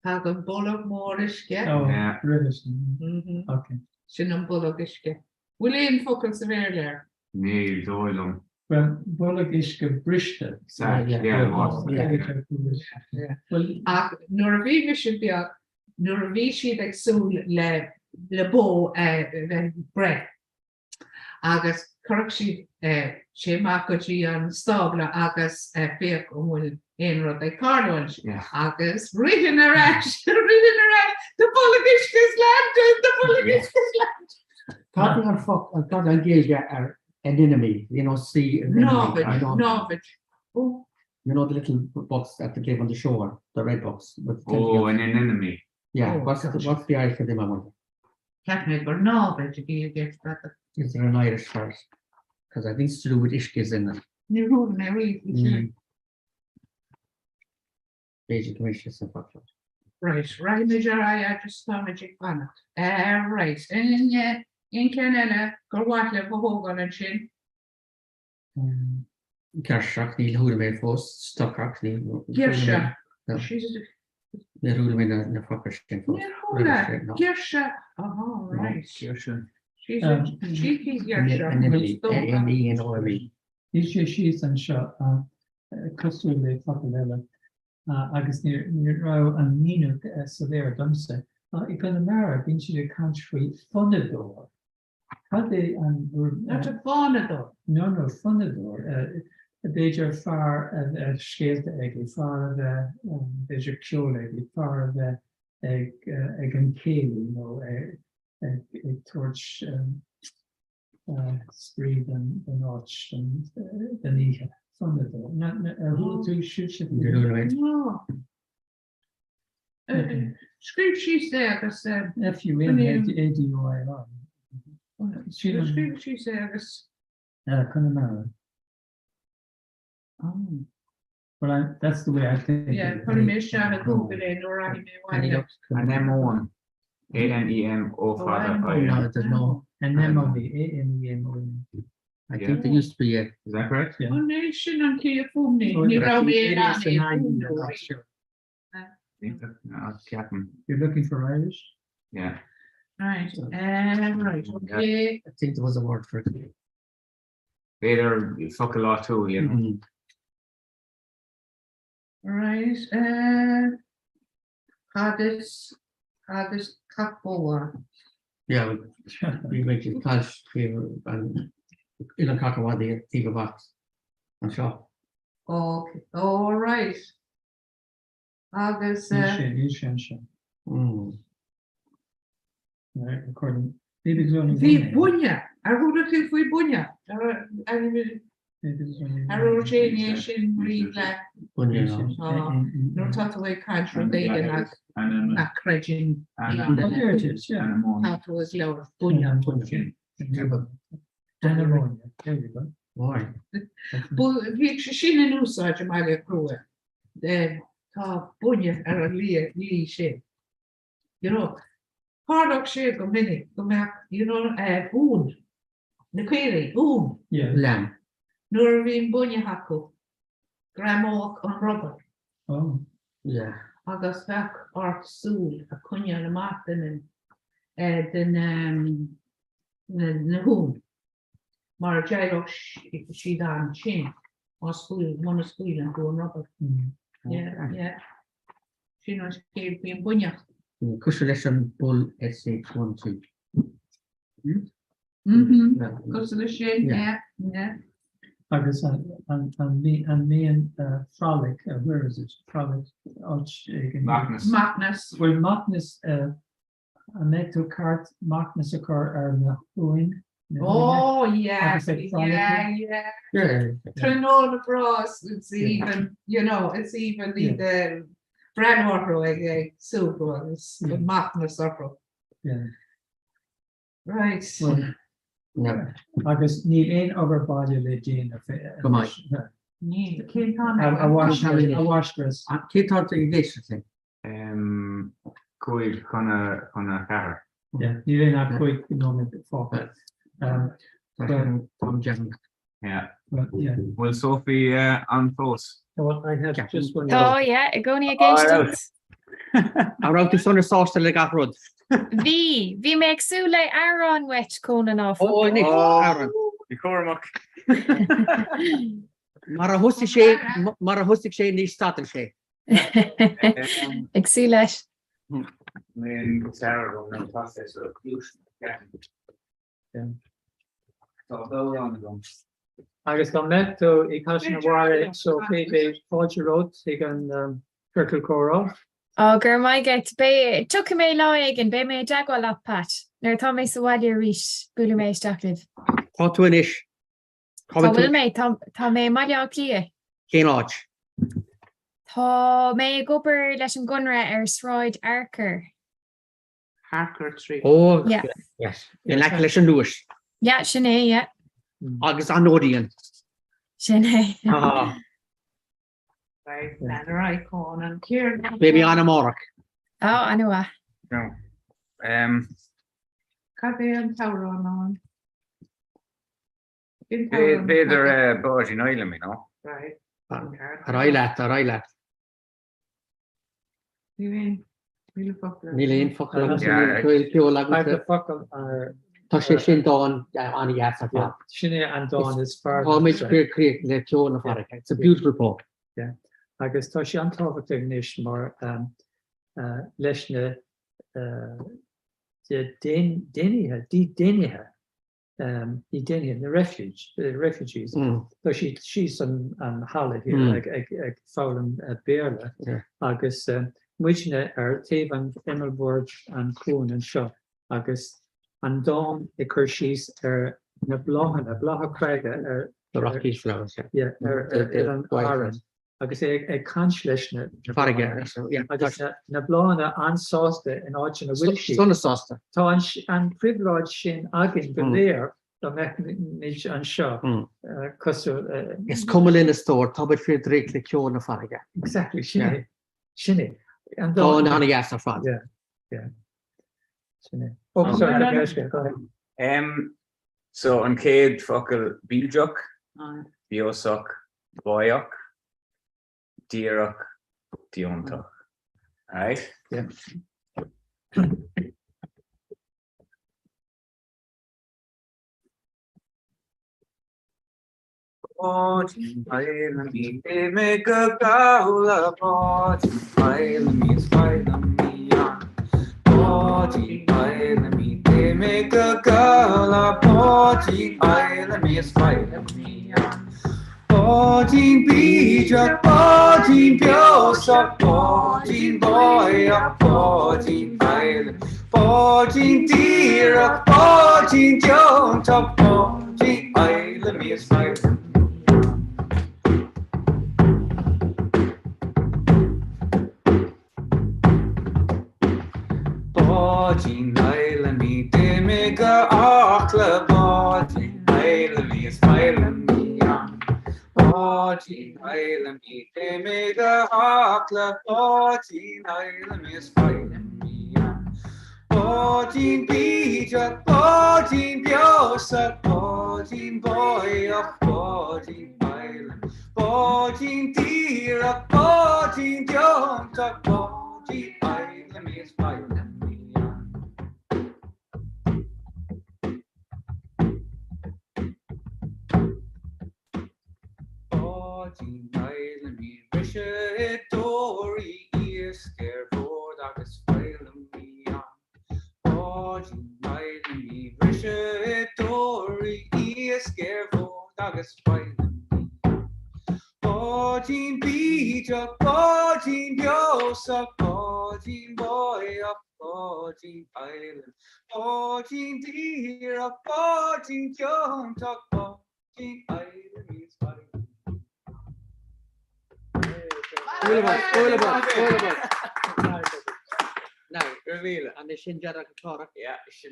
Tagann bolg mór uisce. Ó, roimhe sin. Ok. Sin an bolg uisce. Bhfuil aon focal sa Bhéarla air? Ní dóigh liom. Bhuel, bolg uisce briste. Sea, yeah, Ach nuair a bhí mise beag, nuair a bhí siad ag súil le le bó a bheith ag breith, agus chuirfeadh siad sé amach go dtí an stábla agus féach an bhfuil aon rud ag tarlú ansin agus ritheann ar ais, ritheann ar ais, the bolg uisce has landed, the bolg uisce has landed. Cad é an focal, cad é an Ghaeilge ar anemone, you know, sea anemone. Námhaid, námhaid. Oh. You know the little box at the live on the shore, the red box. With the oh, an anemone. Yeah, oh, what's the, what's the Irish for them, I wonder? Cheap mé gur námhaid a bhí i gceist agat. Is there an Irish for it? Because I think it's to do with uisce in it. Níor chuala mé riamh faoi sin. B'fhéidir go mbeidh sé sa foclóir. Right, raghaimid ar aghaidh agus táimid ag fanacht. Right, aon cheann eile gur mhaith libh a thógáil ansin? Girseach, níor chuala mé fós, stocach, níor Girse. Níor chuala mé na focail sin fós. Níor chuala, girse, aha, right. Girse. She's a cheeky girse. N-E-N-O-M-E. Níl sé síos anseo cosúil le focal eile agus ní raibh an míniú soiléir domsa. I gConamara bíonn siad ag caint faoi fonnadóir. Cad é an. Not a fánadóir. No, no, fonnadóir. B'fhéidir fear a bheith scéalta aige, fear a bheith, b'fhéidir ceol aige, fear a bheith ag an céilí nó ag tabhairt spraoi don áit don oíche. Fonnadóir. Ar chuala tú sibhse faoi? No. Scríobh síos é agus. F-U-N-A-D-O-I-R. Scríobh síos é agus. Conamara. Oh. Well, I, that's the way I think. Yeah, cuirfidh mé isteach i Google é nuair a rachaidh mé abhaile. Anemone. A-N-E-M-O fada I N. No, there's no. Anemone, A-N-E-M-O-N. I think there used to be a. Is that correct? Yeah. An é sin an cé a fuaimní? Ní raibh mé in ann é a fhuaimniú. Ceapaim. You're looking for Irish? Yeah. Right, um, right, okay. I think there was a word for it. B'fhéidir focal áitiúil, you know. Right, uh, agus, agus cac bóa. Yeah, bhí mé ag caint faoi an Oileán Cac an Mhadaidh taobh amach anseo. Okay, all right. Agus. Níl sé, níl sé anseo. Mm. Right, recording. Maybe there's only Bhí one name. buinne, ar chuala tú faoi buinne? Ar Maybe there's only ar one dúirt éinne sin riamh leat? Buinne, no. Tá, nuair atá tú ag caint rud éigin nach nach gcreideann aon Oh, there duine. it is, yeah. Tá tú ag labhairt buinne. Buinne. Anemone, there you go. Why? Bhíodh sé sin in úsáid i mBaile Crua. Tá buinne ar an lao sin. You know, tharlódh sé go minic go mbeadh, you know, uan, na caoirigh, uan. Yeah. Lamb. Nuair a bhíonn buinne acu, greamódh an ruball. Oh. Yeah. Agus bheadh ort súil a choinneáil amach de na, de na, na huain. Mar d'éireodh siad an-tinn má scaoil, muna scaoileann tú an ruball. Yeah, yeah. Sin an scéal faoi an buinneach. Cosúil leis an Bull SH12. Mhm, cosúil leis sin, yeah, yeah. Agus an mbíonn frolic, where is it, frolic áit éigin? Macnas. Macnas. Bhfuil Macnas An mbeidh tú ceart macnas a chur ar na huain? Oh yeah, yeah, yeah. Tráthnóna breá, it's even, you know, it's even iad ag breathnú orthu ag ag súgradh agus macnas orthu. Yeah. Right. Well, agus níl aon obair baile le déanamh. Go maith. Níl, cén t-am? A mháistreas. Cén t-am ag éisteacht linn? 5 chun a 4. Yeah, níl aon ach 5 nóiméad fágtha. Táim dearmad. Yeah. Yeah. Bhfuil Sophie ann fós? Well, I have just one. Tá, yeah, i gcónaí ag éisteacht. An raibh tú sona sásta le gach rud? Bhí, bhí mé ag súil le amhrán uait, Conan, áfach. Ó, anois, amhrán. Bí cúramach. Mar a thosaigh sé, mar a thosaigh sé, ní stadann sé. Ag súil leis. Agus dá mbeadh tú i gCaiseal na Mhara Sophie, beidh fáilte romhat chuig an Ciorcal Comhrá. Á, go raibh maith agat. Beidh, tiocfaidh mé lá éigin, beidh mé i dteagmháil leat, Pat. Nuair atá mé sa bhaile arís, buailfidh mé isteach libh. Tá tú anois. Cá bhfuil mé? Tá mé i mBaile Átha Cliath. Cén áit? Tá mé ag obair leis an gConradh ar Sráid Fhearchair. Harcourt Street. Ó, Yeah. yes. In aice leis an Luas. Yeah, sin é, yeah. Agus an Odeon. Sin é. Ah. Right, lean ar aghaidh, Conan. Céard? Beidh mé ann amárach. Á, an-mhaith. No. Um, Cad é an t-amhrán ann? B'fhéidir Báidín Fheidhlimí, you know. Right. Ar aghaidh leat, ar aghaidh leat. Níl aon níl focal. Níl aon focal agamsa, níl ceol agamsa. Tá focal ar. Tá sé sin dán an-dheas ar fad. Sin é an dán is fearr. Táimid críoch le ceol na farraige. It's a beautiful poem. Yeah. Agus tá sé an-tábhachtach anois mar leis na déanaithe, dídeanaithe dídeanaithe, na refuge, refugees, tá siad síos an halla here ag ag foghlaim Béarla agus. muidne ar taobh an imeallbhoird an cuan anseo agus an dán ag cur síos ar na bláthanna, blátha creige ar The rocky flowers, yeah. Yeah, ar Oileán Árann agus é ag caint leis na farraige agus na bláthanna an-sásta in áit ina bhfuil siad. Sona sásta. Tá an pribhléid sin againn go léir dá mbeadh muid anseo cosúil. Is cuma linn a stór, tá muid faoi dhraíocht le ceol na farraige. Exactly, sin é. Sin é. Dán an-dheas ar fad. Yeah, yeah. Sin é. Oh, sorry, go ahead. Um, so an chéad focal bídeach, beosach, báidheach, díreach, deontach. Right? Yeah. Báidín Fheidhlimí d'imigh go Gabhla Báidín Fheidhlimí is Feidhlimí an Báidín Fheidhlimí d'imigh go Gabhla Báidín Fheidhlimí is Feidhlimí an Báidín bídeach báidín beosach báidín báidheach báidín Fheidhlimí báidín díreach báidín deontach báidín Fheidhlimí is Feidhlimí Báidín Fheidhlimí d'imigh go Acla Báidín Fheidhlimí is Feidhlimí an Báidín Fheidhlimí d'imigh go hAcla Báidín Fheidhlimí is Feidhlimí an Báidín bídeach báidín beosach báidín báidheach báidín Fheidhlimí Báidín díreach báidín deontach báidín Fheidhlimí is Feidhlimí an. Báidín Fheidhlimí briseadh i dToraí iasc ar bord agus Feidhlimí an. Báidín Fheidhlimí briseadh i dToraí iasc ar bord agus Feidhlimí an. Báidín bídeach báidín beosach báidín báidheach báidín Fheidhlimí báidín díreach báidín deontach báidín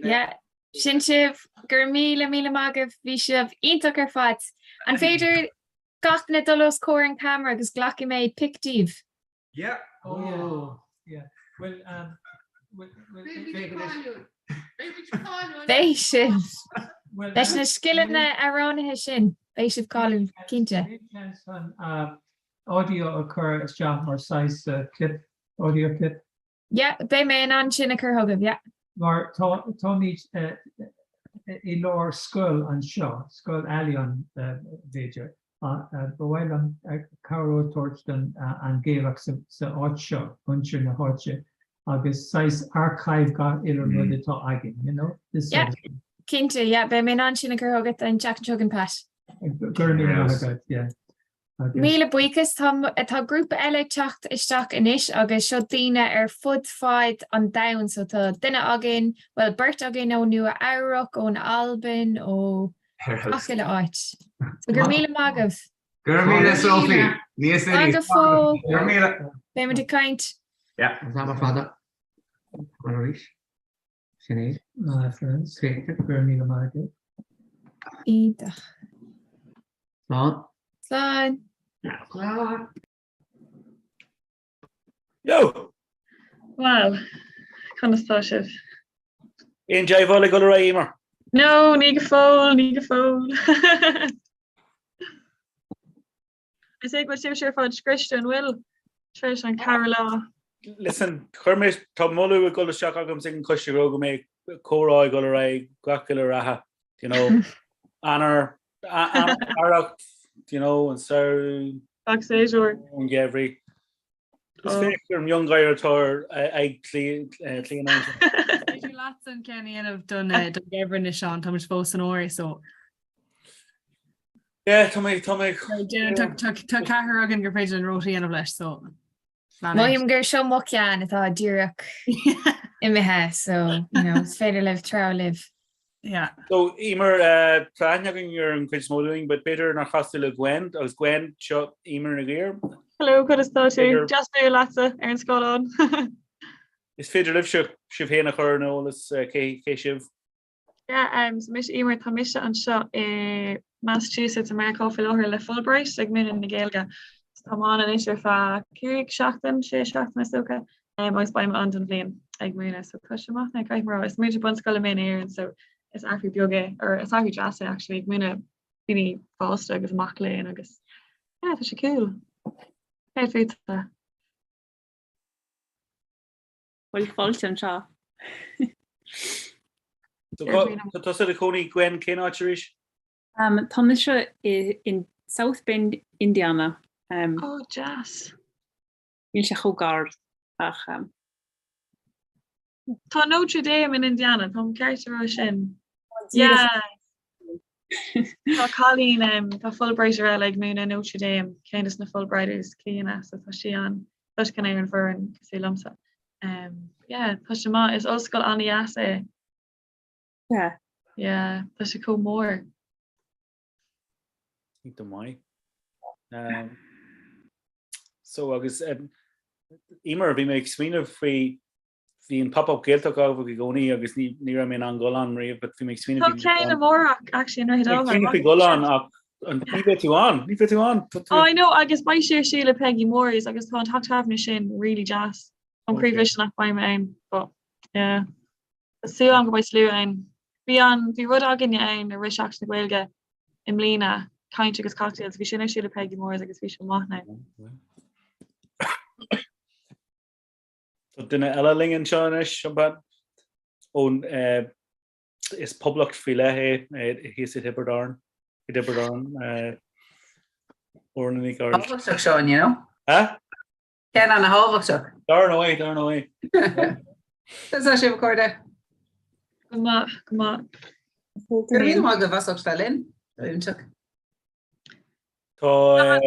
Yeah, sin sibh. Go raibh míle míle maith agaibh, bhí sibh iontach ar fad. An féidir gach duine dul os comhair an camera agus glacfaidh mé pic díobh? Yeah. Oh yeah. Yeah. Well, um, well, well, Beidh sibh. Leis na scileanna amhránaithe sin, beidh sibh cáiliúil, cinnte. An uh, audio a chur isteach mar saghas uh, clip, audio clip. Yeah, beidh mé in ann sin a chur chugaibh, yeah. Mar tá táimid uh, i lár scoil anseo, scoil ealaíon b'fhéidir. Ba mhaith liom cabhrú a thabhairt don an Ghaeilge sa áit seo, muintir na háite, agus saghas archive gach uile rud atá againn, you know, this Yeah, sort of thing. cinnte, yeah, beidh mé in ann sin a chur chugat an tseachtain seo chugainn, Pat. Go raibh míle maith agat, yeah. Agus. Míle buíochas. Tá tá grúpa eile ag teacht isteach anois agus seo daoine ar fud fad an domhain so tá duine againn, bhuel beirt againn ó Nua Eabhrac, ón Albain, ó gach uile áit. So go raibh míle maith agaibh. Go raibh míle Sophie. Níos Slán go fóill. Go raibh míle. Beidh muid ag caint. Yeah. An t-am ar fada. Arís. Sin é. My friends. Go raibh míle maith agaibh. Iontach. Slán. Slán. Slán. Yo! Bhuel, conas tá sibh? Aon deighbheáil ag dul ar aghaidh, Emer? No, ní go fóill, ní go fóill. Is é go bhfuil sibhse ar fad scriosta, an bhfuil? Tar éis an ceathrú lá. Listen, chuir mé, tá moladh ag dul isteach agam ag an choiste go mbeidh comhrá ag dul ar aghaidh gach uile reatha, you know, Eanáir, Earrach, you know, an samhradh, Gach séasúr. an geimhridh. Is féach ar miongháire atá ag Clíona. Is féidir leatsa an ceann a dhéanamh don gheimhreadh anois, Seán, tá muid fós san fhómhar, so. Yeah, tá mé, tá mé. Tá ceathrar againn gur féidir an rota a dhéanamh leis, so. Mothaím gur seo mo cheann atá díreach imithe so you know, is féidir libh treabhadh libh. Yeah. So, Emer, tá aithne againn ar an chuid is mó dúinn, but b'fhéidir nár chas tú le Gwen, agus Gwen, seo Emer Ní Ghaoir. Hello, conas tá tú? Deas bualadh leatsa ar an scáileán. Is féidir libhse sibh féin a chur ar an eolas, cé sibh? Yeah, um, so mise Emer, tá mise anseo i Massachusetts i Meiriceá faoi láthair le Fulbright ag múineadh na Gaeilge. So tá mé ann anois ar feadh 5 seachtain, 6 seachtain is dócha, um, agus beidh mé ann don bhliain ag múineadh. So tá sé maith now, caithfidh mé a rá. Is múinteoir bunscoile mé in Éirinn, so is athrú beag é, or is athrú deas é actually, ag múineadh daoine fásta agus mac léinn agus yeah, tá sé cool. Céard fútsa? Bhfuil fáilte anseo. Tá tusa i do chónaí Gwen cén áit arís? Um, tá mise in South Bend, Indiana. Um, oh, deas. Níl sé chomh gar ach um, Tá Notre Dame in Indiana, Táim ceart a rá sin. Yeah. Tá cailín um, tá Fulbrighter eile ag múineadh Notre Dame, ceann de na Fulbrighters céanna, so tá sí an tá sí ar an bhfoireann cosúil liomsa. Um, yeah, tá sé maith, is ollscoil an-dheas é. Yeah. Yeah, tá sé chomh mór. Iontach maith. Um, so agus um, Emer, bhí mé ag smaoineamh faoi bhí an pop-up Gaeltacht agaibh i gcónaí agus ní ní raibh mé in ann dul ann riamh but bhí mé ag smaoineamh Tá ceann amárach actually i nDroichead Átha. Ag smaoineamh faoi dhul ann ach an ní bheidh tú ann, ní bheidh tú ann. Tá tú Oh, I know agus beidh sé ar siúl i Peggy Moore's agus tá an teach tábhairne sin really deas. Tá croíbhriseadh nach mbeidh mé ann but yeah. Tá súil agam go mbeidh slua ann. Bhí an bhí rud againne ann i rith Seachtain na Gaeilge i mbliana, caint agus cocktails, bhí sin ar siúl i Peggy Moore's agus bhí sé maith now. Tá duine eile linn anseo anois, ón is poblacht faoi leith é thíos i dTiobraid Árann, i dTiobraid Árann, Orla Ní Ghearailt. Tábhachtach seo, you know? Ha? Ceann an-thábhachtach. Dar ndóigh, dar ndóigh. Conas tá sibh, a chairde? Go maith, go maith. Go raibh míle maith agaibh as ucht bheith linn. Iontach. Tá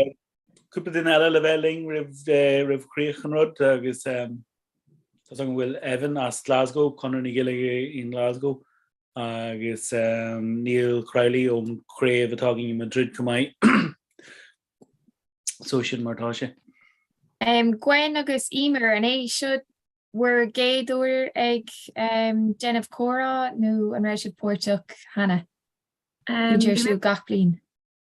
cúpla duine eile le bheith linn roimh chríoch an rud agus tá 's agam go bhfuil Evan as Glasgow, Conradh na Gaeilge in Glasgow agus Neil Crowley ón chraobh atá againn i Madrid chomh maith. So sin mar atá sé. Gwen agus Emer, an é seo bhur gcéad uair ag déanamh comhrá nó an raibh sibh páirteach cheana? Bíonn sé ar siúl gach bliain.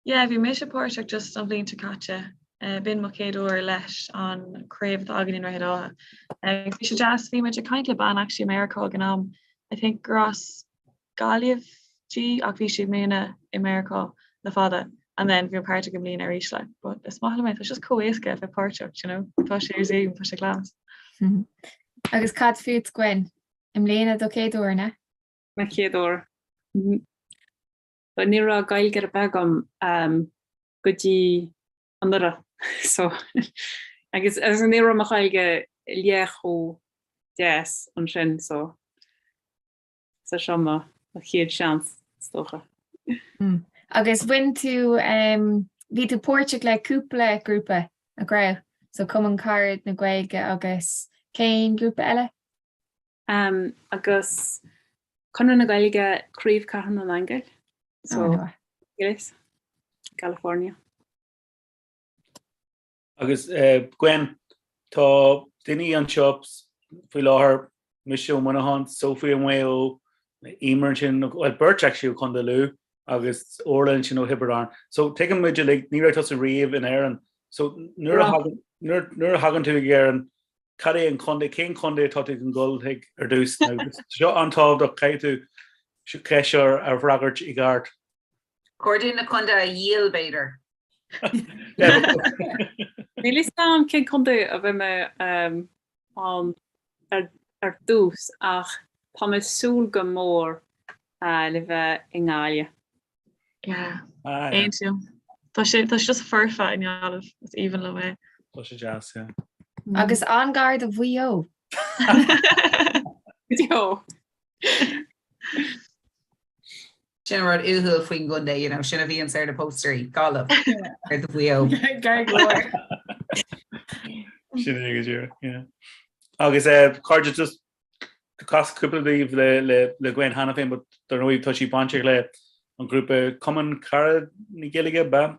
Yeah, bhí mise páirteach just an bhliain seo caite. B'in mo chéad uair leis an craobh atá againn i nDroichead Átha. Agus bhí sé deas, bhí muid ag caint le bean actually i Meiriceá ag an am. I think gur as Gaillimh di ach bhí sí ag múineadh i Meiriceá le fada and then bhí mé páirteach i mbliana arís like. But is maith liom é, tá sé just chomh éasca a bheith páirteach, you know? Tá sé ar Zoom, tá sé class. Agus cad fút Gwen? I mbliana do chéad uair, an ea? Mo chéad uair. Ní raibh Gaeilge ar bith agam go dtí anuraidh so agus agus ní raibh mo Ghaeilge leath chomh deas ansin so so seo mo mo chéad seans is dócha. Agus bhain tú bhí tú páirteach le cúpla grúpa, nach raibh? So Cumann Carad na Gaeilge agus cén grúpa eile? Agus Conradh na Gaeilge Craobh Cathair na nAingeal so Angeles, California. Agus Gwen, tá daoine anseo faoi láthair, mise ó Mhuineachán, Sophie ó Mhaigh Eo, Emer ansin, bhuel beirt actually ó Chontae Lú agus Orla ansin ó Thiobraid Árann. So tuigeann muid uilig, ní raibh tusa riamh in Éirinn. So nuair a thagann, nuair a thagann tú ag Éirinn, Cad é an contae, cén contae atá tú chun dul chuig ar dtús? Now, seo an-tábhachtach, caithfidh tú ceist seo a fhreagairt i gceart. Chóir dúinn na contaetha a dhíol, b'fhéidir. Níl fhios agam cén contae a bheidh mé ann ar dtús ach tá mé ag súil go mór le bheith i nGaillimh. Yeah. Aontaím. Tá sé tá sé just foirfe i nGaillimh, is aoibhinn liom é. Tá sé deas, yeah. Agus an-ghar do Mhaigh Eo. Eo. Sin rud uathúil faoin gcontae, you know, sin a bhíonns ar na póstairí, Gaillimh, gar do Mhaigh Eo. Gar go leor. Sin é go díreach, yeah. Agus eh, cairde just chas cúpla díobh le, le, le Gwen cheana féin, but dar ndóigh tá sí bainteach le an grúpa Cumann Cara na Gaeilge, ab ea?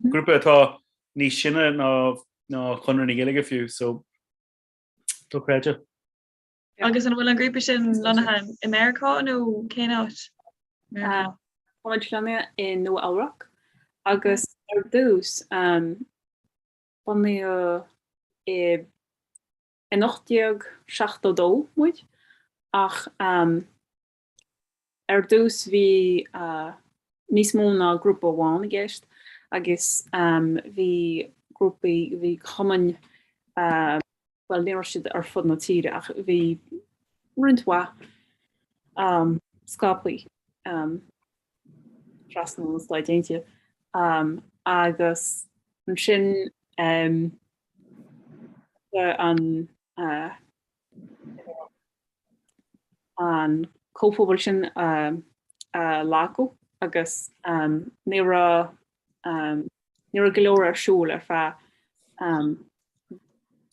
Grúpa atá níos sine ná, ná Conradh na Gaeilge fiú, so dochreidte. Agus an bhfuil an grúpa sin lonnaithe i Meiriceá nó cén áit? Tá muid lonnaithe i Nua Eabhrac agus ar dtús bunaíodh i in 1872 muid ach ar dtús bhí níos mó ná grúpa amháin i gceist agus bhí grúpaí, bhí cumainn, bhuel ní raibh siad ar fud na tíre ach bhí roinnt mhaith scaipthe trasna na Stáit Aontaithe agus ansin an an comhphobal sin a lagú agus ní raibh ní raibh go leor ar siúl ar feadh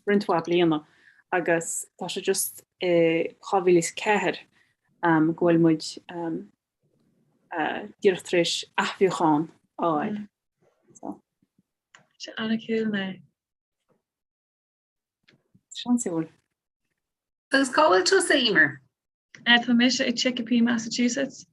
roinnt mhaith bliana agus tá sé just i 2004 go bhfuil muid díreach tar éis athbheochan a fháil. So. Sé an-cool mé. Seansiúil. Agus cá bhfuil tusa, Emer? Tá mise i Chicopee, Massachusetts.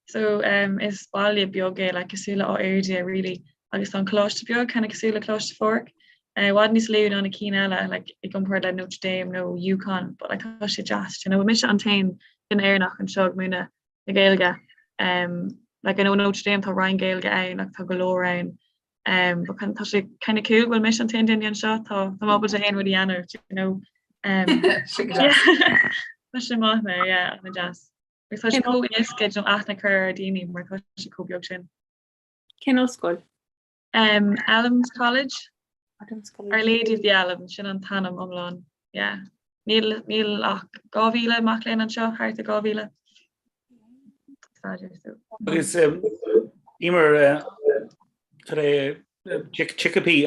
So um, is baile beag é like, cosúil le Áth Fhirdhia really agus tá an coláiste beag kind of cosúil le Coláiste Phádraig. Uh, i bhfad níos lú ná na cinn eile like, i gcomparáid le Notre Dame nó UConn, but like, tá sé deas. You know, mise an t-aon duine Éireannach anseo ag múineadh na Gaeilge. Um, like, I know Notre Dame tá roinn Gaeilge ann, like, tá go leor ann. Um, but kind, tá sé kind of cool go bhfuil mise an t-aon duine anseo, tá tá mé ábalta aon rud a dhéanamh, you know. Um, yeah. Tá sé maith mé, yeah, an-deas. Agus tá sé chomh éasca you know, aithne a chur ar daoine mar tá sé chomh beag sin. Cén ollscoil? Um, Elms College. Elms College. Our Lady of the Elms, sin an t-ainm iomlán. Yeah. Níl, níl ach 2000 mac léinn anseo, thart ar 2000. Agus Emer tar é Chicopee,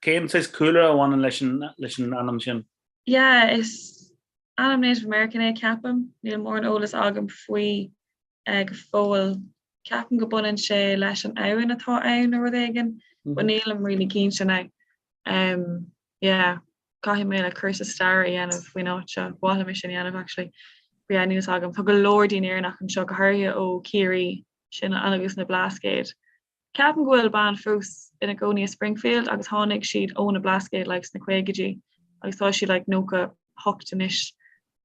cén saghas cúlra a bhaineann leis an leis an ainm sin? Yeah, is ainm Native American é ceapaim, níl mórán eolas agam faoi go fóill. Ceapaim go baineann sé leis an abhainn atá ann nó rud éigin, but nílim really cinnte now. Um, yeah, caithfidh mé like cúrsa staire a dhéanamh faoin áit seo, ba mhaith liom é sin a dhéanamh actually. But yeah, níl fhios agam. Tá go leor daoine Éireannach anseo, go háirithe ó Chiarraí, sin agus na Blascaod. Ceapaim go bhfuil bean fós ina gcónaí i Springfield agus tháinig siad ó na Blascaod like sna caogaidí agus tá sí like 98 anois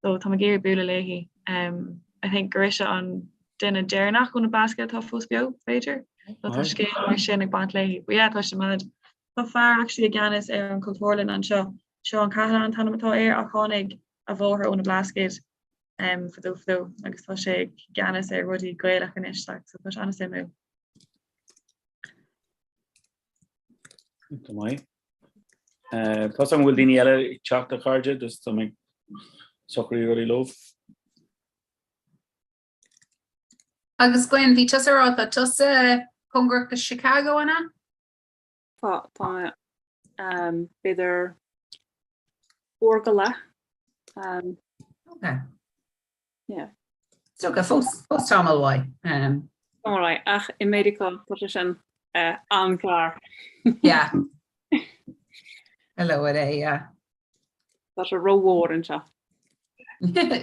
so táim ag iarraidh bualadh léi. Um, I think gur ise an duine deireanach ó na Blascaod atá fós beo, b'fhéidir? Nó tá scéal mar sin ag baint léi. But yeah, tá sé mad. Tá fear actually i gceannas ar an Cultúrlann anseo, Seán Cahalane an t-ainm atá air ach tháinig a mháthair ó na Blascaod um, fadó fadó agus tá sé i gceannas ar rudaí Gaelach anois like, so tá sé an-suimiúil. Go maith. Tá a fhios agam go bhfuil daoine eile ag teacht a chairde, just tá mé ag socrú rudaí leo. Agus Gwen, bhí tusa ag rá, tá tusa cóngarach do Chicago, an ea? Tá, tá um, b'fhéidir uair go leith. Um, okay. Yeah. So go fós fós tamall uaidh. Um, Tamall uaidh, ach i Meiriceá tá sé sin uh, an-ghar. Yeah. Hello é, yeah. Tá sé rómhór anseo.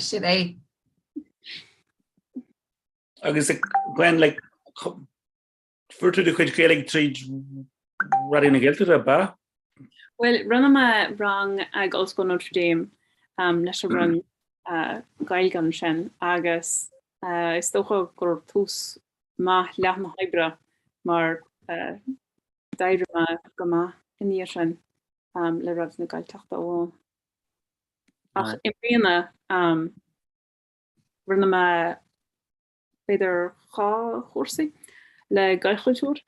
Sin é. Agus Gwen, like, Fuair tú do chuid Gaeilge tríd Raidió na Gaeltachta, ab ea? Bhuel, rinne mé rang ag Ollscoil Notre Dame leis an roinn Gaeilge ansin agus is dócha gur tús maith leath na hoibre mar d'éirigh mé go maith i ndiaidh sin le Raidió na Gaeltachta amháin. Ach i mbliana rinne mé b'fhéidir 2 chúrsa le Gaelchultúr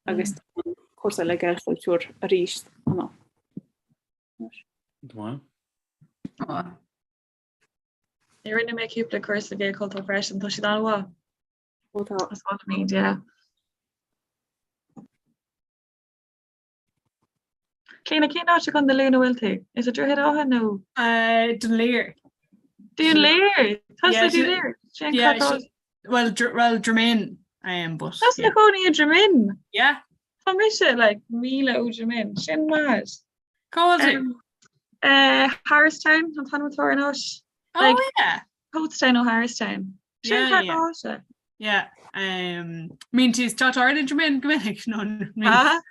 agus tá an cúrsa le Gaelchultúr arís ann. Go maith. Rinne mé cúpla cúrsa Gaelchultúr freisin, tá siad an-mhaith. Ó tá. Is maith liom iad, yeah. Clíona, cén áit i gContae Lú ina bhfuil tú? Is it Droichead Átha nó? Dún Laoghaire. Dún Laoghaire! Tá sa Dún Laoghaire. Sin Yeah, craiceáilte. Well, well, Dromin, but. Tá i do chónaí i Dromin? Yeah. Tá mise like míle ó Dromin. Sin mad. Cá bhfuil tú? Uh, Harristown, an t-ainm atá ar an áit. Oh, Like, yeah. Pottstown ó Harristown. Sin Yeah, yeah. craiceáilte. Yeah. Um, mbíonn tú ag teacht ard i Dromin go minic nó Ah,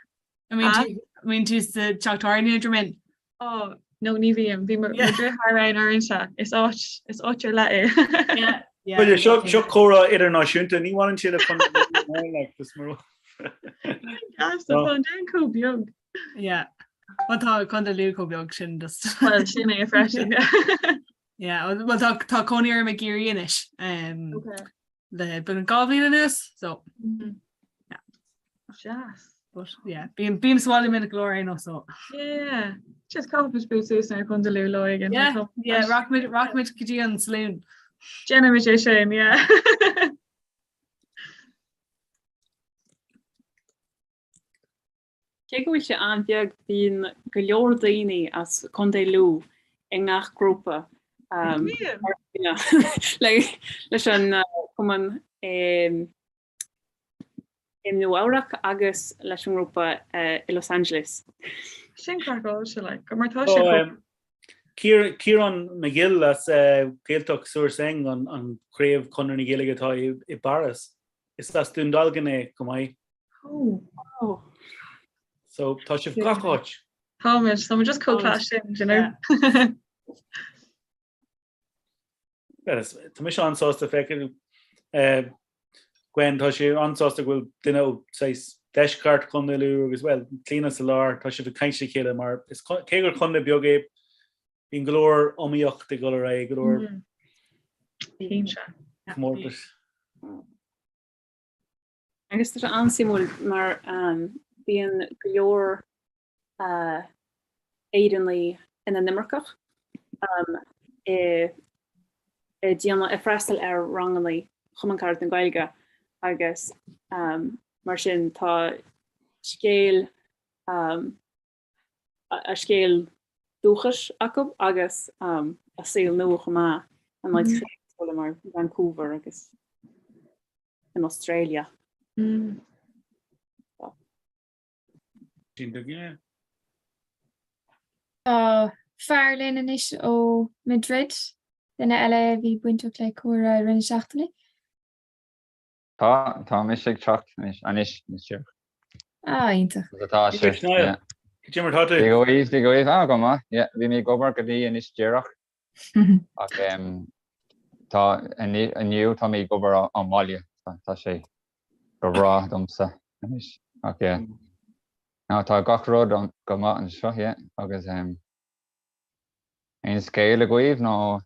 mbíonn ah. tú mbíonn tú ag teacht ard i Dromin. Oh, no, ní bhím. Bhí mo mo dheartháir ann uaireanta. Is áit, is áit ar leith é. Yeah, yeah. Bhuel, seo seo comhrá idirnáisiúnta, ní bhaineann sé le Contae Lú like, just mar Gas, tá an domhan chomh beag. Yeah. Well, tá Contae Lú chomh beag sin just. Well, sin é freisin. Yeah, well tá tá cónaí orm i gCiarraí anois. Um, Okay. Le beagnach 2 bhliain anuas, so. Yeah. Deas. But yeah, bím bím sa bhaile minic go leor aon so. Yeah. Just caithfimid bualadh suas ar Chontae Lú lá éigin. Yeah, yeah, rachaimid rachaimid go dtí an saloon. Déanfaimid é sin, yeah. Cé go bhfuil sé an-bheag, bíonn go leor daoine as Contae Lú i ngach grúpa leis an Cumann i Nua Eabhrac agus leis an ngrúpa i Los Angeles. Sin craiceáilte, like, mar tá sé chomh. Ciarán McGill as Gaeltacht Sur Seine, an chraobh Chonradh na Gaeilge atá i bPáras. Is as Dún Dealgan é chomh maith. Oh. Oh. So tá sibh gach áit. Táimid, táimid just chomh cleas sin, you know. Tá mise an-sásta feiceáil Gwen, tá sé an-sásta go bhfuil duine ó saghas deisceart Chontae Lú agus well, Clíona sa lár, tá sibh ag caint le chéile mar is cé gur contae beag é, bíonn go leor iomaíocht ag dul ar aghaidh, go leor comórtais. Agus tá sé an-suimiúil mar bíonn go leor Éireannaigh ina n-imirceach ag déanamh, ag freastal ar ranganna Chumann Carad na Gaeilge agus mar sin tá scéal a scéal dúchais acu agus a saol nua chomh maith in áiteacha éagsúla mar Vancouver agus in Australia. Tá fear linn anois ó Madrid, duine eile a bhí bainteach le comhrá i rith na seachtaine. Tá, tá mise ag teacht anois, anois, anois díreach. Ah, iontach. Agus atá sé, yeah. Cad é mar tá tú? Dia dhaoibh, Dia dhaoibh, ah, go maith, yeah, bhí mé ag obair go dtí anois díreach. Ach tá inniu tá mé ag obair ón mbaile, tá sé go breá domsa anois. Ach yeah. No, tá gach rud go maith anseo, yeah, agus aon scéal agaibh nó?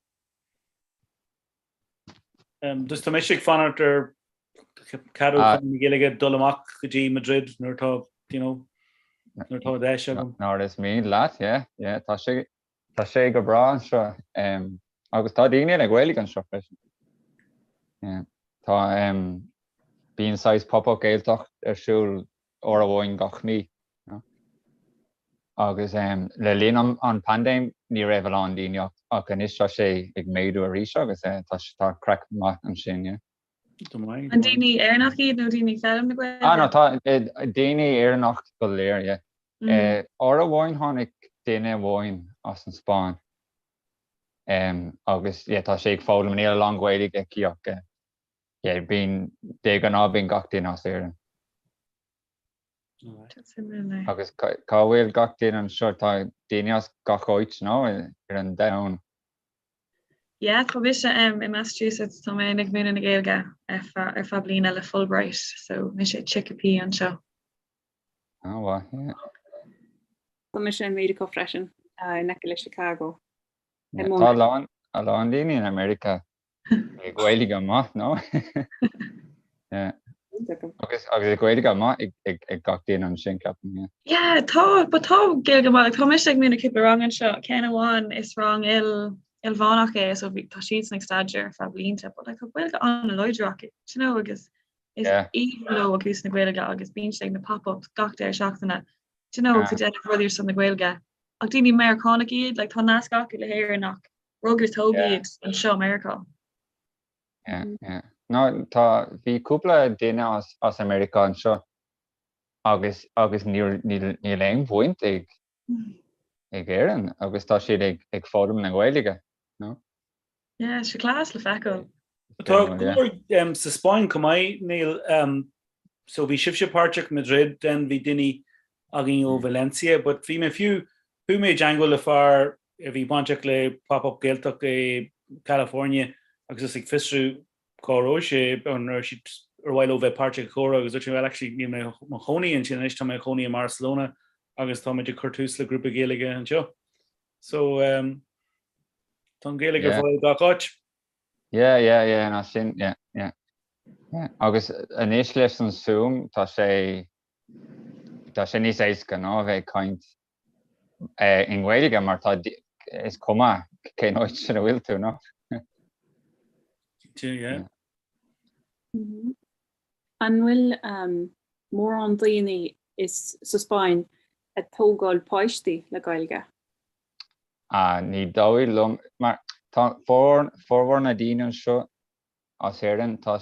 Just tá mise ag fanacht ar cead ó Chonradh na Gaeilge dul amach go dtí Madrid nuair atá, you know, nuair atá deis agam. Nuair is mian leat, yeah, yeah, tá sé Tá sé go breá anseo agus tá daoine le Gaeilge anseo freisin. Tá bíonn saghas pop-up Gaeltacht ar siúl uair amháin gach mí. Agus le linn an paindéim ní raibh a lán daoine ach anois tá sé ag méadú arís agus tá craic maith ansin. Yeah. An daoine Éireannach iad nó daoine ag foghlaim na Gaeilge? Ah no, tá daoine Éireannach go léir, yeah. Uair amháin tháinig duine amháin as an Spáinn agus yeah tá sé ag foghlaim, níl a lán Gaeilge aici ach yeah bíonn, de ghnáth bíonn gach duine as Éirinn. Agus cá bhfuil gach duine anseo? Tá daoine as gach áit nó ar an domhan. Yeah, tá mise i Massachusetts, tá mé ag múineadh na Gaeilge ar feadh bliana le Fulbright, so mise i Chicopee anseo. Ah, mhaith, yeah. Tá mise i Meiriceá freisin, in aice le Chicago. Yeah, tá a lán, a lán daoine in America le Gaeilge maith, no? Yeah. Agus agus Gaeilge maith ag ag ag gach duine ansin ceapaim, yeah. Yeah, tá, but tá Gaeilge maith, like, tá mise ag múineadh cúpla rang anseo, ceann amháin is rang il ilmheánach é, so bhí tá siadsan ag staidéar ar feadh blianta, but like tá Gaeilge an-láidir acu, you know, agus Is aoibhinn leo ag úsáid na Gaeilge agus bíonn siad ag na pop-ups gach deireadh seachtaine. Do you know, ag déanamh rudaí ar son na Gaeilge. Ach daoine Meiriceánach iad, like tá nasc acu le hÉirinn ach rugadh is tógadh iad anseo i Meiriceá. Yeah, yeah. No, tá, bhí cúpla duine as, as America anseo agus, agus níl, níl, níl aon bhaint ag, ag Éirinn agus tá siad ag, ag foghlaim na Gaeilge, no? Yeah, sé class le feiceáil. Tá go leor sa Spáinn chomh maith, Neil. So bhí sibhse páirteach Madrid, then bhí daoine againn ó Valencia, but bhí mé fiú, chuaigh mé i dteangmháil le fear a bhí bainteach le Pop-Up Gaeltacht i California agus is ag fiosrú cá raibh sé, an raibh siad, ar mhaith leo bheith páirteach i chomhrá agus dúirt sé, well actually níl mé i mo chónaí ansin anois, tá mé i chónaí i mBarcelona agus táimid ag cur tús le grúpa Gaeilge anseo. So um, tá an Ghaeilge ar fáil gach áit. Yeah, yeah, yeah, ná sin, yeah, yeah. Yeah. Agus anois leis an Zoom tá sé tá sé níos éasca ná a bheith ag caint eh, i nGaeilge mar tá is cuma cén áit sin a bhfuil tú, nó? Yeah. Mm-hmm. An bhfuil um, mórán daoine is sa Spáinn ag tógáil páistí le Gaeilge? Ah, ní dóigh liom, mar tá formhór na daoine anseo as Éirinn, tá,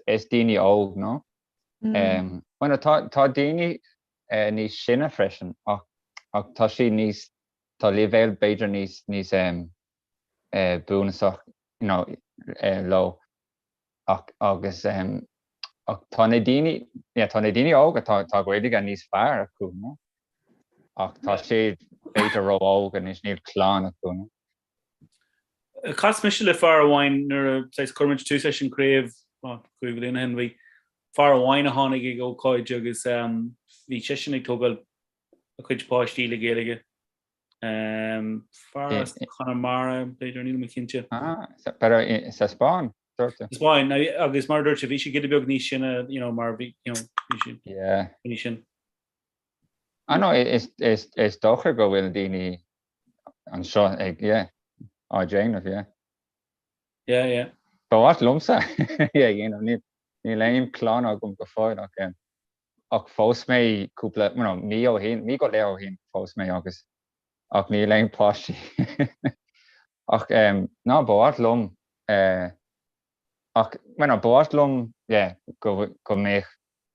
is daoine óg, no? Mm. Bueno, tá, tá daoine eh, níos sine freisin, ach, ach tá siad níos, tá leibhéal b'fhéidir níos, níos um, eh, bunúsach, you know, eh, leo. Ach, agus, um, ach tá na daoine, yeah, tá na daoine óga, tá, tá Gaeilge níos fearr acu, no? Ach tá siad b'fhéidir ró-óg anois, níl clann acu, no? Chas mise le fear amháin nuair a saghas chuir muid tús leis an chraobh, oh, 5 bhliain ó shin, bhí fear amháin a tháinig ag ócáid agus um, bhí seisean ag tógáil a chuid páistí le Gaeilge. Fear as Conamara, b'fhéidir, níl mé cinnte. Ah, pero sa Spáinn, dúirt tú? Sa Spáinn, agus mar a dúirt sé, bhí sé giota beag níos sine, you know, mar bhí, you know, bhí sé Yeah. níos sine. Ah no, is, is, is dócha go bhfuil daoine anseo ag, yeah, á déanamh, yeah. Yeah, yeah. Ba mhaith liomsa é a dhéanamh, níl, níl aon chlann agam go fóill ach, um, ach phós mé cúpla, you know, mí ó shin, mí go leith ó shin phós mé agus ach níl aon páistí. Ach um, ná ba mhaith liom uh, ach you know, ba mhaith liom yeah, go, go mbeadh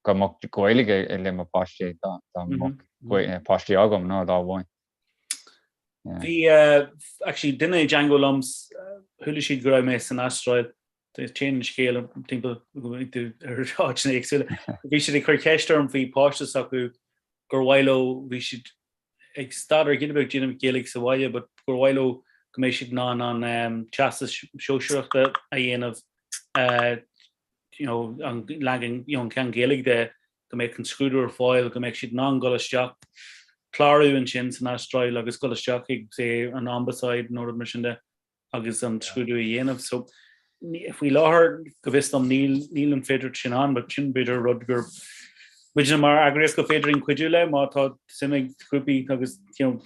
go mbeadh Gaeilge le mo páistí dá, dá mbeadh mm -hmm. páistí agam ná dá bhain. Yeah. Bhí uh, actually duine i dteangmháil liom chuala siad go raibh mé san Astráil Téann an scéal timpeall ar áiteanna éagsúla. Bhí siad ag cur ceist orm faoi páiste s'acu gur mhaith leo, bhí siad ag staidéar giota beag déanamh Gaeilge sa bhaile but gur mhaith leo go mbeidh siad in ann an teastas sóisearachta a dhéanamh you know an leagan you know an ceann Gaeilge de go mbeadh an scrúdú ar fáil go mbeadh siad in ann dul isteach clárú ansin san Astráil agus dul isteach ag say an ambasáid nó rud mar sin de. agus an scrúdú a dhéanamh. So, faoi láthair, go bhfios dom, níl, níl an féidearthacht sin ann, but sin b'fhéidir rud gur muidne mar eagraíocht go féidir linn cuidiú le má tá suim ag grúpaí agus you know,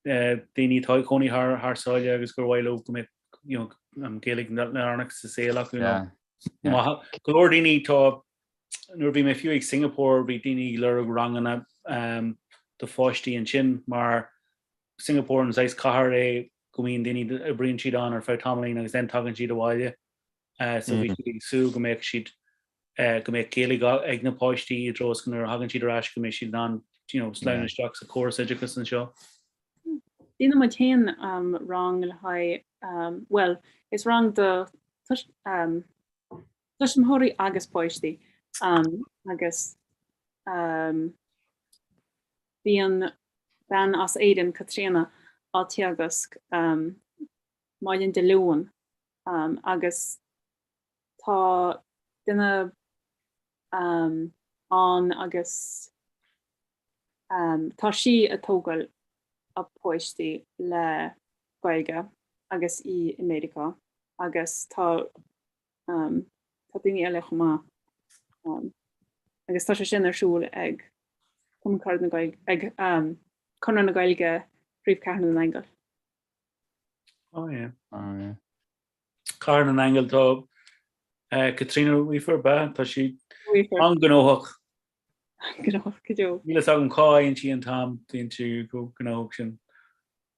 eh, daoine atá ag cónaí thar, thar sáile agus gur mhaith leo go mbeadh you know, an Ghaeilge lárnach sa saol acu. Yeah. Yeah. Go leor daoine tá nuair bhí mé fiú ag Singapore bhí daoine ag lorg ranganna um, do pháistí ansin mar Singapore an saghas cathair é go mbíonn daoine, oibríonn siad ann ar feadh tamaillín agus then tagann siad abhaile. So bhí siad ag súil go mbeadh siad, go mbeadh Gaeilge ag na páistí i dtreo is go nuair a thagann siad ar ais go mbeidh siad in ann you know sleamhnú isteach sa chóras oideachais anseo. Déanann muid féin rang le haghaidh, bhuel, is rang do tuismitheoirí agus páistí agus Bíonn bean as Éirinn, Caitríona, á teagasc maidin Dé Luain agus tá duine ann agus tá sí ag tógáil a páistí le Gaeilge agus í i Meiriceá agus tá Tá daoine eile chomh maith. Agus tá sé sin ar siúl ag Cumann Carad na Gaeilge, ag Conradh na Gaeilge Príomhchathair na nAingeal. Oh yeah. Oh yeah. Cathair na nAingeal tá Caitríona Weaver, ba, tá sí an-ghnóthach. Gnóthach go deo. Níl fhios agam cá fhaigheann sí an t-am, bíonn sí chomh gnóthach sin.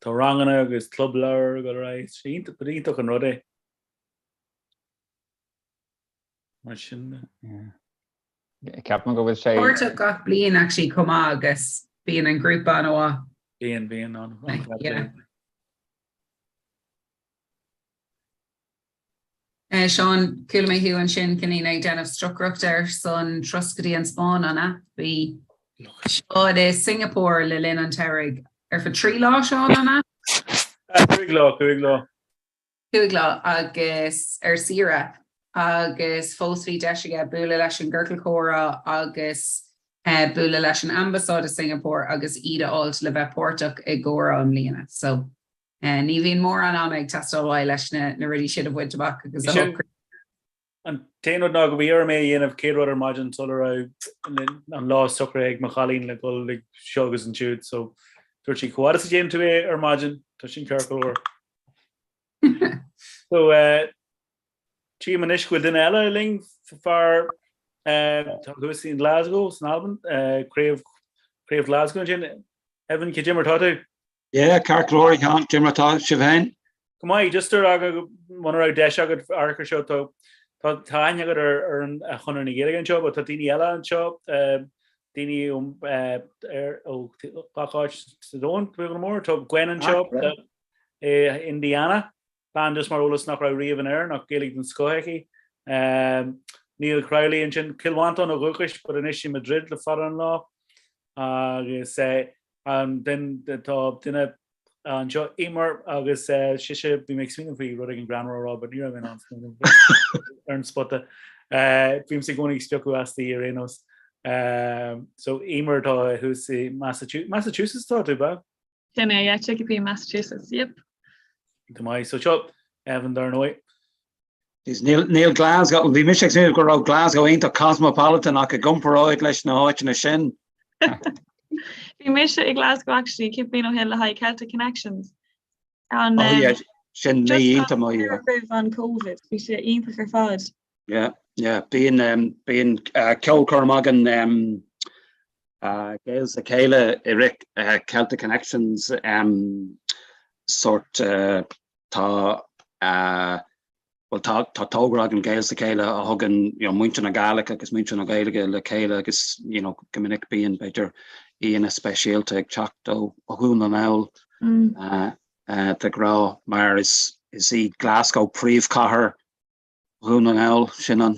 Tá ranganna agus club leabhar ag dul ar aghaidh, is iontach, but iontach an rud é. Mar sin de. Ceapaim go bhfuil sé. Páirteach gach bliain actually chomh maith agus bíonn an grúpa an-mhaith. Bíonn, bíonn an-mhaith. Seán, chuala mé thú ansin cineál ag déanamh stocaireacht ar son turas go dtí an Spáinn, an ea? Bhí Seán i Singapore le linn an tsamhraidh ar feadh 3 lá, Seán, an ea? 5 lá, 5 lá. 5 lá agus ar saoire agus fós bhí deis aige bualadh leis an gCiorcal Comhrá agus bualadh leis an Ambasáid i Singapore agus iad a fháilt le bheith páirteach i gcomhrá i mbliana. So ní bhíonn mórán ama ag teastáil uaidh leis na rudaí sin a bhaint amach agus a shocrú. An t-aon rud ná go bhí orm é a dhéanamh céad rud ar maidin sula raibh an lá socraithe ag mo chailín le dul ag seo agus ansiúd so dúirt sí, chomh fada is a dhéanann tú é ar maidin, tá sin ceart go leor. So tchím anois go bhfuil duine eile linn, fear atá thuas in Glasgow san Albain, craobh craobh Glasgow ansin. Evan, cad é mar atá tú? Yeah, ceart go leor, a Sheáin, cad é mar atá sibh féin? Go maith, just ar aga muna raibh deis agat amharc ar seo, tá tá tá aithne agat ar ar an Chonradh na Gaeilge anseo, but tá daoine eile anseo, daoine ó ar ó gach áit sa domhan, beag nó mór. Tá Gwen anseo i Indiana, bean just mar eolas nach raibh riamh in Éirinn ach Gaeilge den scoth aici. Neil Crowley ansin, Cill Mhantáin ó dhúchais, but anois i Madrid le fada an lá. Agus then tá duine anseo, Emer, agus sise, bhí mé ag smaoineamh faoi rud éigin greannmhar a rá, but ní raibh mé in ann smaoineamh ar an spota. Bímse i gcónaí ag spiocadh asti ar aon nós. So Emer atá thuas i Massachusetts tá tú, ba? Sin é, yeah, Chicopee, Massachusetts, yep. Go maith. So seo Evan dar ndóigh. Níl, níl Glasgow, bhí mise ag smaoineamh go raibh Glasgow iontach cosmopolitan ach i gcomparáid leis na háiteanna sin. Bhí mise i Glasgow actually cúpla bliain ó shin le haghaidh Celtic Connections. An, oh, yeah, sin mí iontach maith. Yeah. Roimh an Covid, bhí sé iontach ar fad. Yeah, yeah, bíonn um, bíonn uh, ceolchoirm againn um, uh, Gaels le Chéile i rith uh, Celtic Connections um, sort uh, tá uh, Bhuel tá tá togra againn Gaels le Chéile a thugann you know muintir na Gàidhlig agus muintir na Gaeilge le chéile agus you know go minic bíonn b'fhéidir aíonna speisialta ag teacht ó ó Dhún na nGall de ghnáth mar is is í Glasgow príomhchathair Dhún na nGall sin an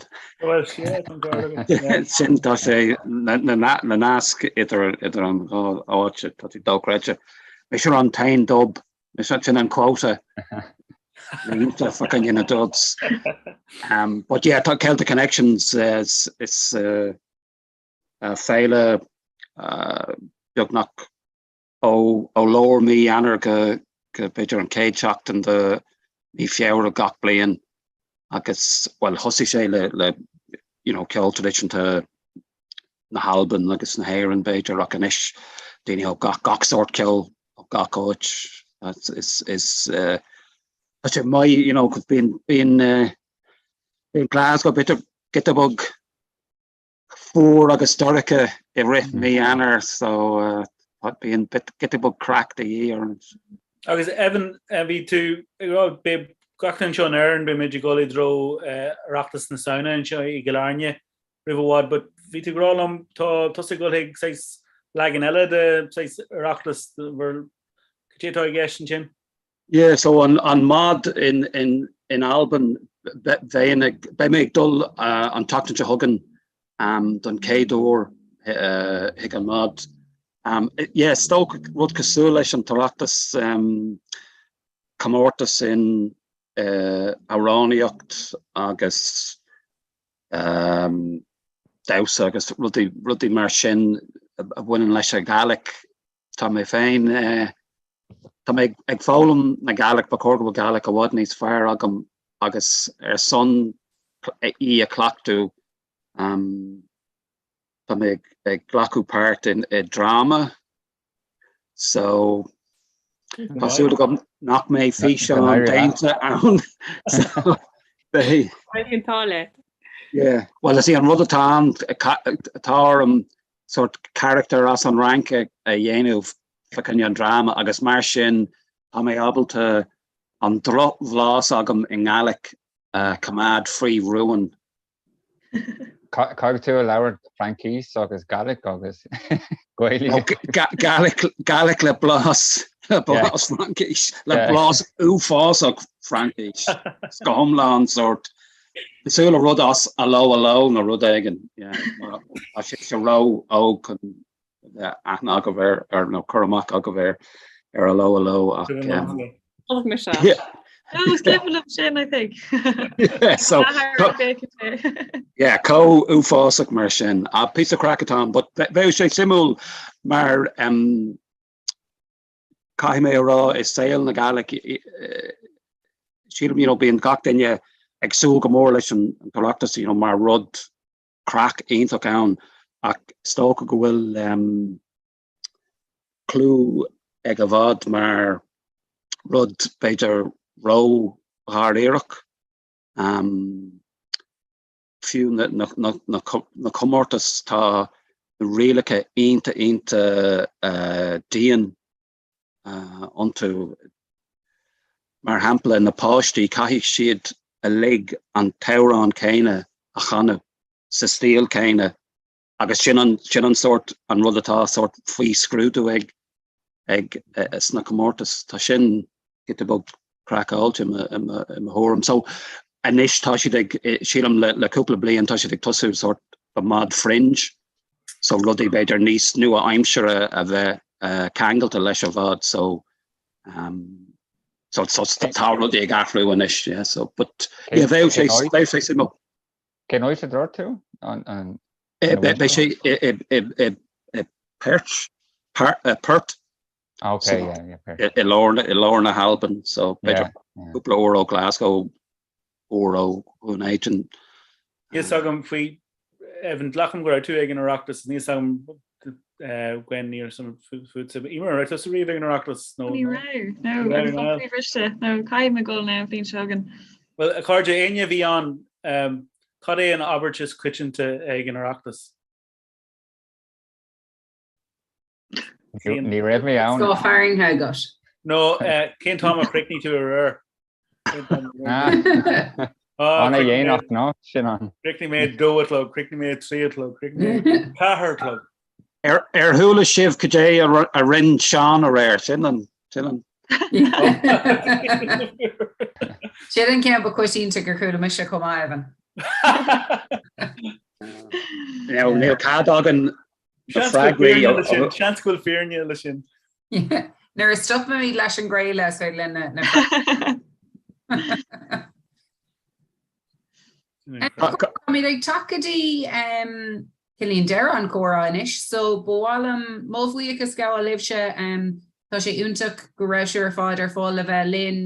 sin tá sé na na na naisc idir idir an dhá áit tá sé dochreidte. Mise an t-aon dub Sin an quota. Iontach fá choinne na dubs. Um, but yeah, tá Celtic Connections uh, is, is uh, uh, féile uh, beagnach ó, ó lár mí Eanáir go, go b'fhéidir an chéad seachtain de mí Feabhra gach bliain agus well thosaigh sé le, le you know, ceol traidisiúnta na hAlban agus na hÉireann b'fhéidir ach anois daoine ó gach gach sórt ceoil ó gach áit is is tá sé maith you know 'cause bíonn bíonn bíonn Glasgow b'fhéidir giota beag fuar agus dorcha i rith mí Eanáir so bíonn giota beag craic de dhíth orainn. Agus Evan bhí tú ag rá beidh gach duine anseo in Éirinn beidh muid ag dul i dtreo Oireachtas na Samhna anseo i gCill Airne roimh i bhfad but bhí tú ag rá liom tá tusa ag dul chuig saghas leagan eile de saghas Oireachtas cad é atá i gceist ansin? Yeah so an an MOD in in in Albain bheinn ag beidh mé ag dul an tseachtain seo chugainn um don chéad uair chuig an MOD. Um yeah is dócha rud cosúil leis an tOireachtas um comórtas in uh amhránaíocht agus damhsa agus rudaí, rudaí mar sin a bhaineann leis an Ghàidhlig. Tá mé féin, tá mé ag foghlaim na Gàidhlig, ba chóir go bhfuil Gàidhlig i bhfad níos fearr agam agus ar son í a chleachtadh, tá mé ag glacadh páirt i dráma So tá súil agam nach mbeidh físeán déanta ann. So beidh. Beidh an t-ádh leat. Yeah, well is é an rud atá ann atá orm. sort character as an Fhrainc a dhéanamh fá choinne an dráma agus mar sin tá mé ábalta an drochbhlas agam i nGaelic a choimeád faoi rún. Caithfidh tú a labhairt Fraincis agus Gaelic agus Gaeilge. Gaelic, Gaelic le blas, le blas Fraincis, le blas uafásach Fraincis. Go hiomlán sort cosúil le rud as Allo Allo nó rud éigin. Tá sibhse ró-óg chun aithne agaibh air ar nó cur amach agaibh air ar Allo Allo ach Chonaic mise. No, is cuimhin liom sin, I think. Yeah, so yeah, chomh uafásach mar sin. A píosa craic atá ann, but bheadh sé suimiúil mar um, caithfidh mé a rá i saol na Gaelic sílim you know, bíonn gach duine ag súil go mór leis an tOireachtas you know, mar rud craic iontach ann ach is dócha go bhfuil um, clú ag i bhfad mar rud b'fhéidir ró-dháiríreach. Um, fiú na, na, na, na, na comórtais tá na rialacha iontach iontach uh, dian uh, iontu. Mar shampla na páistí caithfidh siad uilig an t-amhrán céanna a chanadh sa stíl céanna agus sin an, sin an sórt an rud atá sórt faoi scrúdú ag ag sna comórtais. Tá sin giota beag craiceáilte i mo, i mo, i mo thuairim. So anois tá siad ag, sílim le, le cúpla bliain tá siad ag tosú sórt the mod fringe, so rudaí b'fhéidir níos nua-aimsire a bheith uh, ceangailte leis i bhfad. So um, so, so tá rudaí ag athrú anois, yeah, so, but yeah, bheadh sé, bheadh sé suimiúil. Cén áit a dúirt tú? An, an, Beidh sé i, i, i, i Perth, Perth. Ah, okay, yeah, yeah, Perth. I lár, i lár na hAlban, so b'fhéidir cúpla uair ó Glasgow, uair ó Dhún Éideann. Níl fhios agam faoi Evan, glacaim go raibh tú ag an Oireachtas, níl fhios agam Gwen níl fhios agam fútsa. Emer, an raibh tusa riamh ag an Oireachtas? Ní raibh, no, agus tá mé bhriste, no, caithfidh mé dul now an bhliain seo chugainn. Bhuel, a chairde, éinne a bhí ann, cad é an abairt is coitianta ag an Oireachtas? Ní raibh mé ann. Scáth fearthainne agat. No, cén t-am a chríochnaigh tú aréir? An-dhéanach ná sin an. Chríochnaigh mé a dó a chlog, chríochnaigh mé a trí a chlog, chríochnaigh mé a ceathair a chlog. Ar chuala sibh cad é a rinne Seán aréir? Sin an, sin an. Sin an ceann ba choitianta gur chuala mise chomh maith, Evan. Níl cead againn na freagraí a. Seans go bhfuil fírinne le sin. Nuair a stopfaimid leis an gcraoladh is féidir linn na. Táimid ag teacht go dtí cineál deireadh an chomhrá anois, so ba mhaith liom mo bhuíochas a ghabháil libhse. Tá sé iontach go raibh sibh ar fad ar fáil le bheith linn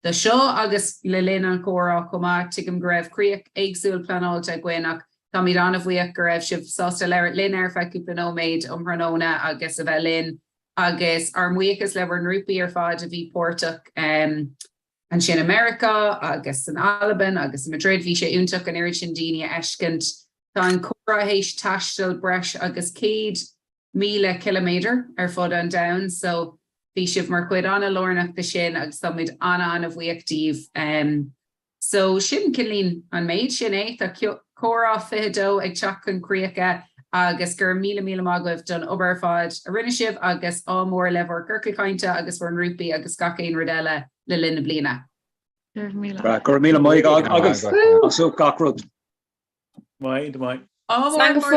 do seo agus le linn an chomhrá chomh maith. Tuigim go raibh críoch éagsúil pleanáilte againn ach táimid an-bhuíoch go raibh sibh sásta labhairt linn ar feadh cúpla nóiméad um thráthnóna agus a bheith linn agus ár mbuíochas le bhur ngrúpaí ar fad a bhí páirteach ansin i Meiriceá agus san Albain agus i Madrid. Bhí sé iontach an oiread sin daoine a fheiscint. Tá an comhrá théis taisteal breis agus 100,000 ciliméadar ar fud an domhain so bhí sibh mar chuid an-lárnach de sin agus táimid an-an-bhuíoch díobh. So sin cineál an méid sin é. Tá Comhrá 22 ag teacht chun críocha agus go raibh míle míle maith agaibh don obair ar fad a rinne sibh agus ádh mór le bhur gciorcail cainte agus bhur ngrúpaí agus gach aon rud eile le linn na bliana. Go raibh míle. Go raibh míle maith agaibh as gach rud. Maith, maith. Ádh mór.